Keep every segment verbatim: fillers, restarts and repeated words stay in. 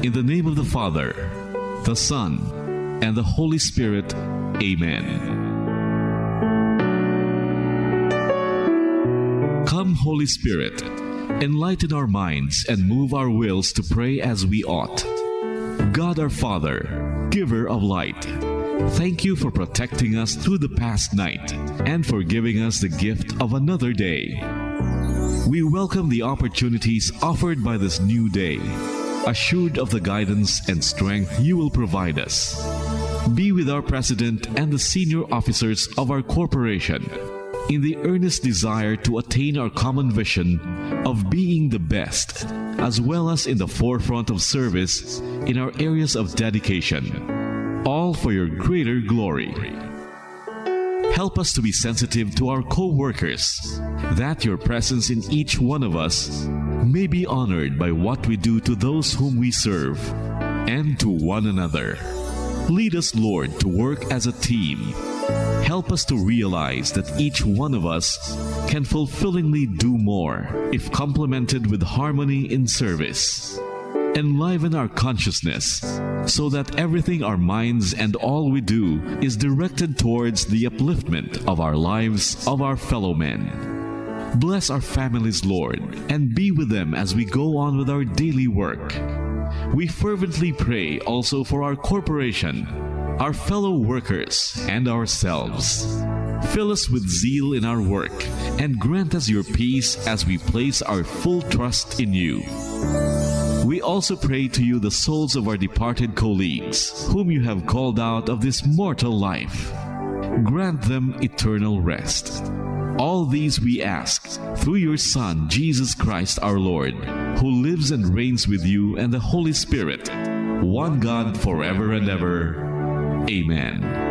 In the name of the Father, the Son, and the Holy Spirit, amen. Come, Holy Spirit, enlighten our minds and move our wills to pray as we ought. God our Father, giver of light, thank you for protecting us through the past night and for giving us the gift of another day. We welcome the opportunities offered by this new day, assured of the guidance and strength you will provide us. Be with our president and the senior officers of our corporation in the earnest desire to attain our common vision of being the best, as well as in the forefront of service in our areas of dedication, all for your greater glory. Help us to be sensitive to our co-workers, that your presence in each one of us may be honored by what we do to those whom we serve and to one another. Lead us, Lord, to work as a team. Help us to realize that each one of us can fulfillingly do more if complemented with harmony in service. Enliven our consciousness so that everything our minds and all we do is directed towards the upliftment of our lives of our fellow men. Bless our families, Lord, and be with them as we go on with our daily work. We fervently pray also for our corporation, our fellow workers, and ourselves. Fill us with zeal in our work and grant us your peace as we place our full trust in you. We also pray to you the souls of our departed colleagues, whom you have called out of this mortal life. Grant them eternal rest. All these we ask through your Son, Jesus Christ our Lord, who lives and reigns with you and the Holy Spirit, one God, forever and ever. Amen.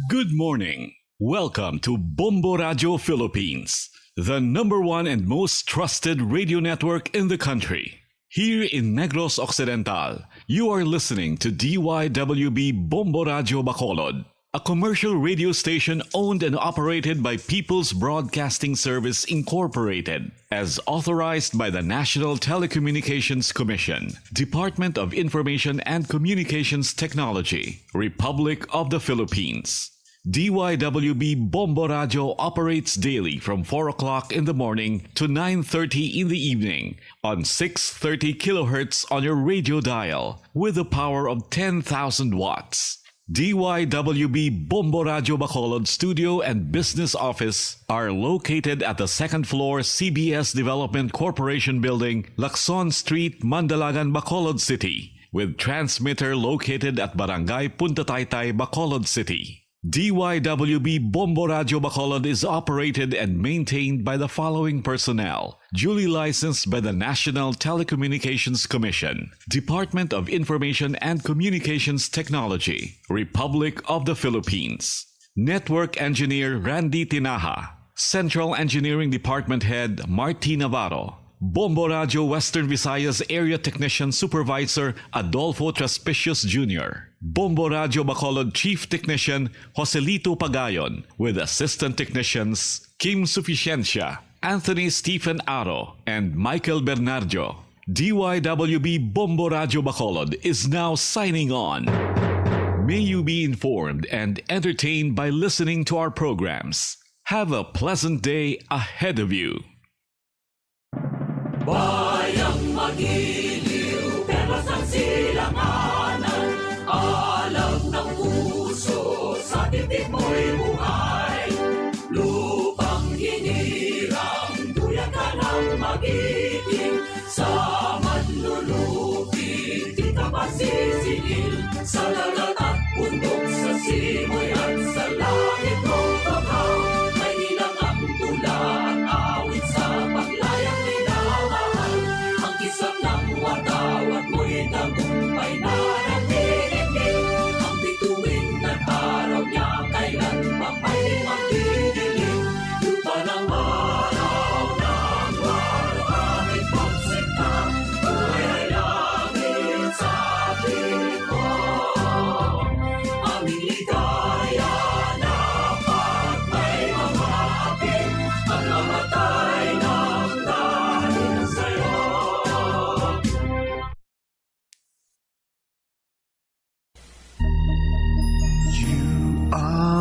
Good morning. Welcome to Bombo Radio Philippines, the number one and most trusted radio network in the country. Here in Negros Occidental, you are listening to D Y W B Bombo Radio Bacolod, a commercial radio station owned and operated by People's Broadcasting Service Incorporated, as authorized by the National Telecommunications Commission, Department of Information and Communications Technology, Republic of the Philippines. D Y W B Bombo Radio operates daily from four o'clock in the morning to nine thirty in the evening on six thirty kilohertz on your radio dial with a power of ten thousand watts. D Y W B Bombo Radio Bacolod studio and business office are located at the second floor C B S Development Corporation Building, Lacson Street, Mandalagan, Bacolod City, with transmitter located at Barangay Punta Taytay, Bacolod City. D Y W B Bombo Radio Bacolod is operated and maintained by the following personnel: duly licensed by the National Telecommunications Commission, Department of Information and Communications Technology, Republic of the Philippines. Network Engineer Randy Tinaja, Central Engineering Department Head Marty Navarro, Bombo Radio Western Visayas Area Technician Supervisor Adolfo Traspicios Junior, Bombo Radio Bacolod Chief Technician Joselito Pagayon, with assistant technicians Kim Suficiencia, Anthony Stephen Aro, and Michael Bernardo. D Y W B Bombo Radio Bacolod is now signing on. May you be informed and entertained by listening to our programs. Have a pleasant day ahead of you. Bayang magiliw, perlas ang silanganan, alam ng puso sa dibdib mo'y buhay. Lupang hinirang, duyan ka ng magiting, sa manlulupi di ka masisiil, sa dagat at bundok, sa simoy at sa langit mong paghaw. May ilang ang tula at awit sa paglayang minamahal. Ang kisap ng watawat mo'y tagumpay na nagdidikit. Ang bituin at araw niya kailan pa may magdidilim. Lupa ng araw ng walang kapit pagsinta, buhay ay langit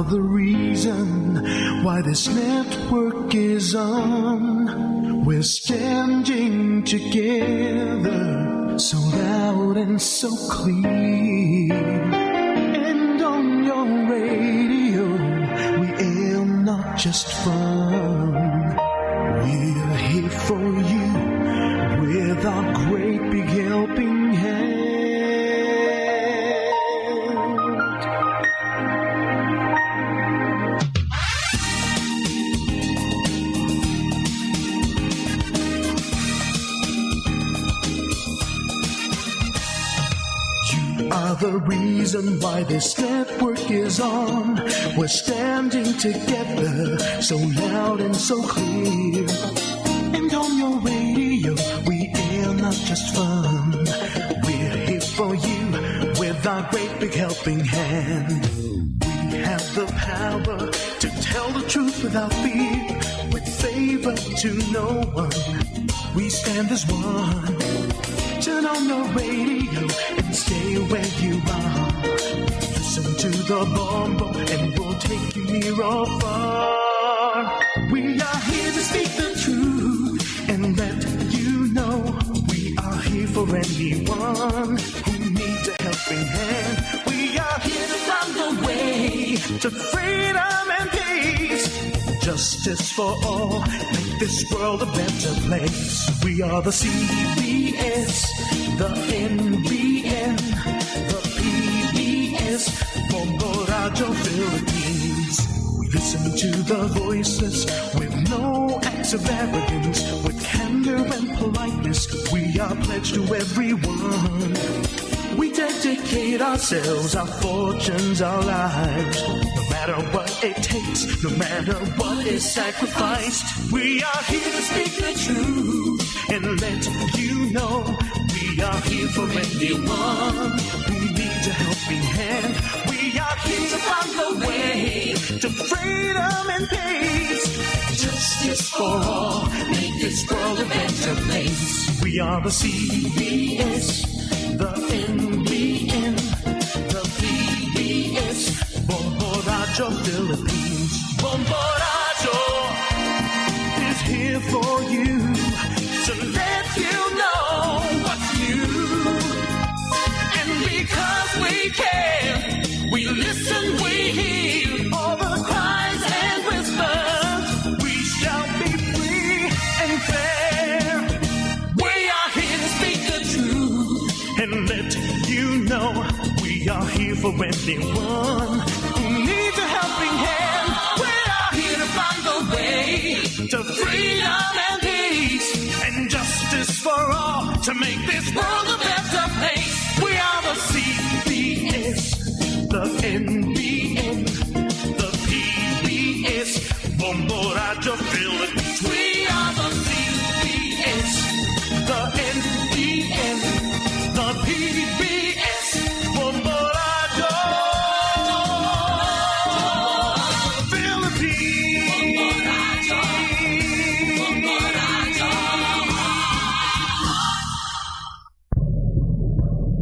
The reason why this network is on. We're standing together, so loud and so clear. And on your radio, we aim not just fun. We're here for you with our great big helping hand. You are the reason why this network is on. We're standing together, so loud and so clear. And on your radio, we air not just fun. We're here for you with our great big helping hand. We have the power to tell the truth without fear, with favor to no one. We stand as one. Turn on your radio and stay where you are. Listen to the Bombo and we'll take you near or far. We are here to speak the truth and let you know we are here for anyone who needs a helping hand. We are here to find the way to freedom and peace. Justice for all, make this world a better place. We are the C B S, the N B N, the P B S, Bombo Radyo Philippines. We listen to the voices with no acts of arrogance, with candor and politeness. We are pledged to everyone. We dedicate ourselves, our fortunes, our lives. No matter what it takes, no matter what is sacrificed, we are here to speak the truth and let you know we are here for anyone who needs a helping hand. We are here to find the way to freedom and peace. Justice for all, make this world a better place. We are the C B S, the N B N, the P B S, Bombo Radyo Philippines. Bombo Radyo is here for you to let you know what's new. And because we care, we listen, we hear all the cries and whispers. We shall be free and fair. We are here to speak the truth and let you know we are here for anyone who needs a helping hand. We are here to find the way to freedom and peace and justice for all to make this world a better place. We are the C B S, the N B N, the P B S, Bombo Radyo Philippines. We are the C B S, the N B N, the P B S, Bombo Radyo Philippines.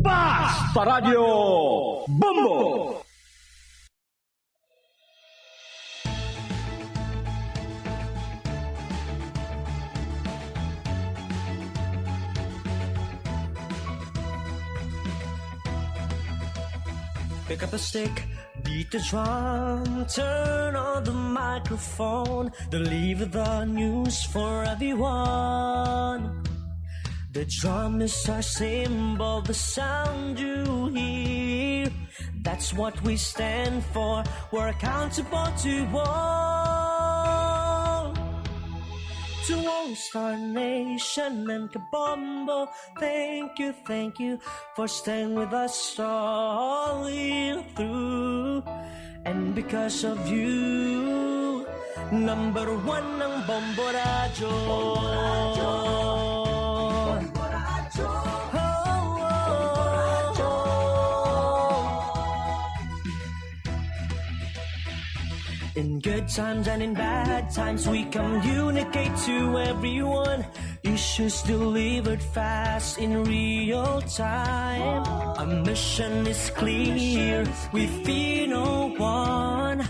Basta Radyo Bombo! Pick up a stick, beat the drum, turn on the microphone, deliver the news for everyone. The drum is our symbol, the sound you hear. That's what we stand for. We're accountable to all. To all Star Nation and Kabombo, thank you, thank you for staying with us all the way through. And because of you, number one ang Bombo Radyo. Bombo Radyo. Bombo Radyo. Oh, oh, oh. In good times and in bad times, we communicate to everyone. Issues delivered fast in real time. Our mission is clear, we fear no one.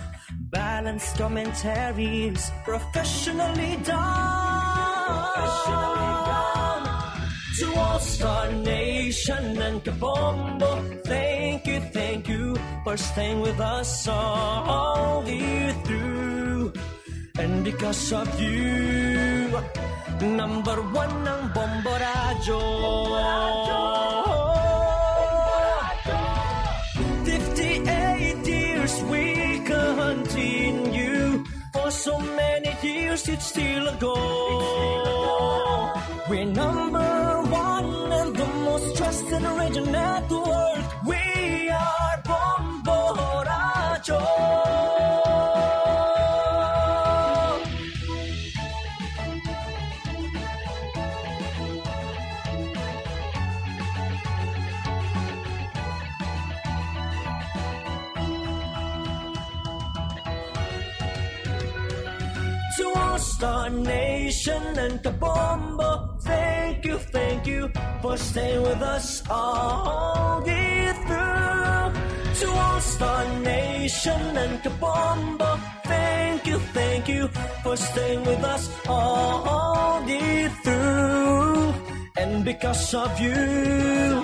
Balanced commentaries, professionally done. Professionally done. To All Star Nation and Kabombo, thank you, thank you for staying with us all the way through. And because of you, number one ang Bombo Radyo. Fifty-eight years we continue. For so many years it's still a go. We're number one and the most trusted radio network. We are Bombo Radyo. To All Star Nation and Kabombo, thank you, thank you for staying with us all the way through. To All Star Nation and Kabombo, thank you, thank you for staying with us all the way through. And because of you,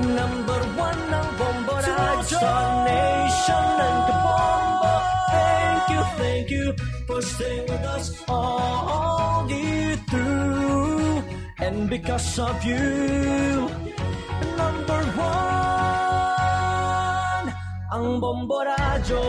number one ang Bombo Radyo. To All Star Nation and Kabombo, thank you, thank you for staying with us all the way through. And because of you, number one ang Bombo Radyo.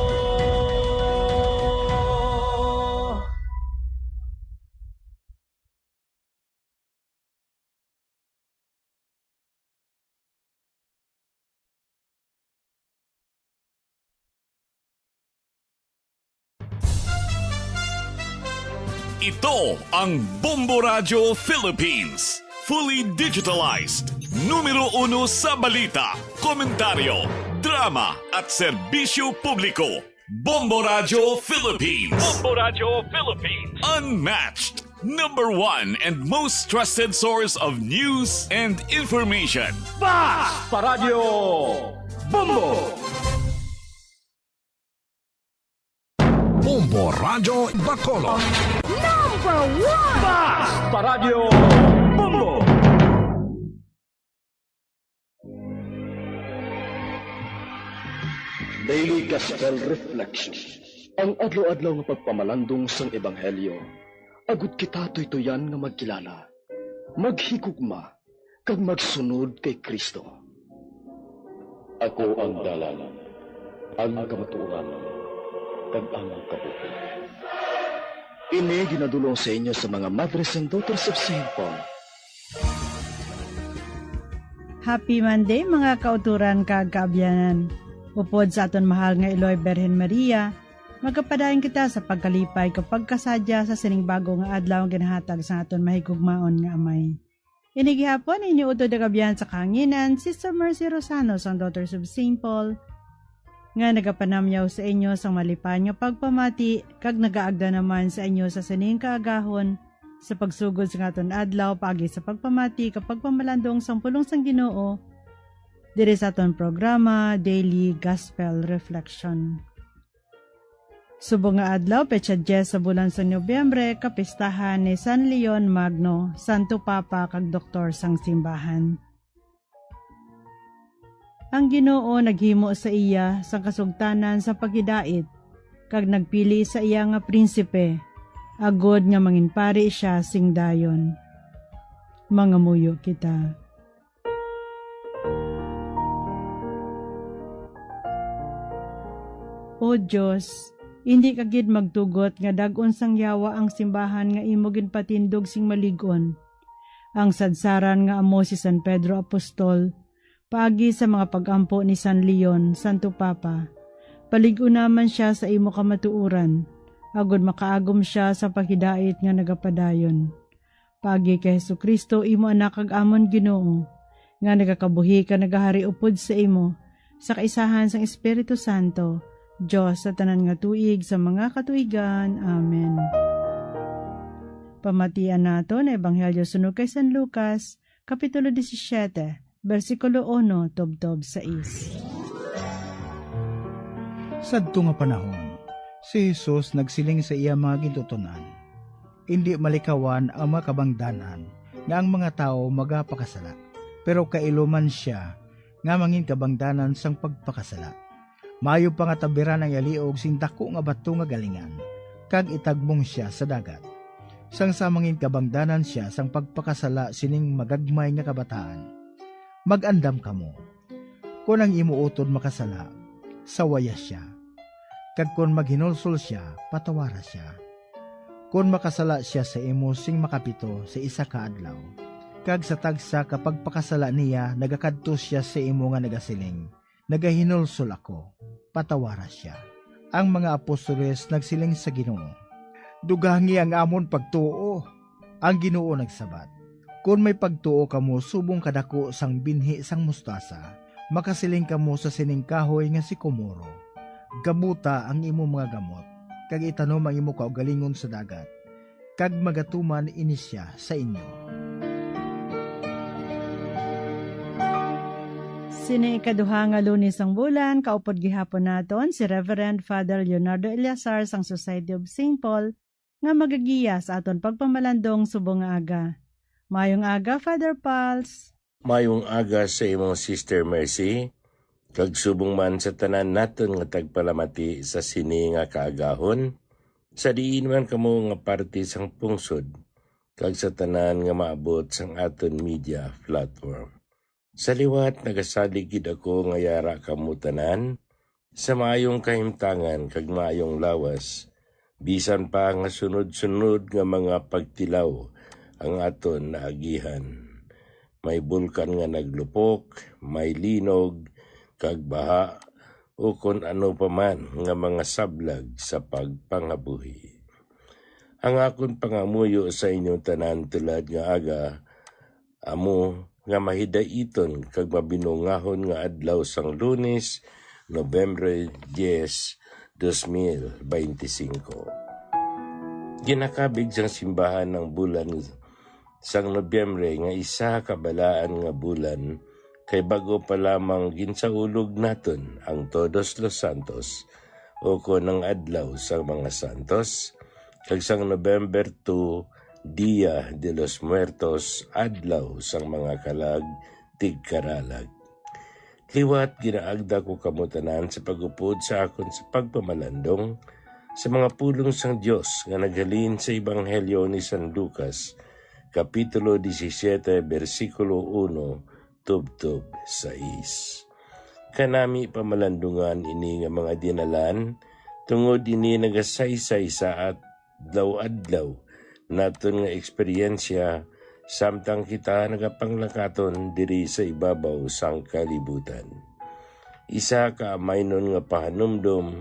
Ito ang Bombo Radyo Philippines. Fully digitalized. Numero uno sa balita, komentaryo, drama, at serbisyo publiko. Bombo Radyo Philippines. Bombo Radyo Philippines. Unmatched. Number one and most trusted source of news and information. Basta Radyo Bombo! Bombo Radyo Bacolod. Number one! Basta Radyo Bombo! Daily Gospel Reflection. Ang adlaw-adlaw nga pagpamalandong sang Ebanghelyo, agud kita tuytuyan nga magkilala, maghigugma, kag magsunod kay Cristo. Ako ang dalan, ang kamatuoran, kag ang kabuhi. Ini ginadul-ong sa inyo sa mga Madres and Daughters of Saint Paul. Happy Monday, mga kauturan kag kaabyanan. Upod sa aton mahal nga Iloy Birhen Maria, magapadayon kita sa pagkalipay kag pagkasadya sa sining bago nga adlaw nga ginahatag sa aton mahigugmaon nga Amay. Ini gihapon inyo utod nga kaabyanan sa kahanginan, Sister Mercy Rosano sang Daughters of Saint Paul, nga nagapanamyaw sa inyo sang malipayon nga pagpamati kag nagaagda naman sa inyo sa sining kaagahon sa pagsugod sang aton adlaw paagi sa pagpamati kag pagpamalandong sang pulong sang Ginoo diri sa aton programa, Daily Gospel Reflection. Subong nga adlaw, petsa diyes sa bulan sa Nobyembre, kapistahan ni San Leon Magno, Santo Papa kag Doktor sang Simbahan. Ang Ginoo naghimo sa iya sang kasugtanan sang paghidait, kag nagpili sa iya nga prinsipe, agod nga manginpari sia sing dayon. Mangamuyo kita. O Dios, indi ka gid magtugot nga dag-on sang yawa ang simbahan nga imo ginpatindog sing malig-on. Ang sadsaran nga amo si San Pedro Apostol, paagi sa mga pag-ampo ni San Leon, Santo Papa, palig-una man sia sa imo kamatuoran, agod makaagom sia sa paghidait nga nagapadayon. Paagi kay Jesu-Cristo, imo Anak kag amon Ginoo, nga nagakabuhi kag nagahari upod sa imo, sa kaisahan sang Espiritu Santo, Dios sa tanan nga tuig sa mga katuigan. Amen. Pamatian naton ang Ebanghelyo suno kay San Lucas, Kapitulo disisiete, bersikulo uno tubtob sais. Sadto nga panahon, Si Jesus nagsiling sa iya mga gintuton-an, "Indi malikawan ang mga kabangdanan nga ang mga tawo magapakasala, pero kailo man sia nga mangin kabangdanan sang pagpakasala. Maayo pa nga tabiran ang iya liog sing daku nga bato nga galingan, kag itagbong sia sa dagat, sang sa mangin kabangdanan sia sang pagpakasala sining magagmay nga kabataan. Mag-andam kamo. Kon ang imo utod makasala, sawaya sia, kag kon maghinulsol sia, patawara sia. Kon makasala sia sa imo sing makapito sa isa ka adlaw, kag sa tagsa ka pagpakasala niya nagakadto sia sa imo nga nagasiling, 'Nagahinulsol ako,' patawara sia." Ang mga apostoles nagsiling sa Ginoo, "Dugangi ang amon pagtuo." Ang Ginoo nagsabat, "Kon may pagtuo kamo subong kadaku sang binhi sang mustasa, makasiling kamo sa sining kahoy nga sikomoro, 'Gabuta ang imo mga gamot, kag itanom ang imo kaugalingon sa dagat,' kag magatuman ini sia sa inyo." Sini ikaduha nga Lunes sang bulan, kaupod gihapon naton si Reverend Father Leonardo Eliazar sang Society of Saint Paul nga magagiya sa aton pagpamalandong subong nga aga. Mayong aga, Father Pals. Mayong aga sa imo, Sister Mercy, kag subong man sa tanan naton nga tagpalamati sa sini nga kaagahon, sa diin man kamo nga parte sang pungsod, kag sa tanan nga maabot sang aton media platform. Sa liwat, nagasalig gid ako nga yara kamo tanan sa maayong kahimtangan kag maayong lawas, bisan pa nga sunod-sunod nga mga pagtilaw ang aton naagihan. May bulkan nga naglupok, may linog, kag baha, o kon ano pa man nga mga sablag sa pagpangabuhi. Ang akon pangamuyo sa inyo tanan tulad nga aga, amo nga mahidaiton kag mabinungahon nga adlaw sang Lunes, Nobyembre diyes, dos mil beinti singko. Ginakabig sang simbahan ang bulan sang Nobyembre nga isa ka balaan nga bulan, kay bag-o pa lamang ginsaulog naton ang Todos los Santos, o kon ang Adlaw sang mga Santos, kag sang November two, Dia de los Muertos, Adlaw sang mga Kalag Tigkaralag. Liwat, ginaagda ko kamo tanan sa pag-upod sa akon sa pagpamalandong sa mga pulong sang Dios nga naghalin sa Ebanghelyo ni San Lucas, Kapitulo disisiete, bersikulo uno tubtob sais. Kanami pamalandungan ini nga mga dinalan, tungod ini nagasaysay sa adlaw-adlaw naton nga eksperyensya, samtang kita nagapanglakaton diri sa ibabaw sang kalibutan. Isa ka amaynon nga pahanumdom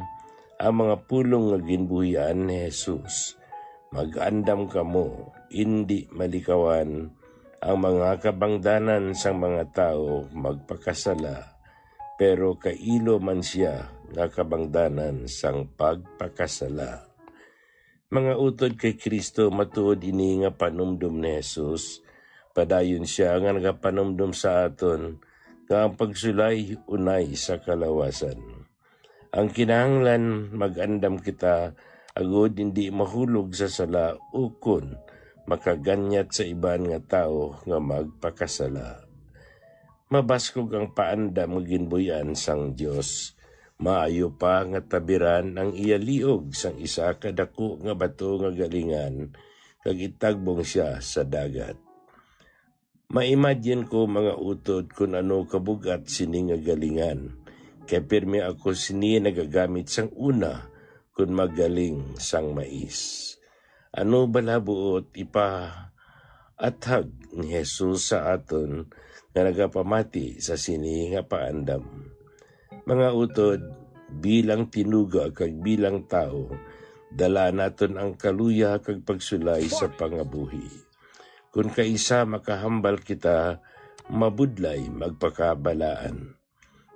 ang mga pulong nga ginbuhian ni Jesus. Mag-andam kamo, indi malikawan ang mga kabangdanan sang mga tawo magpakasala, pero kailo man sia nga kabangdanan sang pagpakasala. Mga utod kay Cristo, matuod ini nga panumdom ni Jesus. Padayon sia nga nagapanumdom sa aton nga ang pagsulay unay sa kalawasan. Ang kinahanglan, mag-andam kita agud indi mahulog sa sala ukon makaganyat sa iban nga tawo nga magpakasala. Mabaskog ang paandam nga ginbuy-an sang Dios. Maayo pa nga tabiran ang iya liog sang isa ka daku nga bato nga galingan, kag itagbong sia sa dagat. Ma-imagine ko, mga utod, kun ano kabug-at sini nga galingan, kay pirmi ako sini nagagamit sang una kun magaling sang mais. Ano bala buot ipaathag ni Jesus sa aton nga nagapamati sa sini nga paandam? Mga utod, bilang tinuga kag bilang tawo, dala naton ang kaluya kag pagsulay sa pangabuhi. Kun kaisa makahambal kita, mabudlay magpakabalaan.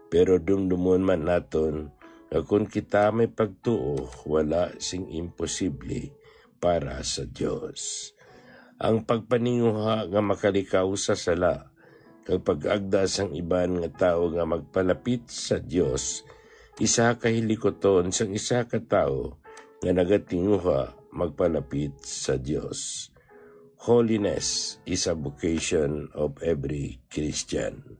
Pero dumdumon man naton nga kon kita may pagtuo, wala sing imposible para sa Dios. Ang pagpaninguha nga makalikaw sa sala kag pag-agda sang iban nga tawo nga magpalapit sa Dios, isa ka hilikuton sang isa ka tawo nga nagatinguha magpalapit sa Dios. Holiness is a vocation of every Christian.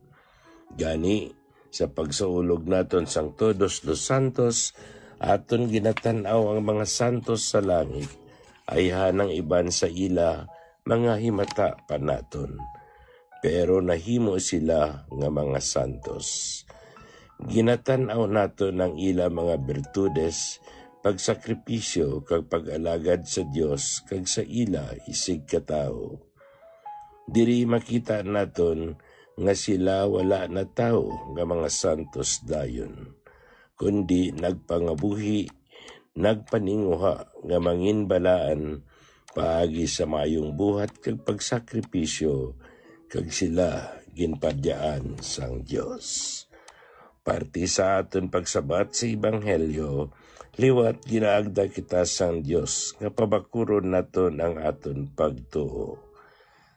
Gani, sa pagsaulog naton sang Todos los Santos, aton ginatan-aw ang mga santos sa langit, ayhan ang iban sa ila mga himata pa naton, pero nahimo sila nga mga santos. Ginatan-aw naton ang ila mga birtudes, pagsakripisyo, kag pag-alagad sa Dios kag sa ila isigkatawo. Diri makita naton nga sila wala na tawo nga mga santos dayon, kundi nagpangabuhi, nagpaninguha nga manginbalaan paagi sa maayong buhat kag pagsakripisyo, kag sila ginpadyaan sang Dios. Parte sa aton pagsabat sa ebanghelyo, liwat ginaagda kita sang Dios nga pabakuron naton ang aton pagtuo.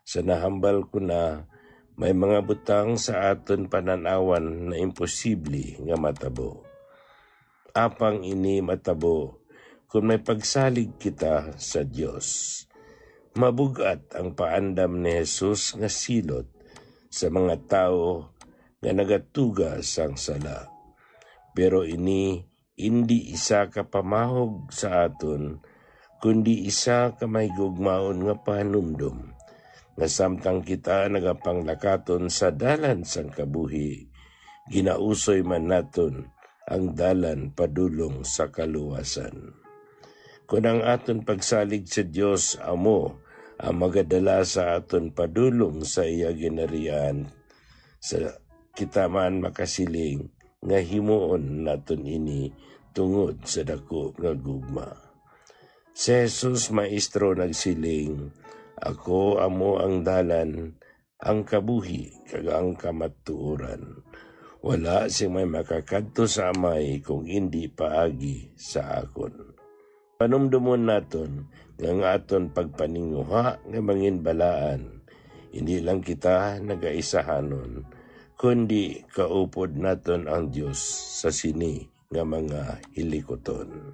Sa nahambal ko na, may mga butang sa aton panan-awan na imposible nga matabo. Apang ini matabo kon may pagsalig kita sa Dios. Mabug-at ang paandam ni Jesus nga silot sa mga tawo nga nagatuga sang sala. Pero ini indi isa ka pamahog sa aton, kundi isa ka mahigugmaon nga pahanumdom, nga samtang kita nagapanglakaton sa dalan sang kabuhi, ginausoy man naton ang dalan padulong sa kaluwasan. Kon ang aton pagsalig sa Dios amo ang magadala sa aton padulong sa iya ginharian, sa kita man makasiling nga himuon naton ini tungod sa daku nga gugma. Si Jesus Maestro nagsiling, "Ako amo ang dalan, ang kabuhi, kag ang kamatuoran. Wala sing may makakadto sa Amay kung indi paagi sa akon." Panumdomon naton nga ang aton pagpaninguha nga manginbalaan, hindi lang kita nagaisahanon, kundi kaupod naton ang Dios sa sini nga mga hilikuton.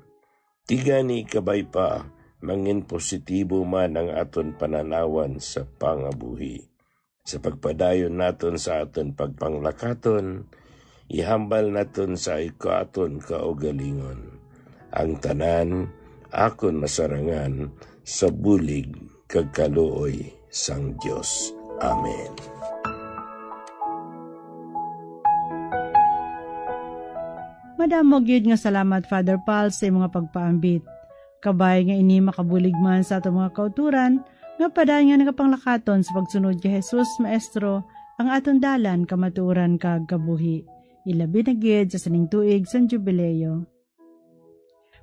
Ti gani, kabay pa, mangin positibo man ang aton pananawan sa pangabuhi. Sa pagpadayon naton sa aton pagpanglakaton, ihambal naton sa aton kaugalingon ang tanan akon masarangan sa bulig kag kaluoy sang Dios. Amen. Madamo gyud nga salamat, Father Paul, sa imong pagpaambit. Kabay nga ini makabulig man sa aton mga kautoran, nga padayon nga nagapanglakaton sa pagsunod kay Jesus, Maestro, ang aton dalan, kamatuoran, kag kabuhi, ilabi na gid sa sining tuig sang Jubileo.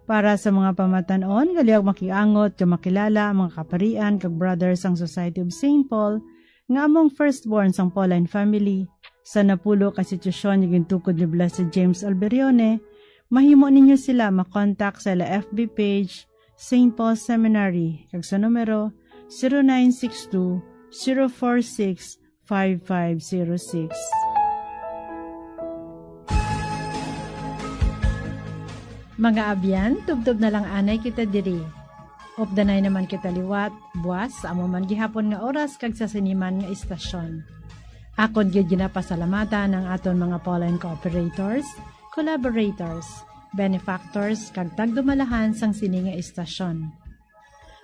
Para sa mga pamatan-on nga lihog makiangot nga makilala ang mga kaparian kag brothers sang Society of Saint Paul, nga among firstborn sang Pauline family, sa napulo ka institusyon nga gintukod ni Blessed James Alberione, mahimo ninyo sila makontak sa ila F B page, Saint Paul Seminary, kag sa numero zero nine six two, zero four six, five five zero six. Mga abyan, tubtob na lang anay kita diri. Updanay naman kita liwat, buas, sa amo man gihapon nga oras kag sa sini man nga istasyon. Akon gid ginapasalamatan ang aton mga Pauline cooperators, collaborators, benefactors, kag tagdumalahan sang sini nga istasyon.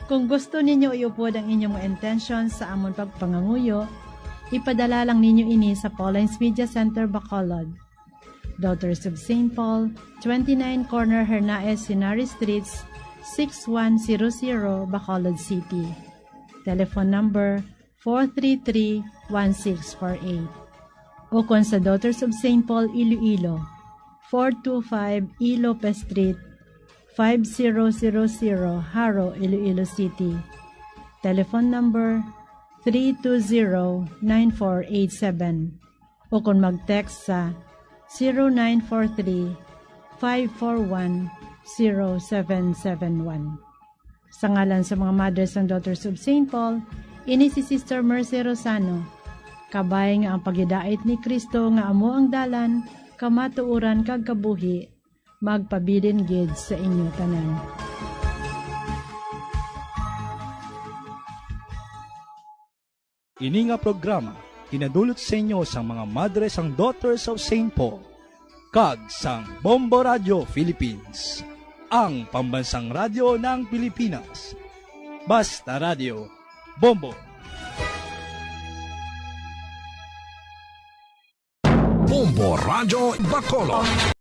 Kung gusto ninyo iupod ang inyong mga intensyon sa amon pagpanganguyo, ipadala lang ninyo ini sa Pauline's Media Center, Bacolod, Daughters of Saint Paul, twenty-nine Corner Hernaez Henares Streets, six one zero zero, Bacolod City. Telephone number four three three, one six four eight. O kon sa Daughters of Saint Paul, Iloilo, four two five E Lopez Street, five zero zero zero, Jaro, Iloilo City. Telephone number three two zero, nine four eight seven. O kon mag-text sa zero nine four three, five four one, zero seven seven one. Sa ngalan sa mga Mothers and Daughters of Saint Paul, ini si Sister Mercy Rosano. Kabay nga ang paghidait ni Cristo nga amo ang dalan, kamatuoran, kag kabuhi, magpabilin gid sa inyo tanan. Ini nga programa ginadulot sa inyo sang mga madre sang Daughters of Saint Paul kag sang Bombo Radio Philippines, ang pambansang radyo ng Pilipinas. Basta Radio, Bombo! Bombo Radyo Bacolod.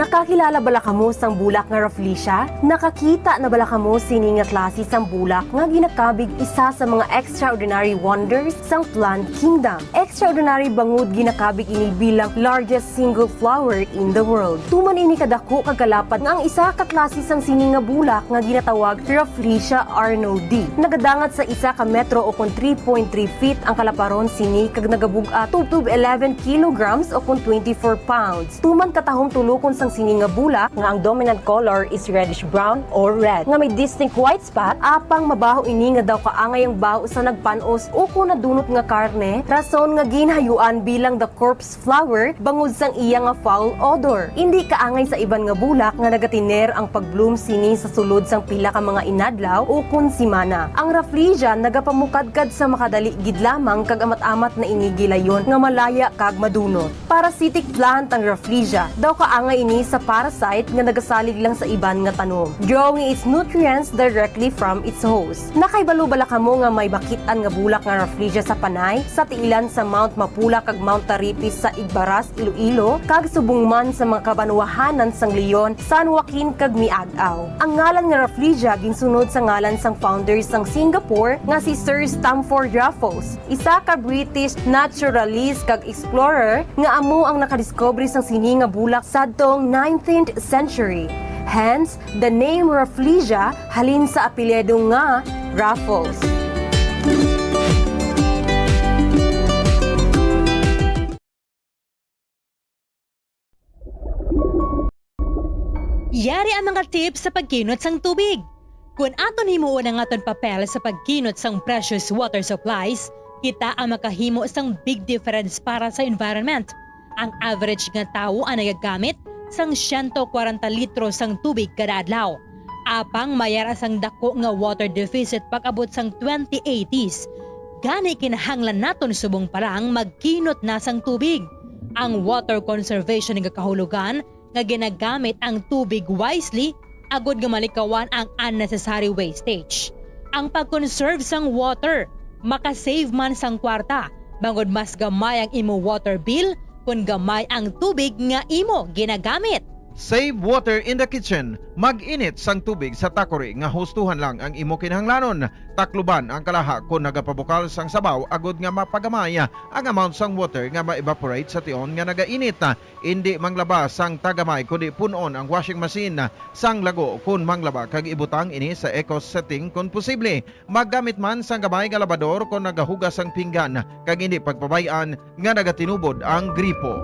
Nakakilala bala kamo sang bulak nga Rafflesia? Nakakita na bala kamo sini nga klase sang bulak nga ginakabig isa sa mga extraordinary wonders sang plant kingdom? Extraordinary bangod ginakabig ini bilang largest single flower in the world. Tuman ini kadako kag kalapad nga ang isa ka klase sang sini nga bulak nga ginatawag Rafflesia arnoldii nagadangat sa isa ka metro ukon three point three feet ang kalaparon sini kag nagabug-at twelve to eleven kilograms ukon twenty-four pounds. Tuman katahom tulokon sang sini nga bulak nga ang dominant color is reddish brown or red nga may distinct white spot, apang mabaho ini nga daw kaangay ang baho sa nagpan-os ukon nadunot nga karne, rason nga ginhayuan bilang the corpse flower bangod sang iya nga foul odor. Indi kaangay sa iban nga bulak nga nagatiner ang pag-bloom sini sa sulod sang pila ka mga inadlaw ukon simana. Ang Rafflesia nagapamukadkad sa makadali gid lamang kag amat-amat na ini gilayon nga malaya kag madunot. Parasitic plant ang Rafflesia. Daw kaangay ini sa parasite nga nagasalig lang sa iban nga tanom. Drawing its nutrients directly from its host. Nakahibalo bala kamo nga may bakit-an nga bulak nga Rafflesia sa Panay, sa tiilan sa Mount Mapula kag Mount Taripis sa Igbaras, Iloilo, kag subong man sa mga kabanwahanan sang Leon, San Joaquin, kag Miag-ao? Ang ngalan nga Rafflesia ginsunod sa ngalan sang founder sang Singapore nga si Sir Stamford Raffles, isa ka British naturalist kag explorer nga amo ang nakadiskubre sang sini nga bulak sadtong nineteenth century. Hence, the name Rafflesia halin sa apelyido nga Raffles. Yari ang mga tips sa pagkinot sang tubig. Kon aton himuon ang aton papel sa pagkinot sang precious water supplies, kita ang makahimo sang big difference para sa environment. Ang average nga tawo ang nagagamit sang siyento kwarenta litro sang tubig kada adlaw. Apang may ara sang dako nga water deficit pag-abot sang twenty eighties. Gani kinahanglan naton subong pa lang magkinot na sang tubig. Ang water conservation nagakahulugan nga ginagamit ang tubig wisely agod nga malikawan ang unnecessary wastage. Ang pag-conserve sang water makasave man sang kwarta, bangod mas gamay ang imo water bill kon gamay ang tubig nga imo ginagamit. Save water in the kitchen. Mag-init sang tubig sa takuri nga hustuhan lang ang imo kinahanglanon. Takluban ang kalaha kon nagapabukal sang sabaw agod nga mapagamay ang amount sang water nga ma-evaporate sa tion nga nagainit. Indi manglaba sang tagamay, kundi pun-on ang washing machine sang lago kon manglaba kag ibutang ini sa eco setting kon posible. Maggamit man sang gamay nga labador kon nagahugas sang pinggan, kag indi pagpabay-an nga nagatinubod ang gripo.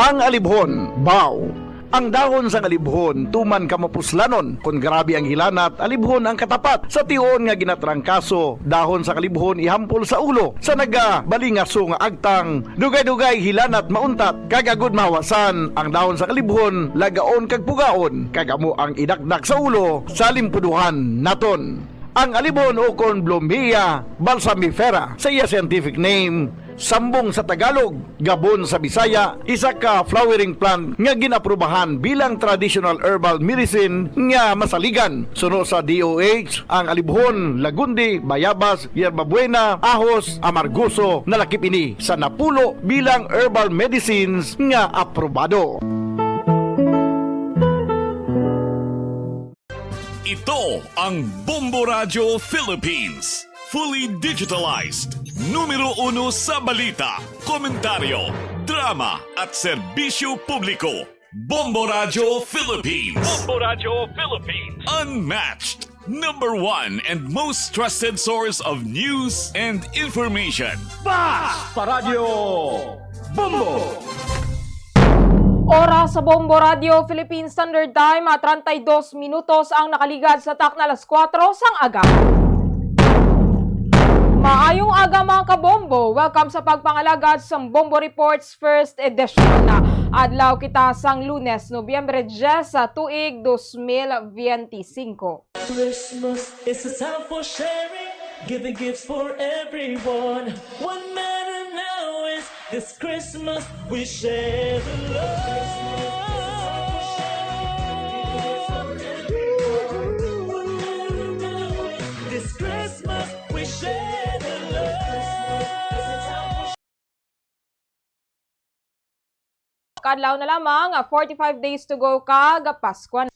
Ang alibhon, bao. Ang dahon sang alibhon tuman ka mapuslanon. Kon grabe ang hilanat, alibhon ang katapat. Sa tion nga ginatrangkaso, dahon sang alibhon ihampol sa ulo. Sa nagabalingaso nga agtang, dugay-dugay hilanat mauntat. Kag agud mahawasan, ang dahon sang alibhon lagaon kag pugaon, kag amo ang idakdak sa ulo sa limpuduhan naton. Ang alibhon ukon Blumea balsamifera sa iya scientific name, sambong sa Tagalog, gabon sa Bisaya, isa ka flowering plant nga gin-aprubahan bilang traditional herbal medicine nga masaligan. Suno sa D O H, ang alibhon, lagundi, bayabas, yerbabuena, ahos, amargoso, nalakip ini sa napulo bilang herbal medicines nga aprobado. Ito ang Bombo Radyo Philippines. Fully digitalized. Numero uno sa balita, komentaryo, drama, at serbisyo publiko. Bombo Radyo Philippines. Bombo Radyo Philippines. Unmatched. Number one and most trusted source of news and information. Basta Radyo Bombo! Oras sa Bombo Radio Philippine Standard Time, ah, treinta y dos minutos ang nakaligad sa takna alas kuwatro sang aga. Maayong aga, mga kabombo. Welcome sa pagpangalagad sang Bombo Reports First Edition. Adlaw kita sang Lunes, Nobyembre diyes, sa tuig dos mil biyente singko. Christmas is a time for sharing, giving gifts for everyone. What matter now is this Christmas we share the love. This Christmas we share the love. Kadlaw na lamang, forty-five days to go kag Pasko na.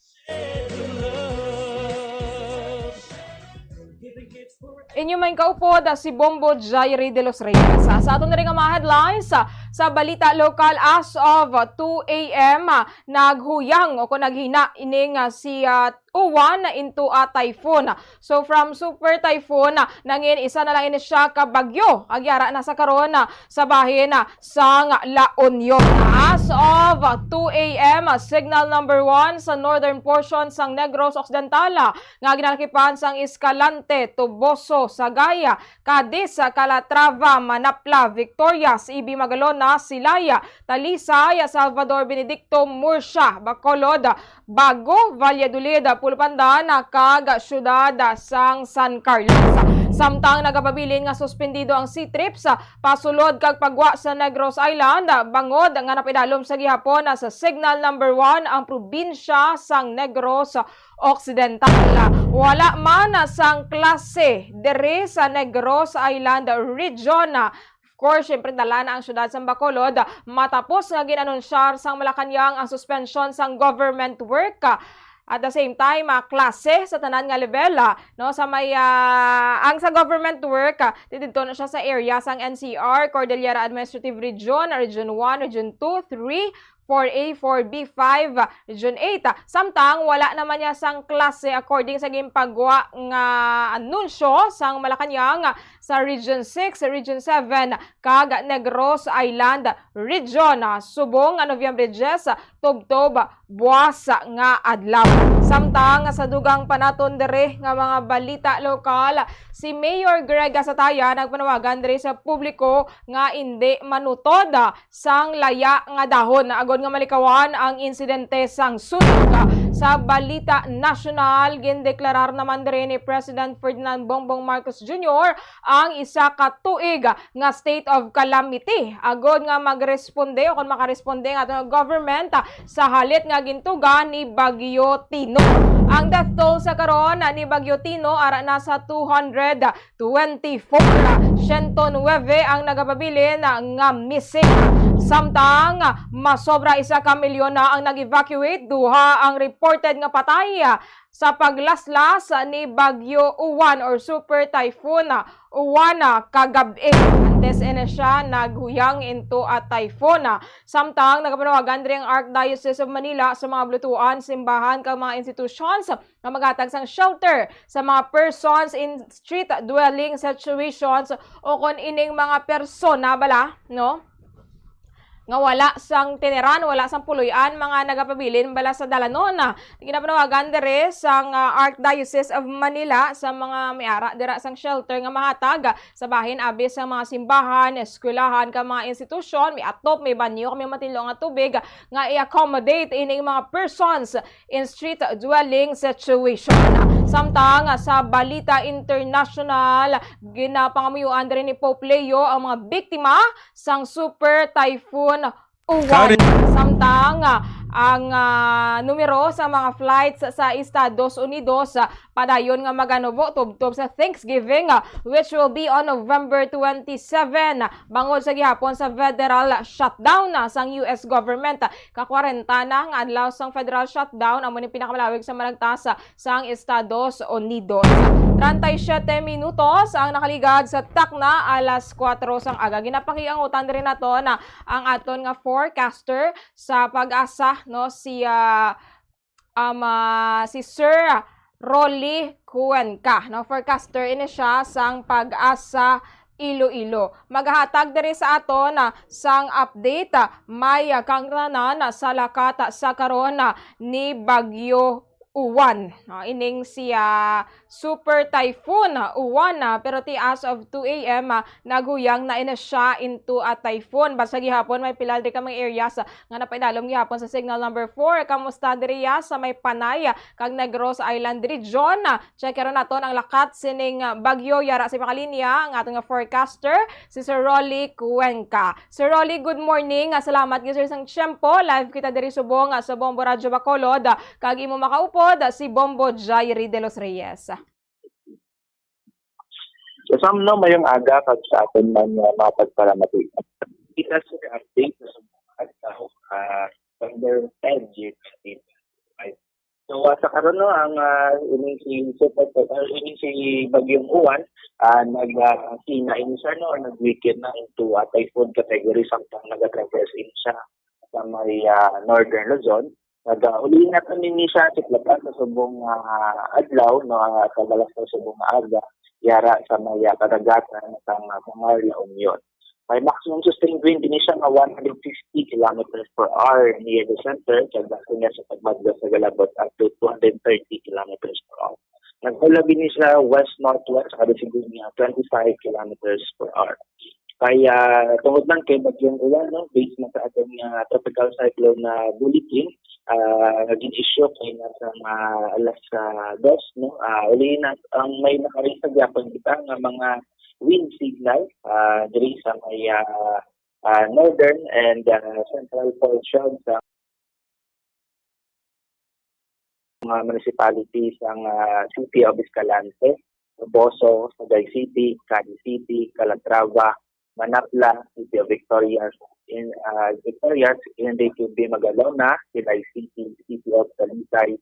Inyo man kaupod, ah, si Bombo Jairi de los Reyes. Ah, sa aton diri nga mga headlines, ah, sa balita lokal, as of two a m, ah, naghuyang o kung naghina ining, ah, si, ah, Uwan into a typhoon. So, from super typhoon, ah, nangin isa na lang ini siya ka bagyo. Agyara na sa karon, ah, sa bahin, ah, sang La Union. As of two a m, signal number one sa northern portion sang Negros Occidental, ah, nga ginalakipan sang Escalante, Toboso, Sagay, Cadiz, Calatrava, Manapla, Victorias, Ibi, Magalona, Silay, Talisay, Salvador, Benedicto, Murcia, Bacolod, Bago, Valladolid, Pulupandan, kag siyudad sang San Carlos. Samtang nagapabilin nga suspendido ang sea trips pasulod kag pagwa sa Negros Island, bangod nga napaidalom sa gihapon sa signal number one ang probinsya sang Negros Occidental. Wala man sang klase diri sa Negros Island Region. Of course, syempre, dala na ang siyudad sa Bacolod matapos nga gin-anunsyar sang Malacañang ang suspension sang government work. At the same time, ah, klase sa tanan nga level, ah, no, sa may, ah, ang sa government work, ah, di didto na siya sa area sang N C R, Cordillera Administrative Region, Region one, Region two, three, four A, four B, five, Region eight. Samtang wala naman niya sang klase according sa ginpagwa nga anunsyo sang Malacañang sa Region six, Region seven, kag Negros Island Region. Subong nga Nobyembre diyes, tubtob buwas nga adlaw. Samtang sa dugang pa naton diri nga mga balita lokal, si Mayor Greg Gasataya nagpanawagan diri sa publiko nga indi manutod sang laya nga dahon agod nga malikawan ang insidente sang sunog. Sa balita nasyonal, gindeklarar naman diri ni President Ferdinand Bongbong Marcos Junior ang isa ka tuig nga state of calamity agod nga magresponde o kon makaresponde ang aton government sa halit nga gintuga ni Bagyo Tino. Ang death toll sa karon ni Bagyo Tino ara na sa two hundred twenty-four. Siyento nuwebe ang nagapabilin nga missing. Samtang masobra isa ka milyon na ang nag-evacuate, duha ang reported nga patay sa paglaslas ni Bagyo Uwan or Super Typhoon Uwan kagab-i. Antes ini siya naghuyang into a typhoon. Samtang nagapanawagan diri ang Archdiocese of Manila sa mga bulutuan, simbahan, kag mga institutions nga maghatag sang shelter sa mga persons in street dwelling situations o kon ining mga persona bala, no? Nga wala sang tiniran, wala sang puloy-an, mga nagapabilin bala sa dalanon. Ginapanawagan diri sang, ah, Archdiocese of Manila sa mga may ara dira sang shelter nga mahatag sa bahin abi sa mga simbahan, eskwelahan, kag mga institusyon, may atop, may banyo, may matinlo nga tubig nga i-accommodate ining mga persons in street dwelling situation. Samtang sa balita international, ginapangamuyoan diri ni Pope Leo ang mga biktima sang Super Typhoon Uwan. Samtang, ah, ang, ah, numero sa mga flights sa Estados Unidos, ah, padayon nga maganubo tubtob sa Thanksgiving, ah, which will be on November twenty-seven, bangod sa gihapon sa federal shutdown, ah, sang U S government. Kakwarenta na nga adlaw sang federal shutdown, amo ni pinakamalawig sa malagtas, ah, sang Estados Unidos. Treinta y siete minutos ang nakaligad sa takna alas kuwatro sang aga. Ginapakiangutan diri naton, ah, ang aton nga forecaster sa PAGASA, no, si, ah, um, ah, si Sir Rolly Cuenca, no? Forecaster ini siya sang PAGASA Iloilo. Maghatag diri sa aton, ah, sang update, ah, may, ah, kang tanan, ah, sa lakat, ah, sa karon, ah, ni Bagyo Uwan. Ah, ining siya Super Typhoon Uwan, ah, pero ti as of two a m, ah, naguyang na ini siya into a typhoon. Basta gihapon may pila diri ka mga areas, ah, nga napaidalom gihapon sa signal number four. Kamusta diri, ah, sa may Panay, ah, kag Negros Island Region? Ah, check naton ang lakat sining, ah, bagyo yara sa makalinya ang aton nga forecaster, si Sir Rolly Cuenca. Sir Rolly, good morning. Ah, salamat gyud, sir, sang tiyempo. Live kita diri subong, ah, sa Bombo Radyo Bacolod, ah, kag imo makaupod, ah, si Bombo Jairi de los Reyes. Sa Samno, mayong aga kag sa aton man nga mga pagpalamati. Kita sa update sa mga adlaw, ah, September ten, year twenty twenty-five. So, ah, sa karon, no, ang, ah, ining si Super, ah, ining si Bagyong Uwan, ah, nag, ah, sina ini siya, no, nag-weaken na into, ah, typhoon category samtang nag-traverse ini siya sa may, ah, Northern Luzon. Nag, ah, uli na kami ni siya sa platan sa subong, ah, adlaw, no, ah, sa balas sa subong nga aga, yara sa may, ah, kadagatan sang, ah, Samar, La Union. May maximum sustained wind ini siya nga one hundred fifty kilometers per hour near the center, kag dason niya sa pagmadlog sa galabot up to two hundred thirty kilometers per hour. Nagulab ini sa west-northwest sa kada segundo niya, twenty-five kilometers per hour. Kaya tungod man kay Bagyong Uwan, no, based na sa aton nga tropical cyclone na bulletin, ah, naging issue kay nasa mga alas, ah, dos, no, ah, uli na ang may nakaregister gyapon kita nga mga wind signal, ah, diri sa may, ah, ah, northern and, ah, central portion sa mga municipalities sang, ah, City of Escalante, Toboso, Sagay City, Cadiz City, Calatrava, Manapla, City of Victorias, in, ah, Victorias, Enrique B. Magalona, Silay City, City of Talisay,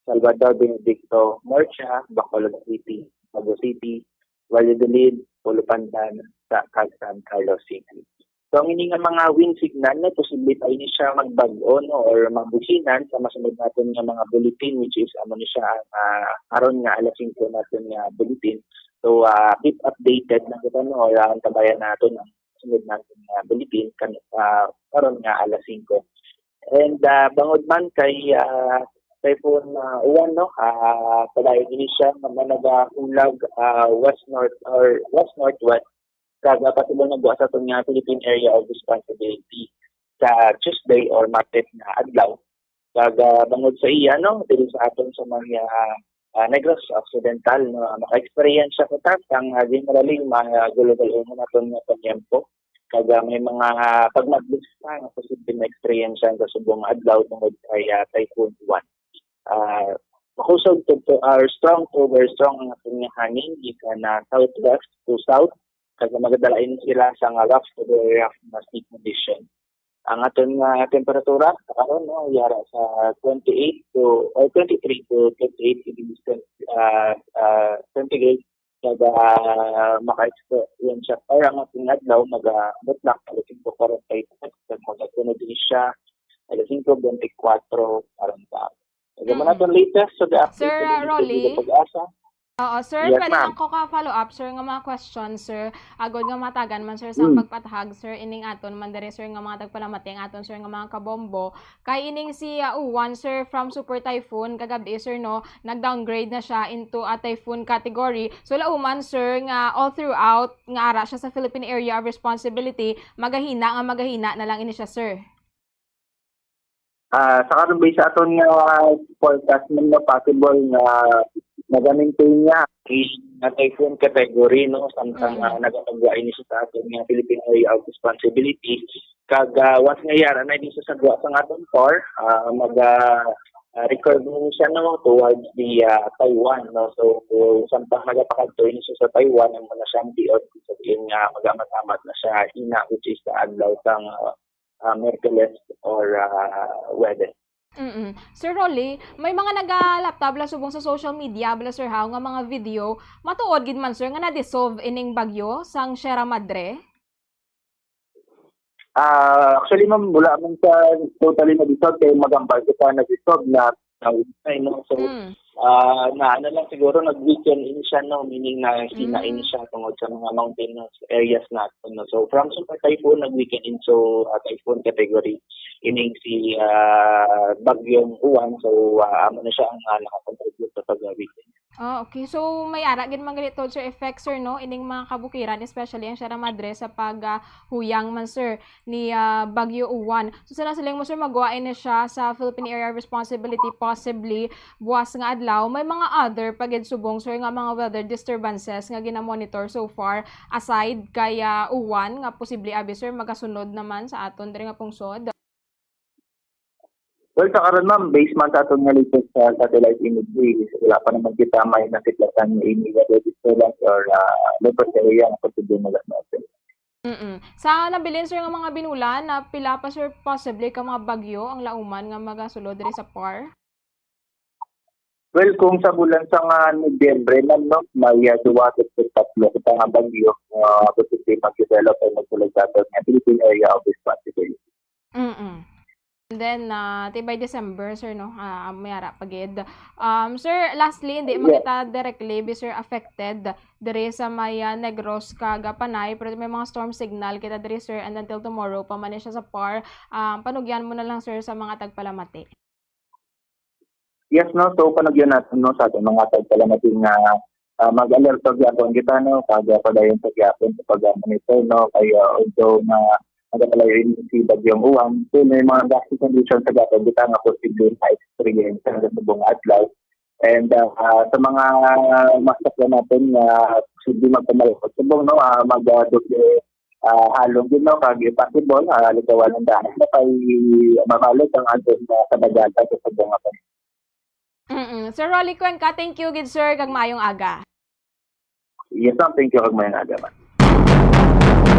Salvador Benedicto, Murcia, Bacolod City, Bago City, Valladolid, Ulupandan, sa kag San Carlos City. So, ang ini nga mga wind signal, no, posible pa ini siya magbag-o, no, or mabuhinan sa masunod naton nga mga bulletin, which is amo ni siya ang, ah, karon nga alas singko naton nga bulletin. So, ah, keep updated na kita, no, or, ah, antabayan naton ang sunod naton nga bulletin kan, ah, karon nga alas singko. And, ah, bangod man kay, ah, Typhoon, ah, Uwan, no, ah, padayon ini siya nga nagahulag, ah, west-north or west-northwest, kag, ah, possible nga gwa sa aton nga Philippine Area of Responsibility sa Tuesday or Martes nga adlaw. Kag, ah, bangod sa iya, no, diri sa aton sa mga, ah, Negros Occidental, no, ah, maka-experience siya kita sang, ah, generally mga gulugol naton nga panyempo. Kag, ah, may mga pagmadlista nga posible ma-experience sa subong nga adlaw tungod kay, ah, Typhoon Uwan. Ah, makusog to, to, or strong to very strong ang aton nga hangin gikan na southwest to south, kag magadala ini sila sa nga rough to very rough nga sea condition. Ang aton nga temperatura sa karon, no, yara sa twenty-eight to, or twenty-three to twenty-eight degrees cent-, ah, ah, centigrade, kag, ah, maka-experience siya, or ang ating adlaw, mag-, ah, mutlak alas singko forty-five, kag magasunod din siya alas singko twenty-four, aron sa, kag ang aton latest sa the update Sir sa Rolly? Pag-asa. Oo, sir, Yes, pwede ma'am. lang ko ka follow up, sir, nga mga question, sir. Agod nga matagan man, sir, sa Mm. pagpatahag, sir, ining aton man diri, sir, nga mga tagpalamati ang aton, sir, nga mga kabombo. Kay ining si, ah, Uwan, sir, from Super Typhoon kagabi, sir, no, nag-downgrade na siya into a typhoon category. So, lauman, sir, nga all throughout nga ara siya sa Philippine Area of Responsibility, magahina nga magahina na lang ini siya, sir. Ah, sa karon, based sa aton nga forecast man, no, possible nga nag-maintain niya in nga typhoon category, no, samtang, Mm. ah, nagapagwa ini siya sa aton nga Philippine Area of Responsibility. Kag, ah, once nga yara na ini siya sa gwa sa aton core, ah, mag, ah, ah, record mo siya, no, towards the, ah, Taiwan, no. So, samtang nagapakadto ini siya sa Taiwan, ang mga siyang biot, sabihin nga, magamat-amat na siya ina, which is sa adlaw sang, ah, ah, Miyerkules or, ah, Huwebes. Mm. Sir Rolly, may mga nagalaptab la subong sa social media, bala, sir, haw, nga mga video. Matuod gid man, sir, nga na-dissolve ining bagyo sang Sierra Madre? Ah, actually, ma'am, wala man sa totally na-dissolve, kay magambal kita na-dissolve na, na, no? So, Mm. Ah, na ano lang siguro, nag-weaken in siya, no? Meaning na hinain Mm. siya tungod sa mga mountainous areas natin, no? So, from super typhoon, nag-weaken in. So, ah, typhoon category ining si, ah, Bagyong Uwan. So, ah, amo na siya ang, ah, nakakontribute sa pag-weaken. Ah, okay. So, may ara gid man gali to, sir, effect, sir, no? Ining mga kabukiran, especially ang Sierra Madre sa pag, ah, huyang man, sir, ni, ah, Bagyo Uwan. So, sa nasiling mo, sir, magwain na siya sa Philippine Area of Responsibility, possibly buwas nga adlaw. May mga other pa gid subong, sir, nga mga weather disturbances nga gina-monitor so far, aside kay, ah, Uwan, nga posible abi, sir, magasunod naman sa aton diri nga pungsod? Well, sa karon, ma'am, based man sa aton nga latest, ah, satellite imagery, wala pa naman kita may nasiklatan nga ini nga disturbance or, ah, low pressure area nga posible nga natin. Mm-mm. Sa nabilin, sir, nga mga binulan, na pila pa, sir, possibly ka mga bagyo ang lauman nga magasulod diri sa par? Well, kung sa bulan sa nga Nobyembre, ma'am, no, may, ah, duwa to tatlo kita nga bagyo, ah, posible mag-develop o magsulod sa aton nga Philippine Area of Responsibility. Mm-mm. And then, ah, ti by December, sir, no? Ah, may ara pa gid. Um, sir, lastly, hindi man Yeah. kita directly, bi, sir, affected diri sa may, ah, Negros kag, ah, Panay, pero may mga storm signal kita diri, sir, and until tomorrow pa man ni siya sa par. Um, panugyan mo na lang, sir, sa mga tagpalamati. Yes, no? So, panugyan natin, no, sa ating mga tagpalamati nga, ah, mag-alerto gyapon kita, no, kag, ah, padayon sa gyapon sa pag-monitor, no, kay, ah, although nga nagapalayo ini si Bagyong Uwan, so may mga drastic conditions sa gyapon kita nga posible ma-experience sa subong nga adlaw. And, ah, sa mga masakyan natin nga posible magpamalayo subong, no, ah, mag, ah, doble, ah, halong din, no, kag possible, ah, likawan ang daan na kay mabalot ang aton nga kadagatan sa subong nga panahon. Mm. Sir Rolly Cuenca, thank you gid, sir, kag maayong aga. Yes, ma'am. Thank you, kag maayong aga, ma'am.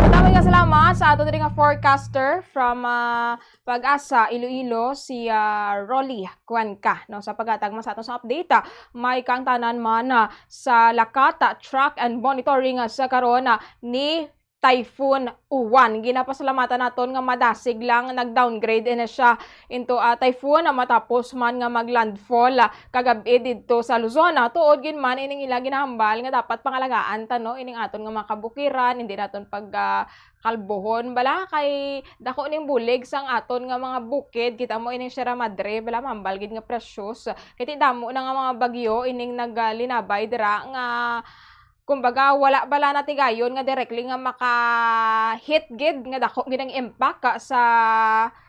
Madamo nga salamat sa ato diri nga forecaster from, ah, Pag-asa, Iloilo, si, ah, Rolly Cuenca, no, sa paghatag man sa ato sa update. Ah, may kaangtanan man, ah, sa lakat, ah, track and monitoring, ah, sa karon, ah, ni Typhoon Uwan. Ginapasalamatan naton nga madasig lang nag-downgrade na siya into, ah, typhoon, ah, matapos man nga mag-landfall, ah, kagab-i didto sa Luzon. Ah, tuod gid man ining ila ginahambal nga dapat pangalagaan ta, no, ining aton nga mga kabukiran, hindi naton pag, ah, kalbuhon bala kay dako ning bulig sang aton nga mga bukid. Kita mo ining Sierra Madre bala, mahambal gid nga precious. Kay ti damo na nga mga bagyo ining naglinabay dira nga kumbaga, wala bala natigayon nga directly nga maka-hit gid nga dako gid ang impact ka sa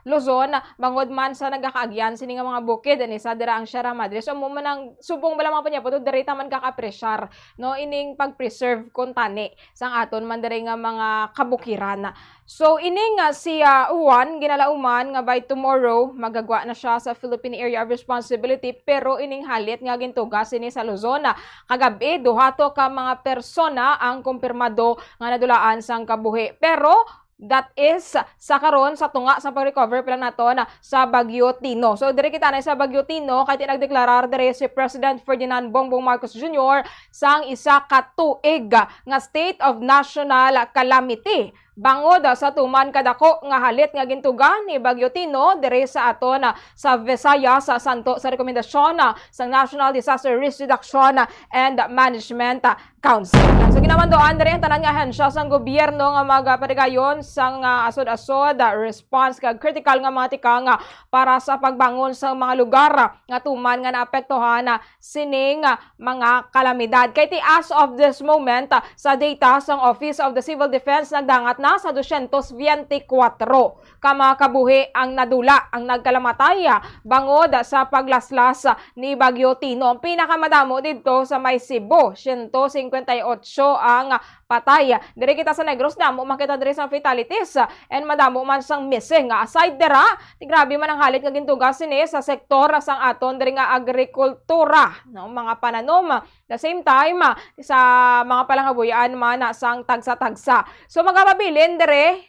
Luzon, bangod man sa nagakaagyan sini nga mga bukid, ani sa dira ang Sierra Madre. So, amo man ang subong bala mga panyapo to, diri ta man kaka-pressure, no, ining pag-preserve kuntani sang aton man diri nga mga kabukiran. So, ini nga si, ah, Uwan, ginalauman nga by tomorrow, magagwa na siya sa Philippine Area of Responsibility, pero ining halit nga gintuga sini sa Luzon, ah, kagab-i, duha to ka mga persona ang kumpirmado nga nadulaan sang kabuhi. Pero, that is, sa karon, sa tunga sa pag-recover pa lang naton, ah, sa Bagyo Tino. So, diri kita na sa Bagyo Tino, kay ti nagdeklarar diri si President Ferdinand Bongbong Marcos Junior sang isa ka tuig nga state of national calamity. Bangod sa tuman kadako nga halit nga gintuga ni Bagyo Tino diri sa aton, ah, sa Visayas, sa santo sa rekomendasyon, ah, sa National Disaster Risk Reduction and Management, ah, Council. So, ginamanduan diri ang tanan nga ahensya sang gobyerno nga magapatigayon sang, ah, asod-asod, ah, response kag critical nga mga tikang, ah, para sa pagbangon sa mga lugar, ah, nga tuman nga naapektuhan, ah, sining, ah, mga kalamidad. Kay ti as of this moment, ah, sa data sang Office of the Civil Defense, nagdangat na sa dosyentos biyente kuwatro ka mga kabuhi ang nadula, ang nagkalamatay, ah, bangod sa paglaslas, ah, ni Bagyo Tino. Ang pinakamadamo didto sa may Cebu, siyento singkwenta y otso ang, ah, patay. Diri kita sa Negros, damo man kita diri sa fatalities, ah, and madamo man sang missing. Ah, aside dira, ti grabe man ang halit nga gintuga sini sa sektor sang aton diri nga agrikultura, no, mga pananom. The same time, ah, sa mga palangabuhian man, ah, sang tagsa-tagsa. So, magapabilin diri,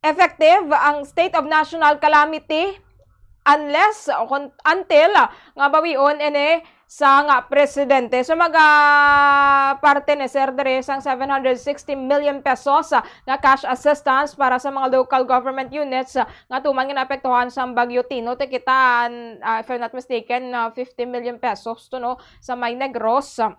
effective ang state of national calamity unless o kun, until, ah, nga bawion ini sang, ah, presidente. So, maga parte ni sir diri sang seven hundred sixty million pesos, ah, nga cash assistance para sa mga local government units, ah, nga tuman nga naapektuhan sang Bagyo Tino. Ti kita, ah, if I'm not mistaken, ah, fifty million pesos to, no, sa may Negros, ah,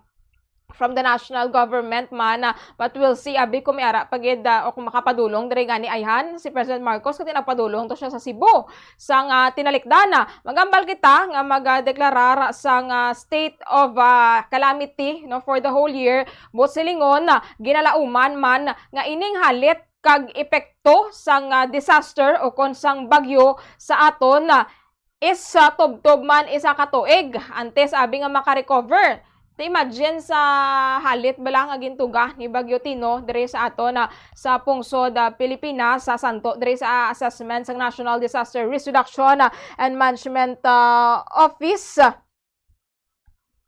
from the national government man, ah, but we'll see, abi, kung may ara pa gid, ah, o kung makapadulong diri gani ayhan si President Marcos, kay nagpadulong to siya sa Cebu sang, ah, tinalikdan. Magambal kita nga magadeklarar sang, ah, state of, ah, calamity, no, for the whole year. Buot silingon, ah, ginalauman man nga ining halit kag epekto sang, ah, disaster o kon sang bagyo sa aton, ah, is, ah, tubtob man isa ka tuig antes abi nga makarecover. Ti imagine sa halit bala nga gintuga ni Bagyo Tino diri sa aton, ah, sa pungsod, ah, Pilipinas, sa Santo, diri sa assessment sang National Disaster Risk Reduction, ah, and Management, ah, Office.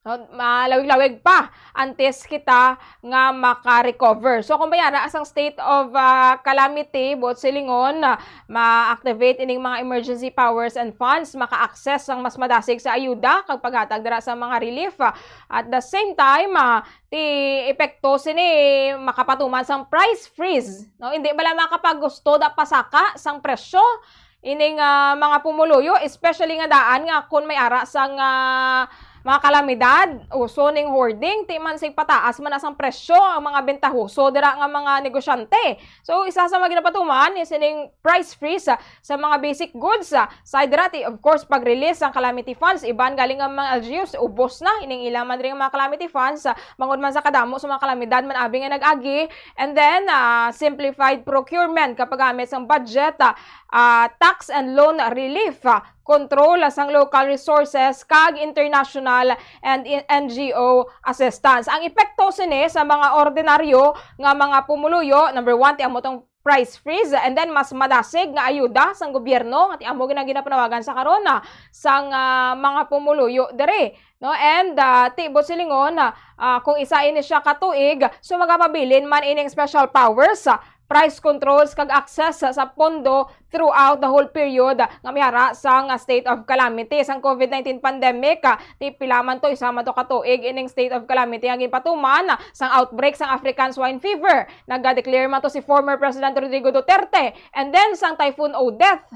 No, malawig-lawig pa antes kita nga maka-recover. So, kung bayana sang state of, ah, calamity, buot silingon, ah, ma-activate ining mga emergency powers and funds, maka-access sang mas madasig sa ayuda kag paghatag dira sa mga relief. Ah, at the same time, ah, ti epekto sini makapatuman sang price freeze, no? Hindi bala makapagusto da pasaka sang presyo ining, ah, mga pumuluyo, especially nga daan nga kon may ara sang, ah, mga kalamidad, uso ning hoarding, ti man sig pataas man na sang presyo ang mga bentahoso dira nga mga negosyante. So, isa sa mga ginapatuman is ining price freeze, ah, sa mga basic goods, ah, side dira ti, of course, pag-release sang calamity funds, iban galing ang mga L G Us, ubos na ining ila man diri nga mga calamity funds, ah, bangod man sa kadamo sa mga kalamidad man abi nga nag-agi, and then, ah, simplified procurement kapag gamit sang budget, ah, ah, tax and loan relief, ah, control sang local resources, kag international and i-, N G O assistance. Ang epekto sini sa mga ordinaryo nga mga pumuluyo, number one, ti amo tong price freeze, and then mas madasig nga ayuda sang gobyerno nga ti amo gina-, ginapanawagan sa karon, ah, sang, ah, mga pumuluyo diri, no? And, ah, ti buot silingon, ah, ah, kung isa ini siya ka tuig, so magapabilin man ining special powers, ah, price controls kag access sa, sa pondo throughout the whole period nga may ara sang, ah, state of calamity sang COVID nineteen pandemic. Ah, ti pila man to, isa man to ka tuig ining state of calamity nga ginpatuman, ah, sang outbreak sang African Swine Fever. Nag-declare man to si former President Rodrigo Duterte. And then, sang Typhoon Odette,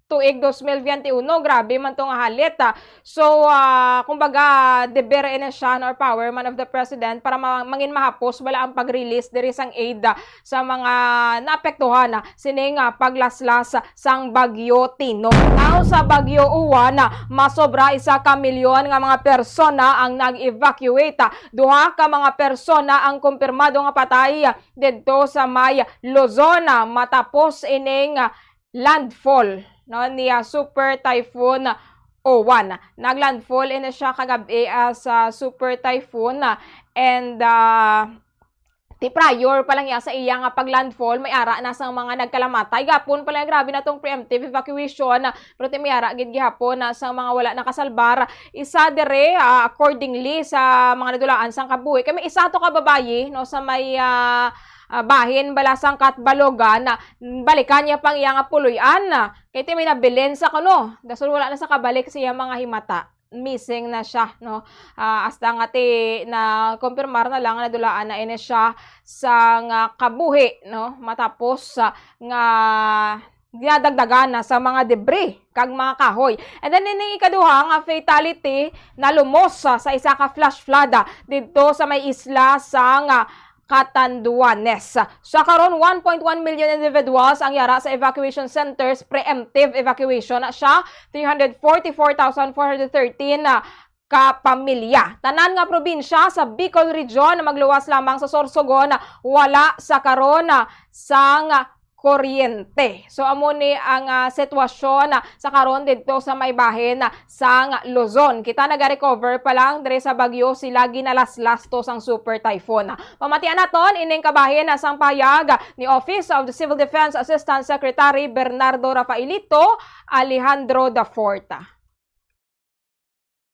tuig dos mil biyente uno, grabe man to nga halit, ah. So, ah, kumbaga, deber ini siya, no, or power man of the president para ma-, mangin mahapos bala ang pag-release diri sang aid, ah, sa mga naapektuhan, ah, sining, ah, paglaslas sang Bagyo Tino. Now, sa Bagyo Uwan, ah, masobra isa ka milyon nga mga persona ang nag-evacuate, ah. Duha ka mga persona ang kumpirmado nga patay, ah, didto sa may Luzon, ah, matapos ining, ah, landfall, no, ni, ah, Super Typhoon Uwan. Naglandfall ini siya kagab-i, ah, sa Super Typhoon, ah, and, ah, ti prior pa lang iya sa iya nga paglandfall, may ara na sang mga nagkalamatay. Gapon pala, grabe na tong preemptive evacuation, ah, pero ti may ara gid gihapon na sang mga wala nakasalbar. Isa dire, ah, accordingly sa mga nadulaan sang kabuhi, kay may isa to ka babayi, no, sa may, ah, ah, bahin bala sang Catbalogan, na balikan niya pang iya nga puloy-an, na kay ti may nabilin sa kuno, dason wala na sa kabalik sa iya mga himata, missing na siya, no? Ah, hasta nga ti na-confirmar na lang nga nadulaan na ini siya sang kabuhi, no? Matapos, ah, nga ginadagdagan na sa mga debris kag mga kahoy. And then, ining ikaduha nga fatality, nalumos sa, sa isa ka flash flood, ah, didto sa may isla sang, ah, Catanduanes. Sa karon, one point one million individuals ang yara sa evacuation centers. Preemptive evacuation na siya. Three hundred forty-four thousand four hundred thirteen, ah, ka pamilya. Tanan nga probinsya sa Bicol Region magluwas lamang sa Sorsogon, wala sa karon, ah, sang kuryente. So, amo ni ang, ah, sitwasyon, ah, sa karon didto sa may bahin, ah, sang Luzon. Kita nagarecover pa lang diri sa bagyo, sila ginalaslas to sang super typhoon. Pamatian naton ining kabahin, ah, sang pahayag ni Office of the Civil Defense Assistant Secretary Bernardo Rafaelito Alejandro the fourth.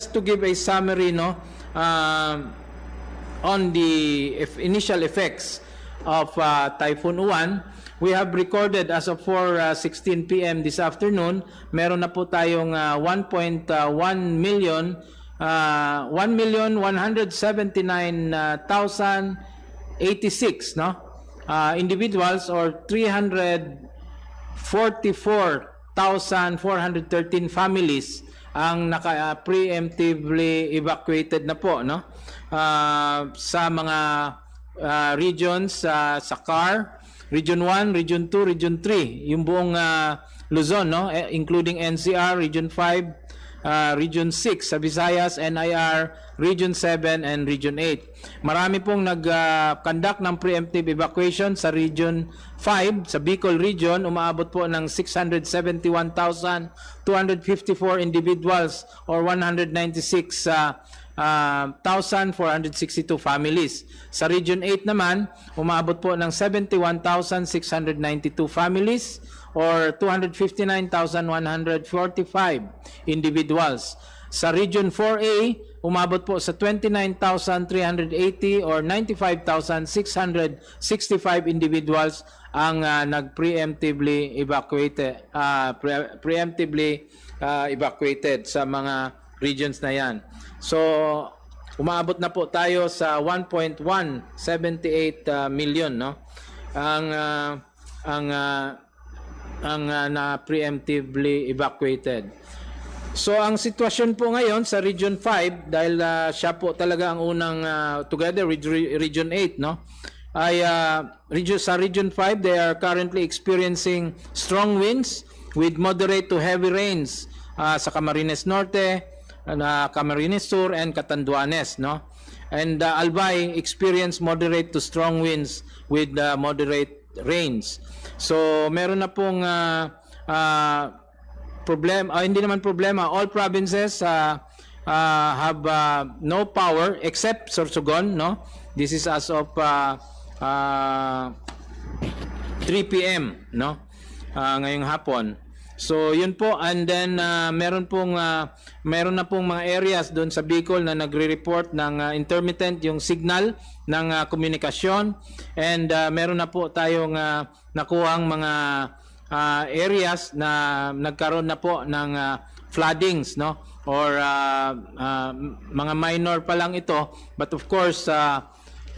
Just to give a summary, no, um, on the eff-, initial effects of uh, Typhoon Uwan. We have recorded as of four sixteen p m this afternoon, meron na po tayong uh, one point one million, uh, one million one hundred seventy-nine thousand eighty-six, no? Uh, individuals or three hundred forty-four thousand four hundred thirteen families ang naka uh, preemptively evacuated na po, no? Uh, sa mga uh, regions uh, sa CAR, Region one, Region two, Region three, yung buong uh, Luzon, no? Eh, including N C R, Region five, uh, Region six sa Visayas, N I R, Region seven, and Region eight. Marami pong nag-conduct ng preemptive evacuation sa Region five, sa Bicol Region, umaabot po ng six hundred seventy-one thousand two hundred fifty-four individuals or one hundred ninety-six uh, uh, thousand four hundred sixty-two families. Sa Region eight naman, umaabot po ng seventy-one thousand six hundred ninety-two families or two hundred fifty-nine thousand one hundred forty-five individuals. Sa Region four A, umabot po sa twenty-nine thousand three hundred eighty or ninety-five thousand six hundred sixty-five individuals ang uh, nag-preemptively evacuated, uh, pre- preemptively uh, evacuated sa mga regions na yan. So, umaabot na po tayo sa one point one seven eight uh, million, no? Ang uh, ang uh, ang uh, na preemptively evacuated. So ang sitwasyon po ngayon sa Region five, dahil uh, siya po talaga ang unang uh, together with Re- Region eight, no? Ay uh, region sa Region five, they are currently experiencing strong winds with moderate to heavy rains uh, sa Camarines Norte, na Camarines Sur and Catanduanes, no? And uh, Albay experience moderate to strong winds with uh, moderate rains. So meron na pong uh, uh, problem, uh, hindi naman problema, all provinces uh, uh, have uh, no power except Sorsogon, no? This is as of uh, uh, three p m, no? Uh, ngayong hapon. So yun po, and then uh, meron pong uh, meron na pong mga areas doon sa Bicol na nagre-report ng uh, intermittent yung signal ng uh, komunikasyon, and uh, meron na po tayong uh, nakuhang mga uh, areas na nagkaroon na po ng uh, floodings, no, or uh, uh, mga minor pa lang ito, but of course uh,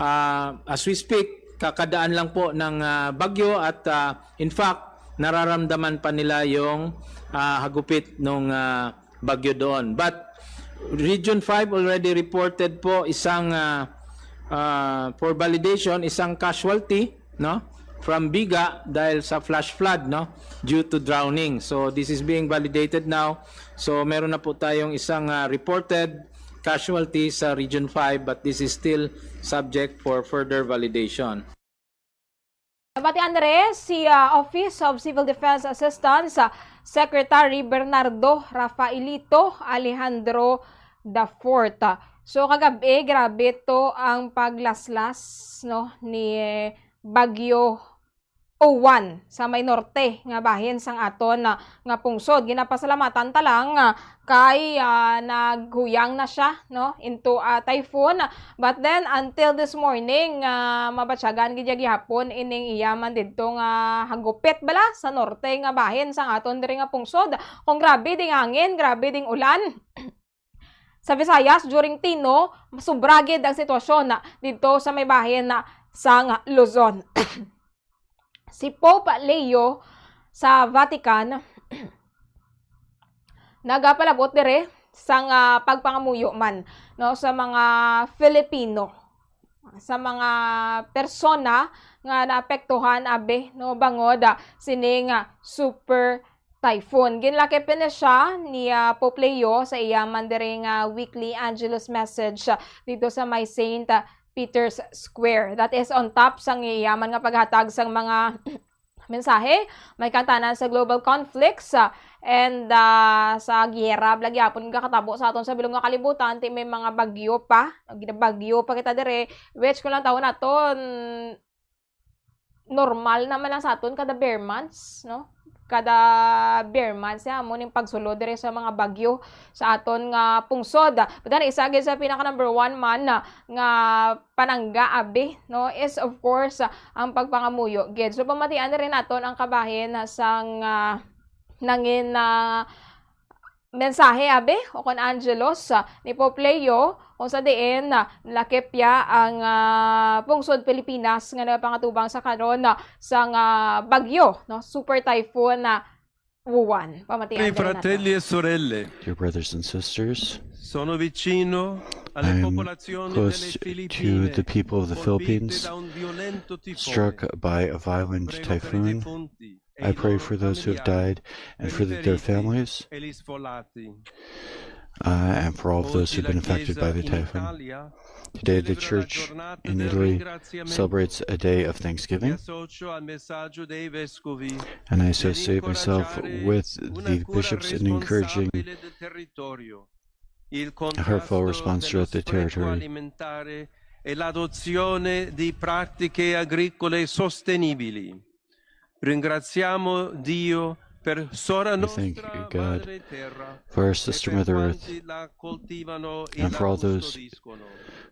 uh, as we speak, kakadaan lang po ng uh, bagyo at uh, in fact nararamdaman pa nila yung uh, hagupit ng uh, bagyo doon. But Region five already reported po isang uh, uh, for validation, isang casualty, no, from Biga dahil sa flash flood, no, due to drowning. So this is being validated now. So meron na po tayong isang uh, reported casualty sa Region five, but this is still subject for further validation. Nabatian diri si uh, Office of Civil Defense Assistance uh, Secretary Bernardo Rafaelito Alejandro the Fourth. So kagabi, grabe to ang paglaslas, no, ni Bagyo Owan sa may norte nga bahin sang aton uh, nga pungsod. Ginapasalamatan ta lang uh, kay uh, naghuyang na siya, no, into a typhoon. But then until this morning, uh, mabatyagan gid gihapon ining iya man didto nga hagupit bala sa norte nga bahin sang aton diri nga pungsod. Kung grabe ding hangin, grabe ding ulan. Sa Visayas, during Tino, masubra gid ang sitwasyon didto sa may bahin sang Luzon. Si Pope Leo sa Vatican nagapalabot dire sang uh, pagpangamuyo man, no, sa mga Filipino, sa mga persona nga naapektuhan abi, no, bangod uh, sining uh, super typhoon. Ginlakip ni siya ni uh, Pope Leo sa iya man diri nga weekly Angelus message uh, dito sa may Saint Peter's Square. That is on top sang iya man nga paghatag sang mga mensahe, may katanan sa global conflicts uh, and uh, sa giyera, lagi hapon gakatabo sa aton sa bilog nga kalibutan, ti may mga bagyo pa, bagyo pa kita dire, which kung lang taon naton, normal naman lang sa aton kada bare months, no? Kada bare months, ya, amo ning pagsulod diri sa mga bagyo sa aton nga pungsod. But then, isa gid sa pinaka number one man na nga panangga, abi, no, is of course, ah, ang pagpangamuyo gid. So, pamatian na rin naton ang kabahin sang, ah, nangin, ah, mensahe, abi, o kon angelos, ah, ni Pope Leo, kung sa diin, ah, nalakip ya ang, ah, pungsod Pilipinas nga nagapangatubang sa karon, ah, sang, ah, bagyo, no, Super Typhoon, ah, Uwan. Pamatian Cari na nato. Fratelli e sorelle, Dear brothers and sisters, sono vicino alle I am popolazioni close delle to Filippine the people of the colpite Philippines, da un violento tifone, struck by a violent prego per i typhoon. Defunti e I i pray loro for those who have familiari, died and per for i the, their feriti families, e gli sfollati. Uh, and for all of those Oggi who've la been affected Chiesa by the in typhoon. Italia Today, the celebra la church giornata in del Italy ringraziamento celebrates a day of e thanksgiving, associo al messaggio dei vescovi and I per associate myself incoraggiare with una the cura bishops in encouraging responsabile del territorio, il heartfelt contrasto response delle throughout the spreco territory. Alimentare e l'adozione di pratiche agricole sostenibili. Ringraziamo Dio per Sora We thank Nostra you, God, Madre Terra for our e sister per Mother Earth quanti la coltivano e and la for all those custodiscono.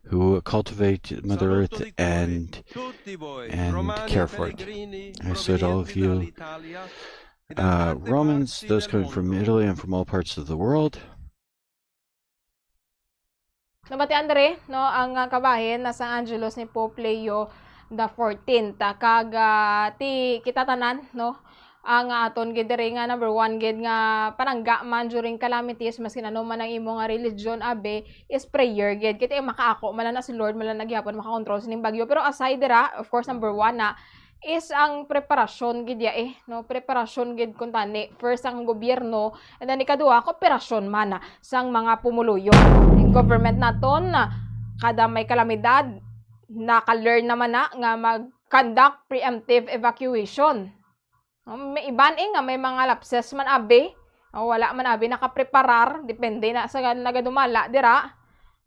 Who cultivate Mother Saluto Earth di cuore and, tutti voi, and Romani care for it. Pellegrini I said all of provenienti you, dall'Italia e da uh, tante Romans, parti those del coming from mondo. Italy and from all parts of the world. Nabatian diri, no, ang, ah, kabahin na sang angelos ni Pope Leo the fourteenth, ah, kag, ah, ti kita tanan, no, ang aton gid diri nga number one gid nga panangga man during calamities, maski ano man ang imo nga religion, abi, is prayer gid. Kay ti makaako man lang na si Lord, man lang na gihapon makakontrol sining bagyo. Pero aside dira, of course, number one na is ang preparasyon gid ya, eh, no? Preparasyon gid kuntani. First ang gobyerno, and then ikaduha, kooperasyon man sang mga pumuluyo. Ang government naton, kada may kalamidad, naka-learn naman na nga mag-conduct preemptive evacuation. No, may iban, eh, nga may mga lapses man, abi. O, wala man, abi, nakapreparar. Depende na sa nagadumala dira.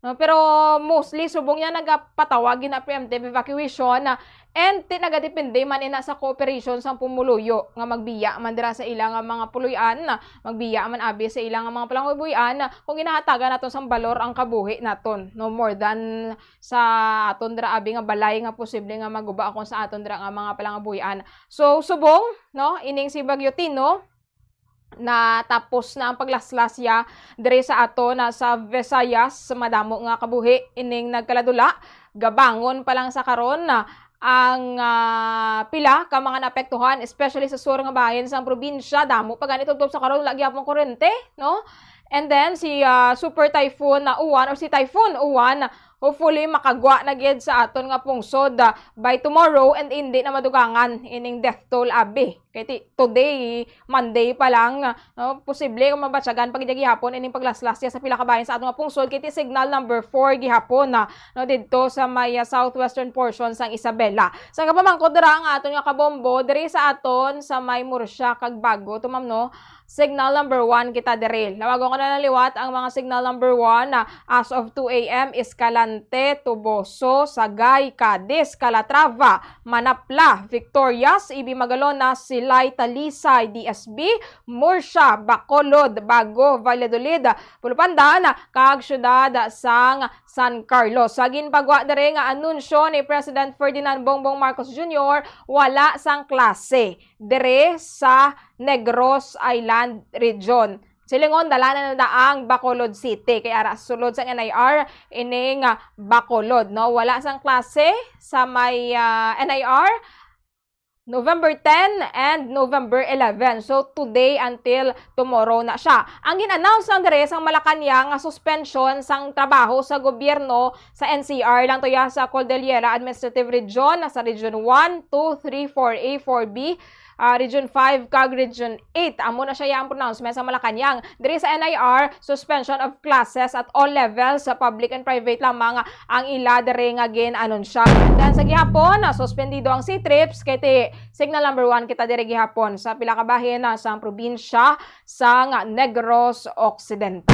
No, pero mostly, subong niya nagapatawag gid na preemptive evacuation, ah, and ti-, nagadepende man ina sa cooperation sang pumuluyo nga magbiya man dira sa ila nga mga puloy-an, ah, magbiya man, abi, sa ila nga mga palangabuhian, ah, kung ginahatagan naton sang balor ang kabuhi naton, no, more than sa aton dira, abi, nga balay nga posible nga maguba akon sa aton dira nga mga palangabuhian. So, subong, no, ining si Bagyo Tino, natapos na ang paglaslas ya diri sa aton, ah, sa Visayas. Madamo nga kabuhi ining nagkaladula. Gabangon pa lang sa karon, ah, ang, ah, pila ka mga naapektuhan, especially sa sur nga bahin sang probinsya. Damo pa gani tubtob sa karon, wala gyapon kurente, no? And then si, ah, Super Typhoon na Uwan or si Typhoon Uwan, hopefully makagwa na gid sa aton nga pungsod, ah, by tomorrow and hindi na madugangan ining death toll, abi. Kay ti-, today, Monday pa lang, no, posible nga mabatyagan pa gid gihapon ining paglaslas ya sa pila ka bahin sa aton nga pungsod, kay ti signal number four gihapon na, no, didto sa may, ah, southwestern portion sang Isabela. Sa kapamangkot dira ang aton nga kabombo diri sa aton sa may Murcia kag Bago, to, ma'am, no? Signal number one kita diri. Lawagon ko na lang liwat ang mga signal number one, ah, as of two A M, Escalante, Toboso, Sagay, Cadiz, Calatrava, Manapla, Victorias, Ibi Magalona, Silay, Talisay, D S B, Murcia, Bacolod, Bago, Valladolid, Pulupandan, kag siyudad sang San Carlos. Sa ginpagwa diri nga anunsyo ni President Ferdinand Bongbong Marcos Junior, wala sang klase diri sa Negros Island Region. Silingon, dala na nila ang Bacolod City. Kay ara sulod sang N I R, ining, ah, Bacolod, no? Wala sang klase sa may, ah, N I R, November ten and November eleven. So, today until tomorrow na siya. Ang gin-announce lang diri sang Malacañang nga suspension sang trabaho sa gobyerno sa N C R lang to ya sa Cordillera Administrative Region, sa Region one, two, three, four A, four B, ah, Region five, kag Region eight. Amo na siya ya ang pronouncement sa Malacañang. Diri sa N I R, suspension of classes at all levels, sa public and private lamang ang ila diri nga gin-anunsya. And then sa gihapon, ah, suspendido ang C-trips, kay ti signal number one kita diri gihapon sa pila ka bahin, ah, sang probinsya sang Negros Occidental.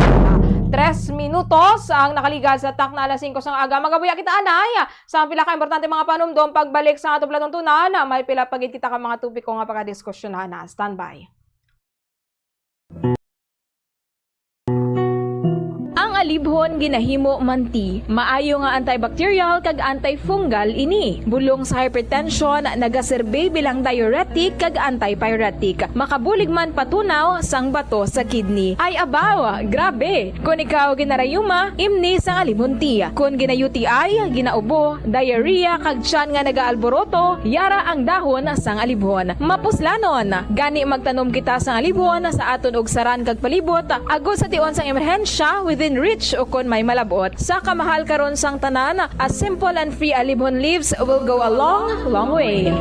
Tres minutos ang nakaligal sa takna alas singko sang aga. Magabuya kita, anay, sa pila ka importante mga panumdom. Pagbalik sa ato palatuntunan, may pila pa gid kita ka mga topiko nga pagkadiskusyonan. Standby. Ang alibhon ginahimo man ti maayo nga antibacterial kag antifungal ini. Bulong sa hypertension, nagaserbi bilang diuretic kag antipyretic. Makabulig man patunaw sang bato sa kidney. Ay abaw, grabe! Kon ikaw ginarayuma, imni sang alibhon ti. Kon gina-U T I, ginaubo, diarrhea, kag tiyan nga nagaalboroto, yara ang dahon sang alibhon. Mapuslanon, gani magtanom kita sang alibhon sa aton ugsaran kag palibot, agod sa tion sang emerhensya within reach o kon may malab-ot. Sa kamahal karon sang tanan, a simple and free alibhon leaves will go a long, long way.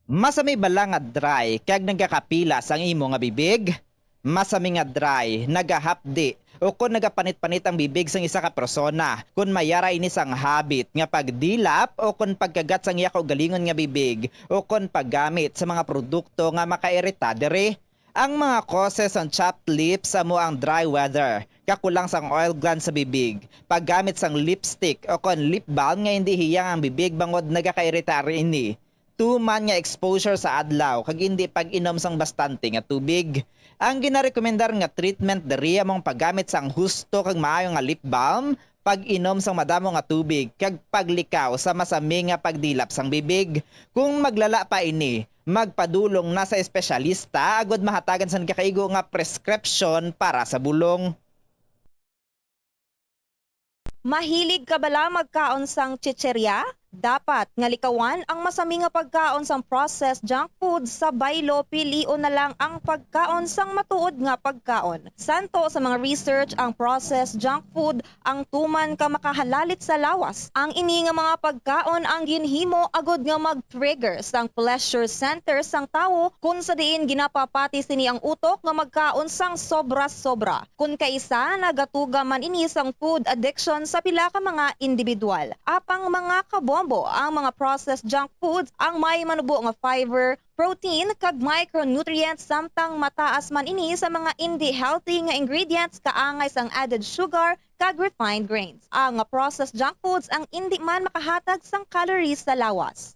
Masami bala nga dry kag nagakapilas ang imo nga bibig? Masami nga dry, nagahapdi, o kon nagapanit-panit ang bibig sang isa ka persona, kon may yara ini sang habit nga pagdilap o kon pagkagat sang iya kaugalingon nga bibig o kon paggamit sa mga produkto nga makairita diri. Ang mga causes sang chapped lips amo ang dry weather, kakulang sang oil gland sa bibig, paggamit sang lipstick o kon lip balm nga indi hiyang ang bibig bangod nagakairita ini, tuman nga exposure sa adlaw kag indi pag-inom sang bastante nga tubig. Ang ginarekomendar nga treatment diri amo ang paggamit sang husto kag maayo nga lip balm, pag-inom sang madamo nga tubig, kag paglikaw sa masami nga pagdilap sang bibig. Kung maglala pa ini, magpadulong na sa espesyalista agud mahatagan sang nagakaigo nga prescription para sa bulong. Mahilig ka bala magkaon sang chichirya? Dapat nga likawan ang masami nga pagkaon sang processed junk food sa baylo, pilion na lang ang pagkaon sang matuod nga pagkaon. Santo sa mga research, ang processed junk food ang tuman ka makahalalit sa lawas. Ang ini nga mga pagkaon ang ginhimo agud nga mag-trigger sang pleasure center sang tawo, kun sa diin ginapapati sini ang utok nga magkaon sang sobra-sobra. Kun kaisa, nagatuga man ini sang food addiction sa pila ka mga indibidwal. Apang mga kabombo, ang mga processed junk foods ang may manubo nga fiber, protein, kag micronutrients, samtang mataas man ini sa mga indi healthy nga ingredients kaangay sang added sugar kag refined grains. Ang processed junk foods ang indi man makahatag sang calories sa lawas.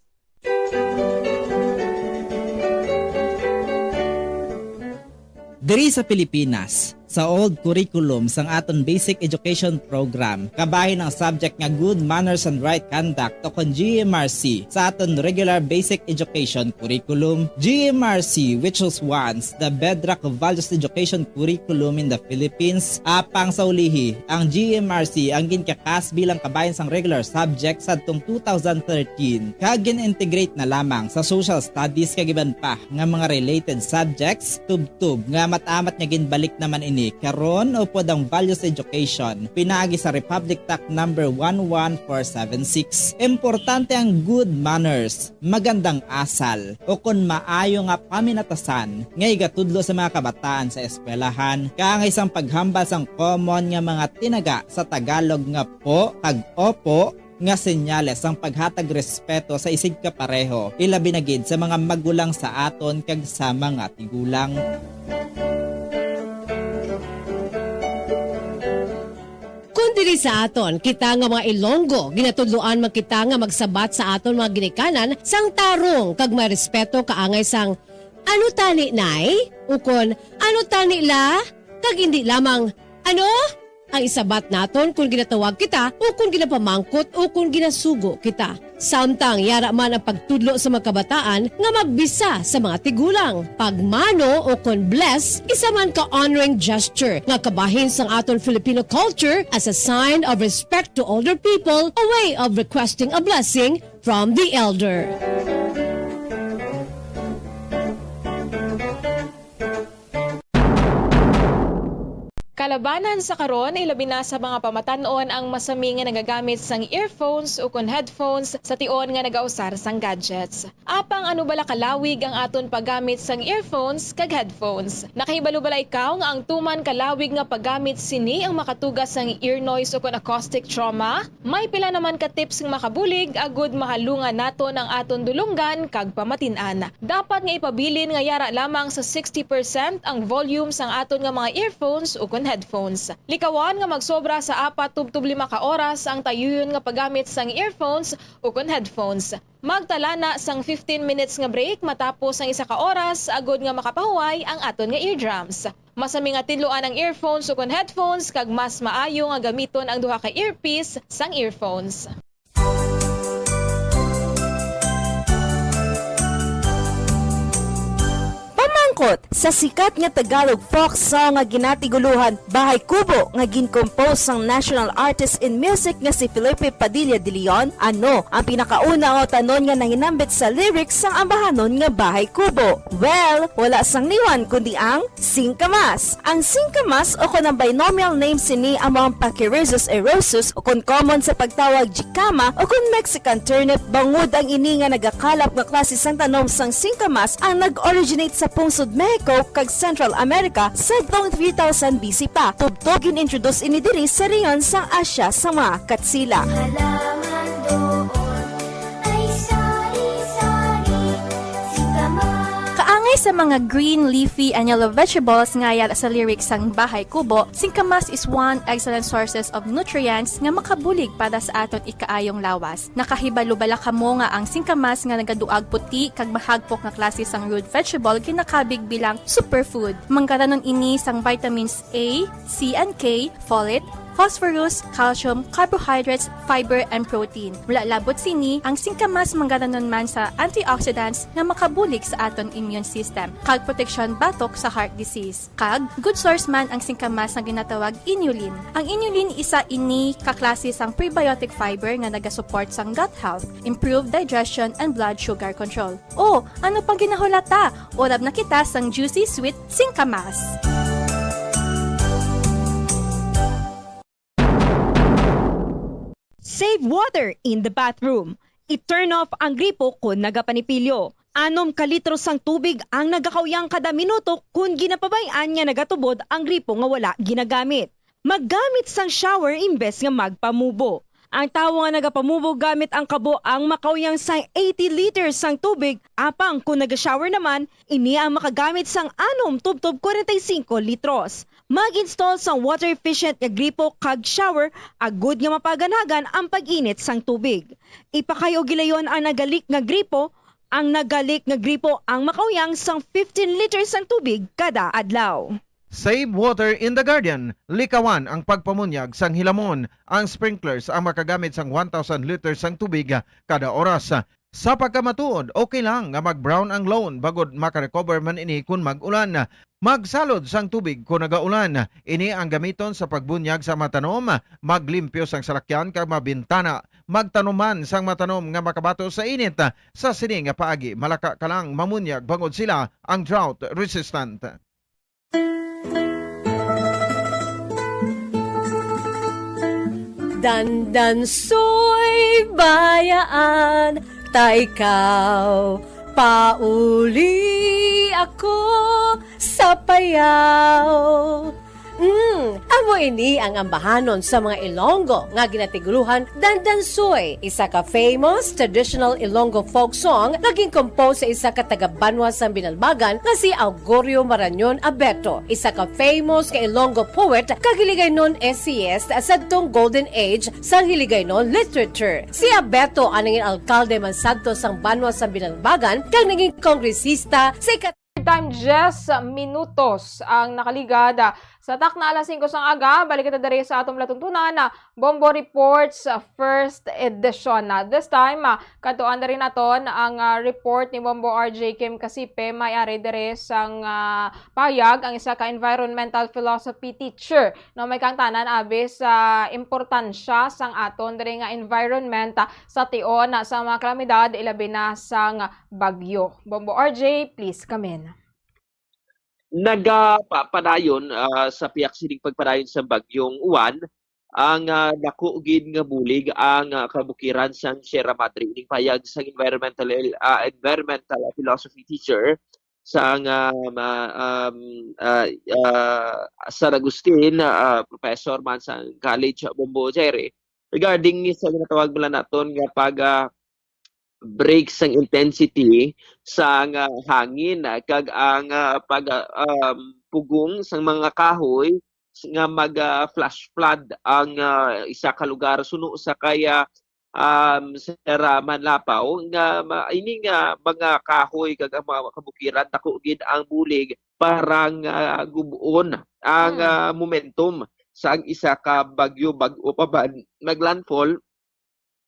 Diri sa Pilipinas, sa old curriculum sang aton basic education program, kabahin ang subject nga Good Manners and Right Conduct o kon G M R C sa aton regular basic education curriculum. G M R C, which was once the bedrock of values education curriculum in the Philippines, apang sa ulihi, ang G M R C ang ginkakas bilang kabahin sang regular subject sadtong two thousand thirteen, kag gin-integrate na lamang sa social studies kag iban pa nga mga related subjects, tubtob nga amat-amat nga ginbalik naman ini karon upod ang values education pinaagi sa Republic Act number one one four seven six. Importante ang good manners, magandang asal, o kon maayo nga paminatasan nga igatudlo sa mga kabataan sa eskwelahan, kaangay sang paghambal sang common nga mga tinaga sa Tagalog nga po kag opo, nga senyales sang paghatag respeto sa isigkapareho, ilabi na gid sa mga magulang sa aton kag sa mga tigulang. Kon diri sa aton, kita nga mga Ilonggo, ginatudloan man kita nga magsabat sa aton mga ginikanan sang tarong kag may respeto kaangay sang, "Ano tani, Nay?" Ukon, "Ano tani, La?" Kag indi lamang, "Ano?" ang isabat naton kon ginatawag kita o kon ginapamangkot o kon ginasugo kita. Samtang yara man ang pagtudlo sa mga kabataan nga magbisa sa mga tigulang. Pagmano o kon bless, isa man ka honoring gesture nga kabahin sang aton Filipino culture as a sign of respect to older people, a way of requesting a blessing from the elder. Kalabanan sa karon, ilabi na sa mga pamatan-on ang masami nga nagagamit sang earphones ukon headphones sa tion nga nagausar sang gadgets. Apang ano bala kalawig ang aton paggamit sang earphones kag headphones? Nakahibalo bala ikaw nga ang tuman kalawig nga paggamit sini ang makatuga sang ear noise ukon acoustic trauma? May pila naman ka tips nga makabulig agud mahalungan naton ang aton dulonggan kag pamatin-an. Dapat nga ipabilin nga yara lamang sa sixty percent ang volume sang aton nga mga earphones ukon headphones. Likawan nga magsobra sa apat tubtob lima ka oras ang tayuyon nga paggamit sang earphones ukon headphones. Magtala na sang fifteen minutes nga break matapos ang isa ka oras agud nga makapahuway ang aton nga eardrums. Masami nga tinluan ang earphones ukon headphones kag mas maayo nga gamiton ang duha ka earpiece sang earphones. Pamangkot, sa sikat nga Tagalog folk song nga ginatiguluhan Bahay Kubo nga gin-compose sang national artist in music nga si Felipe Padilla de Leon, ano ang pinakauna nga utanon nga nahinambit sa lyrics sang ambahanon nga Bahay Kubo? Well, wala sang liwan kundi ang singkamas. Ang singkamas, o kon ang binomial name sini, amo ang Pachyrhizis eriosus, o kon common sa pagtawag jicama, o kon Mexican turnip, bangod ang ini nga nagakalap nga klase sang tanom sang singkamas ang nag-originate sa pungsod Mexico kag Central America sadtong three thousand B C pa. Tubtob gin-introduce ini diri sa rehiyon sang Asia sa mga Katsila. Halaman doon ay sari-sari, singkamas. Kaangay sa mga green, leafy, and yellow vegetables nga yara sa lyrics sang Bahay Kubo, singkamas is one excellent sources of nutrients nga makabulig para sa aton ikaayong lawas. Nakahibalo bala kamo nga ang singkamas nga nagaduag puti kag mahagpok nga klase sang root vegetable ginakabig bilang superfood? Manggaranon ini sang vitamins A, C, and K, folate, phosphorus, calcium, carbohydrates, fiber, and protein. Wala labot sini, ang singkamas manggaranon man sa antioxidants nga makabulig sa aton immune system kag proteksyon batok sa heart disease. Kag good source man ang singkamas nga ginatawag inulin. Ang inulin isa ini ka klase sang prebiotic fiber nga nagasupport sang gut health, improve digestion, and blood sugar control. O, ano pang ginahulata? Urab na kita sang juicy sweet singkamas. Save water in the bathroom. I-turn off ang gripo kon nagapanipilyo. Anom ka litro sang tubig ang nagakauyang kada minuto kon ginapabay-an nga nagatubod ang gripo nga wala ginagamit. Maggamit sang shower imbes nga magpamubo. Ang tawo nga nagapamubo gamit ang kabo ang makauyang sang eighty liters sang tubig, apang kon naga-shower naman, ini ang makagamit sang anom tubtob kwarenta y singko litros. Mag-install sang water-efficient nga gripo kag shower agud nga mapaganhagan ang pag-init sang tubig. Ipakay-o gilayon ang nagalik nga gripo. Ang nagalik nga gripo ang makauyang sang fifteen liters sang tubig kada adlaw. Save water in the garden. Likawan ang pagpamunyag sang hilamon. Ang sprinklers ang makagamit sang one thousand liters sang tubig kada oras. Sa pagkamatuod, okay lang nga mag-brown ang lawn bangod makarecover man ini kon mag-ulan. Magsalod sang tubig kon nagaulan. Ini ang gamiton sa pagbunyag sa mga tanom, maglimpyo sang salakyan kag mga bintana. Magtanom man sang mga tanom nga makabato sa init. Sa sini nga paagi, malaka ka lang mamunyag bangod sila ang drought resistant. Dandansoy, bayaan ta ikaw, pauli ako sa payaw. Mm, amo ini ang ambahanon sa mga Ilonggo nga ginatiguluhan Dandansoy, isa ka famous traditional Ilonggo folk song nga gin-compose sa isa ka taga-banwa sang Binalbagan nga si Augurio Marañon Abeto, isa ka famous ka Ilonggo poet kag Hiligaynon essayist sadtong golden age sang Hiligaynon literature. Si Abeto ang nangin alkalde man sadto sang banwa sang Binalbagan kag naging kongresista sa ika- Time, diyes minutos ang nakaligad sa takna alas singko sang aga. Balik kita diri sa atong palatuntunan, ah, Bombo Reports, ah, first edition. Ah, this time, ah, kadtuan na rin naton ang, ah, report ni Bombo R J Kim Kasipe, may ari diri sang, ah, payag, ang isa ka environmental philosophy teacher, no, may kaangtanan abi sa importansya sang aton diri nga environment, ah, sa tion, ah, sa mga kalamidad, ilabi na sang bagyo. Bombo R J, please come in. Nagapapadayon, ah, sa pihak sining pagpadayon sa Bagyong Juan, ang, ah, dako gid nga bulig ang, ah, kabukiran sang Sierra Madre. Ining payag sang environmental, ah, environmental philosophy teacher sang, ah, ma-, um, ah, ah, San Agustin, ah, professor man sa college, Bombo Jerry, regarding sa ginatawag nila naton nga pag, ah, break sang intensity sang, ah, hangin, ah, kag ang, ah, pag, ah, um, pugong sang mga kahoy s-, nga mag, ah, flash flood ang, ah, isa ka lugar suno sa kay, ah, um, Sierra Manlapaw nga ma-, ini nga mga kahoy kag ang mga kabukiran dako gid ang bulig para nga gub-on ang, Hmm. ah, momentum sa ang isa ka bagyo bag-o pa man naglandfall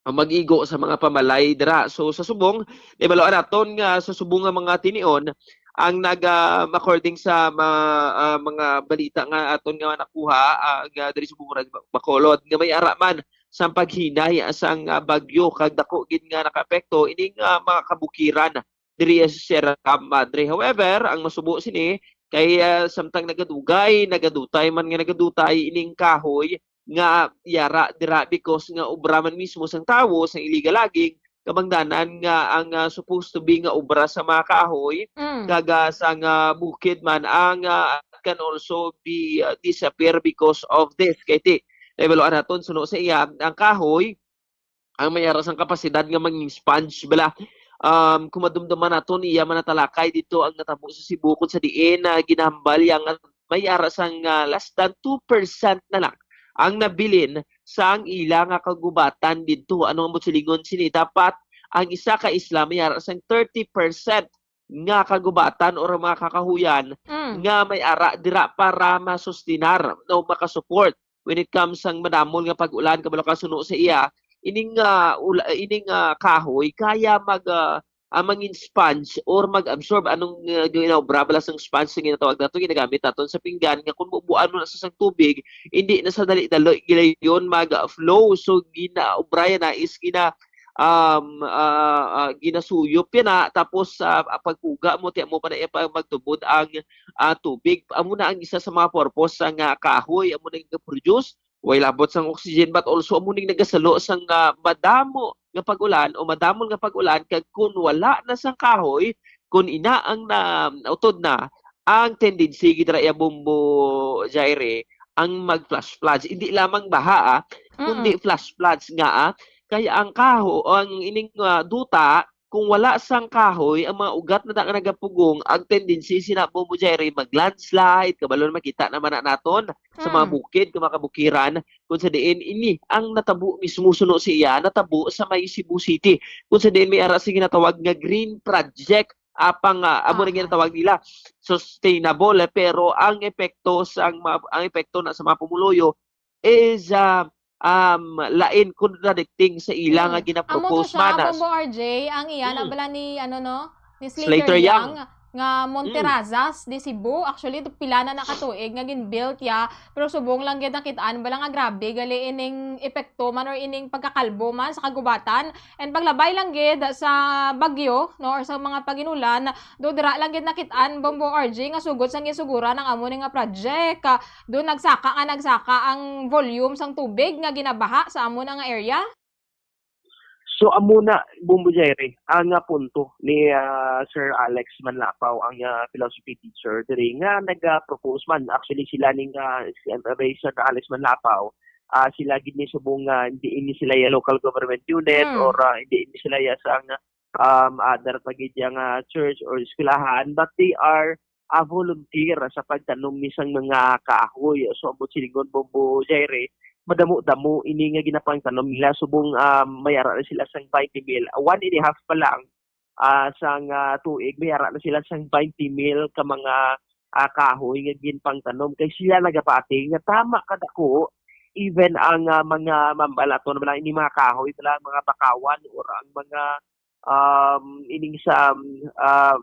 ang mag-igo sa mga pamalay dira. So, sa subong, nahibaluan naton nga sa subong nga mga tinion, ang nag, ah, according sa ma-, ah, mga balita nga aton nga nakuha, ah, nga diri sa Bumurag, Bacolod, nga may ara man sang paghinay sang, ah, bagyo kag dako gid nga nakaapekto ining, ah, mga kabukiran diri sa Sierra Madre. However, ang masubo sini kay, ah, samtang nagadugay, nagadutay man nga nagadutay ining kahoy nga yara dira because nga obra man mismo sang tawo, sang illegal logging, kabangdanan nga ang, ah, supposed to be nga obra sa mga kahoy, Mm. kag, ah, sang, ah, bukid man ang, ah, can also be, ah, disappear because of this. Kay ti, nahibaluan naton, suno sa iya, ang kahoy, ang may ara sang kapasidad nga maging sponge bala. Um, kung madumduman naton, iya man natalakay dito ang natabo sa Cebu, kung sa diin na ginahambal iya nga may ara sang, ah, less than two percent na lang ang nabilin sang ila nga kagubatan didto. Ano ang busilingon sini? Dapat ang isa ka isla may ara sang thirty percent nga kagubatan or mga kakahuyan Mm. nga may ara dira para masustinar o makasupport when it comes sang madamol nga pag-ulan, kabalo ka, suno sa iya, ining, ah, ula-, ining, ah, kahoy kaya mag, ah, ah, mangin sponge or mag-absorb. Anong, ah, ginaobra bala sang sponge nga ginatawag nato, ginagamit naton sa pinggan, nga kung bubuan mo na sa sang tubig, hindi na sa dali-dali gilayon mag-flow. So, ginaobra yan na is gina-, um, ah, ah, ginasuyop yan na. Tapos, ah, ah, pagkuga mo, tiyan mo pa na iya pa magtubod ang, ah, tubig. Amo na ang isa sa mga purpose sang, ah, kahoy. Amo na yung produce, way labot sang oxygen, but also amo ning nagasalo sang, ah, madamo nga pag-ulan o madamol nga pag-ulan, kag kun wala na sang kahoy, kun ina ang na-, utod na, ang tendency gid ra iya, Bombo Jaire, ang mag-flash floods. Hindi lamang baha, ah, kundi Mm. flash floods nga, ah. Kaya ang kaho-, ang ining, ah, duta, kung wala sang kahoy, ang mga ugat na da nga nagapugong, ang tendency sina, Bombo Jaire, mag-landslide, kabalo na makita naman na naton sa mga Mm. bukid, sa mga kabukiran, kung sa diin ini ang natabo mismo suno sa iya, natabo sa may Cebu City, kung sa diin may ara sa ginatawag nga green project, apang, ah, amo rin Okay. ginatawag nila sustainable, eh, pero ang epekto sa, ang mga, ang epekto na sa mga pumuluyo is, ah, um, lain, contradicting sa ila nga Mm. Amo to ginapropose siya, man as Bombo R J, ang iya na Mm. bala ni, ano, no? Ni Slater Slater Young. Young nga Mm. Monterrazas de Cebu. Actually, to pila na nakatuig nga gin-built ya, pero subong lang gid nakitaan bala nga grabe gali ining epekto man or ining pagkakalbo man sa kagubatan. And paglabay lang gid sa bagyo, no, or sa mga pag-inulan, do dira lang gid nakit-an, Bombo R J, nga sugot sang ginsuguran ang amo ni nga project. Ah, do nagsaka nga nagsaka ang volume sang tubig nga ginabaha sa amo na nga area? So, amo na, Bombo Jaire, ang, ah, punto ni, ah, Sir Alex Manlapaw, ang, ah, philosophy teacher diri, nga nag-propose man. Actually, sila ning, ah, si M R A Sir Alex Manlapaw, ah, sila gid ni subong nga hindi ini sila ya local government unit Mm. or, ah, hindi ini sila ya sa, um, other pa gid ya nga church or eskwelahan, but they are, ah, volunteer sa pagtanom ni sang mga kahoy. So, ambot silingon, Bombo Jaire, madamo-damo ini nga ginapangtanom nila. Subong, um, may ara na sila sang twenty mil, one and a half pa lang, ah, sang, ah, tuig, may ara na sila sang twenty mil ka mga, ah, kahoy nga ginpangtanom. Kay sila nagapati nga tama kadako, even ang, ah, mga mambalaton, wala ini mga kahoy, wala ang mga bakawan or ang mga, um, ining sa, ah,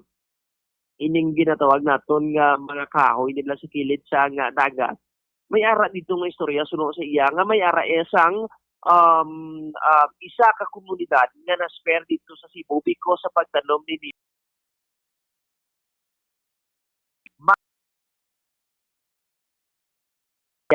ining ginatawag naton nga mga kahoy nila sa kilid sa nga dagat. May ara dito nga istorya suno sa iya nga may ara iya sang, um, ah, isa ka komunidad nga na-spare dito sa Cebu because sa pagtanom ni, ni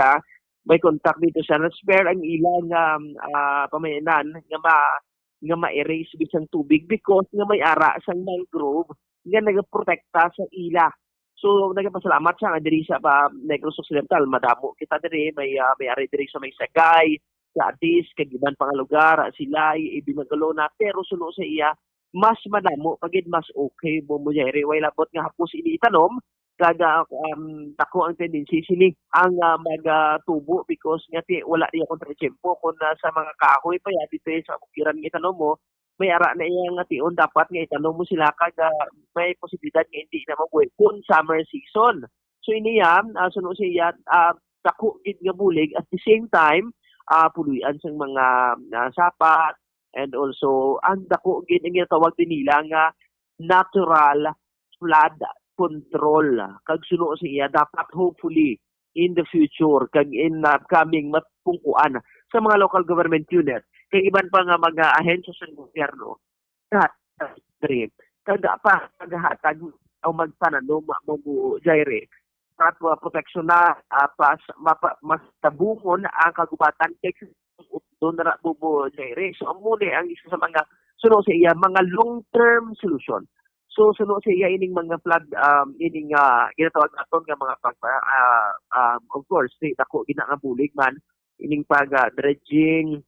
siya, may contact dito siya, na-spare ang ilang, um, ah, pamayanan nga ma-, nga ma-erase bisan tubig because nga may ara sang mangrove nga nagaprotekta sa ila. So, nagapasalamat siya nga diri sa pa Negros Occidental, madamo kita diri, may, ah, may ari diri sa may Sagay, sa Atis, kag iban pa nga lugar, ah, Silay, Ibinagolona, pero suno sa iya, mas madamo pa gid, mas okay, Bombo Jairi, way labot nga hapos ini itanom, kag, ah, um, dako ang tendency sini ang, ah, mag, ah, tubo because nga ti-, wala niya kontra tiyempo. Kung, ah, sa mga kahoy pa yan, dito sa bukiran nga itanom mo, may ara na iya nga tion, dapat nga itanom mo sila kag, ah, may posibilidad nga hindi na mabuhi kung summer season. So, ini yan, ah, suno sa iya, ah, dako gid nga bulig. At the same time, ah, puloy-an sang mga, ah, sapat, and also ang dako gid ang ginatawag din nila nga natural flood control. Kag suno sa iya, dapat hopefully in the future, kag in upcoming, mapungkuan sa mga local government unit, kag iban pa nga mga ahensya sa gobyerno, sa trip, kag pa maghatag o magpananom mo, mo, Jaire, para proteksyon na, ah, pas, mapa, mas tabungon ang kagubatan kay doon na ra, Bombo Jaire. So, amo ni ang isa sa mga suno sa iya, mga long-term solution. So, suno sa iya ining mga flood, um, ining, ah, ginatawag naton nga mga pag, ah, um, of course, di dako gina nga bulig man ining pag, ah, dredging,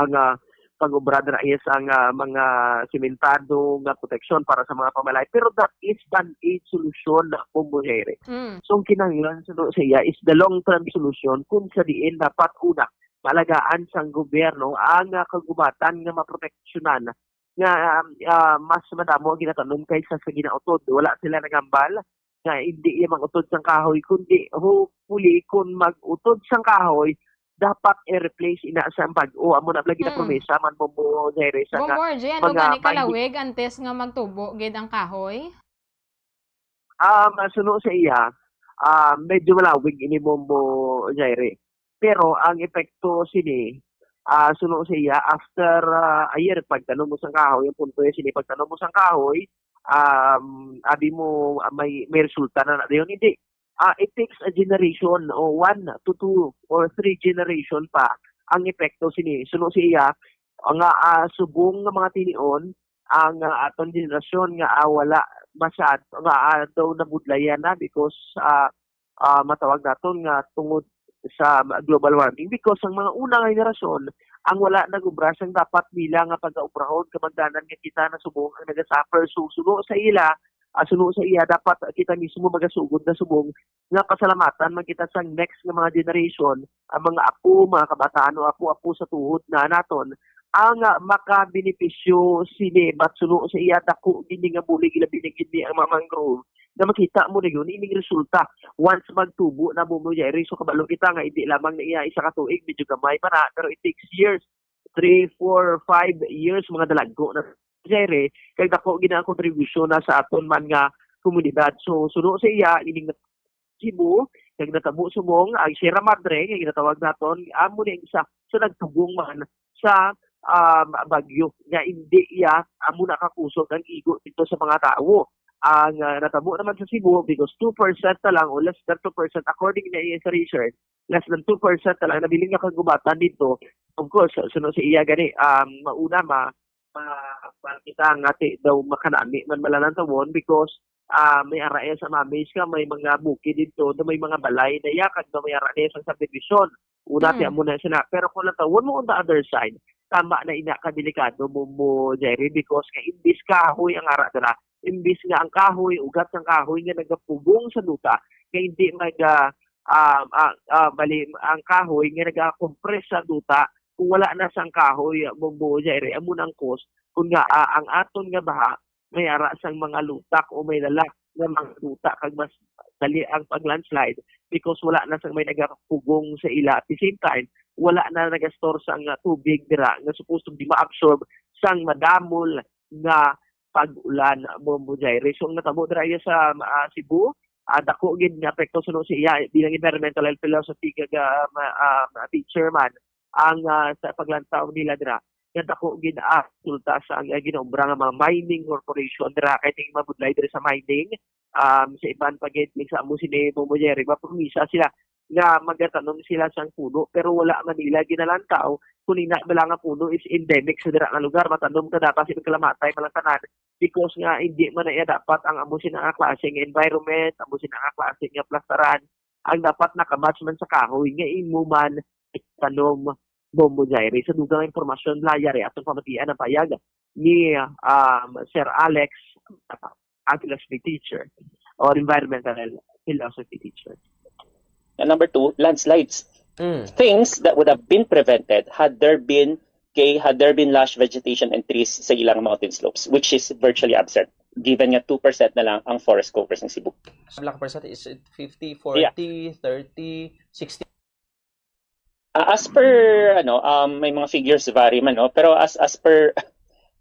ang, ah, pag-obra dira is ang, ah, mga simentado nga proteksyon para sa mga pamalayan. Pero that is band-aid solution na, Bombo Jaire. Mm. So, ang kinahanglan suno sa iya is the long-term solution kung sa diin dapat una maalagaan sang gobyerno ang, ah, kagubatan nga maproteksyonan nga, ah, ah, mas madamo ang ginatanom kaysa sa ginautod. Wala sila nagambal nga hindi iya mag-utod sang kahoy, kundi hopefully kung mag-utod sang kahoy, dapat i-replace ina sa bag-o. Amo na lang gid ang Hmm. promesa man, Bombo Jaire, sa nga Bombo R J, ano mga gani may kalawig antes nga magtubo gid ang kahoy? Ah, masuno sa iya, ah, medyo malawig ini, Bombo Jaire. Pero ang epekto sini, ah, suno sa iya, after, ah, a year, pagtanom mo sang kahoy, ang punto niya sini, pagtanom mo sang kahoy, um, abi mo, ah, may, may resulta na na dayon. Hindi. Ah, it takes a generation o one to two or three generation pa ang epekto sini. Suno sa iya, nga, ah, subong nga mga tinion, ang, ah, aton generasyon nga, ah, wala masyad-, nga, ah, daw nabudlayan na because, ah, ah, matawag naton nga tungod sa global warming, because ang mga una nga henerasyon ang wala nag-obra sang dapat nila nga pagaobrahon, kabangdanan nga kita na subong ang nagasuffer. So, suno sa ila, ah, suno sa iya, dapat kita mismo magasugod na subong nga pasalamatan man kita sang next nga mga generation, ang mga apo, mga kabataan o apo-apo sa tuhod na naton, ang, ah, makabenepisyo sini. But suno sa iya, dako gini nga bulig, labi na gini ang mga mangrove na makita mo na yun, ining resulta. Once magtubo na, Bombo Jaire, so kabalo kita nga hindi lamang na iya isa ka tuig, medyo gamay pa na, pero it takes years, three, four, five years, mga dalagko na, Jaire, kag dako gina ang kontribusyon na sa aton man nga komunidad. So, suno sa iya, ining Cebu, kag natabo subong ang Sierra Madre, nga ginatawag naton, amo ni ang isa sa nagtubong man sa, um, bagyo, nga hindi iya amo nakakusog ang igo dito sa mga tawo. Ang, ah, natabo naman sa Cebu, because two percent na lang o less than two percent, according na iya sa research, less than two percent na lang nabilin nga kagubatan dito. Of course, suno sa iya gani, um, mauna ma, ma, ma, kita nga ti daw makanami man malalantawon because, ah, may ara iya sa Mamis nga may mga bukid dito, na may mga balay na iya, kag may ara niya sa subdivision. Una, Hmm. ti amo na sila. Pero kung lantawon mo on the other side, tama na ina ka delikado, Bombo Jaire, because nga imbis kahoy ang ara dira, imbis nga ang kahoy, ugat sang kahoy nga nagapugong sa duta, nga hindi mag, ah, ah, ah, ah, bali, ang kahoy nga nagakompress sa duta, kung wala na sang kahoy, ah, Bombo Jaire, amo nang cause, kung nga, ah, ang aton nga baha, may ara sang mga lutak o may lalak nga mga duta, kag mas dali ang pag-landslide because wala na sang may nagapugong sa ila. At the same time, wala na nagastore sang, ah, tubig dira nga supposed to be ma-absorb sang madamol nga pag-ulan, Bombo Jaire. So, ang natabo dira iya sa, ah, Cebu, ah, dako gid nga epekto suno sa iya bilang environmental health philosophy kag, ah, ma-, ah, teacher man ang, ah, sa paglantaw nila dira. Nga dako gid ang resulta sa ang, ah, ginaobra nga mga mining corporation dira, kay ting mabudlay diri sa mining, um, sa iban pa gid, sa amo sini, Bombo Jaire, mapromisa sila nga magatanom sila sang puno, pero wala man nila ginalantaw kung ina bala nga puno is endemic sa dira nga lugar, matanom ka dapat sa kalamatay man lang tanan, because nga hindi man na iya dapat ang amo sina nga klase nga environment, amo sina nga klase nga plastaran, ang dapat nakamatch man sa kahoy nga imo man tanom, Bombo Jairi. Sa dugang impormasyon, la yari atong pamatian ang payag ni, um, Sir Alex, uh, a philosophy teacher or environmental philosophy teacher. And number two, landslides. Mm. Things that would have been prevented had there been, okay, had there been lush vegetation and trees sa ilang mountain slopes, which is virtually absent. Given nga two percent na lang ang forest covers ng Cebu. Black percent is it fifty, forty, thirty, sixty? Uh, as per, ano, um, may mga figures vary man, no? Pero as as per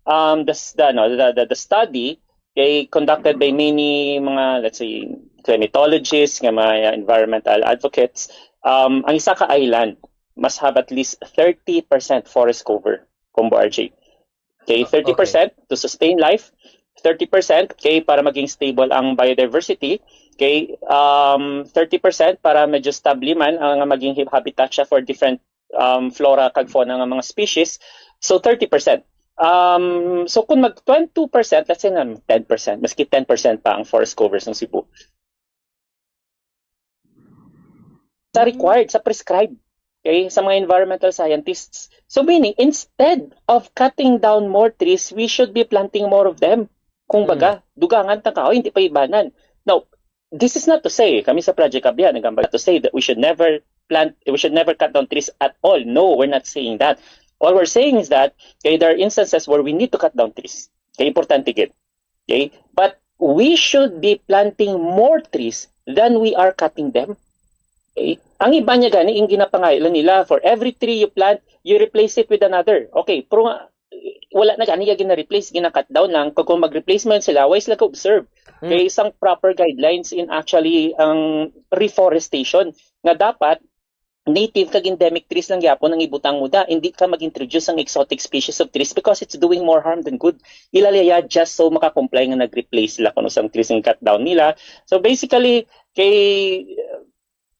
um, the, s- the, ano, the, the, the study, okay, conducted by many mga, let's say, climatologists, nga mga environmental advocates, um, ang isa ka island must have at least thirty percent forest cover, Bombo R J. Okay, thirty percent to sustain life, thirty percent, okay, para maging stable ang biodiversity, okay, um, thirty percent para medyo stable man ang maging hab- habitat siya for different um, flora kag fauna nga mga species. So, thirty percent. Um, so, kung mag twenty-two percent, let's say na ten percent, maski ten percent pa ang forest covers ng Cebu, sa required, sa prescribed, okay, sa mga environmental scientists. So, meaning, instead of cutting down more trees, we should be planting more of them. Kung baga, dugangan ta kahoy, hindi pa ibanan. Now, this is not to say, kami sa Project Abya, nagambal to say that we should never plant, we should never cut down trees at all. No, we're not saying that. All we're saying is that, okay, there are instances where we need to cut down trees. Okay, importante gid. Okay? But we should be planting more trees than we are cutting them. Okay? Ang iba niya gani, yung ginapangailan nila, for every tree you plant, you replace it with another. Okay, pero nga, wala na gani yung gina-replace, gina-cut down lang. Kung, kung mag-replace man sila, why sila ka-observe? Hmm. Kay isang proper guidelines in actually ang reforestation nga dapat native kag endemic trees lang gyapon ang ibutang mo da. Hindi ka mag-introduce ang exotic species of trees because it's doing more harm than good. Ilalaya just so maka-comply nga nag-replace sila kung usang trees ang cut down nila. So basically, kay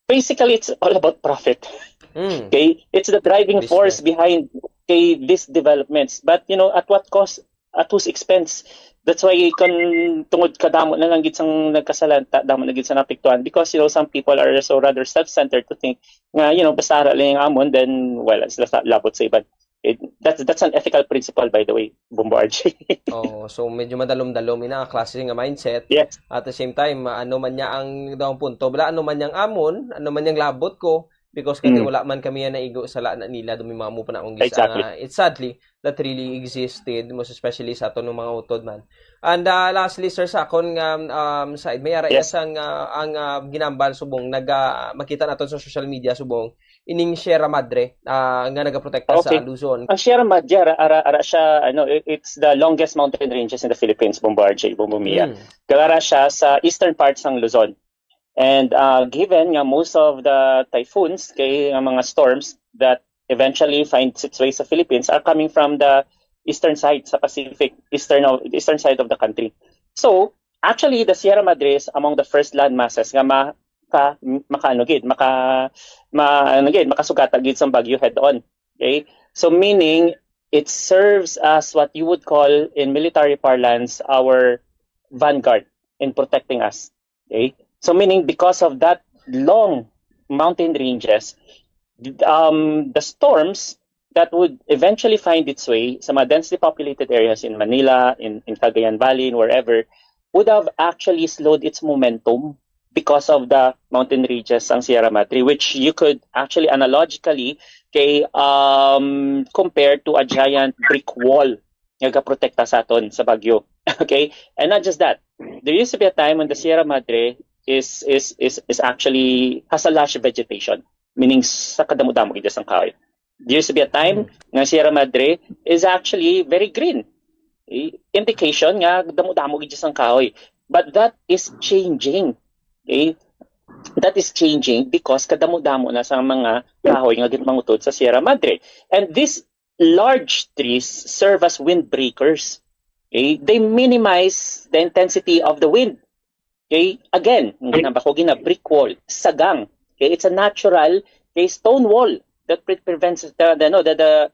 basically it's all about profit. Mm. Okay? It's the driving Business. Force behind, okay, these developments. But you know, at what cost? At whose expense? That's why kan tungod kadamo na lang gid sang nagkasalanta, damo na gid sa napiktuan because you know some people are so rather self-centered to think nga you know basta ara lang yung amon then wala sila sa labot sa iban. It, that's that's an ethical principle by the way, Bombo R J. Oh, so medyo madalom-dalom ina ang klase nga mindset. Yes. At the same time, ano man niya ang daw ang punto, bala ano man yang amon, ano man yang labot ko, because kati Mm. wala man kami yan naigo sa la na nila dumi mga mo pa na akong gisa Exactly. Nga, it's sadly that really existed, most especially sa aton mga utod man. And uh, lastly, sir, sa akon nga um, side, may ara Yes. sang uh, ang uh, ginambal subong naga makita naton sa social media subong ining Sierra Madre uh, nga nagaprotekta sa Okay. Luzon. Ang Sierra Madre, ara, ara, ara siya, ano, it- it's the longest mountain ranges in the Philippines, Bombo R J, Bombo Mia. Mm. Kag ara siya sa eastern parts ng Luzon. And uh, given nga most of the typhoons, kay nga mga storms that eventually find its way sa Philippines are coming from the eastern side sa Pacific, eastern of eastern side of the country. So, actually the Sierra Madre is among the first land masses nga maka makaano gid, maka ma, ano gid, makasugata gid sa bagyo head on. Okay? So meaning it serves as what you would call in military parlance our vanguard in protecting us. Okay? So meaning because of that long mountain ranges, um, the storms that would eventually find its way sa mga densely populated areas in Manila, in, in Cagayan Valley, in wherever, would have actually slowed its momentum because of the mountain ranges ang Sierra Madre, which you could actually analogically kay um, compare to a giant brick wall nga gaprotekta sa aton sa bagyo. Okay? And not just that, there used to be a time when the Sierra Madre is is is is actually has a lush vegetation, meaning sa kadamo-damo gid sang kahoy. There used to be a time nga Sierra Madre is actually very green. I- Indication nga damo-damo gid sang kahoy. But that is changing. Okay? That is changing because kadamo-damo na sa mga kahoy nga ginmangutod sa Sierra Madre. And these large trees serve as windbreakers. Okay? They minimize the intensity of the wind. Okay? Again, ang ginambal ko gina brick wall, sagang. Okay, it's a natural, okay, stone wall that pre- prevents the, the, no, the, the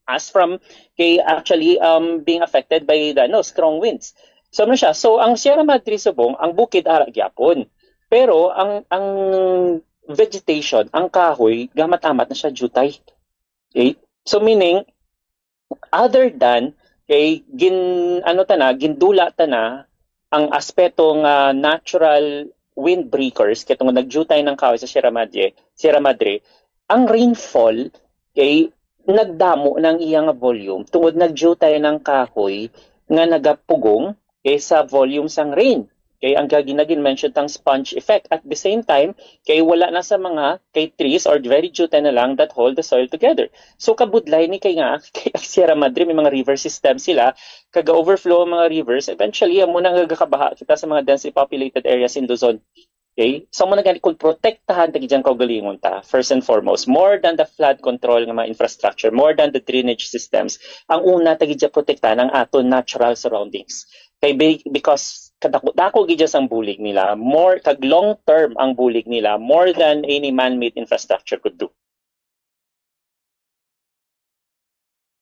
us from, okay, actually, um, being affected by the, no, strong winds. So, ano siya? So, ang Sierra Madre subong, ang bukid ara gyapon. Pero ang ang vegetation, ang kahoy, gamat-amat na siya jutay. Okay? So, meaning, other than kay gin ano ta na, gindula ta na ang aspeto nga natural windbreakers kay tungod nagjutay ng kahoy sa Sierra Madre, Sierra Madre, ang rainfall kay nagdamo ng iyang volume tungod nagjutay ng kahoy nga nagapugong kay sa volume sang rain. Kay ang gagi naging mentioned ang sponge effect. At the same time, kay wala na sa mga kay trees or very jutay na lang that hold the soil together. So kabudlay ni kay nga kay ang Sierra Madre may mga river system sila, kaga overflow ang mga rivers, eventually amo na nga gakabaha kita sa mga densely populated areas in Luzon. Okay? So mo na gani kung protektahan ta gid ang kaugalingon ta, first and foremost, more than the flood control nga mga infrastructure, more than the drainage systems, ang una ta gid protektahan ang aton natural surroundings. Kay be- because kadako-dako gid sang bulig nila, more kag long term ang bulig nila more than any man-made infrastructure could do.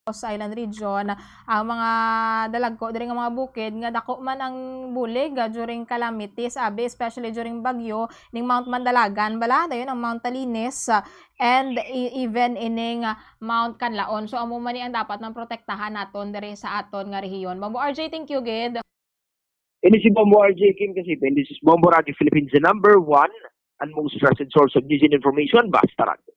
Sa Island Region, ang mga dalagko diri nga mga bukid nga dako man ang bulig, ah, during calamities, abi, especially during bagyo, ning Mount Mandalagan bala, dayon ang Mount Talinis, ah, and e- even ining, ah, Mount Canlaon. So amo man ni ang dapat nang protektahan naton diri sa aton nga rehiyon. Bombo R J, thank you gid. Ini si Bombo R J Kim Kasipe, and this is Bombo Radio Philippines, the number one and most trusted source of news and information, basta radyo.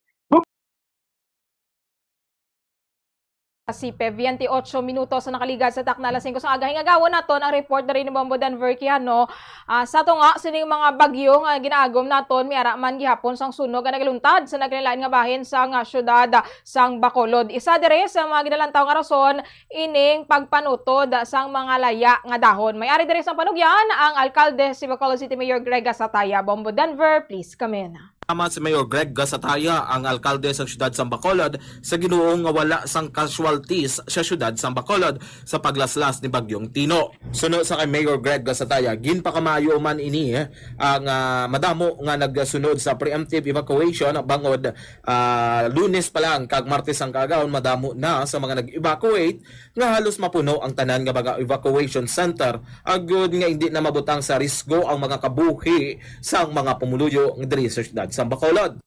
Kasipe, veintiocho minutos na nakaligad sa takna alas singko sa aga. Hingagawon naton ang report diri ni Bombo Denver Quijano. Ah, sa tunga sining mga bagyo nga ginaagom naton, may ara man gihapon sang sunog nga nagaluntad sa naglain-lain nga bahin sang, ah, syudad sang Bacolod. Isa diri sa mga ginalantaw nga rason ining pagpanutod sang mga laya nga dahon. May ari diri sang panugyan ang alkalde, si Bacolod City Mayor Greg Gasataya. Bombo Denver, please come in. Tama si Mayor Greg Gasataya, ang alkalde sa siyudad sang Bacolod, sa Ginoo nga wala sang casualties sa siyudad sang Bacolod sa paglaslas ni Bagyong Tino. Suno sa kay Mayor Greg Gasataya, ginpakamaayo man ini ang, ah, madamo nga nagsunod sa preemptive evacuation bangod, ah, Lunes pa lang kag Martes ang kaagahon madamo na sa mga nag-evacuate nga halos mapuno ang tanan nga mga evacuation center, agud nga indi na mabutang sa risgo ang mga kabuhi sang mga pumuluyo nga diri sa siyudad sang Bacolod.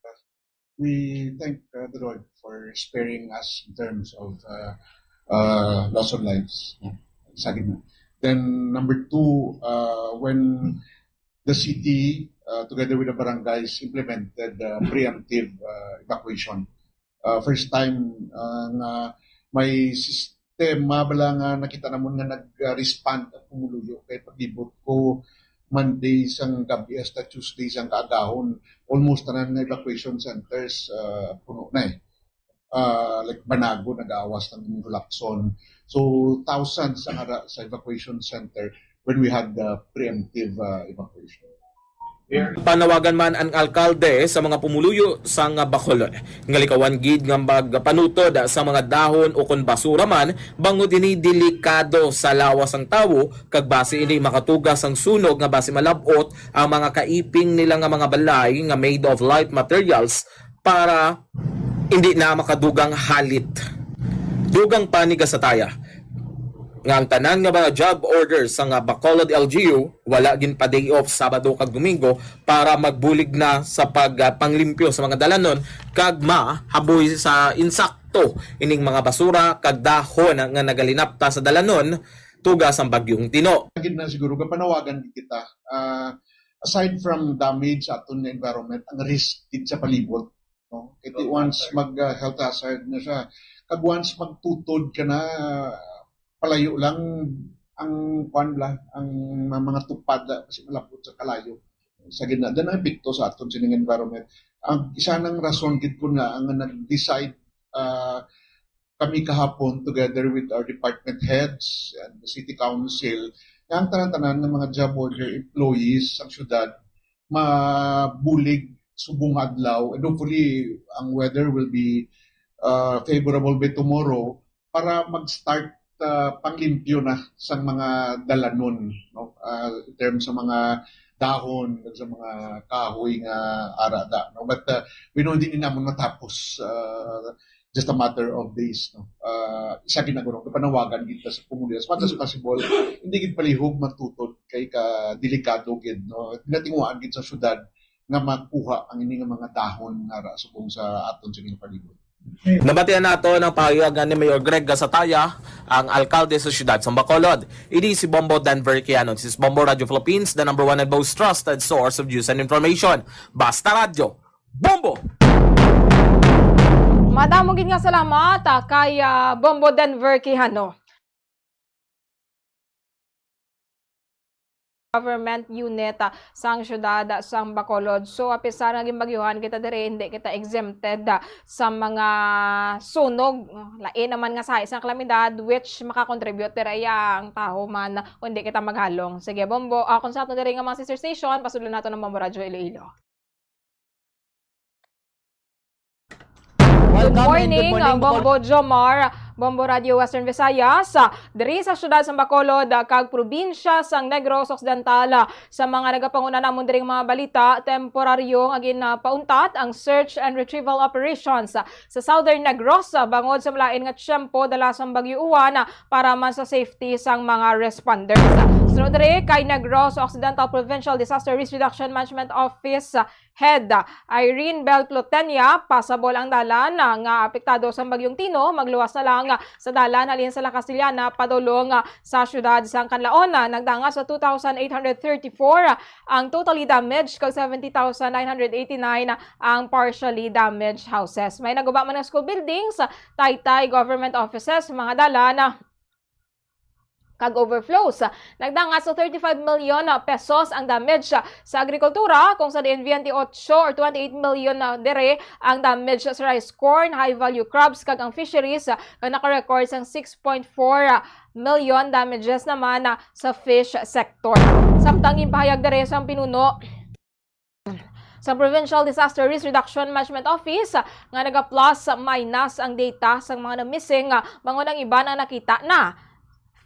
We thank uh, the Lord for sparing us in terms of uh, uh, loss of lives. Sa gitna. Then number two, uh, when the city uh, together with the barangays implemented the preemptive uh, evacuation. Uh, first time uh, nga may sistema bala nga nakita namon nga nag-respond ang pumuluyo kay paglibot ko Monday sang gabi hasta Tuesday sang kaagahon, almost tanan nga evacuation centers uh, puno na eh. Uh, like Banago nag-aawas ng Lacson. So thousands ang ara sa evacuation center when we had the preemptive uh, evacuation. Panawagan man ang alkalde sa mga pumuluyo sang Bacolod nga likawan gid nga magpanutod sa mga dahon ukon basura man, bangod ini delikado sa lawas sang tawo, kag basi ini makatuga sang sunog nga basi malab-ot ang mga kaiping nila nga mga balay nga made of light materials para indi na makadugang halit. Dugang pa ni Gasataya nga ang tanan nga mga job orders sang Bacolod L G U wala ginpa-day off Sabado kag Domingo para magbulig na sa pagpanglimpyo sa mga dalanon kag mahaboy sa insakto ining mga basura kag dahon nga nagalinapta sa dalanon tuga sang Bagyong Tino. Gid na siguro gapanawagan gid kita, ah, aside from damage sa aton nga environment, ang risk gid sa palibot, no? Kay ti once mag ah, health hazard na siya, kag once magtutod ka na, palayo lang ang kwan bala, ang mga, mga tupad ah, kasi malapot sa kalayo sa gitna. Then ang epekto sa aton sining environment. Ang isa nang rason gid ko nga ang nag-decide ah, kami kahapon together with our department heads and the city council, nga ang tanan-tanan nga mga job order employees sa syudad mabulig subong adlaw, and hopefully ang weather will be uh, favorable by tomorrow para mag-start uh, panglimpyo na sa mga dalanon, no? Uh, in terms sa mga dahon, kag sa mga kahoy nga ara da, no? But, uh, we know, hindi ni naman matapos, uh, just a matter of days, no? Uh, isa gid na guro, kapanawagan gid ta sa komunidad, as much as possible, hindi gid palihog matutod kay ka delikado gid, no? Ginatinguhaan gid sa syudad nga makuha ang ini nga mga dahon nga ara subong sa aton sa ginapalibot. Nabatian nato ang pahayag ni Mayor Greg Gasataya, ang alkalde sa siyudad sang Bacolod. Ini si Bombo Denver Quijano. This is Bombo Radio Philippines, the number one and most trusted source of news and information. Basta Radyo, Bombo! Madamo gid nga salamat, ah, kay, ah, Bombo Denver Quijano. Government unit, ah, sang siyudad, ah, sang Bacolod. So, apisar nga ginbagyuhan kita diri, hindi kita exempted, ah, sa mga sunog. Lain naman nga sa isang kalamidad, which makakontribute diri ang tawo man, kung hindi kita maghalong. Sige, Bombo, ah, kung sa ato diri nga mga sister station, pasudlan nato ng Bombo Radyo Iloilo. Good morning, uh, Bombo Jomar, Bombo Radio Western Visayas. Uh, diri sa siyudad sang Bacolod, uh, kag probinsya sang Negros Occidental, uh, sa mga nagapanguna namon diri nga mga balita, temporaryo nga ginapauntat ang search and retrieval operations, uh, sa Southern Negros, uh, bangod sa malain nga tiyempo dala sang Bagyo Uwan, uh, para man sa safety sang mga responders. Uh, sunod diri kay Negros Occidental Provincial Disaster Risk Reduction Management Office, uh, Head, Irene Bel Plotenia, pasabol ang dalan nga apektado sang Bagyong Tino, magluwas na lang sa dalan halin sa La Castellana padulong sa siyudad sang Canlaon. Nagdangat sa two thousand eight hundred thirty-four ang totally damaged kag seventy thousand nine hundred eighty-nine ang partially damaged houses. May naguba man nga school buildings, taytay government offices, mga dalan, kag overflows. Nagdangat sa thirty-five million pesos ang damage sa agrikultura, kung sa diin twenty-eight or twenty-eight million na dere ang damage sa rice corn, high value crops, kag ang fisheries, ah, nga naka-record sang six point four million damages naman, ah, sa fish sector. Samtang ginpahayag dere sang pinuno sa Provincial Disaster Risk Reduction Management Office, ah, nga naga-plus minus ang data sang mga na-missing, ah, bangod ang iban ang nakita na.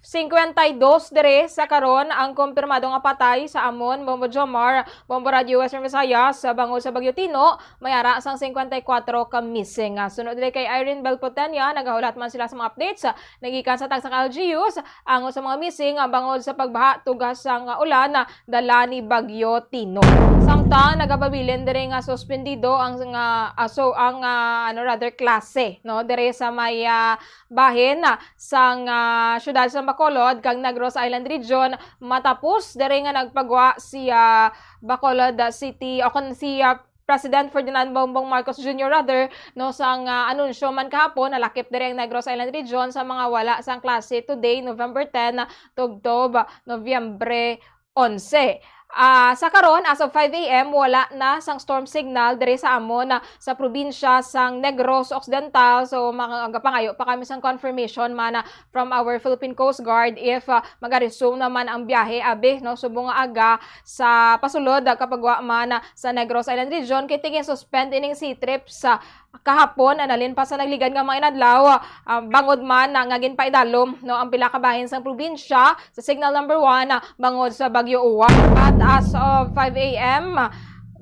Cincuenta y dos diri sa karon ang kumpirmado nga patay sa amon, Bombo Jomar, Bombo Radio Western Visayas, sa bangod sa Bagyo Tino, may ara sang cincuenta y cuatro ka missing. Ah, sunod diri kay Irene Belpotenia, nagahulat man sila sa mga updates, ah, nagikan sa tagsa ka L G Us, ang sa mga missing, ah, bangod sa pagbaha, tugas sang, ah, ulan, ah, dala ni Bagyo Tino. Samtang nagapabilin diri nga suspendido ang nga aso ang, ah, ano, rather, klase, no, diri sa may, ah, bahin, ah, sang, ah, siyudad sa Bacolod kag Negros Island Region, matapos diri nga nagpagwa si, ah, Bacolod, ah, City o kon si, ah, President Ferdinand Bongbong Marcos Junior rather, no, sang, ah, anunsyo man kahapon, nalakip diri ang Negros Island Region sa mga wala sang klase today, November ten, tubtob Nobyembre onse. Ah, sa karon, as of five A M, wala na sang storm signal diri sa amon, ah, sa probinsya sang Negros Occidental. So, magapangayo pa kami sang confirmation man, ah, from our Philippine Coast Guard if, ah, magaresume naman ang biyahe, abi, no, subong nga aga sa pasulod, ah, kapagwa man, ah, sa Negros Island Region, kay tingin suspend ining sea trips, ah, kahapon, ah, nalin pa sa nagligad nga mga inadlaw, ah, bangod man, ah, nga ginpaidalom, no, ang pila ka bahin sang probinsya sa signal number one, ah, bangod sa Bagyo Uwan. But as of five A M, ah,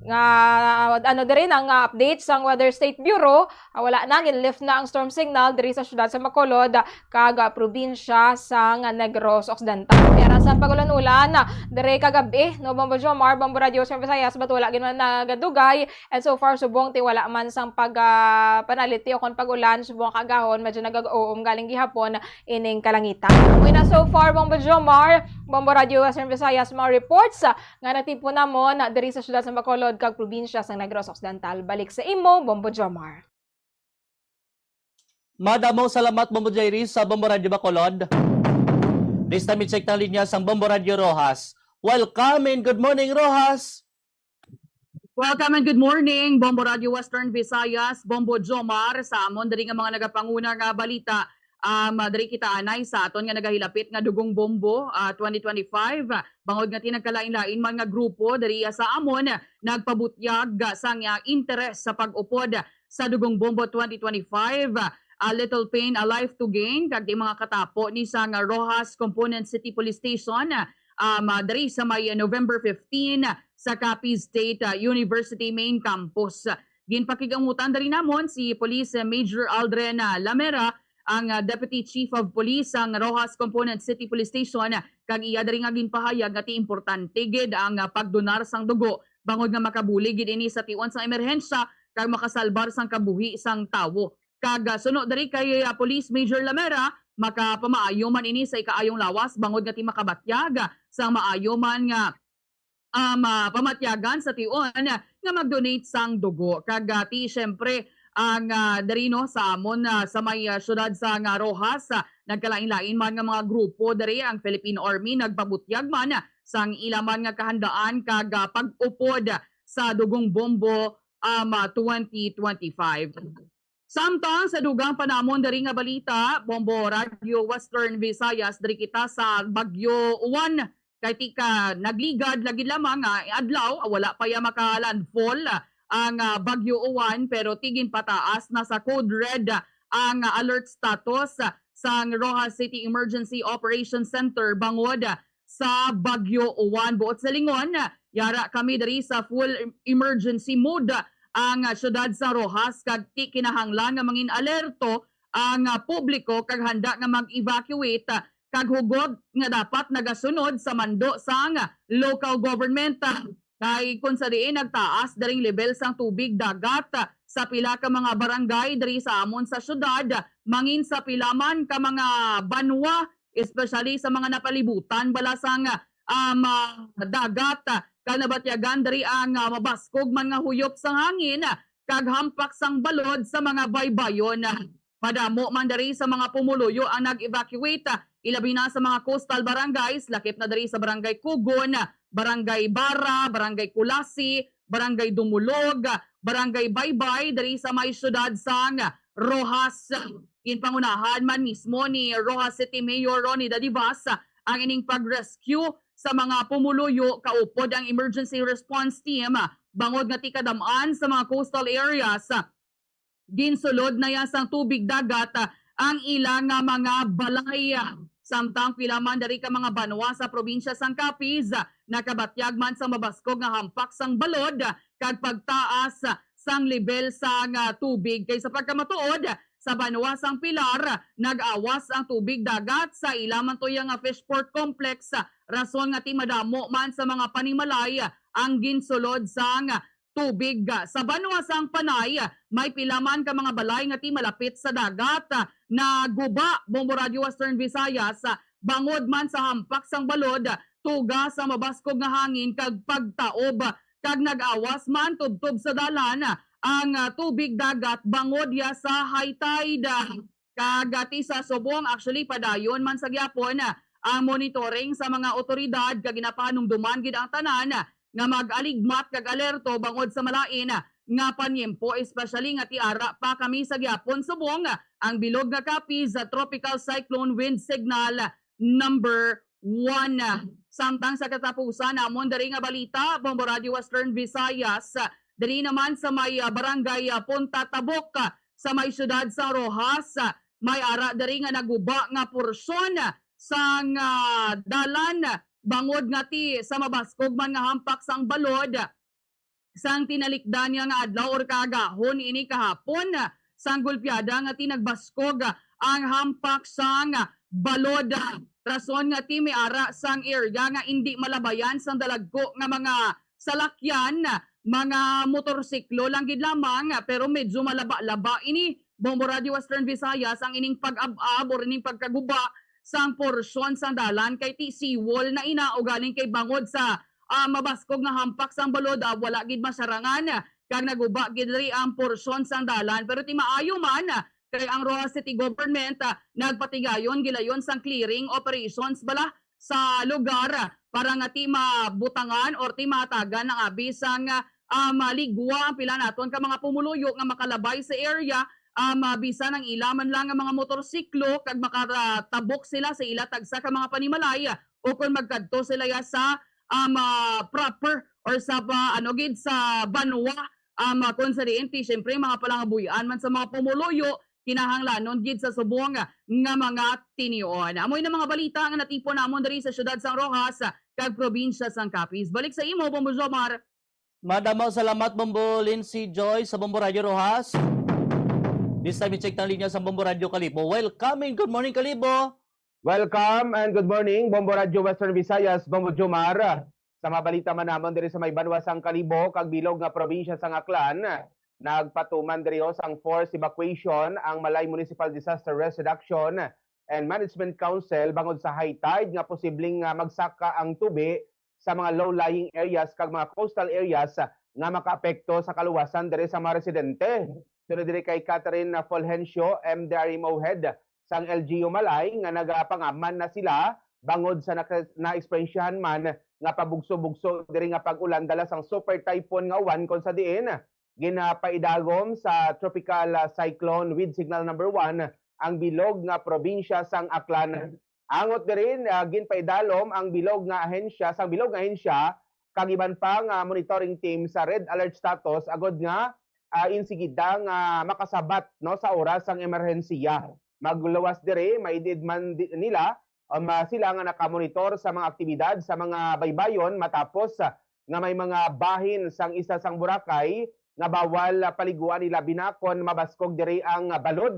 nga, ano diri na nga update sang Weather State Bureau, ah, wala na, ginlift na ang storm signal diri sa siyudad sa Bacolod, ah, kag, ah, probinsya sang Negros Occidental. Pero sa pag-ulan-ulan, ah, diri kagabi, no, Bombo Jomar, Bombo Radio Western Visayas, but wala gid man nagadugay. And so far, subong ti wala man sang pag, ah, panaliti o kon pag-ulan, subong kagahon, medyo nag-uum galing gihapon ining kalangitan. Amo na so far, Bombo Jomar, Bombo Radio Western Visayas, mga reports, ah, nga natipon namon, ah, diri sa siyudad sa Bacolod kag probinsya sang Negros Occidental. Balik sa imo, Bombo Jomar. Madamo salamat, Bombo Jairis, sa Bombo Radio Bacolod. This time, i-check ang linya sang Bombo Radio Roxas. Welcome and good morning, Roxas! Welcome and good morning, Bombo Radio Western Visayas, Bombo Jomar, sa amon diri nga mga nagapanguna nga balita. Um, diri kita anay sa aton nga nagahilapit nga Dugong Bombo, ah, twenty twenty-five. Bangod nga ti nagkalain-lain man nga grupo diri sa amon nagpabutyag sang, ah, interes sa pag-upod sa Dugong Bombo twenty twenty-five, A Little Pain, A Life to Gain, kag ti mga katapo ni sang Roxas Component City Police Station, ah, um, ah, diri sa may November fifteen sa Capiz State, ah, University Main Campus. Ginpakig-amutan diri namon si Police Major Aldrin, ah, Lamera, ang, ah, Deputy Chief of Police sang Roxas Component City Police Station, kag iya diri nga ginpahayag nga ti importante gid ang, ah, pagdonar sang dugo bangod nga makabulig gid ini sa tion sang emerhensya kag makasalbar sang kabuhi sang tawo. Kag, ah, suno diri kay, ah, Police Major Lamera, makapamaayo man ini sa ikaayong lawas bangod nga ti makabatyag, ah, sang maayo man nga, um, ah, pamatyagan sa tion nga mag-donate sang dugo. Kag, ah, ti siyempre ang, ah, diri, no, sa amon, ah, sa may, ah, siyudad sang, ah, Roxas, ah, nagkalain-lain man nga mga grupo diri, ang Philippine Army nagpabutyag man sang ila man nga kahandaan kag, ah, pag-upod sa Dugong Bombo, um, ah, twenty twenty-five. Samtang sa dugang pa namon diri nga balita, Bombo Radyo Western Visayas, diri kita sa Bagyo Juan. Kay ti ka nagligad lagi lamang nga adlaw, wala pa ya maka-landfall ang, ah, Bagyo Juan, pero ti ginpataas na sa code red ang, ah, alert status sang Roxas City Emergency Operation Center bangod sa Bagyo Juan. Buot silingon, yara kami diri sa full em-, emergency mode ang, ah, siyudad sa Roxas, kag ti kinahanglan nga mangin alerto ang, ah, publiko kag handa nga mag-evacuate, ah, kag hugot nga dapat nagasunod sa mando sang local government. Kay kung sa diin nagtaas diri ang lebel sang tubig dagat, ah, sa pila ka mga barangay diri sa amon sa siyudad, mangin sa pila man ka mga banwa, especially sa mga napalibutan bala sang, um, ah, dagat, ah, kag nabatyagan diri ang, ah, mabaskog man nga huyop sang hangin, ah, kag hampak sang balod sa mga baybayon. Madamo man diri sa mga pumuluyo ang nag-evacuate, ah, ilabi na sa mga coastal barangays, lakip na diri sa Barangay Cugon, Barangay Bara, Barangay Culasi, Barangay Dumulog, Barangay Baybay, diri sa may siyudad sang Roxas. Ginpangunahan man mismo ni Roxas City Mayor Ronnie Dadivas ang ining pag-rescue sa mga pumuluyo, kaupod ang emergency response team, bangod nga ti kadam-an sa mga coastal areas, ginsulod na ya sang tubig dagat, ah, ang ila nga mga balay. Samtang pila man diri ka mga banwa sa probinsya sang Capiz, ah, nakabatyag man sang mabaskog nga hampak sang balod, ah, kag pagtaas, ah, sang lebel sang, ah, tubig. Kay sa pagkamatuod, sa banwa sang Pilar, ah, nag-awas ang tubig dagat sa ila man tuya nga fishport complex, ah, rason nga ti madamo man sa mga panimalay, ah, ang ginsulod sang, ah, tubig. Sa banwa sang Panay, may pila man ka mga balay nga ti malapit sa dagat, ah, naguba, Bombo Radyo Western Visayas, ah, bangod man sa hampak sang balod, ah, tuga sa mabaskog nga hangin kag pagtaob, ah, kag nag-awas man tubtob sa dalan, ah, ang, ah, tubig dagat bangod ya sa high tide. Kag, ah, ti sa subong, actually, padayon man sa gyapon, ah, ang monitoring sa mga awtoridad, kag ginapahanumduman gid ang tanan, ah, nga mag-aligmat kag alerto bangod sa malain, ah, nga panyempo, especially nga ti ara pa kami sa gyapon subong, ah, ang bilog nga Capiz sa Tropical Cyclone Wind Signal number one. Samtang sa katapusan namon diri nga balita, Bombo Radyo Western Visayas, diri naman sa may, ah, barangay, ah, Punta Tabok, ah, sa may siyudad sa Roxas, ah, may ara diri nga naguba nga porsyon, ah, sang, ah, dalan, ah, bangod nga ti sa mabaskog man nga hampak sang balod, sang tinalikdan niya nga adlaw or kaagahon ini kahapon, sang gulpiada nga ti nagbaskog ang hampak sang balod. Rason nga ti may ara sang area nga indi malabayan sang dalagko nga mga salakyan, mga motorsiklo lang gid lamang, pero medyo malaba-laba ini. Bombo Radyo Western Visayas, ang ining pag-ab-ab or ining pagkaguba sang porsyon sang dalan kay ti seawall na ina, ugaling kay bangod sa ah, mabaskog nga hampak sang balod, ah, wala gid masyarangan, kag naguba gid diri ang porsyon sang dalan. Pero ti maayo man, ah, kay ang Roxas City Government, ah, nagpatigayon gilayon sang clearing operations bala sa lugar, ah, para nga ti mabutangan or ti mahatagan ang abi sang, ah, um, ligwa ang pila naton ka mga pumuluyo nga makalabay sa area, um, ah, bisan ang ila man lang nga mga motorsiklo kag makatabok sila sa ila tagsa ka mga panimalay, ah, o kon magkadto sila ya sa, um, ah, proper or sa pa, ano gid, sa banwa, um, ah, kon sa diin ti, siyempre, mga palangabuy-an man sa mga pumuluyo, kinahanglanon gid sa subong nga mga tinion. Amo na mga balita nga natipon namon diri sa siyudad sang Roxas kag probinsya sang Capiz. Balik sa imo, Bombo Jomar. Madamo salamat, Bombo Lindsay Joy sa Bombo Radio Roxas. This time, i-check ang linya sa Bombo Radio Kalibo. Welcome and good morning, Kalibo. Welcome and good morning, Bombo Radio Western Visayas, Bombo Jomar. Sa mga balita man namon diri sa may banwa sang Kalibo kag bilog nga probinsya sang Aklan, nagpatuman diri ho sang forced evacuation ang Malay Municipal Disaster Risk Reduction and Management Council bangod sa high tide nga posibleng, ah, magsaka ang tubi sa mga low-lying areas kag mga coastal areas nga makaapekto sa kaluwasan diri sa mga residente. Sunod diri kay Catherine Fulgencio, M D R M O Head sang L G U Malay, nga nagapangaman na sila bangod sa naka-, naeksperyensyahan man nga pabugso-bugso diri nga pag-ulan dala sang super typhoon nga uwan, kon sa diin ginapaidalom sa tropical, ah, cyclone with signal number one ang bilog nga probinsya sang Aklan. Angot diri, ah, ginpaidalom ang bilog nga ahensya, sang bilog nga ahensya, kag iban pa nga monitoring team sa red alert status agod nga, ah, insigida nga makasabat, no, sa oras sang emerhensiya. Magluwas diri, maid-id man di-, nila, um, ah, sila nga nakamonitor sa mga aktibidad sa mga baybayon matapos, ah, nga may mga bahin sang isa sang Boracay nga bawal, ah, paliguan nila binakon mabaskog diri ang, ah, balod.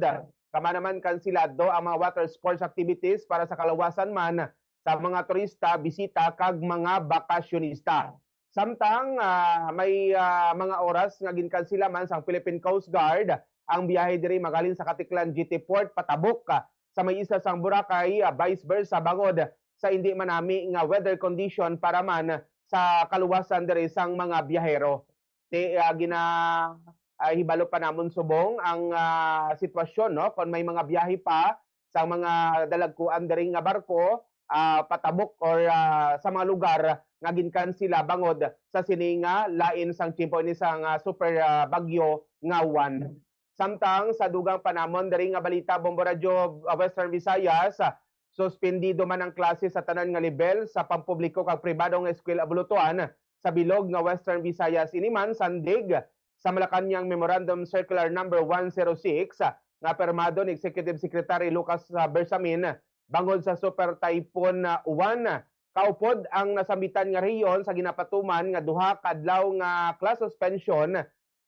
Kama naman kansilado ang mga water sports activities para sa kalawasan man sa mga turista, bisita, kag mga bakasyonista. Samtang, ah, may, ah, mga oras nga ginkansila man sang Philippine Coast Guard ang biyahe diri magalin sa Caticlan Jetty Port patabok, ah, sa may isla sang Boracay, ah, vice versa bangod sa indi manami nga weather condition para man sa kaluwasan diri sang mga biyahero. Ti, ah, gina-, ah, hibalo pa namon subong ang, ah, sitwasyon, no? Kon may mga biyahe pa sa mga dalagkuan diri nga barko, ah, patabok or, ah, sa mga lugar nga ginkansila bangod sa sini nga lain sang tiyempo ini sang, ah, super, ah, bagyo nga Juan. Samtang sa dugang pa namon diri nga balita, Bombo Radyo, ah, Western Visayas, ah, suspendido man ang klase sa tanan nga lebel sa pampubliko kag pribado nga eskwela Abulutuan sa bilog nga Western Visayas. Ini man sandig sa Malacañang Memorandum Circular Number one zero six, ah, nga pirmado ni Executive Secretary Lucas, ah, Bersamin bangod sa Super Typhoon, ah, Juan. Kaupod ang nasambitan nga rehiyon sa ginapatuman nga duha ka adlaw nga class suspension,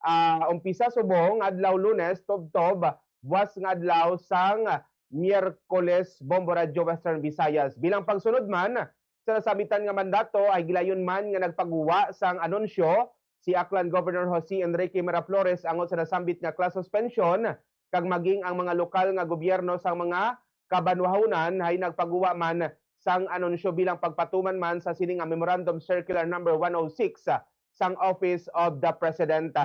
ah, umpisa subong adlaw Lunes, tubtob buas nga adlaw sang Miyerkules, Bombo Radyo Western Visayas. Bilang pagsunod man sa nasambitan nga mandato, ay gilayon man nga nagpaguwa sang anunsyo si Aklan Governor Jose Enrique Miraflores angot sa nasambit nga class suspension, kag maging ang mga lokal nga gobyerno sang mga kabanwahonan ay nagpaguwa man sang anunsyo bilang pagpatuman man sa sini nga Memorandum Circular Number one oh six, ah, sang Office of the President.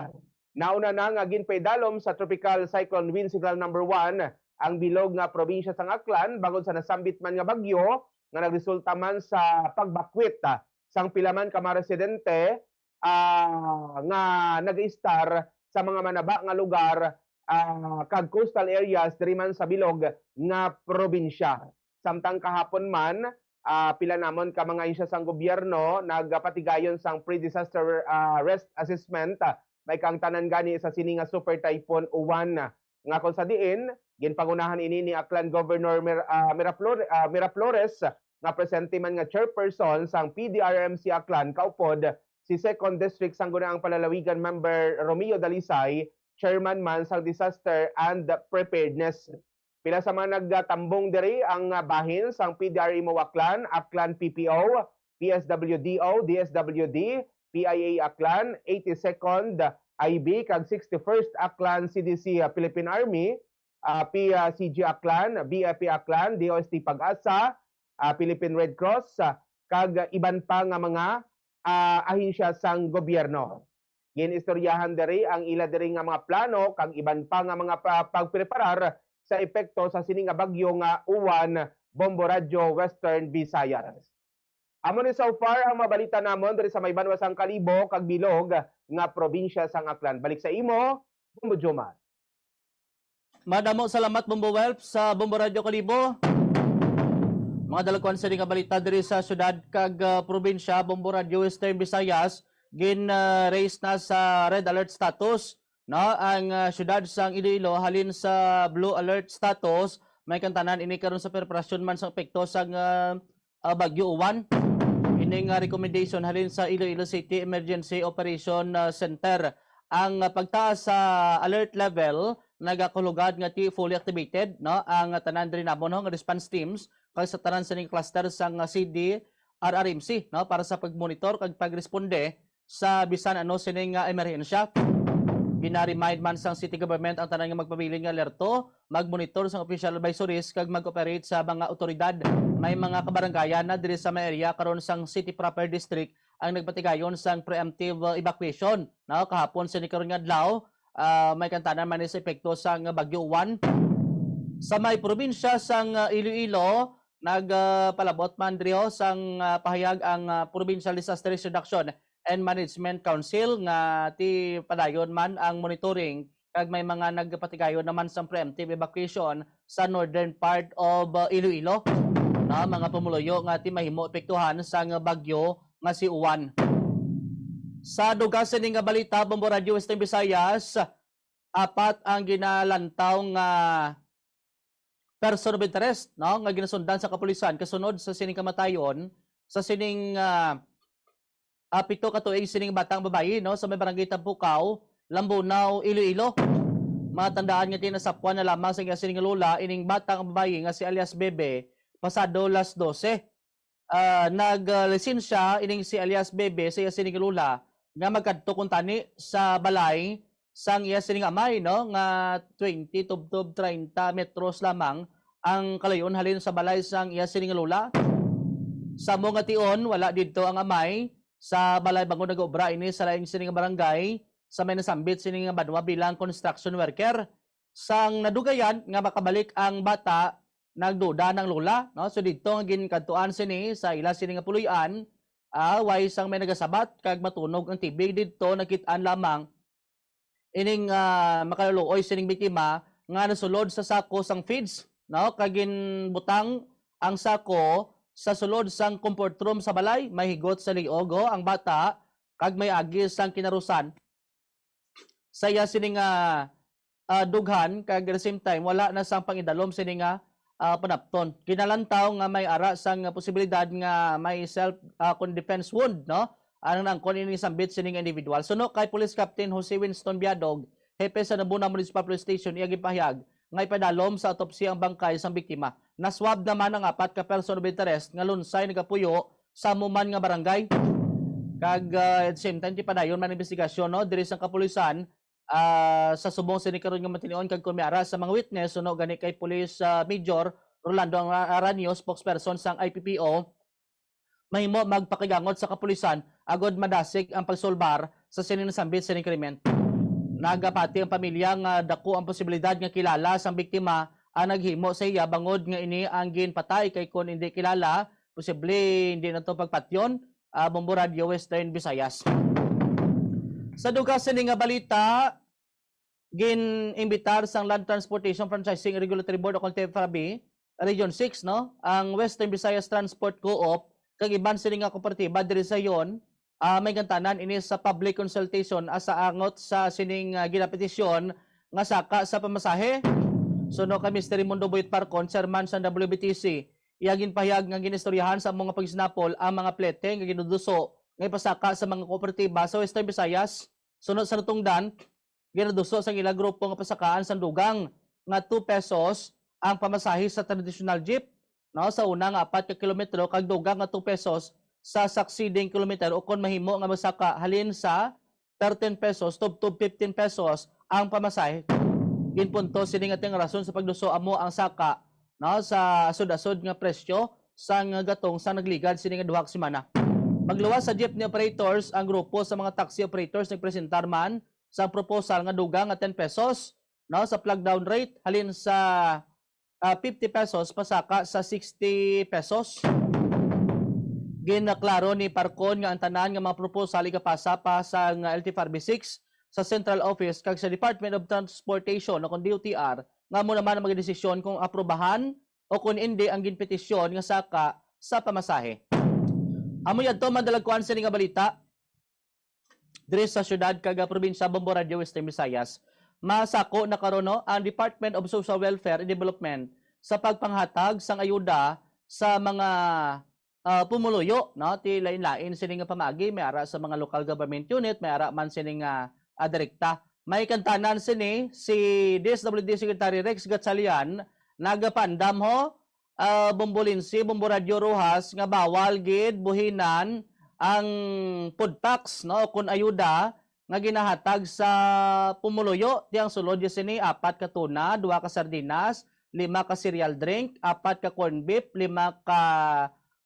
Nauna na nga ginpaidalom sa Tropical Cyclone Wind Signal Number one ang bilog nga probinsya sang Aklan bangod sa nasambit man nga bagyo nga nagresulta man sa pagbakwit, ah, sang pila man ka mga residente, ah, nga nag-istar sa mga manaba nga lugar, ah, kag coastal areas diri man sa bilog nga probinsya. Samtang kahapon man, ah, pila namon ka mga ahensya sang gobyerno nagapatigayon sang pre-disaster, ah, risk assessment, ah, may kaangtanan gani sa sini nga Super Typhoon Uwan, nga kon sa diin ginpangunahan ini ni Aklan Governor Mir-, ah, Miraflor-, ah, Miraflores, nga presente man nga chairperson sang P D R M C Aklan, kaupod si Second District Sangguniang Panlalawigan Member Romeo Dalisay, chairman man sang Disaster and Preparedness. Pila sa mga nagtambong diri ang, ah, bahin sang P D R M O Aklan, Aklan P P O, P S W D O, D S W D, P I A Aklan, eighty-second I B, kag sixty-first Aklan C D C, ah, Philippine Army, ah, P, ah, C G Aklan, B F P Aklan, D O S T Pag-asa, ah, Philippine Red Cross, ah, kag iban pa nga mga, ah, ahensya sang gobyerno. Ginistoryahan diri ang ila diri nga mga plano kag iban pa nga mga pa-, pagpreparar sa epekto sa sini nga bagyo nga Uwan, Bombo Radyo Western Visayas. Amo ni so far ang mga balita namon diri sa may banwa sang Kalibo kag bilog nga probinsya sang Aklan. Balik sa imo, Bombo Jomar. Madamo salamat, Bombo Welp, sa Bombo Radyo Kalibo. Mga dalagkuan sa nga balita diri sa syudad kag, ah, probinsya, Bombo Radyo Western Visayas, gin, ah, raise na sa red alert status no, ang ah, siyudad sang Iloilo halin sa blue alert status. May kantanan ini karon sa preparasyon man sa epekto sang ah, ah, Bagyo Uwan. Ini nga recommendation halin sa Iloilo City Emergency Operation ah, Center. Ang ah, pagtaas sa alert level nagakahulugad nga ti fully activated, no, ang tanan diri namon, no, nga response teams kag sa tanan sining cluster sang ah, C D R R M C, no, para sa pagmonitor kag pagresponde sa bisan ano sining ah, emerhensya. Gina-remind man sang city government ang tanan nga magpabilin nga alerto, mag-monitor sang official advisories kag mag-cooperate sa mga awtoridad. May mga kabarangayan na diri sa may area karon sang city proper district ang nagpatigayon sang preemptive ah, evacuation. No, kahapon sini karon nga adlaw, ah, may kantanan man ni sa epekto sang Bagyo Uwan. Sa may probinsya sang ah, Iloilo, nagpalabot man diri ho sang ah, pahayag ang ah, Provincial Disaster Risk Reduction and Management Council nga ti padayon man ang monitoring kag may mga nagpatigayon naman sang preemptive evacuation sa northern part of uh, Iloilo, na mga pumuluyo nga ti mahimo epektuhan sang bagyo nga si Uwan. Sa dugang sini nga balita, Bombo Radio Western Visayas, apat ang ginalantaw nga person of interest, no, nga ginasundan sa kapulisan kasunod sa sining kamatayon sa sining ah, ah, pito ka tuig sining batang babayi, no, sa may barangay Tampukaw, Lambunao, Iloilo. Matandaan nga ti nasapwan na lamang sa iya sining lola ining batang babayi nga si alias Bebe pasado las dose. Ah, naglisensya ining si alias Bebe sa iya sining lola nga magkadto kuntani sa balay sang iya sining amay, no, nga twenty tubtob treinta metros lamang ang kalayon halin sa balay sang iya sining lola. Sa amo nga tion, wala didto ang amay sa balay bangod nag-obra ini sa lain sini nga barangay sa may nasambit sini nga banwa bilang construction worker. Sang nadugayan nga makabalik ang bata, nagduda nang lola, no? So didto nga ginkadtuan sini sa ila sini nga puloy-an, ah, way sang may nagasabat kag matunog ang T V didto, nakit-an lamang ining ah, makaluluoy sining biktima nga nasulod sa sako sang feeds, no? Kag ginbutang ang sako sa sulod sang comfort room sa balay, may higot sa liog, oh, ang bata kag may agi sang kinarusan sa iya sini nga ah, dughan kag at the same time wala na sang pangidalom sini nga ah, panapton. Ginalantaw nga may ara sang posibilidad nga may self ah, kon defense wound, no? Ang naangkon ini sambit sini nga individual. Suno kay Police Captain Jose Winston Biadog, hepe sa Nabuna Municipal Police Station, iya gipahayag nga ipadalom sa autopsy ang bangkay sang biktima. Naswab naman ang apat ka person of interest nga lunsay nagapuyo sa amo man nga barangay. Kag ah, at the same time, tipadayon man ang investigasyon, no, diri sa kapulisan ah, sa subong sini karon nga matinion kag kon may ara sa mga witness, suno gani kay Police ah, Major Rolando Ara- Aranio, spokesperson sang I P P O, mahimo magpakigangot sa kapulisan agod madasig ang pagsulbar sa sini nasambit sining krimen. Nagapati ang pamilya nga dako ang posibilidad nga kilala sang biktima ang naghimo sa iya bangod nga ini ang ginpatay, kay kon hindi kilala, posible hindi na to pagpatyon, ah, Bombo Radio Western Visayas. Sa dugang sini nga balita, gin-imbitar sang Land Transportation Franchising Regulatory Board o kon T F R B Region six, no, ang Western Visayas Transport Co-op kag iban sini nga kooperatiba diri sa Yon, ah, may gantanan ini sa public consultation asa angot sa sining ah, ginapetisyon nga saka sa pamasahe. Suno kay Mister Raimundo Boyet Parcon, chairman sa W B T C, iya ginpahayag nga ginistoryahan sa amo nga pagsinapol ang mga plete nga ginuduso nga ipasaka sa mga kooperatiba sa Western Visayas. Suno sa natungdan, ginaduso sang ila grupo nga pasakaan sang dugang nga two pesos ang pamasahe sa traditional jeep, no, sa una nga apat ka kilometro kag dugang nga two pesos sa succeeding kilometer, o kon mahimo nga masaka halin sa thirteen pesos tubtob fifteen pesos ang pamasahe. Ginpunto sini nga ti ang rason sa pagduso amo ang saka, no, sa asod-asod nga presyo sang gatong sa nagligad sini nga duha ka semana. Magluwas sa jeepney operators, ang grupo sa mga taxi operators nagpresentar man sa proposal nga dugang nga ten pesos, no, sa flag down rate halin sa ah, fifty pesos pasaka sa sixty pesos. Ginaklaro ni Parcon nga ang tanan nga mga proposal igapasa pa sa nga L T F R B six sa Central Office kag sa Department of Transportation o kon D O T R nga amo naman ang magdesisyon kung aprobahan o kon indi ang ginpetisyon nga saka sa pamasahe. Amo yadto, madalagkuan sini nga balita. diri sa siyudad kag, ah, probinsya Bombo Radio Western Visayas. Masako na karon, no, ang Department of Social Welfare and Development sa pagpanghatag sang ayuda sa mga, ah, pumuluyo, no, ti lain-lain sini nga pamaagi, may ara sa mga local government unit, may ara man sini nga, ah, direkta. May kantanan sini si D S W D Secretary Rex Gatchalian, nagapandam ho, ah, Bombo Lindsay, Bombo Radio Roxas, nga bawal gid buhinan ang food packs, no, kun ayuda nga ginahatag sa pumuluyo. Ti ang sulod gid sini, apat ka tuna, duha ka sardinas, lima ka cereal drink, apat ka corn beef, lima ka,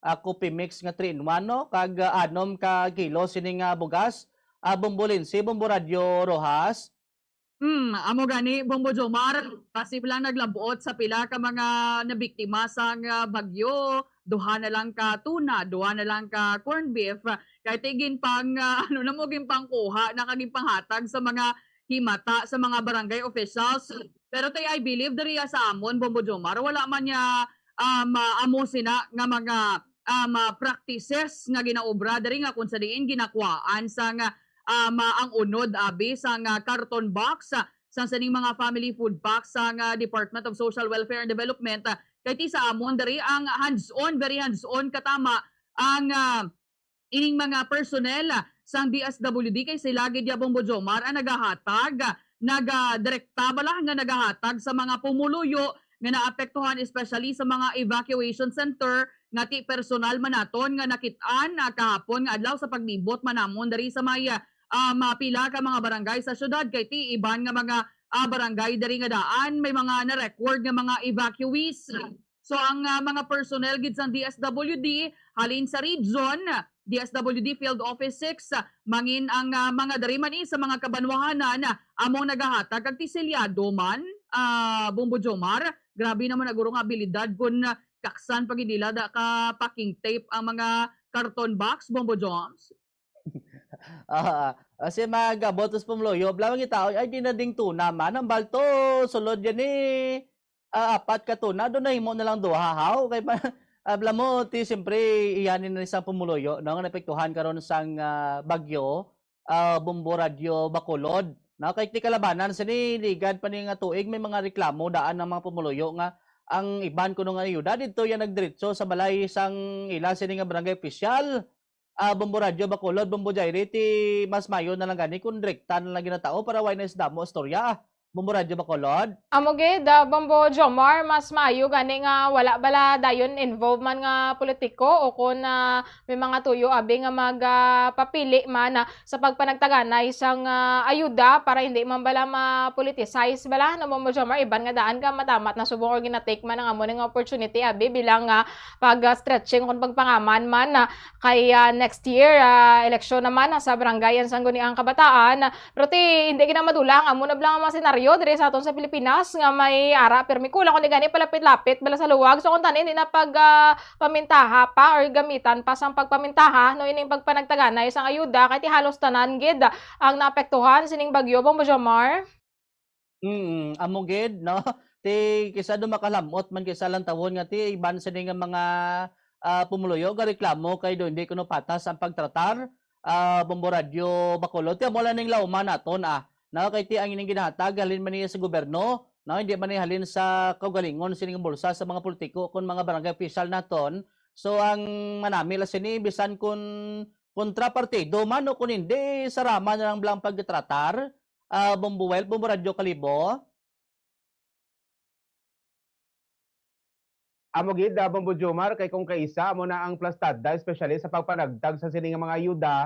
ah, coffee mix nga three in one, no, kag, ah, anom ka kilo sini nga bugas. Ah, Bombo Lindsay, Bombo Radio Roxas. Hmm, amo gani, Bombo Jomar, basi lang naglabot sa pila ka mga nabiktima sang, ah, bagyo, duha na lang ka tuna, duha na lang ka corned beef, kay ti ginpang, ah, ano na mo, ginpangkuha na kag ginpanghatag sa mga himata sa mga barangay officials. Pero ti, I believe, diri sa amon, Bombo Jomar, wala man niya, um, ah, amo sina nga mga, um, ah, practices nga ginaobra diri, nga kung sa diin ginakuhaan sang, um, ah, ang unod, abi, sang, ah, karton box, ah, sang sining mga family food packs sang, ah, Department of Social Welfare and Development. Ah, kay ti sa amon diri ang hands-on, very hands-on katama ang, ah, ining mga personnel, ah, sang D S W D, kay sila gid ya, Bombo Jomar, ang nagahatag, ah, nagadirekta bala nga nagahatag sa mga pumuluyo nga naapektuhan, especially sa mga evacuation center, nga ti personal man naton nga nakit-an, ah, kahapon nga adlaw sa paglibot man namon diri sa may, ah, ah, mga pila ka mga barangay sa syudad, kay ti iban nga mga, ah, barangay diri nga daan may mga na-record nga mga evacuees. So ang, ah, mga personnel gid sang D S W D halin sa region, D S W D Field Office six, ah, mangin ang, ah, mga diri man, eh, sa mga kabanwahanan, ah, among nagahatag kag ti selyado man, ah, Bombo Jomar. Grabe naman na guro nga abilidad kun, ah, kaksan pa gid nila da ka packing tape ang mga karton box, Bombo Joms. Ah, ah, si mag-abot sa pumuluyo, bala man gid taon, ay, di na ding tuna man. Ang balto, sulod yan, eh, ah, apat ka tuna, doon nahimo na lang duha, haw. Kay pa, abla mo, ti, siyempre, iyanin na isang pumuluyo, no, nga naapektuhan karon sang, ah, bagyo, ah, Bombo Radyo Bacolod, no? Kay ti kalabanan sini, ligad pa ni nga tuig, may mga reklamo daan ang mga pumuluyo nga ang iban kuno nga ayuda didto yan nagdiretso sa balay sang ila sini nga barangay opisyal. Ah, Bombo Radyo Bacolod, Bombo Jairi, ti mas mayo na lang gani kung direkta na lang ginatao para way na isdamo istorya. Bombo Radyo Bacolod. Amo gid, ah, Bombo Jomar, mas maayo gani nga wala bala dayon involved man nga politiko o kon, ah, may mga tuyo abi nga mag, ah, papili man, ah, sa pagpanagtaganay sang, ah, ayuda para hindi man bala ma-politicize bala, no, Bombo Jomar, iban nga daan ka matamat na subong or gina-take man ang amo nga opportunity abi bilang, ah, pag-stretching kon pagpangaman man, ah, kay, ah, next year, ah, eleksyon naman, ah, sa barangay ang Sangguniang Kabataan. Pero ti, hindi gid na madula ang amo na bala nga mga senaryo diri sa aton sa Pilipinas nga may ara pirmi kulang kundi gani palapit-lapit bala sa luwag. So, kung tani, hindi na pag, ah, pamintaha pa or gamitan pa sang pagpamintaha, no, ining pagpanagtaganay sang ayuda, kay ti halos tanan gid ang naapektuhan sining bagyo, Bombo Jomar. Mm, amo gid, no? Ti kisa do makalamot man kisa lang tawon nga ti iban sini nga mga, ah, pumuluyo nga reklamo kay do hindi kuno patas ang pagtratar, ah, Bombo Radyo Bacolod. Ti amo lang ning lauman naton, ah, no? Kay ti ang ining ginahatag halin man niya sa gobyerno, no? Hindi man ni halin sa kaugalingon sining bulsa sa mga politiko kon mga barangay official naton. So ang manami la sini bisan kun kontrapartido man o kun hindi, sarama na lang blang pagtratar, ah, Bombo Wild, Bombo Radyo Kalibo. Amo gid, ah, Bombo Jomar, kay kung kaisa amo na ang plastada, especially sa pagpanagtag sa sini nga mga ayuda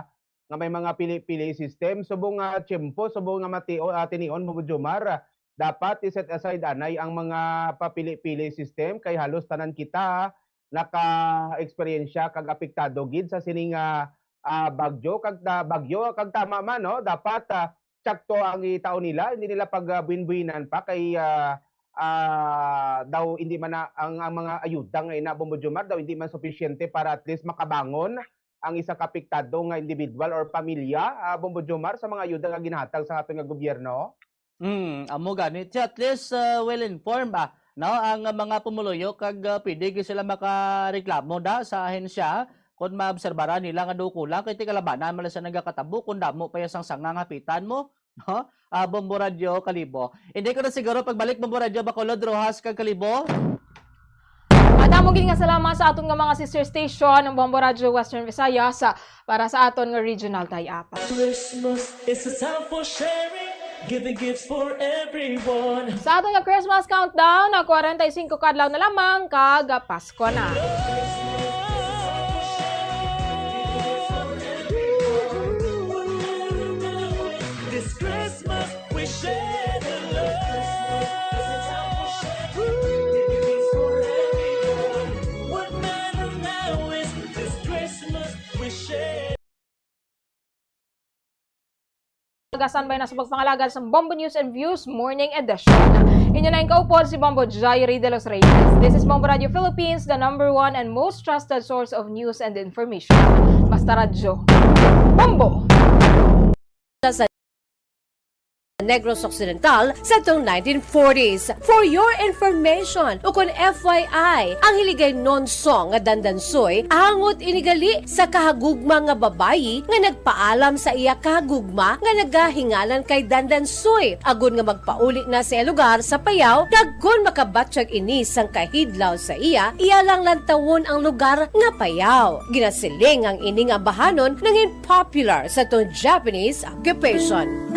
nga may mga pili-pili system, subong nga tiyempo, subong nga matio-, ah, tinion, Bombo Jomar, dapat i-set aside anay ang mga papili-pili system kay halos tanan kita naka-eksperyensya kag apektado gid sa sini nga, ah, bagyo kag ta-, bagyo kag tama man, no, dapat, ah, tsakto ang itao nila, hindi nila pag, ah, buin-buinan pa kay, ah, ah, daw hindi man na, ang, ang mga ayuda nga ina, Bombo Jomar, daw hindi man supisyente para at least makabangon ang isa ka apektado nga individual or pamilya, ah, Bombo Jomar, sa mga ayuda nga ginahatag sa aton nga gobyerno? Mm, amo gani. Ti at least, ah, well informed, ah, no, ang mga pumuluyo kag, ah, pwede gyud sila makareklamo da sa ahensya Kung maobserbaran nila nga daw kulang, kay tigalabanan man lang sa nagakatabo, kung damo pa ya sang sanga nga hapitan mo, no? Ah, Bombo Radyo Kalibo. Hindi ko na siguro pagbalik, Bombo Radyo Bacolod, Rojas, kag Kalibo. At amo gid nga salamat sa aton nga mga sister station, ang Bombo Radyo Western Visayas, ah, para sa aton nga regional tie-up. Christmas is a time for sharing, giving gifts for everyone. Sa aton nga Christmas countdown, na kwarenta y singko ka adlaw na lamang kag Pasko na. This Christmas, we share the love. What matter now is this Christmas, we share. Gasan bay na sa pagpangalagad sa Bombo News and Views Morning Edition. Inyo na ang kaupod si Bombo Jairi de los Reyes. This is Bombo Radio Philippines, the number one and most trusted source of news and information. Basta radyo. Bombo! Sa Negros Occidental sa tong nineteen forties. For your information, ukon F Y I, ang Hiligaynon song nga Dandansoy, angot ini gali sa kahagugma nga babayi nga nagpaalam sa iya kahagugma nga nagahingalan kay Dandansoy, agod nga magpauli na sa iya lugar sa Payao, kag kon makabatyag ini sang kahidlaw sa iya, iya lang lantawon ang lugar nga Payao. Ginasiling ang ini nga ambahanon nangin popular sa tong Japanese occupation.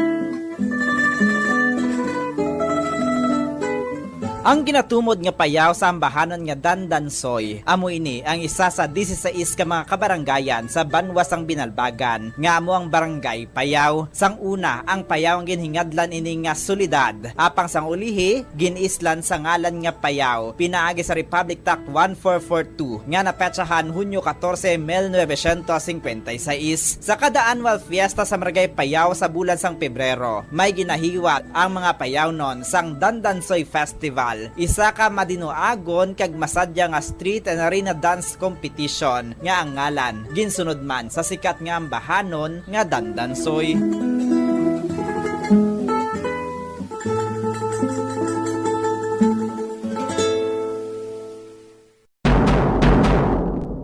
Ang ginatumod nga Payao sa ambahanon nga Dandansoy, amo ini ang isa sa disisais ka mga kabarangayan sa banwa sang Binalbagan, nga amo ang Barangay Payao. Sang una, ang Payao ang ginhingadlan ini nga syudad, apang sang ulihi, gin-islan sa ngalan nga Payao, pinaagi sa Republic Act one four four two nga napetsahan Hunyo katorse, mil novecientos singkwenta y seis. Sa kada annual fiesta sa Barangay Payao sa bulan sang Pebrero, may ginahiwat ang mga Payaonon sang Dandansoy Festival, isa ka madinuagon kag masadya nga street and arena dance competition nga ang ngalan ginsunod man sa sikat nga ambahanon nga Dandansoy.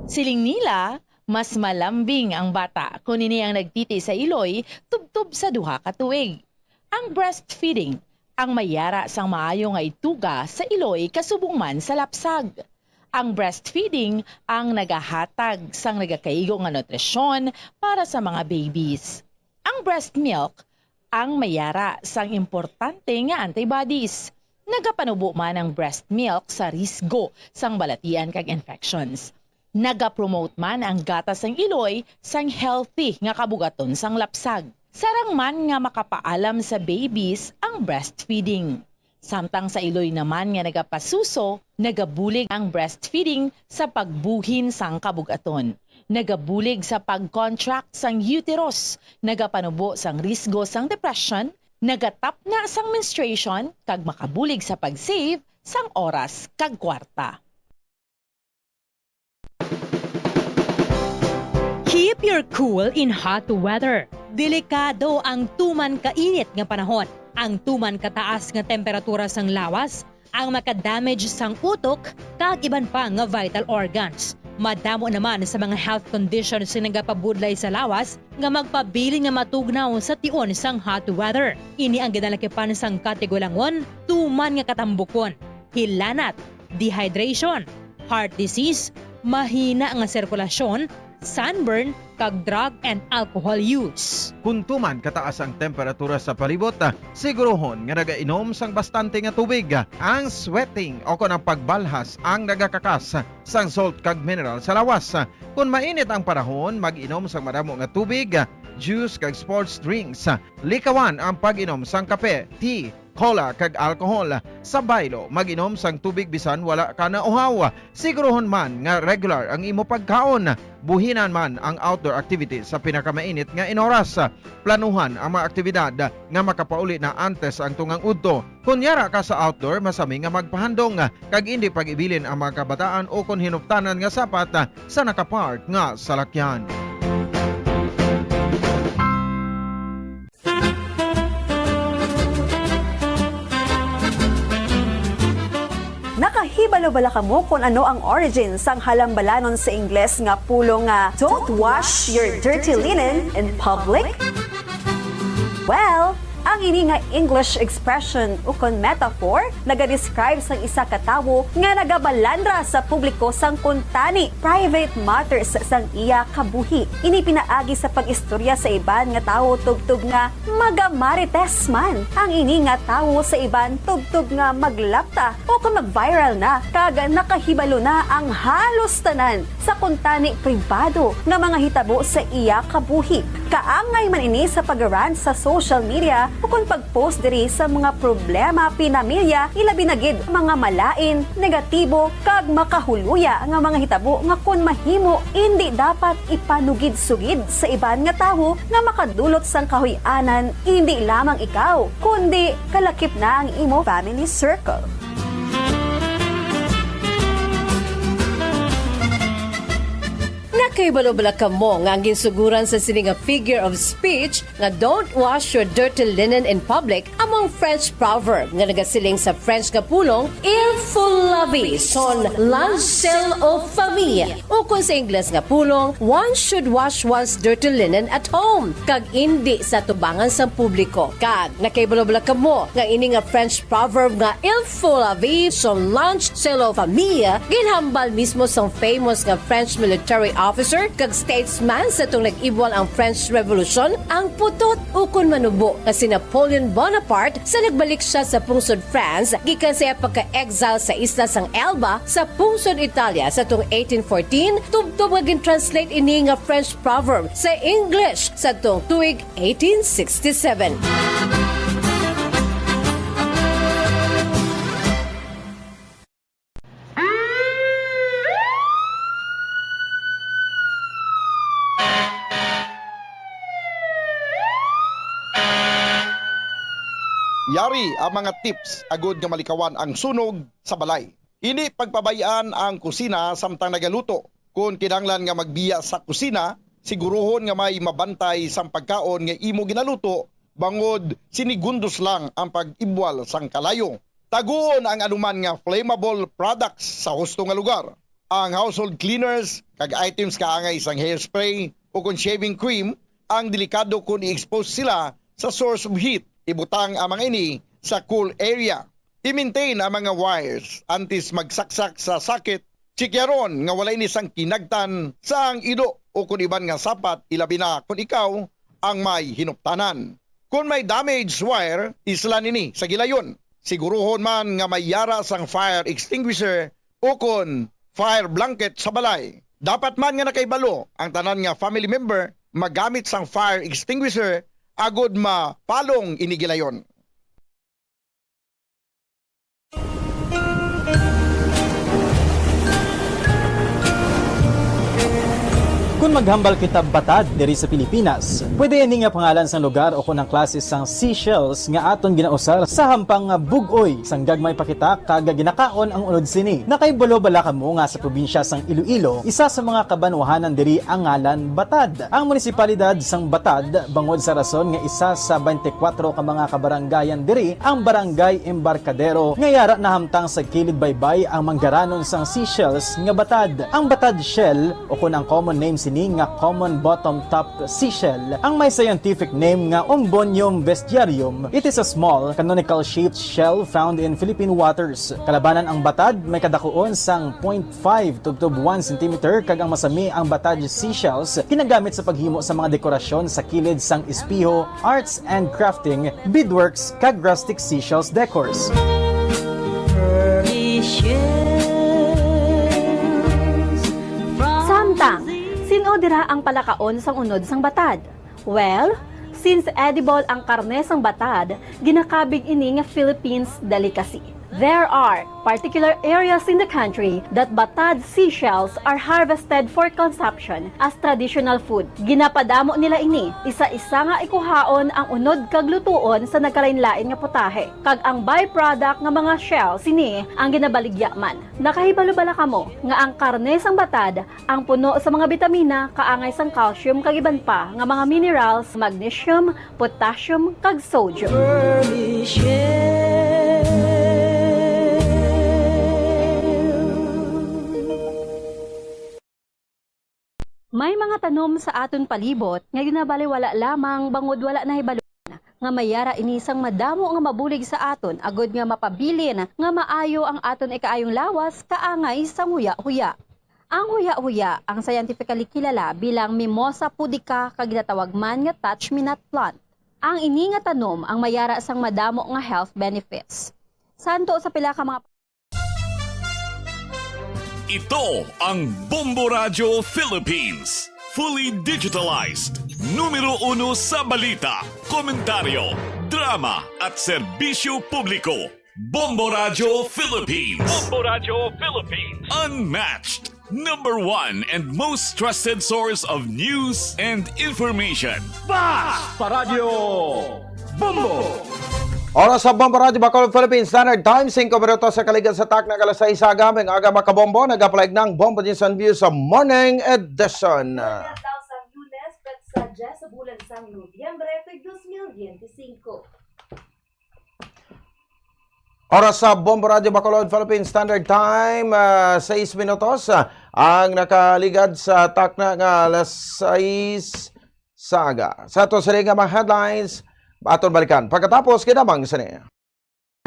Siling nila, mas malambing ang bata kon ini ang nagtiti sa iloy tubtob sa duha ka tuig. Ang breastfeeding ang may yara sang maayo nga ituga sa iloy kasubong man sa lapsag. Ang breastfeeding ang nagahatag sang nagakaigo nga nutrisyon para sa mga babies. Ang breast milk ang may yara sang importante nga antibodies. Nagapanubo man ang breast milk sa risgo sang balatian kag infections. Nagapromote man ang gatas sang iloy sang healthy nga kabugaton sang lapsag. Sarang man nga makapaalam sa babies ang breastfeeding. Samtang sa iloy naman nga nagapasuso, nagabulig ang breastfeeding sa pagbuhin sang kabugaton. Nagabulig sa pag-contract sang uterus, nagapanubo sang risgo sang depression, nagatapna sang menstruation, kag makabulig sa pag-save sang oras kag kwarta. Keep your cool in hot weather. Delikado ang tuman kainit nga panahon. Ang tuman kataas nga temperatura sang lawas ang makadamage sang utok kag iban pa nga vital organs. Madamo naman sa mga health conditions nga nagapabudlay sa lawas nga magpabilin nga matugnaw sa tion sang hot weather. Ini ang ginalakipan sang katigulangon, tuman nga katambukon, hilanat, dehydration, heart disease, mahina nga sirkulasyon, sunburn, kag drug and alcohol use. Kon tuman kataas ang temperatura sa palibot, sigurohon nga nagainom sang bastante nga tubig. Ang sweating o kon ang pagbalhas ang nagakakas sang salt kag mineral sa lawas. Kon mainit ang panahon, mag-inom sang madamo nga tubig, juice kag sports drinks. Likawan ang pag-inom sang kape, tea, cola, kag alcohol. Sa baylo, mag-inom sang tubig bisan wala ka nauhaw. Sigurohon man nga regular ang imo pagkaon. Buhinan man ang outdoor activities sa pinakamainit nga inoras. Planuhan ang mga aktibidad nga makapauli na antes ang tungang udto. Kon yara ka sa outdoor, masami nga magpahandong kag indi pag-ibilin ang mga kabataan ukon hinuptanan nga sapat sa nakapark nga salakyan. Nakahiba Kabalo bala kamo kon ano ang origin sang halambalanon sa Ingles nga pulong nga "Don't wash your dirty linen in public"? Well, ang ini nga English expression ukon metaphor nagadescribe sang isa ka tawo nga nagabalandra sa publiko sang kuntani, private matters sang iya kabuhi. Ini pinaagi sa pag-istorya sa iban nga tawo tubtob nga magamarites man ang ini nga tawo sa iban tubtob nga maglapta o kon mag-viral na kag nakahibalo na ang halos tanan sa kuntani pribado nga mga hitabo sa iya kabuhi. Kaangay man ini sa pag-rant sa social media ukon pag-post diri sa mga problema pinamilya, ilabi na gid mga malain, negatibo, kag makahuluya nga mga hitabo nga kon mahimo, indi dapat ipanugid-sugid sa iban nga tawo nga makadulot sang kahuy-anan, indi lamang ikaw, kundi kalakip na ang imo family circle. Nakahibalo bala kamo nga ang ginsuguran sa sini nga figure of speech nga "Don't wash your dirty linen in public" amo ang French proverb nga nagasiling sa French nga pulong "Il faut laver son linge sale aux femmes", ukon sa Ingles nga pulong "One should wash one's dirty linen at home", kag indi sa tubangan sang publiko. Kag nakahibalo bala kamo nga ini nga French proverb nga "Il faut laver son linge sale aux femmes" ginhambal mismo sang famous nga French military officer kag statesman sa tong nag-ibwal ang French Revolution, ang putot ukon manubo nga si Napoleon Bonaparte sa nagbalik siya sa pungsod France gikan sa iya pagka-exile sa isla sang Elba sa pungsod Italia sa tong eighteen fourteen, tubtob nga gin-translate ini nga French proverb sa English sa tong tuig eighteen sixty-seven. Yari ang mga tips agud nga malikawan ang sunog sa balay. Indi pagpabay-an ang kusina samtang nagaluto. Kon kinahanglan nga magbiya sa kusina, siguruhon nga may mabantay sang pagkaon nga imo ginaluto bangod sinigundos lang ang pag-ibwal sang kalayo. Taguon ang anuman nga flammable products sa husto nga lugar. Ang household cleaners kag items kaangay sang hairspray o kon shaving cream ang delikado kon i-expose sila sa source of heat. Ibutang ang mga ini sa cool area. I-maintain ang mga wires antes magsaksak sa socket. Chikyaron nga wala ini sang kinagtan sa ang ido o kon iban nga sapat, ilabi na kon ikaw ang may hinuptanan. Kon may damaged wire, islan ini sa gilayon. Siguruhon man nga may yara sang fire extinguisher o kon fire blanket sa balay. Dapat man nga nakahibalo ang tanan nga family member magamit sang fire extinguisher agod mapalong ini gilayon. Kon maghambal kita batad diri sa Pilipinas, pwede ini nga pangalan sang lugar o kon ang klase sang seashells nga aton ginausar sa hampang nga bug-oy sang gagmay pa kita kag ginakaon ang unod sini. Nakahibalo bala kamo nga sa probinsya sang Iloilo, isa sa mga kabanwahanan diri ang ngalan Batad? Ang munisipalidad sang Batad, bangod sa rason nga isa sa twenty-four ka mga kabarangayan diri ang Barangay Embarcadero, nga yara nahamtang sa kilid baybay ang manggaranon sang seashells nga batad. Ang batad shell, o kon ang common name sini nga common bottom top seashell, ang may scientific name nga Umbonium vestiarium. It is a small, canonical-shaped shell found in Philippine waters. Kalabanan ang batad, may kadakuon sang point five tubtob one centimeter, kag ang masami ang batad seashells ginagamit sa paghimo sa mga dekorasyon sa kilid sang espeho, arts and crafting, beadworks, kag rustic seashells decors. Samtang, sin-o dira ang palakaon sang unod sang batad? Well, since edible ang karne sang batad, ginakabig ini nga Philippines delicacy. There are particular areas in the country that batad seashells are harvested for consumption as traditional food. Ginapadamo nila ini, isa-isa nga ikuhaon ang unod kag lutuon sa nagkalainlain nga putahe, kag ang byproduct nga mga shell sini ang ginabaligya man. Nakahibalo bala kamo nga ang karne sang batad ang puno sa mga bitamina kaangay sang calcium kag iban pa nga mga minerals, magnesium, potassium, kag sodium. Nom sa aton palibot nga ginabaliwala lamang bangod wala nahibaluan nga may yara ini sang madamo nga mabulig sa aton, agud nga mapabilin nga maayo ang aton ikaayong lawas kaangay sang huya-huya. Ang huya-huya ang scientifically kilala bilang Mimosa pudica kag ginatawag man nga touch-me-not plant. Ang ini nga tanom ang may yara sang madamo nga health benefits. Santo sa pila ka mga Ito ang Bombo Radyo Philippines. Fully digitalized. Numero uno sa balita, komentaryo, drama, at serbisyo publiko. Bombo Radyo Philippines. Bombo Radyo Philippines. Unmatched. Number one and most trusted source of news and information. Basta Radyo Bombo! Oras sa Bombo Radyo Bacolod, Philippine Standard Time, singko minutos sa kaligad sa takna nga alas sais sa aga. May aga, mga kabombo, nag-apply ng Bombo News and Views sa Morning Edition. Adlaw sang Lunes, petsa dyes sa bulan sang Nobyembre, tuig dos mil biyente singko. Oras sa Bombo Radyo Bacolod, Philippine Standard Time, ah, sais minutos, ah, ang nakaligad sa takna nga alas sais sa aga. Sa ato sini nga mga headlines, aton balikan pagkatapos ginamang sini.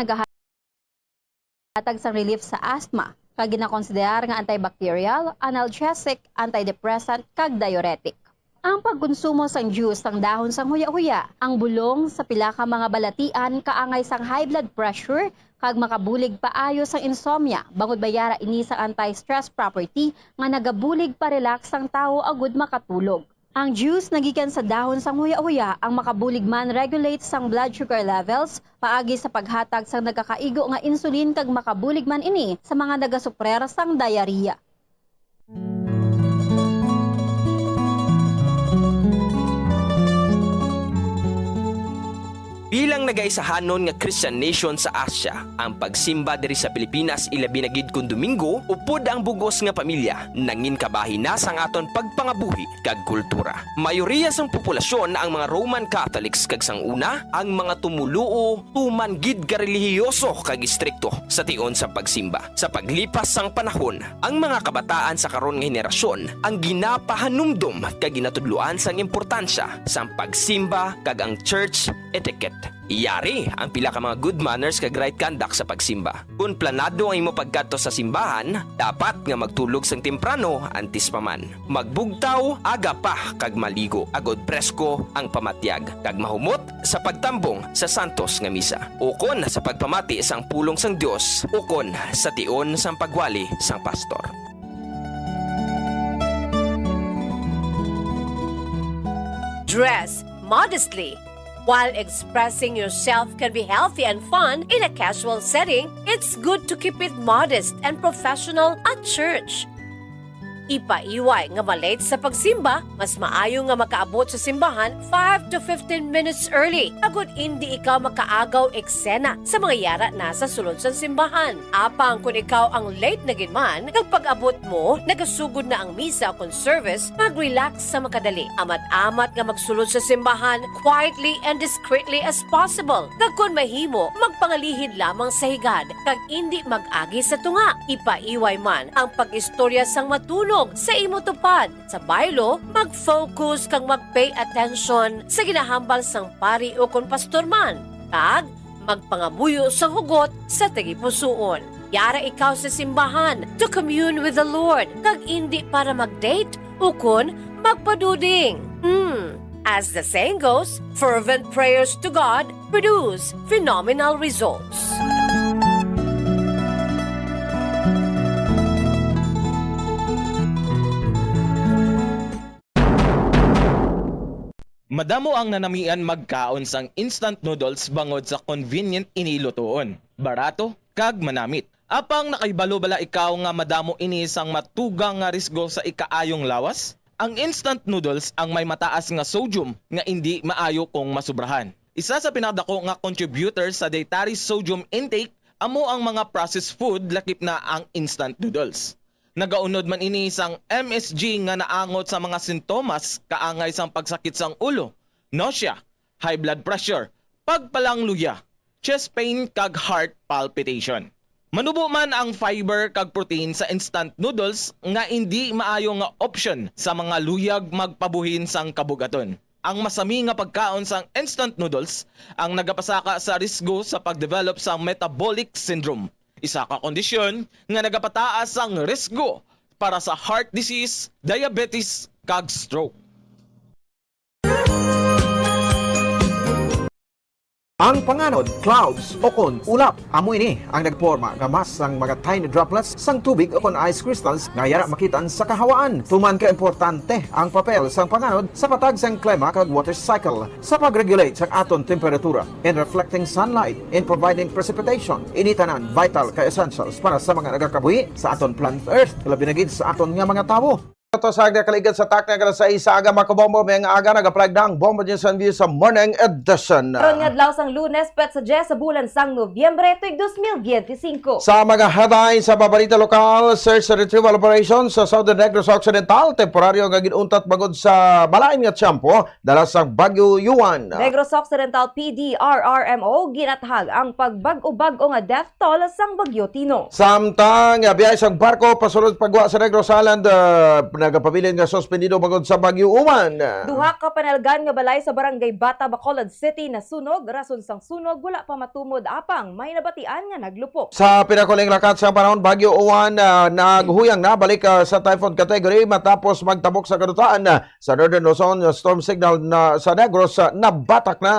Nagahatag sang relief sa asthma, kag ginakonsiderar nga antibacterial, analgesic, antidepressant, kag diuretic. Ang pagkonsumo sang juice sang dahon sang huya-huya, ang bulong sa pila ka mga balatian kaangay sang high blood pressure kag makabulig paayo sang insomnia, bangod may yara ini sang anti-stress property nga nagabulig pa-relax sang tawo agud makatulog. Ang juice nga gikan sa dahon sang huya-huya ang makabulig man regulate sang blood sugar levels paagi sa paghatag sang nagakaigo nga insulin, kag makabulig man ini sa mga nagasuprer sang diarrhea. Bilang nagaisahanon nga Christian nation sa Asia, ang pagsimba diri sa Pilipinas, ilabi na gid kon Domingo, upod ang bug-os nga pamilya, nangin kabahin na sang aton pagpangabuhi kag kultura. Mayoriya sang populasyon ang mga Roman Catholics, kag sang una, ang mga tumoluo tuman gid ka relihiyoso kag istrikto sa tion sang pagsimba. Sa paglipas sang panahon, ang mga kabataan sa karon nga henerasyon ang ginapahanumdom kag ginatudloan sang importansya sang pagsimba kag ang church etiquette. Yari ang pila ka mga good manners kag right conduct sa pagsimba. Kon planado ang imo pagkadto sa simbahan, dapat nga magtulog sang temprano antes pa man. Magbugtaw aga pa kag maligo, agod presko ang pamatyag, kag mahumot sa pagtambong sa santos nga misa, ukon sa pagpamati sang pulong sang Dios, ukon sa tion sang pagwali sang pastor. Dress modestly. While expressing yourself can be healthy and fun in a casual setting, it's good to keep it modest and professional at church. Ipaiway nga ma-late sa pagsimba, mas maayo nga makaabot sa simbahan five to fifteen minutes early, agud indi ikaw makaagaw eksena sa mga yara na sa sulod sang simbahan. Apang kon ikaw ang late na gid man, kag pag-abot mo, nagasugod na ang misa kon service, mag-relax sa makadali. Amat-amat nga magsulod sa simbahan quietly and discreetly as possible. Kag kon mahimo, magpangalihid lamang sa higad, kag indi mag-agi sa tunga. Ipaiway man ang pag-istorya sang matunog sa imo tupad. Sa baylo, mag-focus kag mag-pay attention sa ginahambal sang pari ukon pastor man, kag magpangamuyo sang hugot sa tagipusoon. Yara ikaw sa simbahan to commune with the Lord, kag indi para mag-date ukon magpaduding. Hmm. As the saying goes, fervent prayers to God produce phenomenal results. Madamo ang nanamian magkaon sang instant noodles bangod sa convenient ini lutoon, barato, kag manamit. Apang nakahibalo bala ikaw nga madamo ini sang matugang nga risgo sa ikaayong lawas? Ang instant noodles ang may mataas nga sodium nga indi maayo kung masubrahan. Isa sa pinakadako nga contributor sa dietary sodium intake amo ang mga processed food, lakip na ang instant noodles. Nagaunod man ini sang M S G nga naangot sa mga sintomas kaangay sang pagsakit sang ulo, nausea, high blood pressure, pagpalangluya, chest pain, kag heart palpitation. Manubo man ang fiber kag protein sa instant noodles nga indi maayo nga option sa mga luyag magpabuhin sang kabugaton. Ang masami nga pagkaon sang instant noodles ang nagapasaka sa risgo sa pagdevelop sang metabolic syndrome, isa ka kondisyon nga nagapataas sang risgo para sa heart disease, diabetes, kag stroke. Ang panganod, clouds, o kon ulap, amo ini ang nagporma nga mas ang mga tiny droplets sang tubig o kon ice crystals nga yara makitan sa kahawaan. Tuman ka importante ang papel sang panganod sa patag sang klima kag water cycle sa pag-regulate sang aton temperatura, in reflecting sunlight, in providing precipitation. Ini tanan vital ka essentials para sa mga nagakabuhi sa aton planet Earth, labi na gid sa aton nga mga tawo. Ato sa aga, kaligad sa takna nga alas sais sa aga, mga kabombo, may nga aga nagapalag na ang Bombo News and Views sa morning edition. Karon nga adlaw sang Lunes, petsa diyes sa bulan sang Nobyembre, tuig dos mil biyente singko. Sa mga headlines sa babalita lokal, search and retrieval operation sa Southern Negros Occidental, temporaryo nga gin-untat bangod sa malain nga tiyempo dala sang Bagyo Uwan. Negros Occidental P D R R M O ginathag ang pagbag-o-bag-o nga death toll sang Bagyo Tino. Samtang, ah, biyahe sang barko pasulod pagwa sa Negros Island, ah, nagapabilin nga suspendido bangod sa Bagyo Uwan. Duha ka panalgan nga balay sa Barangay Bata, Bacolod City nasunog. Rason sang sunog wala pa matumod, apang may nabatian nga naglupok. Sa pinakuling lakat sa panahon, Bagyo Uwan, ah, naghuyang na balik, ah, sa typhoon category matapos magtabok sa kadutaan, ah, sa Northern Luzon, storm signal na sa Negros, ah, nabatak na.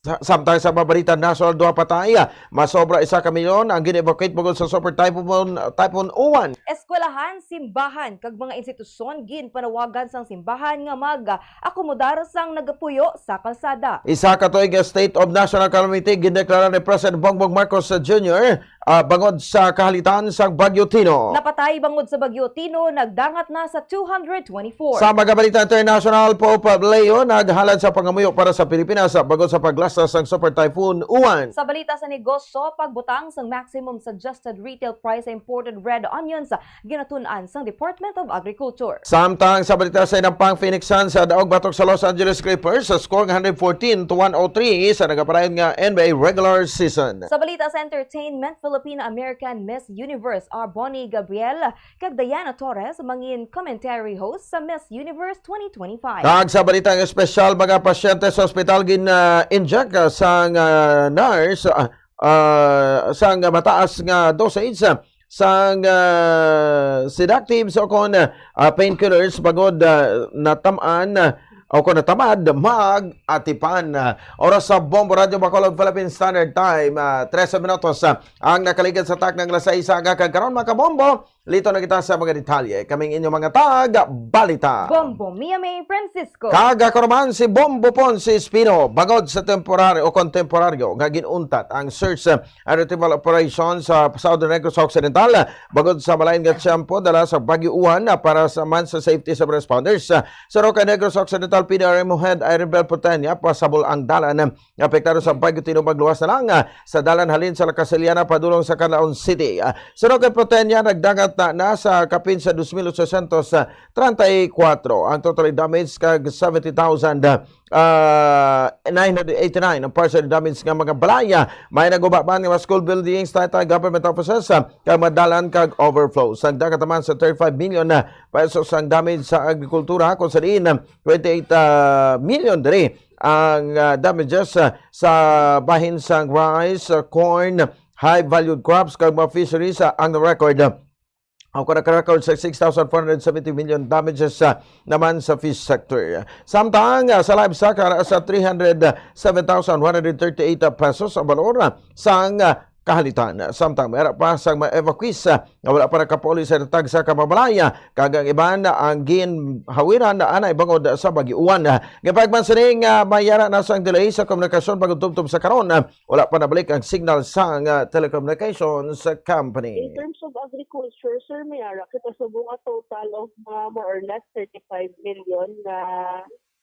Sa, samtang sa babalita nasyonal, duha patay, ah, masobra isa ka milyon ang gin-evacuate bangod sa Super Typhoon, Typhoon Uwan. Eskwelahan, simbahan, kag mga institusyon ginpanawagan sang simbahan nga mag-akomodar sang nagapuyo sa kalsada. Isa ka tuig nga state of national calamity gindeklara ni President Bongbong Marcos Junior, ah, bangod sa kahalitan sang Bagyo Tino. Napatay bangod sa Bagyo Tino nagdangat na sa two hundred twenty-four. Sa mga balita international, Pope Leo naghalad sa pangamuyo para sa Pilipinas, ah, bangod sa paglastas sang Super Typhoon Uwan. Sa balita sa negosyo, pagbutang sang maximum suggested retail price sa imported red onions, ginatun-an sang Department of Agriculture. Samtang sa balita sa inampang, Phoenix Suns daog batok sa Los Angeles Clippers sa score nga hundred fourteen to one oh three sa nagapadayon nga N B A regular season. Sa balita sa entertainment, Filipino-American Miss Universe R Bonnie Gabriel kag Diana Torres mangin commentary host sa Miss Universe twenty twenty-five. Kag sa balitang espesyal, mga pasyente sa ospital gin, ah, inject, ah, sang, ah, nurse, ah, ah, sang mataas nga dosage, ah, sang, ah, sedatives o kon, ah, painkillers bangod, ah, natam-an, ah, o kon natamad mag-atipan. Ah, oras sa Bombo Radyo Bacolod Philippine Standard Time, ah, trese minutos, ah, ang nakaligad sa takna nga alas sais sa aga, kag karon, mga kabombo, lito na kita sa mga detalye. Kaming inyong mga tag-balita. Bombo Mia May Francisco. Kag ako naman si Bombo Ponce Espino. Bangod sa temporaryo o kontemporaryo nga ginuntat ang search and retrieval operation sa Southern Negros Occidental, bangod sa malain nga tiyempo dala sa Bagyo Uwan, ah, para sa man sa safety sa responders, ah, sa Roque Negros Occidental P D R M O Head Irene Bel Putenia, pasabol ang dalan nga apektado sa Bagyo Tino, magluwas na lang, ah, sa dalan halin sa La Casillana padulong sa Canlaon City. Ah, sa Roque Putenia, nagdangat na, na sa kapin sa dos mil ochocientos treinta y cuatro ang total damage, kag seventy thousand, ah, nine hundred eighty-nine ang partial damage nga mga balay. May naguba man nga mga school buildings, taytay government offices, ah, kag mga dalan kag overflows. Nagdangat naman sa thirty-five million pesos ang damage sa agrikultura, kung sa diin, ah, twenty-eight, ah, million diri ang, ah, damages, ah, sa bahin sang rice, ah, corn, high-valued crops, kag mga fisheries, ah, ang record. Ako naka-record sa six thousand four hundred seventy million damages, ah, naman sa fish sector. Samtang, ah, sa livestock, ara sa three hundred seven thousand one hundred thirty-eight pesos ang balor, ah, sang, ah, kahalitan. Samtang may ara pa sang mga evacuees, ah, nga wala pa nakapauli sa ilang tagsa ka mga balay, ah, kag ang iban, ah, ang ginhawiran na anay bangod sa Bagyo Uwan. Ah, gipahayag man sini nga may ara na sang delay sa komunikasyon pagtubtob sa karon. Ah, wala pa nabalik ang signal sang, ah, telecommunications company. In terms of agriculture, sir, may ara kita subong a total of mga more or less thirty-five million na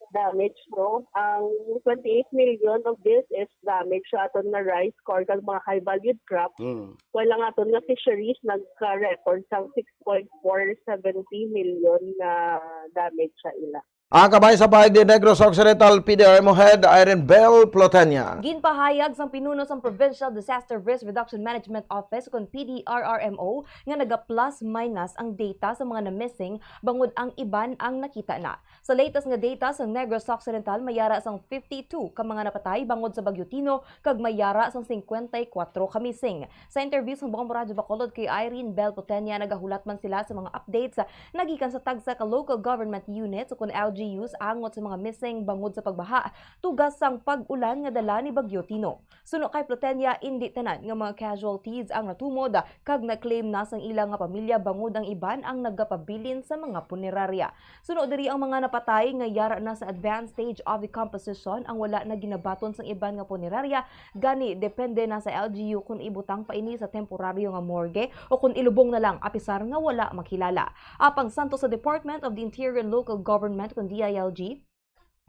damage, no? Ang twenty-eight million of this is damage sa aton nga rice, corn, kag mga high-valued crop. Mm. While ang aton nga fisheries nagka-record sang six point four seventy million na damage sa ila. Ang kabahin sa pahayag ni Negros Occidental P D R M O Head Irene Bell Plotenia. Ginpahayag sang pinuno sang Provincial Disaster Risk Reduction Management Office, kon P D R R M O, nga naga-plus minus ang data sa mga na-missing, bangod ang iban ang nakita na. Sa latest nga data sang Negros Occidental, may ara sang fifty-two ka mga napatay bangod sa Bagyo Tino, kag may ara sang singkwenta y kuwatro ka missing. Sa interview sang Bombo Radyo Bacolod kay Irene Bell Plotenia, nagahulat man sila sa mga updates nagikan sa tagsa ka local government units ukon L G Us angot sa mga missing bangod sa pagbaha tuga sang pag-ulan nga dala ni Bagyo Tino. Suno kay Plotenia, indi tanan nga mga casualties ang natumod, kag na-claim na sang ila nga pamilya, bangod ang iban ang nagapabilin sa mga punerarya. Suno diri, ang mga napatay nga yara na sa advanced stage of decomposition ang wala na ginabaton sang iban nga punerarya, gani depende na sa L G U kon ibutang pa ini sa temporaryo nga morgue o kon ilubong na lang, apisar nga wala makilala. Apang santo sa Department of the Interior and Local Government, kon D I L G,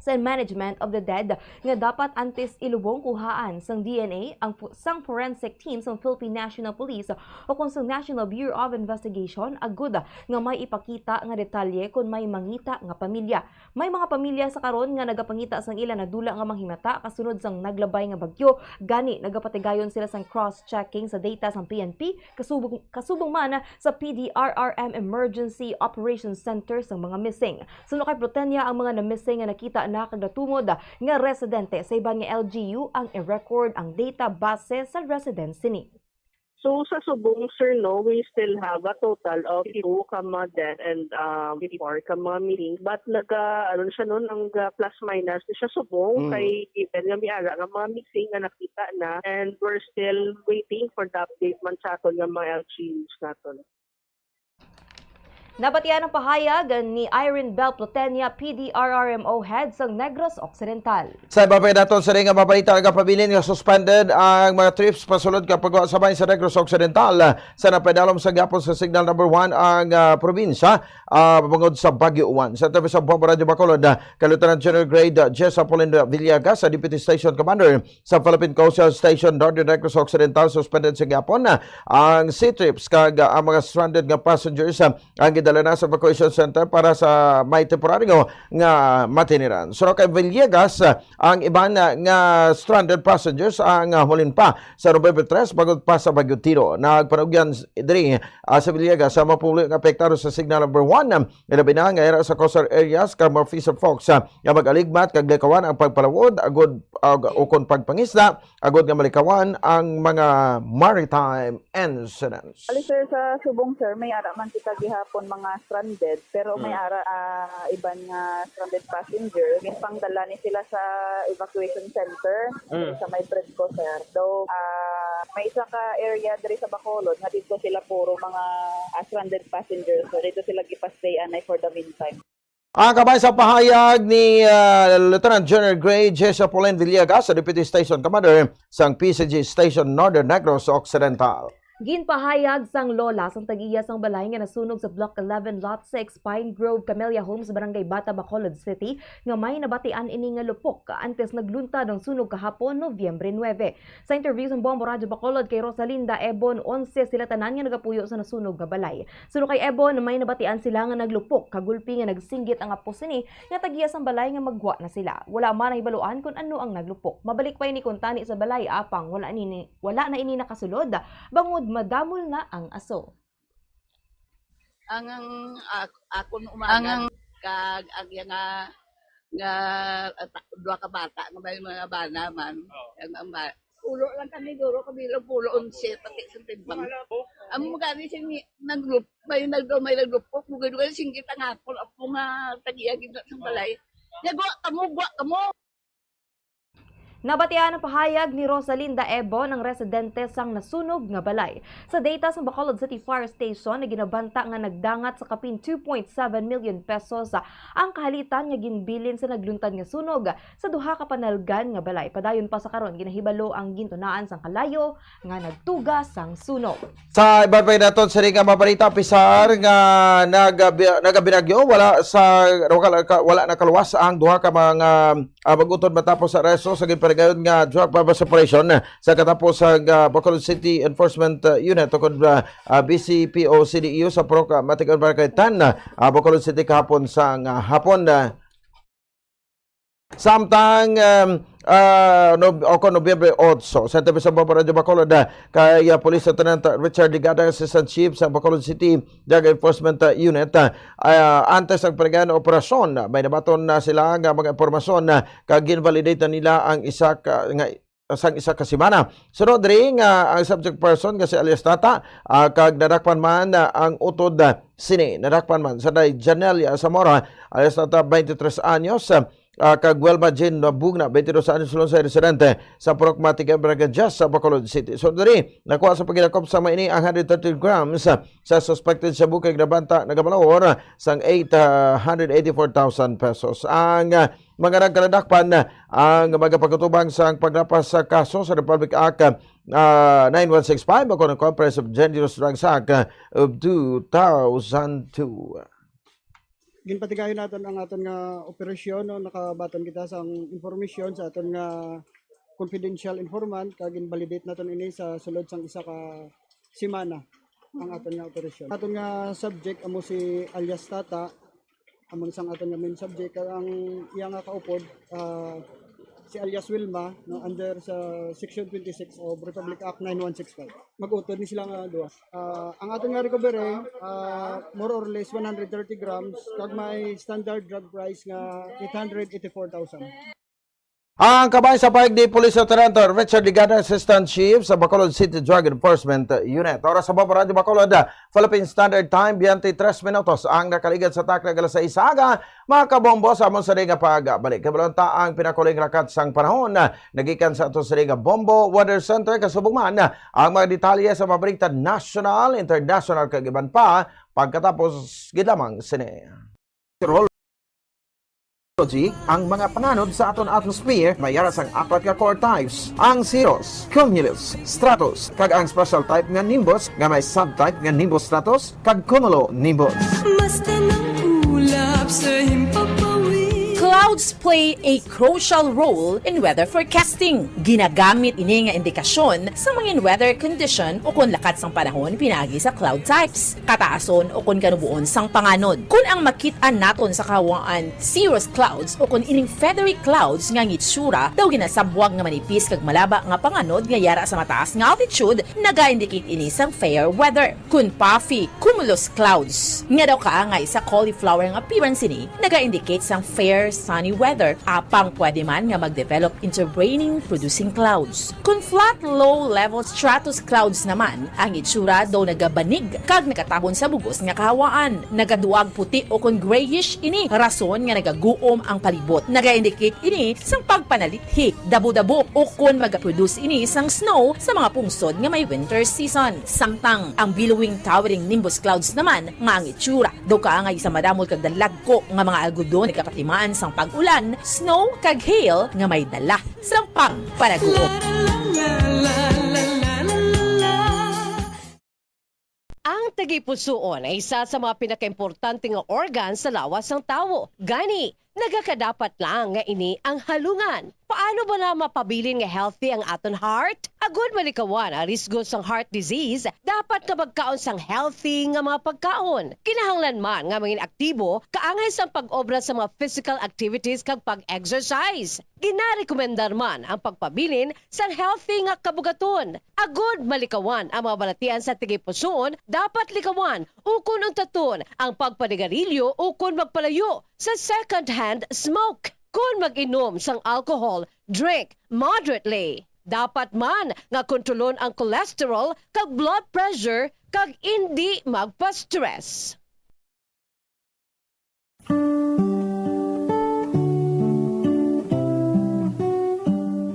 sa Management of the Dead, nga dapat antes ilubong kuhaan sang D N A ang fu-, sang forensic team sang Philippine National Police o kon sang National Bureau of Investigation, agud nga may ipakita nga detalye kon may mangita nga pamilya. May mga pamilya sa karon nga nagapangita sang ila nadula nga manghimata kasunod sang naglabay nga bagyo, gani nagapatigayon sila sang cross-checking sa data sang P N P, kasubong, kasubong man sa P D R R M Emergency Operations Center sang mga missing. Suno kay Plotenia, ang mga na-missing nga nakita na kag natumod nga residente sa iban nga L G U ang i-record ang data base sa residence sini. So, sa subong, sir, no, we still have a total of two ka mga dead and, um, fifty-four ka mga missing. But naga, ano siya, no, nang, uh, plus minus na siya subong. Mm. Kay given nga may ara nga mga missing nga nakita na, and we're still waiting for the update man sa aton nga mga L G Us naton. Nabatian ang pahayag ni Irene Bell Plotenia, P D R R M O head sang Negros Occidental. Sa iba pa naton sa nga mabalita, nagapabilin nga suspended ang mga trips pasulod ka pagwa sa bahin sa Negros Occidental sa napadalom sa gihapon sa Signal Number One ang, ah, probinsya, ah, bangod sa Bagyo Juan. Sa tabi sa Bombo Radyo Bacolod, ah, kay Lieutenant General Grade, ah, Jessa Pauline Villegas, sa Deputy Station Commander sa Philippine Coastal Station Northern Negros Occidental, suspended sa gihapon, ah, ang sea trips kag, ah, ang mga stranded nga passengers, ah, ang gidala na sa evacuation center para sa may temporaryo nga matiniran. Suno kay Villegas, ah, ang iban, ah, nga stranded passengers ang, ah, humulin pa sa November tres, bangod pa sa Bagyo Tino. Nagpanugyan s-, diri, ah, sa Villegas sa mga pumuluyo nga apektado sa Signal Number One, ah, ilabi na nga yara sa coastal areas kag mga fisher folks, ah, nga mag-aligmat kag likawan ang pagpalawod agud, ag-, ukon pagpangisda, agud nga malikawan ang mga maritime incidents. Ali, sir, sa subong, sir, may ara man kita gihapon mga stranded, pero may Mm. ara, ah, iban nga stranded passenger. Ginpangdala ni sila sa evacuation center Mm. sa may Fredco, sir. Though, ah, may isa ka area diri sa Bacolod nga dito sila puro mga, ah, stranded passengers. So, dito sila gipa-stay anay for the meantime. Ang kabahin sa pahayag ni, ah, Lieutenant General Gray Jessa Pauline Villegas, sa Deputy Station Commander sang P C G Station Northern Negros Occidental. Ginpahayag sang lola sang tag-iya sang balay nga nasunog sa Block eleven, Lot six, Pine Grove, Camellia Homes, Barangay Bata, Bacolod City, nga may nabatian ini nga lupok antes nagluntad ang sunog kahapon, Nobyembre nuebe. Sa interview sang Bombo Radyo Bacolod kay Rosalinda Ebon, onse sila tanan nga nagapuyo sa nasunog nga balay. Suno kay Ebon, may nabatian sila nga naglupok, kagulpi nga nagsinggit ang apo sini nga tag-iya sang balay nga maggwa na sila. Wala man nahibaluan kon ano ang naglupok. Mabalik pa ini kuntani sa balay, apang wala nini, wala na ini nakasulod, bangod madamol na ang aso. Ang, ang ak-, akon umaga, ang, kag ang iya nga, nga, ah, ta-, duha ka bata nga may mga bana man. Oo. Ang, ang ba-, pulo lang kami, duro kami lang, pulo, onse, pati sa timbang. Amo gani sing naglup-, may nagdo-, may naglupok, dugay-dugay, singgit ang akon apo nga tag-iya gid sa balay. Nya, "Gwa kamo, gwa kamo." Nabatian ang pahayag ni Rosalinda Ebon, ang residente sang nasunog nga balay. Sa data sang Bacolod City Fire Station, naginabanta nga nagdangat sa kapin two point seven million pesos ang kahalitan nga ginbilin sa nagluntad nga sunog sa duha ka panalgan nga balay. Padayon pa sa karon, ginahibalo ang gintunaan sang kalayo nga nagtuga sang sunog. Sa iban pa naton sini nga mabalita, pisar nga nagabi-, nagabinagyo, wala sa, wala, wala nakaluwas ang duha ka mga, ah, bag-uton matapos sa aresto sa ginparigayon nga drug bust operation sa katapos sa, ah, Bacolod City Enforcement, ah, Unit, o kon, ah, ah, B C P O C D U sa Purok, ah, Matigaon, Barangay ten, ah, Bacolod City kahapon sa, ah, hapon. Ah, Samtang, um, ah, Nob-, o kon Nobyembre otso, sa T V sa Bombo Radyo Bacolod, ah, kay, ah, Police Lieutenant Richard Ligada, Assistant Chief sa Bacolod City Drug Enforcement, ah, Unit, ah, ah, antes ang panagan operasyon, ah, may nabaton na sila nga mga impormasyon, ah, kag ginvalidate na nila ang isa ka, nga, sang isa ka semana. Sunod diri nga ang subject person nga si alias Tata, ah, kag nadakpan man, ah, ang utod, ah, sini. Nadakpan man sa day Janelia Zamora, alias Tata, twenty-three anyos, ah, ah, kag Wilma Jean Nabugna, twenty-dos anyos, Lonsay, residente sa Purok Matiga, Barangay Diaz, sa Bacolod City. So, diri, nakuha sa pagkilakop sa maini ang hundred thirty grams, ah, sa suspected shabu kag nabanta nga valor sang eight hundred eighty-four thousand pesos. Ang, ah, mga nagkaladakpan, ah, ang magapagkatubang sang paglapas sa kaso sa Republic Act, ah, nine one six five o kon ang Comprehensive Dangerous Drugs Act, ah, of two thousand two. Ginpatigayon naton ang aton nga operasyon, no? Nakabaton kita sang impormasyon sa aton nga confidential informant, kag ginvalidate naton ini sa sulod sang isa ka semana ang aton nga operasyon. Aton nga subject amo si alias Tata, amo ni sang aton nga main subject, kag ang iya nga kaupod, ah, si alias Wilma, no, under sa Section twenty-six of Republic Act nine one six five. Mag-utod ni sila nga duha. Ah, ang aton nga recovery, ah, more or less one hundred thirty grams, kag may standard drug price nga eight hundred eighty-four thousand. Ang kabahin sa pahayag ni Police Lieutenant Richard Ligada, Assistant Chief sa Bacolod City Drug Enforcement Unit. Oras sa Bombo Radyo Bacolod, Philippine Standard Time, twenty-three minutos ang nakaligad sa takna nga alas sais sa aga. Mga kabombo, sa amon sa nga pagbalik, kabalanta ang pinakahuling rakat sang panahon, nagikan sa ato sa nga Bombo Weather Center, kasubong man ang mga detalye sa mga balita nasyonal, internasyonal, kag iban pa, pagkatapos gid lamang sini. Meteorology, ang mga panganod sa aton atmosphere may ara sang apat ka core types, ang cirrus, cumulus, stratus, kag ang special type nga nimbus nga may subtype nga nimbus stratus kag cumulonimbus. Basta nang ulap sa himpapawid. Clouds play a crucial role in weather forecasting. Ginagamit ini nga indikasyon sa mga weather condition o kon lakat sang panahon pinaagi sa cloud types, kataason o kon kanuboon sang panganod. Kon ang makit-an naton sa kahawaan cirrus clouds o kon ining feathery clouds nga ang itsura daw ginasabwag nga manipis kag malaba nga panganod nga yara sa mataas nga altitude, naga-indicate ini sang fair weather. Kon puffy cumulus clouds, nga daw kaangay sa cauliflower nga appearance ini, naga-indicate sang fair sunny weather, apang pwede man nga mag-develop into raining producing clouds. Kon flat low-level stratus clouds naman, ang itsura daw nagabanig kag nagatabon sa bug-os nga kahawaan. Nagaduag puti o kon grayish ini, rason nga nagaguom ang palibot. Naga-indicate ini sang pagpanalithi, dabo-dabo, o kon magaproduce ini sang snow sa mga pungsod nga may winter season. Samtang ang billowing towering nimbus clouds naman, nga ang itsura daw kaangay sa madamol kag dalagko nga mga algodon, nagapatimaan sang pag-ulan, snow, kag hail nga may dala sang pagpanaguom. Ang tagipusoon ay isa sa mga pinakaimportante nga organ sa lawas sang tawo. Gani, nagakadapat lang nga ini ang halungan. Paano ba na mapabilin nga healthy ang aton heart? Agud malikawan ang risgo sang heart disease, dapat nga magkaon sang healthy nga mga pagkaon. Kinahanglan man nga mangin aktibo, kaangay sang pag-obra sa mga physical activities kag pag-exercise. Ginarekomendar man ang pagpabilin sang healthy nga kabugaton. Agud malikawan ang mga balatian sa tagipusoon, dapat likawan ukon untaton ang pagpanigarilyo ukon magpalayo sa second-hand smoke. Kon mag-inom sang alcohol, drink moderately. Dapat man nga kontrolon ang cholesterol kag blood pressure kag indi magpa-stress.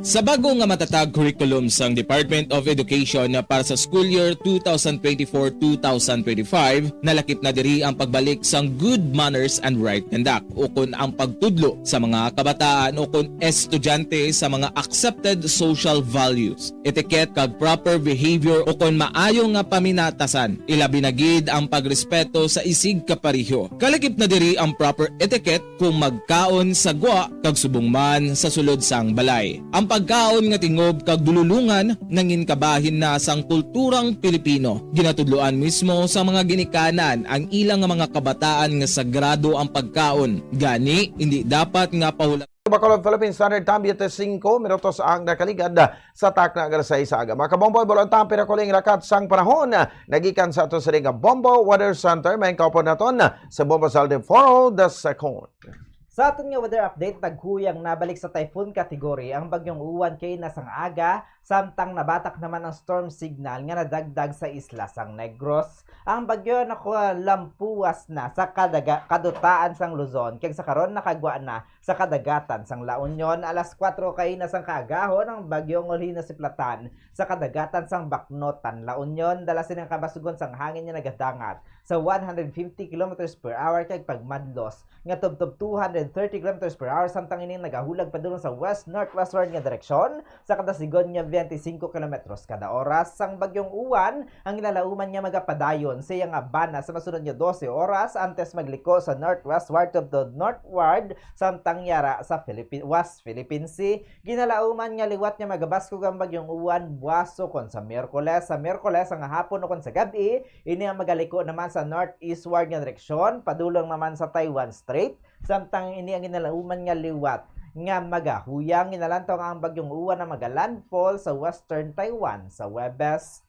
Sa bag-o nga matatag curriculum sang Department of Education para sa school year two thousand twenty-four, two thousand twenty-five, nalakip na diri ang pagbalik sang good manners and right conduct, ukon ang pagtudlo sa mga kabataan ukon estudyante sa mga accepted social values, etiquette, kag proper behavior ukon maayo nga paminatasan, ilabi na gid ang pagrespeto sa isigkapareho. Kalakip na diri ang proper etiquette kung magkaon sa gwa kag subong man sa sulod sang balay. Ang Pagkaon nga tingob kag dululungan nangin kabahin na sang kulturang Pilipino. Ginatudloan mismo sa mga ginikanan ang ilang nga mga kabataan nga sagrado ang pagkaon. Gani, indi dapat nga pahula Bacolod, Philippine Standard Time, biyete singko minutos ang nakaligad sa takna nga alas sais sa aga. Mga kabombo, bulan tampira ko lang rakat sang panahon. Nagikan sa ato sa nga Bombo Weather Center, may kaupon naton sa Bombo Salde Foro the second. Sa aton nga weather update, naghuyang nabalik sa typhoon category ang Bagyong Uwan kay na sang aga, samtang nabatak naman ang storm signal nga nadagdag sa isla sang Negros. Ang bagyo nakalampuwas na sa kadaga-, kadutaan sang Luzon, kag sa karon nakagwa na sa kadagatan sang La Union. Alas kuwatro kaina sang kaagahon, ang bagyong ulhi na siplatan sa kadagatan sang Baknotan, La Union. Dala sini ang kabasugon sang hangin nga nagadangat sa one hundred fifty kilometers per hour kag pagmadlos nga tubtob two hundred thirty kilometers per hour, samtang ini nagahulag padulong sa west-northwestward nga direksyon sa kada sigon nga twenty-five kilometros kada oras. Sang Bagyong Uwan, ang ginalauman nga magapadayon sa iya nga bana sa masunod nga dose oras antes magliko sa northwestward tubtob northward, samtang yara sa Philippine, West Philippine Sea. Ginalauman nga liwat nga magabaskog ang Bagyong Uwan buwas ukon sa Miyerkules. Sa Miyerkules, ang hapon ukon sa gab-i, ini ang magaliko naman sa northeastward nga direksyon, padulong naman sa Taiwan Strait, samtang ini ang ginalauman nga liwat nga magahuyang. Ginalantaw nga ang Bagyong Uwan ang magalandfall sa western Taiwan sa Huwebes.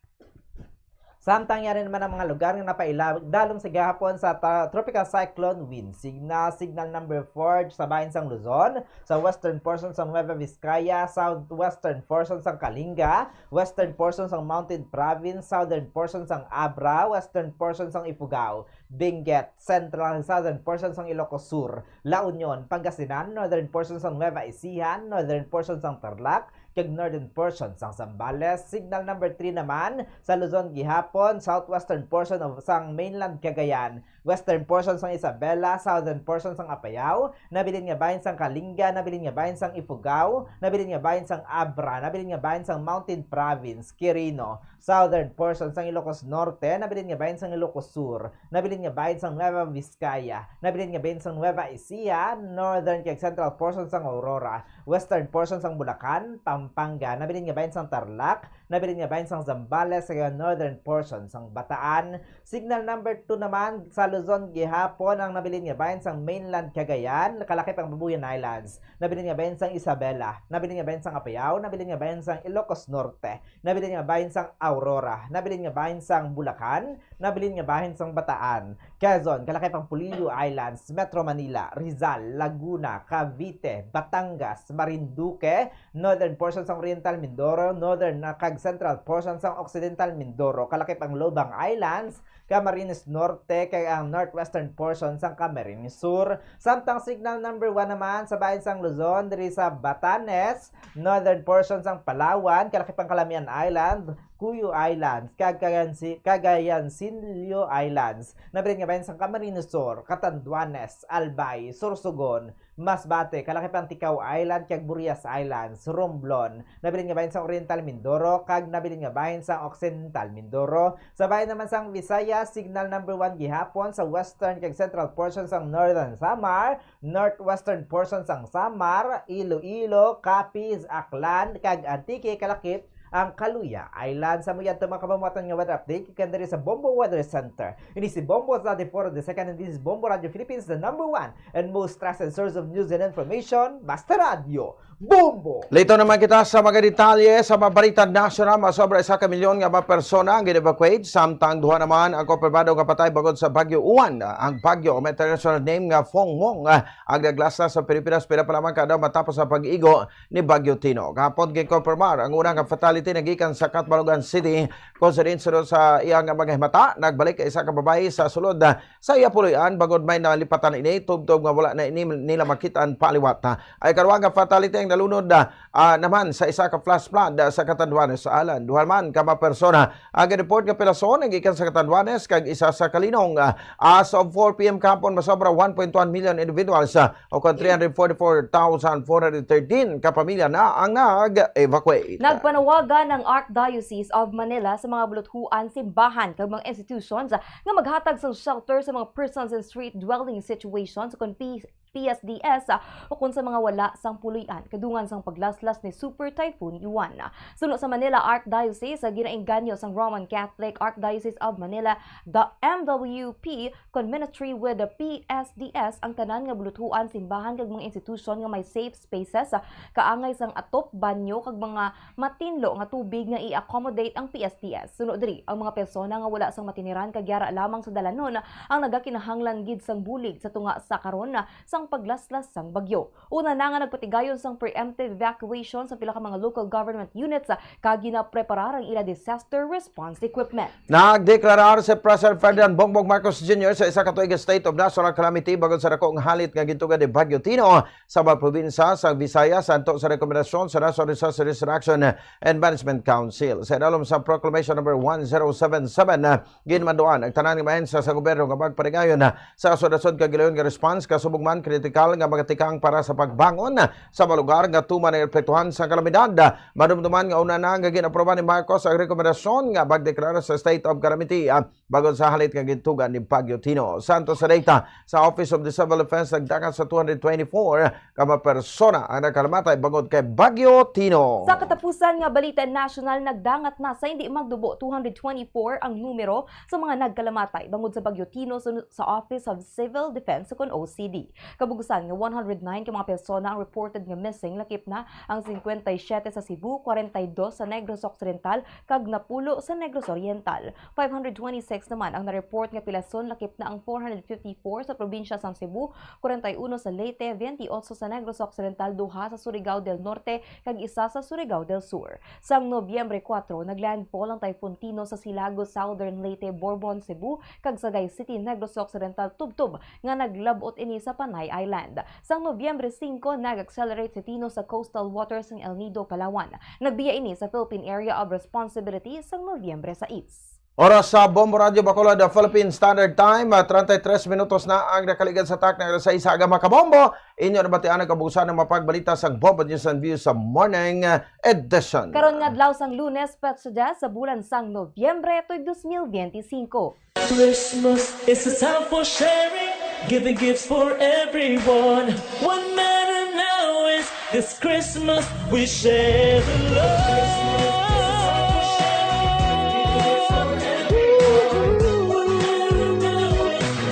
Samtang yari naman ang mga lugar nga napaila-, dalom sa gahapon sa ta-, Tropical Cyclone Wind. Signal, signal number four sa bahin sang Luzon, sa western portion sang Nueva Vizcaya, southwestern portion sang Kalinga, western portion sang Mountain Province, southern portion sang Abra, western portion sang Ifugao, Benguet, central and southern portion sang Ilocos Sur, La Union, Pangasinan, northern portion sang Nueva Ecija, northern portion sang Tarlac, kag northern portion sang Zambales. Signal number three naman sa Luzon gihapon, southwestern portion of sang mainland Cagayan, western portion sang Isabela, southern portion sang Apayao, nabilin nga bahin sang Kalinga, nabilin nga bahin sang Ifugao, nabilin nga bahin sang Abra, nabilin nga bahin sang Mountain Province, Quirino, southern portion sang Ilocos Norte, nabilin nga bahin sang Ilocos Sur, nabilin nga bahin sang Nueva Vizcaya, nabilin nga bahin sang Nueva Ecija, northern kag central portion sang Aurora, western portion sang Bulacan, Pampanga, nabilin nga bahin sang Tarlac, nabilin nga bahin sang Zambales, kag northern portion sang Bataan. Signal number two naman sa Luzon gihapon ang nabilin nga bahin sang mainland Cagayan, kalakip ang Babuyan Islands, nabilin nga bahin sang Isabela, nabilin nga bahin sang Apayao, nabilin nga bahin sang Ilocos Norte, nabilin nga bahin sang Aurora, nabilin nga bahin sang Bulacan, nabilin nga bahin sang Bataan, Quezon, kalakip ang Polillo Islands, Metro Manila, Rizal, Laguna, Cavite, Batangas, Marinduque, northern portion sang Oriental Mindoro, northern na kag central portion sang Occidental Mindoro, kalakip ang Lobang Islands, Camarines Norte, kag ang northwestern portion sang Camarines Sur. Samtang signal number one naman sa bahin sang Luzon, diri sa Batanes, northern portion sang Palawan, kalakip ang Calamian Island, Cuyo Islands, kag Cagayan si-, Cagayancillo Islands, nabilin nga bahin sang Camarines Sur, Catanduanes, Albay, Sorsogon, Masbate, kalakip ang Ticao Island, kag Burias Islands, Romblon, nabilin nga bahin sang Oriental Mindoro, kag nabilin nga bahin sang Occidental Mindoro. Sa bahin naman sang Visayas, signal number one gihapon sa western kag central portion sang Northern Samar, northwestern portion sang Samar, Iloilo, Capiz, Aklan, kag Antique, kalakip ang Caluya Island. Sa mo yadto, mga kabamuatan, nga weather update gikan diri sa Bombo Weather Center. Ini si Bombo Zadi Foro the second, and this is Bombo Radio Philippines, the number one and most trusted source of news and information. Basta Radyo, Bombo! Lito naman kita sa mga detalye sa mga balita nasyonal. Masobra isa ka milyon nga mga persona ang gin-evacuate, samtang duha naman ang kompirmado nga patay bangod sa Bagyo Uwan. Ang bagyo, may international name nga Fong Mong, ah, ang naglasa sa Pilipinas pila pa lamang ka adlaw matapos ang pag-igo ni Bagyo Tino. Gahapon, ginkonfirmar ang una nga fatality nagikan sa Catbalogan City, kung sa din sunod sa iyang mga himata, nagbalik ang isa ka babayi sa sulod, ah, sa iya puloy-an, bangod may nalipatan ini, tubtob nga wala na ini nila makit-an paliwat. Ang ikaduha nga fatality ang nalunod, ah, ah, naman sa isa ka flash flood, ah, sa Catanduanes Island. Duha man ka mga persona ang report nga pinaso nagikan sa Catanduanes kag isa sa Calinong. Ah, as of four P M kahapon, masobra one point one million individuals, ah, o kon three hundred forty-four thousand four hundred thirteen ka pamilya na ang nag-evacuate. Nagpanawagan ang Archdiocese of Manila sa mga buluthuan, simbahan, kag mga institutions nga maghatag sang shelter sa mga persons in street dwelling situations kon P P S D S, ah, ukon sa mga wala sang puloy-an kadungan sang paglaslas ni Super Typhoon Uwan. Suno sa Manila Archdiocese, ah, ginaengganyo sang Roman Catholic Archdiocese of Manila, the M W P, kon ministry with the P S D S ang tanan nga buluthuan, simbahan kag mga institusyon nga may safe spaces, ah, kaangay sang atop, banyo kag mga matinlo nga tubig nga i-accommodate ang P S D S. Suno diri, ang mga persona nga wala sang matiniran kag yara lamang sa dalanon ang nagakinahanglan gid sang bulig sa tunga sa karon sang paglaslas sang bagyo. Una na nga nagpatigayon sang preemptive evacuation sa pila ka mga local government units, ah, kag ginapreparar ang ila disaster response equipment. Nagdeklarar si President Ferdinand Bongbong Marcos Junior sa isa ka tuig nga state of national calamity bangod sa dako nga halit nga gintuga ni Bagyo Tino sa mga probinsya sa Visayas, anto sa rekomendasyon sa National Disaster Risk Reduction and Management Council. Sa idalom sa Proclamation Number one zero seven seven, ah, ginmanduan ang tanan nga ahensya sa gobyerno nga magpatigayon, ah, sa sunod-sunod kag gilayon nga response, kasubong man kritikal nga mga tikang para sa pagbangon, ah, sa mga lugar nga tuman ang epektuhan sa kalamidad. Madumduman nga una na nga gin-aprobahan ni Marcos ang rekomendasyon nga magdeklara sa state of calamity, ah, bangod sa halit nga gintuga ni Bagyo Tino. Santo sa data sa Office of the Civil Defense, nagdangat sa two hundred twenty-four ka mga persona ang nagkalamatay bangod kay Bagyo Tino. Sa katapusan nga balita nasyonal, nagdangat na sa hindi magdubo two hundred twenty-four ang numero sa mga nagkalamatay bangod sa Bagyo Tino sa, sa Office of Civil Defense, kon O C D. Kabug-usan nga one hundred nine ka mga persona ang reported nga missing, lakip na ang cincuenta y siete sa Cebu, cuarenta y dos sa Negros Occidental, kag napulo sa Negros Oriental. Five hundred twenty-six naman ang na-report nga pilason, lakip na ang four hundred fifty-four sa probinsya sang Cebu, cuarenta y uno sa Leyte, veintiocho sa Negros Occidental, duha sa Surigao del Norte, kag isa sa Surigao del Sur. Sang Nobyembre kuwatro, nag-landfall ang Typhoon Tino sa Silago, Southern Leyte, Borbon, Cebu, kag Sagay City, Negros Occidental, tubtob nga naglab-ot ini sa Panay Island. Sang Nobyembre singko, nag-accelerate si Tino sa coastal waters sang El Nido, Palawan. Nagbiya ini sa Philippine Area of Responsibility sang Nobyembre sais. Oras sa Bombo Radio Bacolod, the Philippine Standard Time, ah, treinta y tres minutos na ang nakaligad sa takna nga alas sais sa aga, mga kabombo. Inyo nabatian ang kabuusan ng mapagbalita sang Bombo News and Views sa morning, ah, edition. Karon nga adlaw sang Lunes, petsa diyes sa bulan sang Nobyembre, tuig dos mil benti singko. Christmas is a time for sharing, giving gifts for everyone. What matter now is this Christmas we share the love.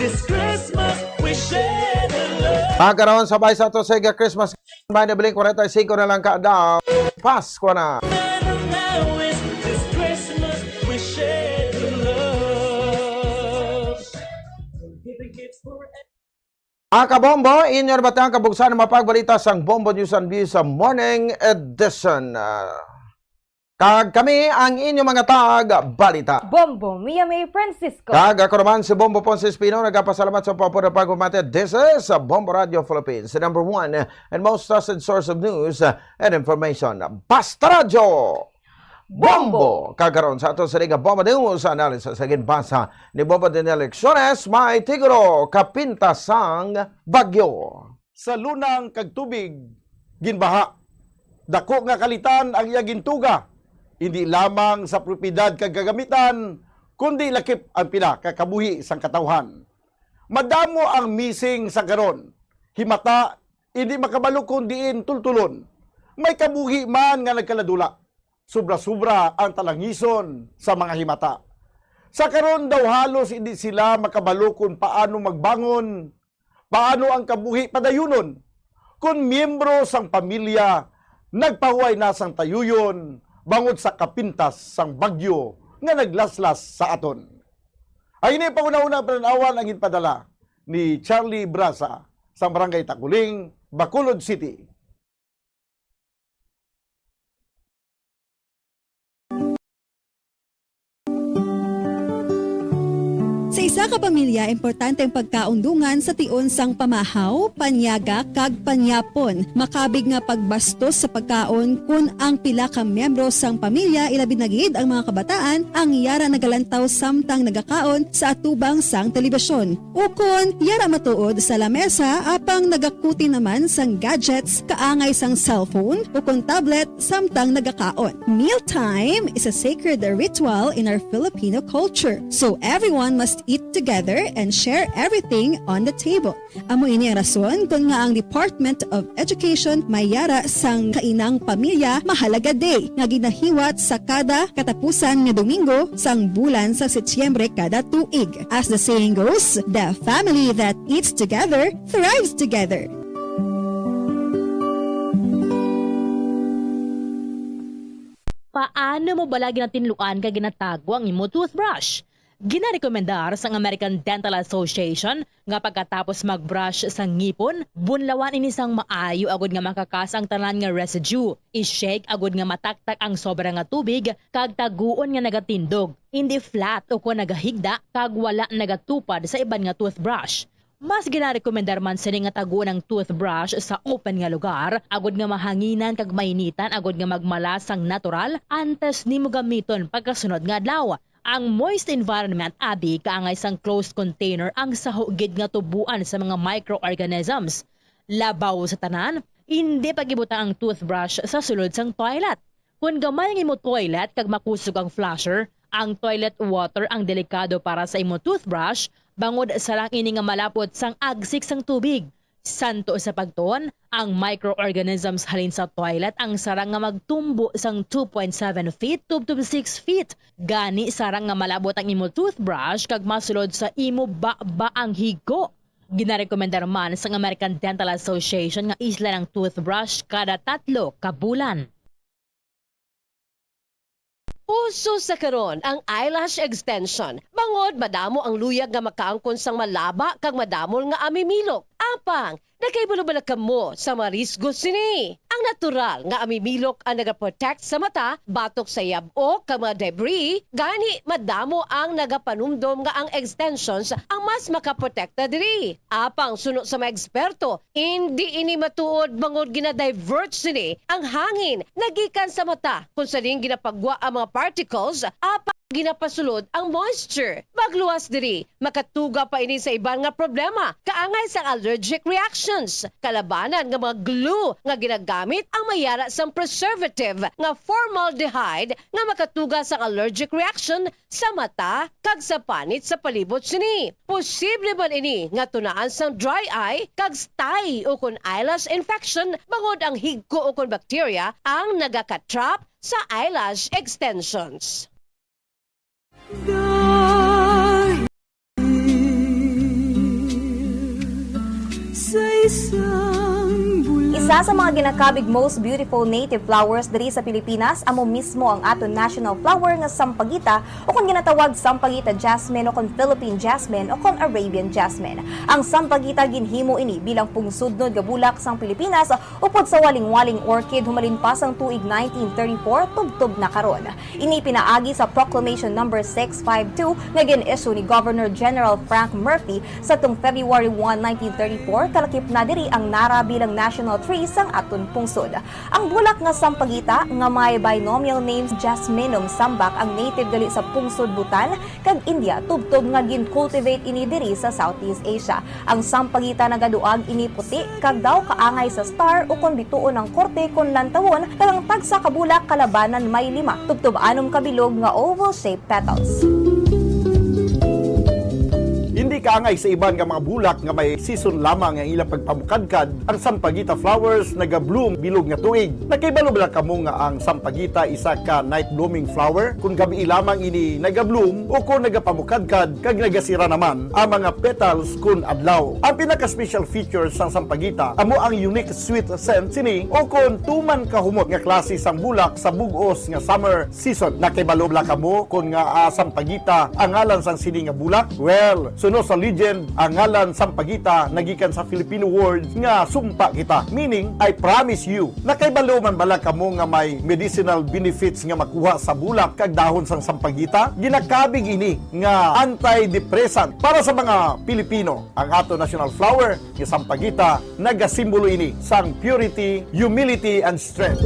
This Christmas we share the love. Pagkaron, sabay sa ato sa Christmas. May nabiling kwarenta y singko na lang ka daw. Pasko na. This Christmas, we share the love. Giving gifts for Mga kabombo, inyo na ba ang kabugsan ng mapagbalita sang Bombo News and Views sa Morning Edition? Ah, kag kami ang inyong mga tag-balita. Bombo Mia May Francisco. Kag ako naman si Bombo Ponce Espino, nagapasalamat sa pagpapura pagpamati. This is Bombo Radio Philippines, the number one and most trusted source of news and information. Basta Radyo Bombo! Bombo! Kag karon sa ato sa Liga Bombo News Analysis, sa ginbasa ni Bombo Daniel Lecciones, may tigulo kapintas sang bagyo. Sa lunang kag tubig, ginbaha. Dako nga kalitan ang iya gintuga, hindi lamang sa propiedad kag kagamitan, kundi lakip ang pila ka kabuhi sang katawhan. Madamo ang missing sa karon. Himata, hindi makabalo kon diin tultulon. May kabuhi man nga nagkaladula. Sobra-sobra ang talangison sa mga himata. Sa karon daw halos hindi sila makabalo kon paano magbangon, paano ang kabuhi padayunon, kon miyembro sang pamilya nagpahuway na sang tayuyon bangod sa kapintas sang bagyo nga naglaslas sa aton. Ang ini panghunahuna, panan-awan ang ginpadala ni Charlie Brasa sa Barangay Takuling, Bacolod City. Sa isa ka pamilya, importante ang pagkaundungan sa tion sang pamahaw, panyaga, kag panyapon. Makabig nga pagbastos sa pagkaon kon ang pila ka miyembro sang pamilya, ilabi na gid ang mga kabataan, ang yara nagalantaw samtang nagakaon sa atubang sang telebisyon. Ukon yara matuod sa lamesa apang nagakuti naman sang gadgets kaangay sang cellphone ukon tablet samtang nagakaon. Mealtime is a sacred ritual in our Filipino culture, so everyone must eat together and share everything on the table. Amo ini ang rason kon nga ang Department of Education may yara sang Kainang Pamilya Mahalaga Day nga ginahiwat sa kada katapusan nga Domingo sang bulan sa Setyembre kada tuig. As the saying goes, the family that eats together thrives together. Paano mo bala ginatinluan kag ginatago ang imo toothbrush? Ginarekomendar sang American Dental Association nga pagkatapos mag-brush sa ngipon, bunlawan ini sang maayo agud nga makakas ang tanan nga residue. I-shake agud nga mataktak ang sobra nga tubig kag taguon nga nagatindog, indi flat ukon nagahigda kag wala nagatupad sa iban nga toothbrush. Mas ginarekomendar man sini nga taguon ang toothbrush sa open nga lugar, agud nga mahanginan kag mainitan agud nga magmala sang natural antes nimo gamiton pagkasunod nga adlaw. Ang moist environment abi kaangay sang closed container ang saho gid nga tubuan sa mga microorganisms. Labaw sa tanan, indi pag-ibutang ang toothbrush sa sulod sang toilet. Kon gamay ang imo toilet kag makusog ang flusher, ang toilet water ang delikado para sa imo toothbrush, bangod sarang ini nga malapot sang agsik sang tubig. Santo sa pagtuon, ang microorganisms halin sa toilet ang sarang nga magtumbo sang two point seven feet tubtob six feet. Gani, sarang nga malabot ang imo toothbrush kag masulod sa imo baba ang higo. Ginarekomendar man sang American Dental Association nga islan ang toothbrush kada tatlo ka bulan. Uso sa karon ang eyelash extension, bangod madamo ang luyag nga makaangkon sang malaba kag madamol nga amimilok. Apang, nakahibalo bala kamo sa mga risgo sini? Ang natural nga amimilok ang nagaprotect sa mata batok sa yab-o kag mga debris, gani madamo ang nagapanumdom nga ang extensions ang mas makaprotekta diri. Apang suno sa mga eksperto, indi ini matuod bangod gina-divert sini ang hangin nga gikan sa mata, kon saling ginapagwa ang mga particles, apang ginapasulod ang moisture. Magluwas diri, makatuga pa ini sa iban nga problema, kaangay sang allergic reactions. Kalabanan nga mga glue nga ginagamit ang may yara sang preservative nga formaldehyde nga makatuga sang allergic reaction sa mata kag sa panit sa palibot sini. Posible man ini nga tunaan sang dry eye kag stye ukon eyelash infection, bangod ang higko ukon bacteria ang nagaka-trap sa eyelash extensions. Dahil sa isang bula- Isa sa mga ginakabig most beautiful native flowers diri sa Pilipinas amo mismo ang aton national flower nga sampagita, o kon ginatawag sampagita jasmine o kon Philippine jasmine o kon Arabian jasmine. Ang sampagita, ginhimo ini bilang pungsudnod nga bulak sang Pilipinas upod sa walingwaling orchid humalin pa sang tuig nineteen thirty-four tubtob na karon. Ini pinaagi sa Proclamation Number six five two nga gin-issue ni Governor General Frank Murphy sadtong February one, nineteen thirty-four, kalakip na diri ang nara bilang national tree sang aton pungsod. Ang bulak nga sampagita nga may binomial names Jasminum sambac ang native gali sa pungsod Bhutan kag India, tubtob nga gin-cultivate ini diri sa Southeast Asia. Ang sampagita nagaduag ini puti kag daw kaangay sa star ukon bituon ang korte kon lantawon, kag ang tagsa ka bulak kalabanan may lima tubtob anom ka bilog nga oval-shaped petals. Hindi kaangay sa iban nga mga bulak nga may season lamang ang ilang pagpamukadkad, ang sampagita flowers naga-bloom bilog nga tuig. Nakahibalo bala kamo nga ang sampagita isa ka night blooming flower? Kon gabii lamang ini naga-bloom o kon nagapamukadkad kag nagasira naman ang mga petals kon adlaw. Ang pinaka-special feature sang sampagita amo ang unique sweet scent sini o kon tuman kahumot nga klase sang bulak sa bug-os nga summer season. Nakahibalo bala kamo kon ngaa sampagita ang ngalan sang sini nga bulak? Well, suno sa legend, ang ngalan sampagita nagikan sa Filipino word nga sumpa kita, meaning I promise you. Nakahibalo man bala kamo nga may medicinal benefits nga makuha sa bulak kag dahon sang sampagita? Ginakabig ini nga antidepressant para sa mga Pilipino. Ang ato national flower nga sampagita nagasimbolo ini sang purity, humility, and strength.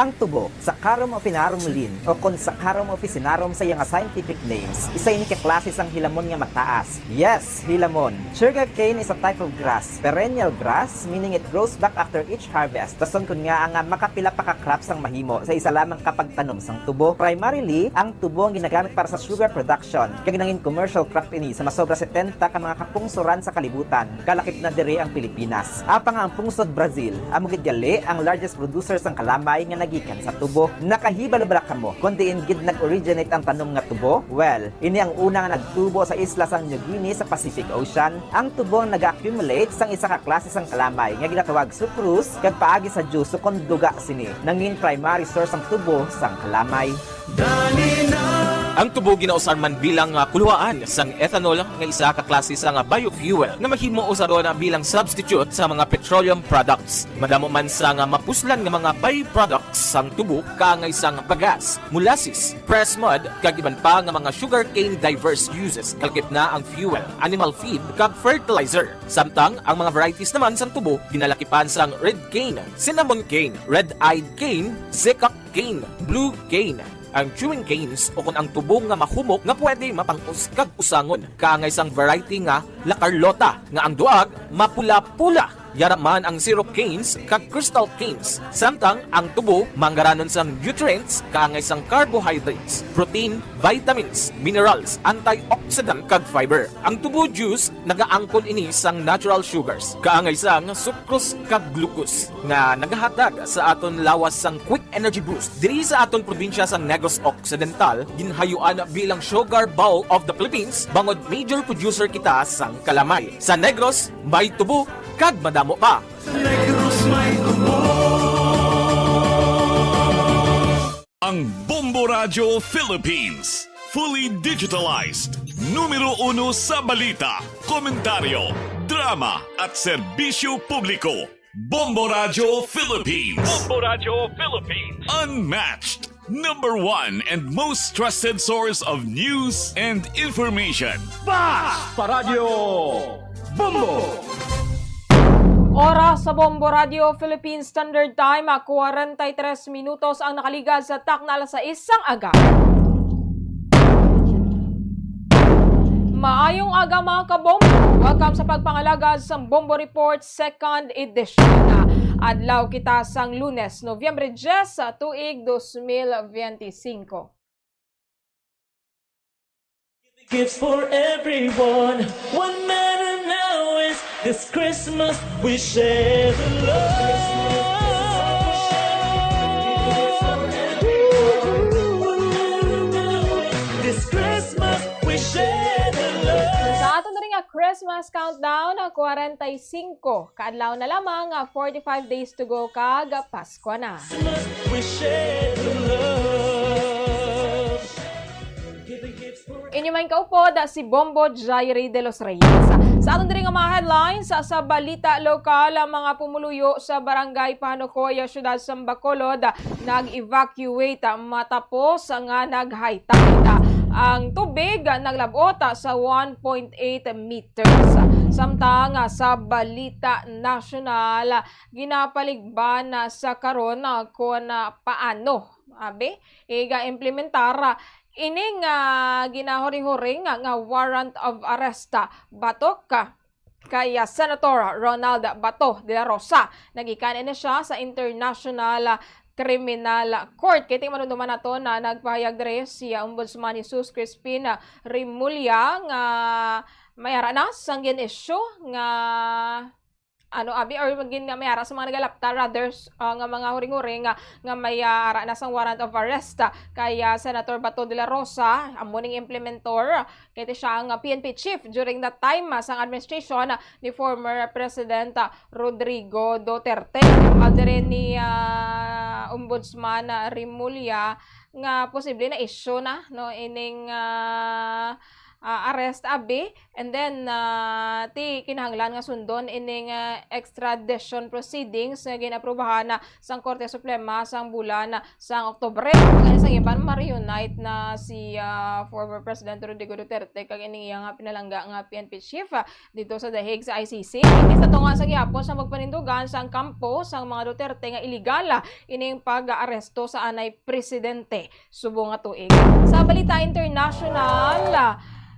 Ang tubo, Saccharum officinarum Linn, o kon Saccharum officinarum sa iya nga scientific names, isa ini ka klase sang hilamon nga mataas. Yes, hilamon. Sugarcane is a type of grass, perennial grass, meaning it grows back after each harvest. Rason kon ngaa nga makapila pa ka crops ang mahimo sa isa lamang ka pagtanom sang tubo. Primarily, ang tubo ang ginagamit para sa sugar production, kag nangin commercial crop ini sa masobra setenta ka mga kapungsoran sa kalibutan, kalakip na diri ang Pilipinas. Apang ang pungsod Brazil, amo gid gali ang largest producer sang kalamay nga nagikan sa tubo. Nakahibalo bala kamo kon diin gid nag-originate ang tanom nga tubo? Well, ini ang una nga nagtubo sa isla sang New Guinea sa Pacific Ocean. Ang tubo ang nag-accumulate sang isa ka klase sang kalamay nga ginatawag sucrose, kag paagi sa juice kon duga sini, nangin primary source ang tubo sang kalamay. Ang tubo ginausar man bilang, ah, kuluhaan sang ethanol, nga isa ka klase sang, ah, biofuel nga mahimo usaron, ah, bilang substitute sa mga petroleum products. Madamo man sang, ah, mapuslan nga mga byproducts sang tubo, kaangay sang bagas, molasses, pressed mud, kag iban pa nga mga sugarcane diverse uses, kalakip na ang fuel, animal feed, kag fertilizer. Samtang ang mga varieties naman sang tubo ginalakipan sang red cane, cinnamon cane, red-eyed cane, zecca cane, blue cane, ang chewing canes, o kon ang tubo nga mahumok nga pwede mapang-os kag usangon, kaangay sang variety nga La Carlota, nga ang duag mapula-pula. Yara man ang syrup canes kag crystal canes, samtang ang tubo manggaranon sang nutrients, kaangay sang carbohydrates, protein, vitamins, minerals, antioxidant, kag fiber. Ang tubo juice nagaangkon ini sang natural sugars, kaangay sang sucrose kag glucose, nga nagahatag sa aton lawas sang quick energy boost. Diri sa aton probinsya sang Negros Occidental, ginhayuan bilang Sugar Bowl of the Philippines, bangod major producer kita sang kalamay. Sa Negros, may tubo kag madamo pa. Sa Negros may tubo. Ang Bombo Radyo Philippines, fully digitalized, numero uno sa balita, komentaryo, drama, at serbisyo publiko. Bombo Radyo Philippines. Bombo Radyo Philippines. Unmatched, number one, and most trusted source of news and information. Basta Radyo Bombo! Oras sa Bombo Radyo Philippine Standard Time, ah, kwarenta y tres minutos ang nakaligal sa takna alas sais sang aga. Maayong aga, mga kabombo. Welcome sa pagpangalagad sa Bombo Report Second Edition. Adlaw kita sang Lunes, Nobyembre diyes, sa tuig dos mil benti singko. Gifts for everyone. What matter now is this Christmas we share the love. This Christmas we share the love. Sa aton diri nga Christmas countdown, kwarenta y singko ka adlaw na lamang, forty-five days to go, kag Pasko na. Christmas we share the love. Inyo man kaupod, si Bombo Jairi de los Reyes. Sa aton diri nga mga headlines, sa, sa balita lokal, ang mga pumuluyo sa Barangay Panukoy, siyudad sa Bacolod, nag-evacuate matapos nga nag-high tide. Ang tubig naglab-ot sa one point eight meters. Samtang sa balita nasyonal, ginapaligban sa karon kon paano, abi, iga-implementar ining, ah, ginahuri-huri nga, nga warrant of arrest, ah, batok, ah, kay, ah, Senator Ronald Bato de la Rosa. Naggikan ini siya sa International, ah, Criminal Court. Kay ting manumduman nato na nagpahayag diri si, ah, Ombudsman Jesus Crispin, ah, Remulla nga may ara na sang gin-issue nga ano, abi, or gin nga may ara sa mga nagalapta, rather, s-, ah, nga mga huring-huring nga, nga may, ah, ara na sang warrant of arrest, ah, kay, ah, Senator Bato de la Rosa, amo ning implementor, kay ti siya ang, ah, P N P chief during that time, ah, sang administration, ah, ni former President, ah, Rodrigo Duterte. Ah, diri ni, ah, Ombudsman, ah, Remulla nga posible na issue na, no, ining, ah, ah, arrest abi, and then, ah, ti kinahanglan nga sundon ining, ah, extradition proceedings nga ginaprobahan na sang Korte Suprema sang bulan sang Oktubre. Kaya sa iban, ma-reunite na si, ah, former President Rodrigo Duterte kag ining iya nga pinalangga nga P N P chief, ah, dito sa The Hague sa I C C. Ini sa tunga sa gihapon sa magpanindugan sang kampo sang mga Duterte nga iligal, ah, ining pag-aresto sa anay presidente subong nga tuig. Sa balita international, ah,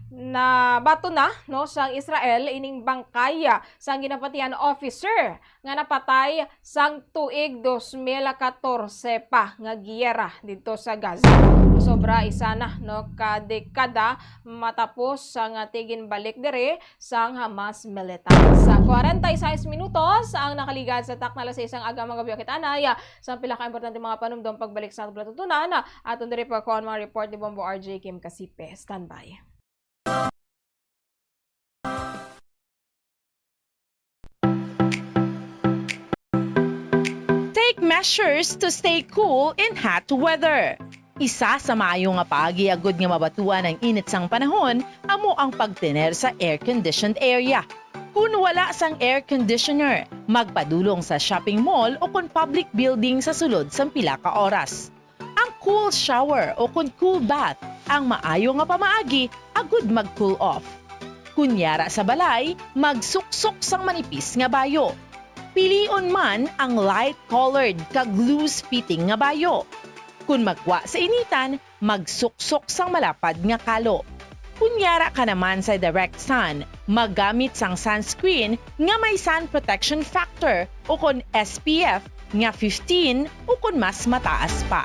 nabaton na, no, sang Israel ining bangkay, ah, sang ginapatihan officer nga napatay sang tuig dos mil katorse pa nga giyera didto sa Gaza. Sobra isa na, no, ka dekada matapos sang, ah, ti ginbalik diri sang Hamas militants. Sa kwarenta y seis minutos ang nakaligad sa takna alas sais sang aga, mga biyo kit anay. Sa pila ka importante mga panumdom pagbalik sa aton palatuntunan, aton diri pa kuhaon mga report ni Bombo R J Kim Kasipe. Standby. Take measures to stay cool in hot weather. Isa sa maayo nga paagi agud nga mabatuan ang init sang panahon amo ang pagtener sa air-conditioned area. Kun wala sang air conditioner, magpadulong sa shopping mall o kon public building sa sulod sang pila ka oras. Ang cool shower o kon cool bath ang maayo nga pamaagi agud mag-cool off. Kun yara sa balay, magsuksok sang manipis nga bayo. Pilion man ang light-colored kag loose-fitting nga bayo. Kun magwa sa initan, magsuksok sang malapad nga kalo. Kun yara ka naman sa direct sun, maggamit sang sunscreen nga may sun protection factor o kon S P F nga fifteen o kon mas mataas pa.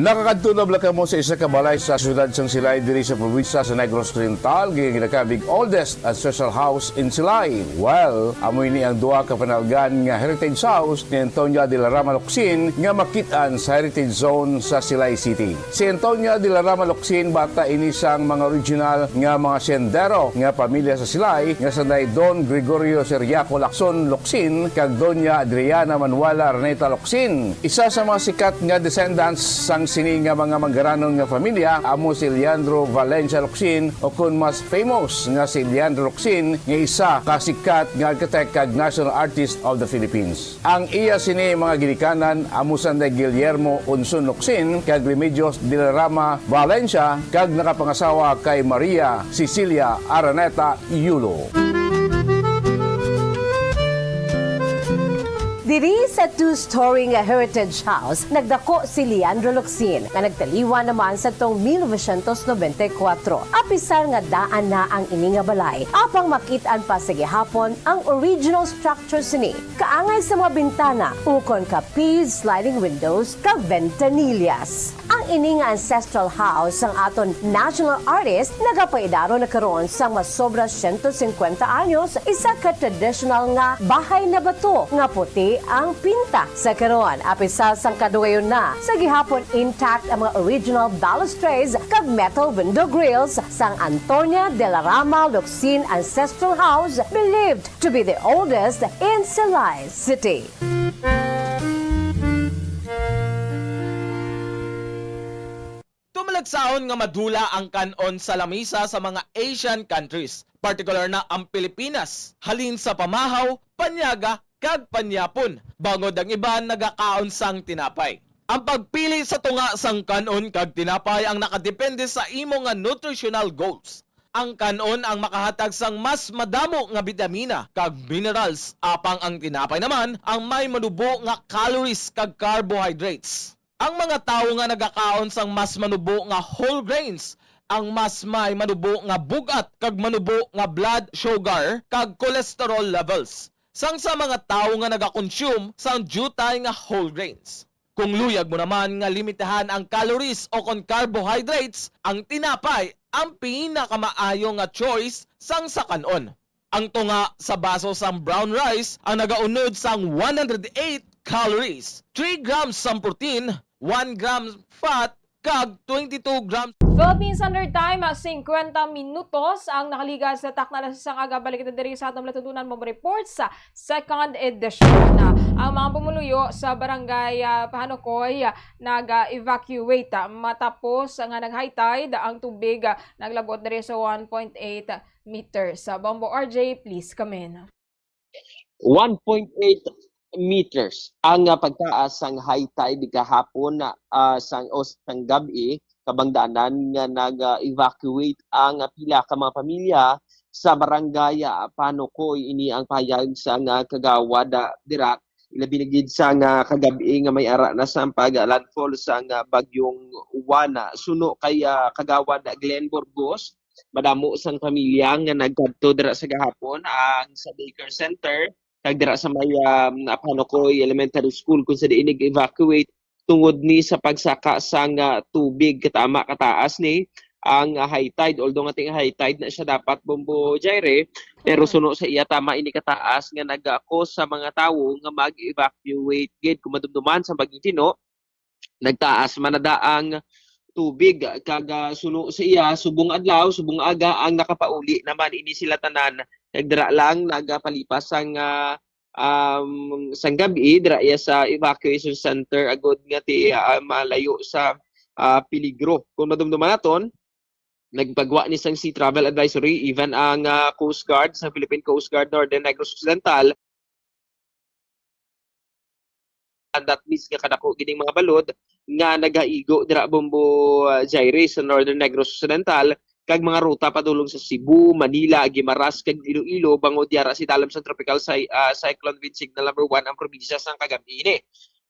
Nakakadto na bala kamo sa isa ka balay sa siyudad sang Silay diri sa probinsya sa Negros Oriental, nga ginakabig oldest ancestral house in Silay? Well, amo ini ang duha ka panalgan nga heritage house ni Antonia de la Rama Locsin nga makit-an sa Heritage Zone sa Silay City. Si Antonia de la Rama Locsin bata ini sang mga original nga mga sendero nga pamilya sa Silay nga sanday Don Gregorio Ciriaco Lacson Locsin kag Doña Adriana Manuela Araneta Locsin. Isa sa mga sikat nga descendants sang sini nga mga manggaranon nga familya amo si Leandro Valencia Locsin, o kon mas famous nga si Leandro Locsin, nga isa ka sikat nga architect kag national artist of the Philippines. Ang iya sini mga ginikanan amo sanday Guillermo Unson Locsin kag Remedios de la Rama Valencia, kag nakapangasawa kay Maria Cecilia Araneta Yulo. Diri sa two-story nga heritage house, nagdako si Leandro Locsin, nga nagtaliwan naman sadtong mil novecientos nobenta y kuwatro. Apisar nga daan na ang ini nga balay, apang makit-an pa sa gihapon ang original structure sini, kaangay sa mga bintana, ukon ka P sliding windows kag ventanillas. Ang ini nga ancestral house sang aton national artist nagapaidaron na karon sang masobra siyento singkwenta anyos, isa ka traditional nga bahay na bato nga puti ang pinta. Sa karon, apisar sang kadugayon na, sa gihapon intact ang mga original balustrades kag metal window grills sang Antonia de la Rama Locsin Ancestral House, believed to be the oldest in Silay City. Tumalagsahon nga madula ang kan-on sa lamisa sa mga Asian countries, partikular na ang Pilipinas, halin sa pamahaw, panyaga, kag panyapon, bangod ang iban nagakaon sang tinapay. Ang pagpili sa tunga sang kan-on kag tinapay ang nakadepende sa imo nga nutritional goals. Ang kan-on ang makahatag sang mas madamo nga bitamina kag minerals, apang ang tinapay naman ang may manubo nga calories kag carbohydrates. Ang mga tawo nga nagakaon sang mas manubo nga whole grains ang mas may manubo nga bug-at kag manubo nga blood sugar kag cholesterol levels sang sa mga tawo nga nagakonsume sang diutay nga whole grains. Kung luyag mo naman nga limitahan ang calories o kon carbohydrates, ang tinapay ang pinakamaayo nga choice sang sa kan-on. Ang tunga sa baso sang brown rice ang nagaunod sang one hundred eight calories, three grams sang protein, one gram fat, kag twenty-two grams. Philippine Standard Time, ah, singkwenta minutos ang nakaligad sa takna alas sais sang aga. Balik kita diri sa atong palatuntunan, Bombo Reports, ah, second edition. Ang mga pumuluyo sa barangay, ah, Pahanukoy, ah, nag-evacuate, ah, matapos nga nag-high tide ang tubig, ah, naglabot diri sa one point eight meters. Ah, Bombo R J, please come in. One point eight meters ang, ah, pagtaas sang high tide gahapon, ah, sang, o sang gab-i, kabangdanan nga nag-evacuate ang, ah, pila ka mga pamilya sa barangay, ah, Panukoy. Ini ang pahayag sang, ah, kagawad, ah, dira, ilabi na gid sang, ah, kagab-i nga may ara na sang pag-landfall sang, ah, bagyong Juana. Suno kay, ah, kagawad Glenn Burgos, madamo sang pamilya nga nagkadto dira sa gahapon ang sa daycare center kag dira sa may, um, Panukoy Elementary School, kung sa diin nag-evacuate tungod ni sa pagsaka sang, ah, tubig. Katama kataas ni ang, ah, high tide. Although nga ting high tide na siya dapat, Bombo Jaire, pero suno sa iya, tama ini kataas nga nag-akos sa mga tawo nga mag-evacuate gid. Kung madumduman sa Bagyong Tino, nagtaas man na ang tubig, kag, ah, suno sa iya, subong adlaw, subong aga ang nakapauli naman ini sila tanan. Kag dira lang nagapalipas ang, ah, um, sang gab-i dira iya sa evacuation center agod nga ti, ah, malayo sa, ah, peligro. Kung madumduman naton, nagpagwa ni sang Sea Travel Advisory, even ang, ah, Coast Guard sa Philippine Coast Guard Northern Negros Occidental, and that means nga kadako gining mga balod nga nagaigo dira, Bombo, ah, Jaire, sa Northern Negros Occidental, kag mga ruta padulong sa Cebu, Manila, Guimaras, kag Iloilo, bangod yara sa idalom sa Tropical Cy-, ah, Cyclone Wind Signal number one ang probinsya sang kagab-i ini.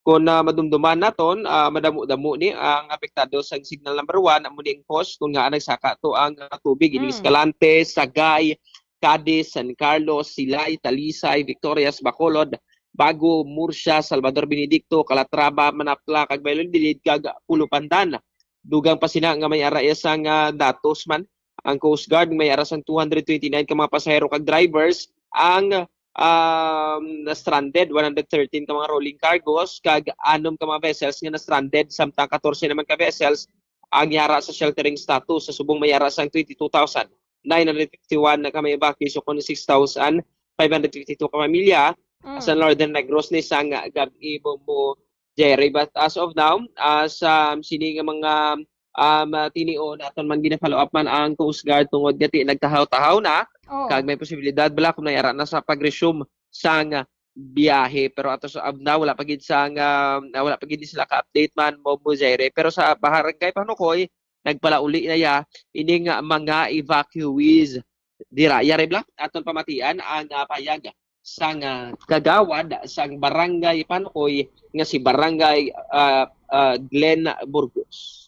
Kung, ah, madumduman naton, ah, madamo-damo ni ang apektado sang signal number one, amo ni ang cause kung ngaa nagsaka to ang, ah, tubig. Ini Mm. Escalante, Sagay, Cadiz, San Carlos, Silay, Talisay, Victorias, Bacolod, Bago, Murcia, Salvador Benedicto, Calatrava, Manapla, kag Valladolid, kag Pulo Pandan. Dugang pa sina nga may ara iya sang, ah, datos man ang Coast Guard, may ara sang two hundred twenty-nine ka mga pasahero kag drivers ang, um, na-stranded, one hundred thirteen ka mga rolling cargos, kag anom ka mga vessels nga na-stranded, samtang katorse naman ka vessels ang yara sa sheltering status. Sa subong may ara sang twenty-two thousand nine hundred fifty-one na ka may evacuees, o kon six thousand five hundred fifty-two ka pamilya Mm. sa Northern Negros ni sang gab-i, Bombo Jaire. But as of now, ah, sa sini nga mga, um, ah, tinion, aton man gina-follow up man ang Coast Guard tungod nga ti nagtahaw-tahaw na, Oh. kag may posibilidad bala kung nayara na sa pag-resume sang biyahe. Pero ato sa abna, wala pa gid sang, ah, wala pa gid sila ka-update man, Bombo Jaire. Pero sa Barangay Panukoy, nagpalauli na ya ining mga evacuees dira. Yari bala, aton pamatian ang, ah, payag sang, ah, kagawad sang Barangay Panukoy nga si Barangay, ah, ah, Glenn Burgos.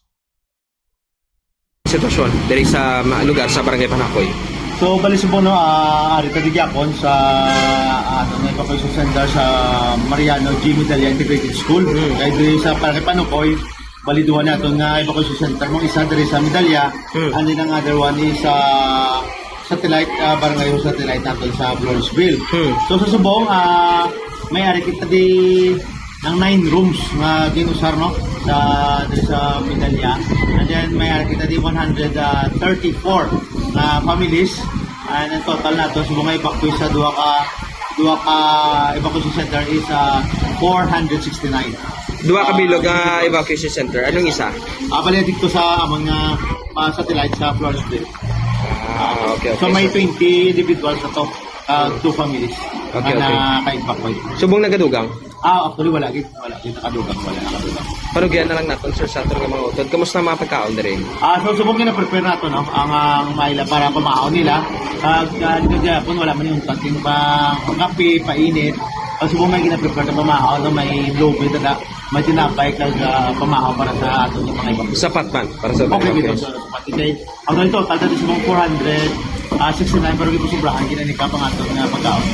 Sitwasyon diri sa ma-, lugar sa Barangay Panukoy? So, bali subong, no, ah, ari ta di gyapon sa, ah, aton nga evacuation center sa Mariano G. Medalla Integrated School. Mm. Kay diri sa Barangay Panukoy, bali duha na aton nga evacuation center. Mong isa diri sa Medalla, Mm. and then ang other one is sa Satellite, ah, Barangay Hall Satellite naton sa Floresville. Mm. So, sa subong, ah, may ari kita di ang nine rooms nga ginusar, no, sa, diri sa Medalla. And then may ara kita di one hundred thirty-four na families. And ang total nato sa mga evacuees sa duha ka, duha ka evacuation center is, ah, four hundred sixty-nine. Duha ka bilog nga evacuation center. Anong isa? Ah, bali dito sa amon nga, ah, satellite sa Floresville. Ah, okay, okay. So may So twenty individuals na to, ah, two families Okay, na okay. naka-evacuate. Subong nagadugang? Ah, actually, wala gid. Wala gid nakadugang. Wala nakadugang. Panugian na lang naton, sir, sa aton nga mga utod. Kamusta ang mga pagkaon diri? Ah, so, subong gina-prepare nato, no? Ang, ang maila para pamahaw nila. Kag, ah, di ka gyapon, wala man yung tating pa kape, painit. Ang subong may gina-prepare na pamahaw, no? May lobe, tada, may tinapay, kag, ah, pamahaw para sa aton nga mga iba. Sapat man, para sa Okay, okay. Gid, sir. Sapat. Okay. Ang total dati sa mga four hundred, ah, sixty-nine, pero gid sobrahan, gina ni ka pangaton nga pagkaon.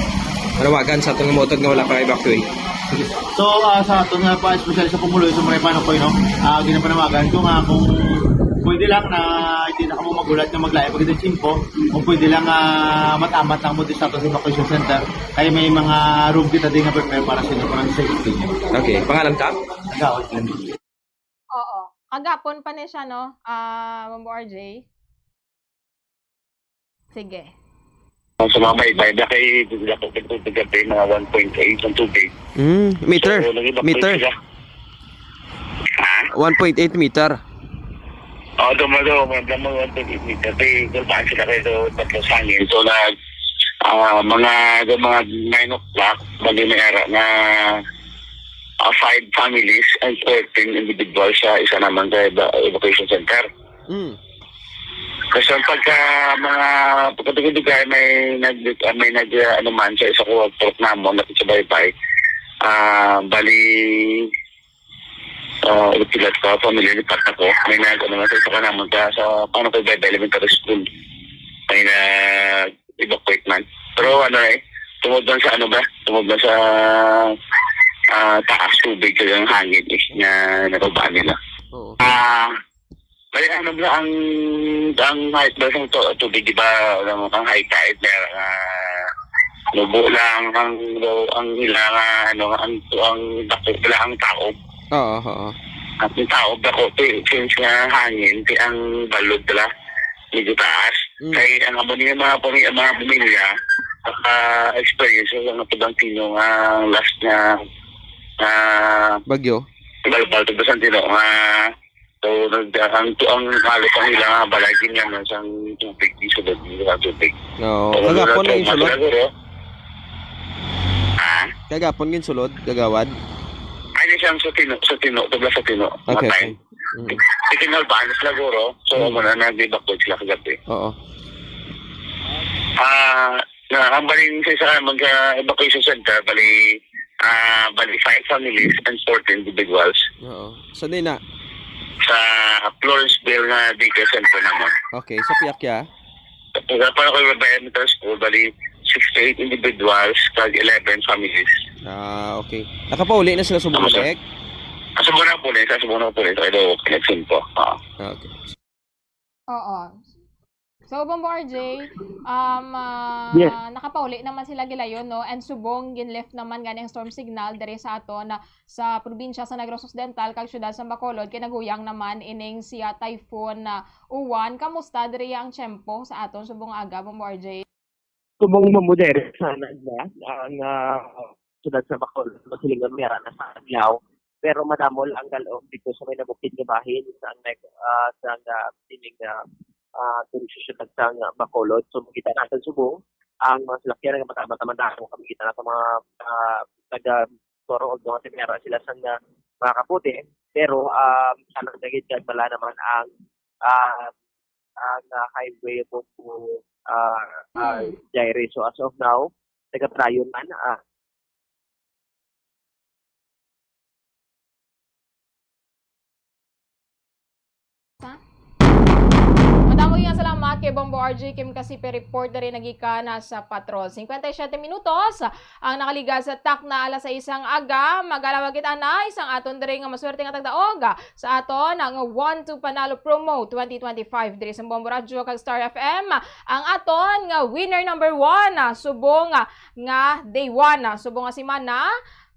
Manawagan sa atong mga utod nga wala pa evacuate. Sige. So, ah, sa aton nga pa, especially sa pumuluyo sa Barangay Panukoy, no? Ah, ginapanawagan ko nga kung pwede lang na hindi na kamo magulat nga maglayo pa gid ang tiyempo, kung pwede lang, ah, matamat lang mo di sa aton sa evacuation center. Kaya may mga room kita din nga prepare para sa inyo, para sa safety. Okay. Pangalan ka? Nagaot lang. Oo. Kagapon pa ni siya, no? Ah, Bombo R J? Sige. Ang sa mga baybay, na kay, na kay, mga one point eight ang tubig. Mm, meter. So, nag-evacuate Meter. sila. Ha? One point eight meter. Oo, dumo, dumo, dumo, one point eight meter. Kay, gulbaan sila kay, so, tatlo sa hangin. So, nag, ah, mga, mga nine o'clock, bali may ara nga, ah, five families and thirteen individuals sa isa naman sa eva-, evacuation center. Mm. Kasi ang pagka mga pagkadugay-dugay, may nag, ah, may nag, ah, ano man sa isa ko truck namon, na sa baybay. Ah, bali, ah, ipilat ko, pamilya ni Pat ako. May nag, ano man sa isa ka namon sa, sa, paano ko, baybay, elementary school. May nag-evacuate man. Pero ano eh, tungod lang sa ano ba? Tungod lang sa, ah, taas tubig kag ang hangin eh, nga nababaan nila. Oo. Ah, Kaya ano ba ang, ang height ba sa to, tubig, di ba, ang, ang high tide, may, ah, nubo lang ang, ang ila nga, ano, ang, ang dako lang ang tao. Oo, oo. At ang tao, dako, ti-, since nga hangin, ti ang balod la, medyo taas. Mm. Kay ang amo niya mga pami-, mga pamilya, naka-experience sa mga tubang Tino nga last nga, nga Bagyo? Balbal, tubang Tino nga So, nag-, ang, ang halos ang ilang balay, ginyaman sang tubig, di sulod, di sa tubig. Oo. So, Kagapon nag-, lang yung sulod? Siguro. Ha? Kagapon yung sulod, kagawad? Ay, di siyang sa Tino, sa Tino, tubla sa Tino. Okay, Matay. Okay. Mm. Itingal ba, ano sila, guro? So, Mm. muna, nag-evacuate sila kagabi. Oo. Ah, na, ang baling sa isa, mag, ah, evacuation center, bali, ah, bali, five families and fourteen individuals. Oo. Sa di na? Sa Florenceville nga daycare center naman. Okay, sa Piakya? Sa para ko yung Bayan Middle School, bali, sixty-eight individuals, kag eleven families. Ah, okay. Nakapauli na sila subong Tama, sir. balik? Ah, subong na po, sir. Subong na po, sir. Ito, connection po. Ah. Okay. Oo. So, Bombo R J, um, ah, Yes. nakapauli naman sila gilayon, no? And subong gin-lift naman gani ang storm signal diri sa aton, ah, sa probinsya sa Negros Occidental kag siyudad sa Bacolod, kay naguyang naman ining siya Typhoon, ah, Uwan. Kamusta diri ang tiyempo sa aton subong nga aga, Bombo R J? Subong mamudere sana na ang, ah, siyudad sa Bacolod, masilingon may ara na sa adlaw. Pero madamo lang ang galom dito sa may nabukid nga bahin sa neg-, ah, sa, ah, sining, ah, ah, turismo siyudad sa, ah, Bacolod. So, makita natin subong ang mga salakyan nga mata-, mata-, madamo kami kita na sa mga, ah, taga Toro, although nga may ara sila sa, ah, mga kapote. Pero, ah, sana nagit kag bala naman ang, ah, ang, ah, highway mo po, ah, ah, Hmm. Jaire. So, as of now, nagapadayon man, ah. Sa? Madamo nga salamat kay Bombo R J Kim Kasipe report diri nagikan na sa Patrol. Cincuenta y siete minutos ang nakaligas sa takna alas sais sang aga. Magalawag kita na isang aton diri nga maswerte nga tagdaog sa aton nga One to Panalo Promo twenty twenty-five diri sa Bombo Radyo kag Star F M. Ang aton nga winner number one, ah, subong, ah, nga day one, ah, subong nga semana,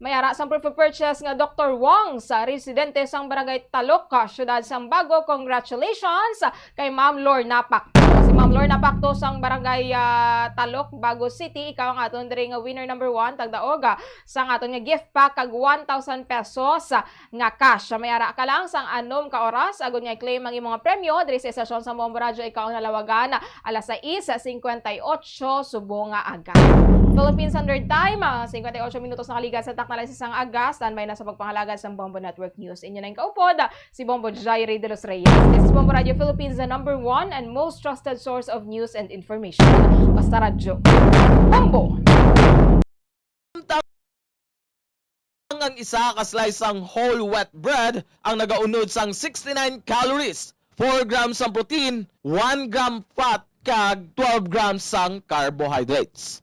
may ara sang proof of purchase nga Doktor Wong sa residente sang Barangay Talok, ah, Siyudad sang Bago. Congratulations kay Ma'am Lorna Pacto. Si Ma'am Lorna Pacto sang Barangay, ah, Talok, Bago City, ikaw ang aton diri nga winner number one, tagdaog, ah, sang aton nga gift pack kag one thousand pesos, ah, nga cash. May ara ka lang sang anom ka oras agod nga i-claim ang imong premyo diri sa estasyon sa Bombo Radyo. Ikaw ang nalawagan alas sais cincuenta y ocho subong nga aga. Philippine Standard Time, ah, cincuenta y ocho minutos nakaligas sa takna alas sais sang aga. Standby na sa pagpangalagad sa Bombo Network News. Inyo na yung kaupod, si Bombo Jairi de los Reyes. This is Bombo Radio Philippines, the number one and most trusted source of news and information. Basta Radyo. Bombo! Ang isa ka slice sang whole wheat bread ang nagaunod sang sixty-nine calories, four grams sang protein, one gram fat, kag twelve grams sang carbohydrates.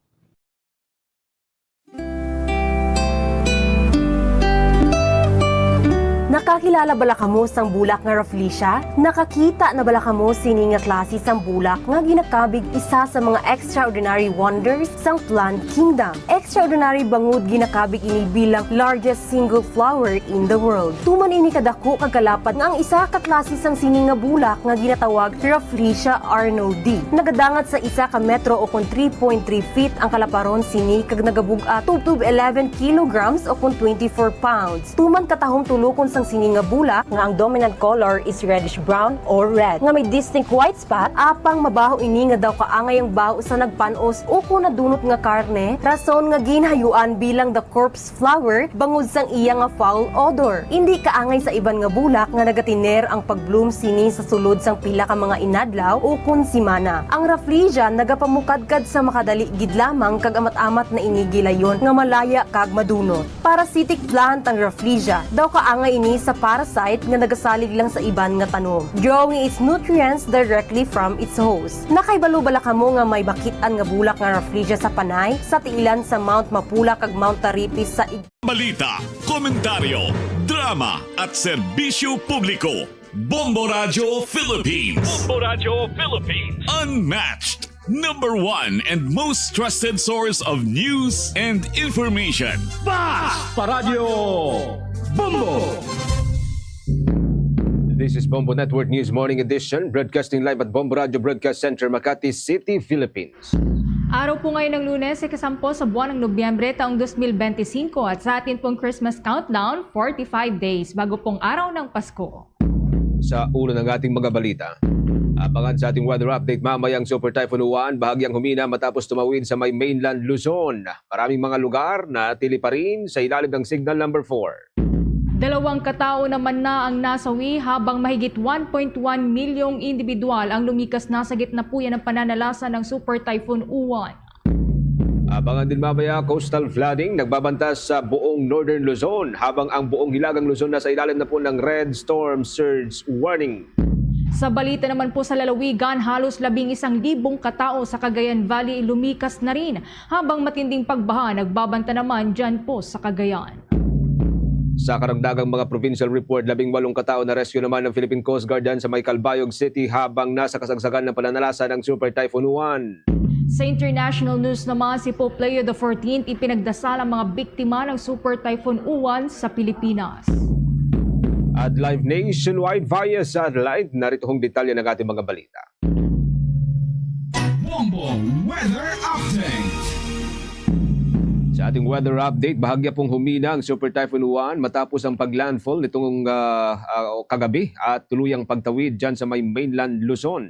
Nakakilala bala kamo sang bulak nga Rafflesia? Nakakita na bala kamo sini nga klase sang bulak nga ginakabig isa sa mga extraordinary wonders sang plant kingdom? Extraordinary bangod ginakabig ini bilang largest single flower in the world. Tuman ini kadako kag kalapad nga ang isa ka klase sang sini nga bulak nga ginatawag Rafflesia arnoldii. Nagadangat sa isa ka metro o kon three point three feet ang kalaparon sini kag nagabug-at tubtob eleven kilograms o kon twenty-four pounds. Tuman katahom tulokon sang sini nga bulak nga ang dominant color is reddish brown or red nga may distinct white spot, apang mabaho ini nga daw kaangay ang baho sa nagpan-os o kon nadunot nga karne, rason nga ginhayuan bilang the corpse flower bangod sang iya nga foul odor. Indi kaangay sa iban nga bulak nga nagatiner ang pag-bloom sini sa sulod sang pila ka mga inadlaw o kon simana. Ang Rafflesia nagapamukadkad sa makadali gid lamang kag amat-amat na ini gilayon nga malaya kag madunot. Parasitic plant ang Rafflesia. Daw kaangay ini sa parasite nga nagasalig lang sa iban nga tanom, drawing its nutrients directly from its host. Nakahibalo bala kamo nga may bakit-an nga bulak nga Rafflesia sa Panay, sa tiilan sa Mount Mapula kag Mount Taripis sa Ig- Balita, komentaryo, drama, at serbisyo publiko. Bombo Radyo Philippines. Bombo Radyo Philippines. Unmatched, number one, and most trusted source of news and information. Bas Paradyo Bombo! This is Bombo Network News Morning Edition, broadcasting live at Bombo Radyo Broadcast Center, Makati City, Philippines. Araw po ngayon ng Lunes, ikasampu sa buwan ng Nobyembre, taong dos mil benti singko, at sa atin pong Christmas countdown, forty-five days bago pong araw ng Pasko. Sa ulo ng ating mga balita, abangan sa ating weather update mamaya ang Super Typhoon Uwan, bahagyang humina matapos tumawid sa may mainland Luzon. Maraming mga lugar na tili pa rin sa ilalim ng signal number four. Dalawang katao naman na ang nasawi, habang mahigit one point one milyong individual ang lumikas na sa gitna po yan ng pananalasa ng Super Typhoon Uwan. Abangan din mamaya coastal flooding nagbabanta sa buong Northern Luzon, habang ang buong Hilagang Luzon nasa ilalim na po ng Red Storm Surge Warning. Sa balita naman po sa lalawigan, halos labing isang libong katao sa Cagayan Valley lumikas na rin, habang matinding pagbaha nagbabanta naman dyan po sa Cagayan. Sa karagdagang mga provincial report, labing walong katao na-rescue naman ng Philippine Coast Guard dyan sa may Calbayog City habang nasa kasagsagan ng pananalasa ng Super Typhoon Uwan. Sa international news naman, si Pope Leo the fourteenth ipinagdasal ang mga biktima ng Super Typhoon Uwan sa Pilipinas. At live nationwide via satellite, narito ang detalye ng ating mga balita. Bombo Weather Update. Sa ating weather update, bahagya pong humina ang Super Typhoon Uwan matapos ang pag-landfall nitong, ah, ah, kagabi at tuluyang pagtawid dyan sa may mainland Luzon.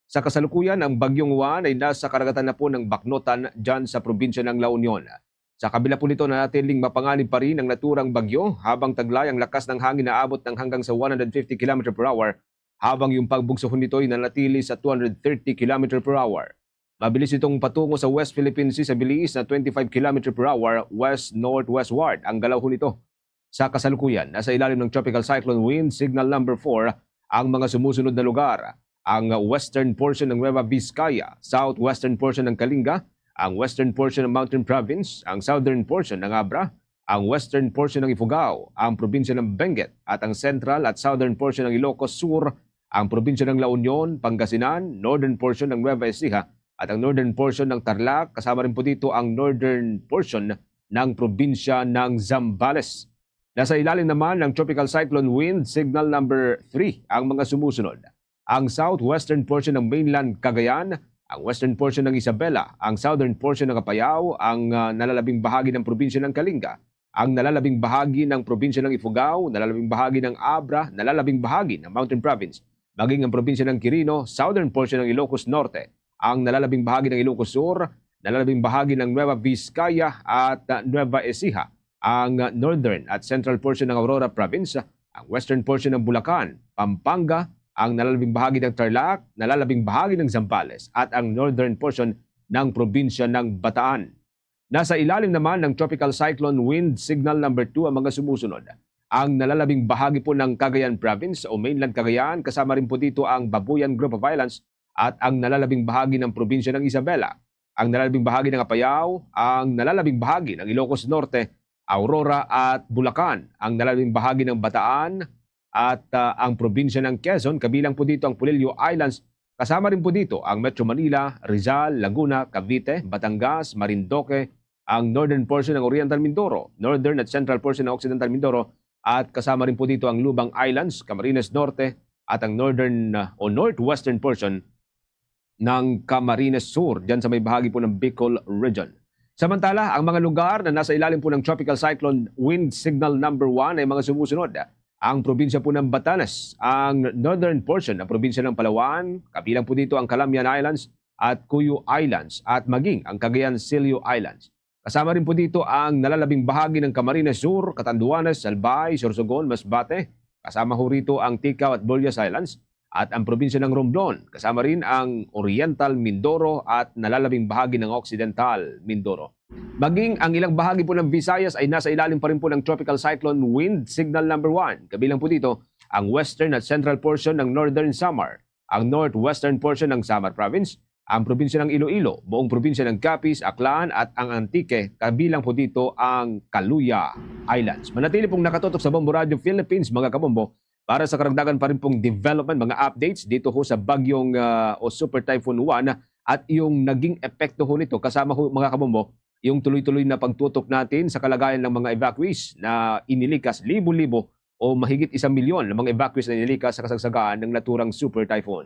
Sa kasalukuyan, ang Bagyong Uwan ay nasa karagatan na po ng Baknotan dyan sa probinsya ng La Union. Sa kabila po nito, nanatiling mapanganib pa rin ang naturang bagyo, habang taglay ang lakas ng hangin na abot ng hanggang sa one hundred fifty kilometer per hour, habang yung pagbugsohon nito ay nanatili sa two hundred thirty kilometer per hour. Mabilis itong patungo sa West Philippine Sea sa bilis na twenty-five kilometer per hour west-northwestward ang galawhon nito. Sa kasalukuyan, nasa ilalim ng Tropical Cyclone Wind Signal Number Four ang mga sumusunod na lugar: ang western portion ng Nueva Vizcaya, southwestern portion ng Kalinga, ang western portion ng Mountain Province, ang southern portion ng Abra, ang western portion ng Ifugao, ang probinsya ng Benguet, at ang central at southern portion ng Ilocos Sur, ang probinsya ng La Union, Pangasinan, northern portion ng Nueva Ecija, at ang northern portion ng Tarlac, kasama rin po dito ang northern portion ng probinsya ng Zambales. Nasa ilalim naman ng Tropical Cyclone Wind Signal Number Three ang mga sumusunod: ang southwestern portion ng mainland Cagayan, ang western portion ng Isabela, ang southern portion ng Apayao, ang, ah, nalalabing bahagi ng probinsya ng Kalinga, ang nalalabing bahagi ng probinsya ng Ifugao, nalalabing bahagi ng Abra, nalalabing bahagi ng Mountain Province, maging ang probinsya ng Quirino, southern portion ng Ilocos Norte, ang nalalabing bahagi ng Ilocos Sur, nalalabing bahagi ng Nueva Vizcaya at, ah, Nueva Ecija, ang, ah, northern at central portion ng Aurora Province, ang western portion ng Bulacan, Pampanga, ang nalalabing bahagi ng Tarlac, nalalabing bahagi ng Zambales, at ang northern portion ng probinsya ng Bataan. Nasa ilalim naman ng Tropical Cyclone Wind Signal Number Two ang mga sumusunod: ang nalalabing bahagi po ng Cagayan Province o mainland Cagayan, kasama rin po dito ang Babuyan Group of Islands at ang nalalabing bahagi ng probinsya ng Isabela, ang nalalabing bahagi ng Apayao, ang nalalabing bahagi ng Ilocos Norte, Aurora at Bulacan, ang nalalabing bahagi ng Bataan at, ah, ang probinsya ng Quezon, kabilang po dito ang Polillo Islands. Kasama rin po dito ang Metro Manila, Rizal, Laguna, Cavite, Batangas, Marinduque, ang northern portion ng Oriental Mindoro, northern at central portion ng Occidental Mindoro, at kasama rin po dito ang Lubang Islands, Camarines Norte, at ang northern, ah, o northwestern portion ng Camarines Sur, dyan sa may bahagi po ng Bicol Region. Samantala, ang mga lugar na nasa ilalim po ng Tropical Cyclone Wind Signal Number One ay mga sumusunod. Ang probinsya po ng Batanes, ang northern portion ng probinsya ng Palawan, kabilang po dito ang Calamian Islands at Cuyo Islands at maging ang Cagayan Silio Islands. Kasama rin po dito ang nalalabing bahagi ng Camarines Sur, Catanduanes, Albay, Sorsogon, Masbate. Kasama ho rito ang Ticao at Bullas Islands at ang probinsya ng Romblon. Kasama rin ang Oriental Mindoro at nalalabing bahagi ng Occidental Mindoro. Maging ang ilang bahagi po ng Visayas ay nasa ilalim pa rin po ng Tropical Cyclone Wind Signal Number One. Kabilang po dito ang western at central portion ng Northern Samar, ang northwestern portion ng Samar Province, ang probinsya ng Iloilo, buong probinsya ng Capiz, Aklan at ang Antique, kabilang po dito ang Caluya Islands. Manatili pong nakatutok sa Bombo Radio Philippines, mga kabombo, para sa karagdagan pa rin pong development, mga updates dito ho sa bagyong, ah, o Super Typhoon Uwan at yung naging epekto ho nito, kasama ho, mga kabombo, yung tuloy-tuloy na pagtutok natin sa kalagayan ng mga evacuees na inilikas, libo-libo o mahigit isang milyon na mga evacuees na inilikas sa kasagsagaan ng naturang Super Typhoon.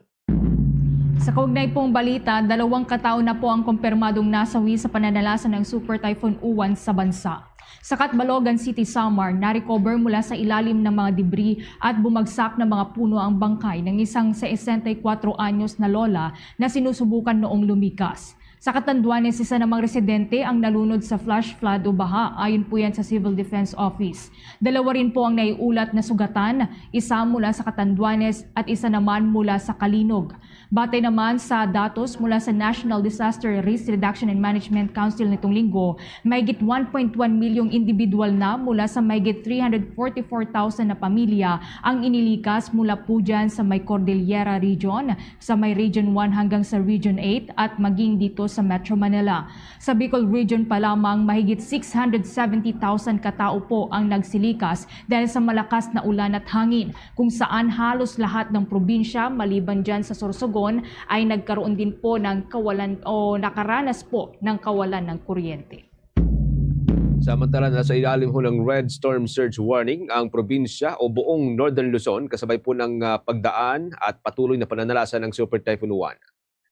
Sa kaugnay pong balita, dalawang katao na po ang kumpirmadong nasawi sa pananalasa ng Super Typhoon Uwan sa bansa. Sa Catbalogan City, Samar, na-recover mula sa ilalim ng mga debris at bumagsak na mga puno ang bangkay ng isang sesenta y kuatro anyos na lola na sinusubukan noong lumikas. Sa Catanduanes, isa namang residente ang nalunod sa flash flood o baha, ayon po yan sa Civil Defense Office. Dalawa rin po ang naiulat na sugatan, isa mula sa Catanduanes at isa naman mula sa Calinog. Batay naman sa datos mula sa National Disaster Risk Reduction and Management Council nitong linggo, mahigit one point one milyong individual na mula sa mahigit three hundred forty-four thousand na pamilya ang inilikas mula po dyan sa may Cordillera Region, sa may Region one hanggang sa Region eight at maging dito sa Metro Manila. Sa Bicol Region pa lamang, mahigit six hundred seventy thousand katao po ang nagsilikas dahil sa malakas na ulan at hangin, kung saan halos lahat ng probinsya maliban dyan sa Sorsogon ay nagkaroon din po ng kawalan o nakaranas po ng kawalan ng kuryente. Samantala, nasa ilalim ho ng Red Storm Surge Warning ang probinsya o buong Northern Luzon, kasabay po ng, ah, pagdaan at patuloy na pananalasa ng Super Typhoon Uwan.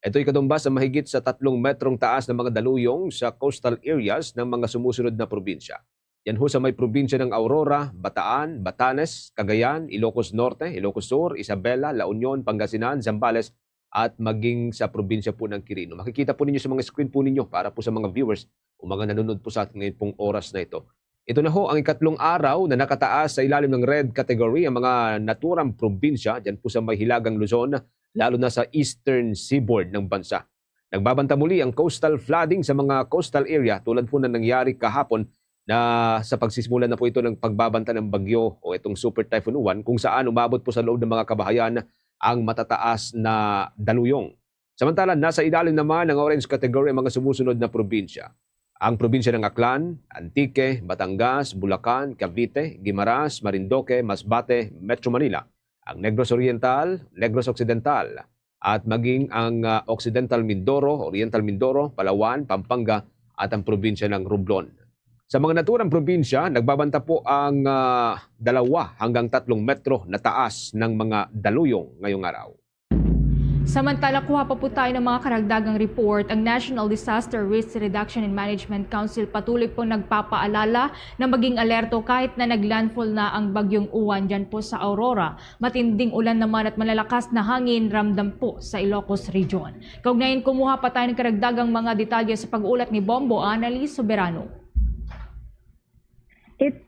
Ito'y katumbas sa mahigit sa tatlong metrong taas ng mga daluyong sa coastal areas ng mga sumusunod na probinsya. Yan ho sa may probinsya ng Aurora, Bataan, Batanes, Cagayan, Ilocos Norte, Ilocos Sur, Isabela, La Union, Pangasinan, Zambales, at maging sa probinsya po ng Quirino. Makikita po ninyo sa mga screen po ninyo para po sa mga viewers o mga nanonood po sa atin ngayon pong oras na ito. Ito na ho ang ikatlong araw na nakataas sa ilalim ng red category ang mga naturang probinsya dyan po sa may Hilagang Luzon, lalo na sa eastern seaboard ng bansa. Nagbabanta muli ang coastal flooding sa mga coastal area tulad po na nangyari kahapon na sa pagsisimula na po ito ng pagbabanta ng bagyo o itong Super Typhoon Uwan, kung saan umabot po sa loob ng mga kabahayan ang matataas na daluyong. Samantala, nasa ilalim naman ng orange category ang mga sumusunod na probinsya. Ang probinsya ng Aklan, Antique, Batangas, Bulacan, Cavite, Guimaras, Marinduque, Masbate, Metro Manila, ang Negros Oriental, Negros Occidental, at maging ang, ah, Occidental Mindoro, Oriental Mindoro, Palawan, Pampanga, at ang probinsya ng Romblon. Sa mga naturang probinsya, nagbabanta po ang, ah, dalawa hanggang tatlong metro na taas ng mga daluyong ngayong araw. Samantala, kuha pa po tayo ng mga karagdagang report. Ang National Disaster Risk Reduction and Management Council patuloy po nagpapaalala na maging alerto kahit na naglandfall na ang Bagyong Uwan dyan po sa Aurora. Matinding ulan naman at malalakas na hangin ramdam po sa Ilocos Region. Kaugnayan, kumuha pa tayo ng karagdagang mga detalye sa pag-ulat ni Bombo Anali Soberano. It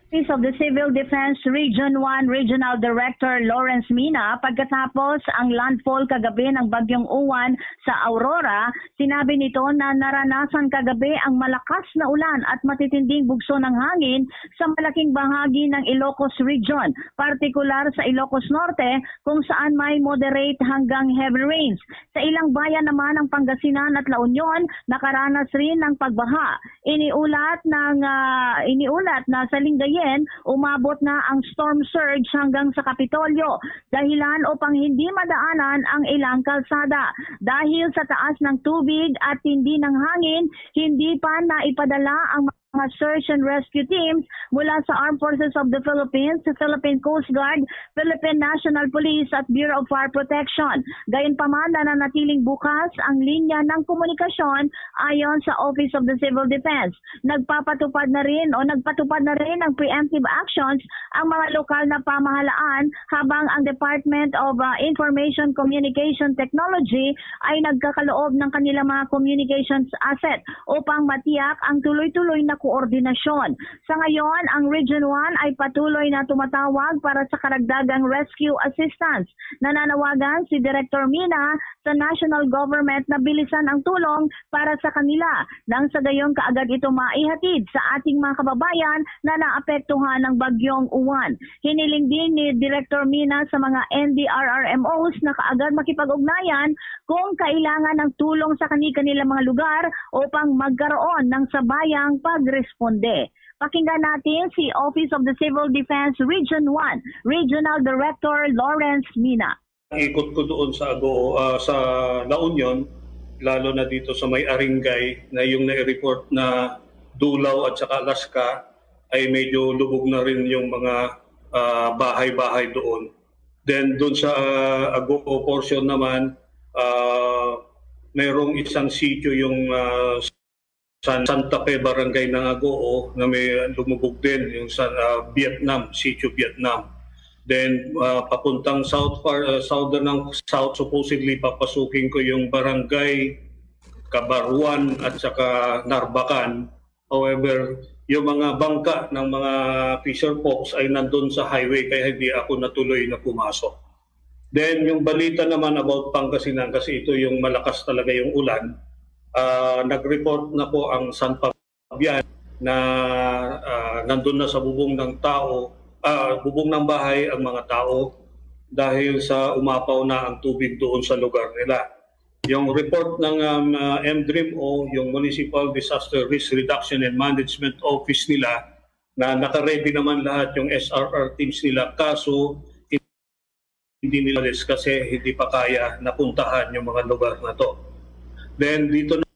Office of the Civil Defense Region one Regional Director Lawrence Mina, pagkatapos ang landfall kagabi ng Bagyong Uwan sa Aurora, sinabi nito na naranasan kagabi ang malakas na ulan at matitinding bugso ng hangin sa malaking bahagi ng Ilocos Region, partikular sa Ilocos Norte, kung saan may moderate hanggang heavy rains. Sa ilang bayan naman, ang Pangasinan at La Union, nakaranas rin ng pagbaha. Iniulat ng, ah, iniulat na sa Lingayen, umabot na ang storm surge hanggang sa Kapitolyo, dahilan upang hindi madaanan ang ilang kalsada. Dahil sa taas ng tubig at tindi ng hangin, hindi pa naipadala ang mga search and rescue teams mula sa Armed Forces of the Philippines, Philippine Coast Guard, Philippine National Police at Bureau of Fire Protection. Gayunpaman, nananatiling bukas ang linya ng komunikasyon ayon sa Office of the Civil Defense. Nagpapatupad na rin o nagpatupad na rin ng preemptive actions ang mga lokal na pamahalaan, habang ang Department of, ah, Information Communication Technology ay nagkakaloob ng kanilang mga communications asset upang matiyak ang tuloy-tuloy na koordinasyon. Sa ngayon, ang Region one ay patuloy na tumatawag para sa karagdagang rescue assistance. Nananawagan si Director Mina sa national government na bilisan ang tulong para sa kanila, nang sa gayon kaagad ito maihatid sa ating mga kababayan na naapektuhan ng Bagyong Uwan. Hiniling din ni Director Mina sa mga N D R R M Os na kaagad makipag-ugnayan kung kailangan ng tulong sa kani-kanilang mga lugar upang magkaroon ng sabayang pagresponde. Pakinggan natin si Office of the Civil Defense Region one Regional Director Lawrence Mina. Ikot ko doon sa Agoo, ah, sa La Union, lalo na dito sa may Aringay, na yung nai-report na Dulao at saka Alaska ay medyo lubog na rin yung mga, ah, bahay-bahay doon. Then doon sa, ah, Agoo portion naman, ah, mayroong isang sitio yung, ah, San, Santa Fe Barangay ng Agoo na may lumubog din, yung sa, ah, Vietnam, Sitio Vietnam. Then, ah, papuntang south far, ah, southern ng south, supposedly papasukin ko yung Barangay Cabaruan at saka Narbacan. However, yung mga bangka ng mga fisher folks ay nandun sa highway, kaya hindi ako natuloy na pumasok. Then, yung balita naman about Pangasinan, kasi ito yung malakas talaga yung ulan, ah, nag-report na po ang San Fabian na, ah, nandun na sa bubong ng tao, ah, bubong ng bahay ang mga tao dahil sa umapaw na ang tubig doon sa lugar nila. Yung report ng, um, ah, M D R I M O, yung Municipal Disaster Risk Reduction and Management Office nila, na naka-ready naman lahat yung S R R teams nila, kaso hindi nila alis kasi hindi pa kaya napuntahan yung mga lugar na to. Then dito na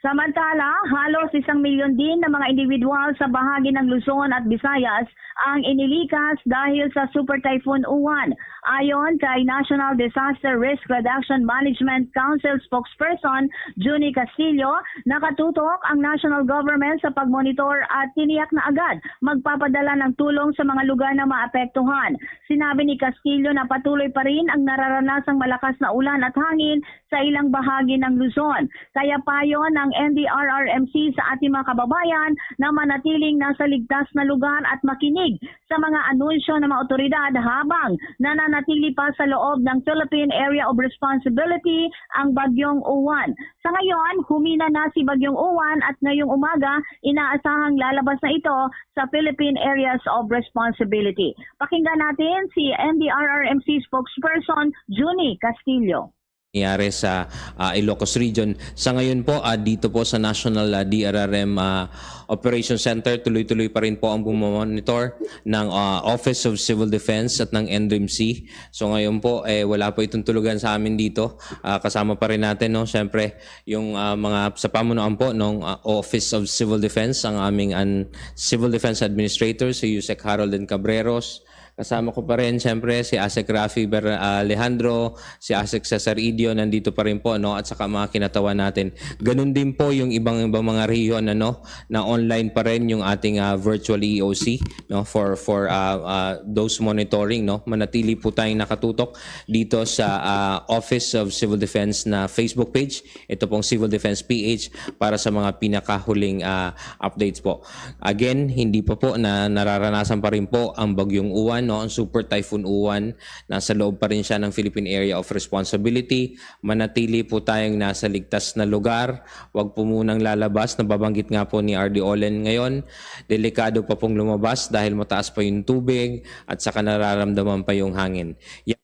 Samantala, halos isang milyon din na mga individual sa bahagi ng Luzon at Visayas ang inilikas dahil sa Super Typhoon Uwan. Ayon kay National Disaster Risk Reduction Management Council spokesperson Junie Castillo, nakatutok ang national government sa pagmonitor at tiniyak na agad magpapadala ng tulong sa mga lugar na maapektuhan. Sinabi ni Castillo na patuloy pa rin ang nararanasang malakas na ulan at hangin sa ilang bahagi ng Luzon. Kaya payo ng N D R R M C sa ating mga kababayan na manatiling nasa ligtas na lugar at makinig sa mga anunsyo ng mga awtoridad habang nananatili pa sa loob ng Philippine Area of Responsibility ang Bagyong Uwan. Sa ngayon, humina na si Bagyong Uwan at ngayong umaga, inaasahang lalabas na ito sa Philippine Areas of Responsibility. Pakinggan natin si N D R R M C spokesperson Junie Castillo. nangyari sa, ah, Ilocos Region. Sa ngayon po, ah, dito po sa National, ah, D R R M, ah, Operation Center, tuloy-tuloy pa rin po ang pagmamonitor ng, ah, Office of Civil Defense at ng N D R M C. So ngayon po, eh, wala po itong tulugan sa amin dito. Ah, kasama pa rin natin, no, siyempre, yung, ah, mga sa pamunuan po ng, ah, Office of Civil Defense, ang aming an-, Civil Defense Administrator, si Usec Harold N. Cabreros, Kasama ko pa rin, siyempre, si Asek Rafi Ber-, ah, Alejandro, si Asek Cesar Idio, nandito pa rin po, no? At saka mga kinatawan natin. Ganun din po yung ibang, ibang mga rehiyon, ano, na online pa rin yung ating, ah, virtual E O C, no, for, for, ah, ah, those monitoring, no. Manatili po tayong nakatutok dito sa, ah, Office of Civil Defense na Facebook page. Ito pong Civil Defense P H para sa mga pinakahuling, ah, updates po. Again, hindi pa po na nararanasan pa rin po ang Bagyong Uwan, no, ang Super Typhoon Uwan. Nasa loob pa rin siya ng Philippine Area of Responsibility. Manatili po tayong nasa ligtas na lugar. Huwag po munang lalabas. Nababanggit nga po ni R D Olen ngayon, delikado pa pong lumabas dahil mataas pa yung tubig at saka nararamdaman pa yung hangin. Ya-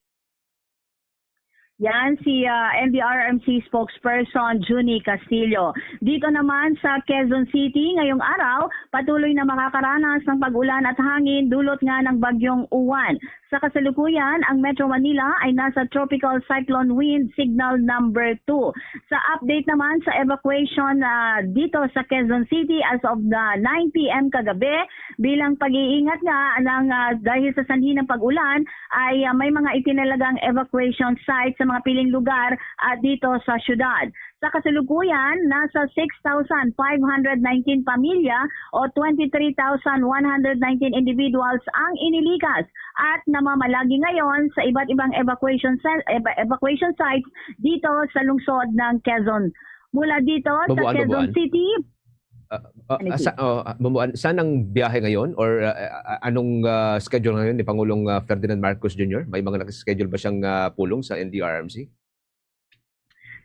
Yan si ah, N D R M C spokesperson Junie Castillo. Dito naman sa Quezon City, ngayong araw, patuloy na makakaranas ng pag-ulan at hangin dulot nga ng Bagyong Uwan. Sa kasalukuyan, ang Metro Manila ay nasa Tropical Cyclone Wind Signal Number two. Sa update naman sa evacuation ah, dito sa Quezon City as of the nine p m kagabi, bilang pag-iingat nga ng ah, dahil sa sanhi ng pag-ulan, ay ah, may mga itinalagang evacuation site sa mga piling lugar ah, dito sa syudad. Sa kasalukuyan, nasa six thousand five hundred nineteen pamilya o twenty-three thousand one hundred nineteen individuals ang inilikas at namamalagi ngayon sa iba't ibang evacuation cen- eva- evacuation sites dito sa lungsod ng Quezon. Mula dito sa Bambuan, Quezon Bambuan. City, Ah, ah, Ano ah, sa, oh, ah, Bambuan, saan ang biyahe ngayon or ah, ah, anong ah, schedule ngayon ni Pangulong ah, Ferdinand Marcos Junior? May mga nakaschedule ba siyang ah, pulong sa N D R M C?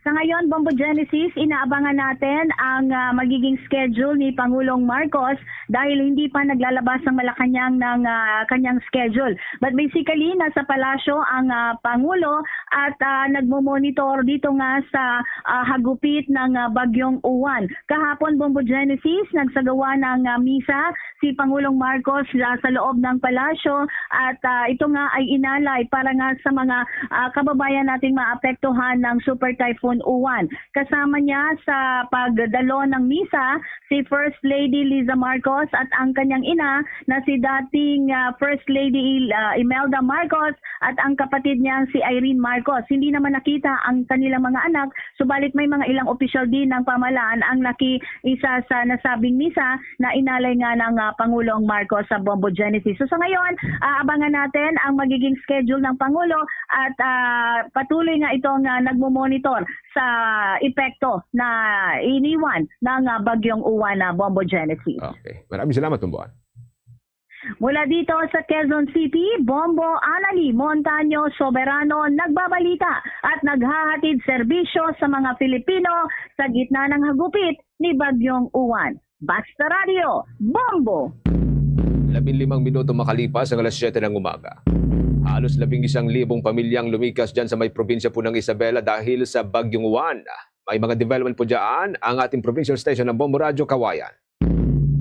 Sa ngayon, Bombo Genesis, inaabangan natin ang ah, magiging schedule ni Pangulong Marcos dahil hindi pa naglalabas ang Malacanang ng ah, kanyang schedule. But basically, nasa palasyo ang ah, Pangulo at ah, nagmo-monitor dito nga sa ah, hagupit ng ah, Bagyong Uwan. Kahapon, Bombo Genesis, nagsagawa ng ah, misa si Pangulong Marcos ah, sa loob ng palasyo at ah, ito nga ay inalay para nga sa mga ah, kababayan nating maapektuhan ng Super Typhoon Uwan. Kasama niya sa pagdalo ng misa si First Lady Liza Marcos at ang kanyang ina na si dating ah, First Lady ah, Imelda Marcos at ang kapatid niya si Irene Marcos. Hindi naman nakita ang kanilang mga anak, subalit may mga ilang opisyal din ng pamahalaan ang nakiisa sa nasabing misa na inalay nga ng ah, Pangulong Marcos sa Bombo Genesis. So sa ngayon, ah, abangan natin ang magiging schedule ng Pangulo at ah, patuloy nga itong ah, nagmomonitor sa epekto na iniwan ng ah, Bagyong Uwan na Bombo Genesis. Okay. Maraming salamat, Bambuan. Mula dito sa Quezon City, Bombo Anali Montaño Soberano nagbabalita at naghahatid serbisyo sa mga Filipino sa gitna ng hagupit ni Bagyong Uwan. Basta Radio, Bombo! Labing limang minuto makalipas ang alas siyete ng umaga. Halos labing isang libong pamilyang lumikas dyan sa may probinsya po ng Isabela dahil sa Bagyong Juan. May mga development po dyan ang ating provincial station ng Bombo Radyo Kawayan.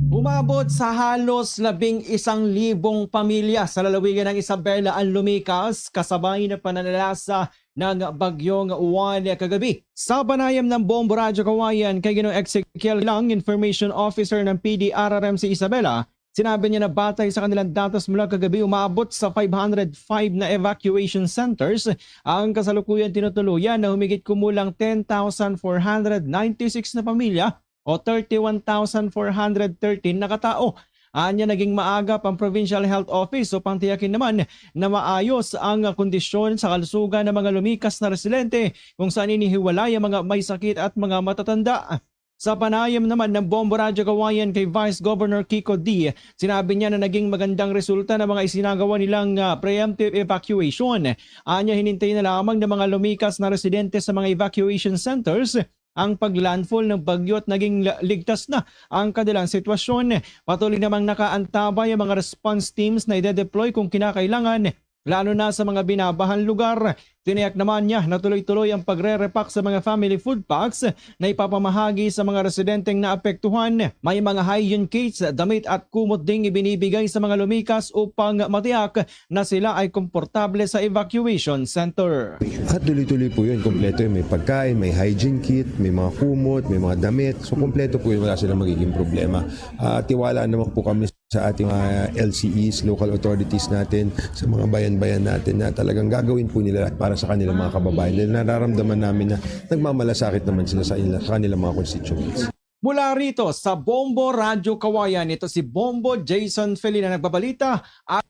Umabot sa halos labing isang libong pamilya sa lalawigan ng Isabela ang lumikas kasabay ng pananalasa ng Bagyong Juan kagabi. Sa panayam ng Bombo Radyo Kawayan kay Ginoong Ezekiel Lang, Information Officer ng P D R R M C Isabela, sinabi niya na batay sa kanilang datos mula kagabi, umabot sa five hundred five na evacuation centers ang kasalukuyan tinutuluyan na humigit kumulang ten thousand four hundred ninety-six na pamilya o thirty-one thousand four hundred thirteen na katao. Anya, naging maagap ang Provincial Health Office upang tiyakin naman na maayos ang kondisyon sa kalusugan ng mga lumikas na residente, kung saan inihiwalay ang mga may sakit at mga matatanda. Sa panayam naman ng Bombo Radyo Kawayan kay Vice Governor Kiko Dee, sinabi niya na naging magandang resulta ng mga isinagawa nilang ah, preemptive evacuation. Anya, hinintay na lamang ng mga lumikas na residente sa mga evacuation centers ang paglandfall ng bagyo at naging la- ligtas na ang kanilang sitwasyon. Patuloy namang nakaantabay ang mga response teams na ide-deploy kung kinakailangan, lalo na sa mga binabahan lugar. Tiniyak naman niya na tuloy-tuloy ang pagre-repack sa mga family food packs na ipapamahagi sa mga residenteng naapektuhan. May mga hygiene kits, damit at kumot ding ibinibigay sa mga lumikas upang matiyak na sila ay komportable sa evacuation center. At tuloy-tuloy po yun. Kompleto yun. May pagkain, may hygiene kit, may mga kumot, may mga damit. So kompleto po yun. Wala silang magiging problema. Ah, tiwala naman po kami sa ating mga L C Es, local authorities natin, sa mga bayan-bayan natin na talagang gagawin po nila lahat para sa kanilang mga kababayan. Dahil nararamdaman namin na nagmamalasakit naman sila sa, kanila, sa kanilang mga constituents. Mula rito sa Bombo Radyo Kawayan, ito si Bombo Jason Felina nagbabalita at,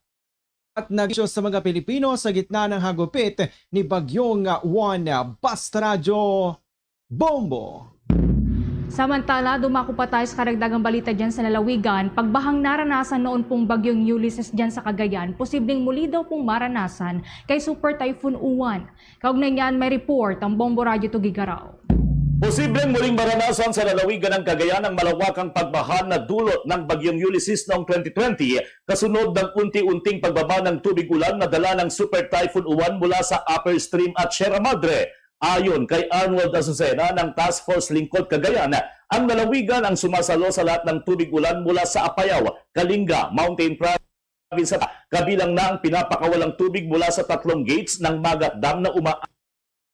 at nag sa mga Pilipino sa gitna ng hagupit ni Bagyong Juan. Basta Radyo, Bombo! Samantala, dumako pa tayo sa karagdagang balita dyan sa lalawigan. Pagbahang naranasan noon pong Bagyong Ulysses dyan sa Cagayan, posibleng muli daw pong maranasan kay Super Typhoon Uwan. Kaugnay niyan, may report ang Bombo Radyo Tugigarao. Posibleng muling maranasan sa lalawigan ng Cagayan ang malawakang pagbaha na dulot ng Bagyong Ulysses noong twenty twenty, kasunod ng unti-unting pagbaba ng tubig ulan na dala ng Super Typhoon Uwan mula sa upper stream at Sierra Madre. Ayon kay Arnold Azucena ng Task Force Lingkod Cagayan, ang lalawigan ang sumasalo sa lahat ng tubig ulan mula sa Apayao, Kalinga, Mountain Province, kabilang na ang pinapakawalang tubig mula sa tatlong gates ng Magat Dam na umaagos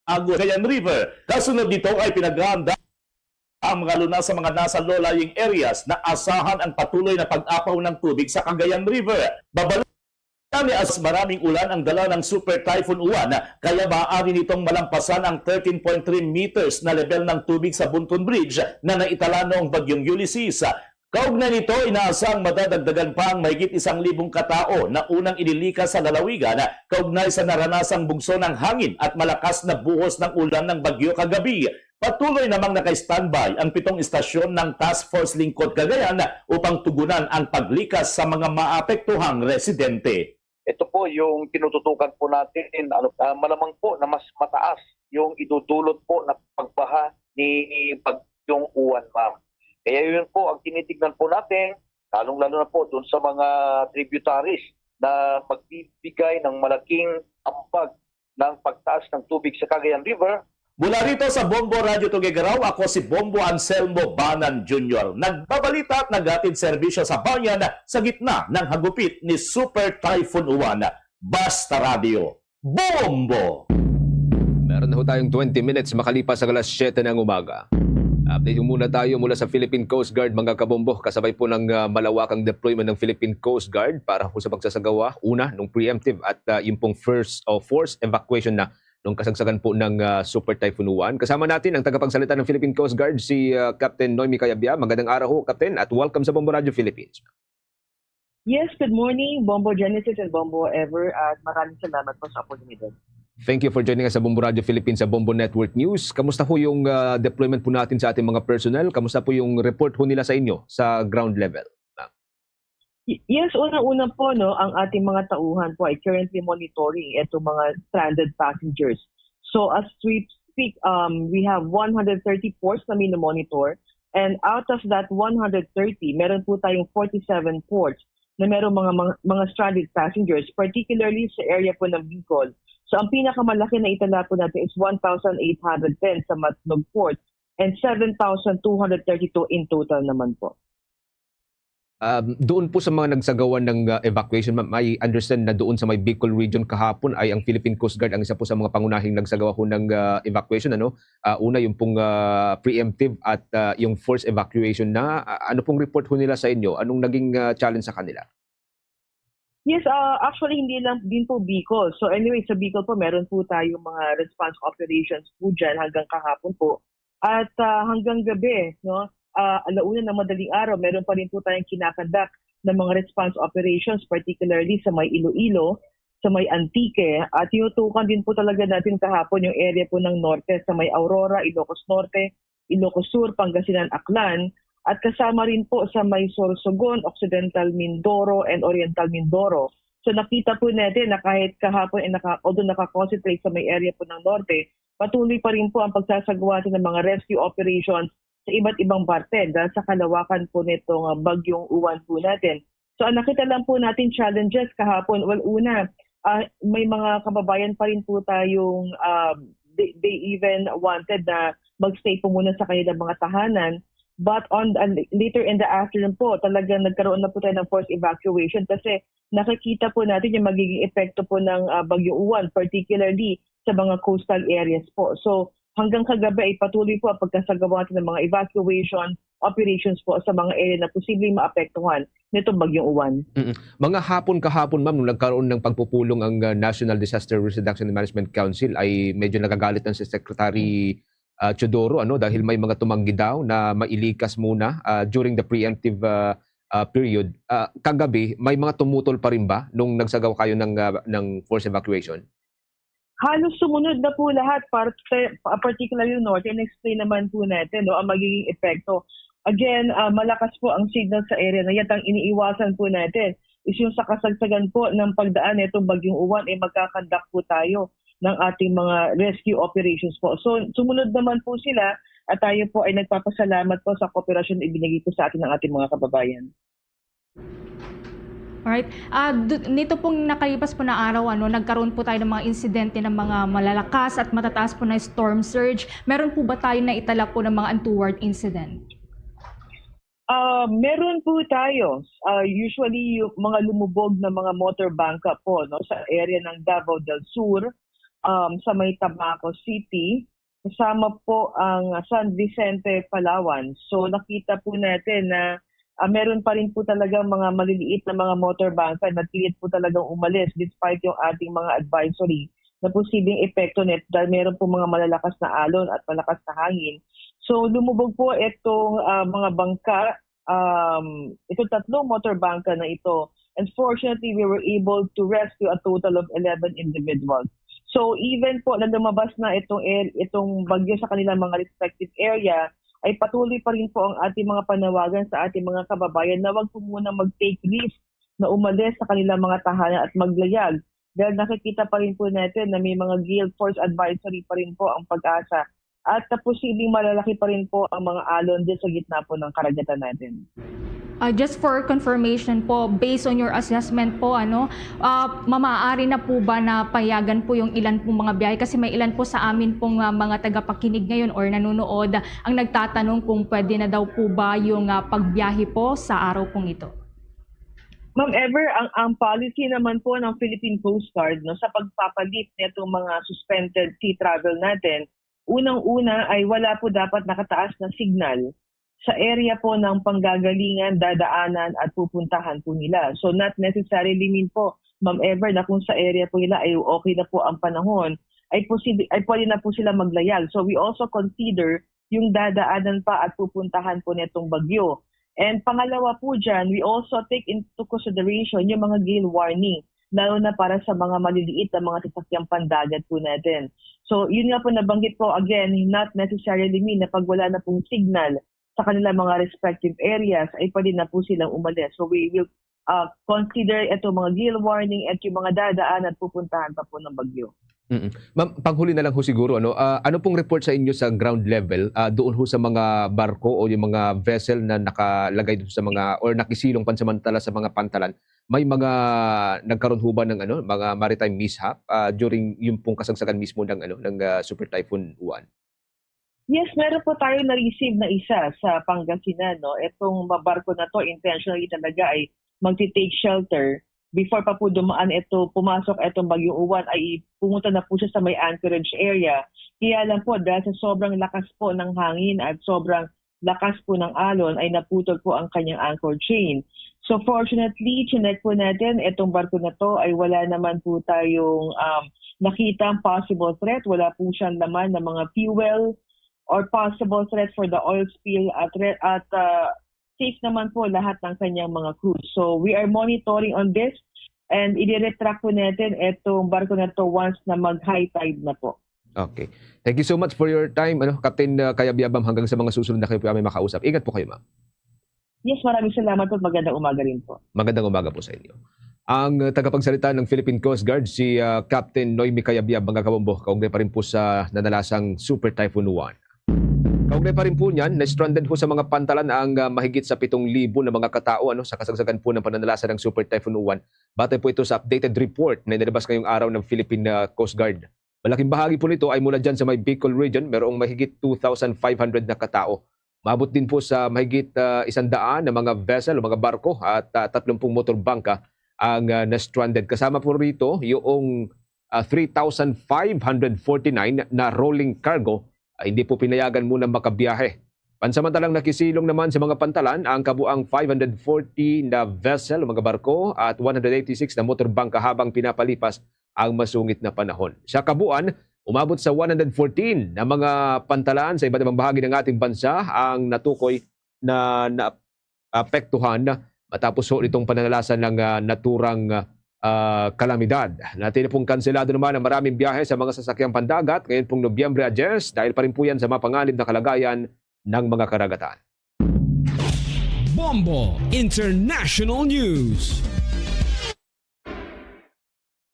sa Cagayan River. Kasunod nito ay pinaghahanda ang mga luna sa mga nasa low-lying areas na asahan ang patuloy na pag-apaw ng tubig sa Cagayan River. Babala ni As maraming ulan ang dala ng Super Typhoon Uwan, kaya maaari nitong malampasan ang thirteen point three meters na level ng tubig sa Bunton Bridge na naitala noong Bagyong Ulysses. Kaugnay nito, inaasang madadagdagan pa ang mahigit isang libong katao na unang inilikas sa lalawigan kaugnay sa naranasang bugso ng hangin at malakas na buhos ng ulan ng bagyo kagabi. Patuloy namang naka-standby ang pitong istasyon ng Task Force Lingkod Cagayan upang tugunan ang paglikas sa mga maapektuhang residente. Ito po yung tinututukan po natin. Ano, ah, malamang po na mas mataas yung idudulot po na pagbaha ni Bagyong Uwan, ma'am. Kaya yun po ang tinitignan po natin, lalong-lalo na po dun sa mga tributaries na magbibigay ng malaking ambag ng pagtaas ng tubig sa Cagayan River. Mula rito sa Bombo Radyo Tugigarao, ako si Bombo Anselmo Banan Junior. Nagbabalita at naghatid serbisyo sa bayan sa gitna ng hagupit ni Super Typhoon Uwan. Basta Radyo, Bombo! Meron na ho tayong twenty minutes makalipas ang alas siyete ng umaga. Update muna tayo mula sa Philippine Coast Guard, mga kabombo. Kasabay po ng, ah, malawakang deployment ng Philippine Coast Guard para po sa pagsasagawa, una, nung preemptive at, ah, yung pong first o force evacuation na nung kasagsagan po ng, ah, Super Typhoon Uwan. Kasama natin ang tagapagsalita ng Philippine Coast Guard, si, ah, Captain Noemi Cayabia. Magandang araw ho, Captain, at welcome sa Bombo Radio Philippines. Yes, good morning, Bombo Genesis and Bombo Ever, at maraming salamat po sa oportunidad. Thank you for joining us sa Bombo Radio Philippines, sa Bombo Network News. Kamusta po yung, ah, deployment po natin sa ating mga personnel? Kamusta po yung report ho nila sa inyo sa ground level, ma'am? Y-, yes, unang-una po, no, ang ating mga tauhan po ay currently monitoring itong mga stranded passengers. So, as we speak, um, we have one hundred thirty ports na mino-monitor, and out of that one hundred thirty, meron po tayong forty-seven ports na merong mga, mga, mga stranded passengers, particularly sa area po ng Bicol. So, ang pinakamalaki na itala po natin is one thousand eight hundred ten sa Matnog Port and seven thousand two hundred thirty-two in total naman po. Um, doon po sa mga nagsagawa ng, ah, evacuation, ma'am, I understand na doon sa may Bicol region kahapon ay ang Philippine Coast Guard ang isa po sa mga pangunahing nagsagawa ho ng, ah, evacuation, ano? Ah, una, yung pong, ah, preemptive at, ah, yung forced evacuation na. Ah, ano pong report ho nila sa inyo? Anong naging, ah, challenge sa kanila? Yes, ah, actually, hindi lang din po Bicol. So anyway, sa Bicol po, meron po tayong mga response operations po dyan hanggang kahapon po. At, ah, hanggang gabi, no, ah, alauna ng madaling araw, meron pa rin po tayong kinakandak ng mga response operations, particularly sa may Iloilo, sa may Antique. At tinutukan din po talaga natin kahapon yung area po ng Norte, sa may Aurora, Ilocos Norte, Ilocos Sur, Pangasinan, Aklan, at kasama rin po sa may Sorsogon, Occidental Mindoro, and Oriental Mindoro. So nakita po natin na kahit kahapon ay naka, although nakakonsentrate sa may area po ng Norte, patuloy pa rin po ang pagsasagawa natin ng mga rescue operations sa iba't ibang parte dahil sa kalawakan po nitong, ah, Bagyong Uwan po natin. So ang nakita lang po natin challenges kahapon, well, una, ah, may mga kababayan pa rin po tayong, ah, they, they even wanted na magstay po muna sa kanilang mga tahanan. But on, ah, later in the afternoon po, talagang nagkaroon na po tayo ng forced evacuation kasi nakikita po natin yung magiging epekto po ng, ah, Bagyong Uwan, particularly sa mga coastal areas po. So hanggang kagabi ay patuloy po ang pagkasagawa natin ng mga evacuation operations po sa mga area na posibleng maapektuhan nitong Bagyong Uwan. Mm. Mga hapon kahapon, ma'am, nung nagkaroon ng pagpupulong ang, ah, National Disaster Risk Reduction and Management Council, ay medyo nagagalit na si Secretary ah, Teodoro, ano, dahil may mga tumanggi daw na mailikas muna, ah, during the preemptive, ah, ah, period. Ah, kagabi, may mga tumutol pa rin ba nung nagsagawa kayo ng, ah, ng forced evacuation? Halos sumunod na po lahat, parte, ah, particularly yung norte, in-explain naman po natin, no, ang magiging epekto. Again, ah, malakas po ang signal sa area na yan. Ang iniiwasan po natin is yung sa kasagsagan po ng pagdaan nitong Bagyong Uwan, eh, magkakandak po tayo ng ating mga rescue operations po. So, sumunod naman po sila at tayo po ay nagpapasalamat po sa kooperasyon na ibinigay po sa atin ng ating mga kababayan. Alright. Ah, du- nito pong nakalipas po na araw, ano, nagkaroon po tayo ng mga insidente ng mga malalakas at matataas po na storm surge. Meron po ba tayo na itala po ng mga untoward incident? Ah, meron po tayo. Ah, usually, yung mga lumubog na mga motor bangka po, no, sa area ng Davao del Sur, um, sa may Tabaco City, kasama po ang San Vicente, Palawan. So, nakita po natin na, ah, meron pa rin po talagang mga maliliit na mga motor bangka na pilit po talagang umalis despite yung ating mga advisory na posibleng epekto nito dahil meron po mga malalakas na alon at malakas na hangin. So, lumubog po itong, ah, mga bangka, um, itong tatlong motor bangka na ito. And fortunately, we were able to rescue a total of eleven individuals. So, even po na lumabas na itong air-, itong bagyo sa kanilang mga respective area, ay patuloy pa rin po ang ating mga panawagan sa ating mga kababayan na wag po muna mag-take risk na umalis sa kanilang mga tahanan at maglayag dahil nakikita pa rin po natin na may mga gale force advisory pa rin po ang PAGASA at na posibleng malalaki pa rin po ang mga alon dyan sa gitna po ng karagatan natin. Ah, just for confirmation po, based on your assessment po, ano, ah, mamaari na po ba na payagan po yung ilan pong mga biyahe? Kasi may ilan po sa amin pong, ah, mga tagapakinig ngayon or nanonood ang nagtatanong kung pwede na daw po ba yung, ah, pagbiyahe po sa araw pong ito. Ma'am Ever, ang, ang policy naman po ng Philippine Coast Guard, no, sa pagpapalift nitong mga suspended sea travel natin, unang-una ay wala po dapat nakataas na signal sa area po ng panggagalingan, dadaanan at pupuntahan po nila. So, not necessarily mean po, Ma'am Ever, na kung sa area po nila ay okay na po ang panahon, ay posible, ay pwede na po sila maglayag. So, we also consider yung dadaanan pa at pupuntahan po nitong bagyo. And pangalawa po dyan, we also take into consideration yung mga gale warning, lalo na para sa mga maliliit na mga sasakyang pandagat po natin. So, yun nga po nabanggit ko, again, not necessarily mean na pag wala na pong signal sa kanilang mga respective areas, ay pwede na po silang umalis. So, we will, ah, consider ito mga gale warning at yung mga dadaan at pupuntahan pa po ng bagyo. Mm. Ma'am, panghuli na lang ho siguro, ano, ah, ano pong report sa inyo sa ground level, ah, doon ho sa mga barko o yung mga vessel na nakalagay doon sa mga or nakisilong pansamantala sa mga pantalan? May mga nagkaroon ho ba ng, ano, mga maritime mishap, ah, during yung pong kasagsagan mismo ng, ano, ng, ah, Super Typhoon Uwan? Yes, meron po tayo na-receive na isa sa Pangasinan, no? Itong ma-, barko na to, intentionally talaga ay magti-take shelter. Before pa po dumaan ito, pumasok itong Bagyong Uwan, ay pumunta na po siya sa may anchorage area. Kaya lang po, dahil sa sobrang lakas po ng hangin at sobrang lakas po ng alon, ay naputol po ang kanyang anchor chain. So fortunately, chinek po natin, itong barko na to ay wala naman po tayong, um, nakitang possible threat. Wala po siyang laman ng mga fuel or possible threat for the oil spill at re-, at, ah, safe naman po lahat ng kanyang mga crew. So we are monitoring on this and i-retract po natin itong barko na to once na mag-high tide na po. Okay. Thank you so much for your time, ano, Captain, uh, Kayabyabam. Hanggang sa mga susunod na kayo po ay makausap. Ingat po kayo, ma'am. Yes, maraming salamat po. Magandang umaga rin po. Magandang umaga po sa inyo. Ang, uh, tagapagsalita ng Philippine Coast Guard, si, uh, Captain Noemi Kayabyab, mga kabombo, kaugnay pa rin po sa nanalasang Super Typhoon Uwan. Kaugnay pa rin po niyan, na-stranded ho sa mga pantalan ang, uh, mahigit sa pitong libo na mga katao, ano, sa kasagsagan po ng pananalasa ng Super Typhoon Uwan. Batay po ito sa updated report na inilabas ngayong araw ng Philippine, uh, Coast Guard. Malaking bahagi po nito ay mula dyan sa may Bicol region. Merong mahigit two thousand five hundred na katao. Maabot din po sa mahigit, ah, isang daan na mga vessel o mga barko at, ah, tatlumpung motor bangka ang, ah, na-stranded. Kasama po rito yung, ah, three thousand five hundred forty-nine na rolling cargo, ah, hindi po pinayagan muna makabiyahe. Pansamantalang nakisilong naman sa mga pantalan ang kabuang five hundred forty na vessel o mga barko at one hundred eighty-six na motor bangka habang pinapalipas ang masungit na panahon. Sa kabuuan, Umabot sa one hundred fourteen na mga pantalan sa iba't ibang bahagi ng ating bansa ang natukoy na naapektuhan matapos ho nitong pananalasa ng, ah, naturang, ah, kalamidad. Natili pong kanselado naman ang maraming biyahe sa mga sasakyang pandagat ngayon pong Nobyembre a diyes dahil pa rin po yan sa mapanganib na kalagayan ng mga karagatan. Bombo International News.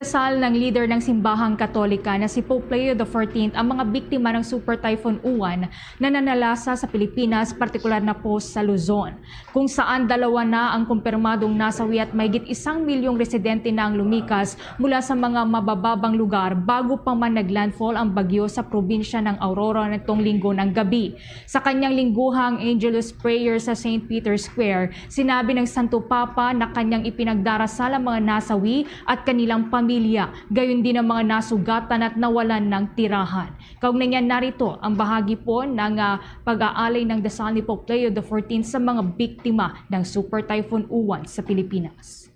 Kasal ng lider ng Simbahang Katolika na si Pope Leo the fourteenth ang mga biktima ng Super Typhoon Uwan na nanalasa sa Pilipinas, partikular na po sa Luzon, kung saan dalawa na ang kumpirmadong nasawi at mahigit isang milyong residente na ang lumikas mula sa mga mabababang lugar bago pa man naglandfall ang bagyo sa probinsya ng Aurora nitong Linggo ng gabi. Sa kanyang lingguhang Angelus Prayer sa Saint Peter's Square, sinabi ng Santo Papa na kanyang ipinagdarasal ang mga nasawi at kanilang pamilya, gayon din ang mga nasugatan at nawalan ng tirahan. Kaugnay niyan, narito ang bahagi po ng, ah, pag-aalay ng dasal ni Pope Leo the fourteenth sa mga biktima ng Super Typhoon Uwan sa Pilipinas.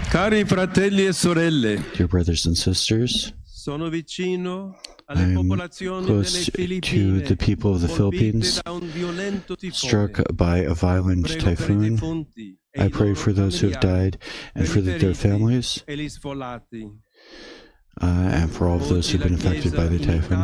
Cari fratelli e sorelle, Dear brothers and sisters, sono vicino alle I'm popolazioni close delle to Filippine, the people of the colpite Philippines, da un violento tifone. Struck by a violent Prego per i typhoon. Defunti e I i pray loro for those who have familiari, died and per i for the, their feriti families, e gli sfollati. Uh, and for all of those who've been affected by the typhoon.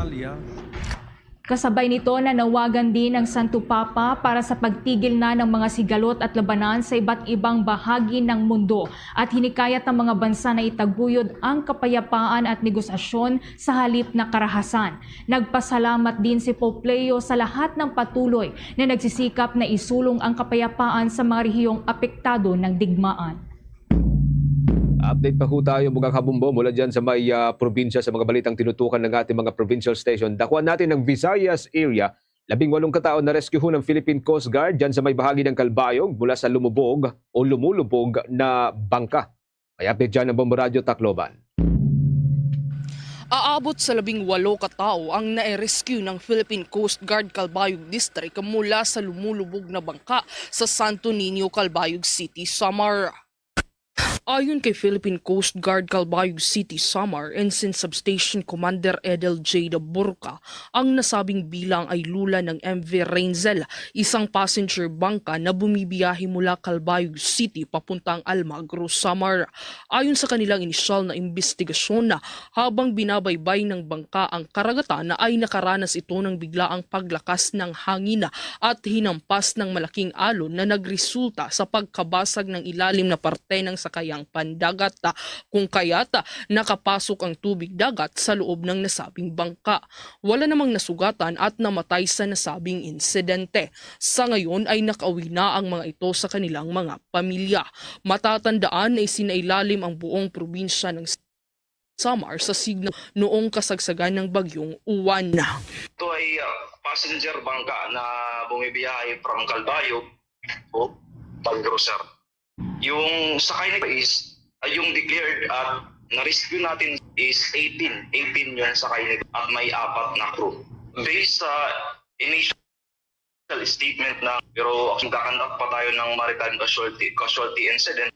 Kasabay nito, nanawagan din ang Santo Papa para sa pagtigil na ng mga sigalot at labanan sa iba't ibang bahagi ng mundo at hinikayat ang mga bansa na itaguyod ang kapayapaan at negosasyon sa halip na karahasan. Nagpasalamat din si Pope Leo sa lahat ng patuloy na nagsisikap na isulong ang kapayapaan sa mga rehiyong apektado ng digmaan. Update pa ho tayo, mga kabombo, mula dyan sa may, ah, probinsya sa mga balitang tinutukan ng ating mga provincial station. Dakuan natin ang Visayas area. Labing walong katao na-rescue ho ng Philippine Coast Guard dyan sa may bahagi ng Calbayog mula sa lumubog o lumulubog na bangka. May update dyan ang Bombo Radyo Tacloban. Aabot sa labing walo ka tawo ang nai-rescue ng Philippine Coast Guard Calbayog District mula sa lumulubog na bangka sa Santo Niño, Calbayog City, Samar. Ayon kay Philippine Coast Guard Calbayog City, Samar Ensign Substation Commander Edel J. Daburca, ang nasabing bilang ay lula ng M V Rainzel, isang passenger bangka na bumibiyahe mula Calbayog City papuntang Almagro, Samar. Ayon sa kanilang inisyal na imbestigasyon, habang binabaybay ng bangka ang karagatan, ay nakaranas ito ng biglaang paglakas ng hangin at hinampas ng malaking alon na nagresulta sa pagkabasag ng ilalim na parte ng sakayang pandagat, kung kaya't nakapasok ang tubig dagat sa loob ng nasabing bangka. Wala namang nasugatan at namatay sa nasabing insidente. Sa ngayon ay nakauwi na ang mga ito sa kanilang mga pamilya. Matatandaan na isinailalim ang buong probinsya ng Samar sa signal noong kasagsagan ng Bagyong Uwan. Ito ay, ah, passenger bangka na bumibiyahe from Calbayog o Pagruser. Yung sakay nito is, ah, yung declared at na-rescue natin is eighteen. Eighteen yung sakay nito at may apat na crew. Based sa initial statement na, pero magkakandak pa tayo ng maritime casualty, casualty incident.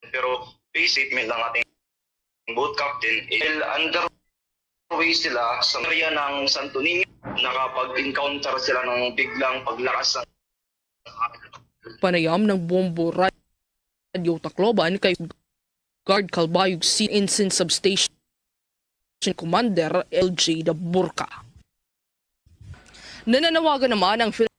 Pero based statement ng ating boat captain, eh, underway sila sa area ng Santo Niño, nakapag-encounter sila ng biglang paglakas ng Panayam ng Bombo Radyo Tacloban kay Guard Calbayog City Ensign Substation Commander L J Daburca. Nananawagan naman ang Phil-,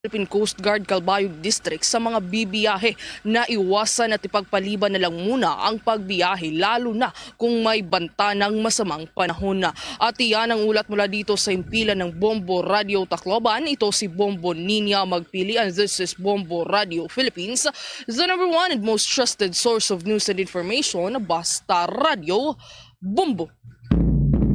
Philippine Coast Guard Calbayog District sa mga bibiyahe na iwasan at ipagpaliban na lang muna ang pagbiyahe, lalo na kung may banta ng masamang panahon. At iyan ang ulat mula dito sa himpilan ng Bombo Radyo Tacloban. Ito si Bombo Ninia Magpili, and this is Bombo Radyo Philippines, the number one and most trusted source of news and information. Basta radyo, Bombo.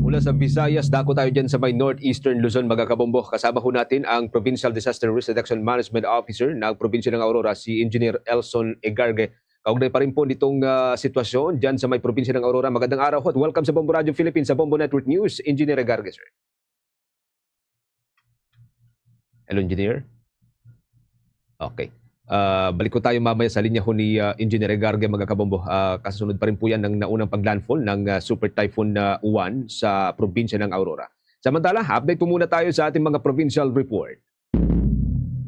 Mula sa Visayas, dako tayo dyan sa may Northeastern Luzon, mga kabombo. Kasama ho natin ang Provincial Disaster Risk Reduction Management Officer ng probinsya ng Aurora, si Engineer Elson Egargue. Kaugnay pa rin po nitong, ah, sitwasyon dyan sa may probinsya ng Aurora. Magandang araw ho at welcome sa Bombo Radyo Philippines, sa Bombo Network News, Engineer Egargue, sir. Hello, Engineer? Okay. Ah, balik ko tayo mamaya sa linya ho ni, ah, Engineer Egarge, mga kabombo. Ah, kasunod pa rin po yan ng naunang paglandfall ng, ah, Super Typhoon, ah, Uwan sa probinsya ng Aurora. Samantala, update po muna tayo sa ating mga provincial report.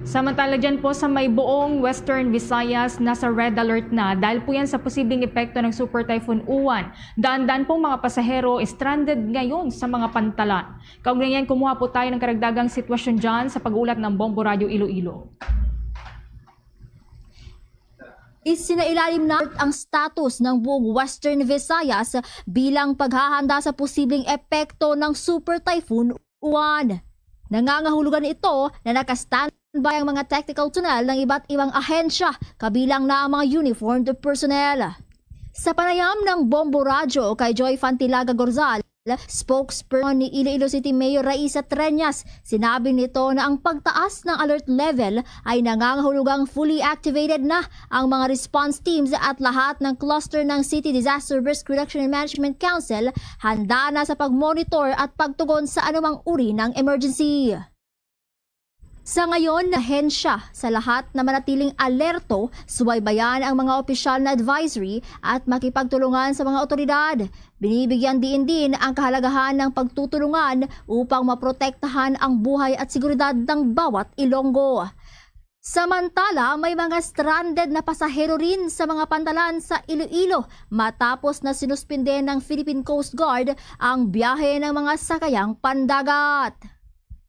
Samantala dyan po sa may buong Western Visayas, nasa red alert na dahil po yan sa posibleng epekto ng Super Typhoon Uwan. Daan-daan pong mga pasahero stranded ngayon sa mga pantalan. Kaugnay niyan, kumuha po tayo ng karagdagang sitwasyon dyan sa pag-ulat ng Bombo Radyo Iloilo. Isinailalim na ang status ng buong Western Visayas bilang paghahanda sa posibleng epekto ng Super Typhoon Uwan. Nangangahulugan ito na naka-standby ang mga technical personnel ng iba't ibang ahensya, kabilang na ang mga uniformed personnel. Sa panayam ng Bombo Radyo kay Joy Fantilaga Gorzal, spokesperson ni Iloilo City Mayor Raisa Treñas, sinabi nito na ang pagtaas ng alert level ay nangangahulugang fully activated na ang mga response teams at lahat ng cluster ng City Disaster Risk Reduction and Management Council handa na sa pag-monitor at pagtugon sa anumang uri ng emergency. Sa ngayon, ahensya sa lahat na manatiling alerto, subaybayan ang mga opisyal na advisory at makipagtulungan sa mga otoridad. Binibigyan diin din ang kahalagahan ng pagtutulungan upang maprotektahan ang buhay at seguridad ng bawat Ilonggo. Samantala, may mga stranded na pasahero rin sa mga pantalan sa Iloilo matapos na sinuspinde ng Philippine Coast Guard ang biyahe ng mga sakayang pandagat.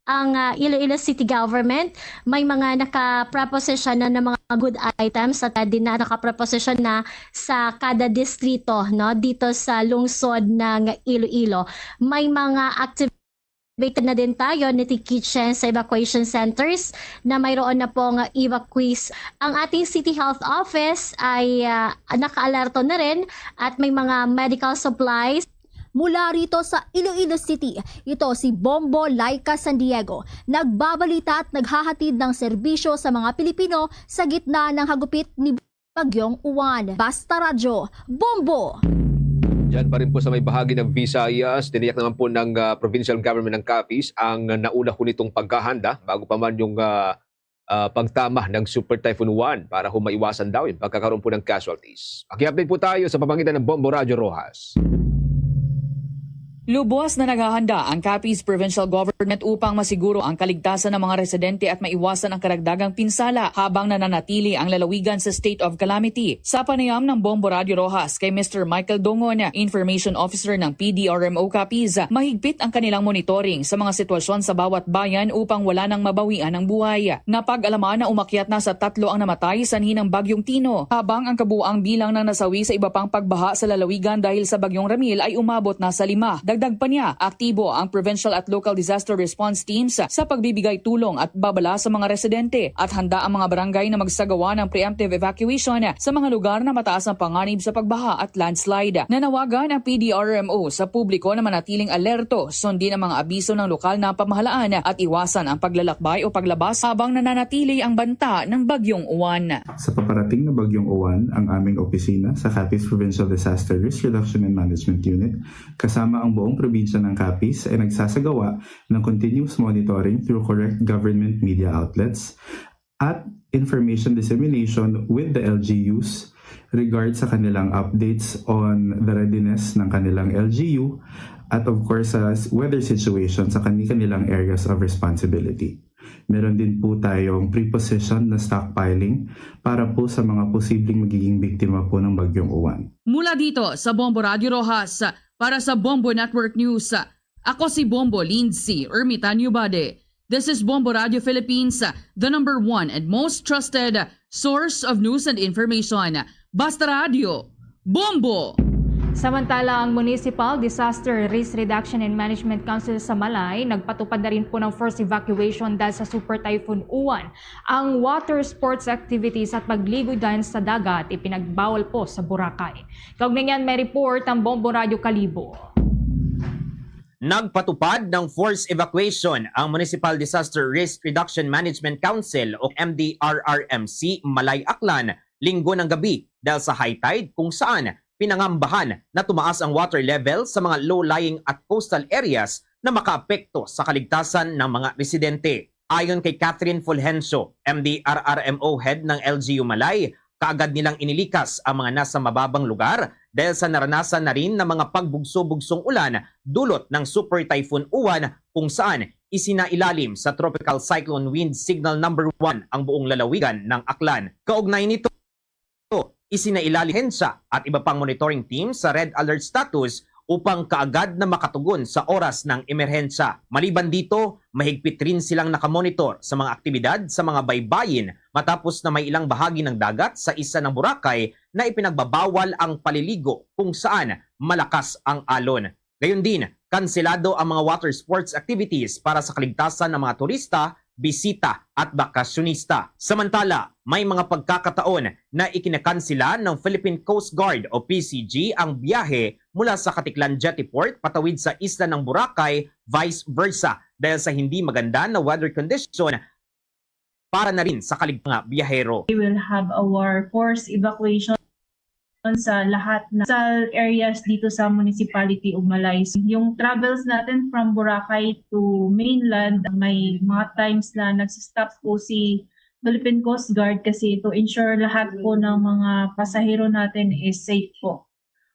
Ang ah, Iloilo City Government may mga naka-preposition na ng mga good items at ah, din na naka-preposition na sa kada distrito, no, dito sa lungsod ng Iloilo. May mga activated na din tayo niti kitchen sa evacuation centers na mayroon na pong evacuees. Ang ating City Health Office ay ah, naka-alerto na rin at may mga medical supplies. Mula rito sa Iloilo City, ito si Bombo Laika San Diego, nagbabalita at naghahatid ng serbisyo sa mga Pilipino sa gitna ng hagupit ni Bagyong Uwan. Basta Radyo, Bombo! Diyan pa rin po sa may bahagi ng Visayas, tiniyak naman po ng ah, provincial government ng Capiz ang nauna ho nitong paghahanda bago pa man yung ah, ah, pagtama ng Super Typhoon Uwan para ho maiwasan daw yung pagkakaroon po ng casualties. Paki-update po tayo sa pamamagitan ng Bombo Radyo Roxas. Lubos na naghahanda ang Capiz Provincial Government upang masiguro ang kaligtasan ng mga residente at maiwasan ang karagdagang pinsala habang nananatili ang lalawigan sa state of calamity. Sa panayam ng Bombo Radyo Roxas kay Mister Michael Dongon, Information Officer ng P D R M O Capiz, mahigpit ang kanilang monitoring sa mga sitwasyon sa bawat bayan upang wala nang mabawian ang buhay. Napag-alaman na umakyat na sa tatlo ang namatay sanhi ng Bagyong Tino, habang ang kabuang bilang ng nasawi sa iba pang pagbaha sa lalawigan dahil sa Bagyong Ramil ay umabot na sa lima. Dagdag pa niya, aktibo ang provincial at local disaster response teams sa pagbibigay tulong at babala sa mga residente, at handa ang mga barangay na magsagawa ng preemptive evacuation sa mga lugar na mataas ang panganib sa pagbaha at landslide. Nanawagan ang P D R M O sa publiko na manatiling alerto, sundin ang mga abiso ng lokal na pamahalaan at iwasan ang paglalakbay o paglabas habang nananatili ang banta ng Bagyong Uwan. Sa paparating na Bagyong Uwan, ang aming opisina sa Capiz Provincial Disaster Risk Reduction and Management Unit kasama ang buong probinsya ng Capiz ay nagsasagawa ng continuous monitoring through correct government media outlets at information dissemination with the L G Us regard sa kanilang updates on the readiness ng kanilang L G U at of course sa s- weather situation sa kani-, kanilang areas of responsibility. Meron din po tayong prepositioned na stockpiling para po sa mga posibleng magiging biktima po ng Bagyong Uwan. Mula dito sa Bombo Radyo Roxas, para sa Bombo Network News, ako si Bombo Lindsay Ermitanio Bade. This is Bombo Radyo Philippines, the number one and most trusted source of news and information. Basta Radyo, Bombo! Samantala, ang Municipal Disaster Risk Reduction and Management Council sa Malay nagpatupad na rin po ng forced evacuation dahil sa Super Typhoon Uwan. Ang water sports activities at pagligo dyan sa dagat ipinagbawal po sa Boracay. Kaugnay niyan, may report ang Bombo Radyo Kalibo. Nagpatupad ng forced evacuation ang Municipal Disaster Risk Reduction Management Council o M D R R M C Malay Aklan Linggo ng gabi dahil sa high tide, kung saan pinangambahan na tumaas ang water level sa mga low-lying at coastal areas na makaapekto sa kaligtasan ng mga residente. Ayon kay Catherine Fulgencio, M D R R M O head ng L G U Malay, kaagad nilang inilikas ang mga nasa mababang lugar dahil sa naranasan na rin ng mga pagbugso-bugsong ulan dulot ng Super Typhoon Uwan, kung saan isinailalim sa Tropical Cyclone Wind Signal Number One ang buong lalawigan ng Aklan. Kaugnay nito, isinailalim ahensya at iba pang monitoring team sa red alert status upang kaagad na makatugon sa oras ng emerhensya. Maliban dito, mahigpit rin silang nakamonitor sa mga aktibidad sa mga baybayin, matapos na may ilang bahagi ng dagat sa isla ng Boracay na ipinagbabawal ang paliligo, kung saan malakas ang alon. Gayon din, kanselado ang mga water sports activities para sa kaligtasan ng mga turista, bisita, at bakasyonista. Samantala, may mga pagkakataon na ikinakansela ng Philippine Coast Guard o P C G ang biyahe mula sa Caticlan Jetty Port patawid sa isla ng Boracay, vice versa, dahil sa hindi maganda na weather condition para na rin sa kaligtasan ng mga biyahero. We will have our forced evacuation sa lahat na sa areas dito sa municipality of Malay. Yung travels natin from Boracay to mainland, may mga times na nagsistop po si Philippine Coast Guard kasi to ensure lahat po ng mga pasahero natin is safe po.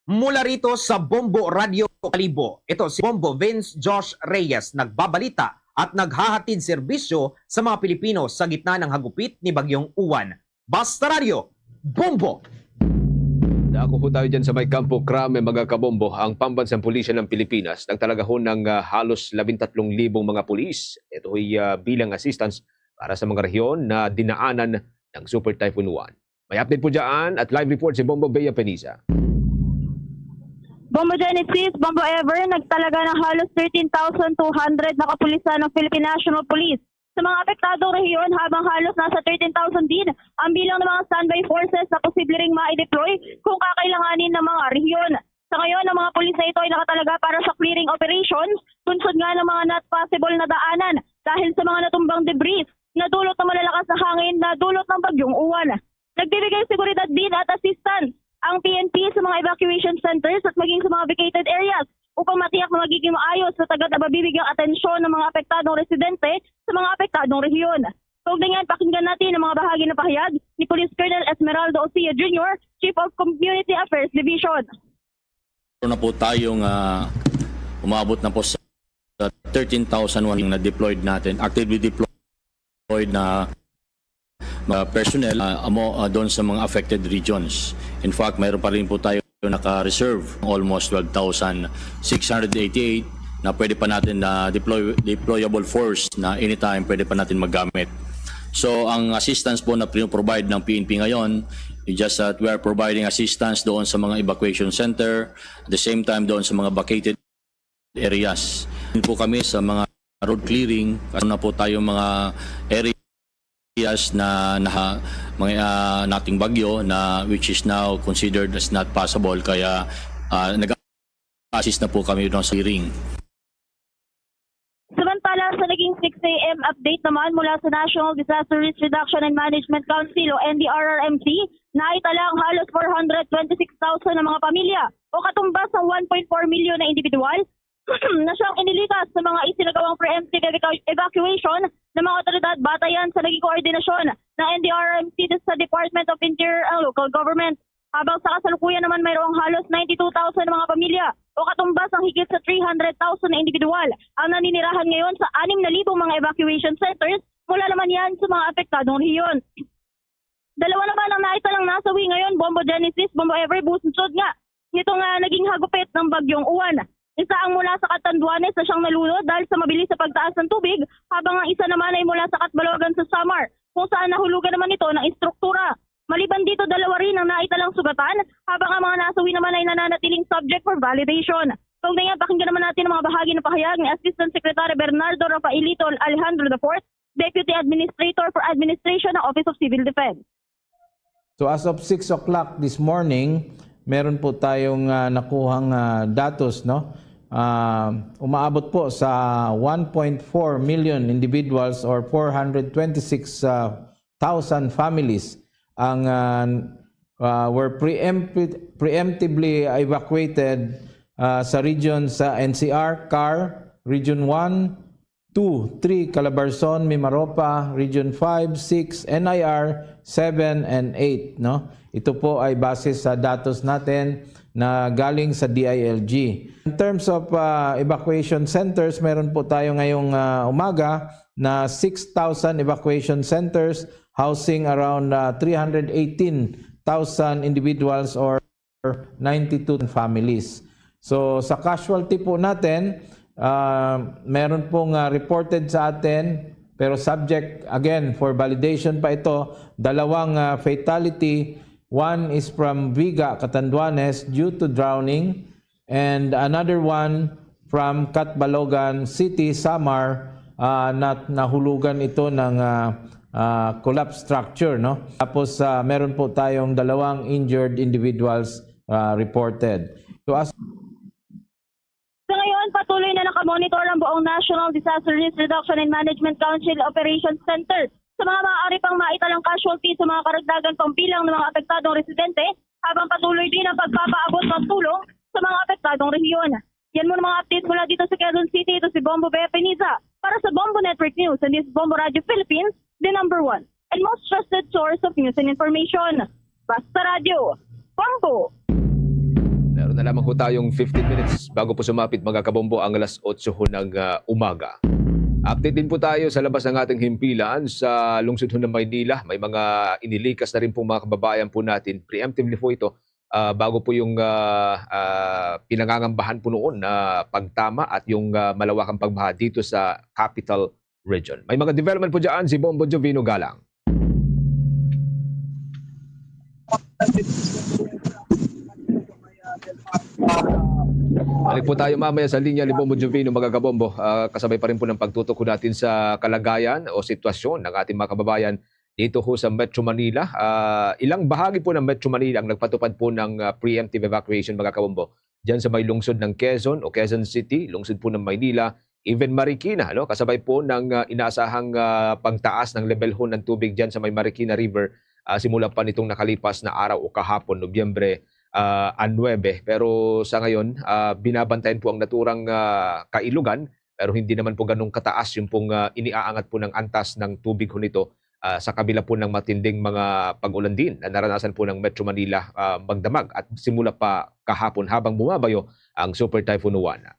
Mula rito sa Bombo Radio Kalibo, ito si Bombo Vince Josh Reyes, nagbabalita at naghahatid serbisyo sa mga Pilipino sa gitna ng hagupit ni Bagyong Uwan. Basta Radyo, Bombo! Dako po tayo dyan sa may Kampo Crame, mga kabombo. Ang Pambansang Pulisya ng Pilipinas nagtalaga ho ng, ah, halos labing tatlong libong mga pulis. Ito ay, ah, bilang assistance para sa mga rehiyon na dinaanan ng Super Typhoon Uwan. May update po dyan at live report si Bombo Bea Penisa. Bombo Genesis, Bombo Ever, nagtalaga ng halos thirteen thousand two hundred na kapulisan ng Philippine National Police sa mga apektadong rehiyon, habang halos nasa thirteen thousand din ang bilang ng mga standby forces na posible ring ma-deploy kung kakailanganin ng mga rehiyon. Sa ngayon, ang mga pulis na ito ay nakatalaga para sa clearing operation, bunsod nga ng mga not passable na daanan dahil sa mga natumbang debris na dulot ng malalakas na hangin na dulot ng Bagyong Uwan. Nagbibigay seguridad din at assistance ang P N P sa mga evacuation centers at maging sa mga vacated areas upang matiyak na magiging maayos sa tagad na mabibigyang atensyon ng mga apektadong residente sa mga apektadong rehiyon. Kaugnay niyan, pakinggan natin ang mga bahagi ng pahayag ni Police Colonel Esmeraldo Osia Junior, Chief of Community Affairs Division. Meron na po tayong, ah, umabot na po sa thirteen thousand one na deployed natin, actively deployed na, ah, personnel, ah, amo, ah, doon sa mga affected regions. In fact, mayroon pa rin po tayo naka-reserve, almost twelve thousand six hundred eighty-eight na pwede pa natin na deploy, deployable force na anytime pwede pa natin magamit. So, ang assistance po na pinoprovide ng P N P ngayon, is just that we are providing assistance doon sa mga evacuation center, at the same time doon sa mga vacated areas. Yun po kami sa mga road clearing, kasi na po tayo mga areas na naha, mga, ah, nating bagyo na which is now considered as not passable, kaya, ah, nag-assist na po kami doon sa clearing. Samantala, sa naging six A M update naman mula sa National Disaster Risk Reduction and Management Council o N D R R M C, naitala ang halos four hundred twenty-six thousand na mga pamilya o katumbas ng one point four million na individual na siyang inilikas sa mga isinagawang preemptive evacu-, evacuation ng mga otoridad, batayan sa naging koordinasyon ng N D R R M C sa Department of Interior and Local Government. Habang sa kasalukuyan naman, mayroong halos ninety-two thousand na mga pamilya o katumbas ang higit sa three hundred thousand na individual ang naninirahan ngayon sa anim na libong mga evacuation centers, mula naman yan sa mga apektadong rehiyon. Dalawa naman ang naitalang nasawi ngayon, Bombo Genesis, Bombo Ever, bunsod nga nito nga naging hagupit ng Bagyong Uwan. Isa ang mula sa Catanduanes na siyang nalunod dahil sa mabilis sa pagtaas ng tubig, habang ang isa naman ay mula sa Catbalogan sa Samar, kung saan nahulugan naman ito ng estruktura. Maliban dito, dalawa rin ang naitalang sugatan, habang ang mga nasawi naman ay nananatiling subject for validation. Kaugnay niyan, pakinggan naman natin ang mga bahagi ng pahayag ni Assistant Secretary Bernardo Rafaelito Alejandro the fourth, Deputy Administrator for Administration ng Office of Civil Defense. So, as of six o'clock this morning, meron po tayong, ah, nakuhang, ah, datos, no? Ah, umaabot po sa one point four million individuals or four hundred twenty-six, ah, thousand families ang, ah, ah, were preempted, preemptively evacuated, ah, sa region sa N C R, CAR, Region one, two, three, Calabarzon, Mimaropa, Region five, six, N I R seven and eight, no? Ito po ay base sa datos natin na galing sa D I L G. In terms of, ah, evacuation centers, meron po tayo ngayong, ah, umaga na six thousand evacuation centers housing around, ah, three hundred eighteen thousand individuals or ninety-two families. So, sa casualty po natin, ah, meron pong, ah, reported sa atin, pero subject, again, for validation pa ito, dalawang, ah, fatality. One is from Viga, Catanduanes, due to drowning, and another one from Catbalogan City, Samar, ah, na nahulugan ito ng, ah, ah, collapse structure, no? Tapos, ah, meron po tayong dalawang injured individuals, ah, reported. So, as Sa ngayon, patuloy na nakamonitor ang buong National Disaster Risk Reduction and Management Council Operations Center sa mga maaari pang maitalang casualty sa mga karagdagan pang bilang ng mga apektadong residente, habang patuloy din ang pagpapaabot ng tulong sa mga apektadong rehiyon. Yan muna mga updates mula dito sa Quezon City. Ito si Bombo Bea Peniza para sa Bombo Network News and this is Bombo Radio Philippines, the number one and most trusted source of news and information. Basta Radyo, Bombo! Meron na lamang ho tayong fifteen minutes bago po sumapit, mga kabombo, ang alas otso ho ng, ah, umaga. Update din po tayo sa labas ng ating himpilan sa lungsod ho ng Maynila. May mga inilikas na rin pong mga kababayan po natin. Preemptively po ito, ah, bago po yung, ah, ah, pinangangambahan po noon na pagtama at yung, ah, malawakang pagbaha dito sa Capital Region. May mga development po dyan si Bombo Jovino Galang. Balik po tayo mamaya sa linya ni Bombo Jovino, mga kabombo. Ah, kasabay pa rin po ng pagtutok ko natin sa kalagayan o sitwasyon ng ating mga kababayan dito ho sa Metro Manila. Ah, ilang bahagi po ng Metro Manila ang nagpatupad po ng, ah, preemptive evacuation, mga kabombo. Diyan sa may lungsod ng Quezon o Quezon City, lungsod po ng Maynila, even Marikina, no? Kasabay po ng, ah, inaasahang, ah, pagtaas ng level ho ng tubig diyan sa may Marikina River, ah, simula pa nitong nakalipas na araw o kahapon, Nobyembre, ah, a nuebe. Pero sa ngayon, ah, binabantayan po ang naturang, ah, kailugan, pero hindi naman po ganong kataas yung pong, ah, iniaangat po ng antas ng tubig ho nito, ah, sa kabila po ng matinding mga pag-ulan din na naranasan po ng Metro Manila, ah, magdamag at simula pa kahapon habang bumabayo ang Super Typhoon Juana.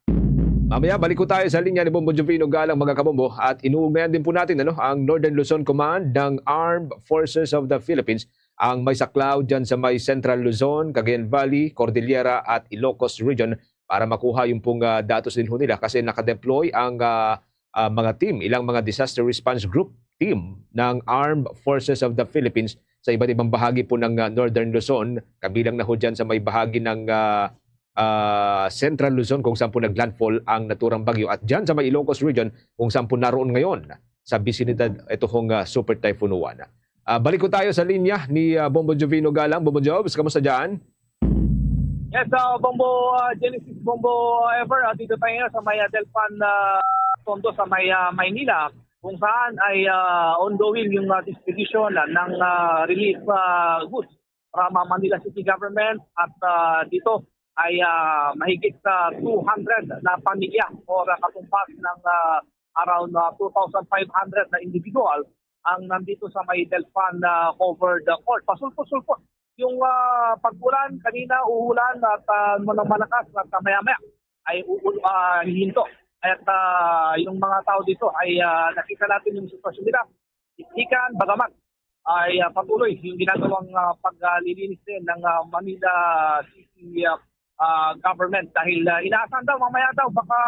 Mamaya, balik ko tayo sa linya ni Bombo Jovino Galang, mga kabombo, at inuugnayan din po natin, ano, ang Northern Luzon Command ng Armed Forces of the Philippines, ang may saklaw dyan sa may Central Luzon, Cagayan Valley, Cordillera at Ilocos Region para makuha yung pong, ah, datos din ho nila kasi nakadeploy ang, ah, ah, mga team, ilang mga disaster response group team ng Armed Forces of the Philippines sa iba't ibang bahagi po ng, ah, Northern Luzon, kabilang na ho dyan sa may bahagi ng, ah, ah, Central Luzon kung saan po naglandfall ang naturang bagyo at dyan sa may Ilocos Region kung saan po naroon ngayon sa bisinidad ito hong, ah, Super Typhoon Juana. Ah, balik ko tayo sa linya ni, ah, Bombo Jovino Galang. Bombo Jobs, kamusta dyan? Yes, uh, Bombo uh, Genesis, Bombo uh, Ever, uh, dito tayo sa may uh, Delpan uh, Tondo sa may uh, Maynila, kung saan ay uh, ongoing yung uh, distribution uh, ng uh, relief uh, goods from uh, Manila City Government at uh, dito ay uh, mahigit sa uh, two hundred na pamilya o uh, katumpas ng uh, around uh, two thousand five hundred na individual ang nandito sa may Delpan uh, covered uh, court. Pasulpot-sulpot yung uh, pag-ulan kanina, uulan at uh, malakas at uh, maya-maya ay uul uh, hihinto. At uh, yung mga tao dito ay uh, nakita natin yung sitwasyon nila. Ikan, bagamat ay uh, patuloy yung ginagawang uh, paglilinis din ng uh, Manila City uh, uh, government dahil uh, inaasahan daw mamaya daw baka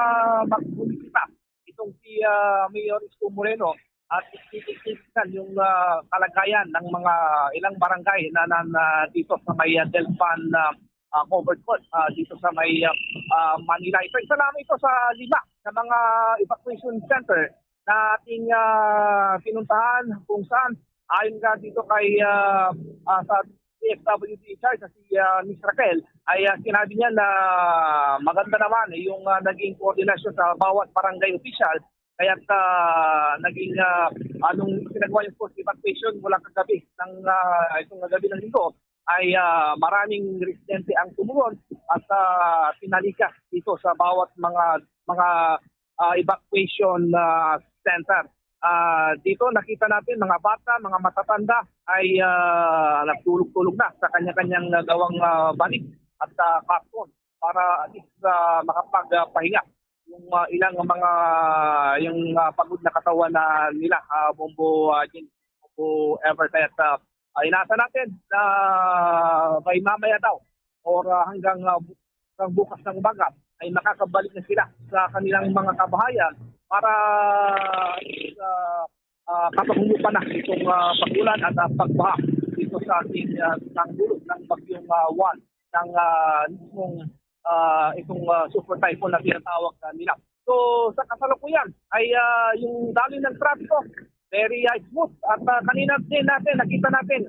magbumisita itong si uh, Mayor Isko Moreno at titignan yung uh, kalagayan ng mga ilang barangay na, na, na dito sa may uh, Delpan uh, uh, covered court uh, dito sa may uh, uh, Manila. Ito isa lamang ito sa lima na mga evacuation center na ating uh, pinuntahan kung saan ayon nga dito kay uh, uh, sa D F W D in charge na si uh, Miss Raquel ay uh, sinabi niya na maganda naman yung uh, naging koordinasyon sa bawat barangay official kaya uh, naging uh, anong pinagawa yung forced evacuation mula kagabi ng uh, itong gabi ng linggo ay uh, maraming residente ang tumugon at uh, pinalikas dito sa bawat mga mga ah, evacuation, ah, center. Ah, dito nakita natin mga bata, mga matatanda ay, ah, nagtulog-tulog na sa kanya-kanyang, ah, gawang, ah, banig at, ah, karton para at least, ah, makapagpahinga yung, ah, ilang mga, yung, ah, pagod na katawan na nila, ah, Bombo, ah, Jing, Bombo Ever. Kaya, ah, ah, inaasa natin na may mamaya daw or, ah, hanggang, ah, bu-, hanggang bukas ng umaga ay makakabalik na sila sa kanilang mga kabahayan para sa, ah, kapahumupan na itong, ah, pag-ulan at, ah, pagbaha dito sa ating, ah, sa dulo ng bagyong, ah, Juan ng, ah, mismong, ah, itong, ah, super typhoon na tinatawag, ah, nila. So, sa kasalukuyan ay, ah, yung daloy ng trapiko, very, ah, smooth. At, ah, kanina din natin, nakita natin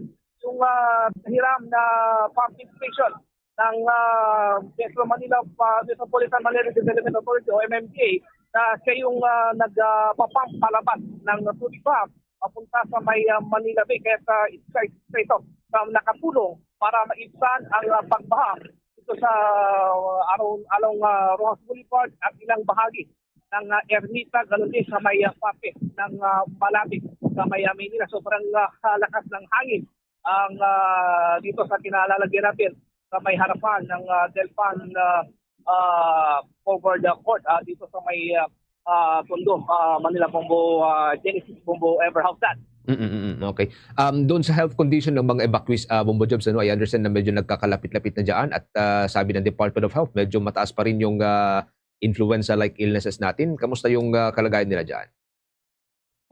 yung, ah, hiram na pumping station ng, ah, Metro Manila, ah, Metropolitan Manila Development Authority o M M D A na siya yung, ah, nag, ah, papump palabas ng tubig baha papunta sa may, ah, Manila Bay. Kaya sa, sa, sa ito na nakatulong para maibsan ang, ah, pagbaha dito sa, ah, along, along, ah, Roxas Boulevard at ilang bahagi ng, ah, Ermita, ganun din sa may, ah, parte ng, ah, Malate sa may, ah, Maynila. Sobrang, ah, lakas ng hangin ang, ah, dito sa kinalalagyan natin sa may harapan ng, ah, Delpan, ah, ah, Covered, ah, Court, ah, dito sa may, ah, ah, Tondo, ah, Manila, Bombo, ah, Genesis, Bombo Ever. How's that? Mm, mm, mm. Okay. Um, doon sa health condition ng mga evacuees, ah, Bombo Jobs, ano, I understand na medyo nagkakalapit-lapit na dyan at, ah, sabi ng Department of Health, medyo mataas pa rin yung, ah, influenza-like illnesses natin. Kamusta yung, ah, kalagayan nila dyan?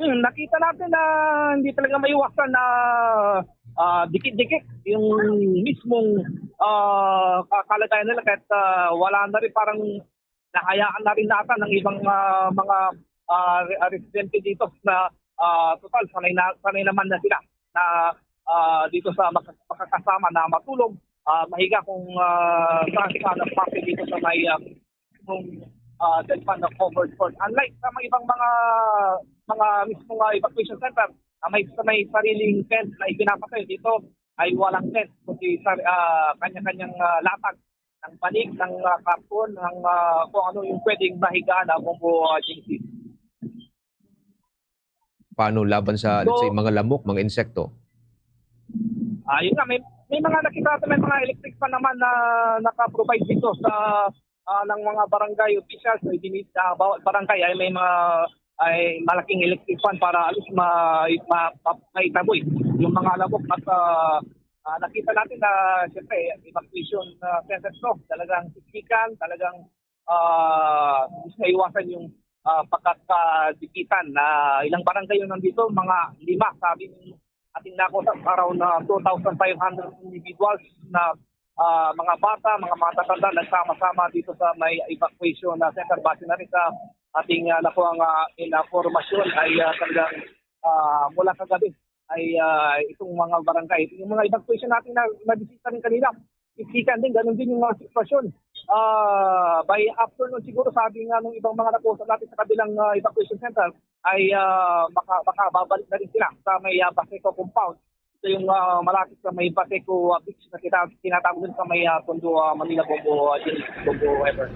Hmm, nakita natin na hindi talaga maiwasan na, ah, dikit-dikit yung mismong, ah, ka-, kalagayan nila kahit, ah, wala na rin, parang nahayaan na rin nata ng ibang, ah, mga, ah, re-, ah, residente dito na, ah, total, sanay na, sanay naman na sila na, ah, dito sa maka-, makakasama na matulog, ah, mahiga kung, ah, saan, saan ang parte dito sa may, ah, mismong, ah, Delpan na covered court. Unlike sa mga ibang mga, mga mismong, ah, evacuation center na may, sa may sariling tent na ipinapatayo, dito ay walang tent, kundi sa, ah, kanya-kanyang, ah, latag ng banig, ng, ah, karton, ng, ah, kung ano yung pwedeng mahigaan, ah, Bombo, ah, J C. Paano laban sa, let's say, mga lamok, mga insekto? Ah, yun nga, may, may mga nakita natin, may mga electric fan naman na naka-provide dito sa, ah, ng mga barangay officials. May dinit-, ah, bawat barangay ay may mga, ay malaking electric fan para at least ma-, ma-, ma-, maitaboy yung mga lamok. At, ah, ah, nakita natin na, siyempre, evacuation, ah, center to. Talagang siksikan, talagang, ah, hindi maiwasan yung, ah, pagkakadikitan. Na ilang barangay yung nandito, mga lima, sabi ng ating nakuha, around, ah, two thousand five hundred individuals na, ah, mga bata, mga matatanda, nagsama-sama dito sa may evacuation na center. Base na rin sa ating, ah, nakuha nga, ah, informasyon ay, ah, talagang, ah, mula kagabi ay, ah, itong mga barangay. Yung mga evacuation natin na nabisita rin kanina, isikan din, ganun din yung mga sitwasyon. Ah, by afternoon siguro, sabi nga nung ibang mga nakausap natin sa kabilang, ah, evacuation center, ay, ah, maka-, makababalik na rin sila sa may, ah, Paseco compound. Ito yung, ah, malapit sa may Paseco, ah, beach na kita-, tinatawag din sa may, ah, Tondo, ah, Manila, Bombo, ah, Jing, Bombo Ever.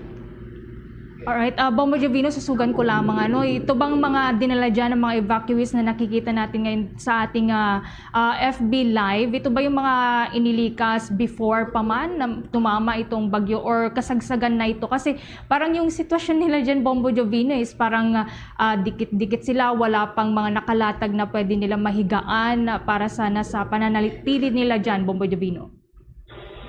Alright, ah, Bombo Jovino, susugan ko lamang, ano, ito bang mga dinala dyan ng mga evacuees na nakikita natin ngayon sa ating, ah, ah, F B Live? Ito ba yung mga inilikas before pa man na tumama itong bagyo or kasagsagan na ito? Kasi parang yung sitwasyon nila dyan, Bombo Jovino, is parang, ah, ah, dikit-dikit sila, wala pang mga nakalatag na pwede nila mahigaan, ah, para sana sa pananatili nila dyan, Bombo Jovino.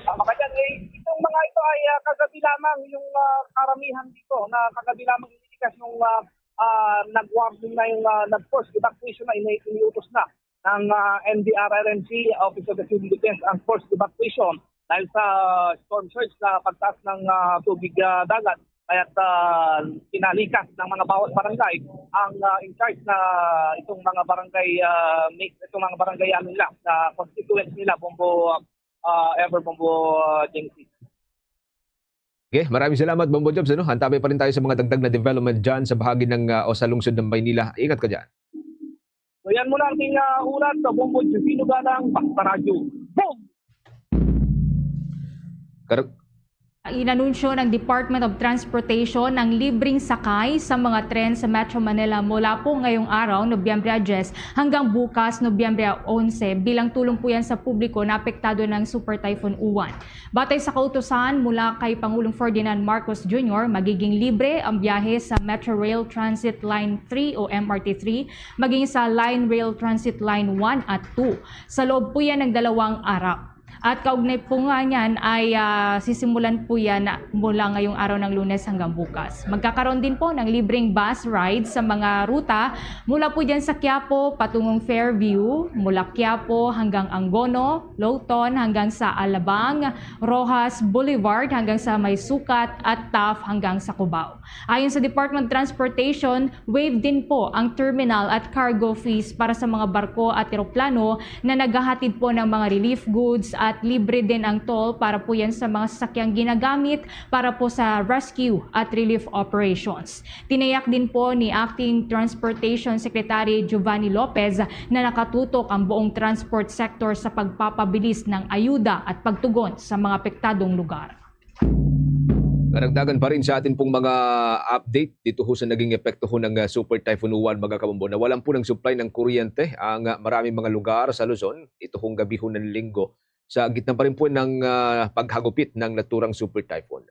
Tama ka dyan. Eh, itong mga ito ay, ah, kagabi lamang yung, ah, karamihan dito na kagabi lamang inilikas nung, ah, ah, nag-warning na yung, ah, nag-force evacuation na, ini-, iniutos na ng, ah, N D R R M C, Office of the Civil Defense, ang forced evacuation dahil sa storm surge, sa pagtaas ng, ah, tubig, ah, dagat. Kaya't, ah, pinalikas ng mga bawat barangay ang, ah, in charge na itong mga barangay, ah, mi-, itong mga barangay, ano nila, na constituents nila, Bombo, ah, Ever, Bombo, ah, Jing C. Okay, maraming salamat, Bombo Jobs, ano? Antabay pa rin tayo sa mga dagdag na development dyan sa bahagi ng, ah, o sa lungsod ng Maynila. Ingat ka dyan. So, yan muna ang ating, ah, ulat sa Bombo Jovino Galang, Basta Radyo. Boom! Kar- Inanunsyo ng Department of Transportation ang libreng sakay sa mga tren sa Metro Manila mula po ngayong araw, Nobyembre diyes, hanggang bukas, Nobyembre onse, bilang tulong po yan sa publiko na apektado ng Super Typhoon Uwan. Batay sa kautusan mula kay Pangulong Ferdinand Marcos Junior, magiging libre ang biyahe sa Metro Rail Transit Line three o M R T three, maging sa Line Rail Transit Line one at two. Sa loob po yan ng dalawang araw. At kaugnay po nga niyan ay, ah, sisimulan po yan mula ngayong araw ng Lunes hanggang bukas. Magkakaroon din po ng libreng bus ride sa mga ruta mula po dyan sa Quiapo patungong Fairview, mula Quiapo hanggang Angono, Lawton hanggang sa Alabang, Roxas Boulevard hanggang sa may Sucat, at Taft hanggang sa Cubao. Ayon sa Department of Transportation, waive din po ang terminal at cargo fees para sa mga barko at eroplano na naghahatid po ng mga relief goods, at libre din ang toll para po yan sa mga sasakyang ginagamit para po sa rescue at relief operations. Tinayak din po ni Acting Transportation Secretary Giovanni Lopez na nakatutok ang buong transport sector sa pagpapabilis ng ayuda at pagtugon sa mga apektadong lugar. Karagdagan pa rin sa atin pong mga update dito ho sa naging epekto ho ng, ah, Super Typhoon Uwan, mga kabombo. Nawalan po ng supply ng kuryente ang, ah, maraming mga lugar sa Luzon ito hong gabi ho ng Linggo, sa gitna pa rin po ng, ah, paghagupit ng naturang Super Typhoon.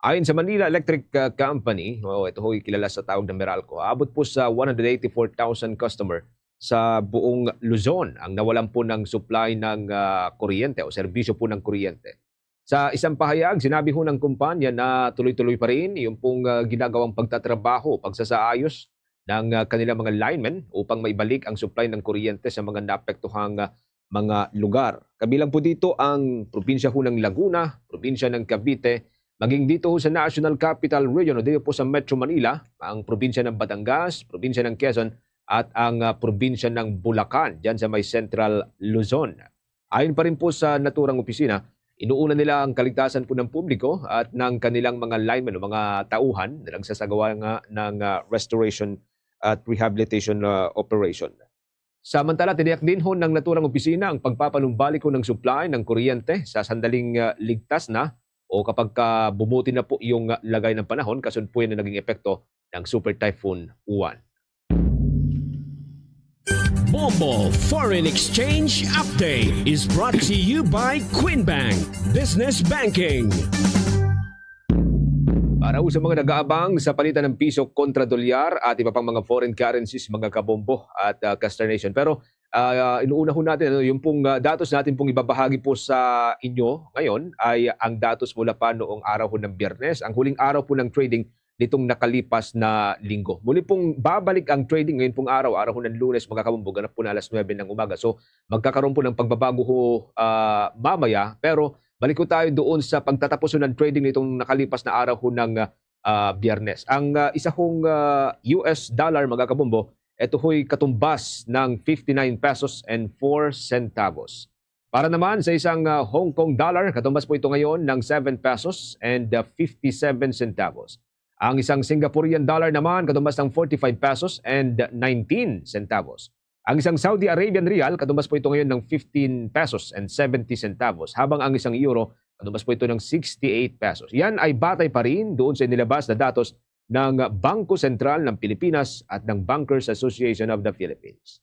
Ayon sa Manila Electric, ah, Company, o ito ho'y kilala sa tawag na Meralco, abot po sa one hundred eighty-four thousand customer sa buong Luzon ang nawalan po ng supply ng, ah, kuryente o serbisyo po ng kuryente. Sa isang pahayag, sinabi ho ng kumpanya na tuloy-tuloy pa rin yung pong, ah, ginagawang pagtatrabaho, pagsasaayos ng, ah, kanilang mga linemen upang maibalik ang supply ng kuryente sa mga naapektuhang, ah, mga lugar. Kabilang po dito ang probinsya ho ng Laguna, probinsya ng Cavite, maging dito ho sa National Capital Region o dito po sa Metro Manila, ang probinsya ng Batangas, probinsya ng Quezon, at ang, ah, probinsya ng Bulacan, dyan sa may Central Luzon. Ayon pa rin po sa naturang opisina, inuuna nila ang kaligtasan po ng publiko at ng kanilang mga linemen o mga tauhan na nagsasagawa nga ng, ah, restoration at rehabilitation, ah, operation. Samantala, tiniyak din ho ng naturang opisina ang pagpapanumbalik ho ng supply ng kuryente sa sandaling, ah, ligtas na o kapag ka bumuti na po yung, ah, lagay ng panahon kasunod po yan na naging epekto ng Super Typhoon Uwan. Bombo Foreign Exchange Update is brought to you by Queen Bank Business Banking. Para ho sa mga nag-aabang sa palitan ng piso kontra dolyar at iba pang mga foreign currencies, mga kabombo at, ah, Caster Nation. Pero, ah, inuuna ho natin, ano, yung pong, ah, datos natin pong ibabahagi po sa inyo ngayon ay ang datos mula pa noong araw ho ng Biyernes, ang huling araw po ng trading nitong nakalipas na linggo. Muli pong babalik ang trading ngayon pong araw, araw ho ng Lunes, mga kabombo, ganap po na alas nuwebe ng umaga. So, magkakaroon po ng pagbabago ho, ah, mamaya, pero balik ko tayo doon sa pagtatapos ho ng trading nitong nakalipas na araw ho ng, ah, Biyernes. Ang, ah, isa hong, ah, U S dollar, mga kabombo, ito ho'y katumbas ng fifty-nine pesos and four centavos. Para naman sa isang, ah, Hong Kong dollar, katumbas po ito ngayon ng seven pesos and, ah, fifty-seven centavos. Ang isang Singaporean dollar naman, katumbas ng forty-five pesos and nineteen centavos. Ang isang Saudi Arabian riyal, katumbas po ito ngayon ng fifteen pesos and seventy centavos, habang ang isang euro, katumbas po ito ng sixty-eight pesos. Yan ay batay pa rin doon sa inilabas na datos ng Bangko Sentral ng Pilipinas at ng Bankers Association of the Philippines.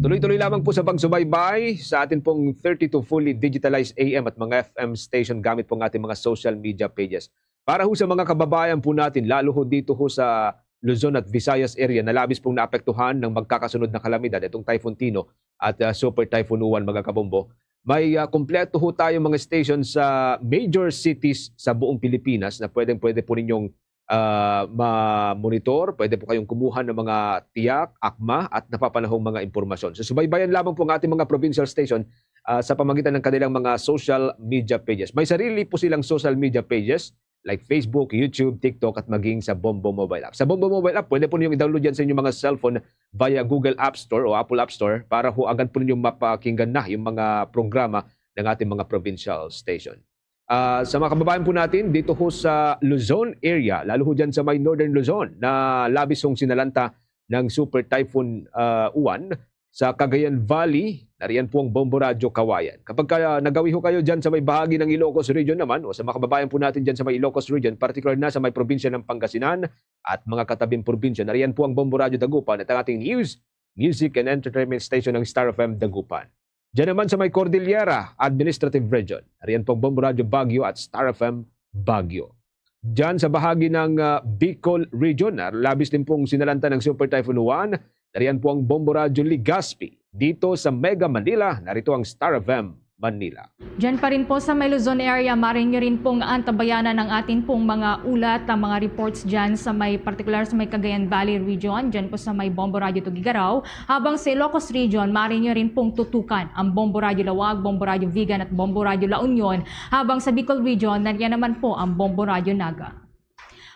Tuloy-tuloy lamang po sa pagsubaybay sa atin pong thirty-two fully digitalized A M at mga F M station gamit po ang ating mga social media pages. Para ho sa mga kababayan po natin, lalo ho dito ho sa Luzon at Visayas area na labis pong naapektuhan ng magkakasunod na kalamidad, itong Typhoon Tino at, ah, Super Typhoon Uwan, mga kabombo, may, ah, kompleto ho tayo mga station sa major cities sa buong Pilipinas na pwedeng-pwede po ninyong, ah, ma-monitor. Pwede po kayong kumuha ng mga tiyak, akma, at napapanahong mga impormasyon. So, subaybayan lamang po ang ating mga provincial station, ah, sa pamagitan ng kanilang mga social media pages. May sarili po silang social media pages like Facebook, YouTube, TikTok, at maging sa Bombo Mobile App. Sa Bombo Mobile App, pwede po ninyong i-download yan sa inyong mga cellphone via Google App Store o Apple App Store para ho agad po ninyong mapakinggan na yung mga programa ng ating mga provincial station. Ah, sa mga kababayan po natin dito ho sa Luzon area, lalo ho dyan sa may Northern Luzon, na labis hong sinalanta ng Super Typhoon, ah, Uwan, sa Cagayan Valley, Nariyan po ang Bombo Radyo Kawayan. Kapag ka, nagawi ho kayo dyan sa may bahagi ng Ilocos Region naman, o sa mga kababayan po natin dyan sa may Ilocos Region, particular na sa may probinsya ng Pangasinan at mga katabing probinsya, nariyan po ang Bombo Radyo Dagupan at ang ating news, music, and entertainment station ng Star F M Dagupan. Diyan naman sa may Cordillera Administrative Region, nariyan po ang Bombo Radyo Baguio at Star F M Baguio. Diyan sa bahagi ng, ah, Bicol Region, na labis din pong sinalanta ng Super Typhoon Juan, nariyan po ang Bombo Radyo Legazpi. Dito sa Mega Manila, narito ang Star F M Manila. Diyan pa rin po sa may Luzon area, maaari nyo rin pong antabayanan ang atin pong mga ulat, ang mga reports diyan sa may, partikular sa may Cagayan Valley Region, diyan po sa may Bombo Radyo Tuguegarao, habang sa Ilocos Region, maaari nyo rin pong tutukan ang Bombo Radyo Laoag, Bombo Radyo Vigan at Bombo Radyo La Union, habang sa Bicol Region, nariyan naman po ang Bombo Radyo Naga.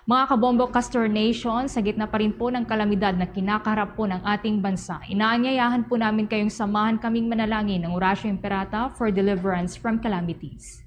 Mga kabombo, Castor Nation, sa gitna pa rin po ng kalamidad na kinakaharap po ng ating bansa, inaanyayahan po namin kayong samahan kaming manalangin ng Oratio Imperata for deliverance from calamities.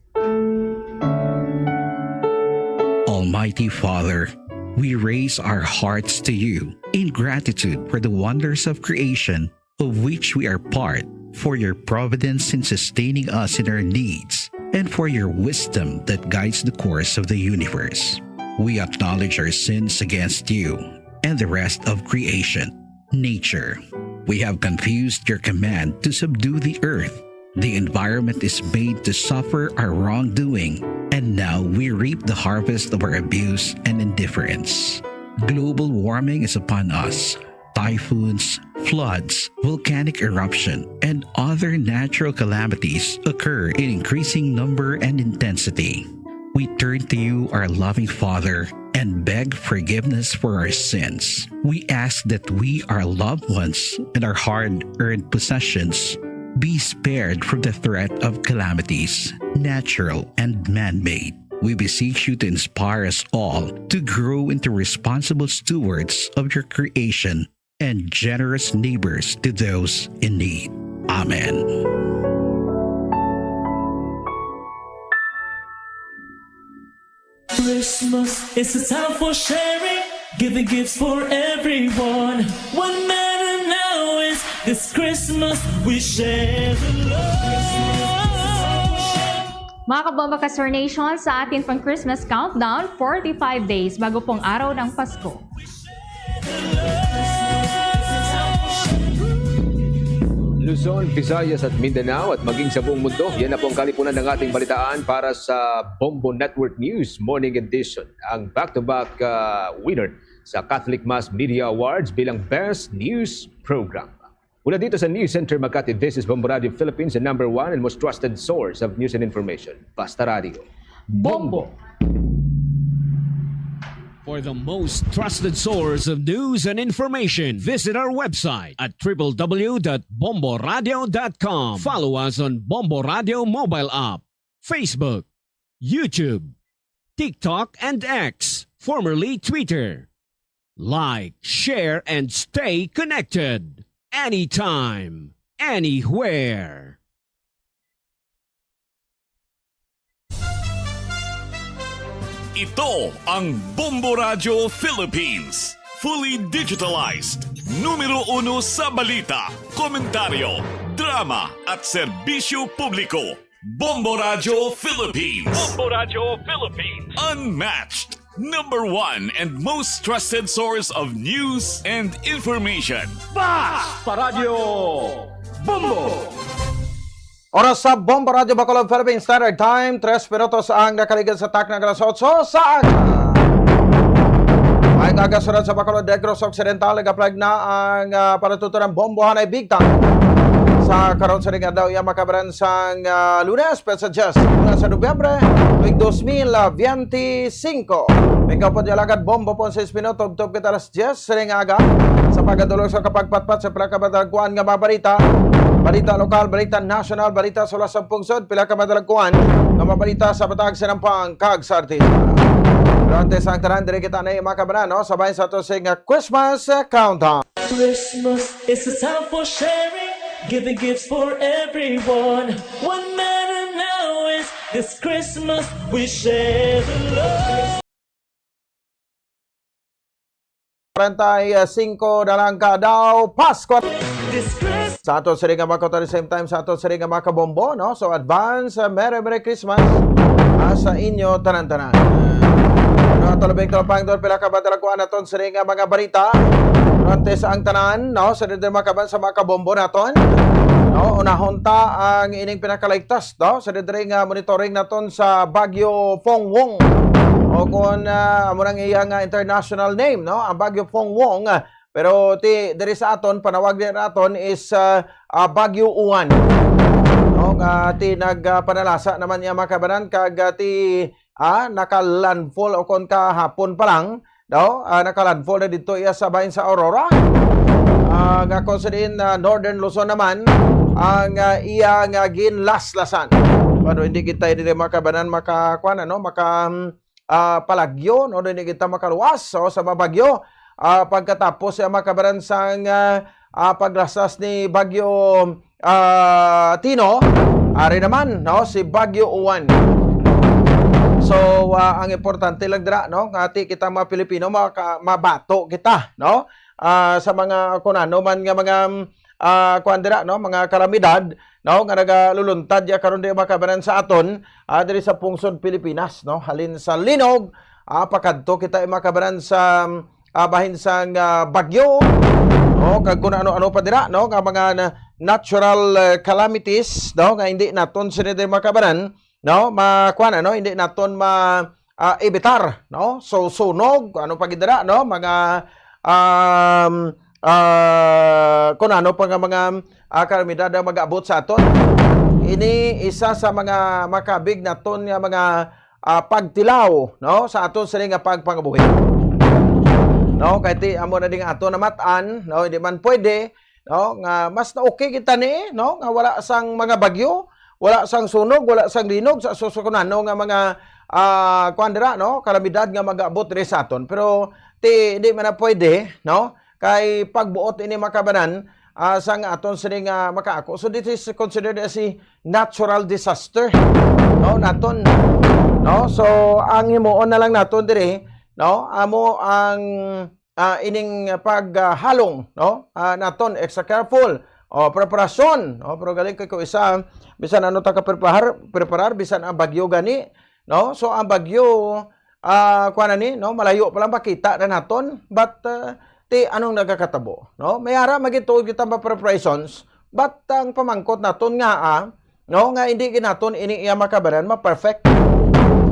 Almighty Father, we raise our hearts to you in gratitude for the wonders of creation of which we are part, for your providence in sustaining us in our needs, and for your wisdom that guides the course of the universe. We acknowledge our sins against you and the rest of creation, nature. We have confused your command to subdue the earth. The environment is made to suffer our wrongdoing, and now we reap the harvest of our abuse and indifference. Global warming is upon us. Typhoons, floods, volcanic eruption, and other natural calamities occur in increasing number and intensity. We turn to you, our loving Father, and beg forgiveness for our sins. We ask that we, our loved ones, and our hard-earned possessions be spared from the threat of calamities, natural and man-made. We beseech you to inspire us all to grow into responsible stewards of your creation and generous neighbors to those in need. Amen. Christmas is a time for sharing, giving gifts for everyone. What matter now is this Christmas we share the love. Mga kabomba, Castor Nation, sa atin pang Christmas countdown, forty-five days bago pong araw ng Pasko. Luzon, Visayas at Mindanao at maging sa buong mundo, yan na po ang kalipunan ng ating balitaan para sa Bombo Network News Morning Edition, ang back-to-back, ah, winner sa Catholic Mass Media Awards bilang Best News Program. Mula dito sa News Center Makati, this is Bombo Radio Philippines, the number one and most trusted source of news and information. Basta Radio. Bombo! For the most trusted source of news and information, visit our website at triple w dot bombo radio dot com. Follow us on Bombo Radio mobile app, Facebook, YouTube, TikTok, and X, formerly Twitter. Like, share, and stay connected anytime, anywhere. Ito ang Bombo Radio Philippines, fully digitalized, numero uno sa balita, komentaryo, drama, at serbisyo publiko. Bombo Radio Philippines. Bombo Radio Philippines. Unmatched, number one and most trusted source of news and information. Basta Radio Bombo! Oras sa Bombo Radio Bacolod, Philippine Standard Time, tres minutos ang nakaligid sa takna nga alas otso sa aga. Maayong aga, sunod sa Bacolod, Negros Occidental, nag-apply na ang, ah, patutunan bombohanay bigtan. Sa karon sa ring adlaw, iya makabaran sang, ah, Lunes, petsa diyes, bulan sa Nobyembre, tuig dos mil biyente singko. May kapot niya lagad bombo pon seis minuto, tubtob kita alas diyes sining aga. Sa pagkadulog sa kapagpatpat sa pila ka madalagkuan nga mga balita, balita lokal, balita nasyonal, balita sa luwas sang pungsod, pila ka madalagkuan nga mga balita sa Bataan, Sinampang kag sa Artista. Pero antes ang tanan, diri kita na, mga kababayan, no? Sabay sa ato sing Christmas Countdown. Christmas is a time for sharing, giving gifts for everyone. What matter now is this Christmas we share the love. Kwarenta y singko na lang ka daw, Pasko. This Christmas. Sa ato sini nga mga kautoran, same time sa ato sini nga mga kabombo, no? So, advance, uh, Merry, Merry Christmas, ah, sa inyo tanan-tanan. Ano ato labing talapangdon, pila ka ba talaga naton sini nga mga balita? Pero antes ang tanan, no? Sa diri mga kaban sa mga kabombo naton, no? Unahon ta ang ining pinakaligtas, no? Sa diri nga monitoring naton sa Bagyo Fong Wong. O kung, ah, amo nang iya nga international name, no? Ang Bagyo Fong Wong, ah, pero ti, diri sa aton, panawag diri naton is, ah, ah, Bagyo Uwan. No, nga ti nag, ah, panalasa naman niya mga kabanan kag, ah, ti, ah, naka-landfall o kon kahapon pa lang, no? Ah, naka-landfall na dito iya sa bahin sa Aurora. Ah, nga kung sa diin, ah, Northern Luzon naman ang, ah, iya nga ginlaslasan. Pero hindi kita dili mga kabanan maka, kuwan, ano, maka, hmm, ah, palagyo, no? Hindi kita makaluwas, so, sa mga bagyo. Ah, pagkatapos sa mga kabaran sang, ah, ah, paglaslas ni Bagyo, ah, Tino, ari naman, no, si Bagyo Uwan. So, ah, ang importante lang dira, no, nga ti kita mga Pilipino maka-, mabato kita, no, ah, sa mga kung ano man nga mga, ah, kuwan dira, no, mga kalamidad, no, nga nagaluluntad ya karon di makabaran sa aton, ah, diri sa pungsod Pilipinas, no, halin sa linog, ah, pakadto kita makabaran sa, ah, bahin sang, ah, bagyo, no, kag kung ano-ano pa dira, no, nga mga na-, natural, ah, calamities, no, nga hindi naton sini diri makabaran, no, ma-, kuwan, ano, hindi naton ma-, ah, evitar, no? So, sunog, ano pa gid dira, no? Mga, um, ah, kung ano pa nga mga, ah, kalamidad ang mag-abot sa aton. Ini isa sa mga makabig naton nga mga, ah, pagtilaw, no? Sa aton sini nga pagpangabuhi. No? Kay ti, amo na ding ato namat-an, no? Hindi man pwede, no? Nga mas na okay kita ni, no? Nga wala sang mga bagyo, wala sang sunog, wala sang linog, sa susukunano nga mga, ah, kuwan dira, no? Kalamidad nga mag-abot diri sa aton. Pero ti, hindi man na pwede, no? Kay pagbuot ini makabanan, ah, sang aton sini nga makaako. So, this is considered as a natural disaster, no? Naton, no? So, ang himuon na lang naton diri, no? Amo ang ah, ining paghalong, no? Ah, naton extra careful. O, preparasyon, no? Pero galing kay ko isa, bisan ano ta ka preparar, preparar, bisan ang bagyo gani, no? So, ang bagyo, ah, kuwan na ni, no? Malayo pa lang makita na naton, but, ah, ti anong nagakatabo, no? May ara magituod kita mga preparations, but ang pamangkot naton nga, ah, no, nga hindi gid naton ini iya makabaran ma-perfect,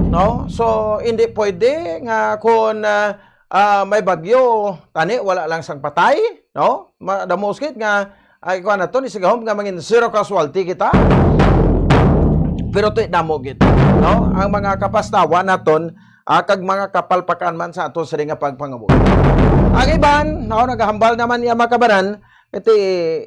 no? So, hindi pwede nga kung, ah, ah, may bagyo, tani wala lang sang patay, no? Ma-, the most gid nga, ay, kuwan naton, isigahom nga mangin zero casualty kita. Pero ti damo gid, no? Ang mga kapastawa naton, ah, kag mga kapalpakan man sa ato sini nga pagpangabuhi. Ang iban, no, nagahambal naman iya makabaran, iti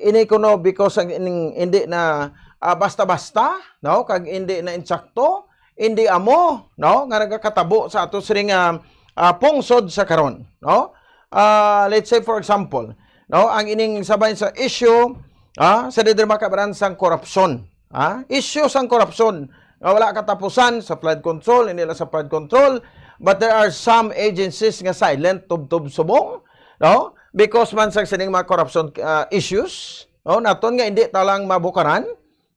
ini kuno because ang ining hindi na, ah, basta-basta, no, kag hindi na insakto, hindi amo, no, nga nagakatabo sa ato sini nga, ah, pungsod sa karon, no? Ah, let's say for example, no, ang ining sabay sa issue, ah, sa didiri makabaran sang korupsyon, ah, issue sang korupsyon nga wala katapusan sa flood control, hindi lang sa flood control, but there are some agencies nga silent, tubtob subong, no? Because man sa sining mga corruption, ah, issues, no? Naton nga hindi ta lang mabukaran,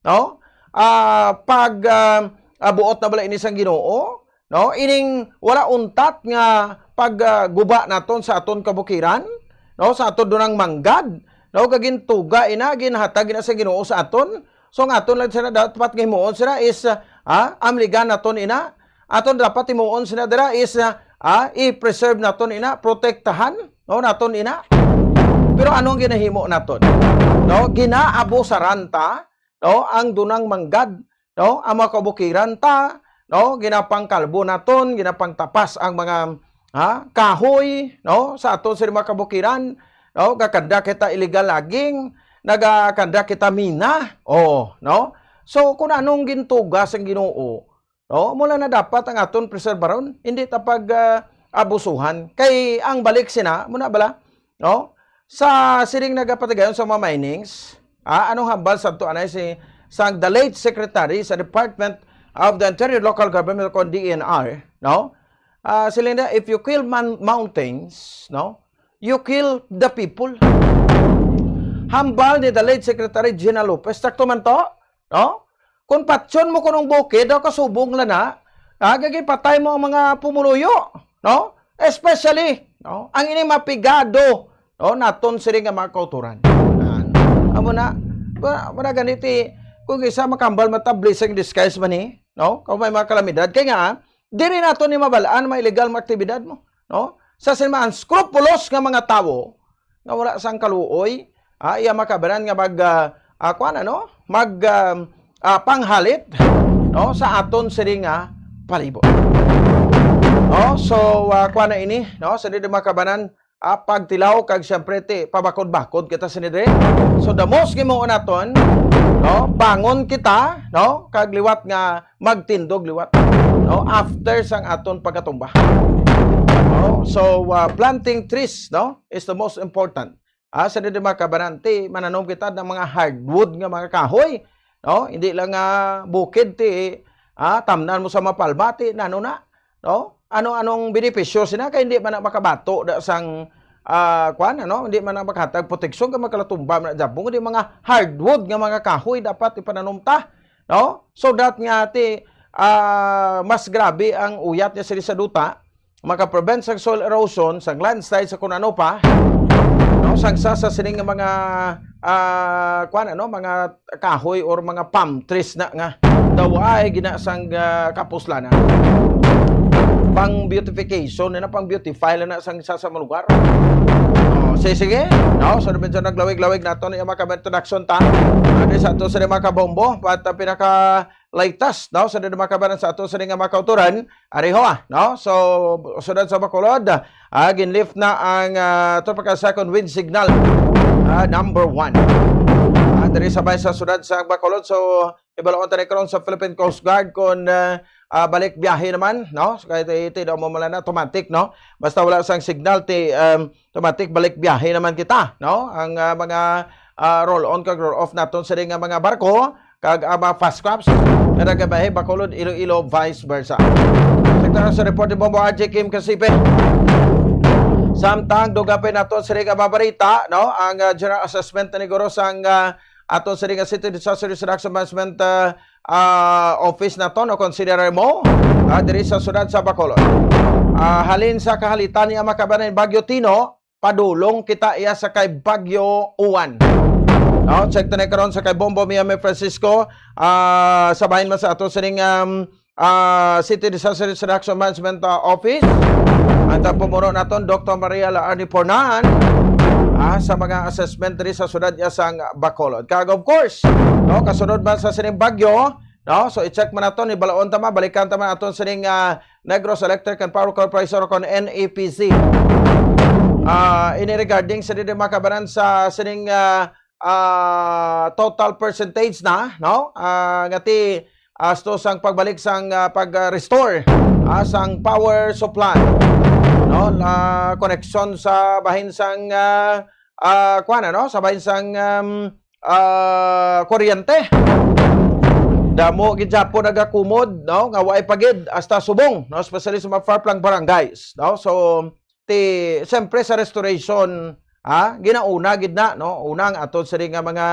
no? Ah, pag, ah, ah, buot na bala ini sang Ginoo, no? Ining wala untat nga pag, ah, guba naton sa aton kabukiran, no? Sa aton dunang manggad, no? Kag gintuga ina, ginhatag ina sa Ginoo sa aton. So, ang aton lang sila dapat nga himuon sila is, ah, ah, amligan naton ina. Aton dapat himuon sila dira is, ah, ah, i-preserve naton ina, protektahan, no, naton ina. Pero ano ang ginahimo naton? No, ginaabusaran ta, no, ang dunang manggad, no, ang mga kabukiran ta, no, ginapangkalbo naton, ginapangtapas ang mga, ha, kahoy, no, sa aton sa mga kabukiran, no, gakanda kita illegal logging, nagakanda kita mina, oh, no. So, kung anong gintuga sang Ginoo, no, mula na dapat ang aton preserbaron, hindi ta pag, ah, abusuhan. Kay ang balik sina, muna bala, no? Sa siring nagapatigayon sa mga minings, ah, anong hambal sa to anay si sang the late secretary sa Department of the Interior Local Government o D E N R, no? Ah, sila na, "If you kill man-, mountains, no, you kill the people." hambal ni the late Secretary Gina Lopez. Sakto man to, no? Kung patyon mo kunong bukid, daw kasubong la na, ah, gagipatay mo ang mga pumuluyo, no? Especially, no, ang ini mapigado, no, naton sini nga mga kauturan. Yan. Amo na, ba, wala ganiti, kung isa makambal mata, blessing in disguise man ni, no? Kung may mga kalamidad. Kaya nga, diri nato ni mabalaan may illegal mga aktibidad mo, no? Sa sin mga unscrupulous nga mga tawo, nga wala sang kaluoy, ah, iya makabanan nga mag, ah, ah, kuwan, ano? Mag, ah, ah, panghalit, no? Sa aton sini nga palibot. No? So, ah, kuwan na ini, no? Sa di makabanan, ah, pagtilaw kag siyempre ti pabakod-bakod kita sini diri. So, the most gimuon naton, no? Bangon kita, no? Kag liwat nga magtindog liwat, no? After sang aton pagkatumba. No? So, ah, planting trees, no, is the most important. Ah, sa di makabanan, ti mananom kita ng mga hardwood nga mga kahoy, no? Hindi lang nga bukid ti, ah, tamnan mo sa mapalma ti nano na, no? Ano-anong benepisyo sina kay hindi man na makabato da sang, ah, kwan, ano? Hindi man na makahatag proteksyon kay magkalatumba man na Japon, kundi mga hardwood nga mga kahoy dapat ipananom ta, no? So that nga ti, ah, mas grabe ang uyat niya sila sa duta, maka-prevent sa soil erosion, sa landslide, sa kung ano pa, no? Sang sa, sa sining nga mga, ah, kwan, ano, mga kahoy or mga palm trees na nga daw ay gina sang, ah, kapuslanan. Pang beautification na, pang beautify na sang sa, sa mga lugar. Oh, sige, sige. No, so medyo naglawig-lawig nato ni mga introduction ta. Ano sa ato sa mga kabombo, pat, ah, pinaka latest, no? Sa di makabanan sa ato sa nga mga kauturan, ariho, ah, no? So, sudad sa Bacolod, ah, ginlift na ang, ah, Tropical Cyclone Wind Signal, ah, number one. Ah, diri sa bay sa sudad sa Bacolod, so, ibalaon tani karon sa Philippine Coast Guard kung, ah, ah, balik biyahe naman, no? So, kahit iti daw mo mala na automatic, no? Basta wala sang signal, ti, um, automatic balik biyahe naman kita, no? Ang, ah, mga, ah, roll on kag roll off naton sa nga mga barko, kag ang mga fast crafts nga nagabiyahe Bacolod, Iloilo, vice versa. Sektor sa report ni Bombo R J Kim Kasipe. Samtang dugapin nato sa nga mga balita, no? Ang, ah, general assessment ni guro sang, ah, ato sa nga City Disaster Risk Reduction Management, ah, ah, office na to, no, consider mo, ah, diri sa sudad sa Bacolod. Ah, halin sa kahalitan niya makabanan Bagyo Tino, padulong kita iya sa kay Bagyo Uwan. No, check ta na karon sa kay Bombo Miami Francisco, ah, sa bahin man sa ato sining, um, ah, City Disaster Risk Reduction Management, ah, Office. Ang pumuno naton, Doctor Maria Laarni Pornan, ah, sa mga assessment diri sa sudad iya sang Bacolod. Kag of course, no, kasunod man sa sining bagyo, no? So, i-check man nato, ni balaon ta man, balikan ta man aton sining, ah, Negros Electric and Power Corporation o kon N E P C. Ah, ini regarding sa diri makabanan sa sining, ah, ah, total percentage na, no? Ah, nga ti, ah, sto sang pagbalik sang, ah, pag-restore, ah, sang power supply, no? La, koneksyon sa bahin sang, ah, ah, kuwan, ano? Sa bahin sang, um, ah, kuryente. Damo gid gyapon nagakumod, no, nga waay pa gid hasta subong, no, especially sa mga far-flung barangays, no. So, ti, siyempre sa restoration, ha, ginauna gid na, no, una ang aton sini nga mga,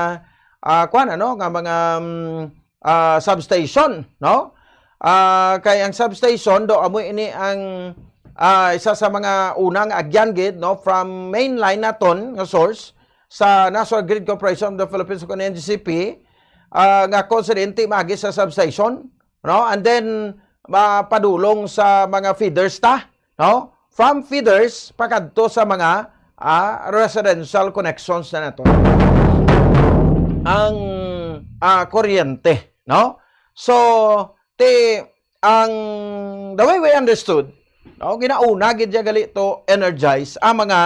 ah, kuwan, ano, nga mga, mm, ah, substation, no. Ah, kay ang substation do amo ini ang, ah, isa sa mga unang agyan gid, no, from main line naton nga source sa National Grid Corporation of the Philippines o N G C P, ah, nga konsidente maagi sa substation, no? And then, mapadulong sa mga feeders ta, no? From feeders, pakadto sa mga, ah, residential connections na nato. Ang, ah, kuryente, no? So, ti, ang, the way we understood, no, ginauna gid ya gali to energize ang mga,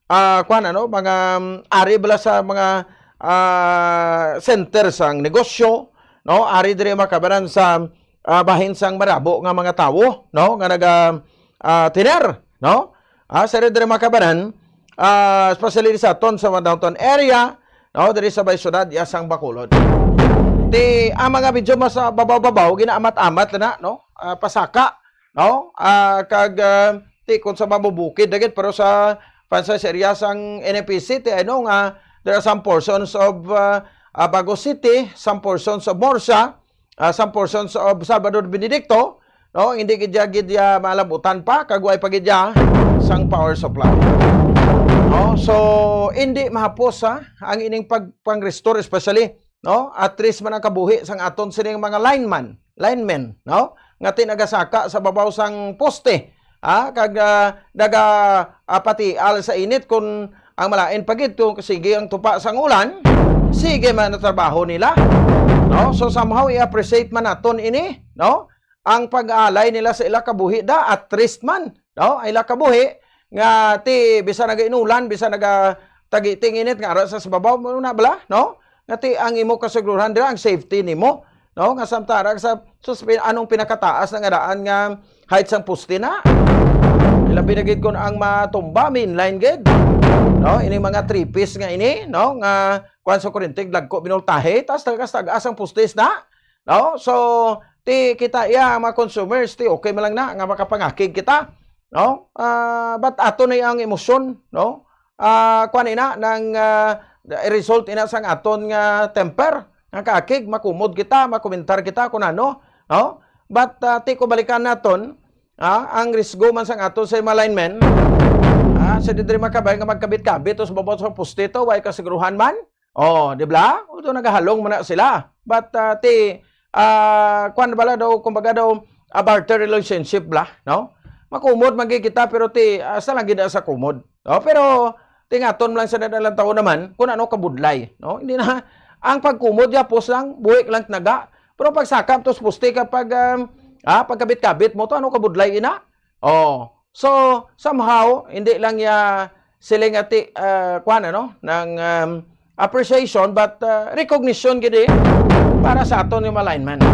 ah, kuwan, ano, mga, um, ari bala sa mga, ah, center sang negosyo, no, ari diri makabanan sa, ah, bahin sang marabo nga mga tawo, no, nga naga, ah, tener, no. Ah, sa diri makabanan, ah, especially sa aton sa mga downtown area, no, diri sa may syudad, iya sang Bacolod. Ti, ang mga medyo mas, ah, babaw-babaw, ginaamat-amat na, no? Ah, pasaka, no? Ah, kag, ah, ti, kung sa mabubukid na gid, pero sa Pansay sa area sang N P C, ti, ano nga, There are some portions of, ah, ah, Bago City, some portions of Morsia, ah, some portions of Salvador Benedicto, no? Hindi gid ya, gid ya malabutan pa, kag way pa gid ya sang power supply. No? So, hindi mahapos, ha, ang ining pag-, pang-restore, especially, no? At least man ang kabuhi sang aton sining mga lineman, linemen, no? Nga ti nagasaka sa babaw sang poste, ha? Kag, ah, naga, ah, patial sa init kung ang malain pa gid, kung sige ang tupa sang ulan, sige man ang trabaho nila, no? So, somehow, i-appreciate man naton ini, no? Ang pag-aalay nila sa ila kabuhi da, at least man, no? Ang ila kabuhi, nga ti, bisan nagainulan, bisan naga tagi ting init nga ara sa, sa babaw, mo na bala, no? Nga ti, ang imo kasiguruhan dira, ang safety nimo, no? Nga samtara sa, sus, pin-, anong pinakataas na nga daan nga height sang poste na? Labi na gid kun ang matumba, main line gid, no? Ini mga three piece nga ini, no? Nga kuan sa kuryente, dagko binultahe, tas tagas-tagas ang postes na, no? So, ti kita iya, mga consumers, ti okay man lang na nga makapangakig kita, no? Ah, but ato na ang emosyon, no? Ah, kuan ina nang, ah, result ina sang aton nga temper, nga kaakig, makumod kita, makomentar kita kung ano, no? But, ah, ti ko balikan naton, ah, ang risgo man sang aton sa mga linemen, ah, sa didri makabay nga magkabit-kabit o sa baba sa poste to, way kasiguruhan man. Oh, di ba? O, do nagahalong man na sila. But, ah, ti, ah, kwan bala daw, kumbaga daw, a barter relationship bala, no? Makumod man gid kita, pero ti, ah, sa lang gid sa kumod. No? Pero, tingaton lang sa nadalang taon naman, kung ano kabudlay, no? Hindi na, ang pagkumod, yapos lang, buhi lang naga. Pero pagsakap, tos pusti ka pag, um, ah, pagkabit-kabit mo to, ano kabudlay ina? Oh. So, somehow, hindi lang ya siling ati, ah, kwan, ano, ng, um, appreciation, but, ah, recognition gid eh, para sa aton yung alignment.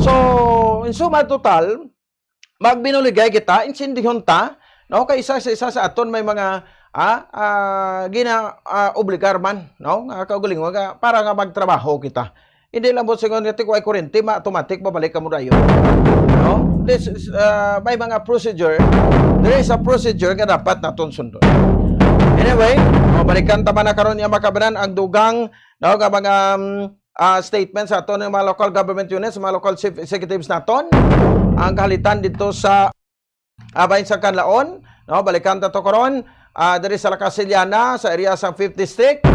So, in suma total, magbinuligay kita, insindihon ta, no? Kay isa sa isa sa aton may mga, ah, ah, gina, ah, obligar man, no? Nga kaugalingon nga para nga magtrabaho kita. Hindi lang mo singon nga ti kuway kurente, ma-, automatic, babalik ka mo dayon. No? This is, ah, may mga procedure. There is a procedure nga dapat naton sundon. Anyway, mabalikan ta man na karon niya makabanan ang dugang, no, nga mga, um, ah, statement sa aton ng mga local government units, mga local chief executives naton. Ang kahalitan dito sa, ah, bahin sa Kanlaon, no? Balikan ta to karon. Ah, diri sa La Casillana, sa area sa fifth District.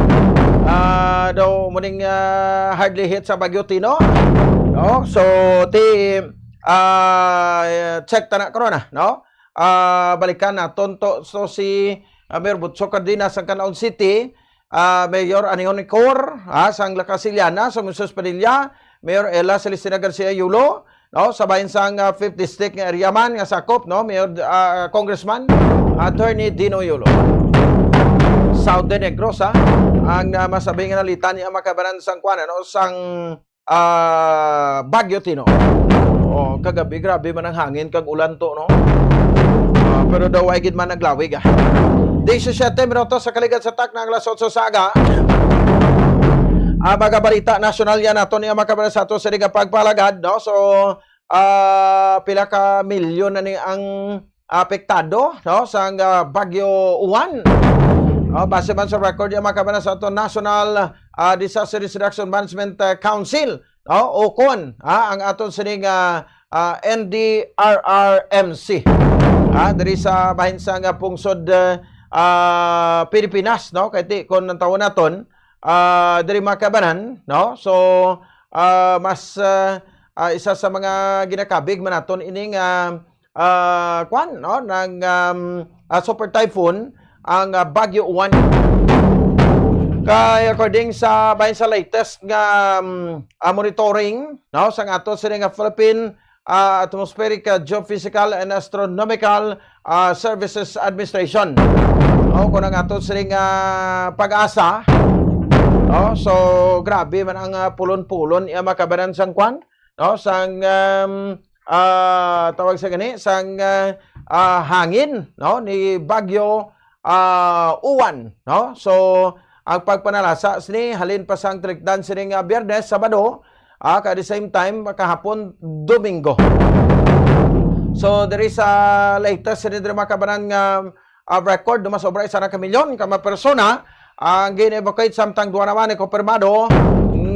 Ah, daw muning, ah, hardly hit sa Bagyo Tino. No? So, ti, ah, check ta na karon, ah, no? Ah, balikan naton to. So, si, ah, Mayor Butso Cardenas sang Canlaon City, ah, Mayor Anion Nicor, ah, sang La Casillana, sa Moises Padilla, Mayor Ella Celestina Garcia Yulo, no, sa bahin sang, ah, fifth District nga area man nga sakop, no, Mayor, ah, Congressman Attorney Dino Yulo. Southern Negros, ha, ang, ah, masabi nga nalitan niya makabanan sang kwan, ano, sang, ah, Bagyo Tino. Oh, kagabi, grabe man ang hangin kag ulan to, no? Ah, pero daw ay gid man naglawig, ah. Disisiete minutos sa kaligad sa tak ng alas otso sa aga. Ah, mga balita nasyonal yan ato niya makabanan sa ato sa nga pagpalagad, no? So, ah, pila ka milyon na ni ang apektado, no, sang, ah, Bagyo Uwan. No, base man sa record, yung mga kabanan sa ato National, ah, Disaster Risk Reduction Management, ah, Council, no, o kon, ah, ang aton sining, ah, ah, N D R R M C. Ah, diri sa bahin sang, ah, pungsod, ah, ah, Pilipinas, no, kay ti kon ang tawon naton, ah, diri mga kabanan, no, so, ah, mas, ah, ah, isa sa mga ginakabig man naton ining, ah, ah, kwan, no, ng, um, ah, super typhoon, ang, ah, Bagyo Uwan. Kay according sa, bahin sa latest nga, um, ah, monitoring, no, sa ato sini nga Philippine, ah, Atmospheric, ah, Geophysical and Astronomical, ah, Services Administration. No, kung ang ato sini nga pag-asa, no, so grabe man ang, ah, pulon-pulon iya makabanan sang kwan, no, sang, um, ah, tawag sa gani, sang, ah, ah, hangin, no, ni Bagyo, ah, Uwan, no? So, ang pagpanalasa sini halin pa sang talikdan sining, ah, Biyernes, Sabado, ah, ka at the same time, kahapon, Domingo. So, diri sa latest sini diri makabanan nga, ah, record, no, masobra isa na ka milyon ka mga persona ang gin-evacuate, samtang duha naman ni kumpirmado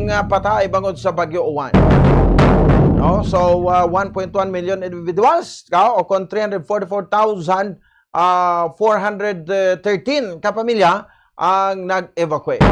nga patay bangod sa Bagyo Uwan. No? So, uh, one point one million individuals, ka, o kon three hundred forty-four thousand, uh, four hundred thirteen ka pamilya ang nag-evacuate.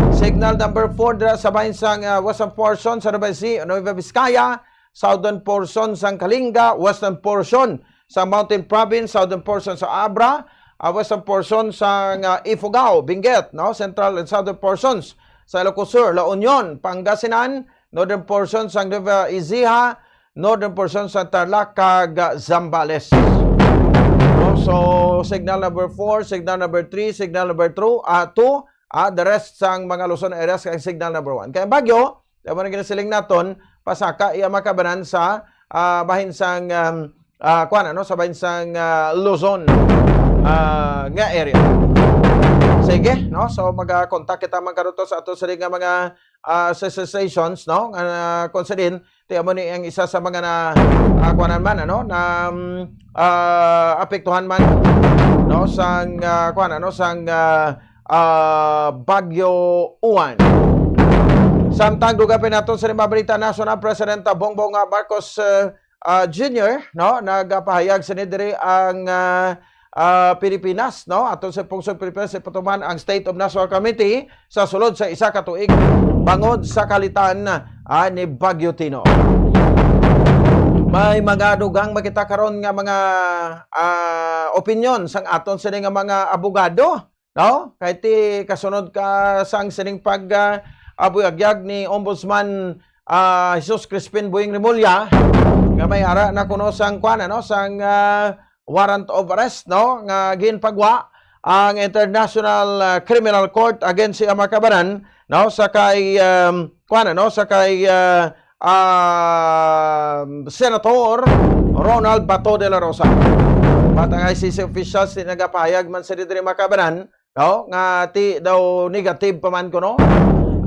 Signal number four dira sa bahin sang, uh, western portion sa Nueva Ecija, Nueva Vizcaya, southern portion sang Kalinga, western portion sa Mountain Province, southern portion sa Abra, uh, western portion sang, uh, Ifugao, Benguet, no? Central and southern portions sa Ilocos Sur, La Union, Pangasinan, northern portion sang Nueva Ecija, northern portion sa Tarlac, kag Zambales. No? So, signal number four, signal number three, signal number two, ah, two, ah, the rest sang mga Luzon areas kay signal number one. Kay ang Baguio, kaya mo na ginasiling naton, pasaka iya makabanan sa, ah, bahin sang, um, ah, kuwan, ano, sa bahin sang, ah, Luzon, ah, nga area. Sige, no? So, mag-contact kita man karon to sa ato sila nga mga, ah, associations, no? Nga, ah, kung sa din, ti amo ni ang isa sa mga na, ah, kuwanan man, ano, na, mm, ah, apektuhan man, no, sang, ah, kuwan, ano, sang, ah, ah, Bagyo Uwan. Samtang dugang pa naton sa lima balita nasyonal, President Bongbong, ah, Marcos, ah, ah, Junior, no, nagapahayag sini diri ang, ah, ah, Pilipinas, no, ato sa pungsod Pilipinas, ipatuman ang State of National Committee sa sulod sa isa ka tuig bangod sa kalitan, ah, ni Bagyo Tino. May mga dugang makita karon nga mga, ah, opinyon sang aton sini nga mga abogado, no? Kay ti kasunod ka sang sining pag, ah, abuyagyag ni Ombudsman, ah, Jesus Crispin Boying Remulla, nga may ara na kuno sang kwan, ano, sang, ah, warrant of arrest, no, nga ginpagwa ang International, ah, Criminal Court against sa iya makabanan, no, sa kay, um, kuwan, ano, sa kay, ah, ah, Senator Ronald Bato de la Rosa. But ang I C C officials, ti nagapahayag man sila diri makabanan, no, nga ti daw negative pa man kuno.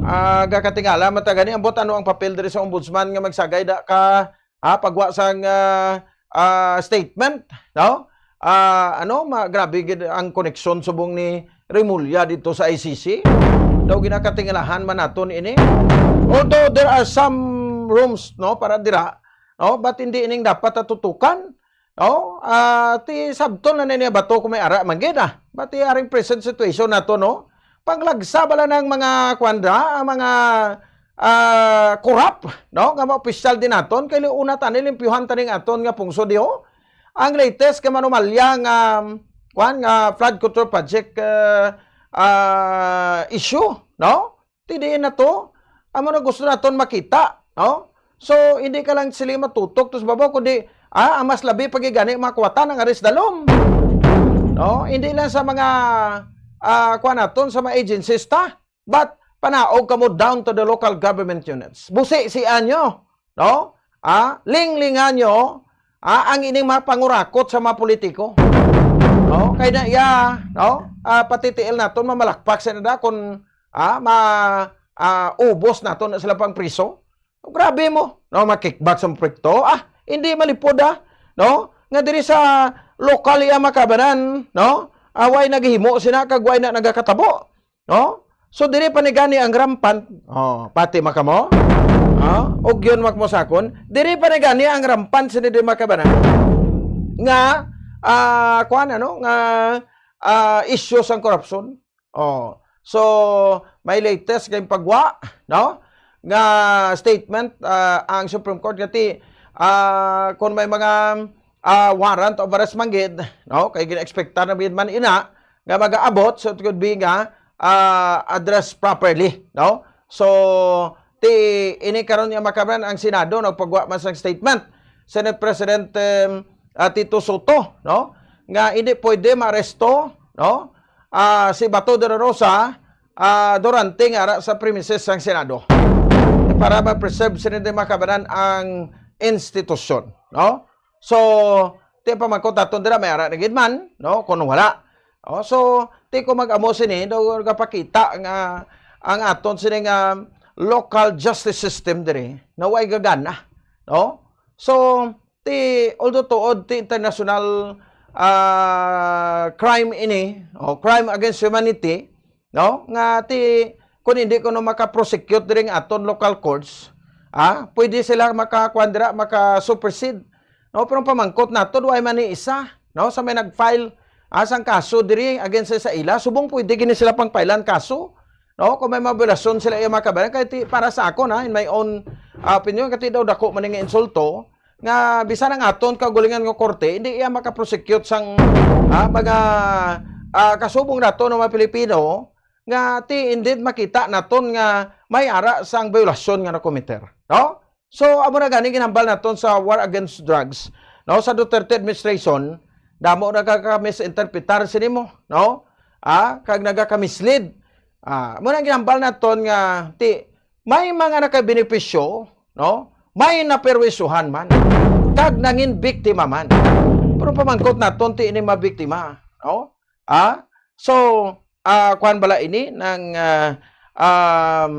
Ah, gakatingala man ta gani, ambot ano ang papel diri sa ombudsman nga magsagay da ka, ah, pagwa sang, ah, ah, statement, no? Ah, ano, ma-, grabe gid ang koneksyon subong ni Remulla dito sa I C C. Daw ginakatingalahan man naton ini. Although there are some rooms, no, para dira, no, but hindi ining dapat atutukan, no? Ah, ti sabton na niya Bato kung may ara man gid, ah. But ti aring present situation nato, no? Panglagsa bala ng mga kwandra, ang mga, ah, corrupt, no? Nga mga opisyal din naton, kay una tani limpyuhan taning aton nga pungsod, di ho? Ang latest nga manumalya nga, kwan, nga flood control project, ah, ah, issue, no? Ti diin na to, amo na gusto naton makita, no? So, hindi ka lang sila matutok to sa babaw, kundi, ah, ang mas labi pagigani mga kuwatan ang aris dalom. No? Hindi lang sa mga, ah, kuwan naton, sa mga agencies ta, but panaog kamo down to the local government units. Busi si anyo, no? Ah, linglingan nyo, ah, ang ining mga pangurakot sa mga politiko. No? Kay na iya, no? Ah, pati tiil naton mamalakpak sa nada kung, ah, ma, ah, ubos naton na sila pang priso. Grabe mo, no? Makikbak sa mga proyekto. Ah, hindi malipod, ah, no? Nga diri sa lokal iya makabanan, no? Ah, way naghimo sina kag way na nagakatabo. No? So, diri pa ni gani ang rampant. Oh, pati makamo? Oh, ugyon makamo sakon. Diri pa ni gani ang rampant sini di makabanan. Nga, ah, kuwan, ano? Nga, ah, issue sang korupsyon. Oh. So, may latest kay pagwa, no? Nga statement, ah, ang Supreme Court nga ti, ah, kung may mga, ah, warrant of arrest man gid, no? Kay gina-expectar na gid man ina, nga magaabot, so it could be nga, ah, addressed properly, no? So, ti, ini karon nga makabanan ang Senado nagpagwa man sang statement. Senate President, em, ah, Tito Soto, no? Nga hindi pwede maaresto, no? Ah, si Bato de la Rosa, ah, durante nga ara sa premises sang Senado para ma-preserve sini di makabanan ang institusyon, no? So, ti pamangkot aton dira, may ara na gid man, no? Kung wala. Oh, so, ti ko mag-amo sini, daw gapakita nga ang aton sini nga local justice system diri, na way gagana, no? So, ti, although tuod ti international, ah, crime ini, o crime against humanity, no? Nga ti, kung hindi kuno maka-prosecute diri nga aton local courts, ah, pwede sila makakuan dira, maka-supersede. No, pero ang pamangkot nato, way man ni isa, no, sa may nag-file, ah, sang kaso diri against sa ila, subong pwede gini sila pang-filean kaso, no, kung may mga violasyon sila iya mga kabayan. Kay ti, para sa ako na, in my own, ah, opinion, kati daw dako man nga insulto, nga bisan ang aton kaugalingon nga korte, hindi iya maka-prosecute sang, ah, mga, ah, kasubong nato nga mga Pilipino, nga ti indeed makita naton nga may ara sang violasyon nga nakomiter, no? So, amo na gani ginhambal naton sa war against drugs, no? Sa Duterte administration, damo nagakamisinterpretar sini mo, no? Ah, kag nagakamislead. Ah, amo na ginhambal naton nga ti may mga nakabenepisyo, no? May naperwisyohan man, kag nangin biktima man. Pero pamangkot naton ti ini mabiktima, no? Ah, so, ah, kuan bala ini nang, ah, um,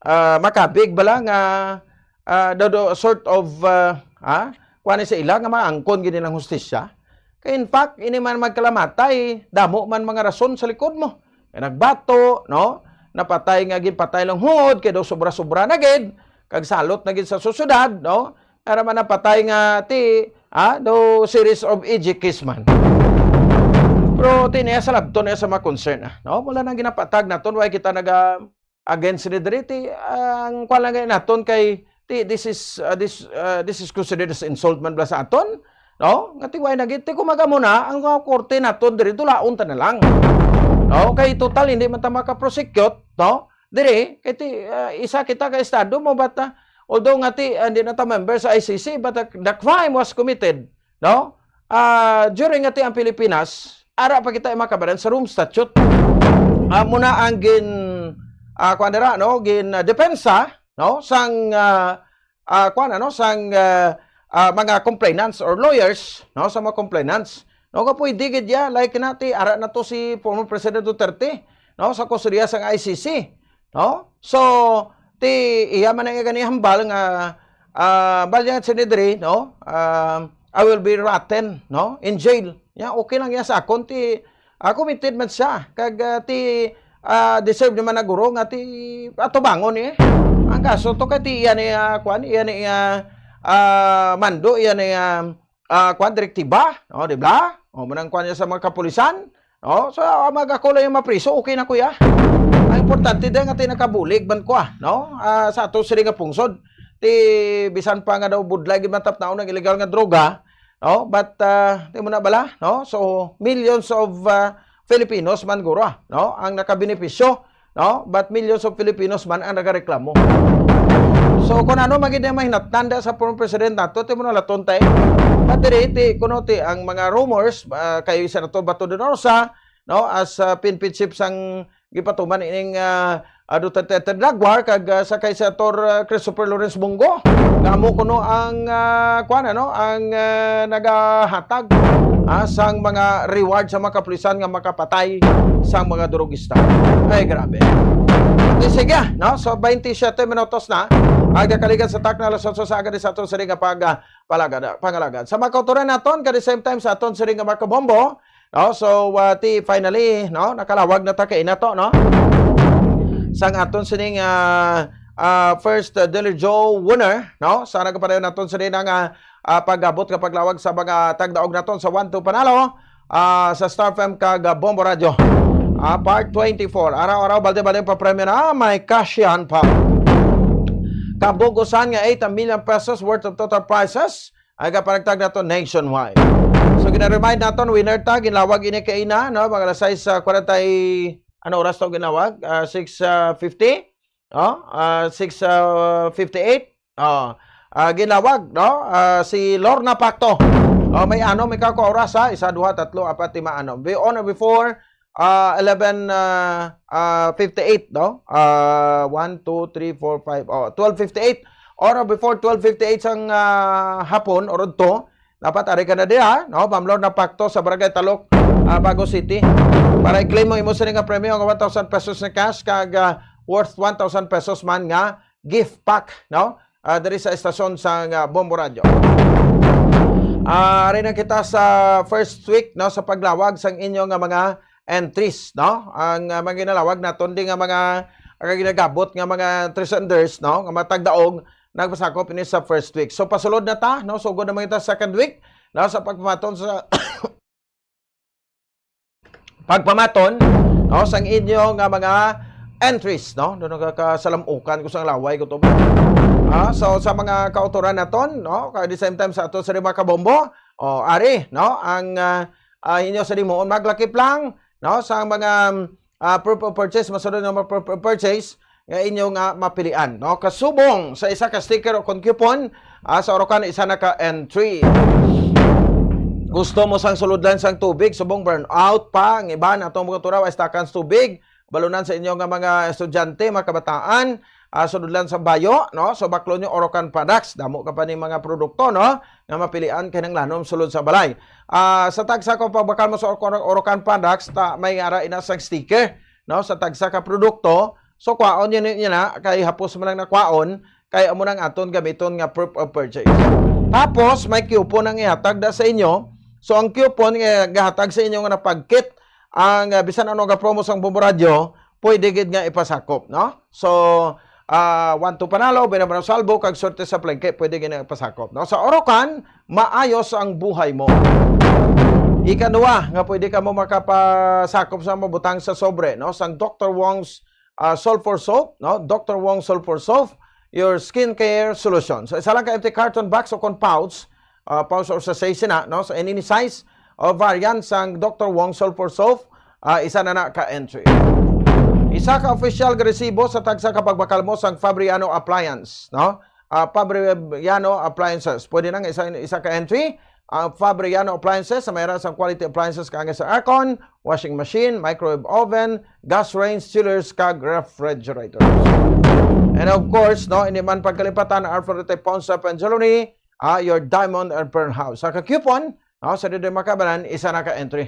ah, makabig bala nga, ah, do, do, sort of, ah, ah, kuan ni sa ila nga maangkon gid nilang hustisya. Kay in fact, ini man magkalamatay, damo man mga rason sa likod mo. Kay nagbato, no? Napatay nga ginpatay lang hungod kay daw sobra-sobra na gid, kag salot na gid sa sosyedad, no? Ara man napatay nga ti, ah, do series of ejekis man. Pero ti niya sa labton niya sa mga concern, ah, no? Wala nang ginapatag naton, why kita naga against ni diri ti, ang kuan lang gani naton kay ti, this is, ah, this, ah, this is considered as insult man bala sa aton, no? Nga ti why na gid, ti kung mag-amo na, ang mga korte naton diri, dulaon ta na lang, no? Kay total hindi man ta maka-prosecute, no? Diri kay ti, ah, isa kita ka estado mo, but, ah, although nga ti, ah, hindi na ta member sa I C C, but the, the crime was committed, no? Ah, during nga ti ang Pilipinas, ara pa kita, mga kabayan, sa Rome Statute. Amo na ang gin, ah, kuan dira, no? Gin, ah, depensa, no? Sang, ah, ah, kuan, ano? Sang, ah, ah, mga complainants or lawyers, no? Sa mga complainants, no? Nga pwede gid ya, like na ti, ara na to si former President Duterte, no? Sa kustodiya sang I C C, no? So, ti iya man ang gani hambal nga, ah, bali nga sini diri, no? Ah, "I will be rotten, no? In jail." Ya, okay lang ya sa akon ti, ah, committed man siya. Kag, ah, ti, ah, deserve naman na guro nga ti atubangon, eh. Ang kaso to kay ti iya ni, ah, kuan, iya ni, ah, ah, mando, iya ni, ah, ah, kuan, direktiba, no, di ba? O, manang kuan niya sa mga kapulisan, no? So, ah, mag-ako lang yung mapriso, okay na, kuya. Ang importante din nga ti nakabulig man ko, ah, no? Ah, sa ato sila nga pungsod, ti bisan pa nga daw budlay gid matapnaon ang illegal nga droga, no? But, ah, di mo na bala, no? So, millions of, ah, Filipinos man guro, ah, no? Ang nakabenepisyo, no? But millions of Filipinos man ang nagareklamo. So, kung ano man gid ang mahinatnanda sa former president nato, ti mo na laton tay. But diri, ti, kuno ti, ang mga rumors, ah, kay Senator Bato de la Rosa, no? As, ah, P N P chief sang gipatuman ining, ah, ah, Duterte Third Drug War, kag, ah, sa kay Senator, ah, Christopher Lawrence Bong Go, nga amo kuno ang, ah, kuan, ano, ang, ah, nagahatag, ah, sang mga reward sa mga kapulisan nga makapatay sang mga drugista. Ay, grabe. Di sige, no? So, twenty-seven minutos na ang nakaligan sa takna alas otso sa aga di sa aton sini nga pag, ah, palagad, pangalagad. Sa mga kautoran naton, kag the same time sa aton sini nga mga kabombo, no? So, ah, ti finally, no, nakalawag na ta kay nato, no? Sang aton sining, ah, ah, first, ah, Daily Joe winner, no? Sa nagapadayon naton sini nga, ah, pag-abot nga paglawag sa mga tagdaog naton sa One Two Panalo, ah, sa Star F M kag, ah, Bombo Radio. Ah, part twenty-four. Araw-araw, balde-balde pa premyo na. May cash yan pa. Kabugusan nga eight million pesos worth of total prizes. Ay kapanagtag nato nationwide. So, gina-remind naton, winner ta, ginlawag ini kaina, no? Mga alas sais, ah, kwarenta y, ano oras to ginlawag? Ah, six, ah, fifty? No? Ah, six, ah, fifty-eight? Oh. Ah, ginlawag, no? Ah, si Lorna Pacto. Oh, may ano, may kako oras, ha? Isa, duha, tatlo, apat, lima, ano. Be-, on or before, ah, eleven, ah, ah, fifty-eight, no? Ah, one, two, three, four, five, oh, twelve fifty-eight. Or before twelve fifty-eight sang, ah, hapon, or udto, dapat ari ka na diha, no? Ma'am Lorna Pacto sa Barangay Talok, ah, Bago City. Para i-claim mo imo sini nga premyo nga one thousand pesos na cash kag, ah, worth one thousand pesos man nga gift pack, no? Ah, diri sa estasyon sa, ah, Bombo Radio. Ah, ari na kita sa first week, no, sa paglawag sang inyo nga mga entries, no? Ang, ah, mga ginalawag naton di nga mga, ang ginagabot nga mga entries and entries, no? Nga matagdaog, nagpasakop ini sa first week. So, pasulod na ta, no? Sugod naman kita second week, no? Sa pagpamaton sa pagpamaton, no, sang inyo nga mga entries, no? Doon nagkakasalamukan ko sang laway ko to. Ah, so, sa mga kautoran naton, no? Kay the same time sa ato sa mga kabombo, o, ari, no? Ang, ah, ah, inyo sa dimuon, maglakip lang, no? Sa mga, ah, proof of purchase, masunod nga mga proof of purchase, nga inyo nga mapilian, no? Kasubong sa isa ka sticker o kon coupon, ah, sa Orocan, isa na ka entry. Gusto mo sang sulodlan sang tubig, subong brownout pa, ang iban atong mga turaw ay stakan sa tubig, balunan sa inyo nga mga estudyante, mga kabataan, ah, sulodlan sa bayo, no? So, baklo nyo Orocan products, damo ka pa ni mga produkto, no? Nga mapilian kinahanglanon sulod sa balay. Ah, sa tagsa ka pagbakal mo sa Orocan, Orocan products, ta, may ara ina sang sticker, no? Sa tagsa ka produkto, so kwaon niya niya na, kay hapos man lang nakwaon, kay amo nang aton gamiton nga proof of purchase. Tapos, may coupon ang ihatag da sa inyo. So, ang coupon nga gahatag sa inyo nga napagkit ang, ah, bisan ano nga promo sang Bombo Radio, pwede gid nga ipasakop, no? So, ah, one to panalo, binabaw salbo, kag swerte sa plengke, pwede gid nga ipasakop, no? Sa Orocan, maayos ang buhay mo. Ikaduha nga pwede ka mo makapasakop sa mabutang sa sobre, no? Sang Doctor Wong's, ah, Sulfur Soap, no? Doctor Wong Sulfur Soap, your skincare solution. So, isa lang ka empty carton box o kon pouch, ah, pouch or sachet sina, no? So, any size o variant sang Doctor Wong Sulfur Soap, ah, isa na na ka entry. Isa ka official nga resibo sa tagsa ka pagbakal mo sang Fabriano Appliance, no? Ah, Fabriano Appliances. Pwede na nga isa, isa ka entry. Ang Fabriano Appliances, sa mayroon sang quality appliances kaangay sa aircon, washing machine, microwave oven, gas range, chillers, kag refrigerators. And of course, no, hindi man pagkalimpatan ang Alfred Pawn Shop and Jewelry, ah, your diamond and pearl house. Sa ka-coupon, no, sa Dede Makabanan, isa na ka entry.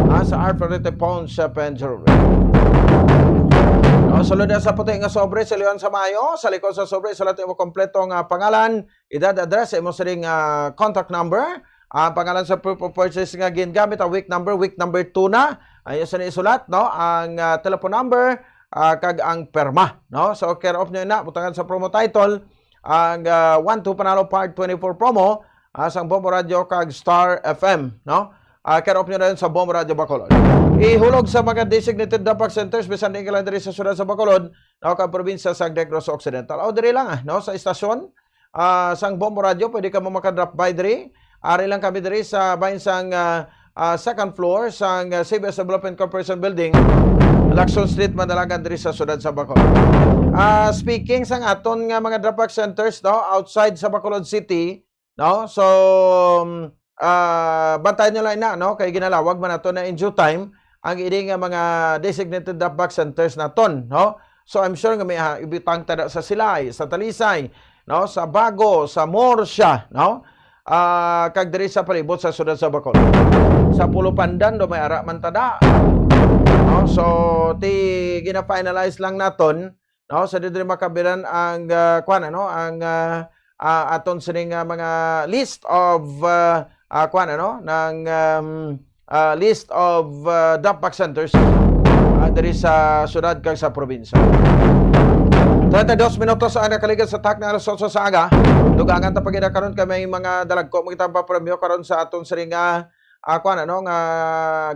Ah, sa Alfred Pawn Shop and Jewelry. No, sulod na sa puti nga sobre, sa Leon sa Mayo, sa likod sa sobre, isulat mo kompleto nga pangalan, edad, address, imo siling, ah, contact number, ang pangalan sa proof of purchase nga gingamit, ang week number, week number two na. Ayun sa isulat, no? Ang, ah, telephone number, ah, kag ang perma, no? So, care of nyo na, butangan sa promo title, ang, ah, One Two Panalo Part twenty-four promo, ah, sang Bombo Radio kag Star F M, no? Ah, care of nyo na yun sa Bombo Radio Bacolod. Ihulog sa mga designated drop-off centers, bisan di ka lang diri sa siyudad sa Bacolod, no, kag probinsya sa Negros Occidental. O diri lang, ah, no, sa istasyon, ah, sang Bombo Radio, pwede ka mo makadrop by diri. Ari lang kami diri sa bahin sang, ah, ah, second floor sang, ah, C B S Development Corporation Building, Lacson Street, Madalagan, diri sa siyudad sa Bacolod. Ah, speaking sang aton nga mga drop-off centers, no, outside sa Bacolod City, no? So, um, ah, bantayan nyo lang na, no? Kay ginalawag man nato na in due time ang ini nga mga designated drop-off centers naton, no? So, I'm sure nga may, ah, ibutang tada sa Silay, sa Talisay, no? Sa Bago, sa Murcia, no? Ah, kag diri sa palibot sa siyudad sa Bacolod. Sa Pulupandan, do may ara man tada. No? So, ti gina-finalize lang naton, no? Sa diri makabiran ang, ah, kuwan, ano, ang, ah, ah, aton sining, ah, mga list of, ah, ah, kuwan, ano, ng, um, ah, list of, ah, drop-off centers, ah, diri sa syudad kag sa probinsya. Treinta y dos minutos ang nakaligad sa takna alas otso sa aga. Dugangan ta pa gid karon kay may mga dalagko mo kitang papremyo karon sa aton sining, ah, ah, kuwan, ano, nga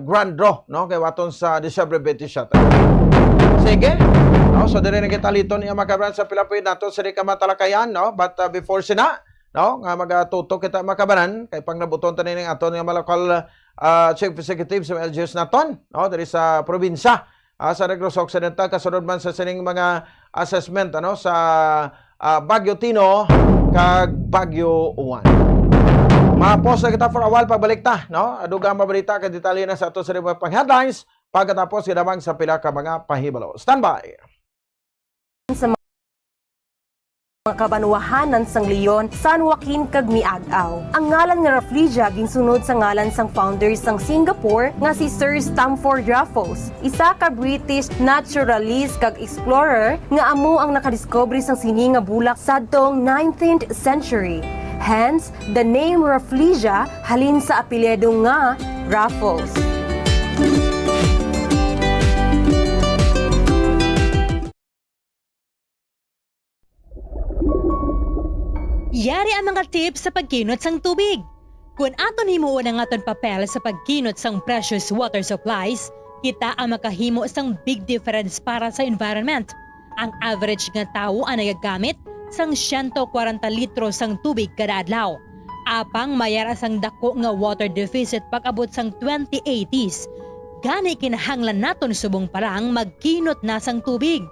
grand draw, no, kay waton sa Disyembre twenty-seven. Sige. No, so diri na kita liton iya makabaran sa pila pwede nato sa di ka matalakayan, no? But, ah, before sina, no, nga magatutok kita makabaran, kay pangnabuton ta ning aton nga mga local, ah, chief executive sa L G Us naton, no, diri sa probinsya, ah, sa Negros Occidental, kasunod man sa sining mga assessment, ano, sa, ah, Bagyo Tino kag Bagyo Juan. Ma-pause na kita for a while, pagbalik ta, no? Dugang mabalita kag detalye na sa ato sa mga pang-headlines, pagkatapos ginamang sa pila ka mga pahibalo. Standby! Sa mga kabanwahanan sang Leon, San Joaquin, kag Miag-ao. Ang ngalan nga Rafflesia ginsunod sa ngalan sang founder sang Singapore nga si Sir Stamford Raffles, isa ka British naturalist kag explorer nga amo ang nakadiskubre sang sini nga bulak sadtong nineteenth century. Hence, the name Rafflesia halin sa apelyido nga Raffles. Yari ang mga tips sa pagkinot sang tubig. Kon aton himuon ang aton papel sa pagkinot sang precious water supplies, kita ang makahimo sang big difference para sa environment. Ang average nga tawo ang nagagamit sang siyento kwarenta litro sang tubig kada adlaw. Apang may ara sang dako nga water deficit pag-abot sang twenty eighties. Gani kinahanglan naton subong pa lang magkinot na sang tubig.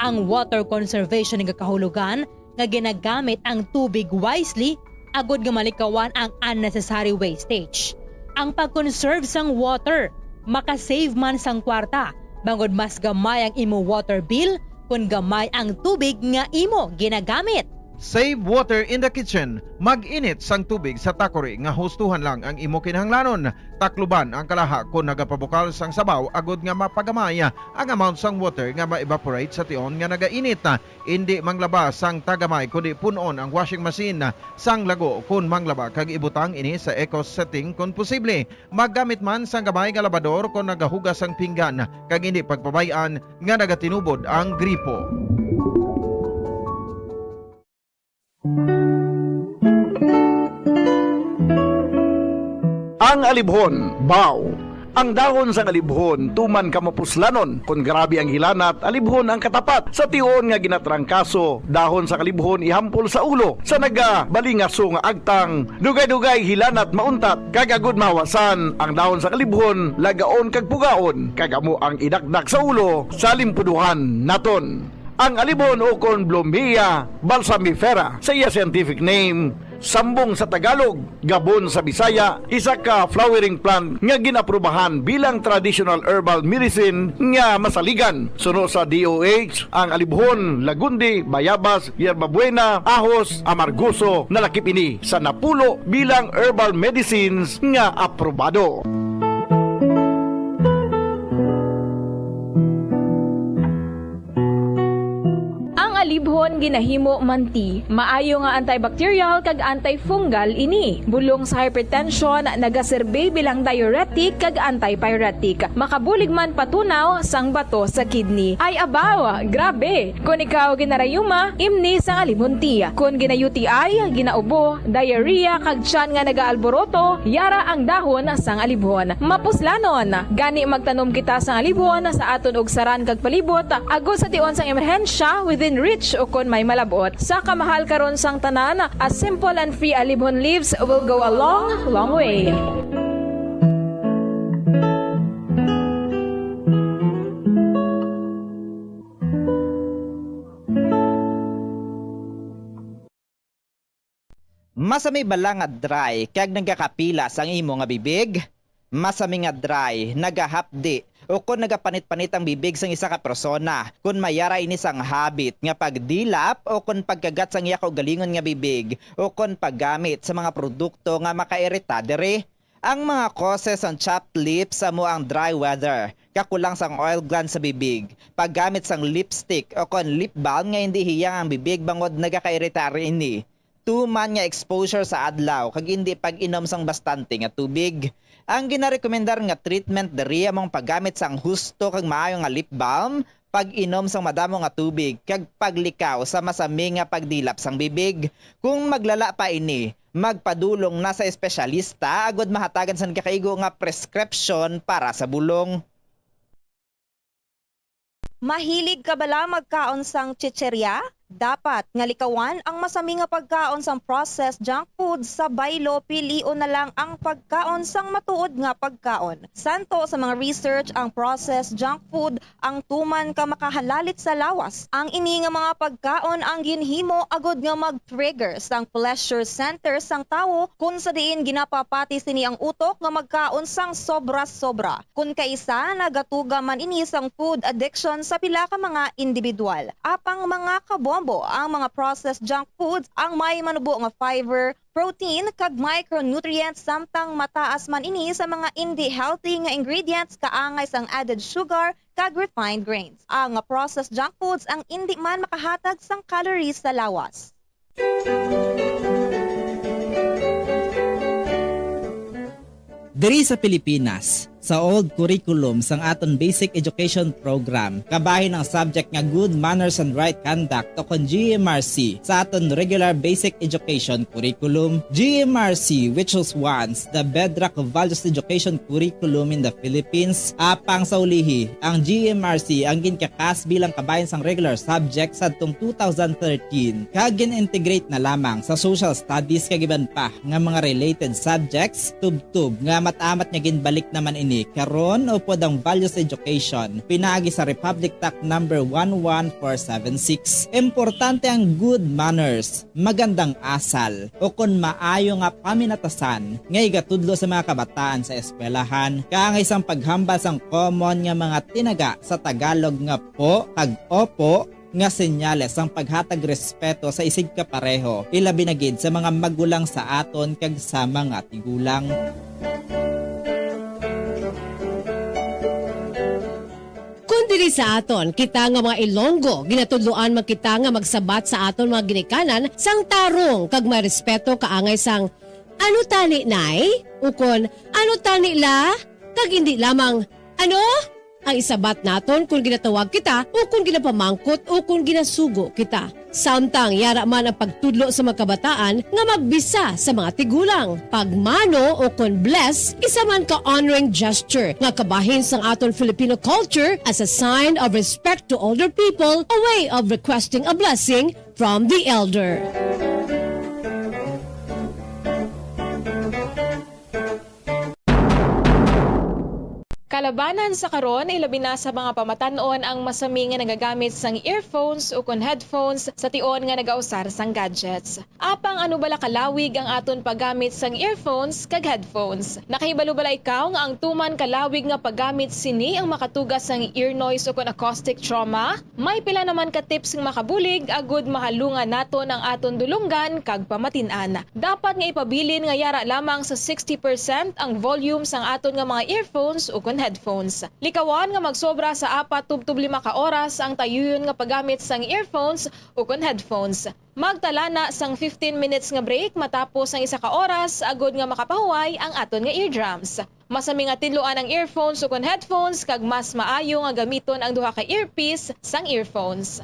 Ang water conservation nagakahulugan nga ginagamit ang tubig wisely agod nga malikawan ang unnecessary wastage. Ang pag-conserve sang water maka-save man sang kwarta, bangod mas gamay ang imo water bill kon gamay ang tubig nga imo ginagamit. Save water in the kitchen. Mag-init sang tubig sa takori nga hustuhan lang ang imo kinahanglanon. Takluban ang kalaha kon nagapabukal sang sabaw agod nga mapagamay ang amount sang water nga ma-evaporate sa tion nga nagainit. Indi manglaba sang tagamay, kundi pun-on ang washing machine sang lago kon manglaba, kag ibutang ini sa eco setting kon posible. Maggamit man sang gamay nga labador kon nagahugas sang pinggan, kag indi pagpabay-an nga nagatinubod ang gripo. Ang alibhon, baw. Ang dahon sang alibhon tuman ka mapuslanon. Kon grabe ang hilanat, alibhon ang katapat. Sa tion nga ginatrangkaso, dahon sang alibhon ihampol sa ulo. Sa nagabalingaso nga agtang, dugay-dugay hilanat mauntat, kag agud mahawasan, ang dahon sang alibhon lagaon kag pugaon, kag amo ang idakdak sa ulo sa limpuduhan naton. Ang alibhon ukon Blumea balsamifera sa iya scientific name, sambong sa Tagalog, gabon sa Bisaya, isa ka flowering plant nga gin-aprubahan bilang traditional herbal medicine nga masaligan. Suno sa D O H, ang alibhon, lagundi, bayabas, yerbabuena, ahos, amargoso, nalakip ini sa napulo bilang herbal medicines nga aprobado. Ang alibhon ginahimo man tea. Maayo nga antibacterial kag antifungal ini. Bulong sa hypertension, nagaserbi bilang diuretic kag antipyretic. Makabulig man patunaw sang bato sa kidney. Ay abaw, grabe! Kon ikaw ginarayuma, imni sang alibhon tea. Kon gina-U T I, ginaubo, diarrhea, kag tiyan nga nagaalboroto, yara ang dahon sang alibhon. Mapuslanon, gani magtanom kita sang alibhon sa aton ugsaran kag palibot, agod sa tion sang emerhensya, within reach ukon may malab-ot. Sa kamahal karon sang tanan, a simple and free alibhon leaves will go a long, long way. Masami bala nga dry kag nagakapilas ang imo nga bibig? Masami nga dry, nagahapdi, ukon nagapanit-panit ang bibig sang isa ka persona, kon may ara ini sang habit nga pagdilap ukon pagkagat sang iya kaugalingon nga bibig, ukon paggamit sa mga produkto nga makairita diri. Ang mga causes sang chapped lips amo ang dry weather, kakulang sang oil glands sa bibig, paggamit sang lipstick ukon lip balm nga indi hiyang ang bibig bangod nagakairita ini. Tuman nga exposure sa adlaw kag indi pag-inom sang bastante nga tubig. Ang ginarekomendar nga treatment diri amo ang paggamit sang husto kag maayo nga lip balm, pag-inom sang madamo nga tubig, kag paglikaw sa masami nga pagdilap sang bibig. Kung maglala pa ini, magpadulong na sa espesyalista agod mahatagan sang nagakaigo nga prescription para sa bulong. Mahilig ka bala magkaon sang chicherya? Dapat nga likawan ang masami nga pagkaon sang processed junk food sa baylo, pilion na lang ang pagkaon sang matuod nga pagkaon. Santo sa mga research, ang processed junk food ang tuman ka makahalalit sa lawas. Ang ini nga mga pagkaon ang ginhimo agud nga mag-trigger sang pleasure center sang tawo, kun sa diin ginapapati sini ang utok nga magkaon sang sobra-sobra. Kun kaisa, nagatuga man ini sang food addiction sa pila ka mga individual. Apang mga kabombo, ang mga processed junk foods ang may manubo nga fiber, protein, kag micronutrients, samtang mataas man ini sa mga indi healthy nga ingredients kaangay sang added sugar kag refined grains. Ang processed junk foods ang indi man makahatag sang calories sa lawas. Diri sa Pilipinas, sa old curriculum sang aton basic education program, kabahin ang subject nga Good Manners and Right Conduct, o kon G M R C, sa aton regular basic education curriculum. G M R C, which was once the bedrock of values education curriculum in the Philippines, apang sa ulihi, ang G M R C ang ginkakas bilang kabahin sang regular subject sadtong two thousand thirteen, kag gin-integrate na lamang sa social studies kag iban pa nga mga related subjects, tubtob nga amat-amat nga ginbalik naman ini karon upod ang values education pinaagi sa Republic Act number one one four seven six. Importante ang good manners, magandang asal, o kon maayo nga paminatasan nga igatudlo sa mga kabataan sa eskwelahan, kaangay sang paghambal sang common nga mga tinaga sa Tagalog nga po kag opo, nga senyales sang paghatag respeto sa isigkapareho, ilabi na gid sa mga magulang sa aton kag sa mga tigulang. Kon diri sa aton, kita nga mga Ilonggo, ginatudloan man kita nga magsabat sa aton mga ginikanan sang tarong kag may respeto kaangay sang, "Ano tani, Nay?" ukon, "Ano tani, La?" kag indi lamang, "Ano?" ang isabat naton kon ginatawag kita o kon ginapamangkot o kon ginasugo kita. Samtang yara man ang pagtudlo sa mga kabataan nga magbisa sa mga tigulang. Pagmano o kon bless, isa man ka honoring gesture nga kabahin sang aton Filipino culture as a sign of respect to older people, a way of requesting a blessing from the elder. Kalabanan sa karon, ilabi na sa mga pamatan-on ang masami nga nagagamit sang earphones ukon headphones sa tion nga nagausar sang gadgets. Apang ano bala kalawig ang aton paggamit sang earphones kag headphones? Nakahibalo bala ikaw nga ang tuman kalawig nga paggamit sini ang makatuga sang ear noise ukon acoustic trauma? May pila naman ka tips nga makabulig agud mahalungan naton ang aton dulonggan kag pamatin-an. Dapat nga ipabilin nga yara lamang sa sixty percent ang volume sang aton nga mga earphones ukon headphones. Likawan nga magsobra sa apat tubtob lima ka oras ang tayuyon nga paggamit sang earphones ukon headphones. Magtala na sang fifteen minutes nga break matapos ang isa ka oras agud nga makapahuway ang aton nga eardrums. Masami nga tidloan ang earphones ukon headphones, kag mas maayo nga gamiton ang duha ka earpiece sang earphones.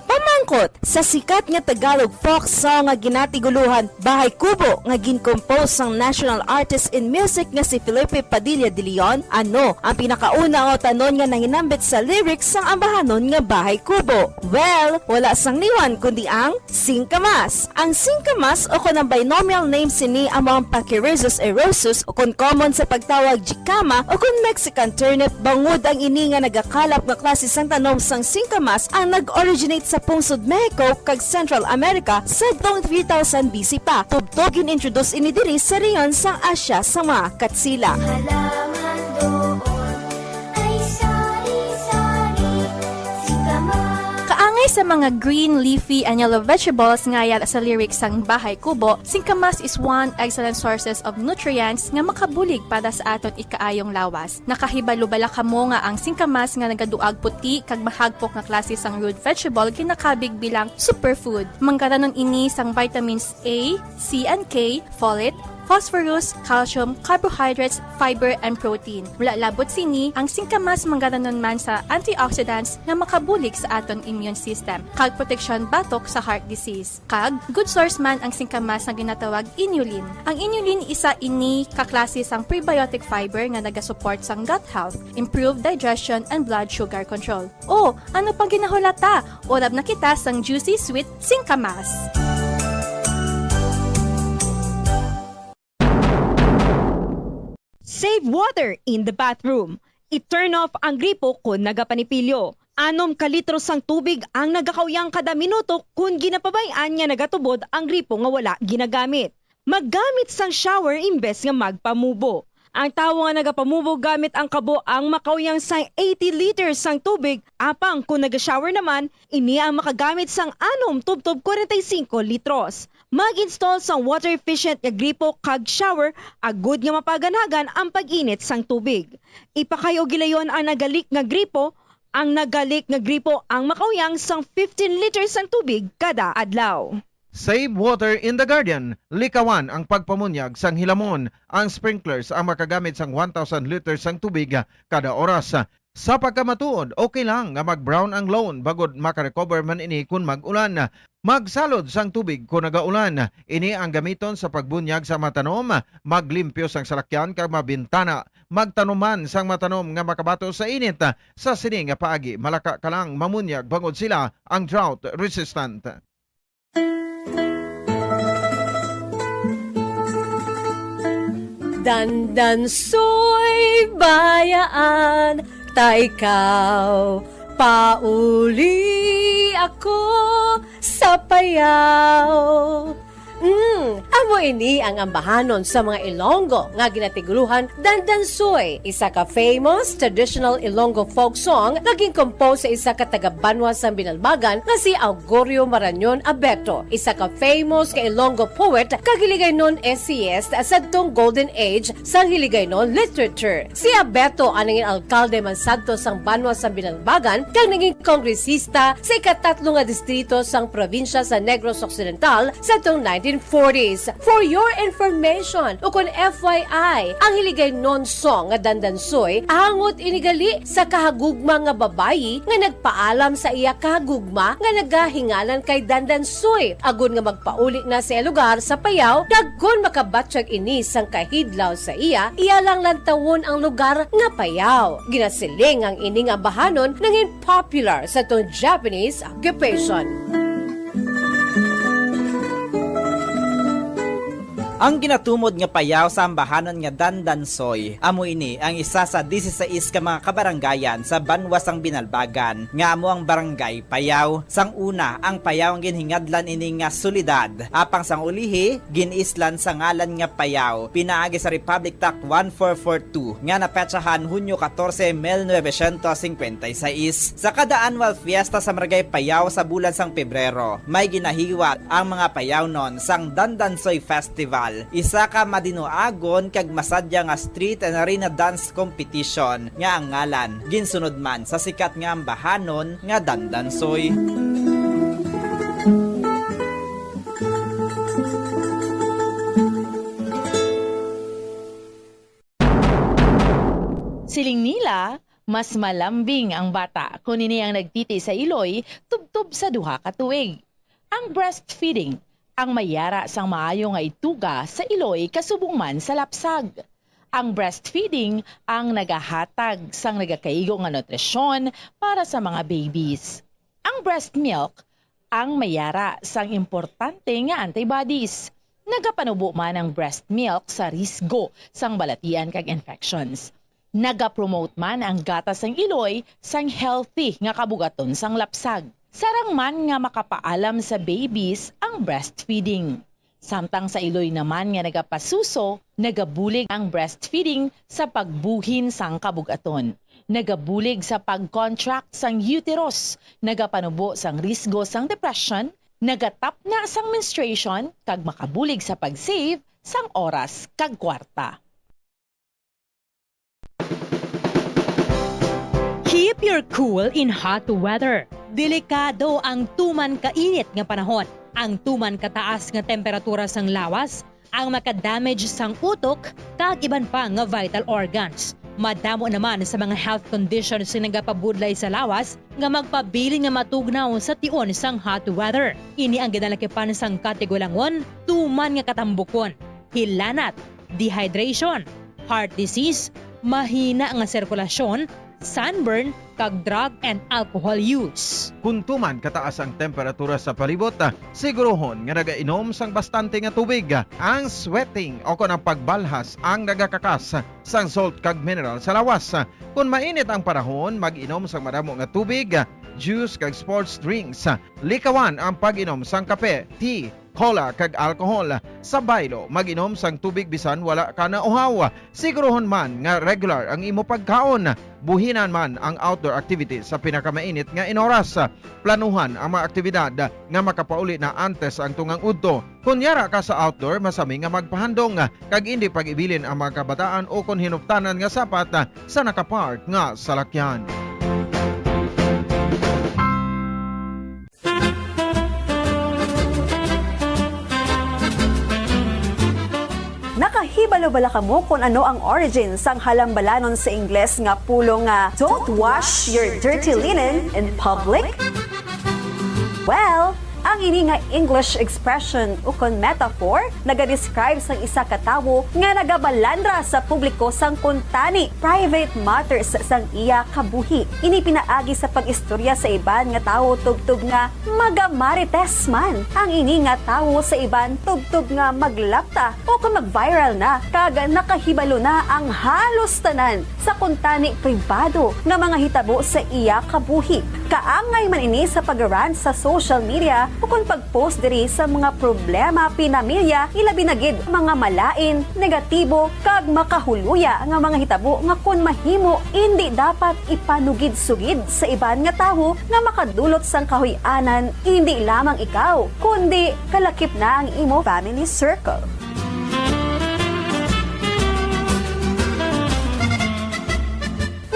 Pamangkot, sa sikat nga Tagalog folk song nga ginatiguluhan Bahay Kubo nga gin-compose sang national artist in music nga si Felipe Padilla de Leon, ano ang pinakauna nga utanon nga nahinambit sa lyrics sang ambahanon nga Bahay Kubo? Well, wala sang liwan kundi ang singkamas. Ang singkamas, o kon ang binomial name sini, amo ang Pachyrhizis eriosus, o kon common sa pagtawag jicama, o kon Mexican turnip, bangod ang ini nga nagakalap nga klase sang tanom sang singkamas ang nag-originate sa pungsod Mexico kag Central America sadtong three thousand B C pa. Tubtob gin-introduce ini diri sa rehiyon sang Asia sa mga Katsila. Halaman doon ay sari-sari, singkamas. Kaangay sa mga green, leafy, and yellow vegetables nga yara sa lyrics sang Bahay Kubo, singkamas is one excellent sources of nutrients nga makabulig para sa aton ikaayong lawas. Nakahibalo bala kamo nga ang singkamas nga nagaduag puti kag mahagpok nga klase sang root vegetable ginakabig bilang superfood? Manggaranon ini sang vitamins A, C, and K, folate, phosphorus, calcium, carbohydrates, fiber, and protein. Wala labot sini, ang singkamas manggaranon man sa antioxidants nga makabulig sa aton immune system kag proteksyon batok sa heart disease. Kag good source man ang singkamas nga ginatawag inulin. Ang inulin isa ini ka klase sang prebiotic fiber nga nagasupport sang gut health, improve digestion, and blood sugar control. O, ano pang ginahulata? Urab na kita sang juicy sweet singkamas. Save water in the bathroom. I-turn off ang gripo kon nagapanipilyo. Anom ka litro sang tubig ang nagakauyang kada minuto kon ginapabay-an nga nagatubod ang gripo nga wala ginagamit. Maggamit sang shower imbes nga magpamubo. Ang tawo nga nagapamubo gamit ang kabo ang makauyang sang eighty liters sang tubig, apang kon naga-shower naman, ini ang makagamit sang anom tubtob kwarenta y singko litros. Mag-install sang water-efficient nga gripo kag shower agud nga mapaganhagan ang pag-init sang tubig. Ipakay-o gilayon ang naga-leak nga gripo. Ang naga-leak nga gripo ang makauyang sang fifteen liters sang tubig kada adlaw. Save water in the garden. Likawan ang pagpamunyag sang hilamon. Ang sprinklers ang makagamit sang one thousand liters sang tubig kada oras. Sa pagkamatuod, okay lang nga mag-brown ang lawn bangod makarecover man ini kon mag-ulan. Magsalod sang tubig kon nagaulan. Ini ang gamiton sa pagbunyag sa mga tanom, maglimpyo sang salakyan kag mga bintana. Magtanom man sang mga tanom nga makabato sa init. Sa sini nga paagi, malaka ka lang mamunyag bangod sila ang drought resistant. Dandansoy, bayaan ta ikaw, pauli ako sa payaw. Mm, amo ini ang ambahanon sa mga Ilonggo nga ginatigulohan Dandansoy, isa ka famous traditional Ilonggo folk song nga gin-compose sa isa ka taga-banwa sang Binalbagan nga si Augurio Marañon Abeto, isa ka famous nga Ilonggo poet kag Hiligaynon essayist sadtong Golden Age sang Hiligaynon literature. Si Abeto ang nangin alkalde man sadto sang banwa sang Binalbagan kag naging kongresista sa ikatatlo nga distrito sang probinsya sa Negros Occidental sadtong nineteen forties. For your information, o kon F Y I, ang Hiligaynon song nga Dandansoy, angot ini gali sa kahagugma nga babayi nga nagpaalam sa iya kahagugma nga nagahinganan kay Dandansoy, agod nga magpauli na sa iya lugar sa Payao, kag kon makabatyag ini sang kahidlaw sa iya, iya lang lantawon ang lugar nga Payao. Ginasiling ang ini nga ambahanon nangin popular sa tong Japanese occupation. Ang ginatumod nga Payao sa ambahanon nga Dandansoy, amo ini ang isa sa dieciséis ka mga kabaranggayan sa banwa sang Binalbagan, nga amo ang Barangay Payao. Sang una, ang Payao ang ginhingadlan ini nga syudad, apang sang ulihi, gin-islan sa ngalan nga Payao, pinaagi sa Republic Act one four four two nga napetsahan Hunyo katorse, mil novecientos singkwenta y seis. Sa kada annual fiesta sa Barangay Payao sa bulan sang Pebrero, may ginahiwat ang mga Payaonon sang Dandansoy Festival, isa ka madinuagon kag masadya nga street and arena dance competition nga ang ngalan ginsunod man sa sikat nga ambahanon nga Dandansoy. Siling nila, mas malambing ang bata kon ini ang nagtiti sa iloy tubtob sa duha ka tuig. Ang breastfeeding ang may yara sang maayo nga ituga sa iloy kasubong man sa lapsag. Ang breastfeeding ang nagahatag sang nagakaigo nga nutrisyon para sa mga babies. Ang breast milk ang may yara sang importante nga antibodies. Nagapanubo man ang breast milk sa risgo sang balatian kag infections. Nagapromote man ang gatas sang iloy sang healthy nga kabugaton sang lapsag. Sarang man nga makapaalam sa babies ang breastfeeding. Samtang sa iloy naman nga nagapasuso, nagabulig ang breastfeeding sa pagbuhin sang kabug-aton. Nagabulig sa pag-contract sang uterus, nagapanubo sang risgo sang depression, nagatapna sang menstruation, kag makabulig sa pag-save sang oras kag kwarta. Keep your cool in hot weather. Delikado ang tuman kainit nga panahon. Ang tuman kataas nga temperatura sang lawas ang makadamage sang utok kag iban pa nga vital organs. Madamo naman sa mga health conditions nga nagapabudlay sa lawas nga magpabilin nga matugnaw sa tion sang hot weather. Ini ang ginalakipan sang katigulangon, tuman nga katambukon, hilanat, dehydration, heart disease, mahina nga sirkulasyon, sunburn, kag drug and alcohol use. Kon tuman kataas ang temperatura sa palibot, sigurohon nga nagainom sang bastante nga tubig. Ang sweating o kon ang pagbalhas ang nagakakas sang salt kag mineral sa lawas. Kon mainit ang panahon, mag-inom sang madamo nga tubig, juice, kag sports drinks. Likawan ang pag-inom sang kape, tea, cola, kag alcohol. Sa baylo, mag-inom sang tubig bisan wala ka nauhaw. Sigurohon man nga regular ang imo pagkaon. Buhinan man ang outdoor activities sa pinakamainit nga inoras. Planuhan ang mga aktibidad nga makapauli na antes ang tungang udto. Kon yara ka sa outdoor, masami nga magpahandom kag indi pag-ibilin ang mga kabataan o kon hinuptanan nga sapat sa nakapark nga salakyan. Kahibalo bala kamo kon ano ang origin sang halambalanon sa Ingles nga pulong nga "Don't wash your dirty linen in public"? Well, ang ini nga English expression ukon metaphor nagadescribe sang isa ka tawo nga nagabalandra sa publiko sang kuntani, private matters, sang iya kabuhi. Ini pinaagi sa pag-istorya sa iban nga tawo tubtob nga magamarites man ang ini nga tawo sa iban tubtob nga maglapta o kon mag-viral na kag nakahibalo na ang halos tanan sa kuntani pribado nga mga hitabo sa iya kabuhi. Kaangay man ini sa pag-rant sa social media ukon pag-post diri sa mga problema pinamilya, ilabi na gid mga malain, negatibo, kag makahuluya nga mga hitabo nga kon mahimo, indi dapat ipanugid-sugid sa iban nga tawo nga makadulot sang kahuy-anan, indi lamang ikaw, kundi kalakip na ang imo family circle.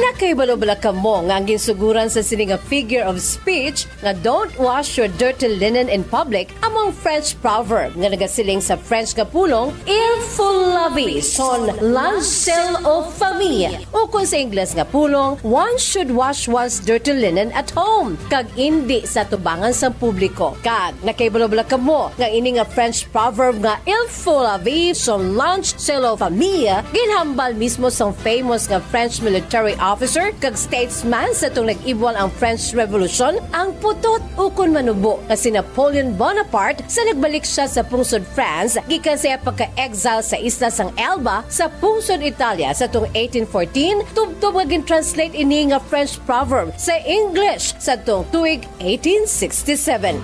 Nakahibalo bala kamo nga ang ginsuguran sa sini nga figure of speech nga "Don't wash your dirty linen in public" amo ang French proverb nga nagasiling sa French nga pulong "Il faut laver son linge sale aux femmes", ukon sa Ingles nga pulong "One should wash one's dirty linen at home", kag indi sa atubangan sang publiko. Kag nakahibalo bala kamo nga ini nga French proverb nga "Il faut laver son linge sale aux femmes" ginhambal mismo sang famous nga French military officer kag statesman sa tong nag-ibwal ang French Revolution, ang putot ukon manubo nga si Napoleon Bonaparte sa nagbalik siya sa pungsod France gikan sa iya pagka-exile sa isla sang Elba sa pungsod Italia sa tong eighteen fourteen, tubtob nga gin-translate ini nga French proverb sa English sa tong tuig eighteen sixty-seven.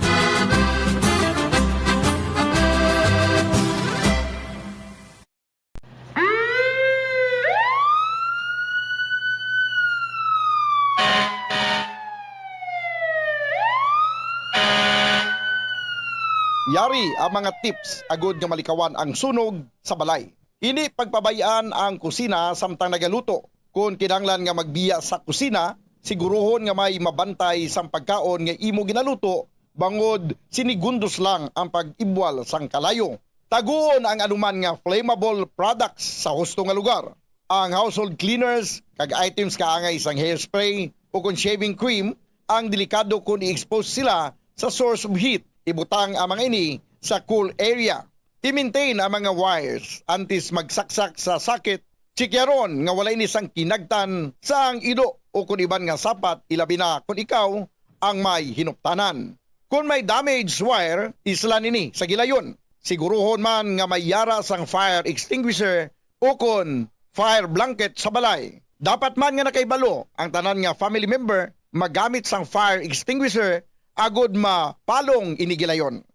Yari ang mga tips agud nga malikawan ang sunog sa balay. Indi pagpabay-an ang kusina samtang nagaluto. Kon kinahanglan nga magbiya sa kusina, siguruhon nga may mabantay sang pagkaon nga imo ginaluto, bangod sinigundos lang ang pag-ibwal sang kalayo. Taguon ang anuman nga flammable products sa husto nga lugar. Ang household cleaners kag items kaangay sang hairspray o kon shaving cream ang delikado kon i-expose sila sa source of heat. Ibutang ang mga ini sa cool area. I-maintain ang mga wires antes magsaksak sa socket. Tsikyaron nga wala ini sang kinagtan sa ang ido o kon iban nga sapat, ilabi na kon ikaw ang may hinuptanan. Kon may damaged wire, islan ini sa gilayon. Siguruhon man nga may yara sang fire extinguisher o kon fire blanket sa balay. Dapat man nga nakahibalo ang tanan nga family member magamit sang fire extinguisher agod mapalong ini gilayon.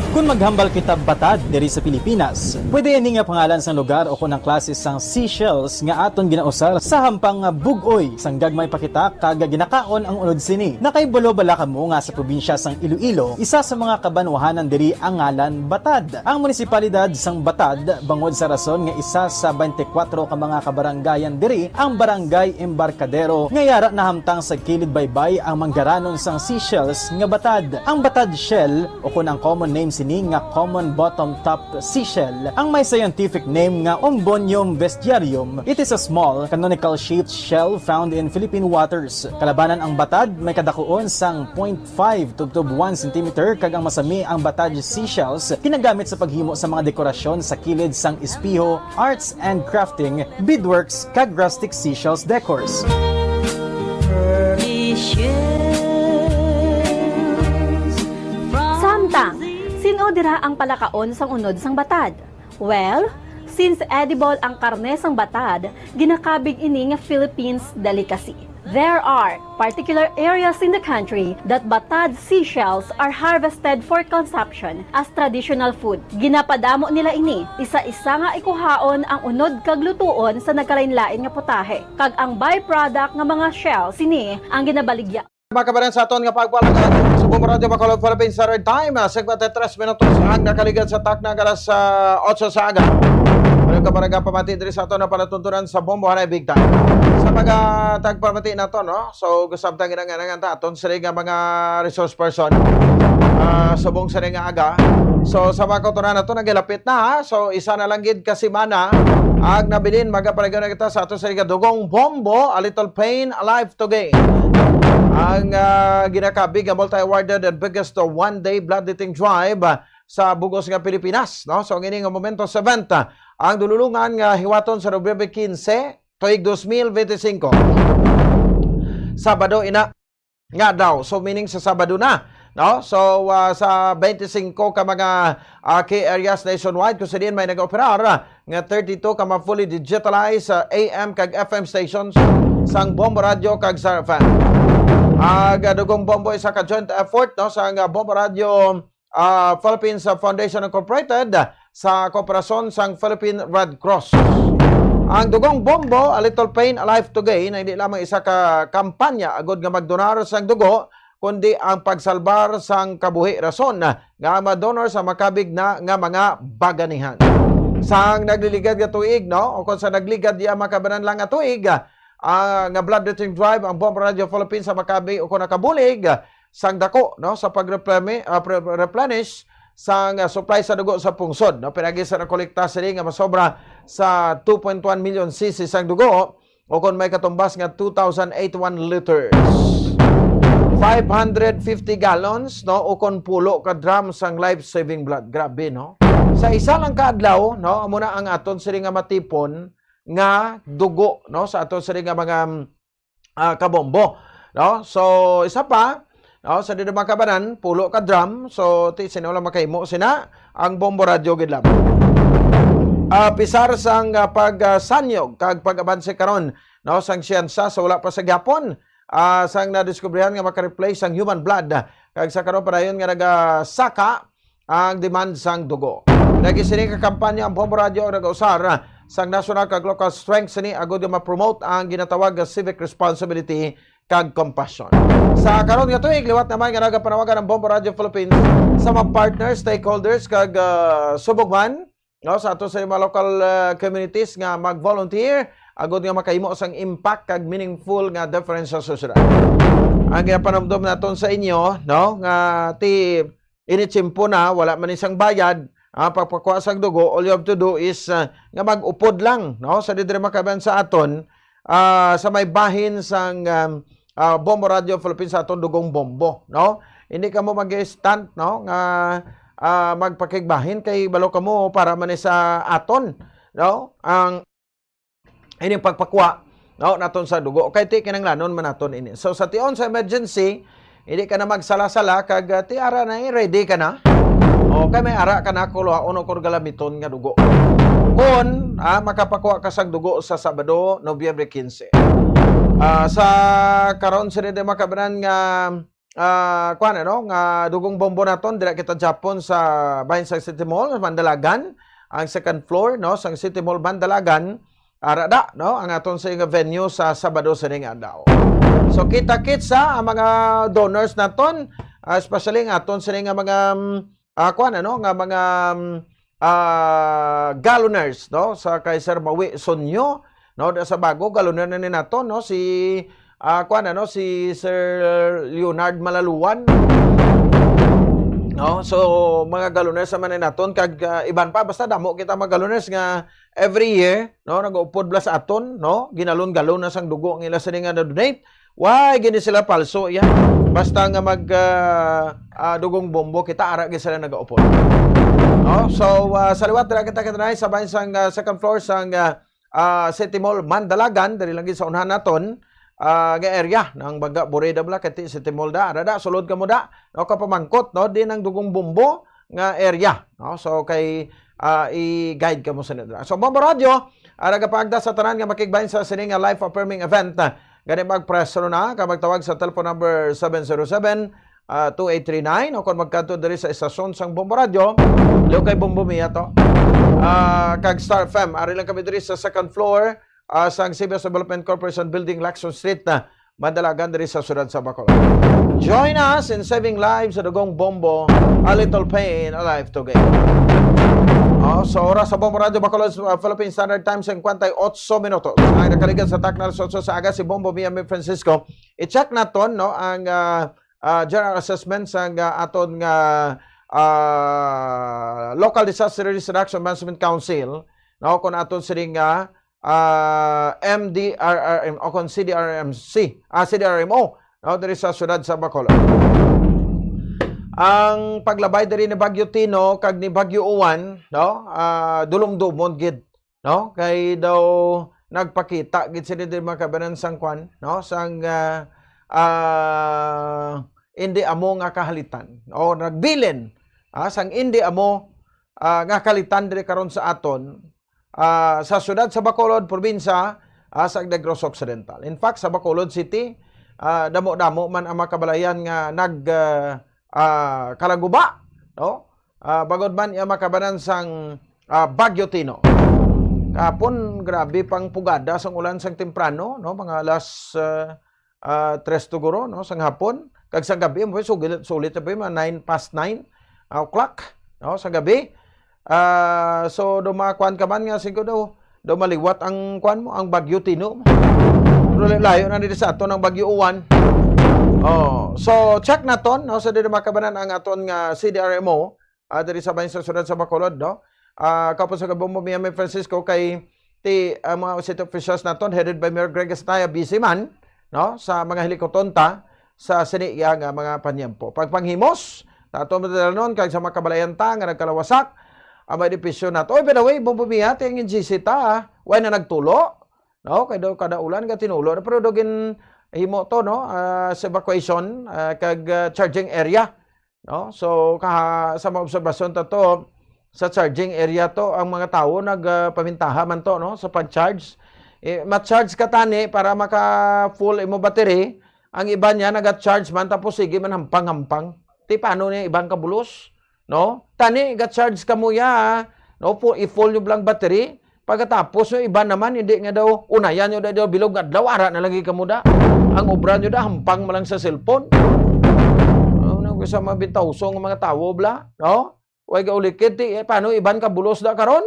Kon maghambal kita batad diri sa Pilipinas, pwede ini nga pangalan sang lugar o kon ang klase sang seashells nga aton ginausar sa hampang nga bug-oy sang gagmay pa kita kag ginakaon ang unod sini. Nakahibalo bala kamo nga sa probinsya sang Iloilo, isa sa mga kabanwahanan diri ang ngalan Batad? Ang munisipalidad sang Batad, bangod sa rason nga isa sa twenty-four ka mga kabarangayan diri ang Barangay Embarcadero, nga yara nahamtang sa kilid baybay ang manggaranon sang seashells nga batad. Ang batad shell, o kon ang common name sini nga common bottom top seashell, ang may scientific name nga Ombonium vestiarium. It is a small, canonical-shaped shell found in Philippine waters. Kalabanan ang batad, may kadakuon sang point five tubtob one centimeter, kag ang masami ang batad seashells ginagamit sa paghimo sa mga dekorasyon sa kilid sang espeho, arts and crafting, beadworks, kag rustic seashells decors. Samtang, sin-o dira ang palakaon sang unod sang batad? Well, since edible ang karne sang batad, ginakabig ini nga Philippines delicacy. There are particular areas in the country that batad seashells are harvested for consumption as traditional food. Ginapadamo nila ini, isa-isa nga ikuhaon ang unod kag lutuon sa nagkalainlain nga putahe, kag ang byproduct nga mga shell sini ang ginabaligya. Mga kababayan, sa aton nga pagpalagad sa Bombo Radyo Bacolod, Philippine Standard Time, ah, singkwenta y tres minutos ang nakaligad sa takna nga alas, ah, otso sa aga. Ano ka barangay pamati diri sa aton nga palatuntunan sa Bombo Hanay Big Time? Sa Mga tagpamati nato, no? So, samtang ginanganangan ta aton sini nga mga resource person, ah, subong sini nga aga. So, sa mga kautoran nato, nagilapit na, ha? So, isa na lang gid ka semana ang nabilin, magapaligaw na kita sa ato sini nga Dugong Bombo, A Little Pain, A Life to Gain. Ang, ah, ginakabig nga multi-awarded and biggest one-day bloodletting drive, ah, sa bugos nga Pilipinas, no? So, ang ini nga Momentos event, ah, ang dululungan nga hiwaton sa Nobyembre quince, tuig dos mil bente singko. Sabado ina nga daw. So, meaning sa Sabado na, no? So, ah, sa bente singko ka mga, ah, key areas nationwide, kung sa diin may nag-operar, ah, nga thirty-two ka mga fully digitalized, ah, A M kag F M stations sang Bombo Radio kag Star F M. Ang, ah, Dugong Bombo, isa ka joint effort, no, sang, ah, Bombo Radio, ah, Philippines Foundation Incorporated sa kooperasyon sang Philippine Red Cross. Ang Dugong Bombo, A Little Pain, A Life to Gain, hindi lamang isa ka kampanya agud nga magdonar sang dugo, kundi ang pagsalbar sang kabuhi rason nga ang mga donor sa makabig na nga mga baganihan. Sang nagliligad nga tuig, no? O kung sa nagligad di ang makabanan lang nga tuig, ah, nga bloodletting drive ang Bombo Radio Philippines sa makabig o kung nakabulig, sang dako, no, sa pagreplemi-, ah, pre-, replenish sang, ah, supply sa dugo sa pungsod, no, pinagi sa nakolekta sini nga masobra sa two point one million C C sang dugo, o kon may katumbas nga two thousand eighty-one liters, five hundred fifty gallons, no, o kon pulo ka drum sang life-saving blood. Grabe, no? Sa isa lang ka adlaw, no, amo na ang aton sini nga matipon nga dugo, no, sa aton sini nga mga ah, kabombo, no? So, isa pa, no, sa dili makabanan, pulo ka drum. So, ti sino lang makahimo sina, ang Bombo Radyo gid lamang. Ah, pisar sang, ah, pag, ah, sanyog kag pag-abanse karon, no, sang siyensya sa wala pa sa gyapon, ah, sang nadiskubrihan nga maka-replace ang human blood, kag sa karon padayon nga nagasaka ang demand sang dugo. Lagi sini ka kampanya ang Bombo Radyo ang nag-usar sang national kag local strength sini agud nga ma-promote ang ginatawag nga civic responsibility kag compassion. Sa karon nga tuig, liwat naman nga nagapanawagan ang Bombo Radyo Philippines sa mga partners, stakeholders kag, ah, subong man, no, sa ato sa mga local, ah, communities nga mag-volunteer agud nga makahimo sang impact kag meaningful nga difference sa sosyedad. Ang ginapanumdom naton sa inyo, no, nga ti ini tiyempo na, wala man ni sang bayad, ah, pagpakuha sang dugo, all you have to do is, ah, nga mag-upod lang, no? Sa diri makaban sa aton, ah, sa may bahin sang, um, ah, Bombo Radio Philippines sa aton Dugong Bombo, no? Hindi kamo mag-stunt, no? Nga, ah, magpakigbahin kay balo kamo para man ni sa aton, no? Ang ining pagpakuha, no, naton sa dugo. Kay ti kinahanglanon man naton ini. So, sa tion sa emergency, hindi ka na magsala-sala kag, ah, ti ara na, eh, ready ka na. O, kay may ara ka na, kuluhaon o kung galamiton nga dugo. Kung, ah, makapakuha ka sang dugo sa Sabado, Nobyembre quince. Ah, sa karon, sini di makabanan nga ah, kuwan, ano, nga Dugong Bombo naton, dira kita Japon sa bahin sa City Mall, Mandalagan, ang second floor, no, sang City Mall, Mandalagan, ara da, no, ang aton sa nga venue sa Sabado sining adlaw. So, kita-kits sa ang mga donors naton, ah, especially ang aton sini nga mga, mm, ah, kuwan, ano, nga mga, mm, ah, galloners, no, sa kay Sir Mawi Sonyo, no, da sa bago, galloner na ni nato, no, si, ah, kuwan, ano, si Sir Leonard Malaluan, no. So, mga galloners naman ni naton kag, ah, iban pa, basta damo kita mga galloners nga every year, no, nag-upod bala sa aton, no, ginalon-galon na sang dugo ang ila sini nga na-donate. Why gini sila palso, ya? Basta nga mag, ah, ah, Dugong Bombo kita, ara gid sila nagaupod. No? So, ah, sa liwat, dira kita kita sa bahin sang, ah, second floor sang, ah, ah, City Mall, Mandalagan, diri lang gid sa unhan naton, ah, nga area, nang baga, Burida bala, kay ti City Mall da, ara da, sulod ka mo da, no, kapamangkot, no, di nang Dugong Bombo nga area, no? So, kay, ah, i-guide ka mo sa nila. So, Bombo Radio, ah, nagapangagda sa tanan nga makigbahin sa sini nga life-affirming event, ah, gani magpreso na, ka magtawag sa telephone number seven zero seven, ah, two eight three nine, o kung magkadto diri sa estasyon sang Bombo Radio, liw kay Bombo Mia to. Ah, kag Star F M, ari lang kami diri sa second floor, ah, sang C B S Development Corporation Building, Lacson Street, ah, Mandalagan diri sa siyudad sa Bacolod. Join us in saving lives sa Dugong Bombo, a little pain, a life to gain. Oh, sa oras sa Bombo Radyo Bacolod, uh, Philippine Standard Time, singkwenta y otso minutos. Ay nakaligad sa takna alas otso sa aga si Bombo Mia Francisco. I-check naton, no, ang uh, uh, general assessment sa uh, aton nga uh, Local Disaster Risk Reduction Management Council, no, kung aton sining uh, uh, M D R R M o kung C D R M C, ah, C D R M O, no, diri sa siyudad sa Bacolod. Ang paglabay diri ni Bagyo Tino kag ni Bagyo Uwan, no, ah, dulom-dumon gid, no, kay daw nagpakita gid sila diri mga kabanan sang kwan, no, sang ah, ah, indi amo nga kahalitan o nagbilin, ah, sang indi amo ah, nga kahalitan diri karon sa aton ah, sa siyudad sa Bacolod, probinsya ah, sa Negros Occidental. In fact, sa Bacolod City, ah, damo-damo man ang mga kabalayan nga nag ah, ah, kalaguba, no? Ah, bangod man iya makabanan sang ah, Bagyo Tino. Kahapon, grabe pang pugada sang ulan sang temprano, no? Mga alas ah, ah, tres tuguro, no? Sang hapon. Kag sang gabi, mo sulit, sulit na po yung mga nine past nine ah, o'clock, no? Sang gabi. Ah, so, do makuan ka man nga, siguro daw, daw maliwat ang kuan mo, ang Bagyo Tino. Pero layo na dito sa aton ang Bagyo Uwan. Oh, so, check naton, no? Sa dito makabanan ang aton nga C D R M O, ah, diri sa bayan sa siyudad sa Bacolod, no? Ah, kapos sa Gabombo Miami Francisco kay ti ah, mga city officials naton headed by Mayor Greg Estaya, busy man, no? Sa mga hilikuton ta sa sini iya nga mga panyempo. Pagpanghimos, nato madalanon kag sa mga kabalayan ta nga nagkalawasak ang mga edipisyo nato. Oy, by the way, Bombo Mia, ti ang N G C ta, ah. Why na nagtulo? No? Kay daw kada ulan ka tinulo. Pero daw gin himo to, no? Ah, sa evacuation ah, kag ah, charging area. No? So, kaha, sa mga obserbasyon ta to, sa charging area to, ang mga tawo nagpamintaha man to, no? Sa pag-charge. Eh, ma-charge ka tani para maka-full imo battery, ang iba niya naga-charge man tapos sige man hampang-hampang. Ti paano niya ibang kabulos? No? Tani, ga-charge ka mo ya, no? Fu- I-full nyo lang battery. Pagkatapos, yung iba naman, hindi nga daw, unayan nyo na daw, bilog nga adlaw, ara na lagi kamo da. Ang obra nyo da, hampang mo lang sa cellphone. Ano na, sa mga bintawso nga mga tawo, bla? No? Way ga ulikid, ti, eh, paano iban ka bulos da karon?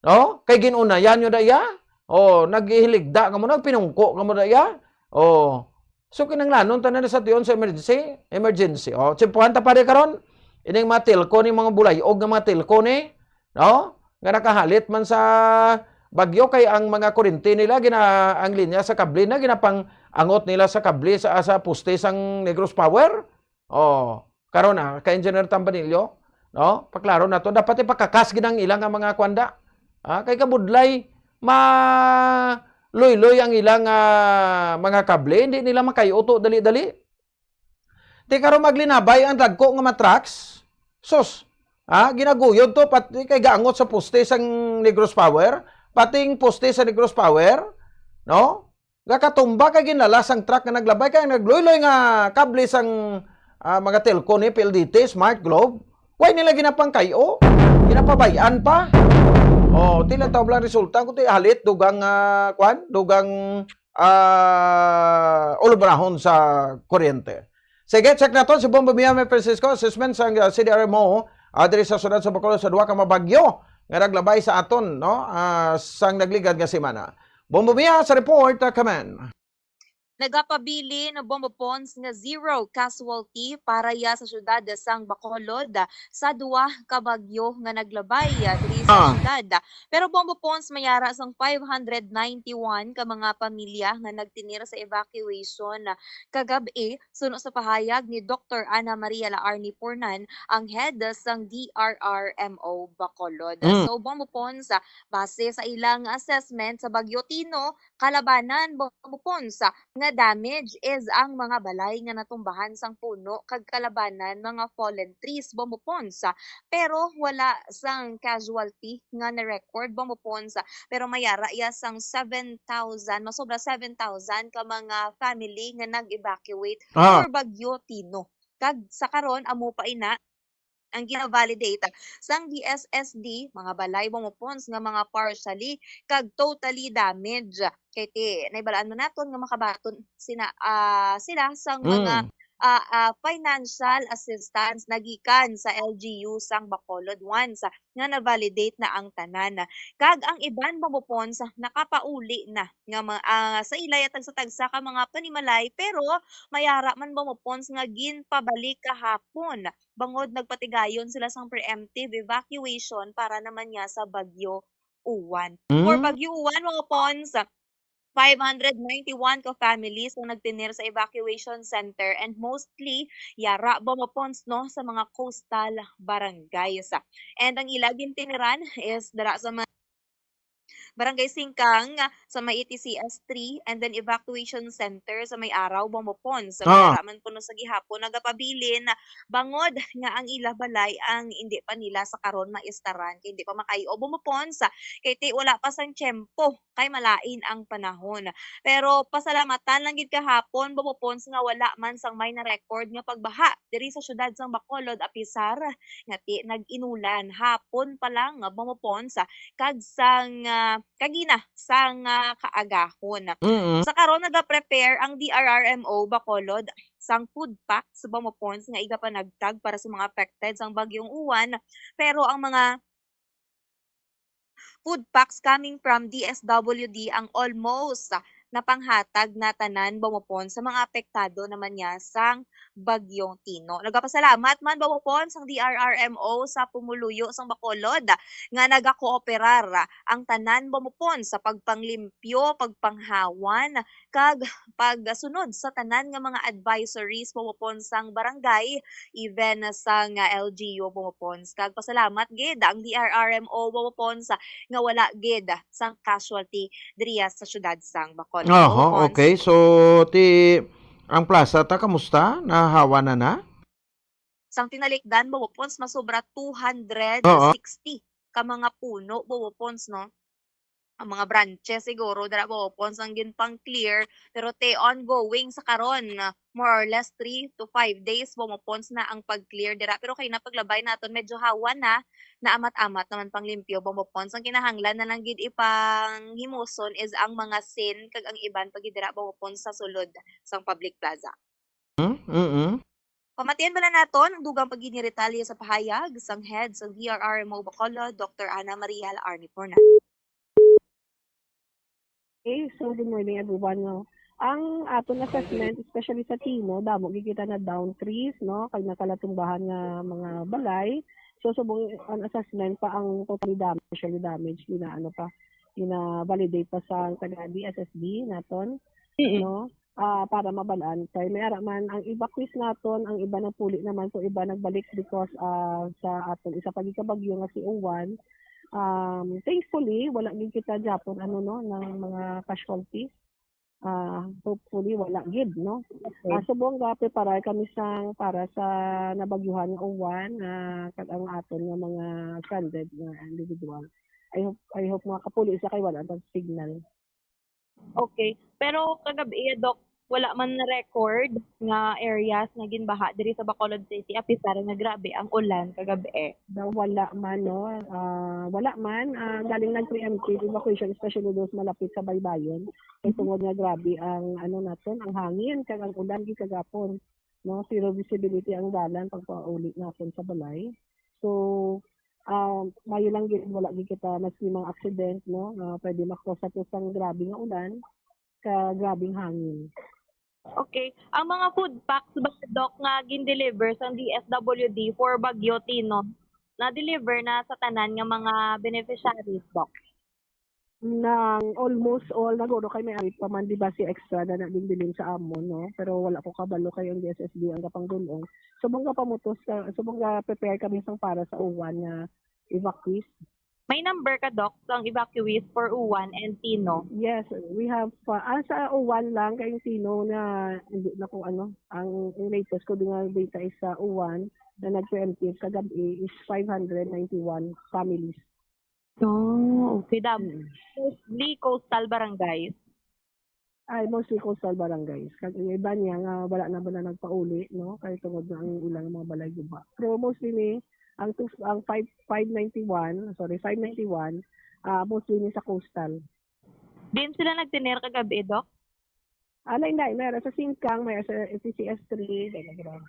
No? Kay ginunayan nyo da iya? Oh, naghihiligda ka mo, nagpinungko ka mo da iya? Oh. So, kinanglanon tanan na sa tuyon sa emergency? Emergency. Oh, tsimpuhan ta pare karon. Ining mga telco ni, mga bulayog nga mga telco ni, no? Nga nakahalit man sa bagyo kay ang mga kuryente nila gina ang linya sa kable na ginapang-angot nila sa kable sa, sa poste sang Negros Power. Oh, karon na kay Engineer Tambanillo, no? Paklaro nato, dapat ipakakas gid ang ilang nga mga kwanda. Ah, kay kabudlay ma luyloy ang ilang ah, mga kable, hindi nila makay-uto dali-dali. Ti karon maglinabay ang dagko nga mga trucks. Sus, ha, ginaguyod to pati kay gaangot sa poste sang Negros Power, pating poste sa Negros Power, no? Gakatumba kay ginlalas ang truck nga naglabay kay ang nagluyloy nga kable sang ah, mga telco ni P L D T, Smart, Globe. Why nila ginapangkayo? Ginapabayan pa. Oh, tila taw lang resulta kung ti halit dugang ah, kwan, dugang ah, ulubrahon sa kuryente. Sige, check naton si Bombo Mia Francisco, assessment sang ah, C D R M O ah, diri sa siyudad sa Bacolod sa duha ka mabagyo nga naglabay sa aton, no? Ah, sang nagligad nga semana. Bombo Mia sa report, ah, kaman. Nagapabilin ang Bombo Pons nga zero casualty para ya sa siyudad sang Bacolod sa duwa ka bagyo nga naglabay diri sa Ah. siyudad. Pero Bombo Pons, may ara sang five hundred ninety-one ka mga pamilya nga nagtinir sa evacuation kagab-i, suno sa pahayag ni Doktor Ana Maria Laarni Pornan, ang head sang D R R M O Bacolod. Mm. So, Bombo Pons, base sa ilang assessment sa Bagyo Tino, kalabanan, Bombo Pons, nga damage is ang mga balay nga natumbahan sang puno kag kalabanan mga fallen trees, Bombo Pons. Pero wala sang casualty nga na-record, Bombo Pons. Pero may ara ya sang seven thousand, masobra seven thousand ka mga family nga nag-evacuate Ah. for Bagyo Tino. Kag sa karon, amo pa ina ang gina-validate sang D S S D, mga balay, Bombo Pons, nga mga partially kag totally damage. Kay ti, naibalaan man naton nga makabaton sina, ah, sila sang mga, Mm. ah, ah, financial assistance na gikan sa L G U sang Bacolod once nga na-validate na ang tanan. Kag ang iban, Bambo Pons, nakapauli na nga ma-, ah, sa ila ya tagsa-tagsa ka mga panimalay, pero may ara man, Bambo Pons, nga ginpabalik kahapon bangod nagpatigayon sila sang preemptive evacuation para naman niya sa Bagyo Uwan. For Hmm? Bagyo Uwan, Bambo Pons, five hundred ninety-one ka families ang nagtener sa evacuation center, and mostly yara, Bambo Pons, no, sa mga coastal barangays. And ang ila ginteneran is dira sa ma-, Barangay Singkang, sa may E T C S three, and then evacuation center sa may Araw, Bambo Pons. May Ah. ara man kuno sa gihapon nagapabilin bangod nga ang ila balay ang indi pa nila sa karon maistaran, kay indi pa makayo, Bambo Pons, kay ti wala pa sang tiyempo kay malain ang panahon. Pero pasalamatan lang gid kahapon, Bambo Pons, nga wala man sang may na-record nga pagbaha diri sa siyudad sang Bacolod, apisar nga ti nag-inulan hapon pa lang, Bambo Pons, kag sang, ah, kagina sang, ah, kaagahon. Mm. Sa karon, nagaprepare ang D R R M O Bacolod sang food packs, Bambo Pons, nga igapanagtag para sa mga affected sang Bagyong Uwan, pero ang mga food packs coming from D S W D ang almost napanghatag na tanan, Bambo Pons, sa mga apektado naman niya sang Bagyong Tino. Nagapasalamat man, Bambo Pons, ang D R R M O sa pumuluyo sang Bacolod nga nagakooperar ang tanan, Bambo Pons, sa pagpanglimpyo, pagpanghawan, kag pagsunod sa tanan nga mga advisories, Bambo Pons, sang barangay, even sang, ah, L G U, Bambo Pons. Kag pasalamat gid ang D R R M O, Bambo Pons, nga wala gid sang casualty diriya sa siyudad sang Bacolod. Oho, Bambo Pons. Okay. So, ti, ang plaza ta, kamusta? Nahawa na na? Sang tinalikdan, Bambo Pons, masobra two hundred sixty Oo. ka mga puno, Bambo Pons, no? Ang mga branches siguro dira, Bambo Pons, ang ginpang-clear, pero te ongoing sa karon, more or less three to five days, Bambo Pons, na ang pag-clear dira. Pero kay na paglabay naton, medyo hawa na, naamat-amat naman pang limpyo, Bambo Pons. Ang kinahanglan na lang gid ipanghimuson is ang mga sin kag ang iban pa gid dira, Bambo Pons, sa sulod sang public plaza. Hmm? Mm. Pamatian bala naton ang dugang pa gid nga detalye sa pahayag sang head sang D R R M O Bacolod, Doktor Ana Maria Arnie Pornan. Okay, so good morning, everyone, no. Ang aton assessment, especially sa Tino, damo gid kita na down trees, no, kag nakalatumbahan nga mga balay. So, subong ang assessment pa ang totally damage, partially damage, gina-, ano pa, gina-validate pa sa taga D S S D naton, Mm. no? Ah, para mabal-an. Kay may ara man, ang evacuees naton, ang iba nagpuli naman, so iba nagbalik because, ah, sa aton isa pa gid ka bagyo nga si Uwan. Um, thankfully, wala gid kita gyapon, ano, no, ng mga casualties. Ah, hopefully, wala gid, no? Okay. Ah, subong ga preparar kami sang para sa nabagyuhan nga Uwan, ah, kag ang aton nga mga stranded nga individual. I hope, I hope makapuli sa kay wala tang signal. Okay. Pero kagab-i, Doc, wala man na-record nga areas nga ginbaha diri sa Bacolod City, apisar nga grabe ang ulan kagab-i. Daw wala man, no? Ah, wala man. Ah, galing nag-preemptive evacuation, especially those malapit sa baybayon. Kay Mhm. tungod nga grabe ang, ano naton, ang hangin, kag ang ulan gid kagapon, no? Zero visibility ang dalan pagpauli naton sa balay. So, ah, mayo lang gid, wala gid kita mas mga accident, no, nga pwede ma-cause sa pusang grabe nga ulan, ka grabing hangin. Okay. Ang mga food packs ba, Doc, nga gin-deliver sang D S W D for Bagyo Tino, na-deliver na sa tanan nga mga beneficiaries, Doc? Nang almost all, naguro kay may ari pa man, di ba, si extra na naging bilin sa amon, no? Pero wala ko kabalo kay ang D S S D ang gapanggulong. Subong nga pamutos ka, subong nga prepare kami sang para sa Uwan nga evacuees. May number ka, Doc, sang evacuees for Uwan and Tino? Yes, we have, uh, ah, sa Uwan lang, kay Tino na, hindi na ko, ano, ang, ang latest ko din nga data is sa Uwan na nag-preemptive kagabi is five hundred ninety-one families. Oh, okay. Dam-, Mm. Mostly coastal barangays. Ay, mostly coastal barangays. Kag yung iba niya nga wala na ba na nagpauli, no? Kay tungod na ang ilang mga balay guba. Pero mostly ni, ang two, ang five, five ninety-one, sorry, five ninety-one, ah, mostly ni sa coastal. Din sila nagtener kagabi, Doc? Alay na, may ara sa Singkang, may ara sa F T C S three, ganun, ganun.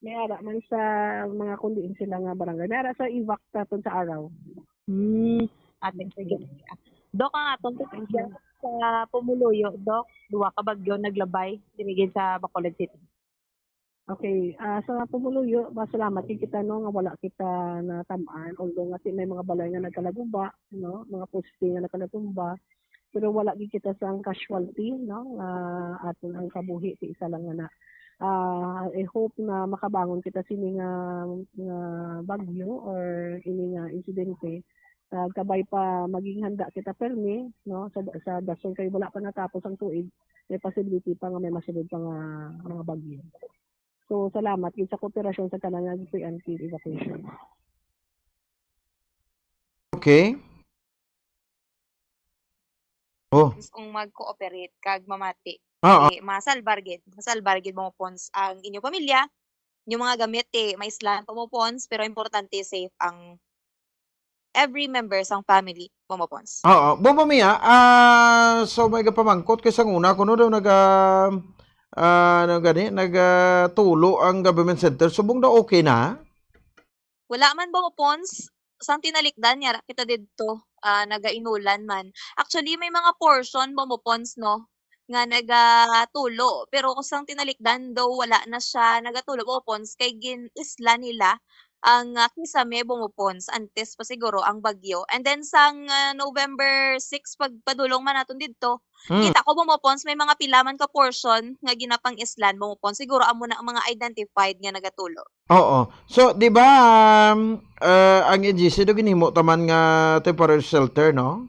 May ara man sa mga kundiin sila nga barangay. May ara sa Ivac tapon sa Araw. Hmm. Ate, sige. Dok, ang atong tubig sa Pumuluyo, Dok, duha ka bagyo naglabay diri gid sa Bacolod City. Okay, ah, sa Pumuluyo, masalamat gid kita, no, nga wala kita natam-an, although nga ti-, may mga balay nga nagkalaguba, no, mga poste nga nagkalaguba, pero wala gid kita sang casualty, no, nga aton ang kabuhi ti isa lang nga na. Ah, I hope na makabangon kita sini nga, nga bagyo or ini nga insidente. Ah, kabay pa maging handa kita permi, no, sa, sa dason kay wala pa natapos ang tuig, may possibility pa nga may masulod pa nga mga bagyo. So, salamat gid sa kooperasyon sa tanan nga preemptive evacuation. Okay. Oh, Kung mag-cooperate kag mamati, oo. Eh, masalbar gid, masalbar gid, Bombo Pons, ang inyong pamilya, inyong mga gamit, eh, maislan, Bombo Pons, pero importante safe ang every member sang family, Bombo Pons. Oo, Bombo Mia, ah, so may gapamangkot kay sang una kuno daw naga ah, ano gani, nagatulo ang government center. Subong daw okay na? Wala man, Bombo Pons, sang tinalikdan niya ra kita didto, ah, nagainulan man. Actually, may mga portion, Bombo Pons, no, nga nagatulo. Pero sang tinalikdan daw, wala na siya nagatulo, Bombo Pons, kay gin-isla nila ang, ah, kisame, Bombo Pons, antes pa siguro ang bagyo. And then sang, ah, November six, pagpadulong man naton didto, Hmm. kita ko, Bombo Pons, may mga pila man ka portion nga ginapang-islan, Bombo Pons. Siguro amo na ang mga identified nga nagatulo. Oo. So, di ba, um, uh, ang N G C do ginhimo taman nga temporary shelter, no?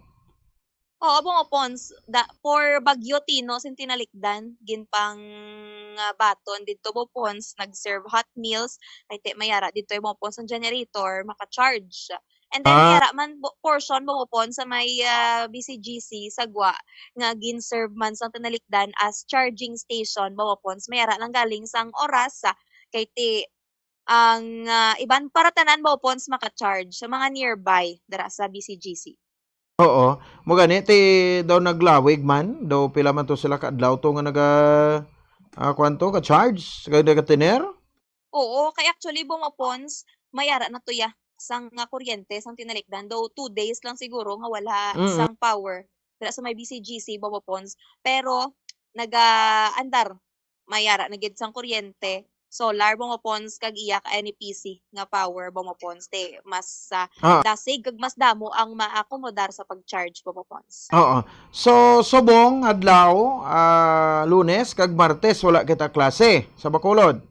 Oo, Bombo Pons, da, for Bagyo Tino, sin tinalikdan, ginpang, ah, baton didto, Bombo Pons, nag-serve hot meals, kay ti-, mayara didto, Bombo Pons, ang generator, maka-charge. And then, Ah. mayara man, bo-, portion, Bombo Pons, sa may, ah, B C G C, sa Gwa, nga gin-serve man sang tinalikdan as charging station, Bombo Pons, mayara lang galing sang oras, ah, kay ti-, ang, ah, iban para tanan, Bombo Pons, maka-charge sa mga nearby dira sa B C G C. Oo. Mo gani, ti daw naglawig man, daw pila man to sila ka adlaw to nga naga, ah, kuwan to, ka-charge, nga nagatiner? Oo, kay actually, Bombo Pons, mayara na to ya sang, ah, kuryente, sang tinalikdan. Though two days lang siguro nga wala Mm. sang power dira sa may B C G C, Bombo Pons. Pero, nagaandar, mayara na gid sang kuryente, solar, Bombo Pons, kag iya ka N E P C nga power, Bombo Pons, ti mas, ah, Ah. dasig kag mas damo ang maakomodar sa pag-charge, Bombo Pons. Oo. So, subong adlaw, ah, Lunes kag Martes, wala kita klase sa Bacolod.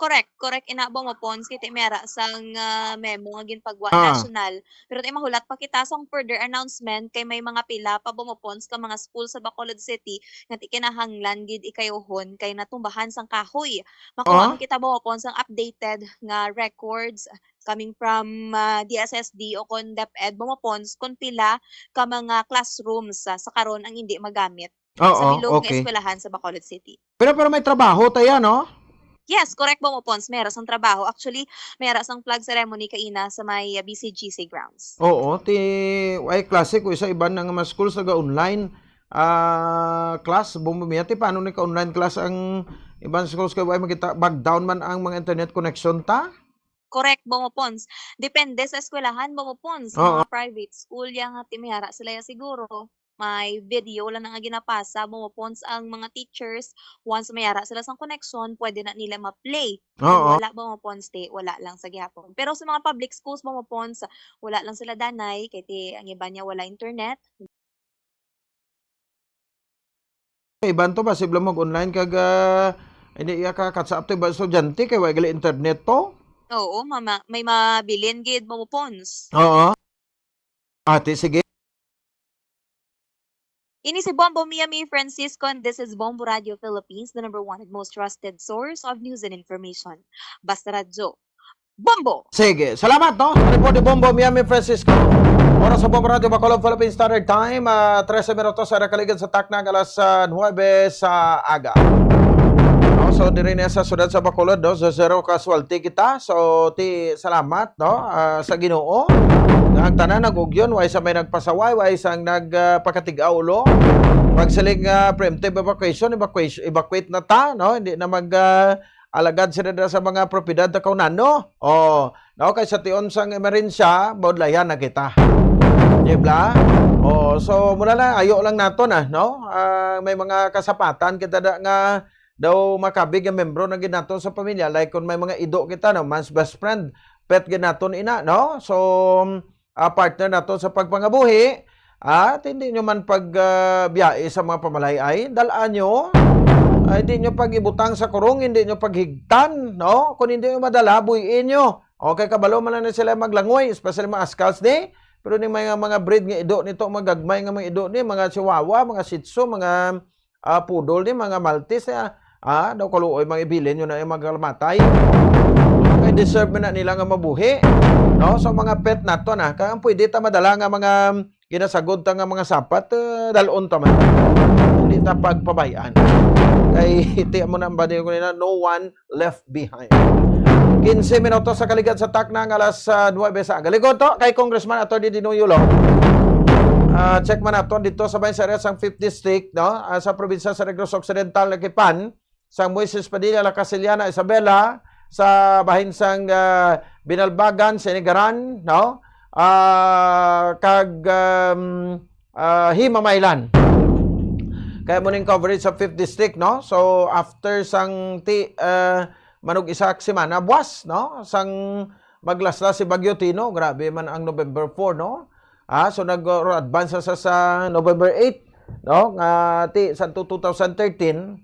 Correct, correct. Ina, Bombo Pons, kay ti mayara sang, ah, memo nga ginpagwa Ah. national. Pero ti mahulat pa kita sang further announcement kay may mga pila pa, Bombo Pons, ka mga school sa Bacolod City nga ti kinahanglan gid ikayuhon kay natumbahan sang kahoy. Makuha Ah. man kita, Bombo Pons, ang updated nga records coming from, ah, D S S D o kon DepEd, Bombo Pons, kon pila ka mga classrooms, ah, sa karon ang indi magamit sa Oo, bilog nga okay. eskwelahan sa Bacolod City. Pero, pero may trabaho ta ya, no? Yes, correct, Bombo Pons. May ara sang trabaho. Actually, may ara sang flag ceremony kaina sa may, ah, B C G C grounds. Oo, ti way klase ko isa iban nga mga schools naga-online, ah, class, Bombo Mia, ti paano ni ka-online class ang iban schools kay way makita, bag down man ang mga internet connection ta? Correct, Bombo Pons. Depende sa eskwelahan, Bombo Pons. Sa Oo. mga private school, ya nga ti may ara sila ya siguro. May video lang na nga ginapasa, Bombo Pons, ang mga teachers. Once may ara sila sang connection, pwede na nila ma-play. Kung Oo. wala, Bombo Pons, ti wala lang sa gihapon. Pero sa mga public schools, Bombo Pons, wala lang sila danay, kay ti ang iban ya wala internet. Iban to, posible mag-online kag, ah, hindi iya ka katsa up to iban estudyante kay wa gali internet to. Oo, mama, may mabilin gid, Bombo Pons. Oo. Ate, sige. Ini si Bombo Mia Mi Francisco, and this is Bombo Radio Philippines, the number one and most trusted source of news and information. Basta Radyo, Bombo! Sige, salamat, no? Report ni Bombo Miami Francisco. Oras sa Bombo Radio Bacolod, Philippine Standard Time, ah, trese minutos sa nakaligid sa takna nga alas, ah, nuwebe sa aga. No, so, diri na sa siyudad sa Bacolod, no? Sa zero casualty kita. So, ti, salamat, no? Ah, sa Ginoo. Nga ang tanan nag-ugyon, way sa may nagpasaway, way sang nag, ah, pakatig-a ulo. Pagsiling nga preemptive evacuation, evacuation, evacuate na ta, no? Hindi na mag, ah, alagad sila dira sa mga propiedad ta kaunano. Oh, no, kay sa tion sang emerhensya, maudlayan na kita. Di ba? Oh, so muna lang, ayo lang nato na, no? Ah, may mga kasapatan kita da nga daw makabig nga membro na gid naton sa pamilya, like kung may mga ido kita, no, man's best friend, pet gid naton ina, no? So, ah, partner naton sa pagpangabuhi, at hindi nyo man pag, ah, biyai sa mga pamalay-ay, dal-an nyo. Ah, hindi nyo pag-ibutang sa kurong, hindi nyo paghigtan, no? Kung hindi nyo madala, buhiin nyo. Okay, kabalo man lang na sila maglangoy, especially mga skulls ni. Pero ni mga, mga breed nga ido nito, mga gagmay nga mga ido ni, mga chihuahua, mga shih tzu, mga, ah, poodle ni, mga maltese, ah, ah, daw kaluoy, mga ibilin nyo na yung mga kalamatay. Kay deserve man na nila nga mabuhi. No? So, mga pet nato na. Kaya ang pwede ta madala nga mga ginasagod ta nga mga sapat, eh, dalon ta man. Hindi ta pagpabayaan. Kay, iti mo na ang badi ko nila, no one left behind. Quince minutos sa kaligad sa takna nga alas, ah, nuebe sa aga. Ligon to kay Congressman Attorney Dino Yulo. Ah, check man naton dito sa may sa area sang fifth District, no? Ah, sa probinsya sa Negros Occidental, Laquipan, sang Moises Padilla, La Castellana, Isabela, sa bahin sang, ah, Binalbagan, Sinigaran, no? Ah, kag, um, ah, Himamaylan. Kaya mo ning coverage sa fifth District, no? So, after sang ti, ah, manug isa ka semana, buwas, no? Sang maglaslas si Bagyo Tino, grabe man ang November four, no? Ah, so nag-advance sa, sa November eight, no? Nga ti, sa two thousand thirteen,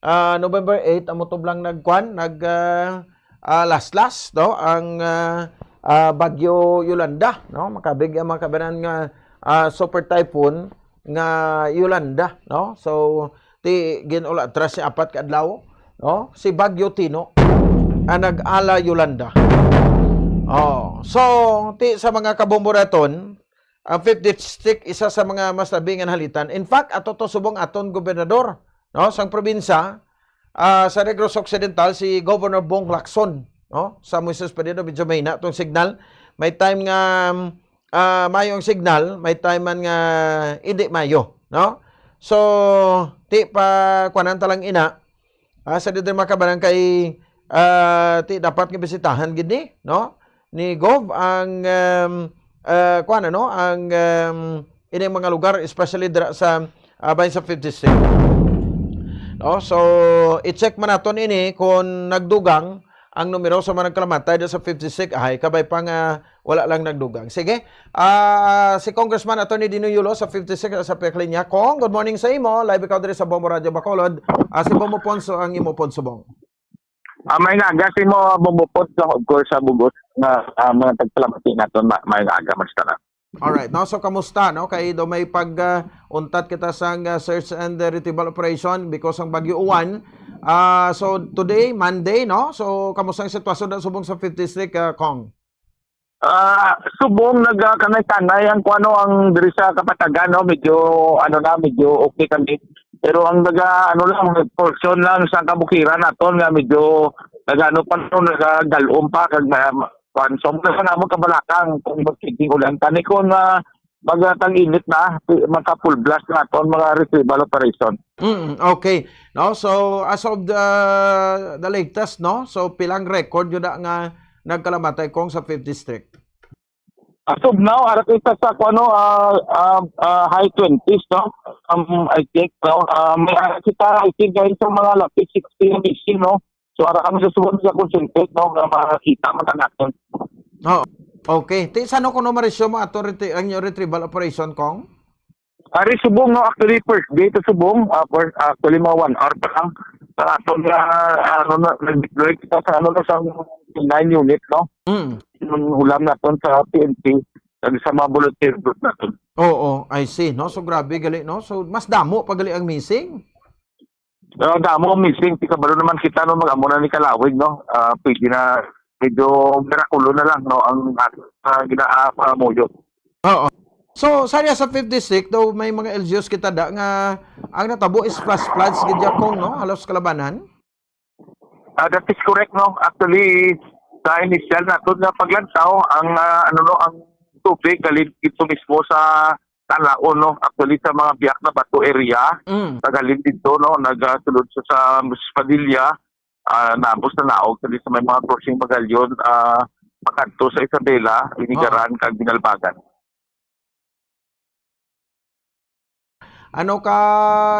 ah, November eight, amo to lang nagkuan, nag, ah, ah, laslas, no? Ang, ah, ah, Bagyo Yolanda, no? Makabig ang mga kabanan nga, ah, super typhoon nga Yolanda, no? So, ti gin-ula atras ni apat ka adlaw, no? Si Bagyo Tino ang nag-ala Yolanda. Oh, so, ti sa mga kabomboraton, ang fifth District isa sa mga mas labi nga nahalitan. In fact, ato to subong aton gobernador, no, sang probinsya, ah, sa Negros Occidental, si Governor Bong Lacson, no? Sa Moises Padilla, medyo mahina tong signal. May time nga, ah, mayo ang signal, may time man nga hindi mayo, no? So, ti pa kuanan ta lang ina, ah, sa dito mga kabanan kay, ah, ti dapat nga bisitahan gid ni, no? Ni Gov ang, um, ah, kuan, ano, ang, um, ining mga lugar, especially dira sa, ah, bahin sa fifth District. No? So, i-check man naton ini kung nagdugang ang numero sa mga nagkalamatay dira sa fifth District. Ay, kabay pa nga wala lang nagdugang. Sige, ah, si Congressman Attorney Dino Yulo sa fifth District sa pihak linya. Cong, good morning sa imo. Live ikaw diri sa Bombo Radio Bacolod. Ah, si Bombo Ponso ang imo, Ponso Bong. Ah, may naga si mo, Bombo Ponso, of course, sa bugos nga, ah, mga tagpalamati naton, ma-, may naga, mas tanan. Alright, no? So, kamusta, no? Kay do may pag, ah, untat kita sang, ah, search and, ah, retrieval operation because ang Bagyo Uwan. Ah, so, today, Monday, no? So, kamusta ang sitwasyon na subong sa fifth District, ah, Cong? Ah, subong nagkanay-kanay ang kuano ang diri sa Kapatagan, no? Medyo, ano na, medyo okay kami. Pero ang naga, ano lang, portion lang sa kabukiran naton nga medyo nagano pa, no, nagagalom pa, kag ma-, ma-, kuan. So, muna sa namon kabalakang kung magsiging ulan. Tani ko nga magatang init na, maka full blast naton mga retrieval operation. Mm, okay. No, so as of the, the latest, no, so pilang record yun na nga nagkalamatay, Cong, sa fifth District? As of now, ara kita sa kuno, ah, ah, ah, high twenties, no? Um, I think, no? Ah, may ara kita, I think, dahil sa mga lapit sixty na missing, no? So, ara kami sa subong sa concentrate, no? Nga makakita man ta naton. Oh, okay. Ti, sano kuno marisyo mo ato reti-, ang inyong retrieval operation, Cong? Ari subong, no? Actually, first day to subong. Ah, first, actually, mga one hour pa lang. Sa aton nga, ano na, nag-deploy kita sa, ano, no, sa nine unit, no? Mm. Yung ulam naton sa P N P, kag sa mga volunteer group naton. Oo, I see, no? So, grabe gali, no? So, mas damo pa gali ang missing? Pero damo ang missing, ti kabalo naman kita, no, mag-amo na ni Kalawig, no? Ah, pwede na, medyo mirakulo na lang, no, ang, ah, gina-, ah, muyo. Oo. So, sa area sa fifth District, daw may mga L G Us kita da nga ang natabo is flash floods gid ya, Cong, no? Halos kalabanan. Ah, that is correct, no? Actually, sa initial naton nga paglantaw, ang, ah, ano, no, ang tubig galing dito mismo sa alaon, no? Actually, sa mga biyak na bato area, Mm. naghalin dito, no? Nagasulod sa, sa Padilla, ah, naabot na naog, actually, sa may mga crossing Magallanes, ah, pakadto sa Isabela, Inigaran, Oo. kag Binalbagan. Ano ka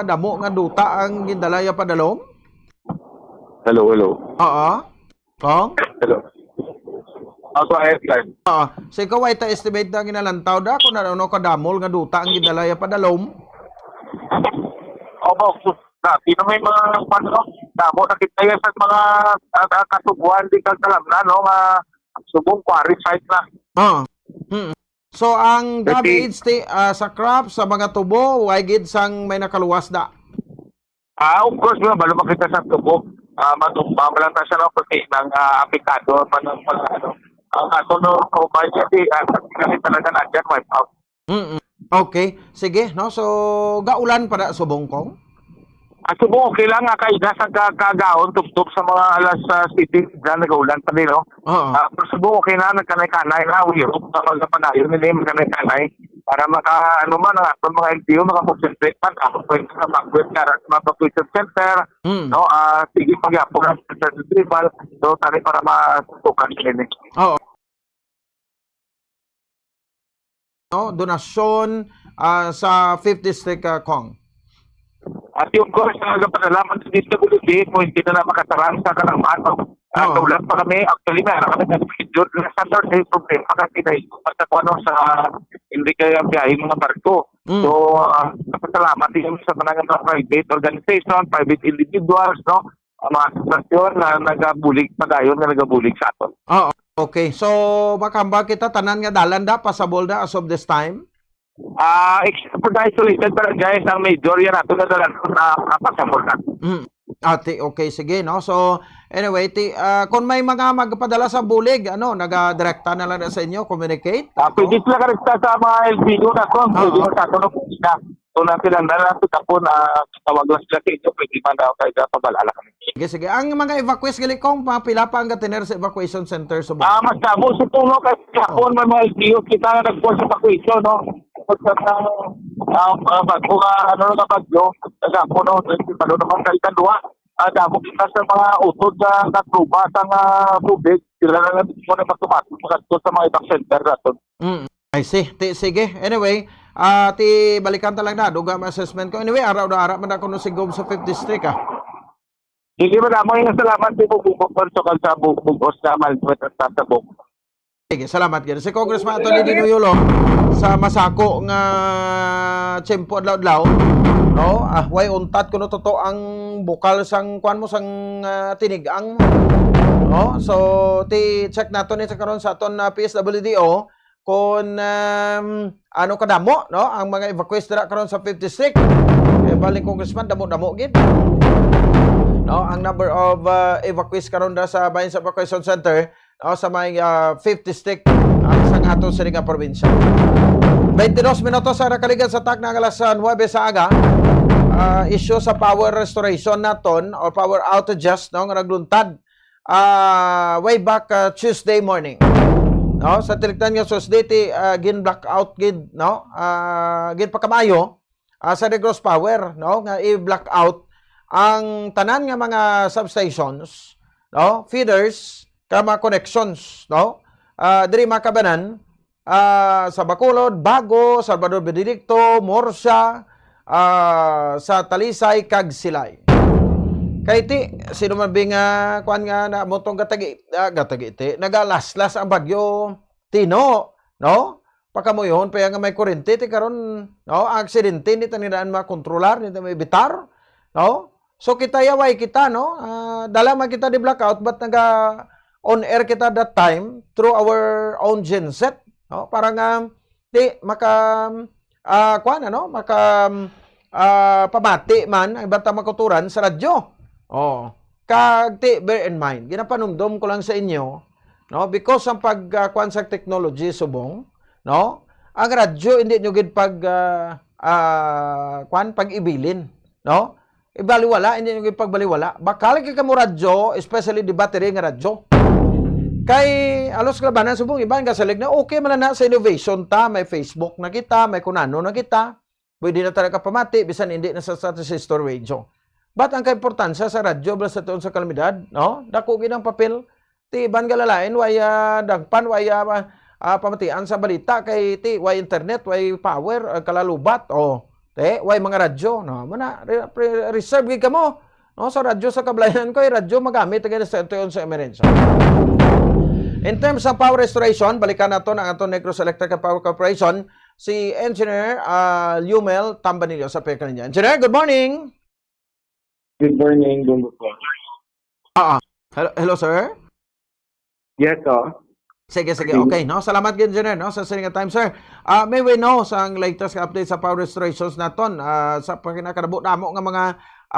damo nga duta ang gindala ya padalom? Hello, hello. Oo. Kong? Hello. Ako, airtime. Oo. So, ikaw, ay ta estimate na ginalantaw da kung ano ka damol nga duta ang gindala ya padalom? Opo, dati na may mga, ano, damo na kita yan sa mga, ah, ah, kasubuan, di kang kalamnan, no, nga subong quarry site na. Oo. Hmm. So, ang Thirty. damage ti, ah, sa crop, sa mga tubo, way gid sang may nakaluwas da? Ah, of course, mga balo makita sa tubo. Ah, matumba pa lang ta siya, no? Kasi nang, ah, apektado pa ng mga, ano, ang ato, no, kumpanya, di, ah, kasi talaga na dyan, wipe out. Mm-mm. Okay. Sige, no? So, gaulan pa na subong, Kong? Ah, subong, okay lang, ah, kaiga sa ka-, kagaon, tubtob sa mga alas, ah, siyete, dyan, nagaulan pa din, no? Oo. Ah, pero subong, okay na, nagkanay-kanay na, wirok na, magkapanayon, hindi, magkanay-kanay. Para maka, ano man, ang aton mga L T O, maka-concentrate man, ako po yung sa evacuation, para sa mga evacuation center, Mm. no? Ah, sige, pagyapon ang center retrieval, so, tani para masusukan din, eh. Oo. No, donasyon, ah, sa fifth District, ah, Kong. At yung course, ah, nagpadalaman sa D S W D, kung hindi na lang makasarang sa kalamhan, no? Ah, Oo. Sa ulan pa kami, actually, may ara kami na schedule na Saturday, problema kasi na ito, sa, ano, sa, hindi kaya biyahe mga barko. Mm. So, ah, napasalamat din kami sa mga, mga private organization, private individuals, no? Ang mga asosasyon na nagabulig, padayon nga nagabulig sa aton. Oo. Okay. So, makahambal kita, tanan nga dalan da, pasabol na as of this time? Ah, except for the isolated barangays, ang major yan ato na dalan na, ah, pasabol na. Mm. Ati, okay, sige, no? So, anyway, ti, ah, kung may mga magpadala sa bulig, ano, nagadirekta na lang na sa inyo, communicate? Ah, Ako? pwede sila karekta sa mga L G U na to. Oo. Pwede mo sa ato na po sila. So, na sila na lang sa tapon, ah, tawag lang sila sa inyo, pwede man daw kayo, pabalala kami. Sige, sige. Ang mga evacuees, gali, Kong, mga pila pa ang gatiner sa evacuation center sa Ah, Bohol? Mas damo sa puno kasi kahapon Oo. may mga L G U kita na nag-force evacuation, no? Tapos sa, ah, ah, bago, ah, ano na bagyo, kahapon, no? Ano naman kayo kadwa? Ah, damo kita sa mga utod na, na truba sa nga tubig. Sila na lang mismo na magtumatog, magkadto sa mga ibang center naton. Mm. I see. Ti, sige. Anyway, ah, ti balikan ta lang na. Duga ang assessment ko. Anyway, araw na ara man ako no si Gob sa fifth District, ah. Sige, madamo yung salamat sa bug-, bug-, bug-, sa bu-, bugos na malpet at sa bug. Sige, salamat gid. Si Congressman Anthony Dino Yulong sa masako nga tiyempo adlaw-adlaw, no? Ah, way untat kuno totoo ang bukal sang kuan mo sang, ah, tinig-ang, no? So, ti check nato ni sa karon sa aton, ah, P S W D O kung, um, ano kadamo, no? Ang mga evacuees dira karon sa fifth District. Kay bali, Congressman, damo-damo gid. No, ang number of, uh, evacuees karon dira sa bahin sa evacuation center, no, sa may, uh, fifth District, uh, sa aton sini nga probinsya. Twenty-dos minutos ang nakaligad sa takna nga alas, uh, nuebe sa aga. Uh, issue sa power restoration naton or power outages, no, nga nagluntad, uh, way back, uh, Tuesday morning. No, sa tiligtan nga Tuesday, ti, uh, gin-blackout gid, no? Uh, gin pagkamaayo, ah, sa Negros Power, no, nga i-blackout ang tanan nga mga substations, no, feeders, ka mga connections, no, ah, diri makabanan, ah, sa Bacolod, Bago, Salvador Benedicto, Murcia, ah, sa Talisay kag Silay. Kay ti, sino man bi nga, kuan nga, na, motong gatagi, ah, gatagi ti, nagalaslas ang bagyo, Tino, no? Pakamuyon pa yan nga may kurente, ti karon, no? Ang aksidente, hindi ta nila makontrolar, hindi ta maibitar, no? So, kita yaway kita, no? Ah, dala man kita di blackout, but naga on air kita that time through our own genset, no? Para nga, di, maka, ah, kuwan, ano? Maka, ah, pamati man, ang iba't ang makuturan sa radyo. Oh. Kag, ti, bear in mind, ginapanumdom ko lang sa inyo, no? Because ang pag, ah, kuwan sa technology subong, no? Ang radyo, hindi nyo gid pag, ah, ah, kuwan, pag-ibilin, no? Ibaliwala, hindi nyo gid pagbaliwala. Bakal kay kamo radyo, especially di battery nga radyo. Kay alos kalabanan subong iban ka salig na okay man na sa innovation ta, may Facebook na kita, may kunano na kita. Pwede na talaga pamati bisan hindi na sa status sister radio. But ang kaimportansya sa radyo bala sa tuon sa kalamidad, no? Dako gid ang papel. Ti iban nga lalain way ah, dagpan way ah, ah, pamatian sa balita kay ti way internet, way power, ah, kalalubat. Oh, te, way mga radyo, no? Muna re- pre- reserve gid kamo. No, sa radyo sa kabalayan ko, ay radyo magamit ang sa tuon sa emerensya. In terms of power restoration, balikan nato ang aton Negros Electric and Power Corporation, si Engineer ah, Liumel Tambanillo sa Pekal niya. Engineer, good morning! Good morning, Bongo po. Ah, hello, hello sir? Yes, oh. Sige, sige. Okay, no? Salamat gid, Engineer, no? Sa sining time, sir. Ah, may we know sa ang latest update sa power restorations naton, ah, sa pagkinakarabo namo nga mga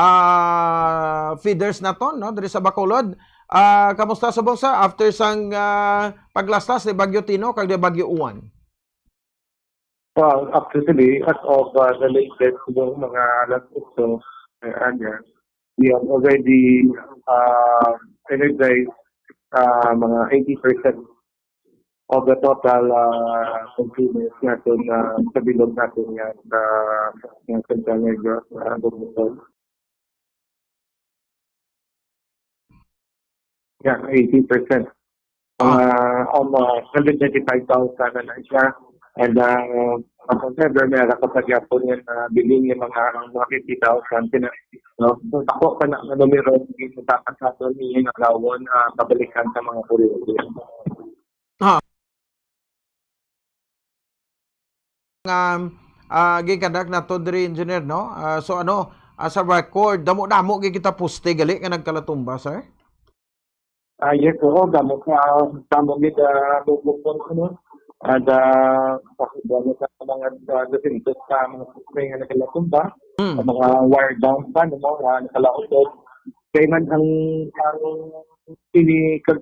ah, feeders naton, no? Diri sa Bacolod. Ah, kamusta subong sa after sang ah, paglastas ni Bagyo Tino kag ni Bagyo Uwan? Well, actually, as of uh, the latest, yung mga alas otso ng aga, we have already uh, energized uh, mga eighty percent of the total uh, consumers natin uh, sa bilog natin nga sa, sa Central Negros, uh, Bogotá. Yeah, eighty percent. Mga almost one hundred ninety-five thousand na lang siya. And uh, as I said, may ara ka pa gyapon nga uh, bilin yung mga mga fifty thousand. Kina, no? Kung ako pa na ang numero, hindi mo dapat sa aton yung nagawon uh, kabalikan sa mga kuryente. Nga ah, ginkadak nato diri, Engineer, no? Ah, so ano, ah, sa record, damo-damo gid kita poste gali nga nagkalatumba, sir? Ah, yes, oo, damo sa damo gid ah, bubukon ano. At ah, pakibalo sa mga ah, dosyentos ka mga poste nga nagkalatumba, Mm. sa mga wire down pa, no, nga nakalausot. Kaya man ang ang ini kag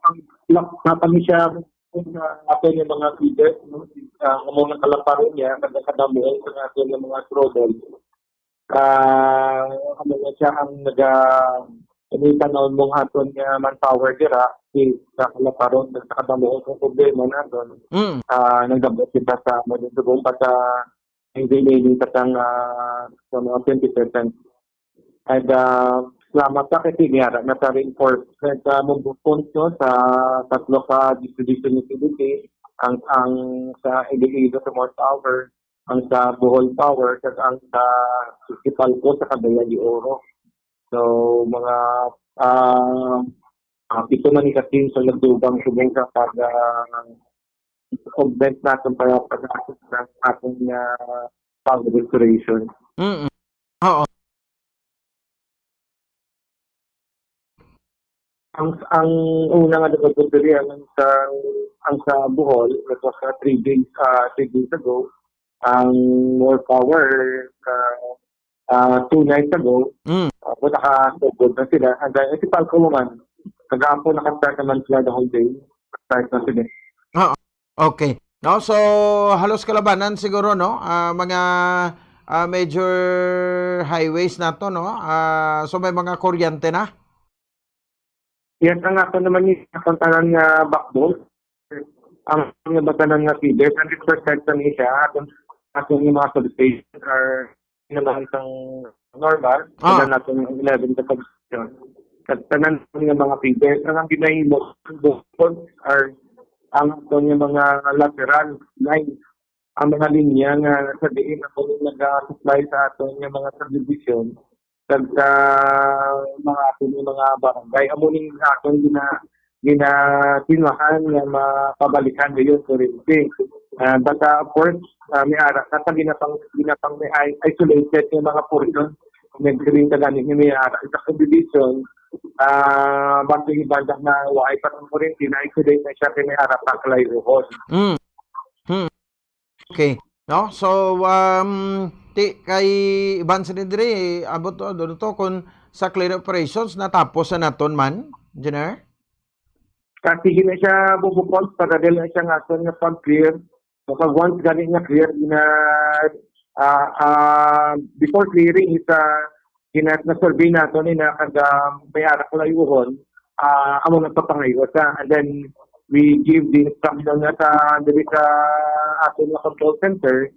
ang lak na kami siya kung ah, ato yung mga feeders, no? Ah, ang mga kalaparon niya, nagkakadamuhan sa ato yung mga trouble. Ah, ano na siya ang naga ini tanawon mong aton nga manpower dira, si sa kalaparon, nagkakadamuhan sa problema naton. Mm. Ah, nagdabot kita sa mga dugong pa sa hindi nini katang ah, sa mga twenty percent. And uh, salamat sa kasi niyara na sa reinforcement sa Mumbo Punto sa tatlo ka distribution utility, ang ang sa Iloilo sa North Power, ang sa Bohol Power, kag ang sa Municipalco sa Cagayan de Oro. So mga uh, uh, pito man ni ka team sa nagdubang subong sa pag uh, augment natin para pag-assist ng ating uh, power restoration. Mm. Oo. Ang ang una nga nagpagpapili ang sa ang sa Bohol, it was uh, three days uh, three days ago. Ang more power uh, uh, two nights ago, Mm. uh, kung nakasugod na sila, and then, eh, si Falco naman, kagahapon naka-start naman sila the whole day. Start na sila. Okay. No, so halos kalabanan siguro, no? Ah, mga ah, major highways nato, no? Ah, so may mga kuryente na. Yes, ang ako naman ni ang tanan nga backbone. Ang nga batanan nga feeder, hundred percent na ni siya. Atong atong yung mga substation are naman sang normal. Ah. Tanan natin ang eleven ka substation. At tanan nga mga feeder, ang ang ginahimo, are ang aton nga mga lateral lines, ang mga linya nga sa diin ako nag-supply sa aton nga mga subdivision, kag sa mga aton nga mga barangay. Amo ning aton gina ginatinuhan nga mapabalikan dayon kuryente. Ah, but uh, of course, uh, may ara sa ginapang ginapang may i- isolated nga mga portion. Nagsiring ka gani nga may ara sa subdivision, ah, basta yung banda na waay pa ang kuryente, na-isolate na siya kay may ara pa kalayuhon. Mm. Hmm. Okay. No? So, um, ti, kay Ivan Sinidri, abot to, doon to, kung sa clear operations, natapos na naton man, Engineer? Kasi na siya bubukod, para dili na siya nga aton nga pag-clear. So, pag once gani nga clear, na, ah, ah, before clearing is, ah, gina, na-survey nato ni na kada may ara kalayuhon, ah, amo nagpapangayo sa. And then, we give the instruction nga sa, diri sa aton nga control center,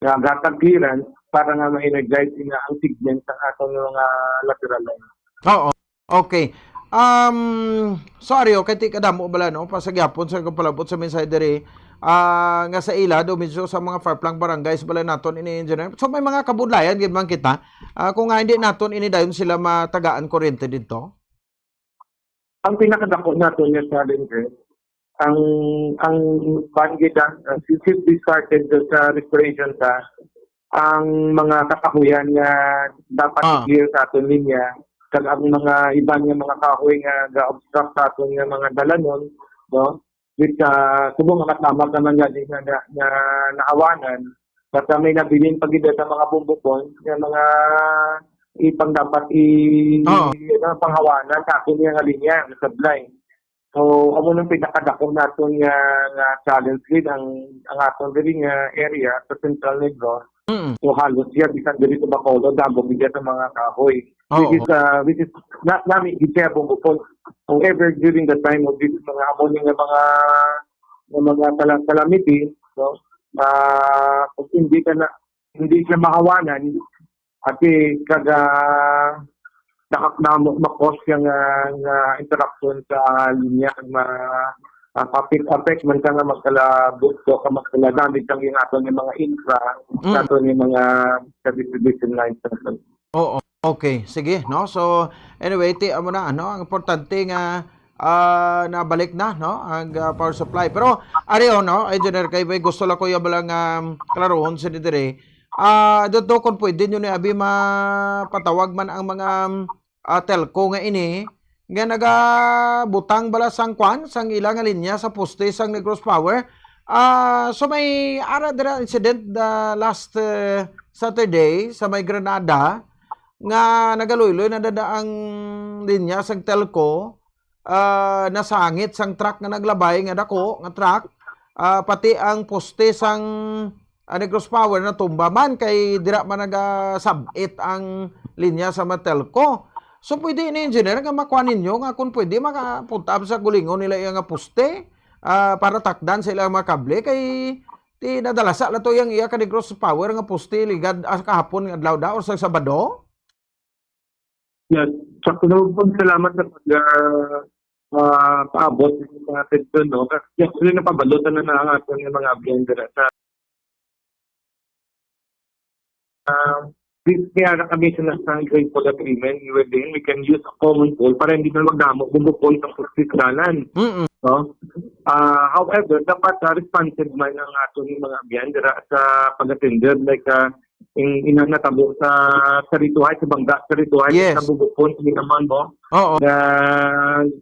nga gatag clearance para nga ma-energize nga ang segment sa aton nga mga lateral line. Oo. Okay. Um, sorry, okay, ti kadamo bala, no? Pasagyapon sa kapalabot sa mensahe diri. Ah, nga sa ila, do medyo sa mga far-flung barangays bala naton ini, engineer. So, may mga kabudlayan gid man kita. Ah, kung nga hindi naton ini dayon sila matagaan kuryente dito. Ang pinakadako naton nga challenge, ang, ang bandit, ah, since we started sa restoration ta, ang mga kakahuyan nga dapat Ah. i-clear sa aton linya, kag ang mga iban nga mga kahoy nga ga-obstruct sa aton nga mga dalanon, no? Which, ah, subong nga matlamak naman nga di nga na, na, naawanan, basta may nabilin pa gid sa mga bumbupon nga mga ipang dapat i-, Oo. ano, panghawanan sa aton nga linya nga supply. So, amo nang pinakadako naton nga, nga challenge gid ang, ang aton diri nga area sa Central Negros. Mm. So, halos siya, bisan diri sa Bacolod, damo gid sa mga kahoy. Oo. Which is, ah, which is, na, nami gid siya bumbupon. However, during the time of this mga amo ni nga mga, nga mga kala-, calamity, no? Ah, kung hindi ka na, hindi siya mahawanan, ati kaga nakaknamo, makos siya nga, nga interaction sa linya, ma, ah, affect, affect man ka nga magkalabot ka, magkaladamit ang yung aton yung mga infra, Mm. sa aton yung mga sa distribution lines. Oo. Okay, sige, no? So, anyway, ti, amo na, ano, ang importante nga, ah, nabalik na, no, ang, ah, power supply. Pero, ari, oh, no, Engineer, kay may gusto lang ko yung balang, um, klaruhon sa diri. Ah, dito, kung pwede nyo ni abi mapatawag man ang mga, um, ah, telco nga ini, nga nagabutang bala sang kwan, sang ila nga linya sa poste sang Negros Power. Ah, so may ara dira incident the last, uh, Saturday sa may Granada nga nagaluyloy na dada ang linya sang telco, ah, nasangit sang truck nga naglabay nga dako nga truck, ah, pati ang poste sang, ah, Negros Power natumba man kay dira man nagasab-it ang linya sa may telco. So, pwede ini, engineer, nga makuha ninyo nga kung pwede makapunta sa gulingon nila iya nga poste, ah, para takdan sa ilang mga kable kay ti nadalasa na to yang iya ka Negros Power nga poste ligad, ah, kahapon nga adlaw da or sa Sabado? Yes. Sakto naman po, salamat sa pag, ah, ah, paabot ng mga atensyon, no? Kasi actually, napabalot na na ang aton nga mga abyan dira sa, ah, di-, kaya na kami sa National Grid Pool Agreement, wherein we can use a common pool para hindi na magdamo, bumukol sa kustis dalan, Mm-mm. no? Ah, however, dapat, ah, responsive man ang aton nga mga abyan dira sa pag-attender, like, ah, in, inang natabo sa Sarituhay, sa Bangga, Sarituhay, Yes. sa Bubukon, hindi naman mo, Oo. na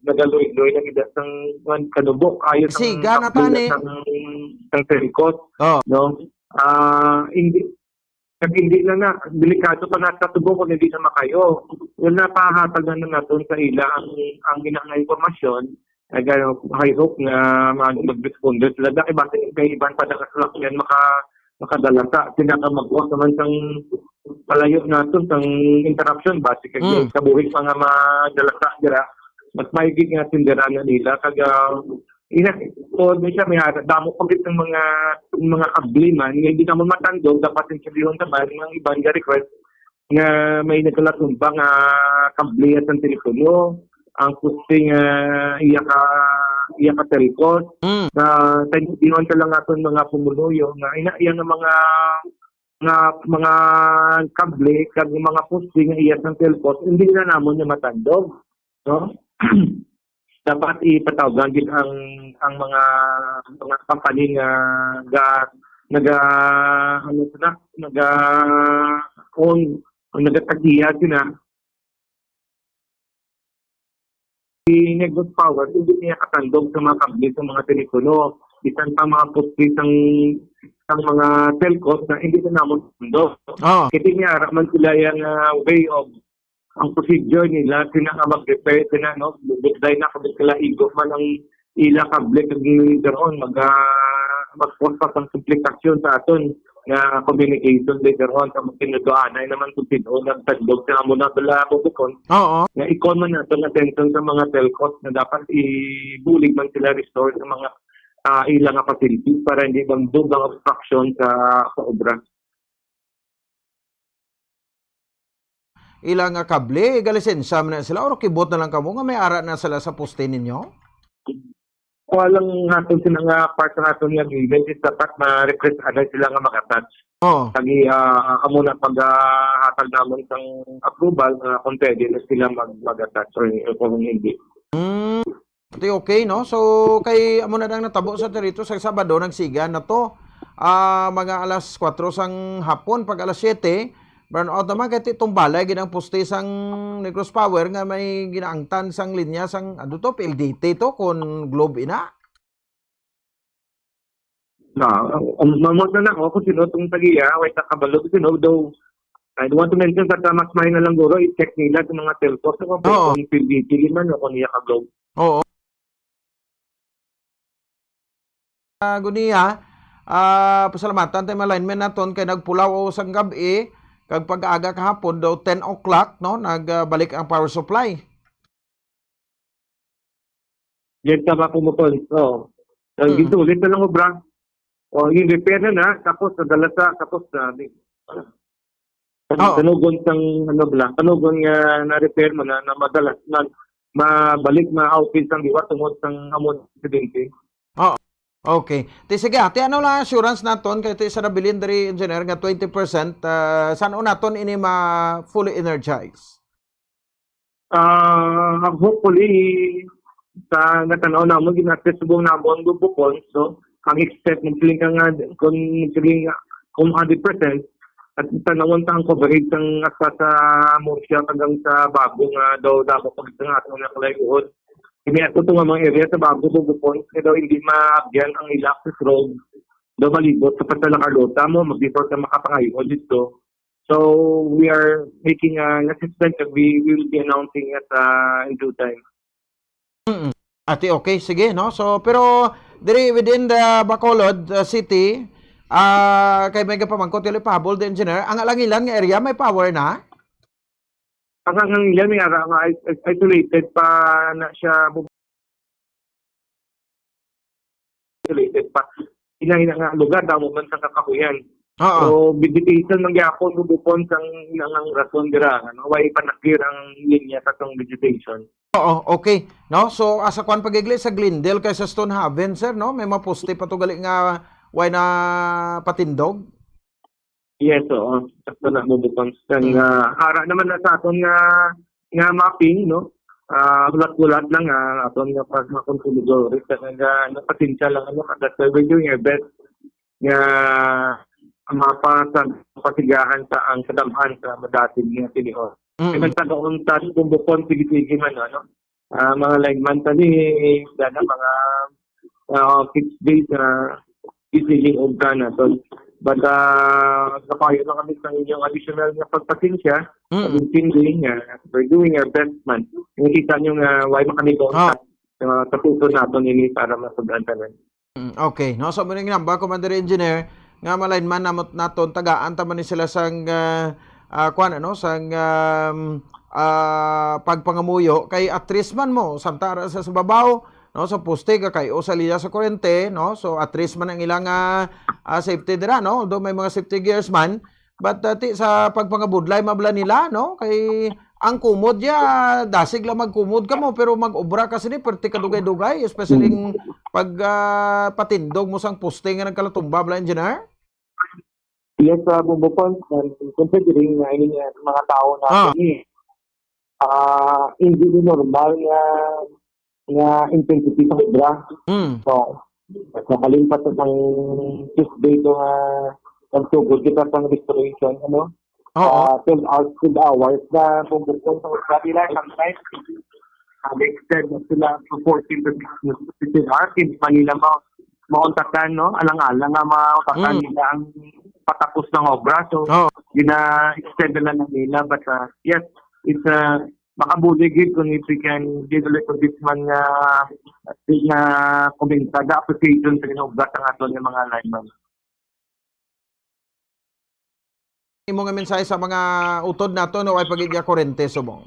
nagaluy-luy na gid sang, kuwan, kanubok, ayo sang Siga na kapila tani. sang, sang Tericos, Oh. no? Ah, hindi, kag hindi na na, delikado pa na sa subong kung hindi na makayo. Well, napahatag na, na naton sa ila ang, ang ina nga impormasyon. Ag, ano, I hope nga mag-, mag-respond sila. Dahil basta may iban pa na kasulakyan maka-, makadala sa, sila nga mag-, naman sang palayo naton sang interruption, basi kag Mm. kabuhi pa nga madala sa dira, mas maigit nga sindira na nila. Kag, ah, ina, so, di siya, may ara-, damo pa gid ng mga, mga kable man, nga hindi naman matandog, dapat intindihon naman ng iban nga request nga may nagkalatumba nga kable at ang telepono, ang poste nga iya ka, iya ka telco. Mm. Na tayo ka lang aton mga pumuluyo nga ina, iya nga mga, nga mga kable kag mga poste nga iya sang telco, hindi na namon niya matandog, no? Dapat ipatawgan gid ang, ang mga, mga company nga ga-, naga-, ano sila, naga-own o nagatag-iya sila. Si Negros Power, hindi niya katandog sa mga kable sa mga telepono. Bisan pa mga poste sang, sang mga telcos na hindi na namon tandog. Oo. Kasi niya, ara man sila yung, ah, way of ang procedure nila, sila nga mag-repair, sila, no? Bukday na, kabit sila, igop man ang ila kable, kag daron, mag, ah, mag-cause pa sang komplikasyon sa aton. nga communication later on sa mga tinutuanay naman kung sino nagtandog sa amo na bala bubukon Oo. nga i-call man nato ang attention sa mga telcos na dapat ibulig man sila restore sa mga ah, ila nga facilities para hindi magdug ang obstruction sa sa obra. Ila nga kable, galisensya man na sila or kibot na lang kamo nga may ara na sila sa poste ninyo? Kuha lang natin sila nga part sa natin nga given is dapat ma-request agad sila nga mag-attach. Oh. Lagi ah, amo na paghatag namon sang approval nga kung pwede na sila mag mag-attach or, or kung hindi. Mm. Ati okay, no? So, kay amo na nang natabo sa tirito sa Sabado, nagsiga na to. Ah, mga alas kwatro sang hapon, pag alas siyete, brownout naman kay ti tumbalay gid ang poste sang Negros Power nga may ginaangtan sang linya sang ano to, P L D T to, kon Globe ina. Na, um, mamot na lang ako kung sino itong tagiya, wait na kabalo kung sino, though I don't want to mention that uh, mas may na lang guro, i-check nila sa mga telco sa mga Oo. Kung P L D T man o kung iya ka Globe. Oo. Ah, guniya, ah, pasalamatan tayo mga linemen naton kay nagpulaw o sang gab-i, kag pag-aga kahapon daw ten o'clock, no, nagbalik ang power supply. Yan tama po mo, Tol. Oo. Ang Mm. gisulit na lang obra. O, yung repair na na, tapos nadala sa, tapos na, di. Oo. Kanugon sang, ano bala, kanugon nga na-repair mo na, na madalas, na, mabalik, ma-outfit sang liwat tungod sang amon insidente. Oo. Okay. Ti sige, ati ano lang assurance naton kay ti sa nabilin diri engineer nga twenty percent uh, san-o naton ini ma fully energize? Ah, hopefully, sa natanaw namon, ginates subong namon bubukon. So, ang extent, magsiling ka nga, kung magsiling nga, kung hundred percent, at tanawon ta ang coverage sang asa sa Murcia hanggang sa Bago nga daw dapat pag sa ato nga kalayuhon. Kami ato to nga mga area sa Bago, bubukon, kaya daw hindi maabyan ang ila access road. Daw malibot sa Pantala Carlota mo, mag-before ka makapangayo dito. So we are making an assessment that we will be announcing at uh, in due time. Mm. Ati okay, sige, no? So pero diri within the Bacolod uh, city, ah kay may gapamangkot yung pahabol the engineer, ang Alangilan nga area may power na? Ang ang ilan may ara nga is- is- isolated pa na siya bu- isolated pa. Ina-ina nga lugar damo man sa kakahuyan. Oo. So vegetation man gyapon bubukon sang ilang rason dira ano why panakir ang linya sa tong vegetation. Oo, okay. No? So asa kwan pagigli sa Glendale kay sa Stonehaven, sir, no? May maposte pa to gali nga way na patindog. Yes, oo. Sakto na mo butang sang Mm. ah, ara naman na sa aton nga nga mapping, no? Ah, hulat-hulat lang ah, aton nga pag makonsumidoris sa nga ano, pasensya lang ano, that's why we're doing our best nga mapa sa pasigahan sa ang kadamhan sa madating nga tiniho. Mm. Kaya nagtagaon sa bumbukon, sige-sige man, ano? Ah, mga lineman tani, dana mga ah, fixed days na gisiling og kana to. But ah, kapayo na kami sa inyong additional nga pagpasensya, Mm. pag-intindi nga we're doing our best man. Nakita nyo nga why makamigo Ah. sa sa puso naton ini para masud-an tanan. Mm, okay. No, so mo ning namba, Commander Engineer, nga malain man namot naton tagaan ta man ni sila sang ah, ah, kuan ano, sang um, ah, pagpangamuyo kay at least man mo samtara sa, sa babaw, no, sa poste ka kay o sa linya sa kuryente, no, so at least man ang ilang ah, ah, safety dira, no, although may mga safety gears man, but uh, ti, sa pagpangabudlay mabla nila, no, kay ang kumod ya dasig lang magkumod kamo pero mag-obra ka sini perti kadugay-dugay, especially pag ah, patindog mo sang poste nga nagkalatumba bala, engineer? Yes, sa Bumbupon, um, considering nga ini nga mga tao na Ah. kami, ah, hindi ni normal nga nga intensity sa obra. Mm. So, nakalimpat sa isang Tuesday to nga nagsugod kita sa restoration, ano? Oo. Ah, twelve hours, twelve hours na Bumbupon sa obra nila. Sometimes, ah, they extend na sila to fourteen to sixteen hours. Hindi pa nila ma mauntakan, no? Alang-alang nga mauntakan Mm. nila ang patapos ng obra. So, Oo. gina-extend na lang nila. But, uh, yes, it's uh, makabulig gid kung if we can give a little bit man nga nga kumita the appreciation sa ginobra sa aton nga mga lineman. imo nga mensahe sa mga utod nato, no, ay pagigya kurente subong?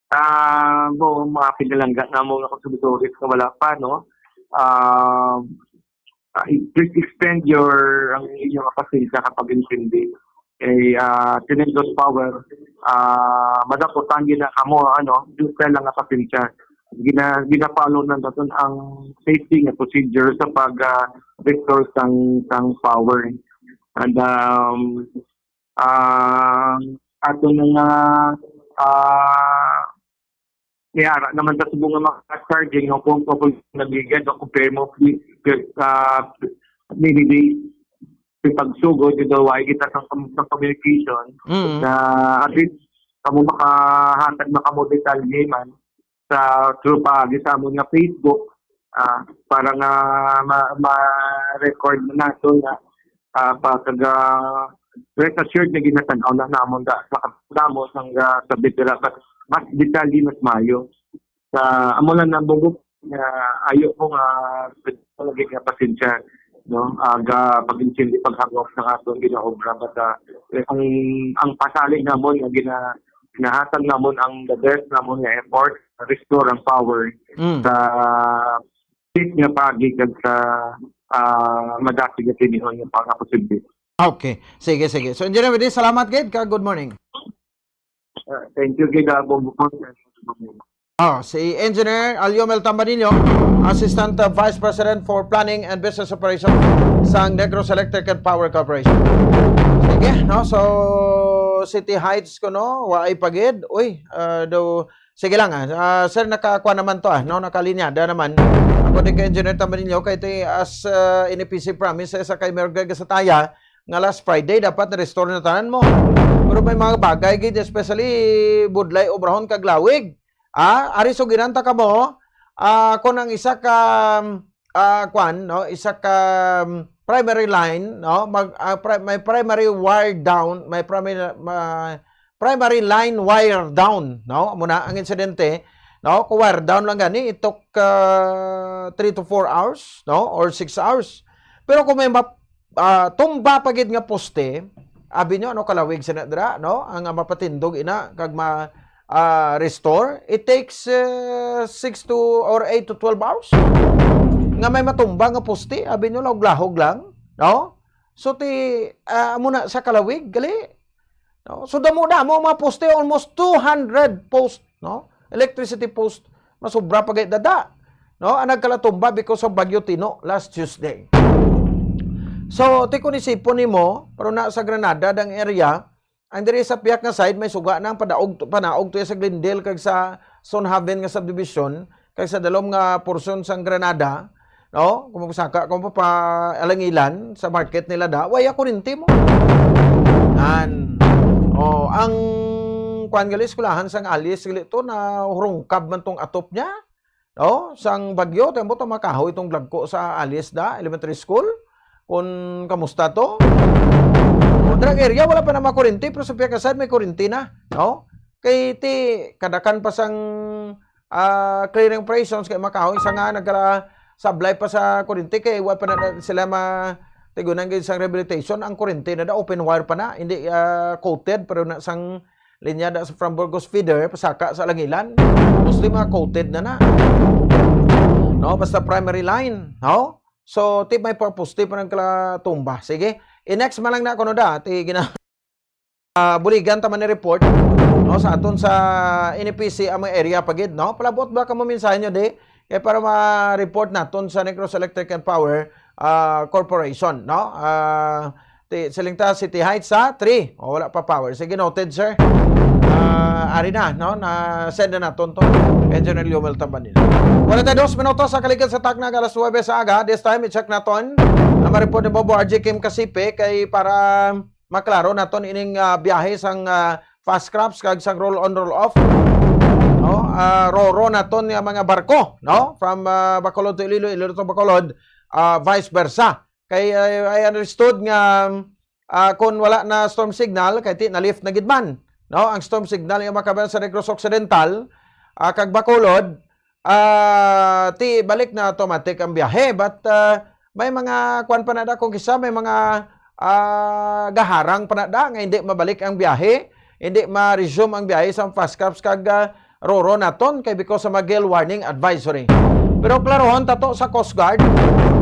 Ah, mo, mga pinalangga na mo nga konsumidores nga wala pa, no? Ah, ah, please extend your, ang inyong pasensya kapag intindi. Eh, ah, Tinendos Power, ah, madaputan gid na kamo, ano, detail lang nga pasensya. Gina-, gina-follow na naton ang safety nga procedure sa pag, ah, restore sang, sang power. And, um, ah, ato na nga, ah, may ara naman ta subong nga maka-charging, no? Kung, kung, kung nagligad, no? Compare mo, pi-, pi-, ah, mini days, yung pagsugod, yung daw, ay kita sa, sa communication, Mm. na at least, kamo makahatag na kamo detalye man sa, through paagi sa amon nga Facebook, ah, para nga ma-, ma-record nato nga, ah, pa-, taga rest assured nga ginatan-aw na namon da, makadamo sang, ah, sa bidira, mas, mas detalye, mas mayo. Sa amo lang na bugo nga ayo ko nga lagi nga pasensya, no? Aga pag-intindi, paghangop sa aton ginaobra, but, ah, ang, ang pasalig namon nga gina-, ginahatag namon ang the best namon nga effort, restore ang power Mm. sa safe nga paagi kag sa, ah, madasig nga tinihon nga pagkaposible. Okay. Sige, sige. So, Engineer Medin, salamat gid ka. Good morning. Ah, thank you gid, ah, Bongbong. Oh, si Engineer Aliomel Tambanillo, Assistant, uh, Vice President for Planning and Business Operation sang Negros Electric and Power Corporation. Sige, no? So, City Heights ko, no? Wa ay pagid. Uy, uh, do, sige lang, ah. Ah, sir, nakakuha naman to, ah, no? Nakalinyada naman. Ako din kay Engineer Tambanillo, kay ti-, as, uh, N E P C promise, eh, sa kay Mayor Greg Sataya, nga last Friday, dapat na-restore na tanan mo. Pero may mga bagay, gid, especially budlay, obrahon, kag lawig. Ah, ari sugiran ta kamo, ah, kung ang isa ka, ah, kwan, no, isa ka, um, primary line, no, mag, ah, pri-, may primary wire down, may primary, ma-, primary line wire down, no, amo na ang insidente, no, kung wire down lang gani, it took, ah, three to four hours, no, or six hours. Pero kung may map-, ah, tumba pa gid nga poste, abi nyo, ano, kalawig sina dira, no? Ang, ah, mapatindog ina kag ma-, ah, restore, it takes, eh, six to, or eight to twelve hours nga may matumba nga poste, abi nyo, lahog-lahog lang, no? So, ti, ah, amo na sa kalawig, gali, no? So, damo-damo ang mga poste, almost two hundred post, no? Electricity post, masobra pa gid dada, no? Ang nagkalatumba because of Bagyo Tino last Tuesday. So, ti kon isipon nimo, pero na sa Granada, dang area, ang diri sa piyak nga side, may suga na ang padaog, panaog to sa Glendale kag sa Stone Haven nga subdivision, kag sa dalom nga porsyon sang Granada, no? Kung magsaka ka pa, pa Alangilan, sa market nila da, way ako rin mo. Nan. Oh, ang kwan gali, eskwelahan sang Alice gali to, na hurungkab man tong atop niya. No? Sang bagyo, tayo mo to makahoy itong lagko sa Alice da Elementary School. Kung kamusta to? Oh, drug area, wala pa na makurinti, pero sa piyak nga side, may kurinti na. No? Kay ti, kadakan pa sang, ah, clearing operations, kay makahoy sa nga nagkala sablay pa sa kurinti, kay wa pa na sila ma-, tigunan gid sang rehabilitation. Ang kurinti na da, open wire pa na, hindi, ah, coated, pero na sang linya da sa from Burgos Feeder, pasaka sa Langilan. Mostly mga coated na na. No, basta primary line, no? So, ti may purpose, ti pa nagkala tumba. Sige, i-next man lang na kuno da, ti gina-, ah, buligan ta man ni report, no, sa aton sa N E P C ang mga area pa gid, no? Palabot ba kamo mensahe nyo, di? Kaya para ma-report naton sa Negros Electric and Power, ah, Corporation, no? Ah, ti-, siling ta, City Heights sa three. O, wala pa power. Sige, noted, sir. Ah, ari na, no? Na-send na naton to. Engineer Leomel Tambanil. Wala tayo dos minutos sa kaligad sa takna alas nuwebe sa aga. This time, i-check naton ang ma-report ni Bobo R J Kim Kasipe kay para maklaro naton ining, ah, biyahe sang, ah, fast craps kag sang roll on, roll off. No? Ah, roro naton nga mga barko, no? From, ah, Bacolod to Iloilo, Iloilo to Bacolod, ah, vice versa. Kay, ah, I understood nga, ah, kung wala na storm signal, kay ti na-lift na gid man, no? Ang storm signal nga makabayan sa Negros Occidental, ah, kag Bacolod, ah, ti balik na automatic ang biyahe. But, ah, may mga kwan pa na da, kung kisa may mga ah, gaharang pa na da nga hindi mabalik ang biyahe, hindi ma-resume ang biyahe sa FAST CRAFTS kag, ah, RoRo naton kay because sa mga gale warning advisory. Pero klarohon ta to sa Coast Guard.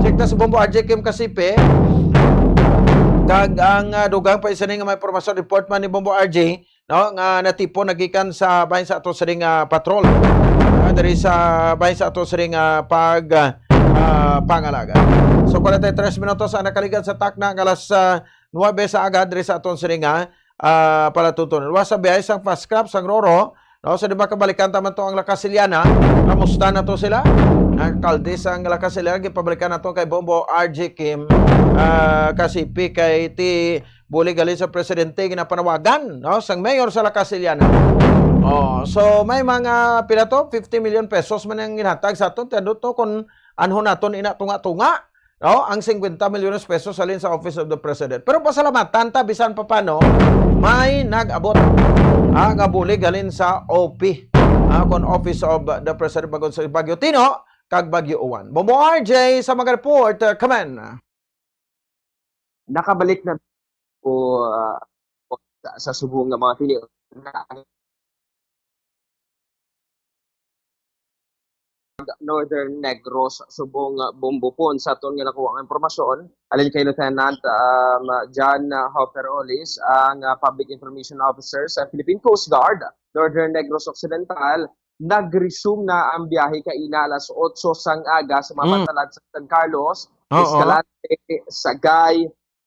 Check ta sa Bombo R J Kim Kasipe. Kag ang, ah, dugang pa isa ni nga may impormasyon, report man ni Bombo R J, no, nga natipon nagikan sa bahin sa ato siring, ah, patrol. Ah, diri sa bahin sa ato siring, ah, pag, ah, ah, pangalaga. So, forty-three minutos ang nakaligad sa takna nga alas, ah, nuebe sa aga diri sa aton siring, ah, ah, palatuntunan. Wa sa biyahe sang FAST CRAFTS, sang RoRo, no? Sa di ba kabalikan ta man to ang La Casillana, kamusta na to sila? Ang alkalde sang La Casillana, gipabalikan nato kay Bombo R J Kim, ah, Kasipe kay ti bulig gali sa presidente ginapanawagan, no, sang mayor sa La Casillana. Oh, so may mga pila to, fifty million pesos man ang ginhatag sa aton, tado to kung anho naton ina tunga-tunga, no, ang fifty milyones pesos halin sa Office of the President. Pero pasalamatan ta bisan pa paano may nag-abot, ah, nga bulig halin sa O P, ah, kon Office of the President bangod sa Baguio Tino kag Baguio Uwan. Bombo R J sa mga report, uh, kaman. Nakabalik na ko, ah, sa, sa subong nga mga tini-, Northern Negros, subong, ah, Bombo Pons. Sa aton nga nakuha nga impormasyon, alin kay Lieutenant, um, John, ah, Hopper Olis, ang, ah, Public Information Officer sa Philippine Coast Guard, Northern Negros Occidental, nag-resume na ang biyahe kaina alas otso sang aga sa mga Mm. pantalan sa San Carlos, Oo. Escalante, Sagay,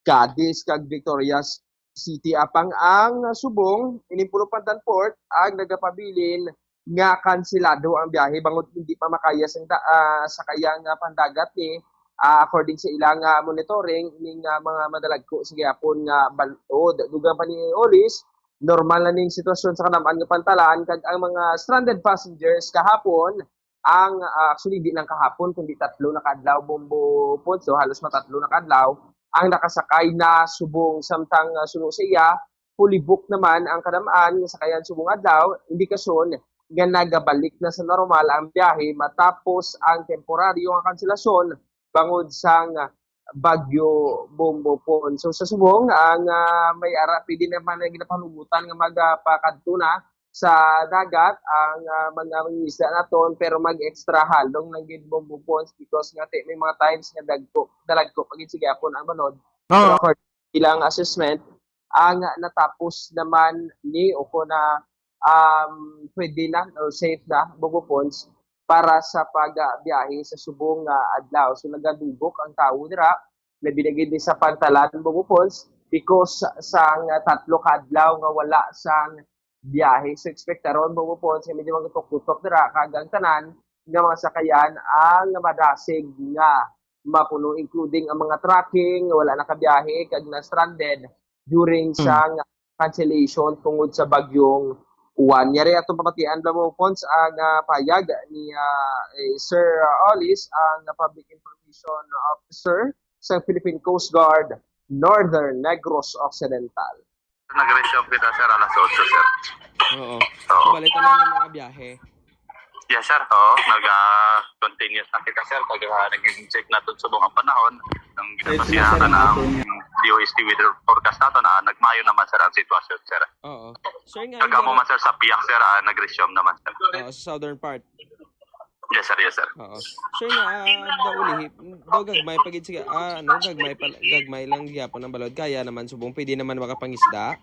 Cadiz, kag Victorias City. Apang ang subong, ining Pulupandan Port, ang nagapabilin nga kansilado ang biyahe bangod hindi pa makaya sing da-, ah, sakayan nga pandagat ni, ah, according sa ilang, ah, monitoring, ining, ah, mga madalagko sa gihapon nga balod. Dugang pa ni Olis, normal na ning sitwasyon sa kanam-an nga pantalan, kag ang mga stranded passengers kahapon, ang, ah, actually, di lang kahapon, kundi tatlo na ka adlaw, Bombo Pons, so halos matatlo na ka adlaw ang nakasakay na subong, samtang, ah, suno sa iya, fully booked naman ang kanam-an nga sakayan subong adlaw, indikasyon nga nagabalik na sa normal ang biyahe matapos ang temporaryo nga kanselasyon bangod sang Bagyo Bombo Pon. So, sa subong, ang, ah, may ara, pwede naman ang ginapanugutan nga magapakadto na sa dagat ang, ah, mga mangingisda naton, pero mag-extra halong lang gid, Bombo Pons, because nga ti-, may mga times nga dagko, dalagko pa gid sa gihapon ang balod. Oo. Pero according ilang assessment, ang natapos naman ni o ko na, um, pwede na or safe na, Bombo Pons, para sa pagbiyahe sa subong nga adlaw. So, nagadugok ang tawo dira, labi na gid ni sa pantalan, Bombo Pons, because sa nga tatlo ka adlaw nga wala sang biyahe. So, ekspektaron, Bombo Pons, nga medyo magkutok-kutok dira, kag ang tanan nga mga sakayan ang madasig nga mapuno, including ang mga trucking nga wala nakabiyahe kag na-stranded during Hmm. sa nga cancellation tungod sa bagyong Juan. Yari atong pamatian, Bombo Pons, ang, ah, payag ni, ah, eh, Sir Olis, ang Public Information Officer sa Philippine Coast Guard, Northern Negros Occidental. Nag-resume kita, sir, alas otso, sir. Oo. Oo. Balik na lang ng mga biyahe. Yes, sir. Oo, nag, ah, continuous na kita, sir. Pag, ah, nag-check naton subong ang panahon, ang Yes, ginapasiyahan sir, ang ang aton. D O S T weather forecast naton, ah, nagmayo naman, sir, ang sitwasyon, sir. Oo. Sir, nga, Kagamo hindi man, sir, sa Piak, sir, ah, nag-resume naman, sir. Oo, sa southern part. Yes, sir. Yes, sir. Oo. Sir, nga, ah, daw ulihi, daw gagmay pa gid siya, ah, ano, gagmay pa, gagmay lang gyapon ang balod. Kaya naman, subong, pwede naman makapangisda.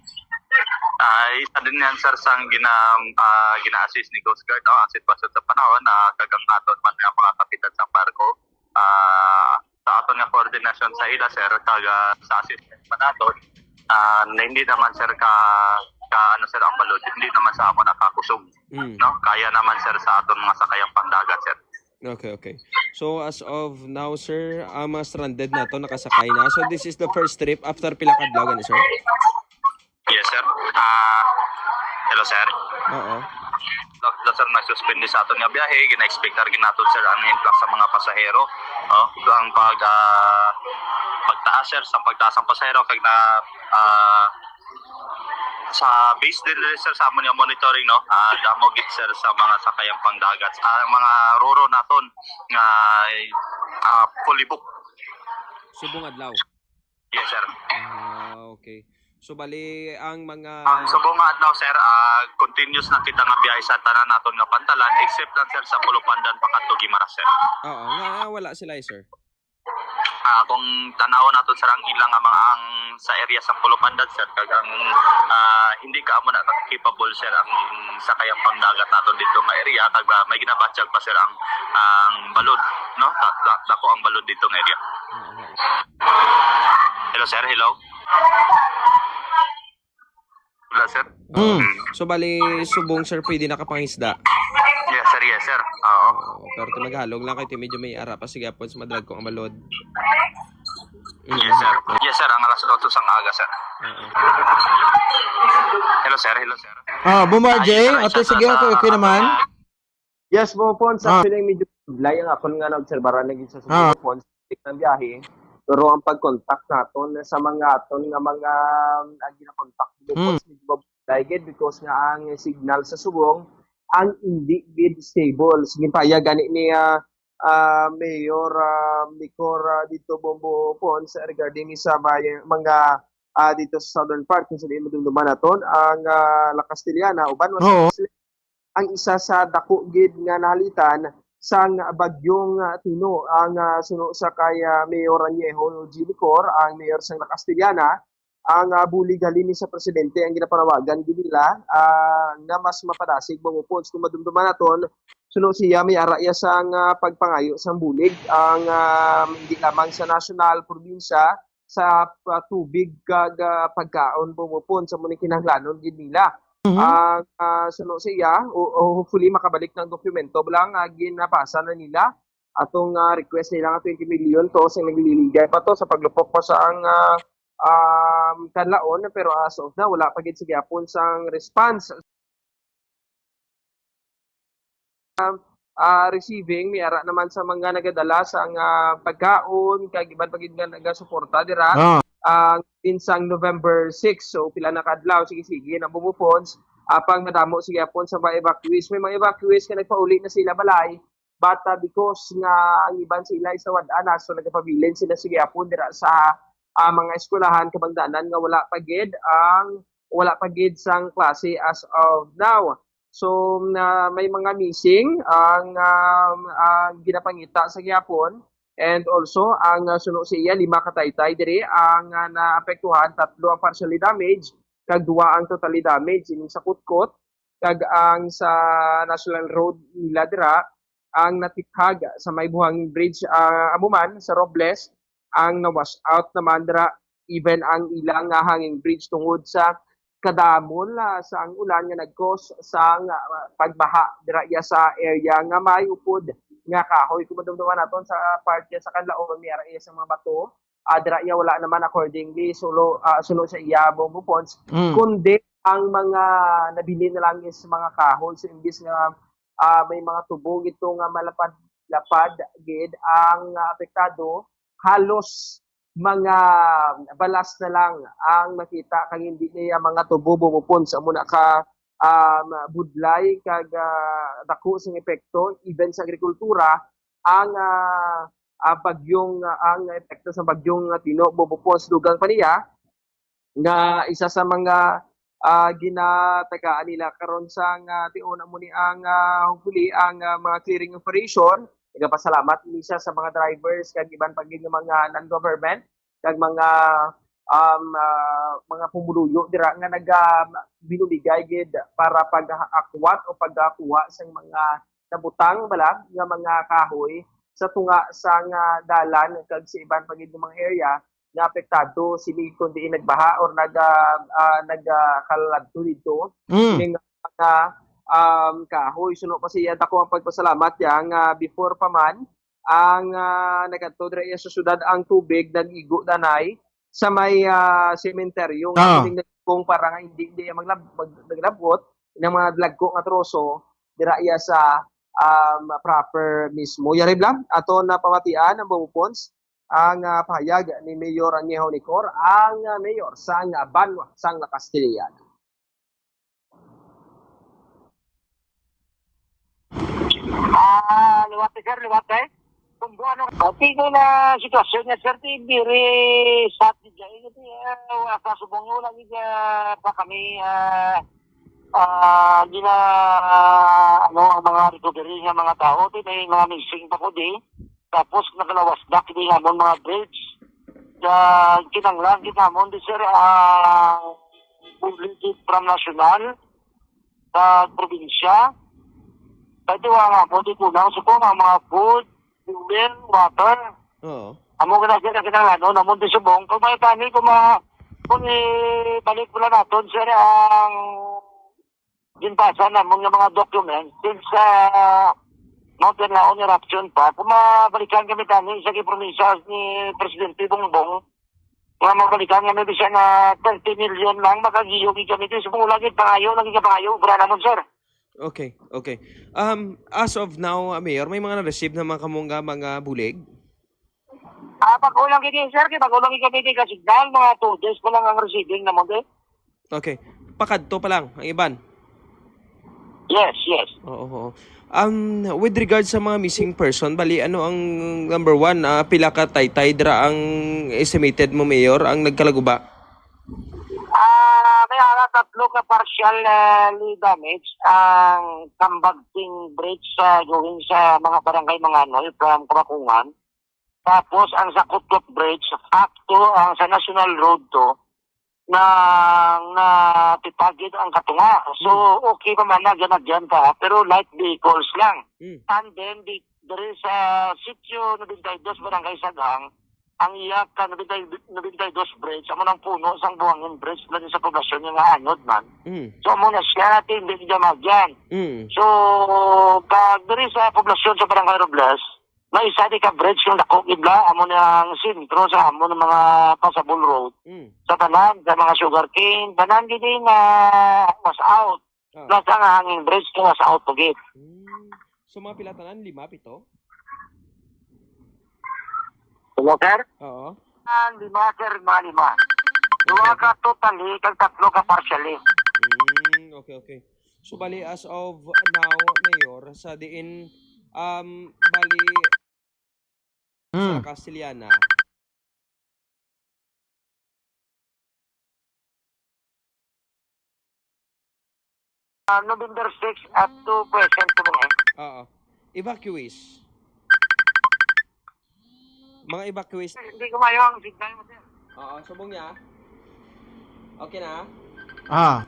Ah, isa din yan, sir, sa gina-, ah, gina-assist ni Coast Guard, no, ang sitwasyon sa panahon na kagang naton man nga mga kapitan sa barko. Ah, sa aton nga koordinasyon sa ila, sir, kag, ah, sa assistance pa naton, ah, na hindi naman, sir, ka, ka, ano, sir, ang balod, hindi naman sa amo nakakusog, Mm. no? Kaya naman, sir, sa aton mga sakayang pangdagat, sir. Okay, okay. So, as of now, sir, ang mga stranded nato nakasakay na. So, this is the first trip after pila ka adlaw, gani, sir? Yes, sir. Ah, hello, sir. Oo. Hello, hello, sir. Nagsuspindi sa aton nga biyahe. Gina-expectar gid naton, sir, ang influx sa mga pasahero. Oh, ang pag, ah, pagtaas, sir, sa pagtaas ang pasahero kag na, ah, sa base din, sir, sa amon nga monitoring, no? Ah, damo gid, sir, sa mga sakayang pangdagat. Ah, ang mga roro naton nga, ah, fully booked. Subong adlaw. Yes, sir. Ah, okay. So, bali, ang mga... Ang subong nga adlaw, sir, ah, continuous na kita nga biyahe sa tanan naton nga pantalan, except lang, sir, sa Pulupandan pakadto Guimaras, sir. Oo, nga wala sila, eh, sir. Ah, kung tanawon naton, sir, ang ilang nga mga, ang sa area sa Pulupandan, sir, kag ang, ah, hindi ka amo na capable, sir, ang sa kayang pangdagat naton dito nga area, kag, ah, may ginabatyag pa, sir, ang, ang balod, no? Ta- ta- Dako ang balod dito nga area. Oo. Hello, sir. Hello. Wala, sir. Oo. Mm. So, bali, subong, sir, pwede nakapangisda. Yes, sir. Yes, sir. Oo. Oo, pero ti maghalong lang kay ti medyo may ara pa, sige, apon sa madrag ko ang balod. Mm. Yes, sir. Yes, sir. Ang alas otso sang aga, sir. Oo. Hello, sir. Hello, sir. Ah, Bumar Ah, J, yes, sir. ate, Isa sige, sa- okay, okay naman. Yes, Bumupons, Ah. Actually, medyo budlay ang akon nga nag-obserbaran lagi sa Ah. Bumupons, sa gitnang biyahe. Pero ang pag-contact naton sa mga aton nga mga, ang gina-contact Bumupons, medyo budlay gid because nga ang signal sa subong ang hindi gid stable. Sige, paya gani ni ah, ah, Mayor ah, Licor ah, dito Bumupons regarding ni sa may, mga ah, dito sa southern part kung saan madumduman naton ang ah, La Castellana uban man sa Oo. Ang isa sa dako gid nga nahalitan sang bagyong ah, Tino ang ah, suno sa kay ah, Mayor Añejo G. Licor, ang mayor sang La Castellana, ang ah, bulig halin ni sa presidente ang ginapanawagan gid nila ah, nga mas mapadasig Bumupons. Kung madumduman naton, suno siya may ara iya sang ah, pagpangayo sang bulig ang ah, hindi lamang sa national, probinsya, sa ah, tubig kag ah, pagkaon Bumupons sa muni kinahanglanon gid nila. Mhm. Ang ah, suno sa iya, o, o hopefully makabalik ng dokumento lang nga ginapasa na nila atong ah, request nila nga twenty million to sa nagliligay pa to sa paglupok pa sa ang ah, um, kanlaon, pero as of now wala pa gid sa gihapon sang response. Um, ah, receiving, may ara naman sa mga nagadala sa nga pagkaon kag iban pa gid nga nagasuporta dira. Ah. Ang insang November six, so pila na ka adlaw, sige sige na Bumupons, apang madamo sa gihapon sa mga evacuees. May mga evacuees nga nagpauli na sila balay, but ah, because nga ang iban sa ila is nawad-an na, so nagapabilin sila sa gihapon dira sa ah, mga eskwelahan, kabangdanan nga wala pa gid ang, wala pa gid sang klase as of now. So na may mga missing ang um, ang ginapangita sa gihapon, and also ang uh, suno sa iya, lima ka taytay diri ang uh, naapektuhan, tatlo ang partially damaged kag duwa ang totally damaged ining sa Kutkot kag ang sa National Road nila dira ang natikhag sa may buhanging bridge, ah, amo man sa Robles ang na-wash out naman dira, even ang ilang nga hanging bridge tungod sa kadamol ah, sa ang ulan nga nag-cause sa nga, ah, pagbaha dira iya sa area nga may upod nga kahoy. Kung madumduman naton sa part niya sa Kanlaon, may ara iya sa mga bato. Ah, dira iya wala naman accordingly sulo ah, suno sa iya Bumupons, Mm. kundi ang mga nabilin na lang is mga kahoy. So imbis nga ah, may mga tubo gito nga malapad-lapad gid ang ah, apektado, halos mga balas na lang ang makita kag hindi niya mga tubo Bumupons. Amo na ka um, budlay kag ah, dako sing epekto even sa agrikultura ang ah, ah, bagyong ah, ang epekto sa bagyong ah, Tino Bumupons. Dugang pa niya nga isa sa mga ah, ginatagaan nila karon sa nga tion amo ni ang ah, hopefully ang ah, mga clearing operation. Nagapasalamat ni siya sa mga drivers kag iban pa gid nga mga non-government kag mga um, ah, mga pumuluyo dira nga naga binumigay gid para pag-akwat o pagkakuha sa mga nabutang bala nga mga kahoy sa tunga sa nga dalan kag sa iban pa gid nga mga area nga apektado sini kung diin nagbaha or nag ah, ah, nagkaladto dito. Mm. Kining mga um, kahoy. Suno pa siya, dako ang pagpasalamat niya nga before pa man ang ah, nagadto dira iya sa syudad ang tubig, nag-igo danay sa may ah, sementeryo nga Ah. kining nagkong para nga hindi hindi iya maglab, mag, naglabot ng mga dlagko nga troso dira iya sa um, proper mismo. Yari lang, ato na pamatian ang Bumupons ang ah, pahayag ni Mayor Añejo Nicor, ang ah, mayor sang ah, banwa sang La Castellana. Ah, liwat, sir, liwat, eh. Kung ano, pati ko na sitwasyon niya, sir, ti very sad gid siya. Eh, kasi, ah, wala sa subong niya, wala gid, ah, pa kami, ah, ah, gina, ah, ano, ang mga recovery nga mga tao, ti may mga missing pa ko di. Tapos nagalawas na kini nga amon mga bridge. Sa kinanglan gid namon di, sir, ang buligid from national sa probinsya. Kay di wala nga mo di kulang sa kung ang mga food, fuel, water. Oo. Amo gina sila kinahanglan, no? Namon di subong. Kung may tani, kung ma-, kung ibalik mo lang naton, sir, ang ginpasa namon nga mga documents, since, ah, Mount Laon eruption pa, kung mabalikan kami tani sa gipromisa ni Presidente Bongbong, nga mabalikan kami bisan na thirty million lang, makagiyo gid kami. Di subong lagi pangayo, lagi ka pangayo, obra namon, sir. Okay, okay. Um, as of now, uh, Mayor, may mga na-receive na mga kamungga, mga bulig? Ah, pag-ulang gid, sir, kay pag-ulang gid kami di ka signal, mga two days pa lang ang receiving namon, eh. Okay. Pakadto pa lang ang iban? Yes, yes. Oo, oo. Um, with regard sa mga missing person, bali, ano ang number one, ah, pila ka taytay dira ang estimated mo, Mayor, ang nagkalaguba? Ah, may ara tatlo ka partially damage ang Kambagting Bridge sa going sa mga barangay Manganoy from Kamakungan. Tapos ang sa Kutkot Bridge, sakto ang sa National Road two, na natipagid ang katunga. So, okay pa man na ganagyan pa, pero light vehicles lang. Mm. And then, di, diri sa Sitio ninety-two, Barangay Saghang, ang iya ka ninety, ninety-two bridge, amo nang puno sang buhangin bridge lang sa poblasyon nga anod man. Mm. So, amo na siya, natin, hindi siya magyan. Mm. So, pag diri sa poblasyon sa Barangay Robles, may isa di ka bridge nga dako gid la, amo na ang sentro sa amo ng mga passable road. Mm. Sa tanan, sa mga sugarcane, tanan gid nga was out. Ah. Plus ang hanging bridge nga was out po gid. Mm. So, mga pila tanan? Lima, pito? Hello, sir? Oo. Ang lima, sir, mga lima. Duha ka totally, kag tatlo ka partially. Mm, okay, okay. So, bali, as of now, Mayor, sa diin, um, bali, sa Hmm. Castellana. Ah, November six up to present po, eh. Oo. Evacuees. Mga evacuees. Hindi ko mayo ang signal mo, sir. Oo, subong niya. Okay na? Ah.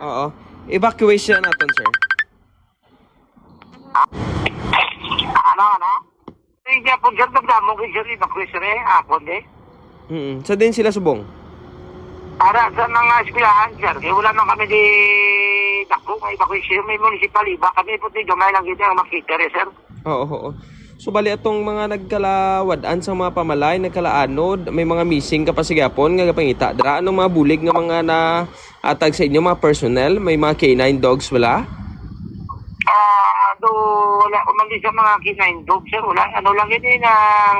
Oo. Evacuation naton, sir. Ano, ano? Hindi po, sir, nagdamo kayo, sir, evacuation, eh, hapon, eh. Mm. Sa din sila subong? Para sa mga eskwelahan, sir, kaya wala man kami di dako nga evacuation. May municipal iba kami, puti gamay lang gid ang makita, eh, sir. Oo, oo. So, bali atong mga nagkalawad-an sa mga pamalay, nagkalaanod, may mga missing ka pa sa gihapon nga gapangita dira. Anong mga bulig nga mga naatag sa inyo, mga personnel? May mga K nine dogs wala? Ah, do, wala ko man di sa mga K nine dogs, sir. Wala. Ano lang yun, eh, na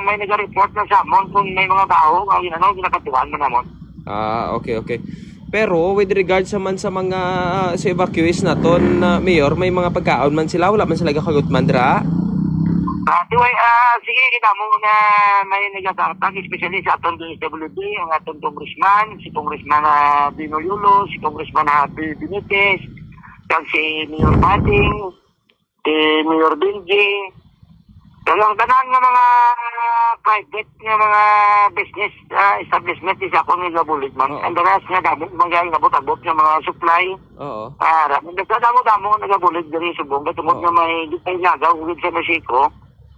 may nag-report na sa amon kung may mga tao, ang ano, ginakatuhan mo namon. Ah, okay, okay. Pero with regards naman sa mga, ah, sa evacuees naton, ah, Mayor, may mga pagkaon man sila, wala man sila gakagutman dira? Ah, anyway, ah, sige, kita mo na may nagkakatag, especially sa aton D S W D, ang aton congressman, si Congressman, ah, Dino Yulo, si Congressman Happy Benitez, kag si Mayor Bading, si Mayor Benji, kag ang tanan nga mga private nga mga business, ah, establishment is ako nga gabulig man. Oo. Ang daras nga damo, mga inabot-abot nga mga supply. Oo. Ah, ra-, nagdadamo-damo, nagabulig diri subong. Tungod Oo. nga may, may nagaw, ugid sa Mexico,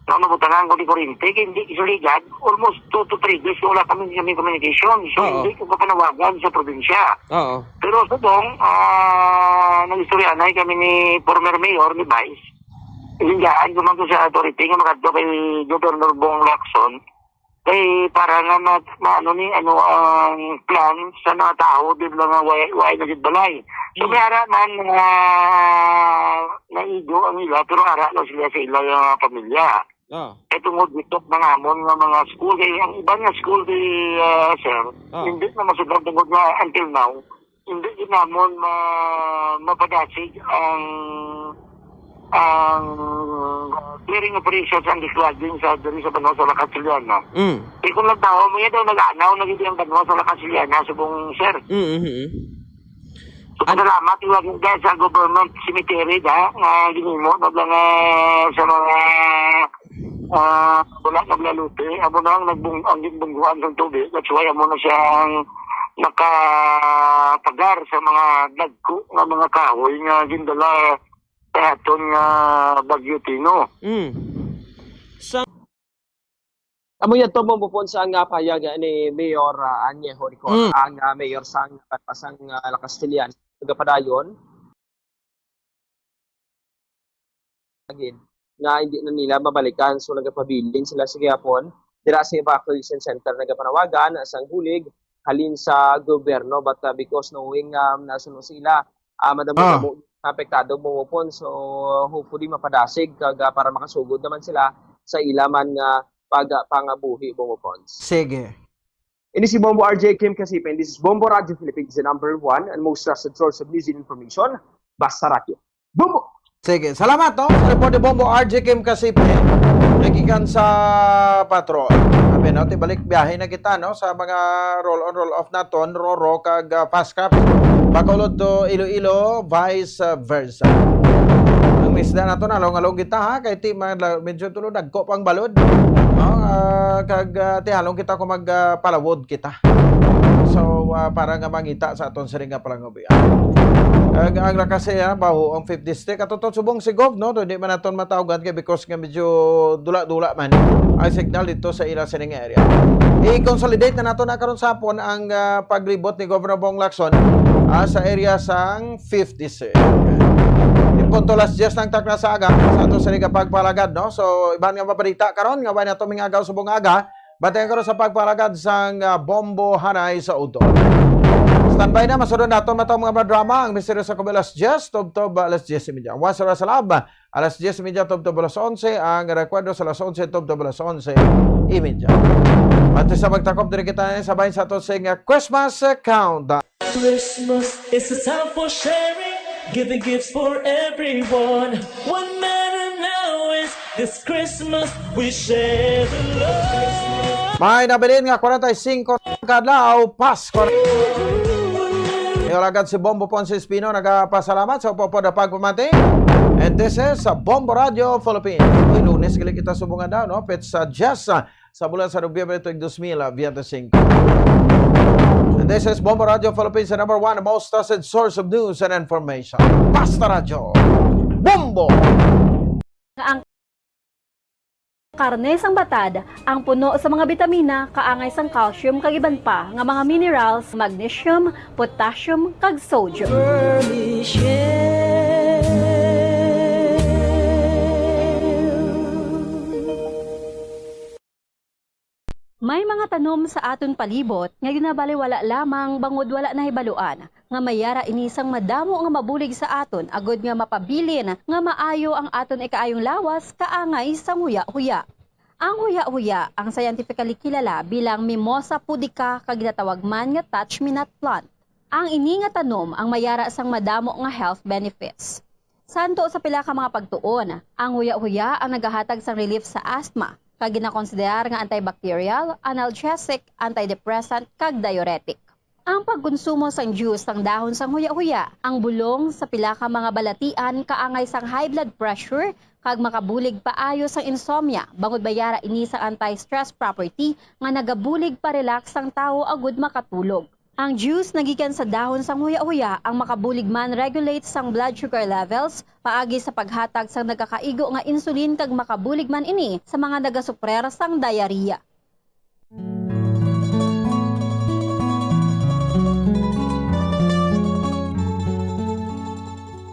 na nabutangan ko di kuryente, kay hindi suligad, almost two to three days, wala kami, kami communication. So, Oo. hindi ko kapanawagan sa probinsya. Oo. Pero subong, ah, nag-istoryanay kami ni former mayor, ni Vice. Hingaan ko man to sa authority nga makadto kay Governor Bong Lacson. Kay para nga ma-, maano ni, ano ang plan sa mga tao, di ba nga way, way na gid balay. So, Hmm. may ara man nga naigo ang ila, pero ara lang sila sa ila nga pamilya. Ah. Kay tungod dito, mga amon nga mga school, kay ang iban nga school di, ah, sir, Ah. hindi na masudlan tungod nga until now, hindi gid namon ma-, mapadasig ang, ang, ah, Hearing operations and declogging sa diri sa banwa sa La Castellana. Mm. Eh, kung nagtaho mo yan daw, nag-anaw na gid ang banwa sa La Castellana, subong, sir. Mm, mm, mm. So, An- pasalamat lang gid sa government cemetery da, nga ginimo na lang, ah, sa mga, ah, wala na mga lote. Amo na ang nagbung-, ang ginbungguan sa tubig. That's why amo na siyang nakapagar sa mga dagko nga mga kahoy nga gindala sa aton nga Bagyo Tino. Mm. Sa Amo yadto, Bombo Pons, ang, ah, pahayag ni Mayor, ah, Añejo Ricor, Mm. ang, ah, mayor sang, sang, ah, La Castellana, nagapadayon. Again, nga hindi na nila mabalikan. So, nagapabilin sila sa gihapon. Dira sa evacuation center, nagapanawagan sang bulig halin sa gobyerno. But, ah, because knowing, um, nasuno sila, ah, madamo Ah. na mo apektado, Bombo Pons. So, hopefully, mapadasig kag, ah, para makasugod naman sila sa ila man nga pag-, pangabuhi, Bombo Pons. Sige. Ini si Bombo R J Kim Kasipe, and this is Bombo Radio Philippines, the number one and most trusted source of news and information. Basta Radyo. Bombo! Sige, salamat, no? Sa report ni Bombo R J Kim Kasipe, nagikan sa patrol. Sabi, no, tibalik biyahe na kita, no, sa mga roll on, roll off naton, Roro, kag, ah, Fast Caps. Bacolod to Iloilo, vice, ah, versa. Ang misda nato, nalong-along kita, ha? Kay ti, ma-, medyo tulo, dagko pang balod. No? Ah, kag, ah, tihalong kita kung mag, ah, palawod kita. So, ah, para nga mangita sa aton siring nga palangabuhian. Ang, ang lakas siya, baho ang fifth district. At ito, subong si Gov, no? Hindi man naton matawgan kay because nga medyo dula-dula man ang signal dito sa ila sining area. I-consolidate na nato na karon sa hapon ang, ah, paglibot ni Governor Bong Lacson, ah, sa area sang fifth district. In punto alas diyes ng takna sa aga, sa ato sining nga pagpalagad, no? So, iban nga mabalita karon nga way nato ming agaw subong aga, Batian karon sa pagpalagad sang, ah, Bombo Hanay sa Udto. Standby na, masunod naton matang mga drama, ang misteryo sa Kubi alas diyes, tubtob alas diyes y media. Ang Once Oras sa Lab, alas diyes y media, tubtob alas onse, ang Recuerdo sa alas onse, tubtob alas onse y media. At sa magtakop, diri kita sa bahin sa ato sing, ah, Christmas, ah, countdown. Christmas is a time for sharing, giving gifts for everyone. What matter now is this Christmas we share the love. May nabilin nga kwarenta y singko ka adlaw, Pasko. Yung alagad si Bombo Ponce Espino, nagapasalamat sa upod na pagpamati. And this is, uh, Bombo Radio Philippines. Uy, Lunes gali kita subong nga daw, no? Petsa diyes, uh, sa bulan sa Nobyembre tuig dos mil veinticinco. And this is Bombo Radio Philippines, the number one most trusted source of news and information. Basta Radyo. Bombo! Nga ang karne sang batad, ang puno sa mga bitamina, kaangay sang calcium kag iban pa nga mga minerals, magnesium, potassium, kag sodium. May mga tanom sa aton palibot nga ginabaliwala lamang bangod wala nahibaluan nga may yara ini sang madamo nga mabulig sa aton agod nga mapabilin nga maayo ang aton ikaayong lawas kaangay sang huya-huya. Ang huya-huya, ang scientifically kilala bilang Mimosa pudica kag ginatawag man nga touch-me-not plant. Ang ini nga tanom ang may yara sang madamo nga health benefits. Santo sa pila ka mga pagtuon, ang huya-huya ang nagahatag sang relief sa asthma, kag ginakonsiderar nga antibacterial, analgesic, antidepressant, kag diuretic. Ang pagkonsumo sang juice sang dahon sang huya-huya, ang bulong sa pila ka mga balatian kaangay sang high blood pressure, kag makabulig paayo sang insomnia, bangod may yara ini sang anti-stress property nga nagabulig pa-relax sang tawo agud makatulog. Ang juice nga gikan sa dahon sang huya-huya ang makabulig man regulate sang blood sugar levels paagi sa paghatag sang nagakaigo nga insulin kag makabulig man ini sa mga nagasuprer sang diarrhea.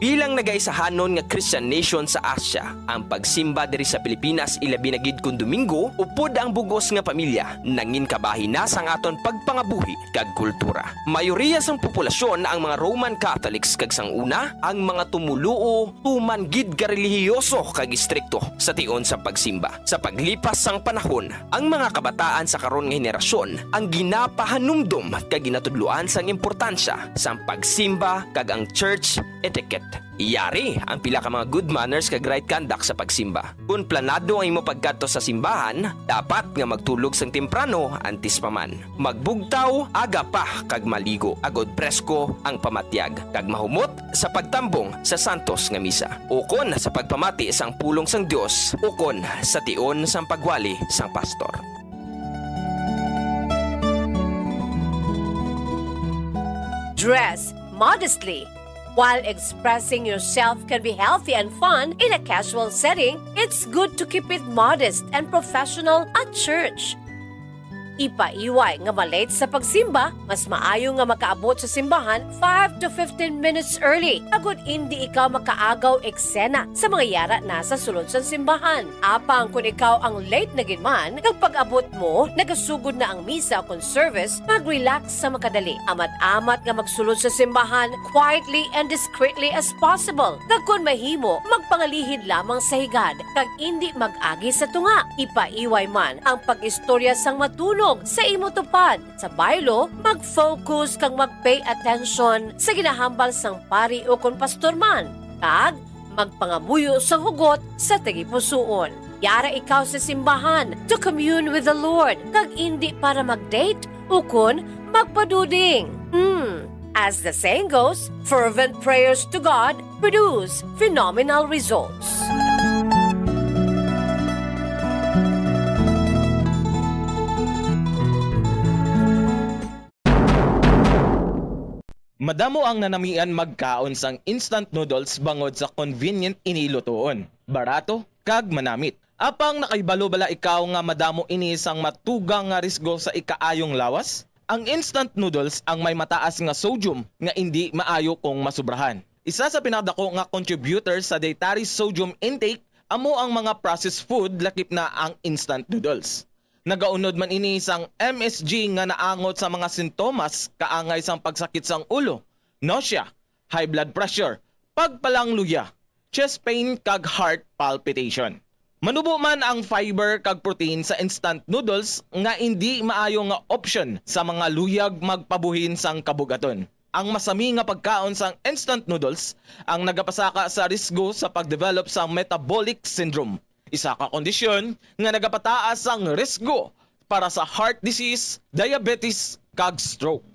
Bilang nagaisahanon nga Christian nation sa Asia, ang pagsimba diri sa Pilipinas, ilabi na gid kon Domingo, upod ang bug-os nga pamilya, nangin kabahin na sang aton pagpangabuhi kag kultura. Mayoriya sang populasyon ang mga Roman Catholics, kag sang una, ang mga tumoluo tuman gid ka relihiyoso kag istrikto sa tion sang pagsimba. Sa paglipas sang panahon, ang mga kabataan sa karon nga henerasyon ang ginapahanumdom kag ginatudloan sang importansya sang pagsimba kag ang church etiquette. Yari ang pila ka mga good manners kag right conduct sa pagsimba. Kon planado ang imo pagkadto sa simbahan, dapat nga magtulog sang temprano antes pa man. Magbugtaw aga pa kag maligo, agod presko ang pamatyag, kag mahumot sa pagtambong sa santos nga misa, ukon sa pagpamati sang pulong sang Dios, ukon sa tion sang pagwali sang pastor. Dress modestly. While expressing yourself can be healthy and fun in a casual setting, it's good to keep it modest and professional at church. Ipaiway nga ma-late sa pagsimba, mas maayo nga makaabot sa simbahan five to fifteen minutes early, agod indi ikaw makaagaw eksena sa mga yara na sa sulod sang simbahan. Apang kon ikaw ang late na gid man, kag pag-abot mo, nagasugod na ang misa kon service, mag-relax sa makadali. Amat-amat nga magsulod sa simbahan quietly and discreetly as possible. Kag kon mahimo, magpangalihid lamang sa higad, kag indi mag-agi sa tunga. Ipaiway man ang pag-istorya sang matunog sa imo tupad. Sa baylo, mag-focus kag mag-pay attention sa ginahambal sang pari ukon pastor man, kag magpangamuyo sang hugot sa tagipusoon. Yara ikaw sa simbahan to commune with the Lord, kag indi para mag-date ukon magpaduding. Hmm. As the saying goes, fervent prayers to God produce phenomenal results. Madamo ang nanamian magkaon sang instant noodles bangod sa convenient ini lutoon, barato, kag manamit. Apang nakahibalo bala ikaw nga madamo ini sang matugang nga risgo sa ikaayong lawas? Ang instant noodles ang may mataas nga sodium nga indi maayo kung masubrahan. Isa sa pinakadako nga contributor sa dietary sodium intake amo ang mga processed food, lakip na ang instant noodles. Nagaunod man ini sang M S G nga naangot sa mga sintomas kaangay sang pagsakit sang ulo, nausea, high blood pressure, pagpalangluya, chest pain, kag heart palpitation. Manubo man ang fiber kag protein sa instant noodles nga indi maayo nga option sa mga luyag magpabuhin sang kabug-aton. Ang masami nga pagkaon sang instant noodles ang nagapasaka sa risgo sa pag-develop sang metabolic syndrome, isa ka kondisyon nga nagapataas sang risgo para sa heart disease, diabetes, kag stroke.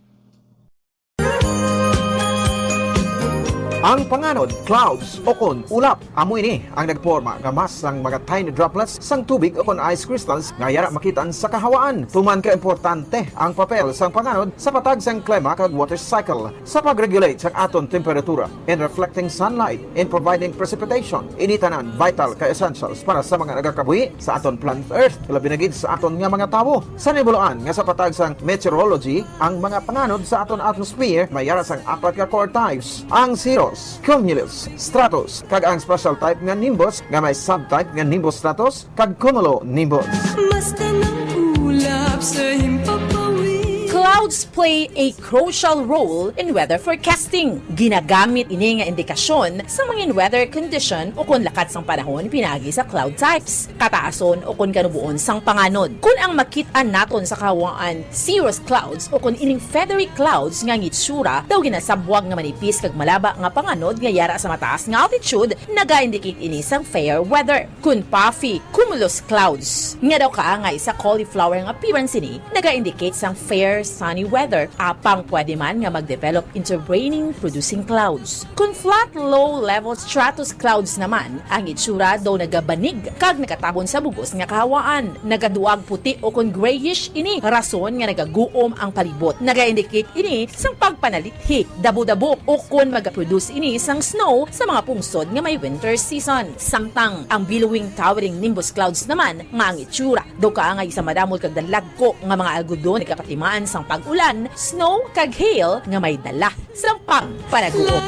Ang panganod, clouds, ukon ulap, amo ini ang nagporma nga mass sang mga tiny droplets sang tubig ukon ice crystals nga yara makit-an sa kahawaan. Tuman ka importante ang papel sang panganod sa patag sang klima kag water cycle sa pag-regulate sang aton temperatura. In reflecting sunlight, in providing precipitation, ini tanan vital ka essentials para sa mga nagakabuhi sa aton planet Earth, labi na gid sa aton nga mga tawo. Sa nibuloan nga sa patag sang meteorology, ang mga panganod sa aton atmosphere may yara sang apat ka core types: ang cirrus, cumulus, stratus, kag ang special type nga nimbus nga may subtype nga nimbus stratus kag cumulonimbus. Mas tanang ulap sa himpapawid. Clouds play a crucial role in weather forecasting. Ginagamit ini nga indikasyon sa mga weather condition ukon lakat sang panahon pinaagi sa cloud types, kataason ukon kanuboon sang panganod. Kon ang makit-an naton sa kahawaan cirrus clouds ukon ining feathery clouds nga ang itsura daw ginasabwag nga manipis kag malaba nga panganod nga yara sa mataas nga altitude, naga-indicate ini sang fair weather. Kon puffy cumulus clouds, nga daw kaangay sa cauliflower nga appearance ini, naga-indicate sang fair sunny weather, apang pwede man nga mag-develop into raining producing clouds. Kon flat low level stratus clouds naman, ang itsura daw nagabanig kag nagatabon sa bug-os nga kahawaan. Nagaduag puti ukon grayish ini, rason nga nagaguom ang palibot. Naga-indicate ini sang pagpanalithi, dabo-dabo, ukon magaproduce ini sang snow sa mga pungsod nga may winter season. Samtang ang billowing towering nimbus clouds naman, nga ang itsura daw kaangay sa madamol kag dalagko nga mga algodon, nagapatimaan sang pag-ulan, snow, kag hail nga may dala sang pagpanaguot.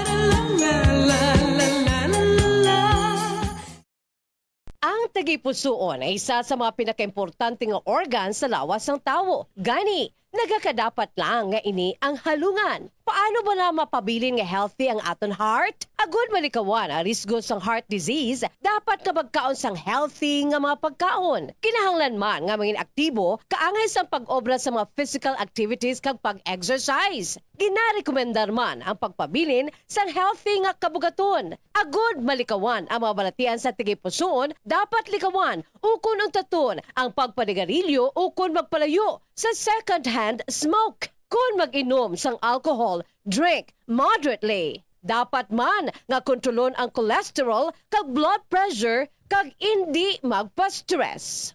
Ang tagipusoon ay isa sa mga pinakaimportante nga organ sa lawas sang tawo. Gani, Nagakadapat lang nga ini ang halungan. Paano ba na mapabilin nga healthy ang aton heart? Agud malikawan ang risgo sang heart disease, dapat nga magkaon sang healthy nga mga pagkaon. Kinahanglan man nga mangin aktibo kaangay sang pag-obra sa mga physical activities kag pag-exercise. Ginarekomendar man ang pagpabilin sang healthy nga kabugaton. Agud malikawan ang mga balatian sa tigipusoon, dapat likawan ukon untaton ang pagpanigarilyo ukon magpalayo sa second-hand smoke. Kon mag-inom sang alcohol, drink moderately. Dapat man nga kontrolon ang cholesterol kag blood pressure kag indi magpa-stress.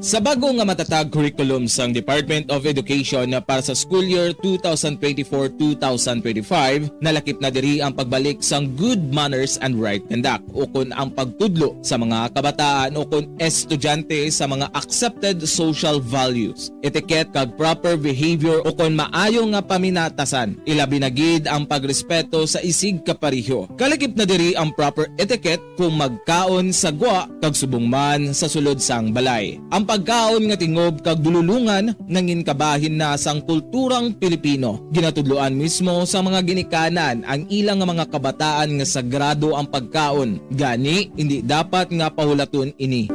Sa bago nga matatag curriculum sang Department of Education para sa school year two thousand twenty-four, two thousand twenty-five, nalakip na diri ang pagbalik sang good manners and right conduct, ukon ang pagtudlo sa mga kabataan ukon estudyante sa mga accepted social values, etiquette kag proper behavior ukon maayo nga paminatasan, ilabi na gid ang pagrespeto sa isigkapareho. Kalakip na diri ang proper etiquette kung magkaon sa gwa kag subong man sa sulod sang balay. Ang pagkaon nga tingob kag dululongan nangin kabahin na sang kulturang Pilipino. Ginatudloan mismo sa mga ginikanan ang ilang nga mga kabataan nga sagrado ang pagkaon, gani indi dapat nga pahulaton ini.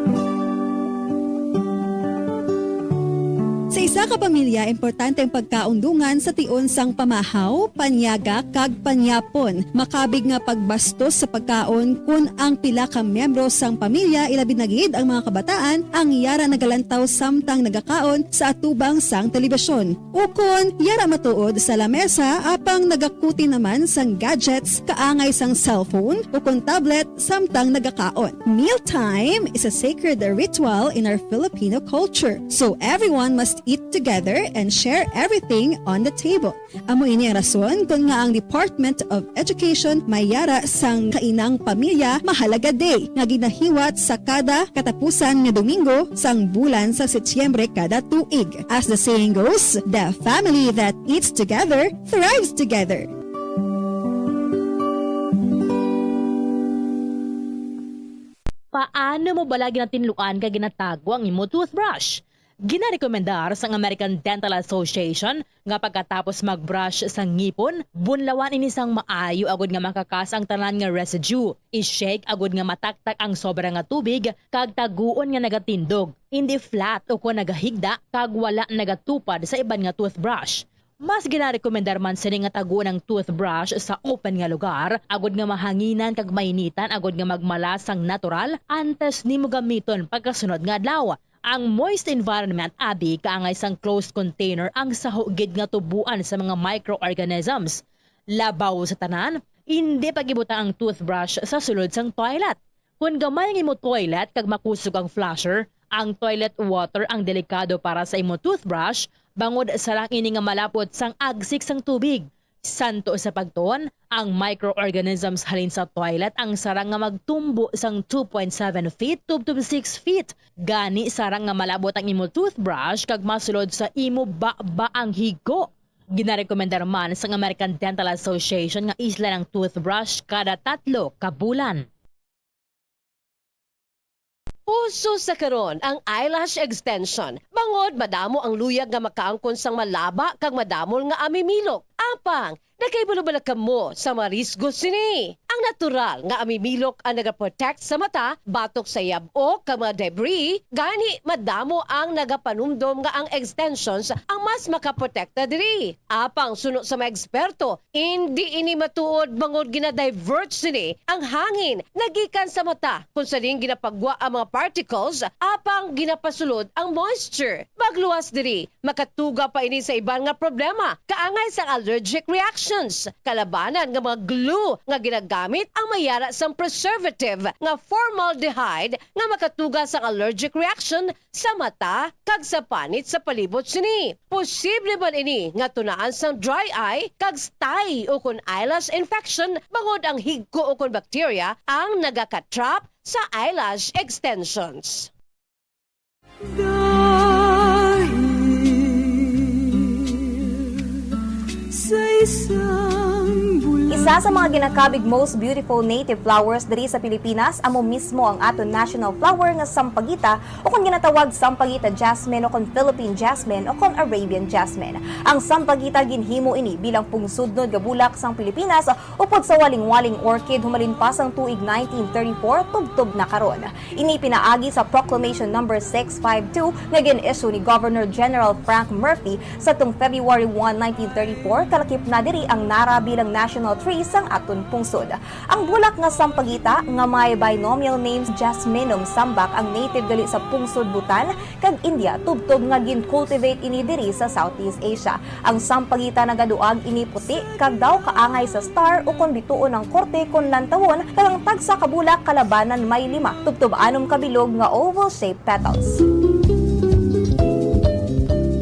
Sa isa ka pamilya, importante ang pagkaundungan sa tion sang pamahaw, panyaga, kag panyapon. Makabig nga pagbastos sa pagkaon kon ang pila ka miyembro sang pamilya, ilabi na gid ang mga kabataan, ang yara nagalantaw samtang nagakaon sa atubang sang telebisyon. Ukon, yara matuod sa lamesa apang nagakuti naman sang gadgets kaangay sang cellphone ukon tablet samtang nagakaon. Mealtime is a sacred ritual in our Filipino culture, so everyone must eat together and share everything on the table. Amo ini ang rason kon nga ang Department of Education may yara sang Kainang Pamilya Mahalaga Day nga ginahiwat sa kada katapusan nga Domingo sang bulan sa Setyembre kada tuig. As the saying goes, the family that eats together thrives together. Paano mo bala ginatinluan kag ginatago ang imo toothbrush? Ginarekomendar sang American Dental Association nga pagkatapos mag-brush sa ngipon, bunlawan ini sang maayo agud nga makakas ang tanan nga residue. I-shake agud nga mataktak ang sobra nga tubig kag taguon nga nagatindog, indi flat ukon nagahigda kag wala nagatupad sa iban nga toothbrush. Mas ginarekomendar man sini nga taguon ang toothbrush sa open nga lugar, agud nga mahanginan kag mainitan agud nga magmala sang natural antes nimo gamiton pagkasunod nga adlaw. Ang moist environment abi kaangay sang closed container ang saho gid nga tuboan sa mga microorganisms. Labaw sa tanan, indi pag-ibutang ang toothbrush sa sulod sang toilet. Kon gamay ang imo toilet kag makusog ang flusher, ang toilet water ang delikado para sa imo toothbrush, bangod sarang ini nga malapot sang agsik sang tubig. Santo sa pagtuon, ang microorganisms halin sa toilet ang sarang nga magtumbo sang two point seven feet tubtob six feet. Gani, sarang nga malabot ang imo toothbrush kag masulod sa imo baba ang higko. Ginarekomendar man sang American Dental Association nga islan ang toothbrush kada tatlo ka bulan. Uso sa karon ang eyelash extension, bangod madamo ang luyag nga makaangkon sang malaba kag madamol nga amimilok. Apang, nakahibalo bala kamo sa mga risgo sini? Ang natural nga amimilok ang nagaprotect sa mata batok sa yab-o kag mga debris, gani madamo ang nagapanumdom nga ang extensions ang mas makaprotekta diri. Apang suno sa mga eksperto, indi ini matuod bangod gina-divert sini ang hangin nga gikan sa mata, kung sa diin ginapagwa ang mga particles apang ginapasulod ang moisture. Magluwas diri, makatuga pa ini sa iban nga problema, kaangay sang allergic reactions. Kalabanan nga mga glue nga ginagamit ang may yara sang preservative nga formaldehyde nga makatuga sang allergic reaction sa mata kag sa panit sa palibot sini. Posible man ini nga tunaan sang dry eye kag stye ukon eyelash infection bangod ang higko ukon bakterya ang nagaka-trap sa eyelash extensions. Dahil sa isang bula Isa sa mga ginakabig most beautiful native flowers diri sa Pilipinas amo mismo ang aton national flower nga sampagita, o kon ginatawag sampagita jasmine, o kon Philippine jasmine, o kon Arabian jasmine. Ang sampagita, ginhimo ini bilang pungsudnod nga bulak sang Pilipinas upod sa walingwaling orchid humalin pa sang tuig nineteen thirty-four tubtob na karon. Ini pinaagi sa Proclamation Number six five two nga gin-issue ni Governor General Frank Murphy sadtong February one, nineteen thirty-four, kalakip na diri ang nara bilang national tree sang aton pungsod. Ang bulak nga sampagita nga may binomial names Jasminum sambac ang native gali sa pungsod Bhutan kag India, tubtob nga gin-cultivate ini diri sa Southeast Asia. Ang sampagita nagaduag ini puti kag daw kaangay sa star ukon bituon ang korte kon lantawon, kag ang tagsa ka bulak kalabanan may lima, tubtob anom ka bilog nga oval-shaped petals.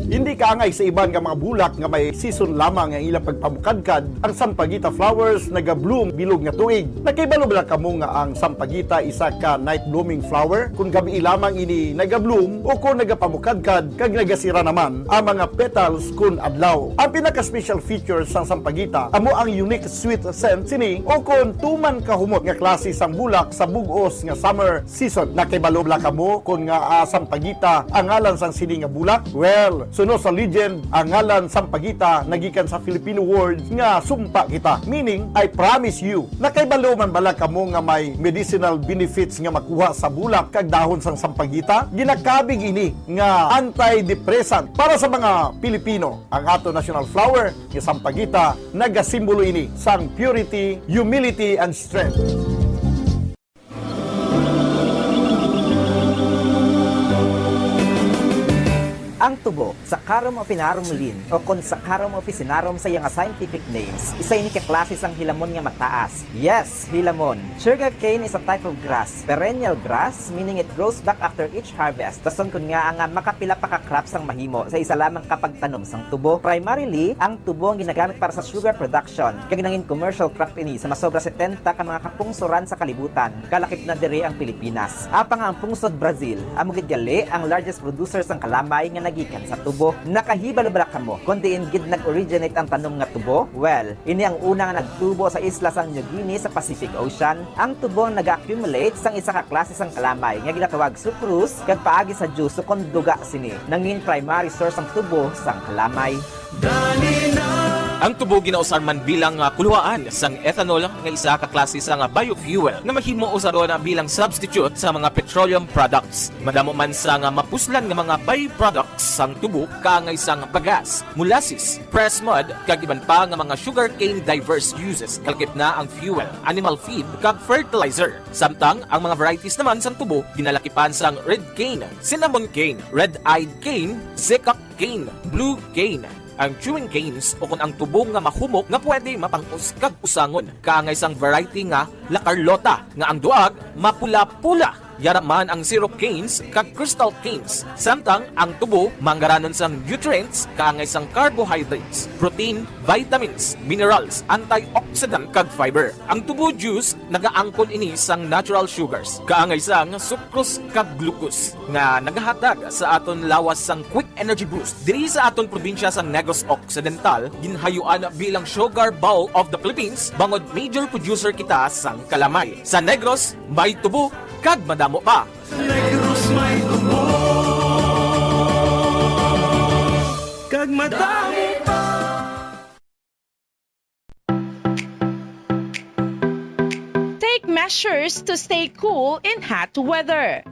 Hindi kaangay sa iban nga mga bulak nga may season lamang ang ilang pagpamukadkad, ang sampagita flowers naga-bloom bilog nga tuig. Nakahibalo bala kamo nga ang sampagita isa ka night blooming flower? Kung gabii lamang ini naga-bloom o kung nagapamukadkad kag nagasira naman ang mga petals kun adlaw. Ang pinaka-special feature sang sampagita amo ang unique sweet scent sini o kon tuman kahumot nga klase sang bulak sa bug-os nga summer season. Nakahibalo bala kamo kon ngaa sampagita ang ngalan sang sini nga bulak? Well, suno sa legend, ang ngalan sampagita nagikan sa Filipino word nga sumpa kita, meaning I promise you. Nakahibalo man bala kamo nga may medicinal benefits nga makuha sa bulak kag dahon sang sampagita? Ginakabig ini nga antidepressant para sa mga Pilipino. Ang ato national flower nga sampagita nagasimbolo ini sang purity, humility, and strength. Ang tubo, Saccharum officinarum Linn., o kon Saccharum officinarum sa iya nga scientific names, isa ini ka klase sang hilamon nga mataas. Yes, hilamon. Sugarcane is a type of grass, perennial grass, meaning it grows back after each harvest. Rason kon ngaa nga makapila pa ka crops ang mahimo sa isa lamang ka pagtanom sang tubo. Primarily, ang tubo ang ginagamit para sa sugar production, kag nangin commercial crop ini sa masobra setenta ka mga kapungsoran sa kalibutan, kalakip na diri ang Pilipinas. Apang ang pungsod Brazil, amo gid gali ang largest producer sang kalamay nga nagikan sa tubo. Nakahibalo bala kamo kon diin gid nag-originate ang tanom nga tubo? Well, ini ang una nga nagtubo sa isla sang New Guinea sa Pacific Ocean. Ang tubo ang naga-accumulate sang isa ka klase sang kalamay nga ginatawag sucrose, kag paagi sa juice ukon duga sini, nangin primary source ang tubo sang kalamay. Ang tubo ginausar man bilang, ah, kuluhaan sang ethanol, nga isa ka klase sang, ah, biofuel nga mahimo usaron, ah, bilang substitute sa mga petroleum products. Madamo man sang, ah, mapuslan nga mga byproducts sang tubo, kaangay sang bagas, molasses, pressed mud, kag iban pa nga mga sugarcane diverse uses, kalakip na ang fuel, animal feed, kag fertilizer. Samtang ang mga varieties naman sang tubo ginalakipan sang red cane, cinnamon cane, red-eyed cane, zecac cane, blue cane, ang chewing canes, ukon ang tubo nga mahumok nga pwede mapang-os kag usangon, kaangay sang variety nga La Carlota, nga ang duag mapula-pula, yara man ang syrup canes kag crystal canes. Samtang ang tubo manggaranon sang nutrients, kaangay sang carbohydrates, protein, vitamins, minerals, antioxidant, kag fiber. Ang tubo juice nagaangkon ini sang natural sugars, kaangay sang sucrose kag glucose, nga nagahatag sa aton lawas sang quick energy boost. Diri sa aton probinsya sang Negros Occidental, ginhayuan bilang Sugar Bowl of the Philippines, bangod major producer kita sang kalamay. Sa Negros, may tubo kag madamo pa. Sa Negros may tubo kag madamo pa. Take measures to stay cool in hot weather.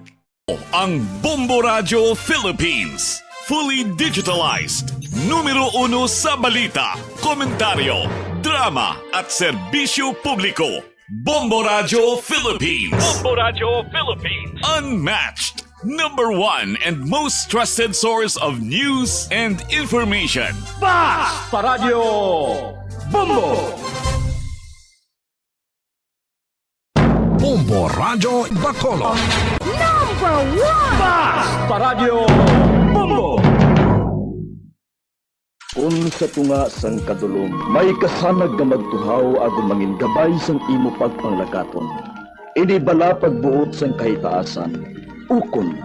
Ang Bombo Radyo Philippines. Fully digitalized. Numero uno sa balita, komentaryo, drama, at serbisyo publiko. Bombo Radyo Philippines. Bombo Radyo Philippines. Unmatched. Number one and most trusted source of news and information. Basta Radyo Bombo! Bombo Radyo Bacolod. Number one! Basta Radyo Bombo! Kon sa tunga sang kadulom may kasanag nga magtuhaw agod mangin gabay sang imo pagpanglakaton, ini bala pagbuot sang kahitaasan, ukon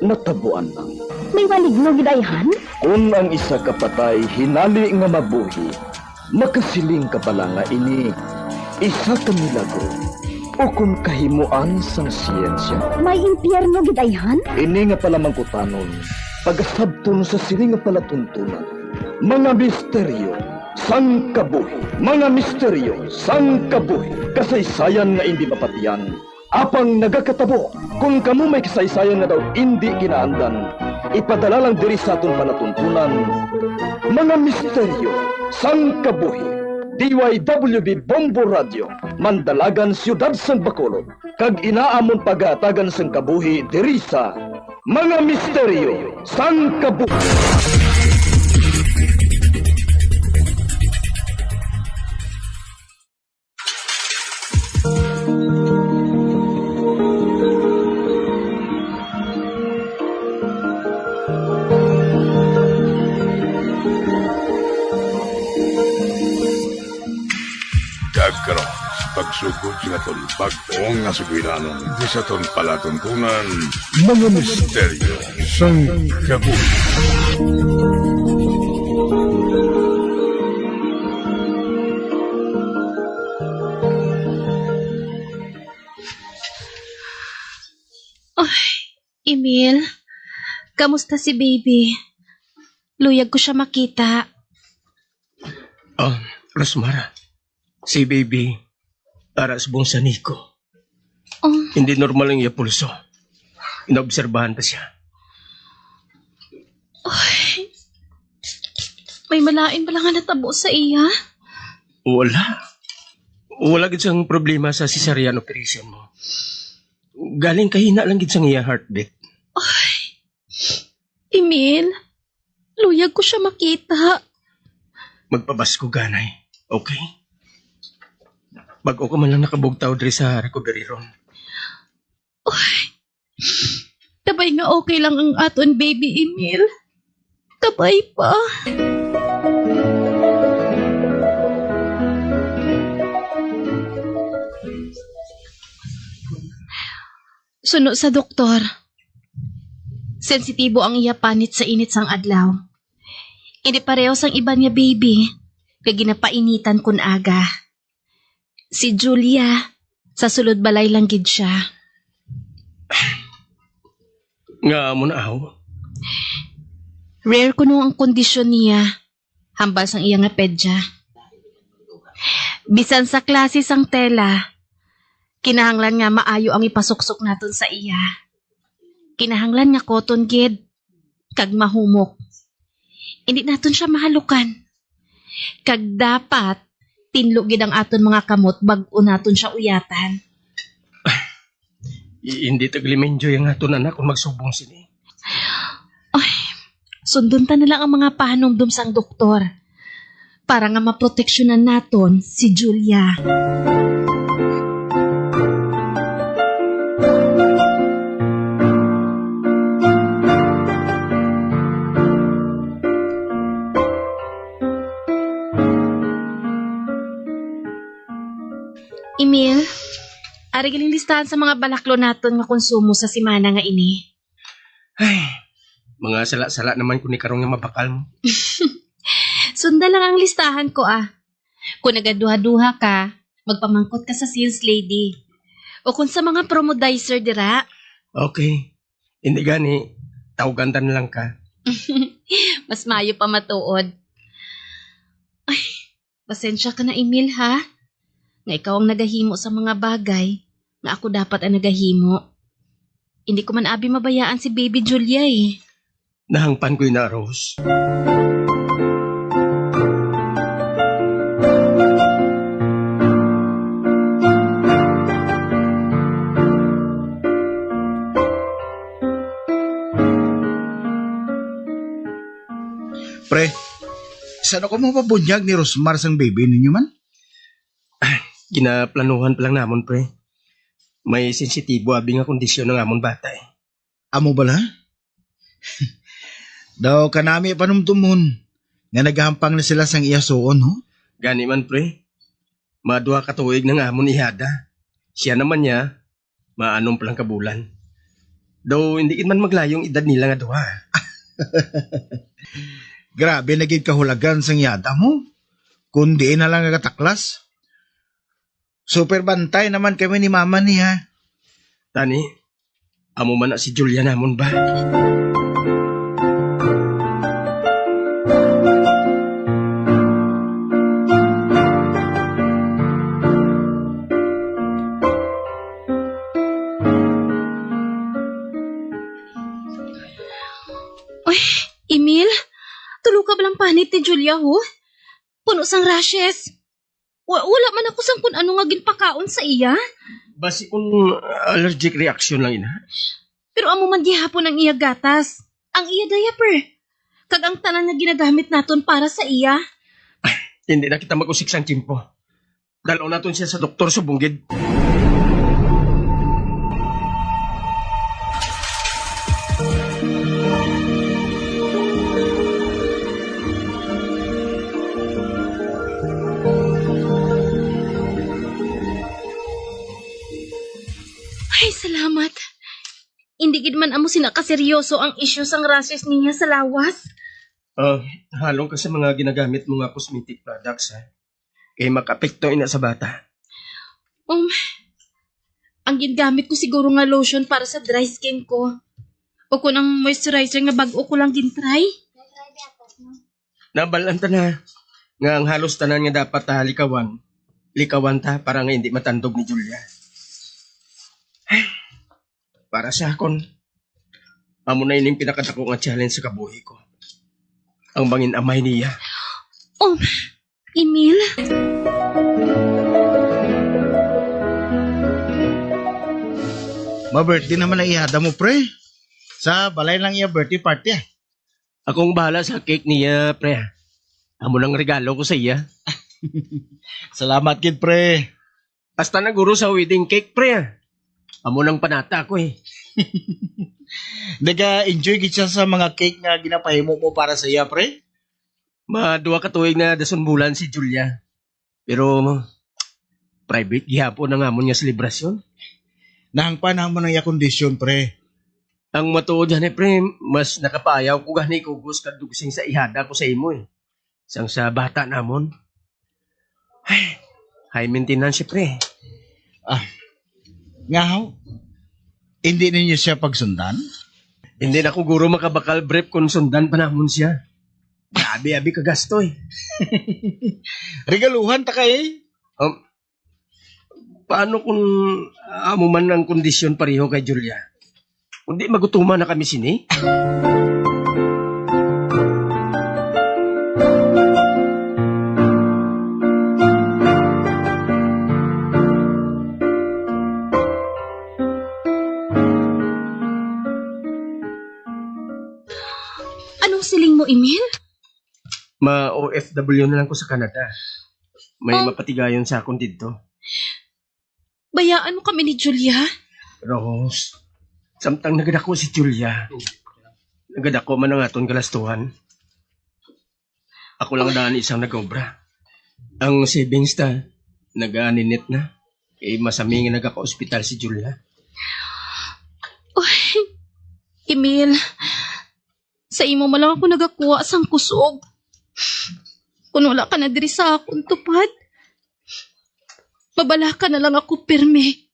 natabuan lang. May maligno gid ayhan? Kon ang isa ka patay hinali nga mabuhi, makasiling ka bala nga ini Isa ka milagro, ukon kahimoan sang siyensya. May impyerno gid ayhan? Ini nga palamangkutanon, pagasabton sa sini nga palatuntunan. Mga misteryo sang kabuhi. Mga misteryo sang kabuhi. Kasaysayan nga indi mapatian, apang nagakatabo. Kon kamo may kasaysayan nga daw indi kinaandan, ipadala lang diri sa aton palatuntunan, Mga Misteryo sang Kabuhi. D Y W B Bombo Radio, Mandalagan, Siyudad sang Bacolod, kag ina amon pagahatagan sang kabuhi diri sa Mga Misteryo sang Kabuhi. Kag karon, sa pagsugod sa aton bag-o nga sugilanon, di sa aton palatuntunan, Mga Misteryo sang Kabuhi. Ay, Emil, kamusta si baby? Luyag ko siya makita. Ah, Rosmar, si baby, ara subong sa Nico. Oh. Hindi normal ang iya pulso. Inaobserbahan pa siya. Ay, may malain bala nga natabo sa iya? Wala. Wala gid sang problema sa cesarean operation mo. Galing kahina lang gid sang iya heartbeat. Ay, Emil, luyag ko siya makita. Magpabaskog ka, Nay. Okay? Bag-o ka man lang nakabugtaw diri sa recovery room. Uy, kabay nga okay lang ang aton baby, Emil. Kabay pa. Suno sa doktor, sensitibo ang iya panit sa init sang adlaw. Hindi pareho sang iban nga baby nga ginapainitan kun aga. Si Julia, sa sulod balay lang gid siya. Nga amo na aw? Rare kuno ang kondisyon niya, hambal sang iya nga pedya. Bisan sa klase sang tela, kinahanglan nga maayo ang ipasuksok naton sa iya. Kinahanglan nga koton gid kag mahumok. Indi naton siya mahalukan. Kag dapat tinlo gid ang aton mga kamot bag-o naton siya uyatan. I-, hindi taglimenjoy ang aton anak kung magsubong sini. Ay, sundon ta na lang ang mga pahanumdom sang doktor para nga maproteksyonan naton si Julia. Emil, ari galing listahan sa mga balaklo naton nga konsumo sa semana nga ini. Ay, mga sala-sala naman ko ni karon nga mabakal mo. Sunda lang ang listahan ko, ah. Kung nagaduha-duha ka, magpamangkot ka sa sales lady. O kung sa mga promodizer dira. Okay. Hindi gani, tawagan ta na lang ka. Mas maayo pa matuod. Ay, pasensya ka na, Emil, ha? Nga ikaw ang nagahimo sa mga bagay nga ako dapat ang nagahimo. Hindi ko man abi mabayaan si Baby Julia, eh. Nahangpan ko ina, Rose. Pre, san-o kamo mapabunyag ni Rosmar sang baby ninyo man? Ginaplanuhan pa lang namon, pre. May sensitibo abi nga kondisyon ang amon bata, eh. Amo bala? Daw kanami panumtumon nga nagahampang na sila sang iya suon, ho? Gani man, pre. Mga duha ka tuig na nga amon ihada. Siya naman niya, maanom pa lang ka bulan. Daw hindi gid man maglayo ang edad nila nga duha. Grabe na gid kahulagan sang yada mo. Kun diin na lang nagataklas. Super bantay naman kami ni mama niya. Tani, amo man na si Julia namon ba? Uy, Emil, tulo ka ba lang panit ni Julia, ho? Puno sang rashes. Wa-, wala man ako sang kun ano nga ginpakaon sa iya. Basi kung allergic reaction lang ina. Pero amo man gihapon ang iya gatas, ang iya diaper, kag ang tanan nga ginagamit naton para sa iya. Hindi na kita mag-usik sang tiyempo. Dal-on naton siya sa doktor subong gid. Ay, salamat. Hindi gid man amo sina kaseryoso ang isyu sang rashes niya sa lawas. Ah, halong ka sa mga ginagamit mo nga cosmetic products, ha? Kay makaapekto ina sa bata. Um, ang gingamit ko siguro nga lotion para sa dry skin ko. O kun ang moisturizer nga bag-o ko lang gintry. Nabal-an ta na nga ang halos tanan nga dapat ta likawan, likawan ta para nga hindi matandog ni Julia. Para sa akon, amo na ining pinakadako nga challenge sa kabuhi ko. Ang mangin-amay niya. Um, Emil? Ma-birthday naman ang ihada mo, pre. Sa balay lang iya birthday party, ah. Akong bahala sa cake niya, pre. Amo nang regalo ko sa iya. Salamat gid, pre. Hasta na guro sa wedding cake, pre. Amo nang panata ko, eh. Naga-enjoy gid siya sa mga cake nga ginapahimo mo para sa iya, pre? Maduha ka tuig na dason bulan si Julia. Pero private gihapon ang amon nga selebrasyon. Nahangpan ang amon ang iya kondisyon, pre. Ang matuod gani, pre, mas nakapaayaw ko gani kugos kag dugsing sa ihada ko sa imo, eh, sang sa bata namon. Ay, high maintenance siya, pre. Ah, nga ho? Hindi ninyo siya pagsundan? Hindi na ko guro makabakal, Brep, kung sundan pa namon siya. Grabe, abi ka gasto, eh. Regaluhan ta ka, eh. Um, paano kung amo man ang kondisyon pareho kay Julia? Kundi magutuman na kami sini. Anong siling mo, Emil? Ma-O F W na lang ko sa Canada. May Oh. mapatigayon sa akon didto. Bayaan mo kami ni Julia? Rose, samtang nagadako si Julia, nagadako man ang aton galastuhan. Ako lang daan isang nag-obra. Ang savings ta, nagaaninit na. Kay masami nga nagaka-ospital si Julia. Uy, Emil, sa imo man lang ako nagakuha sang kusog. Kung wala ka na diri sa akon tupad, mabalaka na lang ako pirmi.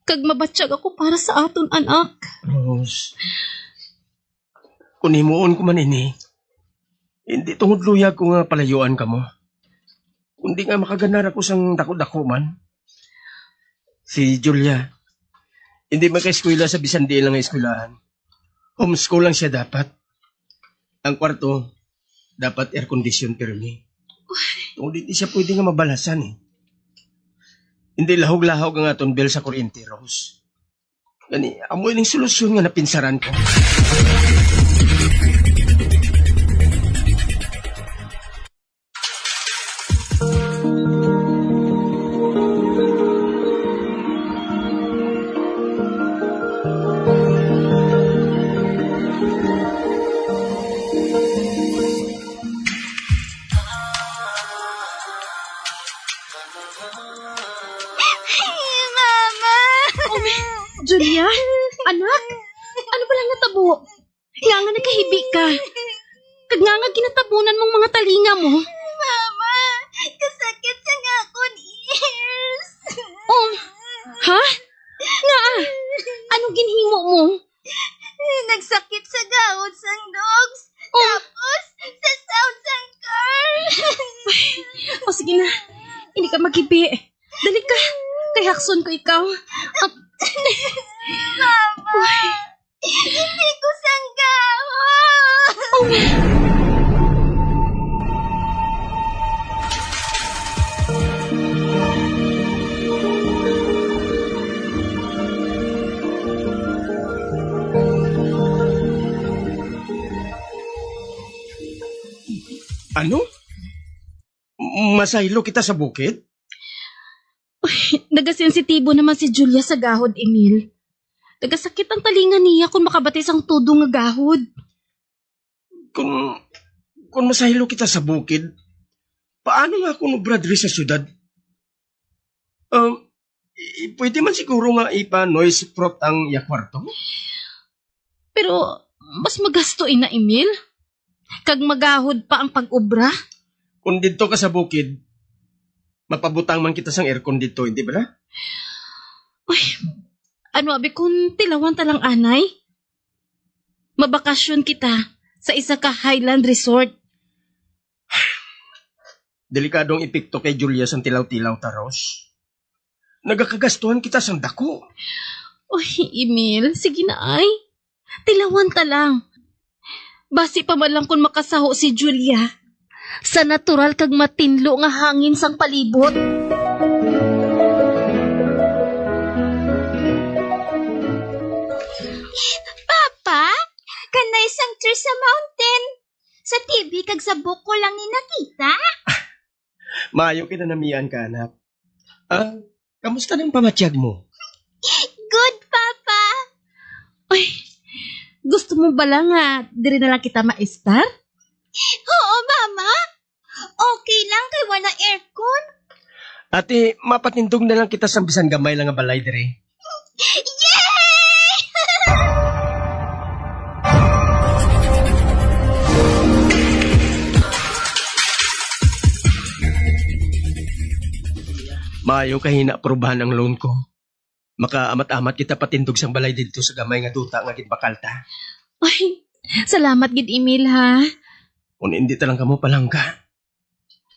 Kag mabatyag ako para sa aton anak. Rose, kung himuon ko man ini, hindi tungod luyag ko nga palayuan kamo, kundi nga makaganar ako sang dako-dako man. Si Julia, hindi makaeskwela sa bisan diin lang nga eskwelahan. Homeschool lang siya dapat. Ang kwarto, dapat air condition pirmi. Tungod hindi siya pwede nga mabalasan, eh. Hindi lahog-lahog ang aton bill sa kuryente, Rose. Gani, amo ining solusyon nga napinsaran ko. Mama! Oh, Julia, anak, ano ba lang natabo? Nga nga nakahibi ka? Kag nga nga ginatabunan mong mga talinga mo? Mama, kasakit sa nga akon ears. O sige na, hindi ka maghibi. Dali ka, kay hakson ko ikaw. Ah, Mama! Hindi ko sanggahon! Ano? Masaylo kita sa bukid? Nagasensitibo naman si Julia sa gahod, Emil. Nagasakit ang talinga niya kung makabati sang tudo nga gahod. Kung, kung masaylo kita sa bukid, paano nga kung obra diri sa syudad? Um, i-, pwede man siguro nga ipa-noise-proof ang iya kwarto? Pero mas magasto ina, Emil. Kag magahod pa ang pag-obra. Kung didto ka sa bukid, mapabutang man kita sang aircon didto, hindi bala? Uy, ano abi kung tilawan ta lang anay? Mabakasyon kita sa isa ka highland resort. Delikado ang epekto kay Julia sang tilaw-tilaw ta, Rose. Nagakagastuhan kita sang dako. Uy, Emil, sige na ay. Tilawan ta lang. Basi pa man lang kung makasaho si Julia sa natural kag matinlo nga hangin sang palibot. Papa, kanay sang tree sa mountain. Sa T V kag sa buko lang ni nakita. Maayo kinanamian ka, anak. Ah, kamusta nang pamatyag mo? Good, Papa. Ay, gusto mo bala nga diri na lang kita maestar? Oo, Mama. Okay lang kay wala aircon. Ate, mapatindog na lang kita sang bisan gamay lang nga balay diri. Yay! Maayo kay hinaprobahan ang loan ko. Makaamat-amat kita patindog sang balay didto sa gamay nga duta nga ginbakal ta. Ay, salamat gid, Emil, ha? Kung hindi ta lang kamo palangga,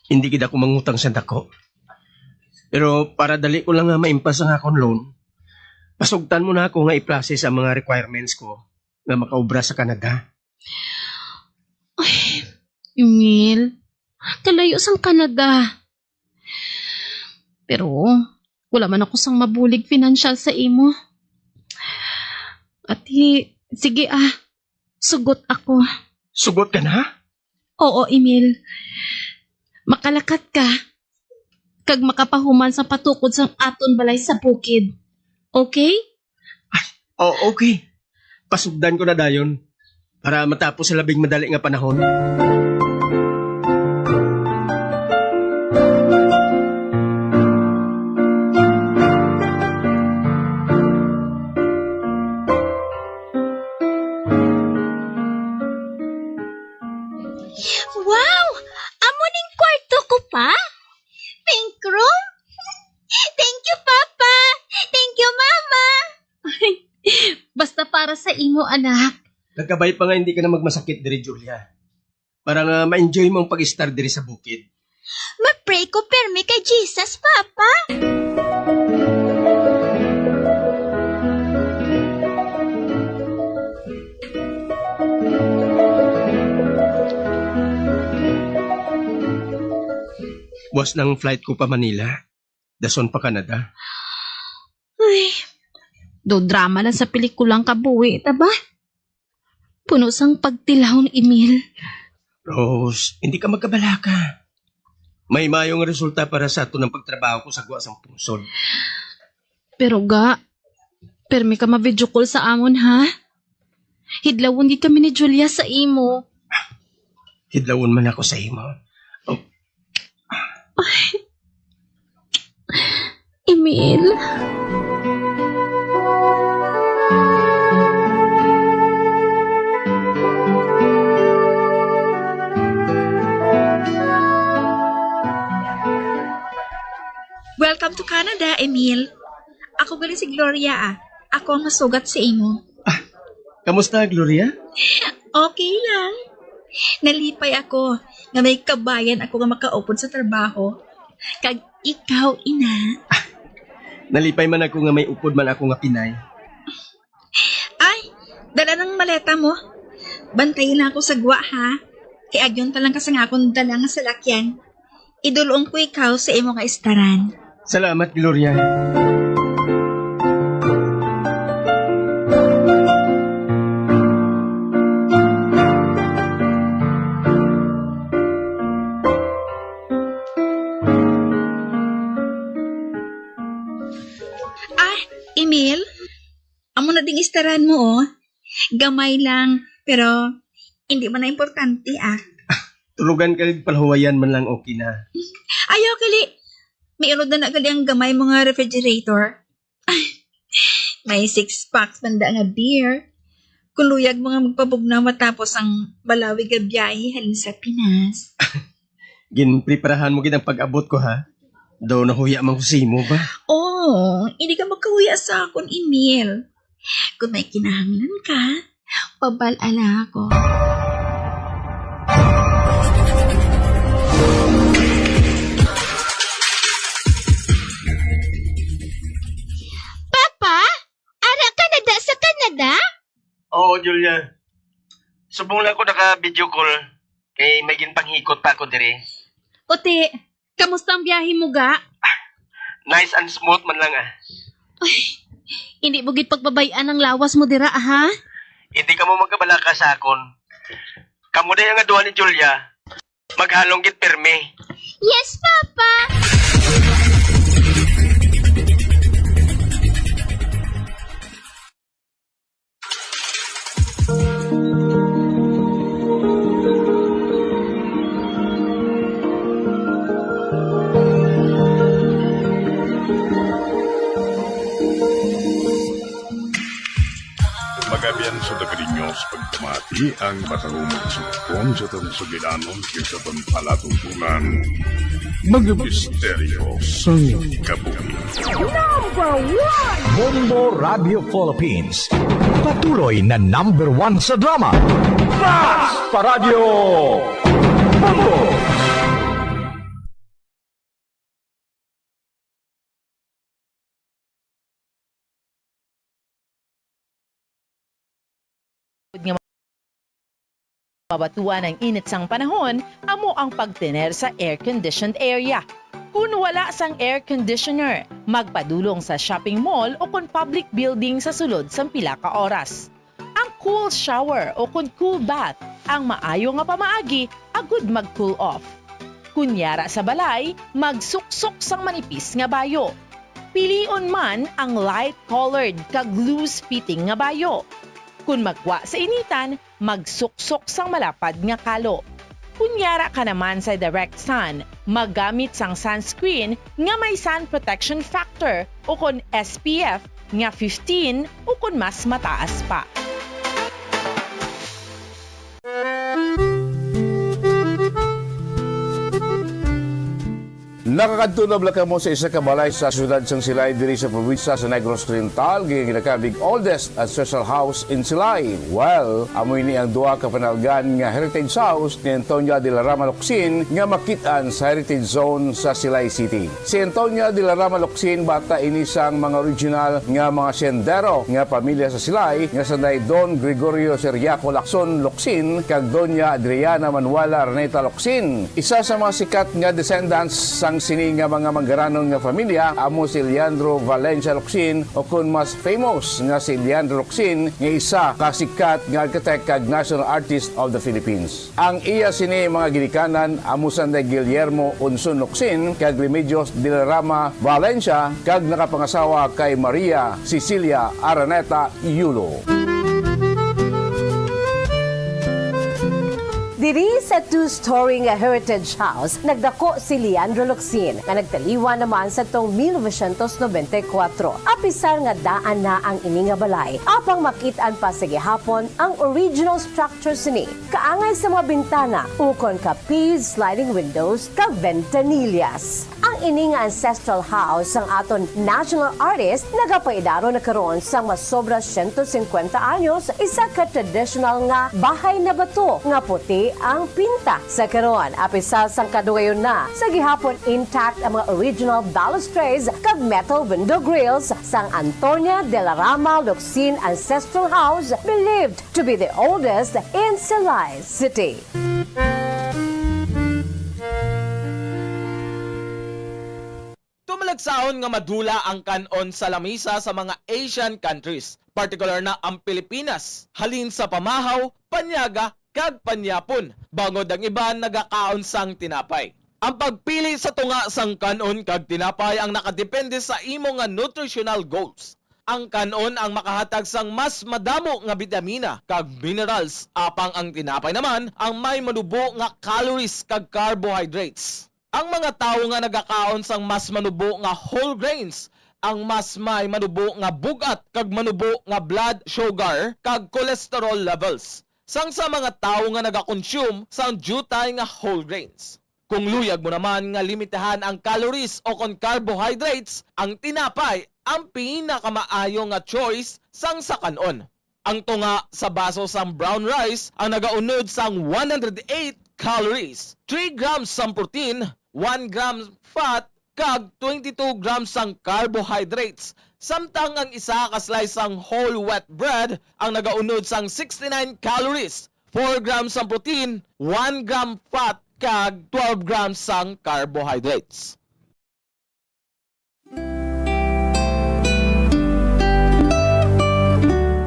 hindi gid ako mangutang sa dako. Pero para dali ko lang nga maimpas ang akon loan, pasugtan mo na ako nga i-process ang mga requirements ko nga makaobra sa Canada. Ay, Emil, kalayo sang Canada. Pero wala man ako sang mabulig financial sa imo. Ati, sige ah, sugot ako. Sugot ka na? Oo, Emil. Makalakat ka, kag makapahuman sang patukod sang aton balay sa bukid. Okay? Oh, okay. Pasugdan ko na dayon para matapos sa labing madali nga panahon. Wow! Amo ning kwarto ko, Pa? Pink room? Thank you, Papa! Thank you, Mama! Basta para sa imo, anak. Nagkabay pa nga hindi ka na magmasakit diri, Julia. Para nga ma-enjoy mo ang pag-estar diri sa bukid. Ma-pray ko pirmi kay Jesus, Papa. Buwas na ang flight ko pa Manila. Dason pa Canada. Ay, daw drama lang sa pelikulang kabuhi, ta ba? Puno sang pagtilaw ni Emil. Rose, hindi ka magkabalaka. May mayong resulta para sa aton ang pagtrabaho ko sa gwa sang pungsod. Pero ga, permi ka ma-video call sa amon, ha? Hidlawon gid kami ni Julia sa imo. Hidlawon man ako sa imo. Oh. Ay. Emil. Welcome to Canada, Emil. Ako gali si Gloria, ah. Ako ang masugat sa imo. Ah, kamusta, Gloria? Okay lang. Nalipay ako. nga may kabayan ako nga makaupod sa trabaho. Kag ikaw, ina. Nalipay man ako nga may upod man ako nga Pinay. Ay, dala ang maleta mo. Bantayi lang ako sa gwa, ha? Kay agyon ta lang ka sang akon dala nga salakyan. Idul-ong ko ikaw sa imo nga istaran. Salamat, Gloria. Ah, Emil? Amo na ding istaran mo, oh. Gamay lang, pero hindi man na importante, ah. Tulugan kag palahuwayan man lang, okay na. Ayaw, gali. May unod na na gali ang gamay mo nga refrigerator. May six packs man da nga beer. Kung luyag mo nga magpabugnaw matapos ang balawig nga biyahe halin sa Pinas. Ginpreparahan mo gid ang pag-abot ko, ha? Daw nahuya man ko sa imo ba? Oh, hindi ka magkahuya sa akon, Emil. Kung may kinahanglan ka, pabal-a lang ako. Papa, ara ka na da sa Canada? Oo, Julia. Subong lang ko naka-video call. Kay may ginpanghikot pa ako diri. Uti, kamusta ang biyahe mo, ga? Nice and smooth man lang, ah. Ay, hindi mo gid pagpabay-an ang lawas mo dira, ha? Hindi kamo magkabalaka sa akon. Kamo diay nga duha ni Julia, maghalong gid pirmi. Yes, Papa! Magabian sa taga ninyo sa pagpamati ang matahumong sugpon sa aton sugilanon kag sa aton palatuntunan. Mga misteryo sang kabuhi. Number one! Bombo Radio Philippines. Patuloy na number one sa drama. Mas pa Radio Bombo! Nga mabatuan ang init sang panahon, amo ang pagtener sa air-conditioned area. Kun wala sang air conditioner, magpadulong sa shopping mall o kon public building sa sulod sang pila ka oras. Ang cool shower o kon cool bath ang maayo nga pamaagi agud mag-cool off. Kun yara sa balay, magsuksok sang manipis nga bayo. Pilion man ang light-colored kag loose-fitting nga bayo. Kun magwa sa initan, magsuksok sang malapad nga kalo. Kun yara ka naman sa direct sun, maggamit sang sunscreen nga may sun protection factor o kon S P F nga fifteen o kon mas mataas pa. Nakakadto na bala kamo sa isa ka balay sa siyudad sang Silay diri sa probinsya sa Negros Oriental, nga ginakabig oldest ancestral house in Silay? Well, amo ini ang duha ka panalgan nga heritage house ni Antonia de la Rama Locsin nga makit-an sa Heritage Zone sa Silay City. Si Antonia de la Rama Locsin bata ini sang mga original nga mga siyendero nga pamilya sa Silay nga sanday Don Gregorio Ciriaco Lacson Locsin kag Doña Adriana Manuela Araneta Locsin. Isa sa mga sikat nga descendants sang sini nga mga manggaranon nga familya amo si Leandro Valencia Locsin, o kon mas famous nga si Leandro Locsin, nga isa ka sikat nga architect kag national artist of the Philippines. Ang iya sini mga ginikanan amo sanday Guillermo Unson Locsin kag Remedios de la Rama Valencia, kag nakapangasawa kay Maria Cecilia Araneta Yulo. Diri sa two-story nga Heritage House, nagdako si Leandro Locsin, nga nagtaliwan naman sa tong mil novecientos nobenta y kuwatro. Apisar nga daan na ang ini nga balay, apang makit-an pa sa gihapon ang original structure sini, kaangay sa mga bintana, ukon ka P sliding windows kag ventanillas. Ang ini nga ancestral house sang aton national artist nagapaidaron na karon sang masobra siyento singkwenta anyos, isa ka traditional nga bahay na bato nga puti ang pinta. Sa karon, apisal sang kadugayon na, sa gihapon intact ang mga original balustrades kag metal window grills sang Antonia de la Rama Locsin Ancestral House, believed to be the oldest in Silay City. Tumalagsahon nga madula ang kan-on sa lamisa sa mga Asian countries, partikular na ang Pilipinas, halin sa pamahaw, panyaga, kag panyapon, bangod ang iban nagakaon sang tinapay. Ang pagpili sa tunga sang kan-on kag tinapay ang nakadepende sa imo nga nutritional goals. Ang kan-on ang makahatag sang mas madamo nga bitamina kag minerals, apang ang tinapay naman ang may manubo nga calories kag carbohydrates. Ang mga tawo nga nagakaon sang mas manubo nga whole grains ang mas may manubo nga bug-at kag manubo nga blood sugar kag cholesterol levels sang sa mga tawo nga nagakonsume sang diutay nga whole grains. Kung luyag mo naman nga limitahan ang calories o kon carbohydrates, ang tinapay ang pinakamaayo nga choice sang sa kan-on. Ang tunga sa baso sang brown rice ang nagaunod sang one hundred eight calories, three grams sang protein, one gram fat, kag twenty-two grams sang carbohydrates, samtang ang isa ka slice sang whole wheat bread ang nagaunod sang sixty-nine calories, four grams sang protein, one gram fat, kag twelve grams sang carbohydrates.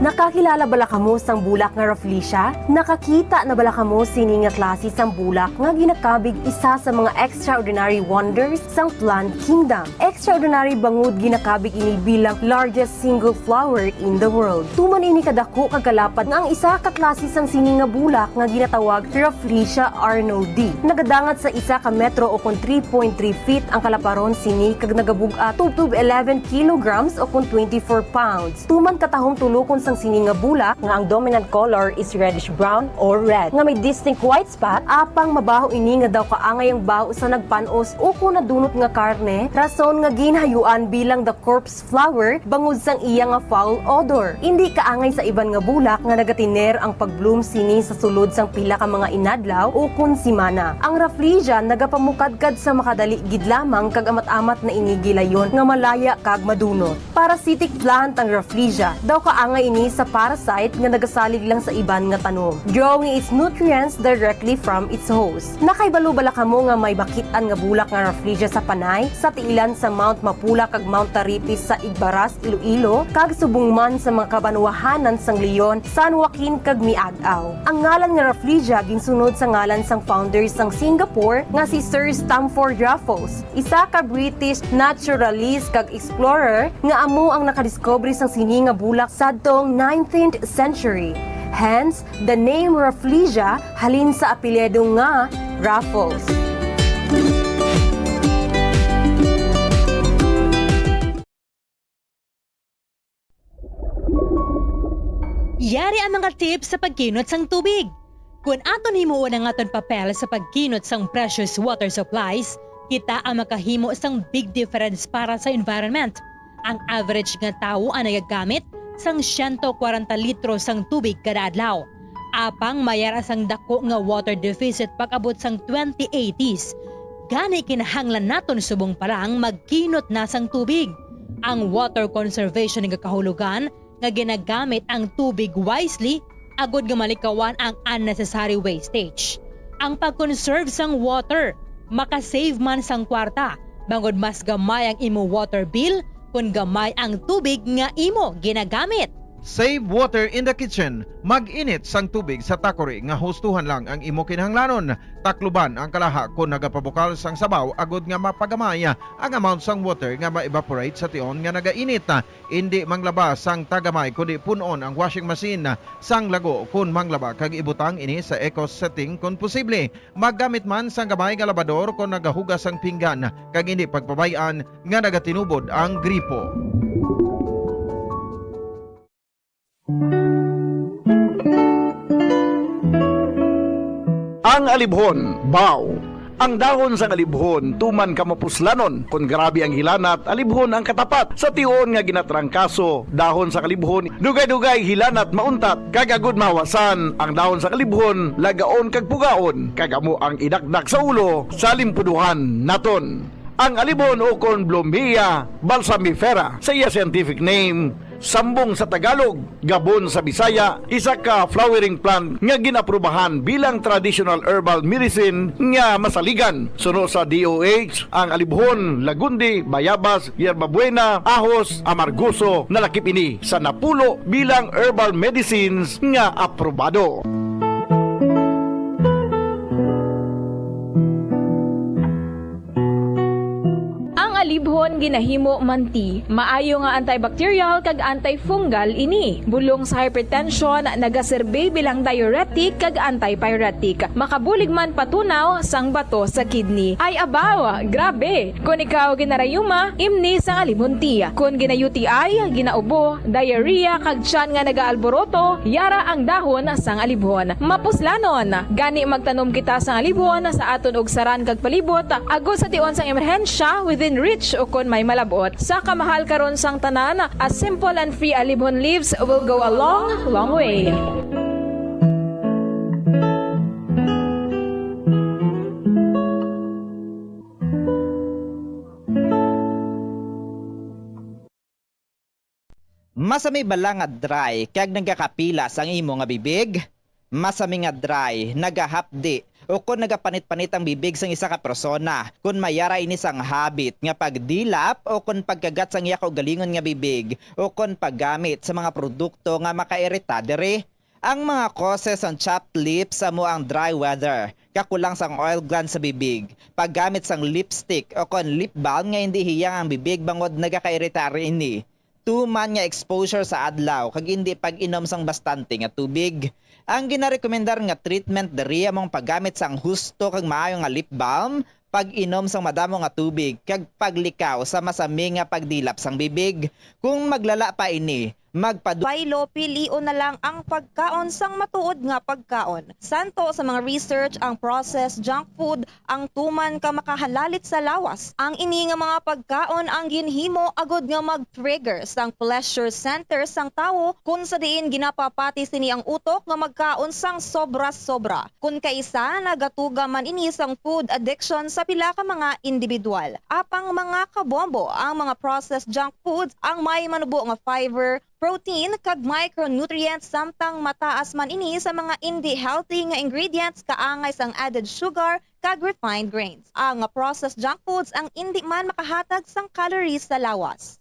Nakakilala bala kamo sang bulak nga Rafflesia? Nakakita na bala kamo sini nga klase sang bulak nga ginakabig isa sa mga extraordinary wonders sang plant kingdom? Extraordinary bangod ginakabig ini bilang largest single flower in the world. Tuman ini kadako kag kalapad nga ang isa ka klase sang sini nga bulak nga ginatawag Rafflesia arnoldii nagadangat sa isa ka metro o kon three point three feet ang kalaparon sini kag nagabug-at tubtob eleven kilograms o kon twenty-four pounds. Tuman katahom tulokon sang sini nga bulak nga ang dominant color is reddish brown or red nga may distinct white spot, apang mabaho ini nga daw kaangay ang baho sa nagpan-os o kon nadunot nga karne, rason nga ginhayuan bilang the corpse flower bangod sang iya nga foul odor. Indi kaangay sa iban nga bulak nga nagatiner ang pag-bloom sini sa sulod sang pila ka mga inadlaw o kon simana. Ang Rafflesia nagapamukadkad sa makadali gid lamang kag amat-amat na ini gilayon nga malaya kag madunot. Parasitic plant ang Rafflesia. Daw kaangay ini sa parasite nga nagasalig lang sa iban nga tanom, drawing its nutrients directly from its host. Nakahibalo bala kamo nga may makit-an nga bulak nga Rafflesia sa Panay, sa tiilan sa Mount Mapula kag Mount Taripis sa Igbaras, Iloilo, kag subong man sa mga kabanwahanan sang Leon, San Joaquin, kag Miag-ao? Ang ngalan nga Rafflesia ginsunod sa ngalan sang founder sang Singapore nga si Sir Stamford Raffles, isa ka British naturalist kag explorer nga amo ang nakadiskubre sang sini nga bulak sadtong nineteenth century. Hence, the name Rafflesia halin sa apelyido nga Raffles. Yari ang mga tips sa pagkinot sang tubig. Kon aton himuon ang aton papel sa pagkinot sang precious water supplies, kita ang makahimo sang big difference para sa environment. Ang average nga tawo ang nagagamit sang siyento kwarenta litro sang tubig kada adlaw. Apang may ara sang dako nga water deficit pag-abot sang twenty eighties. Gani kinahanglan naton subong pa lang magkinot na sang tubig. Ang water conservation nagakahulugan nga ginagamit ang tubig wisely agod nga malikawan ang unnecessary wastage. Ang pag-conserve sang water makasave man sang kwarta, bangod mas gamay ang imo water bill kon gamay ang tubig nga imo ginagamit. Save water in the kitchen. Mag-init sang tubig sa takori nga hustuhan lang ang imo kinahanglanon. Takluban ang kalaha kon nagapabukal sang sabaw agod nga mapagamay ang amount sang water nga ma-evaporate sa tion nga nagainit. Indi manglaba sang tagamay, kundi pun-on ang washing machine sang lago kon manglaba kag ibutang ini sa eco setting kon posible. Maggamit man sang gamay nga labador kon nagahugas sang pinggan, kag indi pagpabay-an nga nagatinubod ang gripo. Ang alibhon, bao. Ang dahon sang alibhon tuman ka mapuslanon. Kon grabe ang hilanat, alibhon ang katapat. Sa tion nga ginatrangkaso, dahon sang alibhon, dugay-dugay hilanat mauntat, kag agud mahawasan ang dahon sang alibhon, lagaon kag pugaon, kag amo ang idakdak sa ulo sa limpuduhan naton. Ang alibhon ukon Blumea balsamifera sa iya scientific name, sambong sa Tagalog, gabon sa Bisaya, isa ka flowering plant nga gin-aprubahan bilang traditional herbal medicine nga masaligan. Suno sa D O H, ang alibhon, lagundi, bayabas, yerbabuena, ahos, amargoso, nalakip ini sa napulo bilang herbal medicines nga aprobado. Ang alibhon ginahimo man ti. Maayo nga antibacterial kag antifungal ini. Bulong sa hypertension, nagaserbi bilang diuretic kag antipyretic. Makabulig man patunaw sang bato sa kidney. Ay abaw, grabe! Kon ikaw ginarayuma, imni sang alibhon ti. Kon gina-U T I, ginaubo, diarrhea, kag tiyan nga nagaalboroto, yara ang dahon sang alibhon. Mapuslanon! Gani magtanom kita sang alibhon sa aton ugsaran kag palibot, agod sa tion sang emerhensya, within reach ukon may malab-ot. Sa kamahal karon sang tanan, a simple and free alibhon leaves will go a long, long way. Masami bala nga dry kag nagakapilas ang imo nga bibig? Masami nga dry, nagahapdi, ukon nagapanit-panit ang bibig sang isa ka persona kon may yara ini sang habit nga pagdilap ukon pagkagat sang iya kaugalingon nga bibig ukon paggamit sa mga produkto nga makairita diri. Ang mga causes sang chapped lips amo ang dry weather, kakulang sang oil glands sa bibig, paggamit sang lipstick ukon lip balm nga indi hiyang ang bibig bangod nagakairita ini, tuman nga exposure sa adlaw kag indi pag-inom sang bastante nga tubig. Ang ginarekomendar nga treatment diri amo ang paggamit sang husto kag maayo nga lip balm, pag-inom sang madamo nga tubig, kag paglikaw sa masami nga pagdilap sang bibig. Kung maglala pa ini, magpadu- Baylo, pilion na lang ang pagkaon sang matuod nga pagkaon. Santo sa mga research, ang processed junk food ang tuman ka makahalalit sa lawas. Ang ini nga mga pagkaon ang ginhimo agud nga mag-trigger sang pleasure center sang tawo, kun sa diin ginapapati sini ang utok nga magkaon sang sobra-sobra. Kun kaisa, nagatuga man ini sang food addiction sa pila ka mga individual. Apang, mga kabombo, ang mga processed junk foods ang may manubo nga fiber, protein, kag micronutrients, samtang mataas man ini sa mga indi healthy nga ingredients kaangay sang added sugar kag refined grains. Ang processed junk foods ang indi man makahatag sang calories sa lawas.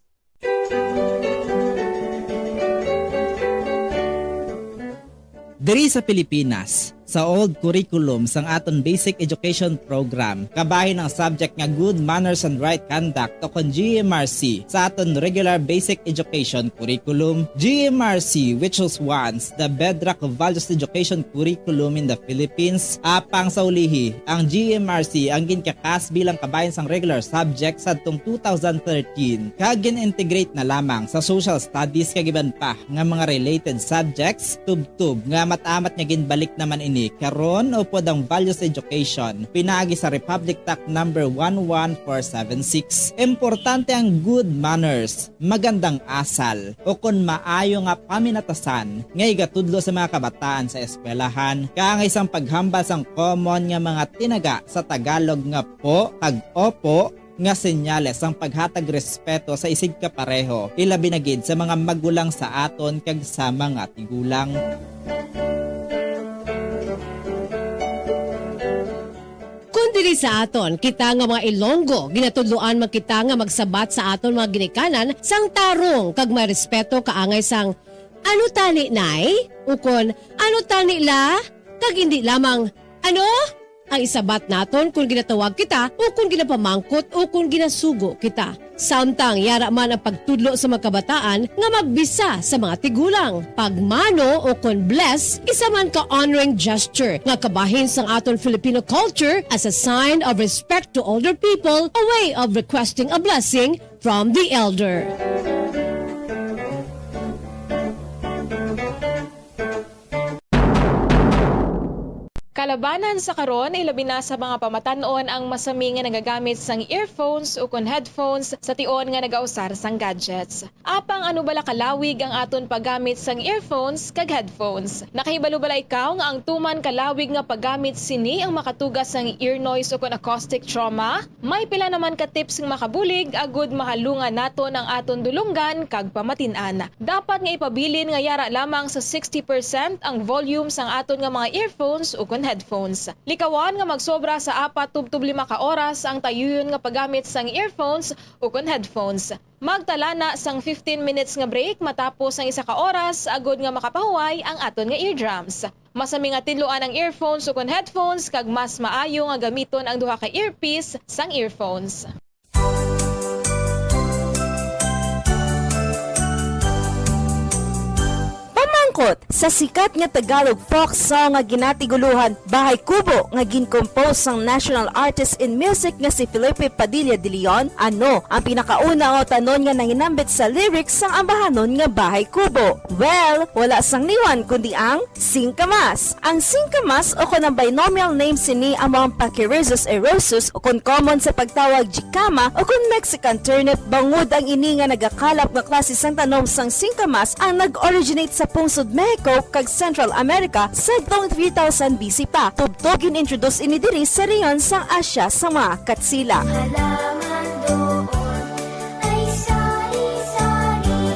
Diri sa Pilipinas, sa old curriculum sang aton basic education program, kabahin ang subject nga Good Manners and Right Conduct o kon G M R C sa aton regular basic education curriculum. G M R C, which was once the bedrock of values education curriculum in the Philippines, apang sa ulihi, ang G M R C ang ginkakas bilang kabahin sang regular subject sadtong two thousand thirteen, kag gin-integrate na lamang sa social studies kag iban pa nga mga related subjects, tubtob nga amat-amat nga ginbalik naman ini karon upod ang values education pinaagi sa Republic Act number one one four seven six. Importante ang good manners, magandang asal, o kon maayo nga paminatasan nga igatudlo sa mga kabataan sa eskwelahan, kaangay sang paghambal sang common nga mga tinaga sa Tagalog nga po kag opo, nga senyales sang paghatag respeto sa isigkapareho, ilabi na gid sa mga magulang sa aton kag sa mga tigulang. Kon diri sa aton, kita nga mga Ilonggo, ginatudloan man kita nga magsabat sa aton mga ginikanan sang tarong kag may respeto kaangay sang, "Ano tani, Nay?" ukon, "Ano tani, La?" kag indi lamang, "Ano?" Ang isabat naton kon ginatawag kita o kon ginapamangkot o kon ginasugo kita. Samtang yara man ang pagtudlo sa mga kabataan nga magbisa sa mga tigulang. Pagmano o kon bless, isa man ka honoring gesture nga kabahin sang aton Filipino culture as a sign of respect to older people, a way of requesting a blessing from the elder. Kalabanan sa karon, ilabi na sa mga pamatan-on ang masami nga nagagamit sang earphones ukon headphones sa tion nga nagausar sang gadgets. Apang ano bala kalawig ang aton paggamit sang earphones kag headphones? Nakahibalo bala ikaw nga ang tuman kalawig nga paggamit sini ang makatuga sang ear noise ukon acoustic trauma? May pila naman ka tips nga makabulig agud mahalungan naton ang aton dulonggan kag pamatin-an. Dapat nga ipabilin nga yara lamang sa sixty percent ang volume sang aton nga mga earphones ukon headphones. Likawan nga magsobra sa apat tubtob lima ka oras ang tayuyon nga paggamit sang earphones ukon headphones. Magtala na sang fifteen minutes nga break matapos ang isa ka oras agud nga makapahuway ang aton nga eardrums. Masami nga tinluan ang earphones ukon headphones kag mas maayo nga gamiton ang duha ka earpiece sang earphones. Pamangkot sa sikat nga Tagalog folk song nga ginatiguluhan Bahay Kubo nga gin-compose sang national artist in music nga si Felipe Padilla de Leon, ano ang pinakauna nga utanon nga nahinambit sa lyrics sang ambahanon nga Bahay Kubo? Well, wala sang liwan kundi ang singkamas. Ang singkamas o kon ang binomial name sini amo ang Pachyrhizis eriosus o kon common sa pagtawag jicama o kon Mexican turnip, bangod ang ini nga nagakalap nga klase sang tanom sang singkamas ang nag-originate sa pungsod Mexico kag Central America sadtong three thousand B C pa. Tubtob gin-introduce ini diri sa rehiyon sang Asia sa mga Katsila. Halaman doon ay sari-sari,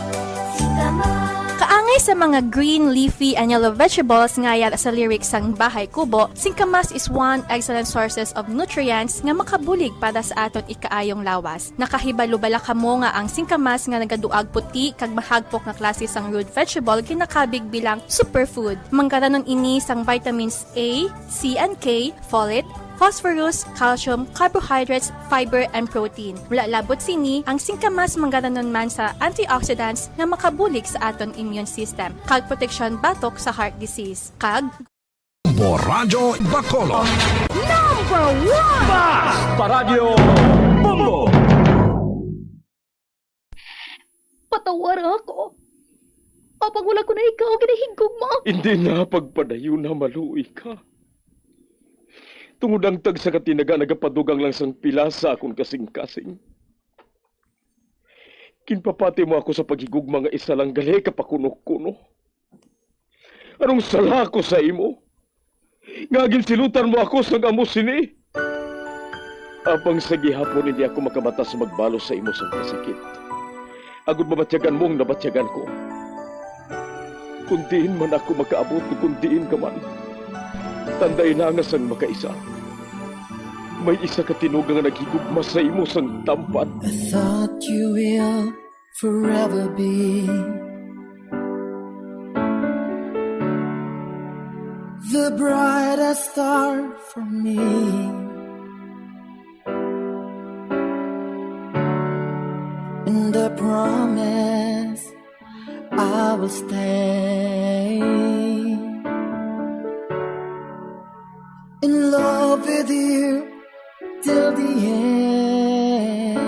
singkamas. Kaangay sa mga green, leafy, and yellow vegetables nga yara sa lyrics sang Bahay Kubo, singkamas is one excellent sources of nutrients nga makabulig para sa aton ikaayong lawas. Nakahibalo bala kamo nga ang singkamas nga nagaduag puti kag mahagpok nga klase sang root vegetable ginakabig bilang superfood? Manggaranon ini sang vitamins A, C and K, folate, phosphorus, calcium, carbohydrates, fiber, and protein. Wala labot sini, ang singkamas manggaranon man sa antioxidants nga makabulig sa aton immune system kag proteksyon batok sa heart disease. Kag Bombo Radyo Bacolod. Number one! Basta Radyo Bombo! Patawara ako. Apang wala ko na ikaw ginahigugma. Hindi na pagpadayon na maluoy ka. Tungod ang tagsa ka tinaga nagapadugang lang sang pila sa akon kasing-kasing. Ginpapati mo ako sa paghigugma nga isa lang gali ka pakuno-kuno. Anong sala ako sa imo? Nga ginsilutan mo ako sang amo sini? Apang sa gihapon hindi ako makamata sa magbalos sa imo sang kasakit. Agud mabatyagan mo ang nabatyagan ko. Kung diin man ako makaabot o kung diin ka man, tandai na nga sang makaisa, may isa ka tinuga nga naghigugma sa imo sang tampad. I thought you will forever be the brightest star for me. And I promise I will stay in love with you till the end.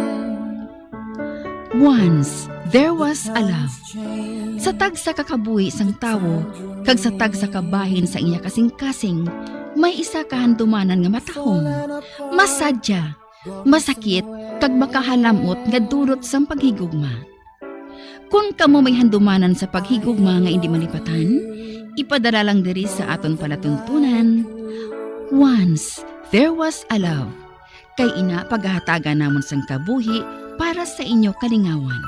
Once, there was a love. Sa tagsa ka kabuhi sang tawo, kag sa tagsa ka bahin sa iya kasing-kasing, may isa ka handumanan nga matahom, masadya, masakit, kag makahalamot nga dulot sang paghigugma. Kon kamo may handumanan sa paghigugma nga indi malipatan, ipadala lang diri sa aton palatuntunan. Once, there was a love. Kay ina pagahatagan namon sang kabuhi para sa inyo kalingawan.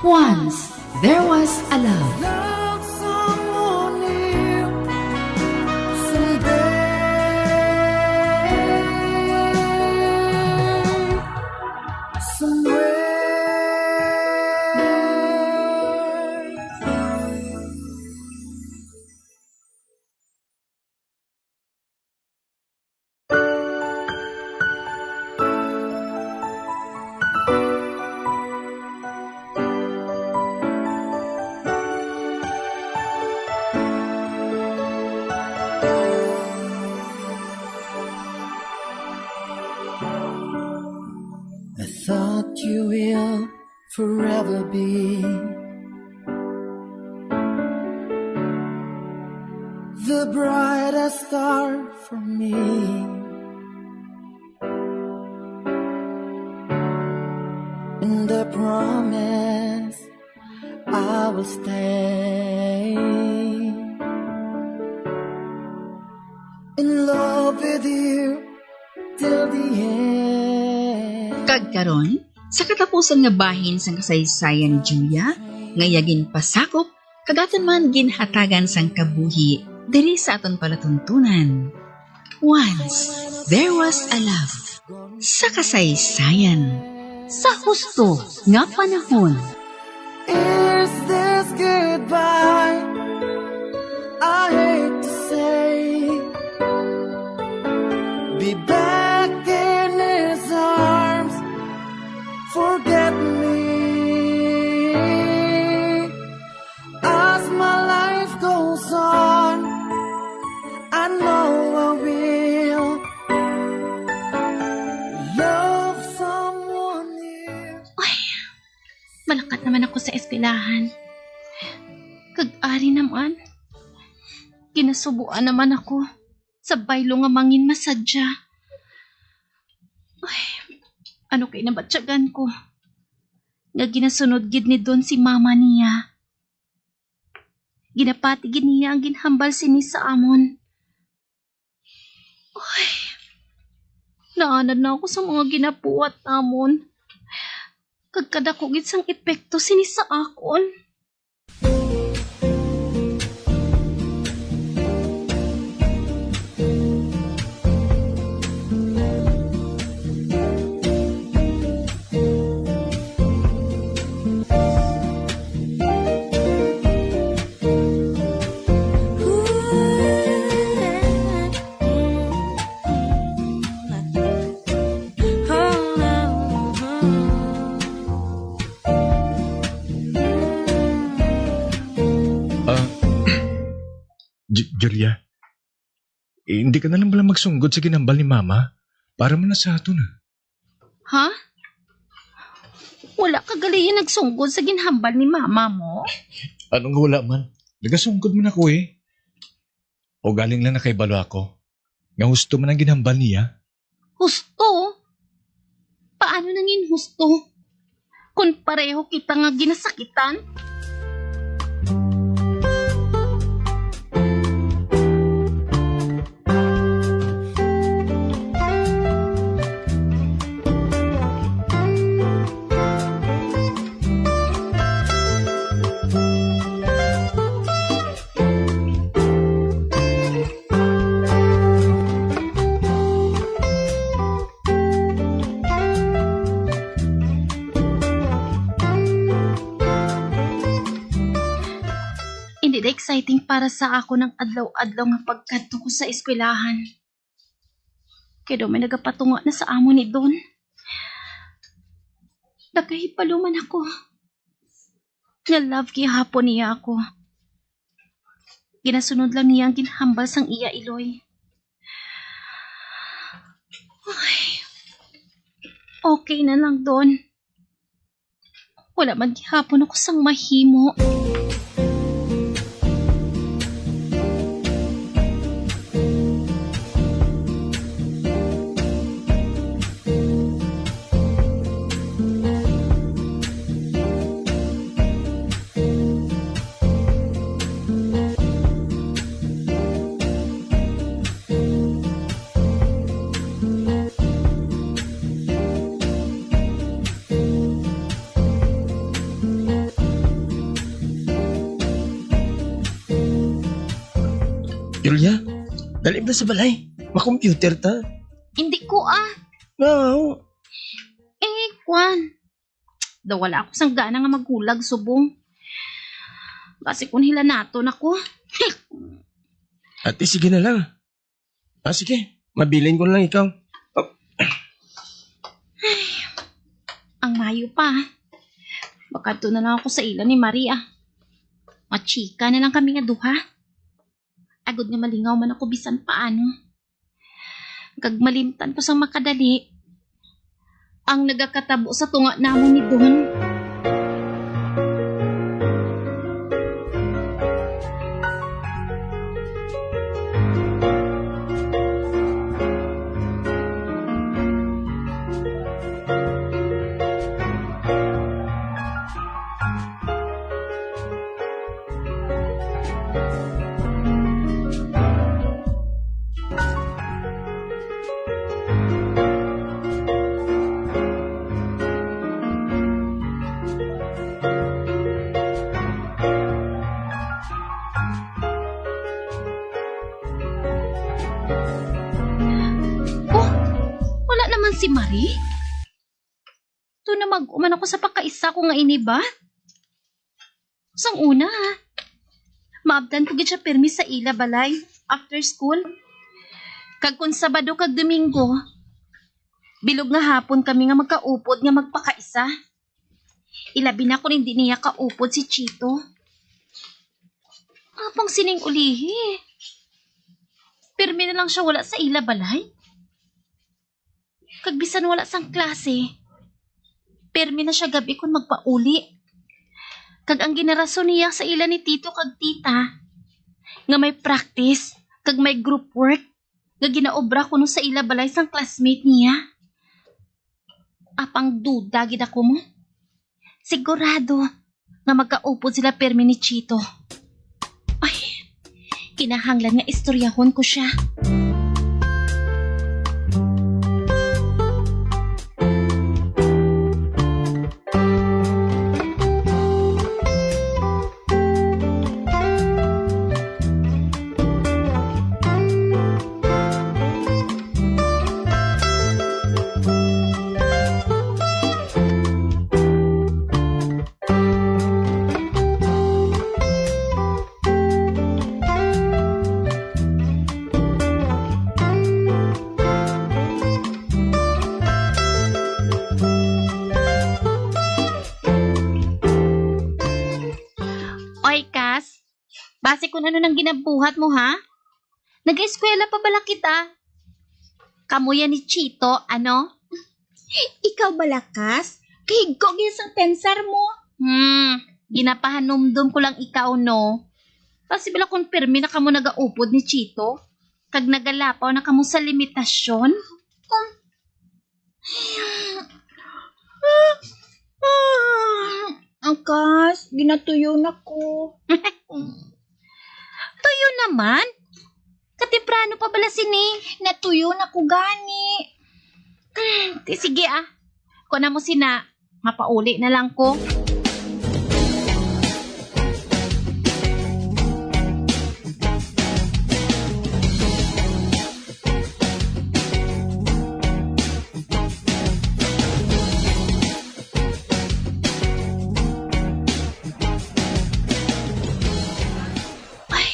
Once, there was a love. Love someone new someday, somewhere. I thought you will forever be The brightest star for me. And the promise I will stay in love with you till the end. Kag karon, sa katapusan nga bahin sang kasaysayan ni Julia, nga iya ginpasakop kag aton man ginhatagan sang kabuhi diri sa aton palatuntunan. Once there was a love. Sa kasaysayan. Sa husto nga panahon. Is this goodbye? I hate to say. Be back in his arms. Forget me. As my life goes on, I know I will love someone new. Uy, malakat naman ako sa eskwelahan. Kag ari naman, ginasubuan naman ako sa baylo nga mangin masadya. Uy, ano kay nabatyagan ko? Nga ginasunod gid ni Don si mama niya. Ginapati gid niya ang ginhambal sini sa amon. Uy, naanad na ako sa mga ginabuhat namon. Kag kadako gid sang epekto sini sa akon. Ah, J-, Julia, eh, hindi ka na lang bala magsunggod sa ginhambal ni Mama para man na sa aton, ah. Ha? Wala ka gali nagsunggod sa ginhambal ni Mama mo? Anong wala man? Nagasunggod man ako, eh. O galing lang nakahibalo ako nga husto man ang ginhambal niya. Husto? Paano nangin husto? Kon pareho kita nga ginasakitan? Hindi na exciting para sa akon ang adlaw-adlaw nga pagkadto ko sa eskwelahan. Kay daw may nagapatunga na sa amon ni Don. Nagahibalo man ako nga love gihapon niya ako. Ginasunod lang niya ang ginhambal sang iya iloy. Ay, okay na lang, Don. Wala man gihapon ako sang mahimo. Julia, dali na sa balay. Ma-computer ta. Hindi ko, ah. No. Eh, kwan. Daw wala ako sang gana nga maghulag subong. Basi kung hilanaton ako. Ate, sige na lang. Ah, sige. Mabilin ko na lang ikaw. Oh. Ang mayo pa. Makadto na lang ako sa ila ni Maria. Machika na lang kami nga duha. Agod nga malingaw man ako bisan paano. Kag malimtan ko sang makadali ang nagakatabo sa tunga namon ni Don. Si Marie? Ito na mag-uman ako sa pakaisa ko nga ini ba? Sang una, maabtan ko gid siya pirmi sa ila balay after school. Kag kon Sabado kag Domingo, bilog nga hapon kami nga magkaupod nga magpakaisa. Ilabi na kon hindi niya kaupod si Chito. Apang sining ulihi, pirmi na lang siya wala sa ila balay. Kag bisan wala sang klase, pirmi na siya gab-i kon magpauli. Kag ang ginarason niya sa ila ni tito kag tita nga may practice kag may group work nga ginaobra kuno sa ila balay sang classmate niya. Apang duda gid ako mo. Sigurado nga magkaupod sila pirmi ni Chito. Ay, kinahanglan nga istoryahon ko siya. Oy, Kas, basi kung ano nang ginabuhat mo, ha? Nag-eskwela pa bala kita? Kamo yan ni Chito, ano? Ikaw bala, Kas? Kahigko gyud sang pensar mo. Hmm, ginapahanumdom ko lang ikaw, no? Basi bala kung pirmi na kamo nagaupod ni Chito, kag nagalapaw na kamo sa limitasyon? Um, Ang Kas, ginatuyo na ko. Tuyo naman? Katemprano pa bala sini. Natuyo na ko gani. Ti sige, ah. Kung amo sina, mapauli na lang ko. Ay,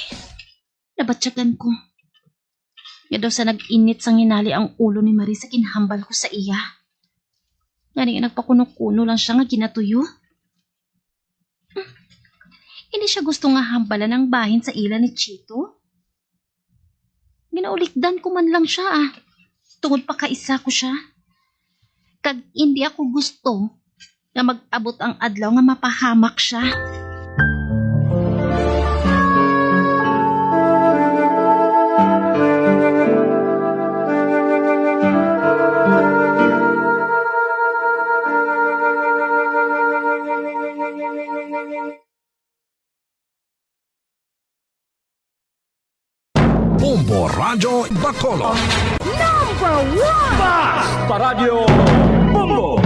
nabatyagan ko. Nga daw sa nag-init sang hinali ang ulo ni Marie sa ginhambal ko sa iya. Gani nga nagpakuno-kuno lang siya nga ginatuyo. Hindi siya gusto nga hambalan ang bahin sa ila ni Chito. Ginaulikdan ko man lang siya, ah. Tungod pakaisa ko siya. Kag hindi ako gusto nga mag-abot ang adlaw nga mapahamak siya. Bombo Radyo Bacolod. Number one! Basta Radyo Bombo!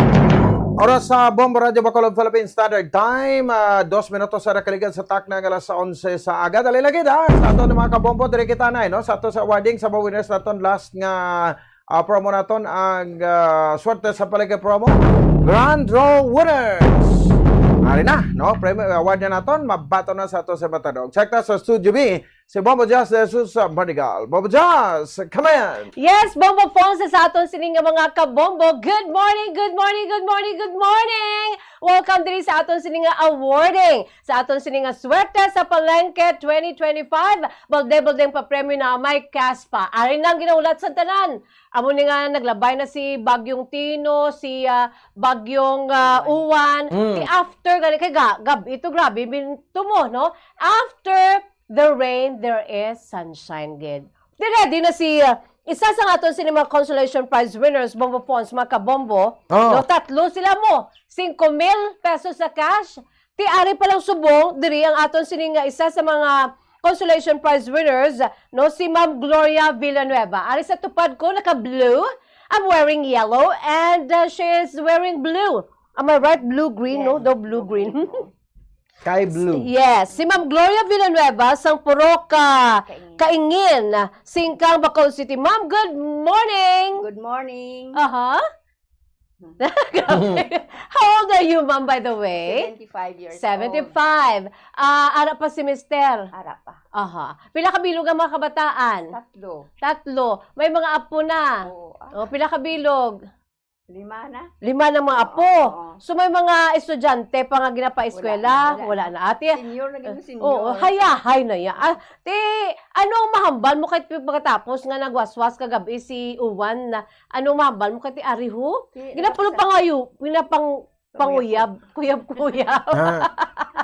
Oras sa Bombo Radyo Bacolod Philippine Standard Time, ah, dos minutos sa nakaligad sa takna nga alas onse sa aga. Dali lagi, ha? Sa aton mga kabombo, diri kita na, no? Sa ato sa awarding, sa mga winners naton last nga ah, promo naton ang, ah, swerte sa paligid promo. Grand Draw Winners! Ari na, no? Premyo, award na naton, mabaton na sa ato sa Matadog. Check ta sa Studio B, si Bombo Jazz de Jesus Badigal. Bombo Jazz, come in! Yes, Bombo Phones sa aton sini nga mga kabombo. Good morning, good morning, good morning, good morning! Welcome diri sa aton sini nga awarding, sa aton sini nga Swerte sa Palengke twenty twenty-five. Balde-balde ang papremyo na may cash pa. Ari na ang ginahulat sa tanan. Amo ni nga naglabay na si Bagyong Tino, si, ah, Bagyong, ah, Uwan. Mm. Di after gani, kay ga-, gab-, ito grabe, min-, tumo, no? After the rain, there is sunshine, gid. Di ready na si, ah, isa sa aton sini mga consolation prize winners, Bombo Phones, mga kabombo. Oh. No, tatlo sila mo. Singko mil pesos sa cash, Ti ari pa lang subong diri ang aton sini nga isa sa mga consolation prize winners, no, si Ma'am Gloria Villanueva. Ari sa tupad ko, naka-blue. I'm wearing yellow and, uh, she is wearing blue. Am I right? Blue-green, no? Yes. Daw blue-green. Blue-green. Sky blue. Yes, si Ma'am Gloria Villanueva sang Purok, ah, Kaingin. Kaingin, Singkang, Bacolod City. Ma'am, good morning. Good morning. Aha. Grabe. How old are you, ma'am, by the way? Seventy-five years old. Seventy-five. Ah, ara pa si mister? Ara pa. Aha. Pila ka bilog ang mga kabataan? Tatlo. Tatlo. May mga apo na? Oo, ah. Oh, pila ka bilog? Lima na. Lima na mga Oo, apo. Oo. So, may mga estudyante pa nga ginapaeskwela? Wala na. Wala na. Ate, Senior na gid, eh, senior. Oo, hayahay na ya. Ah, ti, ano ang mahambal mo kay pagkatapos nga nagwaswas kagabi si Uwan na, ano ang mahambal mo kay ti Ariho? Ti, Ginapulo nagkasa- pa nga yu-, pinapang-, Panguyab. Panguyab, kuyab-kuyab. Ha?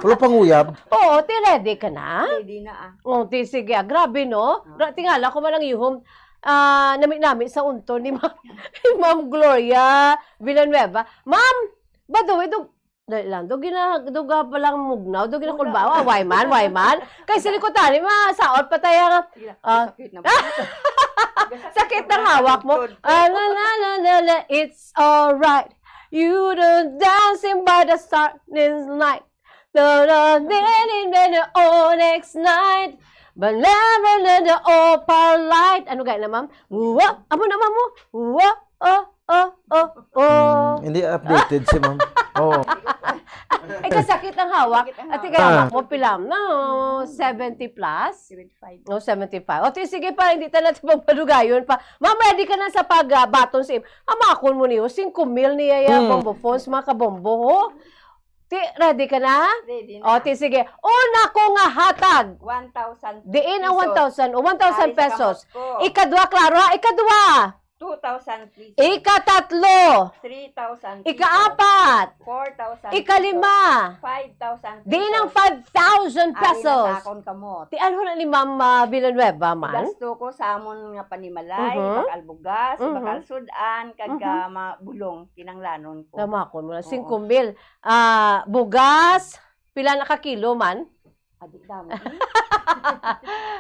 Pulo panguyab? Oo, ti ready ka na? Ready na, ah. Oh, ti sige, ah, grabe, no? Ah. Gra-, tingala ko man ang yuhom, ah, nami-nami sa unto ni Ma'am, ni Ma'am Gloria Villanueva. Ma'am, by the way, dug-, dali lang, dug gina-, dug, ah, palang mugnaw, dug ginakulbaw, ah, why man, why man? Kay sa likod tani, masaot pa tayo nga, Sige lang, ah, sakit na ba? Sakit ng hawak mo. Sakit na. Ah, la, la, la, la, la, it's alright. You don't dancing by the starless light. No, no, then in the, oh, next night. But never let the opal light. Ano gaya na, ma'am? Wa, amo na, ma'am, mo. Wa, oh, oh, oh, oh. Hmm, hindi updated si ma'am. Oo. Ay, kasakit ang hawak. Sakit ang Ate, hawak. Kaya Ah. mo, pilam na, oh, seventy plus? Seventy-five. Oh, seventy-five. O, ti, sige pa, hindi ta natin pagpadugayon pa. Ma'am, ready ka na sa pag, ah, baton sa im-, amakon mo niyo, singko mil niya ya, Hmm. Bombo Phones, mga kabombo, ho? Ti, ready ka na? Ready na. O, ti, sige. Una ko nga hatag. One thousand Diin ang pesos. One thousand. O, one thousand Ari sa pesos. Kamot ko. Ikadwa, klaro ha? Ikadwa. Two thousand pesos. Ikatatlo. Three thousand pesos. Ikaapat. Four thousand pesos. Ikalima. Five thousand pesos. Diin ang five thousand pesos. Ari na sa akon kamot. Ti, ano na ni Ma'am, ah, Villanueva man? Gasto ko sa amon nga panimalay, Mhm. ibakal bugas, Mhm. ibakal sudan, kag, Mhm. ah, mga bulong, kinanglanon ko. Damakon mo na, Oo. Singko mil. Ah, bugas, pila na ka kilo man? Adi, damo, eh.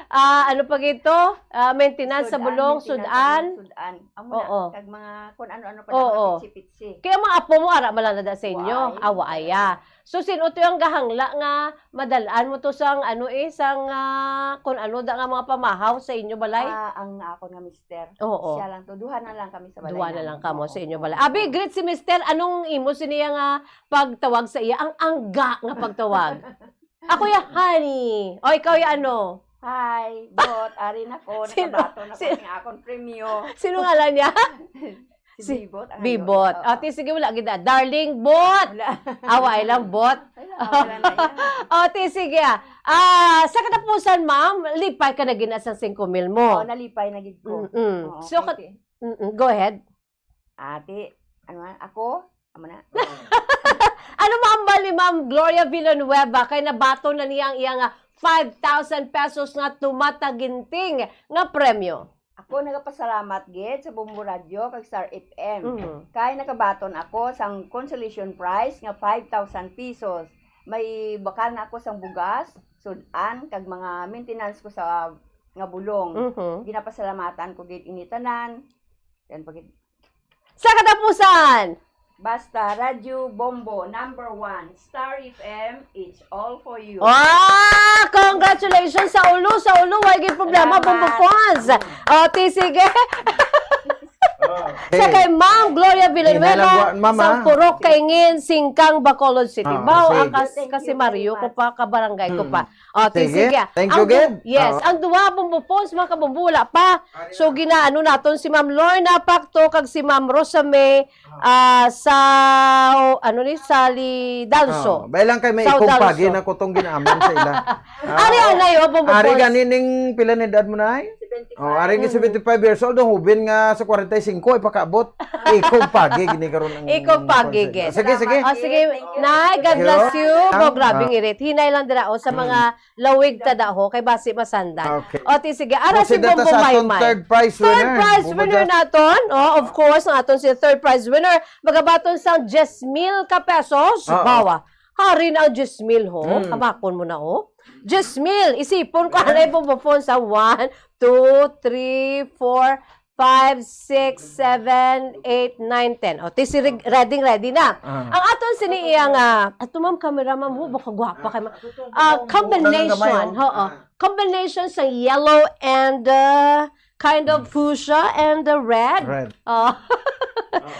Ah, ano pa gito? Ah, maintenance sa Sudan, bulong, maintenance sa sudan. Bulong, sudan. Amo na, Oo. kag mga kun ano-ano pa na, Oo. mga pitsi-pitsi. Kaya mga apo mo, ara man lang na sa inyo. Wa ay. Awa, aya. So, sino to yung gahangla nga madalaan mo to sang, ano eh, sang, ah, kun ano da nga mga pamahaw sa inyo balay? Ah, ang akon nga mister. Oo. Siya lang to. Duha na lang kami sa balay Duha na namin. lang kamo Oo, sa inyo oo, balay. Abi, oo. Greet si mister. Anong imo siniya nga pagtawag sa iya? Ang angga nga pagtawag. Ako ya, honey. O, ikaw ya, ano? Hi, Bot. Ari na ko. Sino? Nakabaton ako Sino? Sa akong premyo. Sino ngalan niya? Si Si Bibot, ang Bibot. Ayun. Oo. Ate, sige, wala gid na. Darling Bot! Wala. Awa, ay lang, Bot. Wala, wala na yan. Ate, sige, ah. Ah, sa katapusan, ma'am, lipay ka na gid na sa singko mil mo. Oo, nalipay na gid ko. Mm-mm. Oo, So, okay, kat-, okay. Mm-mm. Go ahead. Ate, ano nga? Ako? Amo na? Oo. Ano mahambal ni Ma'am Gloria Villanueva kay nabaton na niya ang iyang, ah, five thousand pesos nga tumataginting nga premyo? Ako nagapasalamat gid sa Bombo Radio kag Star F M. Mhm. Kay nakabaton ako sang consolation prize nga five thousand pesos. May bakal na ako sang bugas, sudan, kag mga maintenance ko sa nga bulong. Mhm. Ginapasalamatan ko gid ini tanan. Yan pa gid. Sa katapusan! Basta, Radyo Bombo, number one. Star F M, it's all for you. Ah! Congratulations sa ulo, sa ulo. Way gid problema, Salamat. Bombo Phones. Mm. O, ti, sige. Oh. Sa Hey. kay Ma'am Gloria Villanueva, Hey, hello, ma'am, sa ah. Purok Kaingin, Singkang, Bacolod City. Ah, Bao, sige. ang kas-, Thank you kasi Mario very ko much. pa, kabarangay ko Hmm. pa. O, ti, Sige. sige. Thank you Ang du-, again. yes, Oo. ang duha, Bombo Phones, mga kabombo, wala pa. So, ginaano naton si Ma'am Lorna Pacto kag si Ma'am Rosa May, ah, sa, ano ni, Sali Dalso. Oh, bay lang kay may Sa ikog Dalso. pagi na ko tong ginaaman sa ila. Ah, Ari, oh. anay, oh, Bombo Ari Phones. gani ning pila na edad mo na, ay? Seventy-five. Oh, ari nga Mm. seventy-five years old, ang hubin nga sa kwarenta y singko, ipakaabot. Ikog pagi, gini karon ang Ikog pagi, concept. gid. Sige, sige. Oh, sige, Thank you. Nay, God Hello? bless you. Ah, Oh, grabe ah. ngirit. Hinay lang dira, oh, sa Mm. mga lawig ta daho, kay basi masandan. Okay. O, ti, sige. Ara si Proceed na ta Bombo sa aton Maymay. third prize Third winner. prize Bombo winner Josh. naton. Oh, of course, ang aton si third prize winner. Magabaton sang diyes mil ka pesos. Oo. Bawa. Hari na ang diyes mil, ho. Mm. Hamakon mo na, oh. Diyes mil. Isipon ko, Yeah. anay, Bombo Phones sa one, two, three, four, five, six, seven, eight, nine, ten. O, ti si Rig-, ready, ready na. Ah. Ang aton sini iya nga, ato, ma'am, camera, ma'am, ho, baka gwapa kay ma-, ah, combination, oo. Ah. Combination sa yellow and, uh, kind of fuchsia and the red. Red. Oh.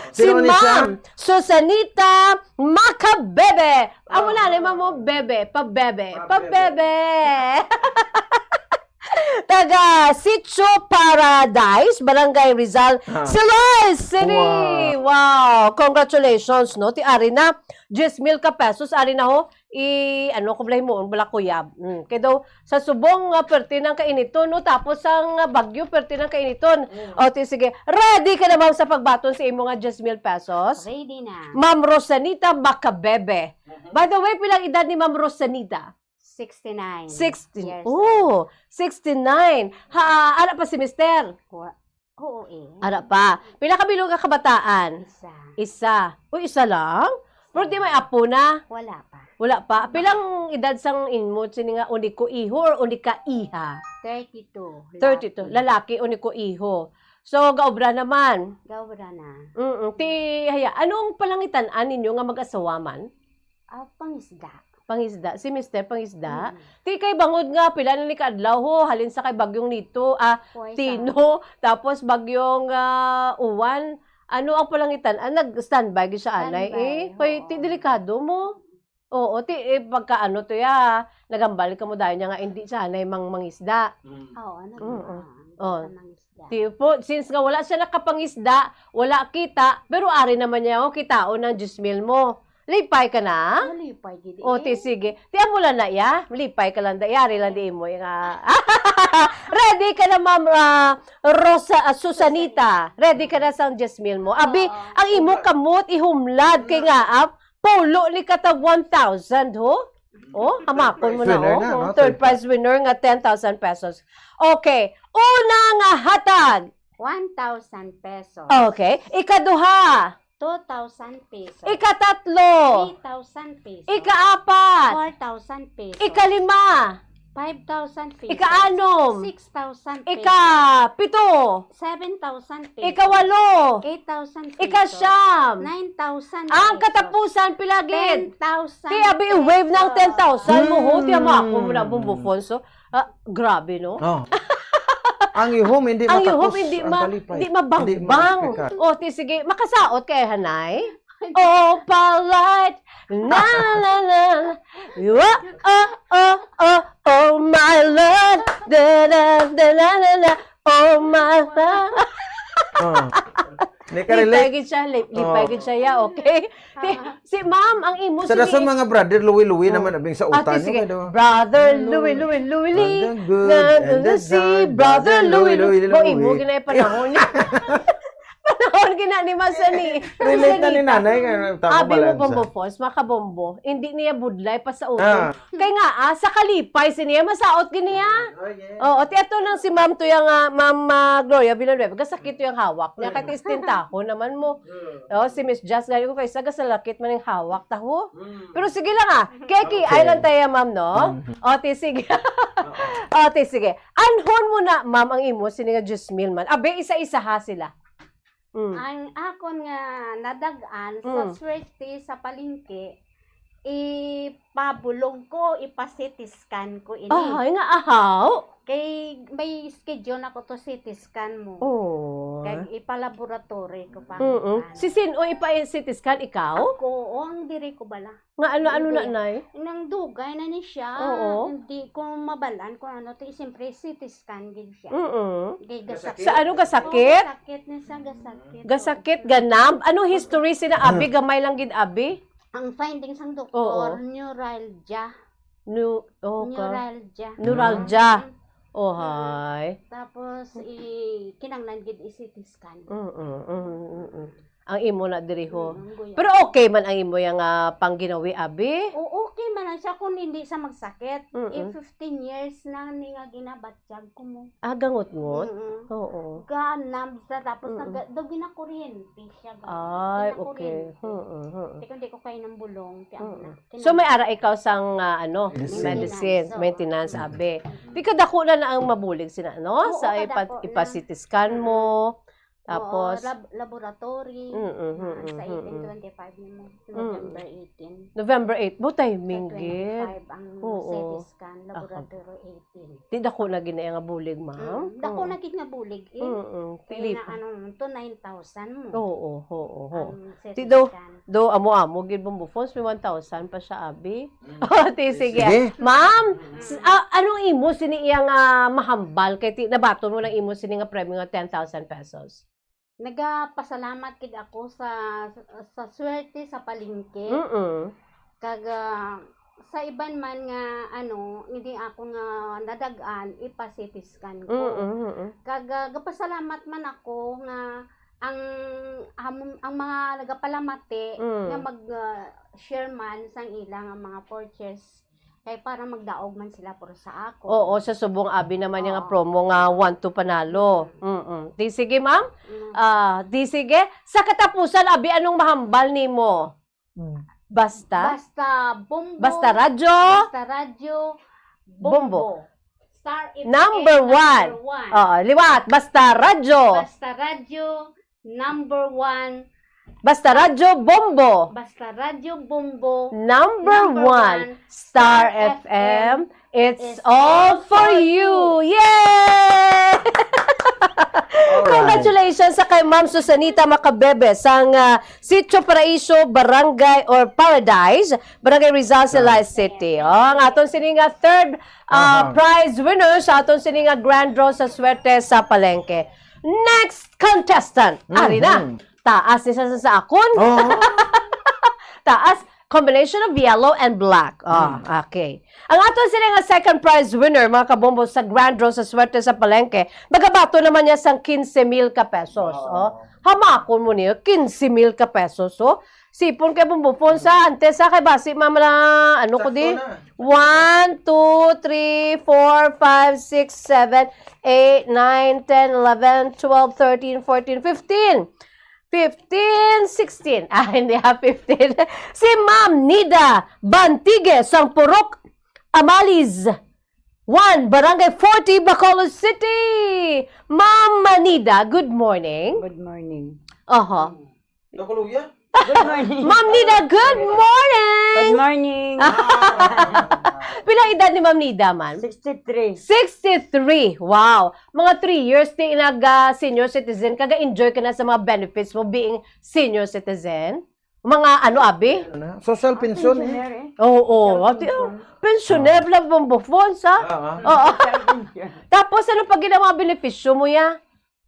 Si Sino ni siya? Ma'am Susanita Macabebe. Amo na ni, ma'am, mo, bebe, pabebe, pabebe. Taga Sitio Paradise, Barangay Rizal, Ah. Siloy City. Wow. Wow. Congratulations, no? Ti ari na, diyes mil ka pesos, ari na ho. I, ano ko bala himuon bala, kuya? Mm. Kay daw, sa subong nga perti ng kainiton, no? Tapos ang, ah, bagyo, perti ng kainiton. Mm. O, ti, sige. Ready ka na, ma'am, sa pagbaton sa imo nga diyes mil pesos? Ready na. Ma'am Rosanita Macabebe. Mhm. By the way, pilang edad ni Ma'am Rosanita? Sixty-nine. Sixty. Years Oh, old. Sixty-nine. Ha, ara pa si Mister? Wa-, oo, eh. Ara pa. Pila ka bilog nga kabataan? Isa. Isa. Uy, isa lang? Pero di may apo na? Wala pa. Wala pa. Pilang edad sang inmo sini nga uniko iho or unika iha? Thirty-two. Thirty-two. Lalaki. Lalaki, uniko iho. So, gaobra naman. Gaobra na. Mm-mm. Ti, haya, anong palangitan-an ninyo nga mag-asawa man? Ah, pangisda. Pangisda. Si Mister pangisda. Mm. Ti kay bangod nga pila na ni kaadlaw ho, halin sa kay bagyong Nito, ah, Uy, Tino, tapos bagyong, ah, Uwan. Ano ang palangitan? Ah, nag-standby gyud siya, anay, Standby, eh. Kay ti oo. Delikado mo. Oo, ti, eh, pagka ano to ya, nagambal ka mo dahil niya nga hindi siya anay mang mangisda. Mm. Oo, ano Mm-mm. ba? Oh. Sa mangisda. Ti po, since nga wala siya nakapangisda, wala kita, pero ari naman niya, oh, kitaon ang diyes mil mo. Lipay ka na? Malipay gid O, ti eh. sige. Ti amo lang na iya. Lipay ka lang da iya. Ari lang di imo nga. Ready ka na, Ma'am, ah, Rosa, ah, Susanita? Ready ka na sa diyes mil mo? Abi, Oo. ang imo kamot ihumlad kay nga, ah, pulo ni ka ta one thousand, ho? Oh, hamakon mo na, Winner oh. na, Oh, no? third Third prize winner nga ten thousand pesos. Okay. Una nga hatag. One thousand pesos. Okay. Ikaduha. Two thousand pesos. Ikatatlo. Three thousand pesos. Ikaapat. Four thousand pesos. Ikalima. Five thousand pesos. Ikaanom. Six thousand pesos. Ikapito. Seven thousand pesos. Ikawalo. Eight thousand pesos. Ikasyam. Nine thousand pesos. Ang katapusan, pila gid? Ten thousand pesos. Ti, abi, i-wave ng ten thousand mo, ho. Ti, amo ako, Mm. muna bumbo Fonso. Ah, grabe, no? Oh. Ang ihom hindi Ang ihom matapos, hindi ang ma-, kalipay. hindi mabangbang. Hindi ma-, Oh, ti, sige, makasaot kay hanay? Oh, polite. Na, na, na, na. Oh, oh, oh, oh, oh, my Lord. Da, da, da, da, da, da. Oh, my Lord. Oh. Hindi ka Lipay relate? gid siya, lip-, lipay Oh. gid siya, ya, okay? Ti, Ah. si ma'am, ang imo Sa si dason ni- mga brother, Louie-Louie Oh. naman, abing sa Ah, utan ti, niyo, sige. kaya daw. Brother Hello. Louie, Louie, Louie, Louie. And the good Na, and na, the si sad, Brother brother Louie, Louie, Louie, Louie. Mo, imo Louie. ginay panahon niya. Panahon gina ni Masa ni Relate na ni Sanita. nanay, nga tama Abi mo, pala, Bombo sa Fons, makabombo. Hindi niya budlay pa sa ulo. Ah. Kay nga, ah, sa kalipay, siniya, masaot gid niya. Oh, yes. Oo, ti ato nang si Ma'am Tuya nga, Ma'am, ah, Gloria Villanueva, gasakit yung hawak niya. Kay ti istintaho naman mo. Mm. Oh, si Miss Jazz, gani ko kay isa, gasalakit man yung hawak, taho. Mm. Pero sige lang, ah. Kay Okay. kiay lang tayo, ma'am, no? Mm. O, ti, sige. Oo. O, ti, sige. Anhon mo na, ma'am, ang imo, sini nga diyes mil man. Abi, isa-isa ha sila. Mm. Ang akon nga nadag-an sa Mm. swerte sa palengke, ipabulong ko, ipa-C T scan ko ini. Ay, nga ahaw. Kay may schedule ako to C T scan mo. Oh. Kay ipa-laboratory ko pa. Mm-mm. Ano. Si sin-o ipa-C T scan, ikaw? Ako, o, ang diri ko bala. Nga ano, ano na, Hindi. Nay? Nang dugay na ni siya. Oo. Hindi ko mabalaan kung ano to. Siyempre, C T scan gid siya. Mm-mm. Kay gasakit. Sa ano, gasakit? Oo, gasakit na siya, gasakit. Gasakit, Oo. ganab? Ano history sina abi? Gamay lang gid abi? Ang findings sang doktor, Oo. neuralgia. Nu-, oh, ka- Neuralgia. Neuralgia. Mm. Oh, Mm. hay. Tapos, i-, kinanglan gid i-C T scan. Mm, mm, mm, mm, mm. Ang imo na diri, ho. Mm, ang guya. Pero okay man ang imo yang, ah, pangginawi, abi? O, okay man lang siya kung hindi siya magsakit. Mm, Eh, mm. fifteen years na ni nga ginabatyag ko mo. Ah, gangot-ngot? Mm-mm. Oo. Ganab sa tapos Mm. nag-, daw ginakuryente siya, ganun. Ay, okay. Ginakuryente. Mm, mm, mm. Di ko, di ko kayo ng bulong, kaya Mm. na. So, may ara ikaw sang, ah, ano, Medicine. medicine, Maintenance, oo. maintenance, abi. Di kadako na na ang mabulig sina, no? Oo, Sa ipa-, kadako na. ipa-C T scan mo, Tapos, Oo, lab-, laboratory. Mm, mm, Ah, mm, sa mm, eighteen mm. twenty-five nimo, Mm. November eighteen. November eight. Mo, timing, Sa gid. twenty-five ang Oo. C T scan, Ako. laboratory eighteen. Di dako na gid na nga bulig, ma'am. Mm, dako Oo. na gid nga bulig, eh. Mm-mm. Kaya Tilip. na, ano, to nine thousand mo. Oo, oo, oo. Ang Ti C T do, scan. do, amo-amo gid, Bombo Phones, may one thousand pa siya, abi. Mm. Oh, ti, sige. Sige. Ma'am, Mm. s-, ah, anong imo sini iyang, ah, mahambal? Kay ti, nabaton mo lang imo sini nga premyo nga ten thousand pesos. Nagapasalamat gid ako sa, sa swerte sa palengke. Mm-mm. Kag, ah, sa iban man nga, ano, hindi ako nga nadag-an, ipa-C T scan ko. Mm-mm, mm-mm. Kag, ah, gapasalamat man ako nga ang, am-, ang mga nagapalamati Mm. nga mag, ah, share man sang ila nga mga purchase, kay para magdaog man sila puro sa ako. Oo, sa subong abi naman yung Oo. promo nga one two panalo. Mm. Mm-mm. Di sige, ma'am. Mm. Ah, di sige. Sa katapusan, abi, anong mahambal nimo? Basta? Basta Bombo. Basta Radyo? Basta Radyo Bombo. Bombo. Star F M Number one. number one. Oo, liwat. Basta Radyo. Basta Radyo number one. Basta Radyo Bombo. Basta Radyo Bombo. Number Number one, one, Star Star F M. F M. It's It's all all for for you. you. Yay! Alright. Congratulations sa kay Ma'am Susanita Macabebe sang, ah, Sitio Paraiso, Barangay or Paradise, Barangay Rizal, Silay City. Oh, ang aton sini nga third, ah, Aha. prize winner sa aton sini nga grand draw sa Swerte sa Palengke. Next contestant, ari na. Mhm. Taas ni sa, sa, sa akon. Oo. Taas, combination of yellow and black. Ah, Hmm. okay. Ang aton sini nga second prize winner, mga kabombo, sa grand draw sa Swerte sa Palengke, magabato naman niya sang quince mil ka pesos. Oh. Oh. Hamakon mo niyo, quince mil ka pesos. Oh. Sipon kay Bombo Phones, ha, antes, ha, kay basi, ma'am, na, ano ko Sakto di? na. One, two, three, four, five, six, seven, eight, nine, ten, eleven, twelve, thirteen, fourteen, fifteen. Fifteen, sixteen. Ah, hindi, ha, fifteen. Si Ma'am Nida Bantigue sang Purok Amalis one, Barangay forty, Bacolod City. Ma'am Nida, good morning. Good morning. Oho. Nakuluya? Good morning. Ma'am Nida, good morning! Good morning. Pila edad ni Ma'am Nida, man? Sixty-three. Sixty-three. Wow. Mga three years ti nag, ah, senior citizen, kaga-enjoy ka na sa mga benefits mo being senior citizen? Mga ano, abi? Ano? Social pension, eh. Pensioner, eh. Oo, oo. Social Ati, oh, pension. Pensioner Ah. lang, Bombo Phones, ha? Ah, ah. Oo. Social pension. Tapos, ano pa gid ang mga benepisyo mo, ya?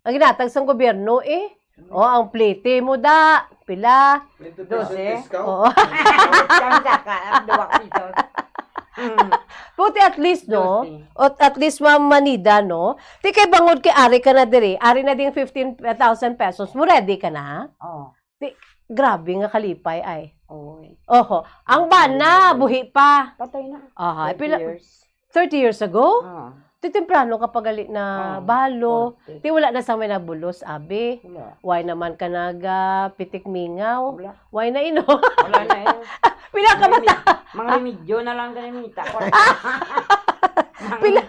Ang ginatag sang gobyerno, eh. Oh, ang plete mo da, pila? Twenty percent Dose. discount. Oo. Ang saka, ang duwa kilo. Mm. Buti at least, no? Dose. O, at least, Ma'am Manida, no? Di kay bangod kay ari ka na diri, ari na ding fifteen thousand pesos mo, ready ka na? Oh. Di, grabe nga kalipay, ay. Oy. Oho. Ang Patay bana, na. buhi pa. Patay na. Aha, Thirty pila, years. thirty years ago? Ah. Di temprano ka pa gali na Ah, balo. forty. Di wala na sang may nabulos, abi. Wala. Why naman ka nag, ah, pitik mingaw? Wala. Why na ino? Wala na eh. Pila ka Mga bata? remi-, mga remedyo na lang ginamita ko. Mga, Pila?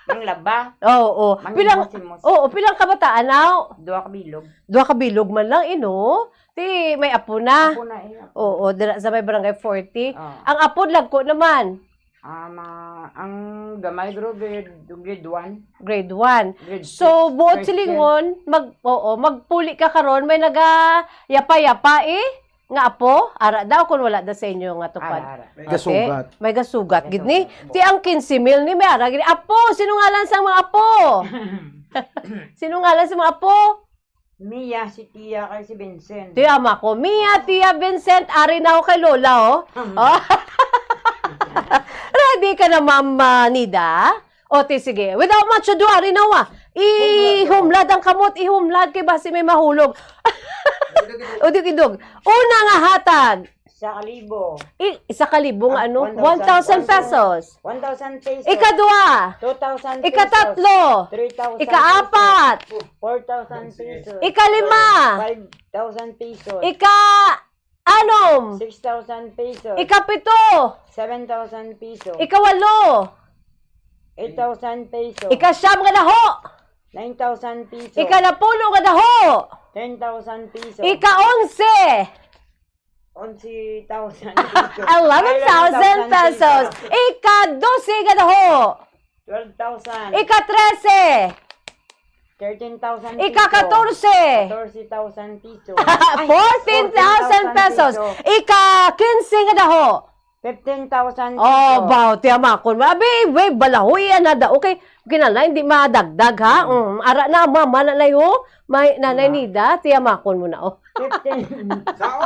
mga laba. Oo, oo. Mga Pilang, himos-himos. oo, pilang kabataan na? Duha ka bilog. Duha ka bilog man lang, ino? Ti, may apo na. Apo na, eh, apo. Oo, dira sa may barangay forty. Ah. Ang apo, lagko naman. Ah, ma-, ang gamay, bro, grade, grade one. Grade one. Grade So, six, buot first year. silingon, mag-, oo, magpuli ka karon, may naga yapa-yapa, eh, nga apo, ara daw, kung wala da sa inyo nga tupad. Ara, ara. May Ate, gasugat. may gasugat, May gid ni. gasugat. Ti ang quince mil ni, may ara, gid. Apo, sino ngalan sa mga apo? Sino ngalan sa mga apo? Mia, si Tia, kay si Vincent. Ti ama ko. Mia, Tia, Vincent, ari na ako kay Lola, oh. Mm. Oh. Ready ka na, Ma'am, ah, Nida? O, ti, sige. Without much ado, ari na, wa. Ihumlad ang kamot, ihumlad kay basi may mahulog. Udog-idog. Una nga hatag. Isa ka libo. I-, isa ka libo nga Ah, ano? one thousand, One thousand pesos. One thousand pesos. Ikaduha. Two thousand pesos. Ikatatlo. Three thousand Ikaapat. pesos. Four thousand pesos. Ikalima. Five thousand pesos. Ika-anom. Six thousand pesos. Ikapito. Seven thousand pesos. Ikawalo. Eight thousand pesos. Ikasyam nga daho. Nine thousand pesos. Ikanapulo nga daho. Ten thousand pesos. Ika-onse. Onse thousand pesos. Eleven thousand pesos. Ika-dose nga daho. Twelve thousand. Ika-trese. Thirteen thousand pesos. Ika-katorse. Katorse thousand pesos. Ay, fourteen thousand pesos. Fourteen thousand pesos. Ika-kinse nga daho. Fifteen thousand pesos. Oh, baw, tiyamakon mo. Abi, we, balahoy, yan na daw. Okay, kinala, hindi madagdag, ha? Mm. Mm, ara na, mama, nanay, ho? May, Nanay Nida, tiyamakon mo na, oh. Fifteen. Sao?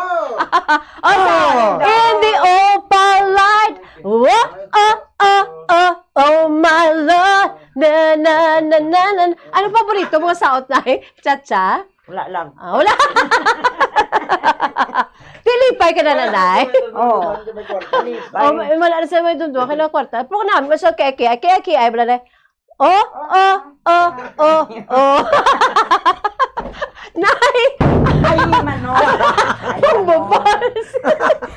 Oh, sao? Oh. In the opalite. Whoa, oh, oh, oh, oh, my love. Na, na, na, na, na. Ano paborito mo nga saot na, eh? Cha-cha? Wala lang. Ah, wala. Tilipay ka na, Nanay? Oo. Tilipay. Oh, may, wala na sa may dundwa ka na kwarta. Pero namin, mas okay, okay, okay, okay, ay, wala na. Oh, oh, oh, oh, oh. Nay! Ay, manok. Ay, manok. Bumbo balls.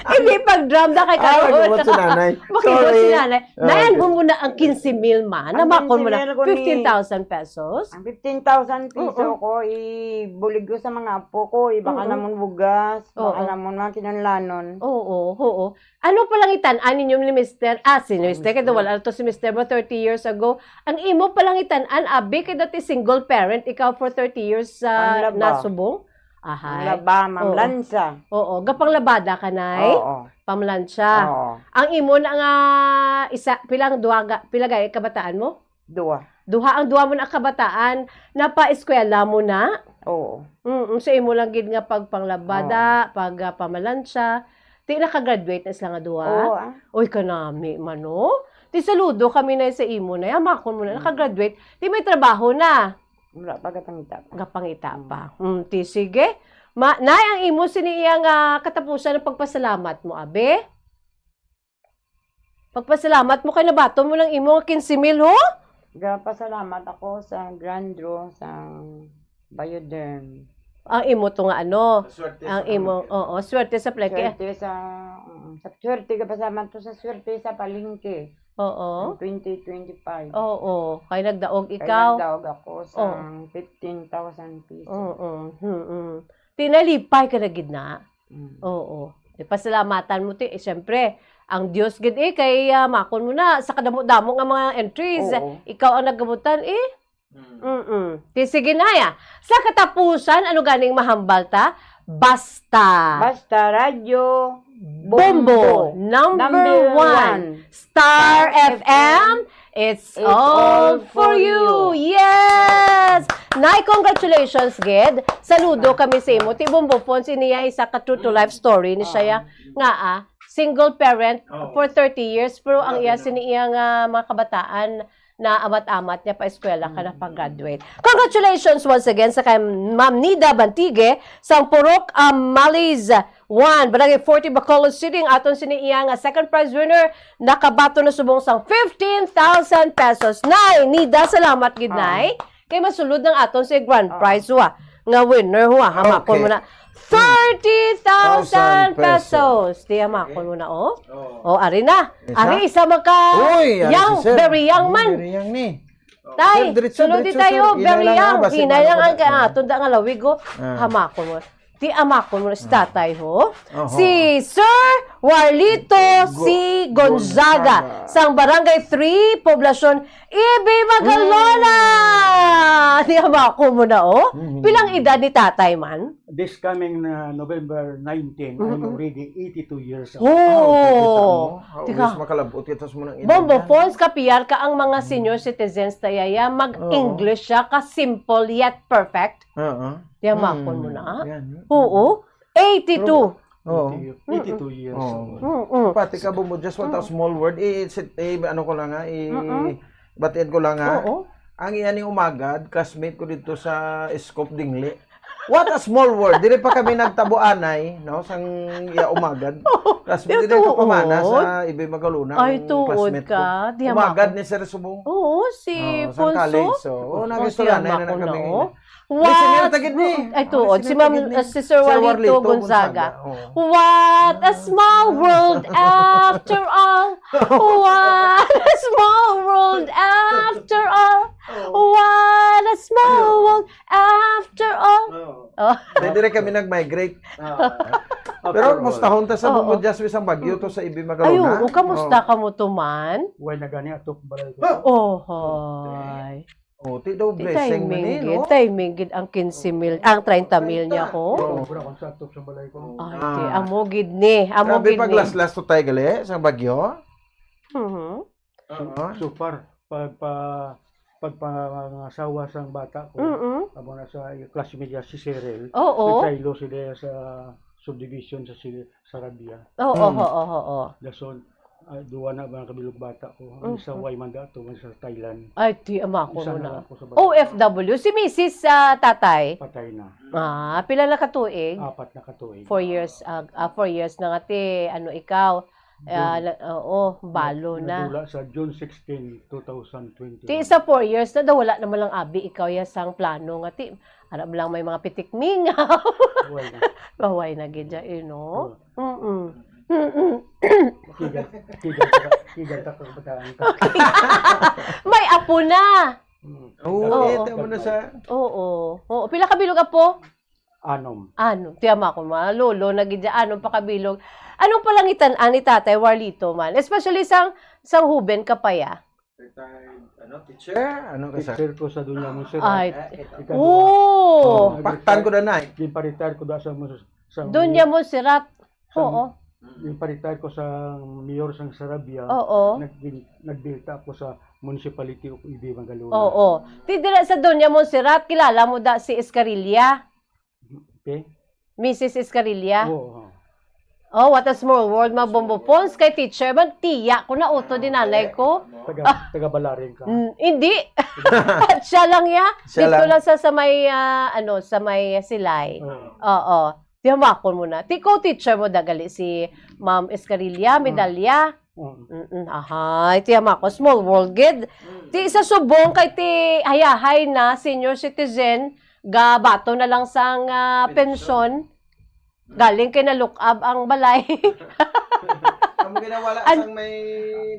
Hindi, pag drum na kay Ah, karon. Nagubot si nanay. Makibot si Sorry. Nanay. Ah, Nay, ang okay. Bumbo na ang quince mil man. Ang Namakon mo na. Quince mil ko ni fifteen thousand pesos? Ang fifteen thousand piso Oo. ko, ibulig ko sa mga apo ko. Iba ka Oo. namon bugas, baka Oo. namon mga kinahanglanon. Oo, oo. Ano palangitan-an ninyo ni Mister, ah, si Mister, kay Mister. Wala to si Mister mo thirty years ago. Ang imo palangitan-an, abi, kay dati single parent ikaw for thirty years sa Ang laba. Nasubong? Ahay. Ang laba, Ma'am Oo. Lanza. Oo, gapanglabada ka, Nay? Oo. Pamlansya. Oo. Ang imo na nga isa, pilang duha ga-, pila gay kabataan mo? Duha. Duha ang duha mo na kabataan, napa-eskwela mo na? Oo. Mm, sa imo lang gid nga pagpanglabada, Oo. pag, ah, pamalansya. Ti nakagraduate na sila nga duha? Oo, ah. Uy, kanami man, no? Ti saludo kami na sa imo na. Yamakon mo na, Mm. nakagraduate. Ti may trabaho na. Wala pa, gapangita pa. Gapangita Mm. pa. Mm, ti sige. Ma, Nay, ang imo sini iya nga katapusan ng pagpasalamat mo, abi? Pagpasalamat mo kay nabaton mo lang imo nga quince mil, ho? Gapasalamat ako sa grand draw sa Bioderm. Ang imo to nga ano, Swerte ang sa imo, pamilya. Oo, swerte sa pleke. Swerte sa, mm, sa swerte, gapasalamat ko sa swerte sa palengke. Oo. Ang twenty twenty-five. Oo, kay nagdaog Kay ikaw. nagdaog ako sa Oh. fifteen thousand pesos. Oo. Mm-mm. Tinalipay ka na gid na. Mm. Oo. Di pasalamatan mo ti, eh, siyempre, ang Dios gid, eh, kay, ah, makon mo na sa kadamo-damo nga mga entries, Oo. ikaw ang nagabutan, eh. Mm. Mm-mm. Ti, sige na, ya. Sa katapusan, ano ganing mahambal ta? Basta. Basta Radyo Bombo, Bombo, number number one. one. Star Star F M, F M, it's it's all all for for you. you. Yes! Nay, congratulations, gid. Saludo Ah. kami sa imo. Ti Bombo Pons, ini iya isa ka true to life story ni siya, Ah. nga, ah, single parent Oh. for thirty years, pero ang Grabe iya na. sini iya nga mga kabataan na amat-amat niya pa eskwela ka na Mm. pag-graduate. Congratulations once again sa kay Ma'am Nida Bantigue sa Purok Amalis One, Barangay forty, Bacolod City, ang aton sini iya nga second prize winner, nakabaton na subong sang fifteen thousand pesos. Nay, Nida, salamat gid, Ah. Nay. Kay masulod nang aton si grand Ah. prize, wa, nga winner, wa, hamakon Okay. mo na. Thirty thousand Thousand pesos. pesos. Di hamakon mo na, oh. Oh. Oh, ari na. Isa? Ari, isa maka Uy, ari young, si sir. very young man. Very young ni. Tay, Sir, diretso, sulod di diretso, tayo, sir. Hinay very lang, young. ah, basi Hinay lang malungkot ang ako. ka-, ah, tunda nga lawig, oh. Ah. Hamakon mo. Ti amakon mo na si Ah. tatay, ho. Oho. Si Sir Warlito Go-, C. Gonzaga, Gonzaga. sang Barangay three, Poblacion Ibay, Magalona. Mm. Ti amakon mo na, oh. Mm. Pilang edad ni tatay man? This coming na November nineteen, I'm Mm-mm. already eighty-two years old. Oh. Ah, okay, kita mo. Ah, Tika. Always makalabot kita sa mga edad Bombo yan. Pons, kapiyar ka ang mga Mm. senior citizens, tayaya, mag-English Oo. siya, ka simple yet perfect. Oo. Yamakon mo Mm. na. Yan, yun. Oo. Eighty-two. Pero, Oo. eighty, eighty-two years Oo. old. Mm-mm. Pati ka, Bombo, just what a Mm. small world. I, sit, i, ano ko lang, ha, i, Mm-mm. batian ko lang, ha. Oo. Ang iya ni Umagad, classmate ko dito sa Scoop Dingli. What a small world. Dili pa kami nagtabuanay, no, sang iya Umagad. Oo. Classmate, Yung dili ka pamana tuod. sa Ibay Magalona, Ay, ang tuod classmate ko. ka. Di Umagad ako. ni Sir Subong. Oo, si Oo, sa Ponso. college, so, oo, Oh, nag-istorya na, tiyama na ko na, kami. oh. Listener What? ta gid ni. Ay, Oh, tuod. Si listener ta Ma'am, gid ni. uh, si Sir Sir Warlito Warlito Gonzaga. Gonzaga. Oh. What a small world after all. What a small world after all. Oh. What a small world after all. Oh. Oh. Dire kami nag-migrate. Ah. Pero After all. Kumusta, hunta sa Oo. Bumbo Jasmine sang bagyo to sa Ibi Ay, Magalona? Oo, kamusta ka mo to man? Way na gani ato balay ko. Oh, hoy. Oh, ti daw Ti blessing man timing eh, gid, no? Timing gid ang quince mil, ang treinta mil niya ko. Oo. Sobra kung sa atop sa balay ko. Ay, ti, Ah. Amo gid ni, amo Grabe gid ni. Paglaslas to tayo gali sa bagyo. Mhm. So, Oo. So far, pag pa, pagpangasawa sang bata ko, Mm-mm. amo na sa classmate niya si Cyril. Oo. Nagsailo sila sa subdivision sa Sili-, Sarabia. Oo, Mm. oo, oo, oo. Dason, ah, duwa na mga kabilog bata ko. Ang isa Mm-mm. way man dato, man sa Thailand. Ay, ti, ama ko Isa na na. lang ako sa bata. O F W. Si misis, ah, tatay? Patay na. Ah, pila na ka tuig? Apat na ka tuig. Four years, ah, ah, four years na nga ti, ano, ikaw? Ah, June. La-, oo, balo na. Nadula sa June sixteen, two thousand twenty. Ti, sa four years na daw, wala naman lang abi ikaw ya sang plano nga ti, aram lang may mga pitikmingaw. Wala. Baway na gid ya, eh, no? Oo. Mm-mm. Mm-mm. Kigan, kigan ka, kigan ka, kabataan ka. May apo na. Mm. Oo, Oo. Ito mo na sa Oo. Oo. Pila ka bilog apo? Anom. Ano, tiyama ko, mga lolo na gid, anom pa kabilog. Anong palangitan ani Tatay Warlito man? Especially sang, sang huben ka pa ya. Retired, ano, teacher? Ano ka sa Teacher ko sa Dunya Montserrat. Ay. Ah, ito. Ikaduha. Oh. Oh, paktan ko na, Nay. Ginpa-retire ko da sa mus-, sa Dunya Montserrat. Sa Oo. Ginpa-retire ko sa mayor sang Sarabia. Oo. Nag-, nagbilta ako sa Municipality of Ibi Magalona. Oo. Ti dira sa Dunya Montserrat, kilala mo da si Escarilla? Okay. Missus Escarilla? Oo. Oh, what a small world, mga Bombo Pons. Kay teacher man, tiya ko na uto din nanay ko. Taga, taga Balaring ka? Mm, hindi. Siya lang ya. Siya Dito lang. lang sa, sa may, ah, ano, sa may Silay. Oo. Oo. Tiyamakon mo na. Ti ko teacher mo dagali si Ma'am Escarilla, Mm. Medalla. Mm. Mm-mm. Ahay, tiyamakon. Small world, gid. Mm. Ti sa subong kay ti hayahay na senior citizen, gabato na lang sang, ah, Pensyon. pensyon. Galing kay nalukab ang balay. Amo ginawala An- sang may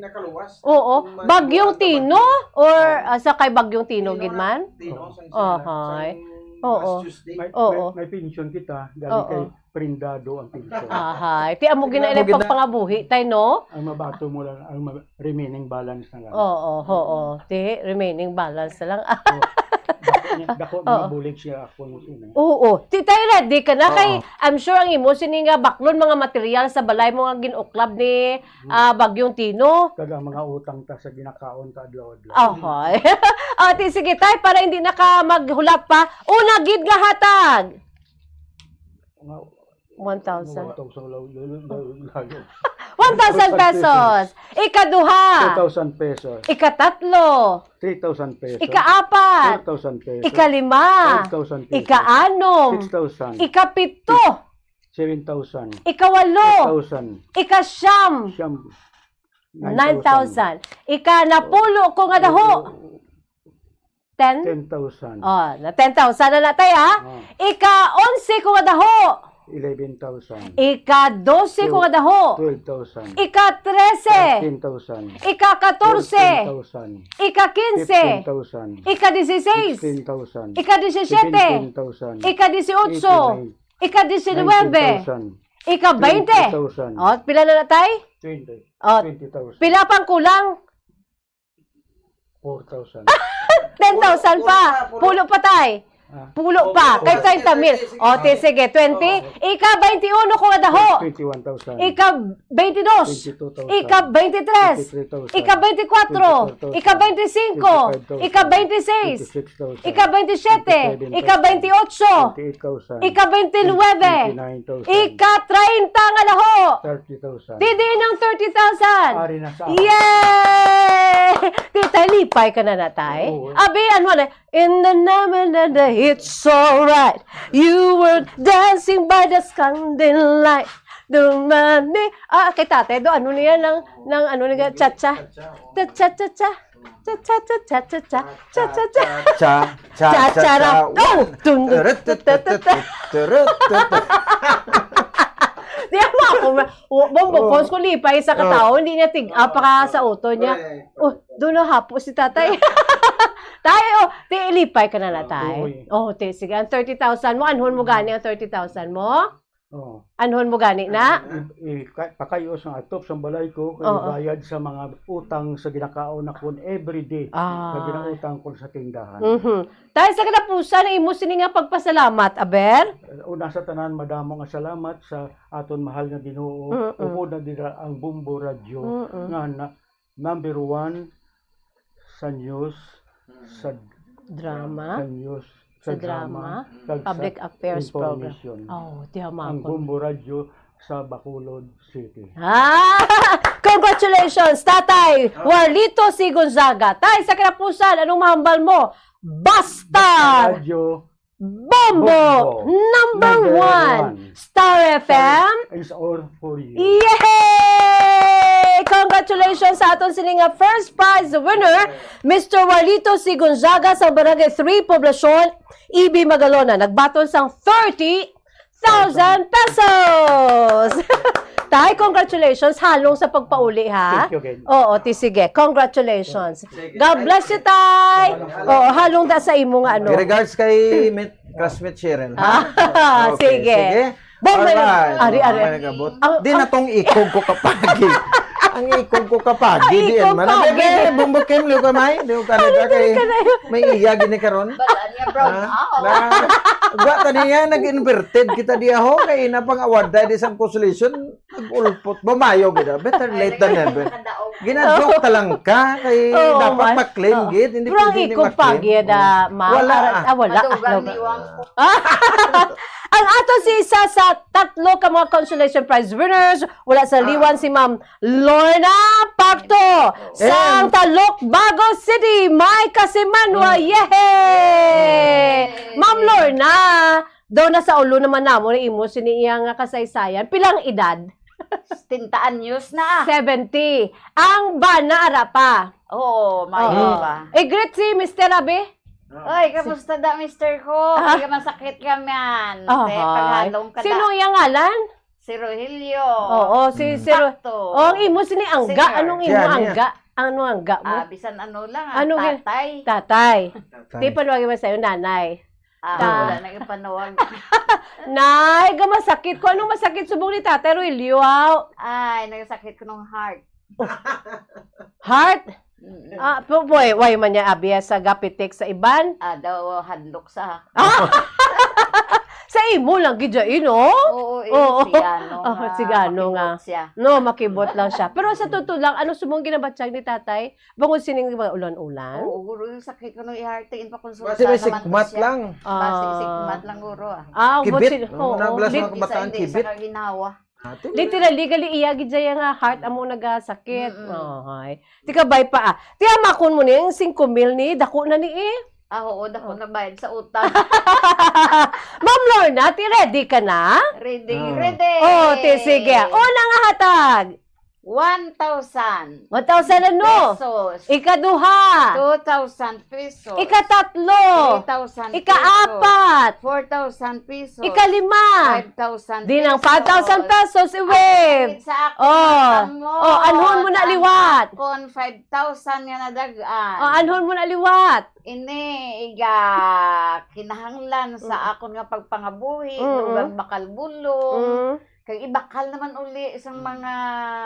nakaluwas. Oo. Kung may Bagyong luwas na Tino? Bagyo. Or, Oo. ah, sa kay Bagyong Tino, Tino gid na. man? Tino, sa, sa, Ahay. sa Oo. last Tuesday. May, Oo. may, may pensyon kita, galing Oo. kay Prindado ang pensyon. Ahay. Ti amo gina Amo ina gina- pagpangabuhi, tay, no? Ang mabato mo lang, ang ma-, remaining balance na lang. Oo, oo. Ti, remaining balance na lang. So, dako niya, dako mga Oo. bulig siya ako nung sino. Oo. Ti, tay, ready ka na? Oo. Kay, I'm sure ang imo sini nga baklon, mga material sa balay mo nga gin-uklab ni, Hmm. ah, Bagyong Tino. Kag ang mga utang ta sa ginakaon ta adlaw-adlaw. Ahoy. Ah, ti, sige, tay, para hindi na ka maghulap pa. Una gid nga hatag. Nga, One thousand. One thousand, law, law, law, law. One thousand pesos. Ikaduha. Two thousand pesos. Ikatatlo. Three thousand pesos. Ikaapat. Four thousand pesos. Ikalima. Five thousand pesos. Ikaanom. Six thousand. Ikapito. Seven thousand. Ikawalo. Eight thousand. Ikasyam. Siyam. Nine thousand. Nine thousand. Ikanapulo ko nga daho. Ten? Ten thousand. Oh, na ten thousand na natay, ha? Oh. Ika-onse ko nga daho. Eleven thousand. Ika-dose ko nga daho. Twelve thousand. Ika-trese. Thirteen thousand. Ika-katorse. Fourteen thousand. Ika-kinse. Fifteen thousand. Ika-dieciséis. Sixteen thousand. Ika-diecisiete. Seventeen thousand. Ika-dieciocho. Eighteen thousand. Ika-diecinuebe. Nineteen thousand. Ika-baynte. Twenty thousand. Oh, pila na natay? Twenty. Oh, twenty thousand. Pila pang kulang? Four thousand. Ten thousand pa. Pulo pa, pulo. Pulo pa, tay. Ah. Pulo pa. Pulo pa. Kay treinta mil. Sige, sige, sige. O, ti, sige, twenty. Oo. Ika-baynte uno ko nga daho. Twenty-one thousand. Ika-baynte dos. Twenty-two thousand. Ika-baynte tres. Twenty-three thousand. Ika-baynte kuwatro. Twenty-four thousand. Ika-baynte singko. Twenty-five thousand. Ika-baynte sais. Twenty-six thousand. Ika-baynte siyete. Twenty-seven thousand. Ika-baynte otso. Twenty-eight thousand. Ika-baynte nuebe. Twenty-nine thousand. Ika-treinta nga daho. Thirty thousand. Ti diin ang thirty thousand. Ari na sa Yay! Ti, tay, lipay ka na na, tay. Oo. Abi, ano na, "In the name of the, it's alright. You were dancing by the scandiling light. The money," ah, kay tatay, do, ano niya, nang, nang, ano niya, cha-cha. Cha-cha, cha-cha. Cha-cha, cha-cha, cha-cha. Cha, cha, cha, cha. Cha, cha, cha. Oh! Dun, dun, dun, dun, dun, dun. Di ako ako, ma-, wa-, Bombo Pons, kung lipay sa katao, hindi niya tig-, ah, paka sa uto niya. Correct. Oh, doon na hapo si tatay. Tay, oh, ti ilipay ka na na, Ah, tay. Uy. Oh, ti, sige, ang thirty thousand mo, anhon mo gani ang thirty thousand mo? Oh. Anhon mo gani na? I, i, ka, pakayos ang atop sa balay ko, kay Oo. bayad sa mga utang sa ginakaon na kun every day Ah. na ginautang ko sa tindahan. Mhm. Tay, sa katapusan, ang imo sini nga pagpasalamat, aber? Una sa tanan, madamo nga salamat sa aton mahal nga Ginoo. Mm-mm. Upod na dira ang Bombo Radyo Mm-mm. nga na, number one sa news, sa Drama. sa news, Sa sa drama, drama, kag sa public affairs program. information. Oh, di ako Ang makon. Bombo Radyo sa Bacolod City. Ah! Congratulations, Tatay Warlito C. Gonzaga. Tay, sa katapusan, anong mahambal mo? Basta! Radyo Bombo! Bombo! Number Number one! one! Star F M! Is all for you. Yay! Congratulations sa aton sini nga first prize winner, Mister Warlito C. Gonzaga sa Barangay three, Poblacion, E B Magalona. Nagbaton sang thirty thousand pesos! Tay, congratulations. Halong sa pagpauli, ha? Thank you again. Oo, ti sige. Congratulations. Sige. God bless you, Tay. Oo, halong da sa imo nga ano. Regards kay Met-, classmate Cheryl. Ah, Okay, sige. sige. Bombo Alright. Ari, ari. May nagabot. Ang, Di na ang tong ikog ko kapagi. Ang ikog ko kapagi, Ang di ikog yan man. pagi. Bebe, bumbukim, liw ka may. Liw ka na Ano ka kay din ka na yun? may iya gini karon. Bala niya brown Ha? out. Na, wa ta niya, nag-inverted kita di aho. Kay napangawad dahil isang consolation. Nag-ulpot. Bumayo gid, ah. Better Ay, late than never. Nakadaog. Gina-joke ta lang ka. Kay Oo, dapat man. ma-claim Oo. gid. Hindi Pero ang pwede ni ikog ma-claim. pagi, da, Oo. ma-, Wala, ah, ah. ah, wala. Madugang Wala. ni Wang po. Ang ato si isa sa tatlo ka mga consolation prize winners, wala sa liwan Ah. si Ma'am Lorna Pacto sa And Talukbago City, may Kasimanwa. Mm. Yehey! Yay! Ma'am Lorna, daw nasa ulo naman namo ni imo sini iya nga kasaysayan. Pilang edad? Setenta anyos na. Seventy. Ang bana ara pa. Oo, maayo Oo. pa. I-greet si Mister Abi. Oy, kamusta da, mister ko? Ah. Kaya masakit ka man. Ah, Te, hi. paghalong ka Sino da. iyang ngalan? Si Rogelio. Oo, si, si Ro-, Sakto. Oh, ang imo sini angga. Senior. Anong imo Siya, niya. angga? Ano angga mo? Ah, bisan ano lang, ah, Ano nga? tatay. Tatay. Tatay. Di pa luwag ba sa'yo, nanay? Ah, Ta- wala na yung panawag. Nay, ga masakit ko. Anong masakit subong ni Tatay Rogelio, aw? Ay, nagasakit ko ng heart. Heart? Mm-mm. Ah, po, boy, why man niya abi sa gapitik sa iban? Ah, daw hadlok sa Ah! Sa imo lang gid, eh, no? Oo, eh, Oo. sigano Oh, nga, sigano nga. makibot siya. No, makibot lang siya. Pero sa totoo lang, ano subong ginabatyag ni Tatay? Bangod sining mga ulan-ulan? Oo, guro, yung sakit ko nung i-heart, ipakonsulta Basi may naman ko sikmat siya. lang. Basi Ah. sikmat lang, guro, ah. Ah, Kibit. buti, Ang oo. nablas Lit-, mga kabataan, Hindi, kibit. sa kaginawa. Ah, ti-, Literally, gali iya gid siya nga heart amo nagasakit. Mm-mm. Ohay. Ti kabay pa, ah. Ti amakon mo ni ang singko mil ni, dako na ni, eh. Ah, oo, dako Oh. na bayad sa utang. Ma'am Lorna, ti ready ka na? Ready, Ah. ready. Oh, ti sige. Una nga hatag. One thousand One thousand ano? pesos. Ikaduha. Two thousand pesos. Ikatatlo. Three thousand Ikaapat. pesos. Four thousand pesos. Ikalima. Five thousand Di nang pesos. five thousand pesos, Ang iwin. Sa akin, Oh. Kamot. Oh, anhon mo na Ang liwat. akon, five thousand nga nadag-an. Oh, anhon mo na liwat. Ini, iga, kinahanglan sa Mm. akon nga pagpangabuhi, Mm-mm. lugang bakal bulong. Mm. Kag ibakal naman uli sang mga,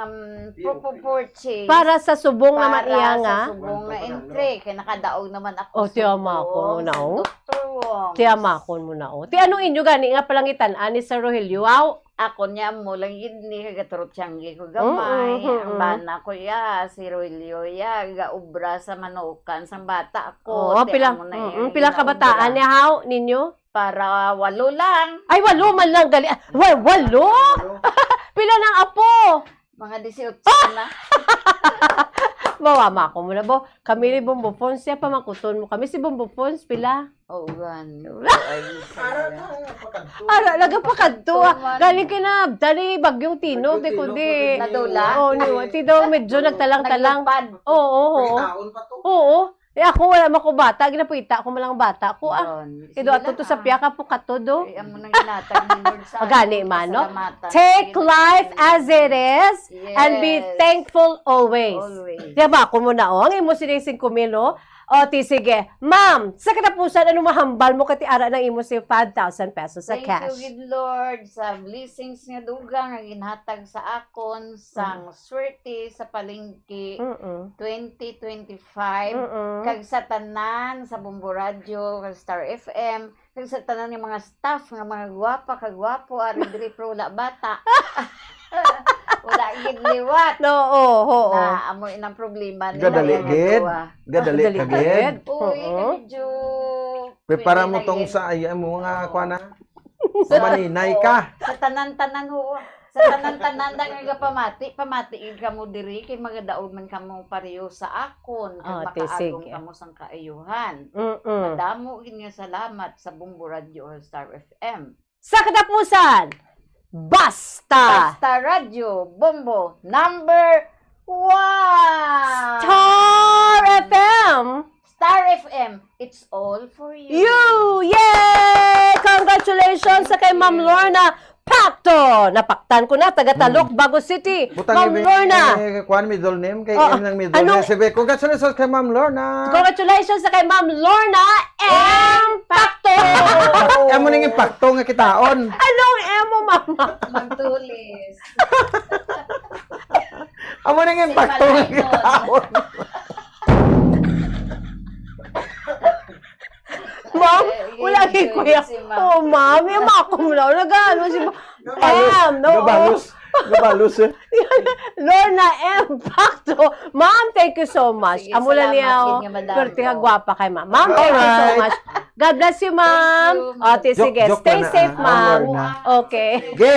mm, P O P. Propo purchase. Para sa subong naman Para iya sa nga. subong nga Para entry. Kay nakadaog naman ako Oh, sa tiyamakon mo na, sa oh. Doktor Wong. Tiyamakon mo na, oh. Ti ano inyo gani nga palangitan-an ni Sir Rogelio? Aw! Ako niya mo lang gid ni kagaturot siyang ko gamay. Mm, mm, Ang mm. bana ko ya, si Rogelio ya, gaubra sa manukan sang bata ko. Oo, Ti pila, amo na mm, iya mm, pila kabataan ginaumbra. niya, haw, ninyo? Para walo lang. Ay, walo man lang gali. Ah, wa-, walo? Pila nang apo? Mga disiotso na. Mawama ko muna, bo. Kami ni Bombo Fons, siya pamakuton mo. Kami si Bombo Fons, pila? Oo, gani. Ay, Ara na, pakadto. Ara, nagapakadto, ah. Tuman. Galing kay na, dali, Bagyong Tino, Bagyong di ko Tino, di. Bagyong Nadula? Oo, ni, ti daw medyo nagtalang-talang. Naglupad. Oo, oo, oo. Pangitaon pa to. Oo. Eh, ako, wala man ko bata. Ginapakita ako man lang bata ko, ah. Yun. Kay do Sige ato lang, to sa ah. Piyaka po kato, do. Ay, amo nang ginatag ni Lord sa Magani aton man, no? kasalamatan. Take Sige, life sige. as it is and be Yes. thankful always. Always. Di ba, ako mo na, oh. Ang imo sining singko mil, oh. O, ti, sige. Ma'am, sa katapusan, ano mahambal mo kati ara ng imo si five thousand pesos sa Thank cash? you, good Lord, sa blessings nga dugang nga ginhatag sa akon sang Mm. swerte sa palengke Mm-mm. twenty twenty-five, Mm-mm. kag sa tanan sa Bombo Radio, kag Star F M, kag sa tanan nga mga staff nga mga gwapa ka gwapo, ari diri, pero wala bata. Wala gid liwat. No, oo, oo. Na, amo inang problema nila, Gadali yan, gid. ato, ah. Gadali Gadali ka gid. gid. Uy, Oo. medyo Prepara mo tong sa, ay, mo nga, Oo. kuha na. Sa Pamaninay Oo. ka. Sa tanan-tanan, oo. Sa tanan-tanan na nga pamati, pamati gid kamo diri, kay magadaog man kamo pareho sa akon, kag Ah, ti, makaagom sige. kamo sang kaayuhan. Mm-mm. Madamo gid nga salamat sa Bombo Radio o Star F M. Sa katapusan, basta! Basta Radyo Bombo number one! Star F M! Star F M, it's all for you. You! Yay! Congratulations sa kay Ma'am Lorna Pacto! Napaktan ko na, taga Talok, Hmm. Bago City. Butang Ma'am ibi-, Lorna! eh, kuwan, middle name, kay Oo. M ng middle Anong name. Sige, congratulations kay Ma'am Lorna. Congratulations sa kay Ma'am Lorna M. Pacto! Amo ning impakto nga kitaon. Anong M mo, mama? Magtulis. Amo ning impakto nga Malayon. kitaon. Ma'am, Eh, wala yun, kay yun, kuya. si ma'am. Oh, ma'am, yung mako mo na. Nag-ano si ma'am? Gabalos. M, no? Gabalos. Gabalos, eh. Lorna M. Pacto. Ma'am, thank you so much. Sige, Amo lang salamat niya, gid oh. nga madam Perti ka ko. gwapa kay ma'am. Ma'am, thank you so Alright. much. God bless you, ma'am. Thank you, ma'am. O, ti, Joke, sige. joke Stay na, safe, ah, ma'am. Lorna. Okay. Ge.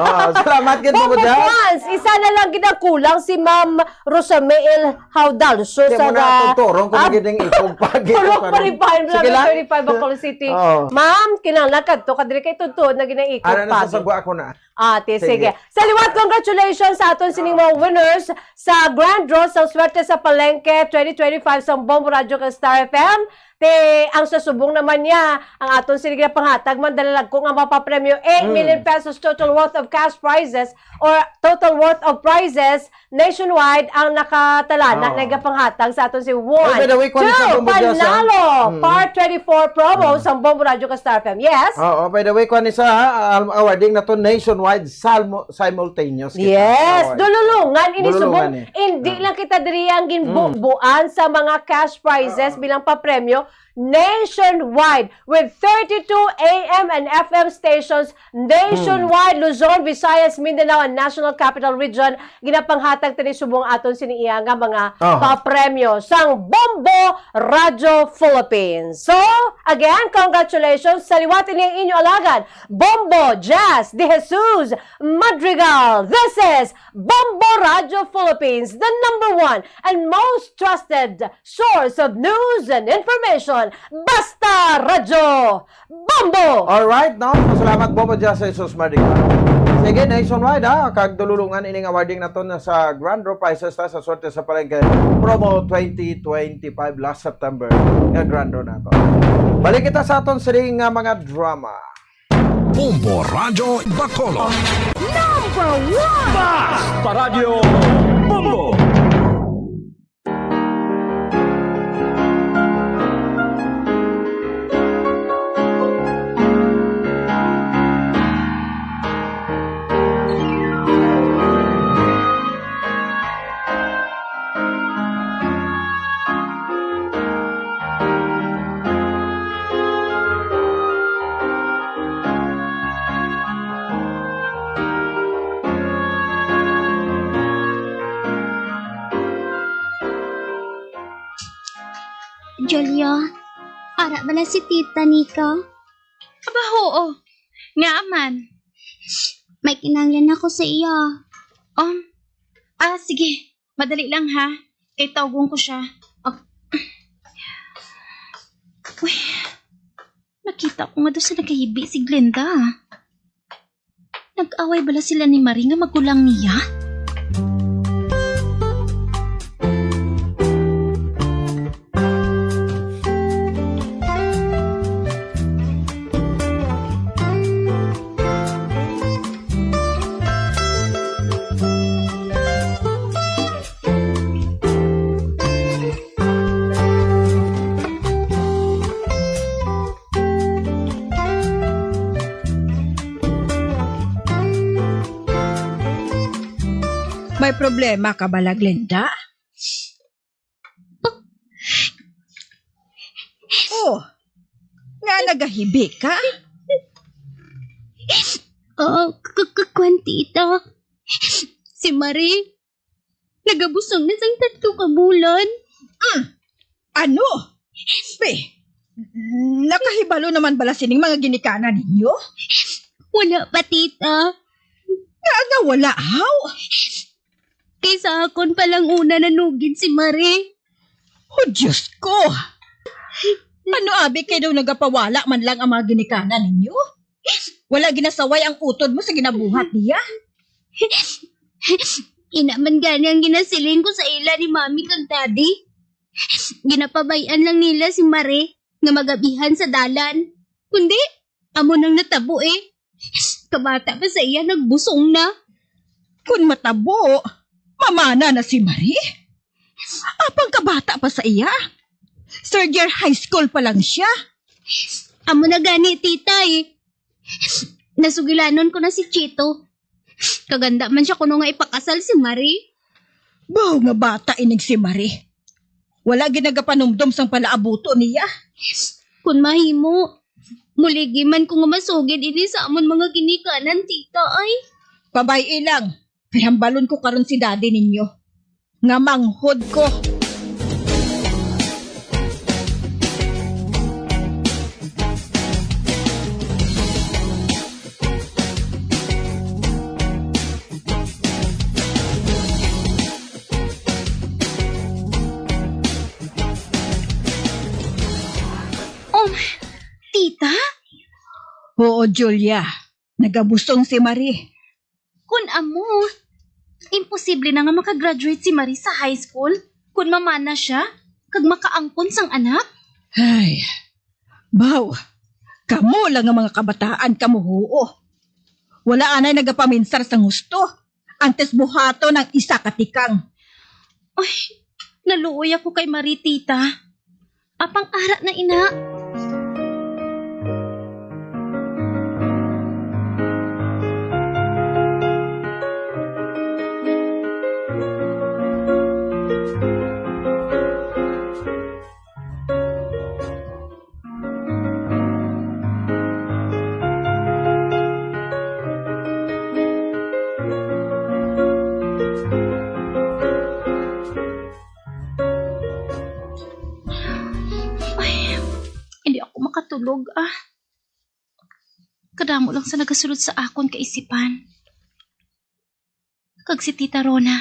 Oh, salamat gid, Ma'am Ma'am Jazz. Juans, isa na lang gid ang kulang si Ma'am Rosamel Haudal. So, Di sa mo na ga-, tuturon kung ah, gid ang ikog pa, gid turok ang pa rin pa, Sige lang. thirty-five, Bacolod City. Oo. Ma'am, kinahanglan kadto ka diri kay tutuod na ginaikog Ano na pa, sa gid. sagwa ako na? Ah, ti, Sige. sige. Sa liwat, congratulations sa aton sining mga winners sa Grand Draw sa Swerte sa Palengke twenty twenty-five sa Bombo Radyo kag Star F M. Ti, ang sa subong naman niya, ang aton sining ginapanghatag man dalalagko nga mapapremyo eight Mm. million pesos total worth of cash prizes or total worth of prizes nationwide ang nakatalana Oo. na igapanghatag sa aton si one, Oh, by the way, kwan sa two, Bombo Jazz, ah. Panalo, Mm. Part twenty-four promo Mm. sa Bombo Radyo ka Star F M. Yes? Oo, by the way, kwan isa, ha, al-, awarding na to nationwide, salmo-, simultaneous kita. Yes, Award. dululungan, ini Dululungan, subong, eh. hindi Ah. lang kita diri ang Mm. ginbubuan sa mga cash prizes Oo. bilang papremyo, nationwide with thirty-two A M and F M stations nationwide, Hmm. Luzon, Visayas, Mindanao, and National Capital Region. Ginapanghatag tani subong aton sini iya nga mga Aha. papremyo sang Bombo Radyo Philippines. So, again, congratulations sa liwat ini ang inyo alagad, Bombo Jazz De Jesus Madrigal. This is Bombo Radyo Philippines, the number one and most trusted source of news and information, Basta Radyo Bombo! Alright, no? Salamat, Bombo Jazz Jesus Madrigal. Sige, nationwide, ha? Kag dululungan ining awarding naton sa Grand Draw Prizes ta sa Swerte sa Palengke Promo twenty twenty-five last September. Nga Grand Draw nato. Balik kita sa aton sining nga mga drama. Bombo Radyo Bacolod. Number one! Basta Radyo Bombo! Julia, ara bala si Tita Nika? Aba, huo. Ngaa man? May kinahanglan ako sa iya. Um, ah, sige. Madali lang, ha? Kay tawgon ko siya. Ah. Uy, nakita ko nga daw sila kahibi si Glenda. Nag-away bala sila ni Marie nga magulang niya? problema ka bala, Glenda? Oh, nga nagahibi ka? Ah, k- k- kwan, tita. Si Marie, nagabusong na sang tatlo ka bulan. Mm. Ano? Be, nakahibalo naman bala sining mga ginikanan ninyo? Wala pa, tita. Nga, nga wala, haw? Kay sa akon pa lang una nanugid si Marie. Oh, Diyos ko! Ano abi kay daw nagapawala man lang ang mga ginikanan ninyo? Wala ginasaway ang utod mo sa ginabuhat niya? Ina man gani ang ginasiling ko sa ila ni Mami kag Daddy. Ginapabay-an lang nila si Marie nga magabihan sa dalan. Kundi, amo nang natabo eh. Kabata pa sa iya, nagbusong na. Kung matabo, mamana na si Marie. Apang kabata pa sa iya. Third year high school pa lang siya. Amo na gani, tita eh. Nasugilanon ko na si Chito. Kaganda man siya kuno nga ipakasal si Marie. Baw nga bata inig si Marie. Wala gid nagapanumdom sang palaabuto niya. Kung mahimo, muligi man ko nga masugid ini sa amon mga ginikanan, tita, ay. Pabay-i lang, kay hambalon ko karon si daddy ninyo. Nga manghod ko. Um, tita? Oo, Julia. Nagabusong si Marie. Kun amo, imposible na nga makagraduate si Marie sa high school kun mamana siya kag makaangkon sang anak. Ay, baw, kamo lang nga mga kabataan kamuhuo. Wala anay nagapaminsar sang husto, antes buhaton ang isa ka tikang. Ay, naluoy ako kay Marie, tita. Apang ara na ina. Ay, hindi ako makatulog, ah. Kadamo lang sa nagasulod sa akon kaisipan. Kag si Tita Rona,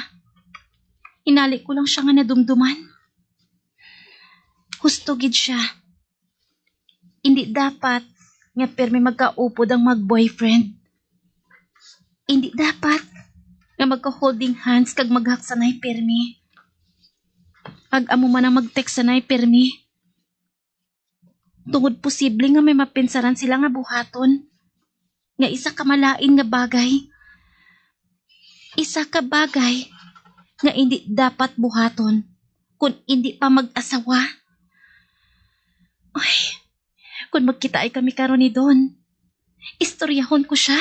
inali ko lang siya nga nadumduman. Husto gid siya. Hindi dapat nga pirmi magkaupod ang mag-boyfriend. Hindi dapat nga magka-holding hands kag maghaksanay pirmi. Kag amo man ang mag-text sanay pirmi. Tungod posible nga may mapinsaran sila nga buhaton nga isa ka malain nga bagay. Isa ka bagay nga indi dapat buhaton kun indi pa mag-asawa. Ay, kun magkitaay kami karon ni Don, istoryahon ko sia.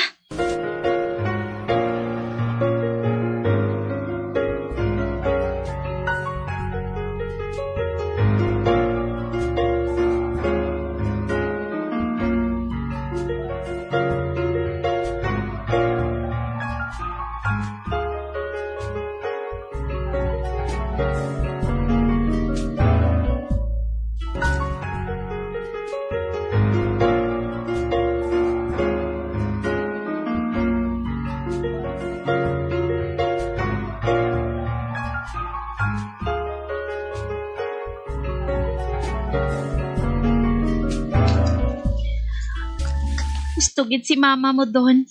Husto gid si mama mo, Don.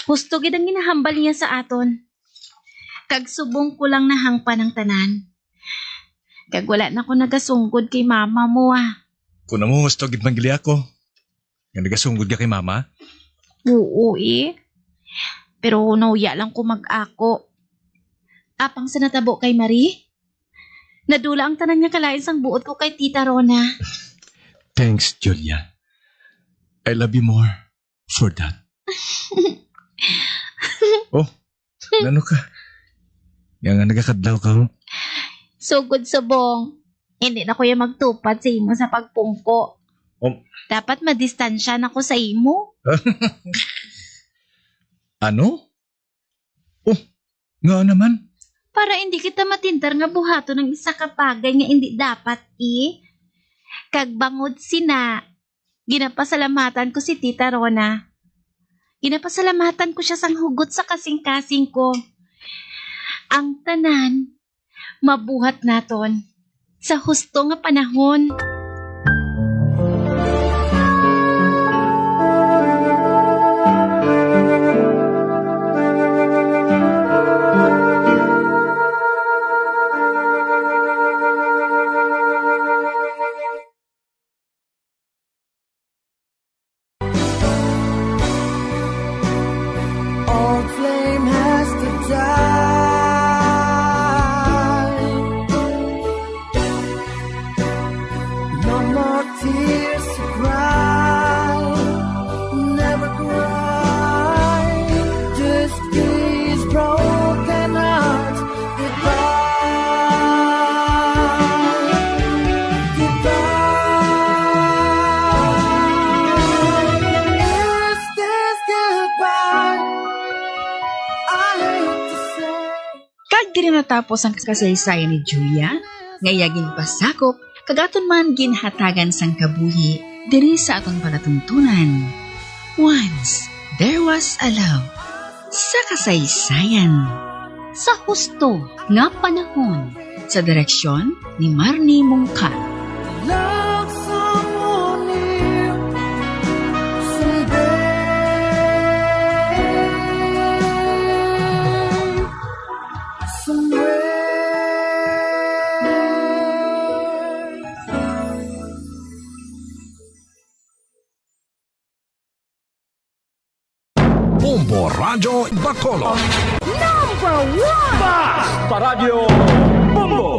Husto gid ang ginahambal niya sa aton. Kag subong ko lang nahangpan ang tanan. Kag wala na ko nagasunggod kay mama mo, ah. Kun amo, husto gid man gali ako nga nagasunggod ka kay mama. Oo, eh. Pero nauya lang ko mag-ako. Apang sa natabo kay Marie, nadula ang tanan nga kalain sang buot ko kay Tita Rona. Thanks, Julia. I love you more for that. Oh, nano ka? Nga nga nagakadlaw ka, ho? Sugod subong, hindi na ko ya magtupad sa imo sa pagpungko. Um. Dapat madistansya na ko sa imo. Ano? Oh, nga naman? Para hindi kita matintar nga buhaton ang isa ka bagay nga hindi dapat, eh. Kag bangod sina, ginapasalamatan ko si Tita Rona. Ginapasalamatan ko siya sang hugot sa kasing-kasing ko. Ang tanan, mabuhat naton sa husto nga panahon. Old flame has to die. No more tears to cry. Never cry. Just these broken hearts. Goodbye. Goodbye. Is this goodbye? I hate to say. Kag diri natapos ang kasaysayan ni Julia, nga iya ginpasakop, kag aton man ginhatagan sang kabuhi diri sa aton palatuntunan. Once, there was a love. Sa kasaysayan. Sa husto nga panahon. Sa direksyon ni Marnie Mungka. Love someone new someday, somewhere. Bombo Radyo Bacolod. Number one! Basta Radyo Bombo!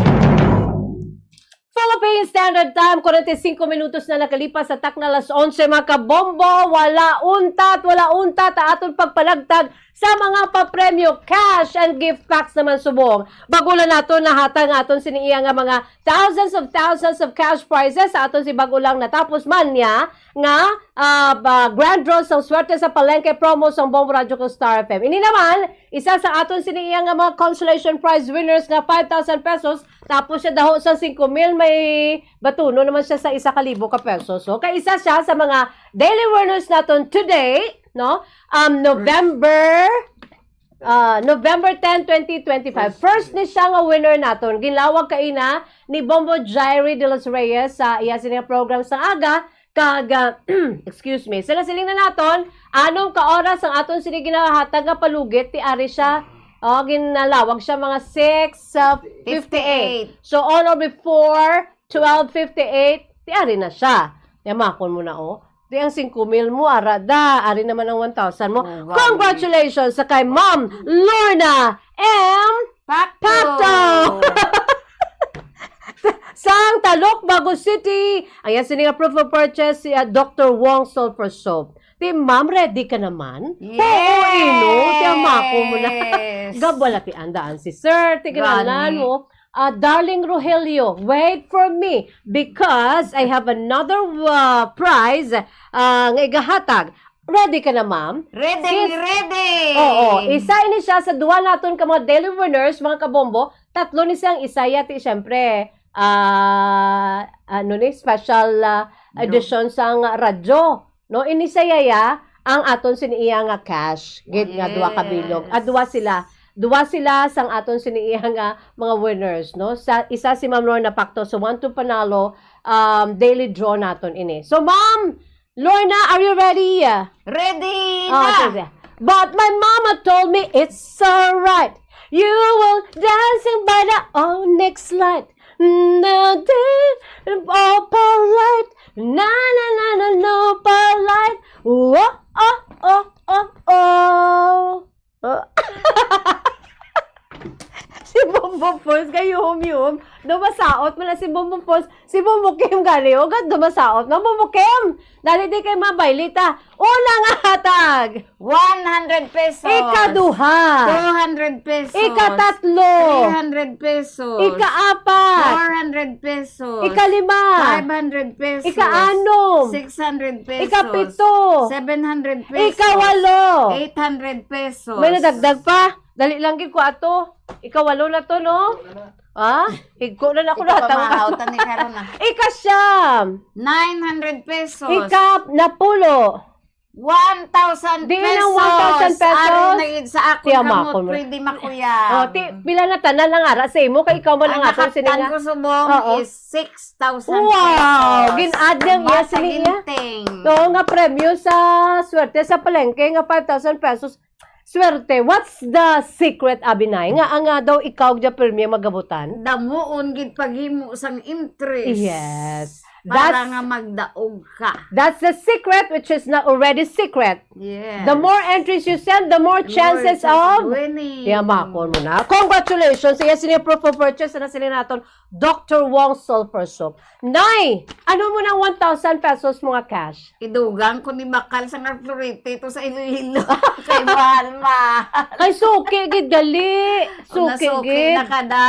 Philippine Standard Time, forty-five minutos na nakalipas sa takna alas onse, mga kabombo. Wala untat, wala untat ang aton pagpanagtag sa mga papremyo, cash and gift packs naman subong. Bag-o lang naton nahatag nga aton sini iya nga mga thousands of thousands of cash prizes sa aton si bag-o lang natapos man niya nga, ah, ba, grand draw sang swerte sa Palengke promo sang Bombo Radyo ko Star F M. Ini naman, isa sa aton sini iya nga mga consolation prize winners nga five thousand pesos, tapos siya daho sa singko mil, may batuno naman siya sa isa ka libo ka pesos. So, kay isa siya sa mga daily winners naton today, no? Um, November, ah, November ten, twenty twenty-five. First ni siya nga winner naton. Ginlawag kaina ni Bombo Jairi de los Reyes sa iya sini nga program sa aga. Kag, ah, excuse me, sila siling na naton, anom ka oras ang aton sini ginahatag nga palugit, ti ari siya, oh, ginalawag siya mga six, ah, fifty-eight. So, on or before twelve fifty-eight, ti ari na siya. Yamakon mo na, oh. Di ang singko mil mo, ara da. Ari naman ang one thousand mo. Oh, wow. Congratulations sa kay Ma'am Lorna M. Pacto. Pacto. Sang Talukbago City. Ayan, sini nga proof of purchase, si, ah, Doctor Wong Sulfur Soap. Ti, ma'am, ready ka naman? Yes. Oo, ino. Ti, amako mo na. Gabwala ti andaan si sir. Ti, gananan mo. Ah, Darling Rogelio, wait for me because I have another, uh, prize, uh, nga igahatag. Ready ka na, ma'am? Ready, ready. Oo, isa ini siya sa duha naton ka mga daily winners, mga kabombo. Tatlo ni siyang isaya, ti, syempre, ah, ano ni, special, ah, edition sang radyo. No, ini sa yaya ang aton sini iya nga cash gid nga duha ka bilog. Yes. Ah, duha sila. Duha sila sang aton sini iya nga mga winners, no? Sa isa si Ma'am Lorna Pacto sa One to Panalo, um, daily draw naton ini. So, Ma'am Lorna, are you ready? Ready na. Oh, sige. But my mama told me it's alright. You will dancing by the onyx light. Na, di, oh, polite. Na, na, na, na, no, polite. Oh, oh, oh, oh. Oh. Si Bombo Fons, kay yuhom-yuhom. Dumasaot man na si Bombo Fons. Si Bombo Kim gali, o, gad dumasaot. No, Bombo Kim, dali di kay mabaylita. Una nga hatag. One hundred pesos. Ikaduha. Two hundred pesos. Ikatatlo. Three hundred pesos. Ikaapat. Four hundred pesos. Ikalima. Five hundred pesos. Ikaanom. Six hundred pesos. Ikapito. Seven hundred pesos. Ikawalo. Eight hundred pesos. May nadagdag pa? Dali lang gid ko ato. Ikawalo na to, no? Ha? Higko na na ako. Ikaw pa natanggal. Mahautan ni karon, ah. Ikasyam. Nine hundred pesos. Ikanapulo. One thousand pesos. Di na one thousand pesos. Ari na gid sa akon. Tiyamakon kamot, mo. Pwede makuya. Oh, ti, pila na tanan ang ara sa imo? Kay ikaw man ang atong sininga. Ang nakaptan ko subong Oo. Is six thousand pesos. Wow! Gin-add niyang iya sininga. Ang bata ginting. To, nga premyo sa swerte sa palengke nga five thousand pesos. Swerte, what's the secret, Abinay? Nga, nga daw ikaw dya pirmi ang magabutan? Damuon gid paghimo sang interest. Yes. Para That's nga magdaog ka. That's the secret, which is not already secret. Yes. The more entries you send, the more The more chances chances of of winning. Tiyamakon mo na. Congratulations. Yes, ini proof of purchase na sila naton. Doctor Wong Sulfur Soap. Nay, ano mo nang one thousand pesos mo nga cash? Idugang ko ni bakal sa Arthurite to sa Iloilo. Kay mahal, mahal. Kay suki gid gali. O, suki nasuki gid. Na kada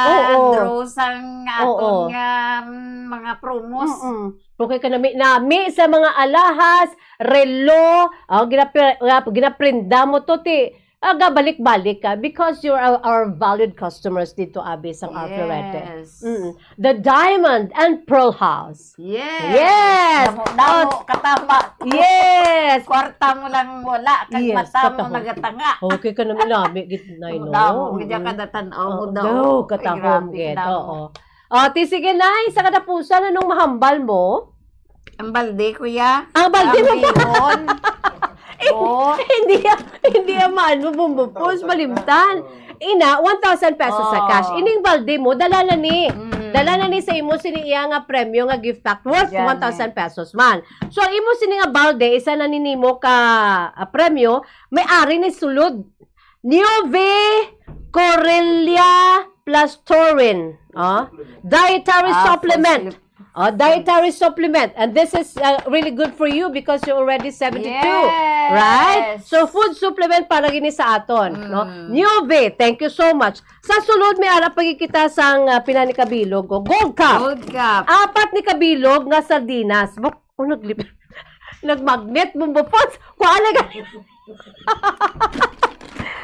Oo. Draw sang Oo. Aton nga, mm, mga promos. Mm-mm. Okay ka nami, nami sa mga alahas, relo, oh, ginapre-, ah, ginaprinda mo to, ti, ah, gabalik-balik ka because you're our, our valued customers dito, Abi, sang Arthurite. Yes. Mm. The Diamond and Pearl House. Yes. Yes. Damo, damo, Oh, katama. Yes. Kwarta mo lang wala, kag Yes, mata mo katama. Nagatanga. Okay ka naman lami, gid, Nay, no? Damo, gid Mm. Kada tan-aw mo Oh, daw. No, Ay, katahom, grabe, gid. Damo. Oo. Oh, ti, sige, Nay, sa katapusan, anong mahambal mo? Ang balde, kuya. Ang balde mo ba? Ang bihon. Oh. Hindi, hindi ang maan mo, bumbupos, malimtan. Ina, one thousand pesos sa cash. Oh. Ining balde mo, dala na ni. Mm. Dala na ni sa imo, sini iya nga premyo nga gift pack worth Yan, one thousand eh. Pesos man. So, imo sini nga balde, isa na ni nimo ka, ah, premyo, may ari ni sulod. Nueve Corellia plus Taurine. Oh. Dietary Ah, supplement. full slip. Oh, dietary supplement. And this is, uh, really good for you because you're already seventy-two. Yes. Right? So, food supplement para gini sa aton, no? Mm. Nueve, thank you so much. Sa sulod, may ara pa kita sang, uh, pila ni kabilog, oh, Gold Cup. Gold Cup. Apat ni kabilog nga sardinas. Buk-, oh, naglip-, nagmagnet, Bumbo Pots. Kuha na gani.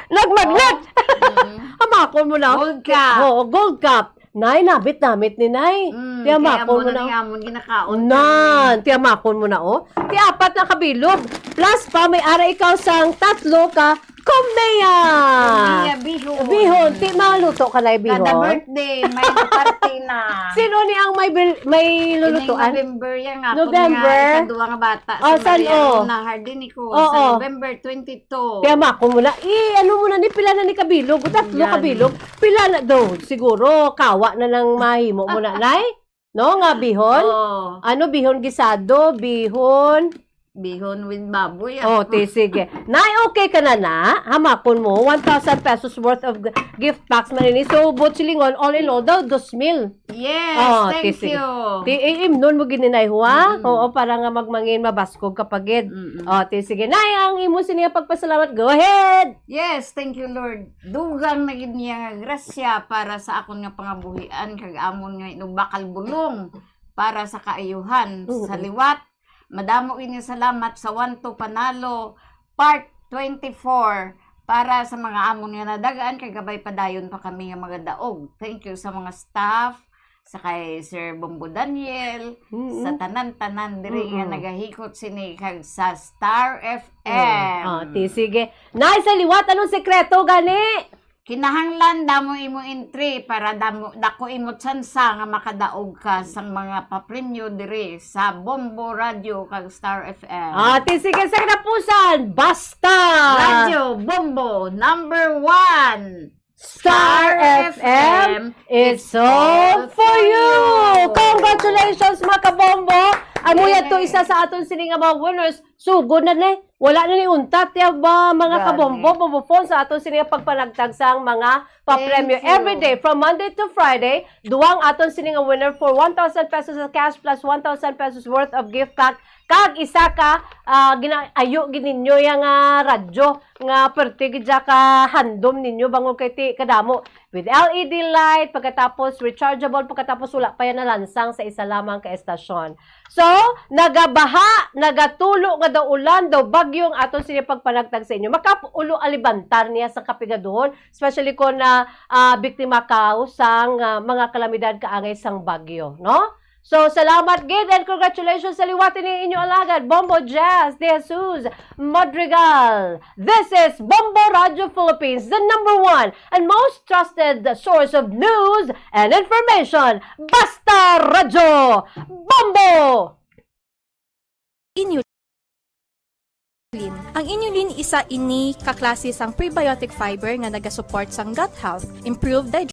Nagmagnet. Oh. Mm. Hamakon mo na. Gold Cup. Oo, Gold Cup. Nay, nabit-namit ni Nay. Mm, tiyamakon mo na. Kaya mo na ni amon ginakaon. Nan, tiyamakon mo na, oh. Ti apat na kabilog. Plus pa, may ara ikaw sang tatlo ka kumneya. Kumneya, bihon. Bihon. Ti maluto ka na, bihon? Kada birthday, may party na. Sino ni ang may bil-, may lulutuan? Ining November yan nga. November? Ako nga, ikaduha nga bata. Oh, si san, Maria oh? Luna Hardinico, oh, sa oh. November twenty-two. Kaya mako mo na, eh, ano mo na ni, pila na ni kabilog? Tatlo Yan. Kabilog. Pila na daw? Siguro, kawa na lang mahimo mo na, Nay? No, nga bihon? Oo. Ano, bihon gisado, bihon? Bihon with baboy, ah. Oh, ti, sige. Nay, okay ka na na? Hamakon mo, one thousand pesos worth of g-, gift packs man ini. So, buot silingon, all in all daw, dos mil. Yes, oh, thank you. Ti, sige. Ti, iimnon mo gid ni Nay, ha? Mm-mm. Oo, para nga magmangin, mabaskog ka pa gid. Mm-mm. Oh, ti, sige. Nay, ang imo sini nga pagpasalamat, go ahead! Yes, thank you, Lord. Dugang na gid niya nga grasya para sa akon nga pangabuhian, kag amon nga inubakal bulong para sa kaayuhan. Mm-mm. Sa liwat, madamo gid nga salamat sa One to Panalo Part twenty-four para sa mga amon nga nadagaan, kay gabay padayon pa kami nga mga daog. Thank you sa mga staff, sa kay Sir Bombo Daniel, Mm-mm. sa tanan-tanan diri nga Mm-mm. nagahikot sini kag sa Star F M. Oh, oh, ti, sige. Nay, sa liwat, anong sekreto gani? Kinahanglan damo imo entry para damo, dako imo tsansa nga makadaog ka sang mga papremyo diri sa Bombo Radio kag Star F M. Ah, ti, sige, sa katapusan, basta! Radyo Bombo, number one. Star F M, it's all for you! Congratulations, mga kabombo! Amo yan to, Yay. Isa sa aton sini nga mga winners. Sugod na ni. Wala na ni untat ya ba, mga Gani. kabombo, bobo phone sa aton sini nga pagpanagtag sang mga papremyo. Thank you. Every day, from Monday to Friday, duwang aton sini nga winner for one thousand pesos of cash plus one thousand pesos worth of gift pack. Kag isa ka, ah, gina-, ayo gid ninyo yang, ah, radyo nga perte gid siya ka handom ninyo bangod kay ti kadamo. With L E D light, pagkatapos rechargeable, pagkatapos wala pa yan nalansang sa isa lamang ka estasyon. So, nagabaha, nagatulo nga daw ulan, daw bagyo ang aton sini pagpanagtag sa inyo. Makaulo alibantar niya sa kapigaduhon, especially kung na ah, biktima ka sang ah, mga kalamidad kaangay sang bagyo, no? So, salamat gid and congratulations sa liwat ni inyo alagad, Bombo Jazz de Jesus Madrigal. This is Bombo Radio Philippines, the number one and most trusted source of news and information. Basta Radyo, Bombo! Inulin. Ang inulin isa ini ka klase sang prebiotic fiber nga nagasupport sang gut health, improve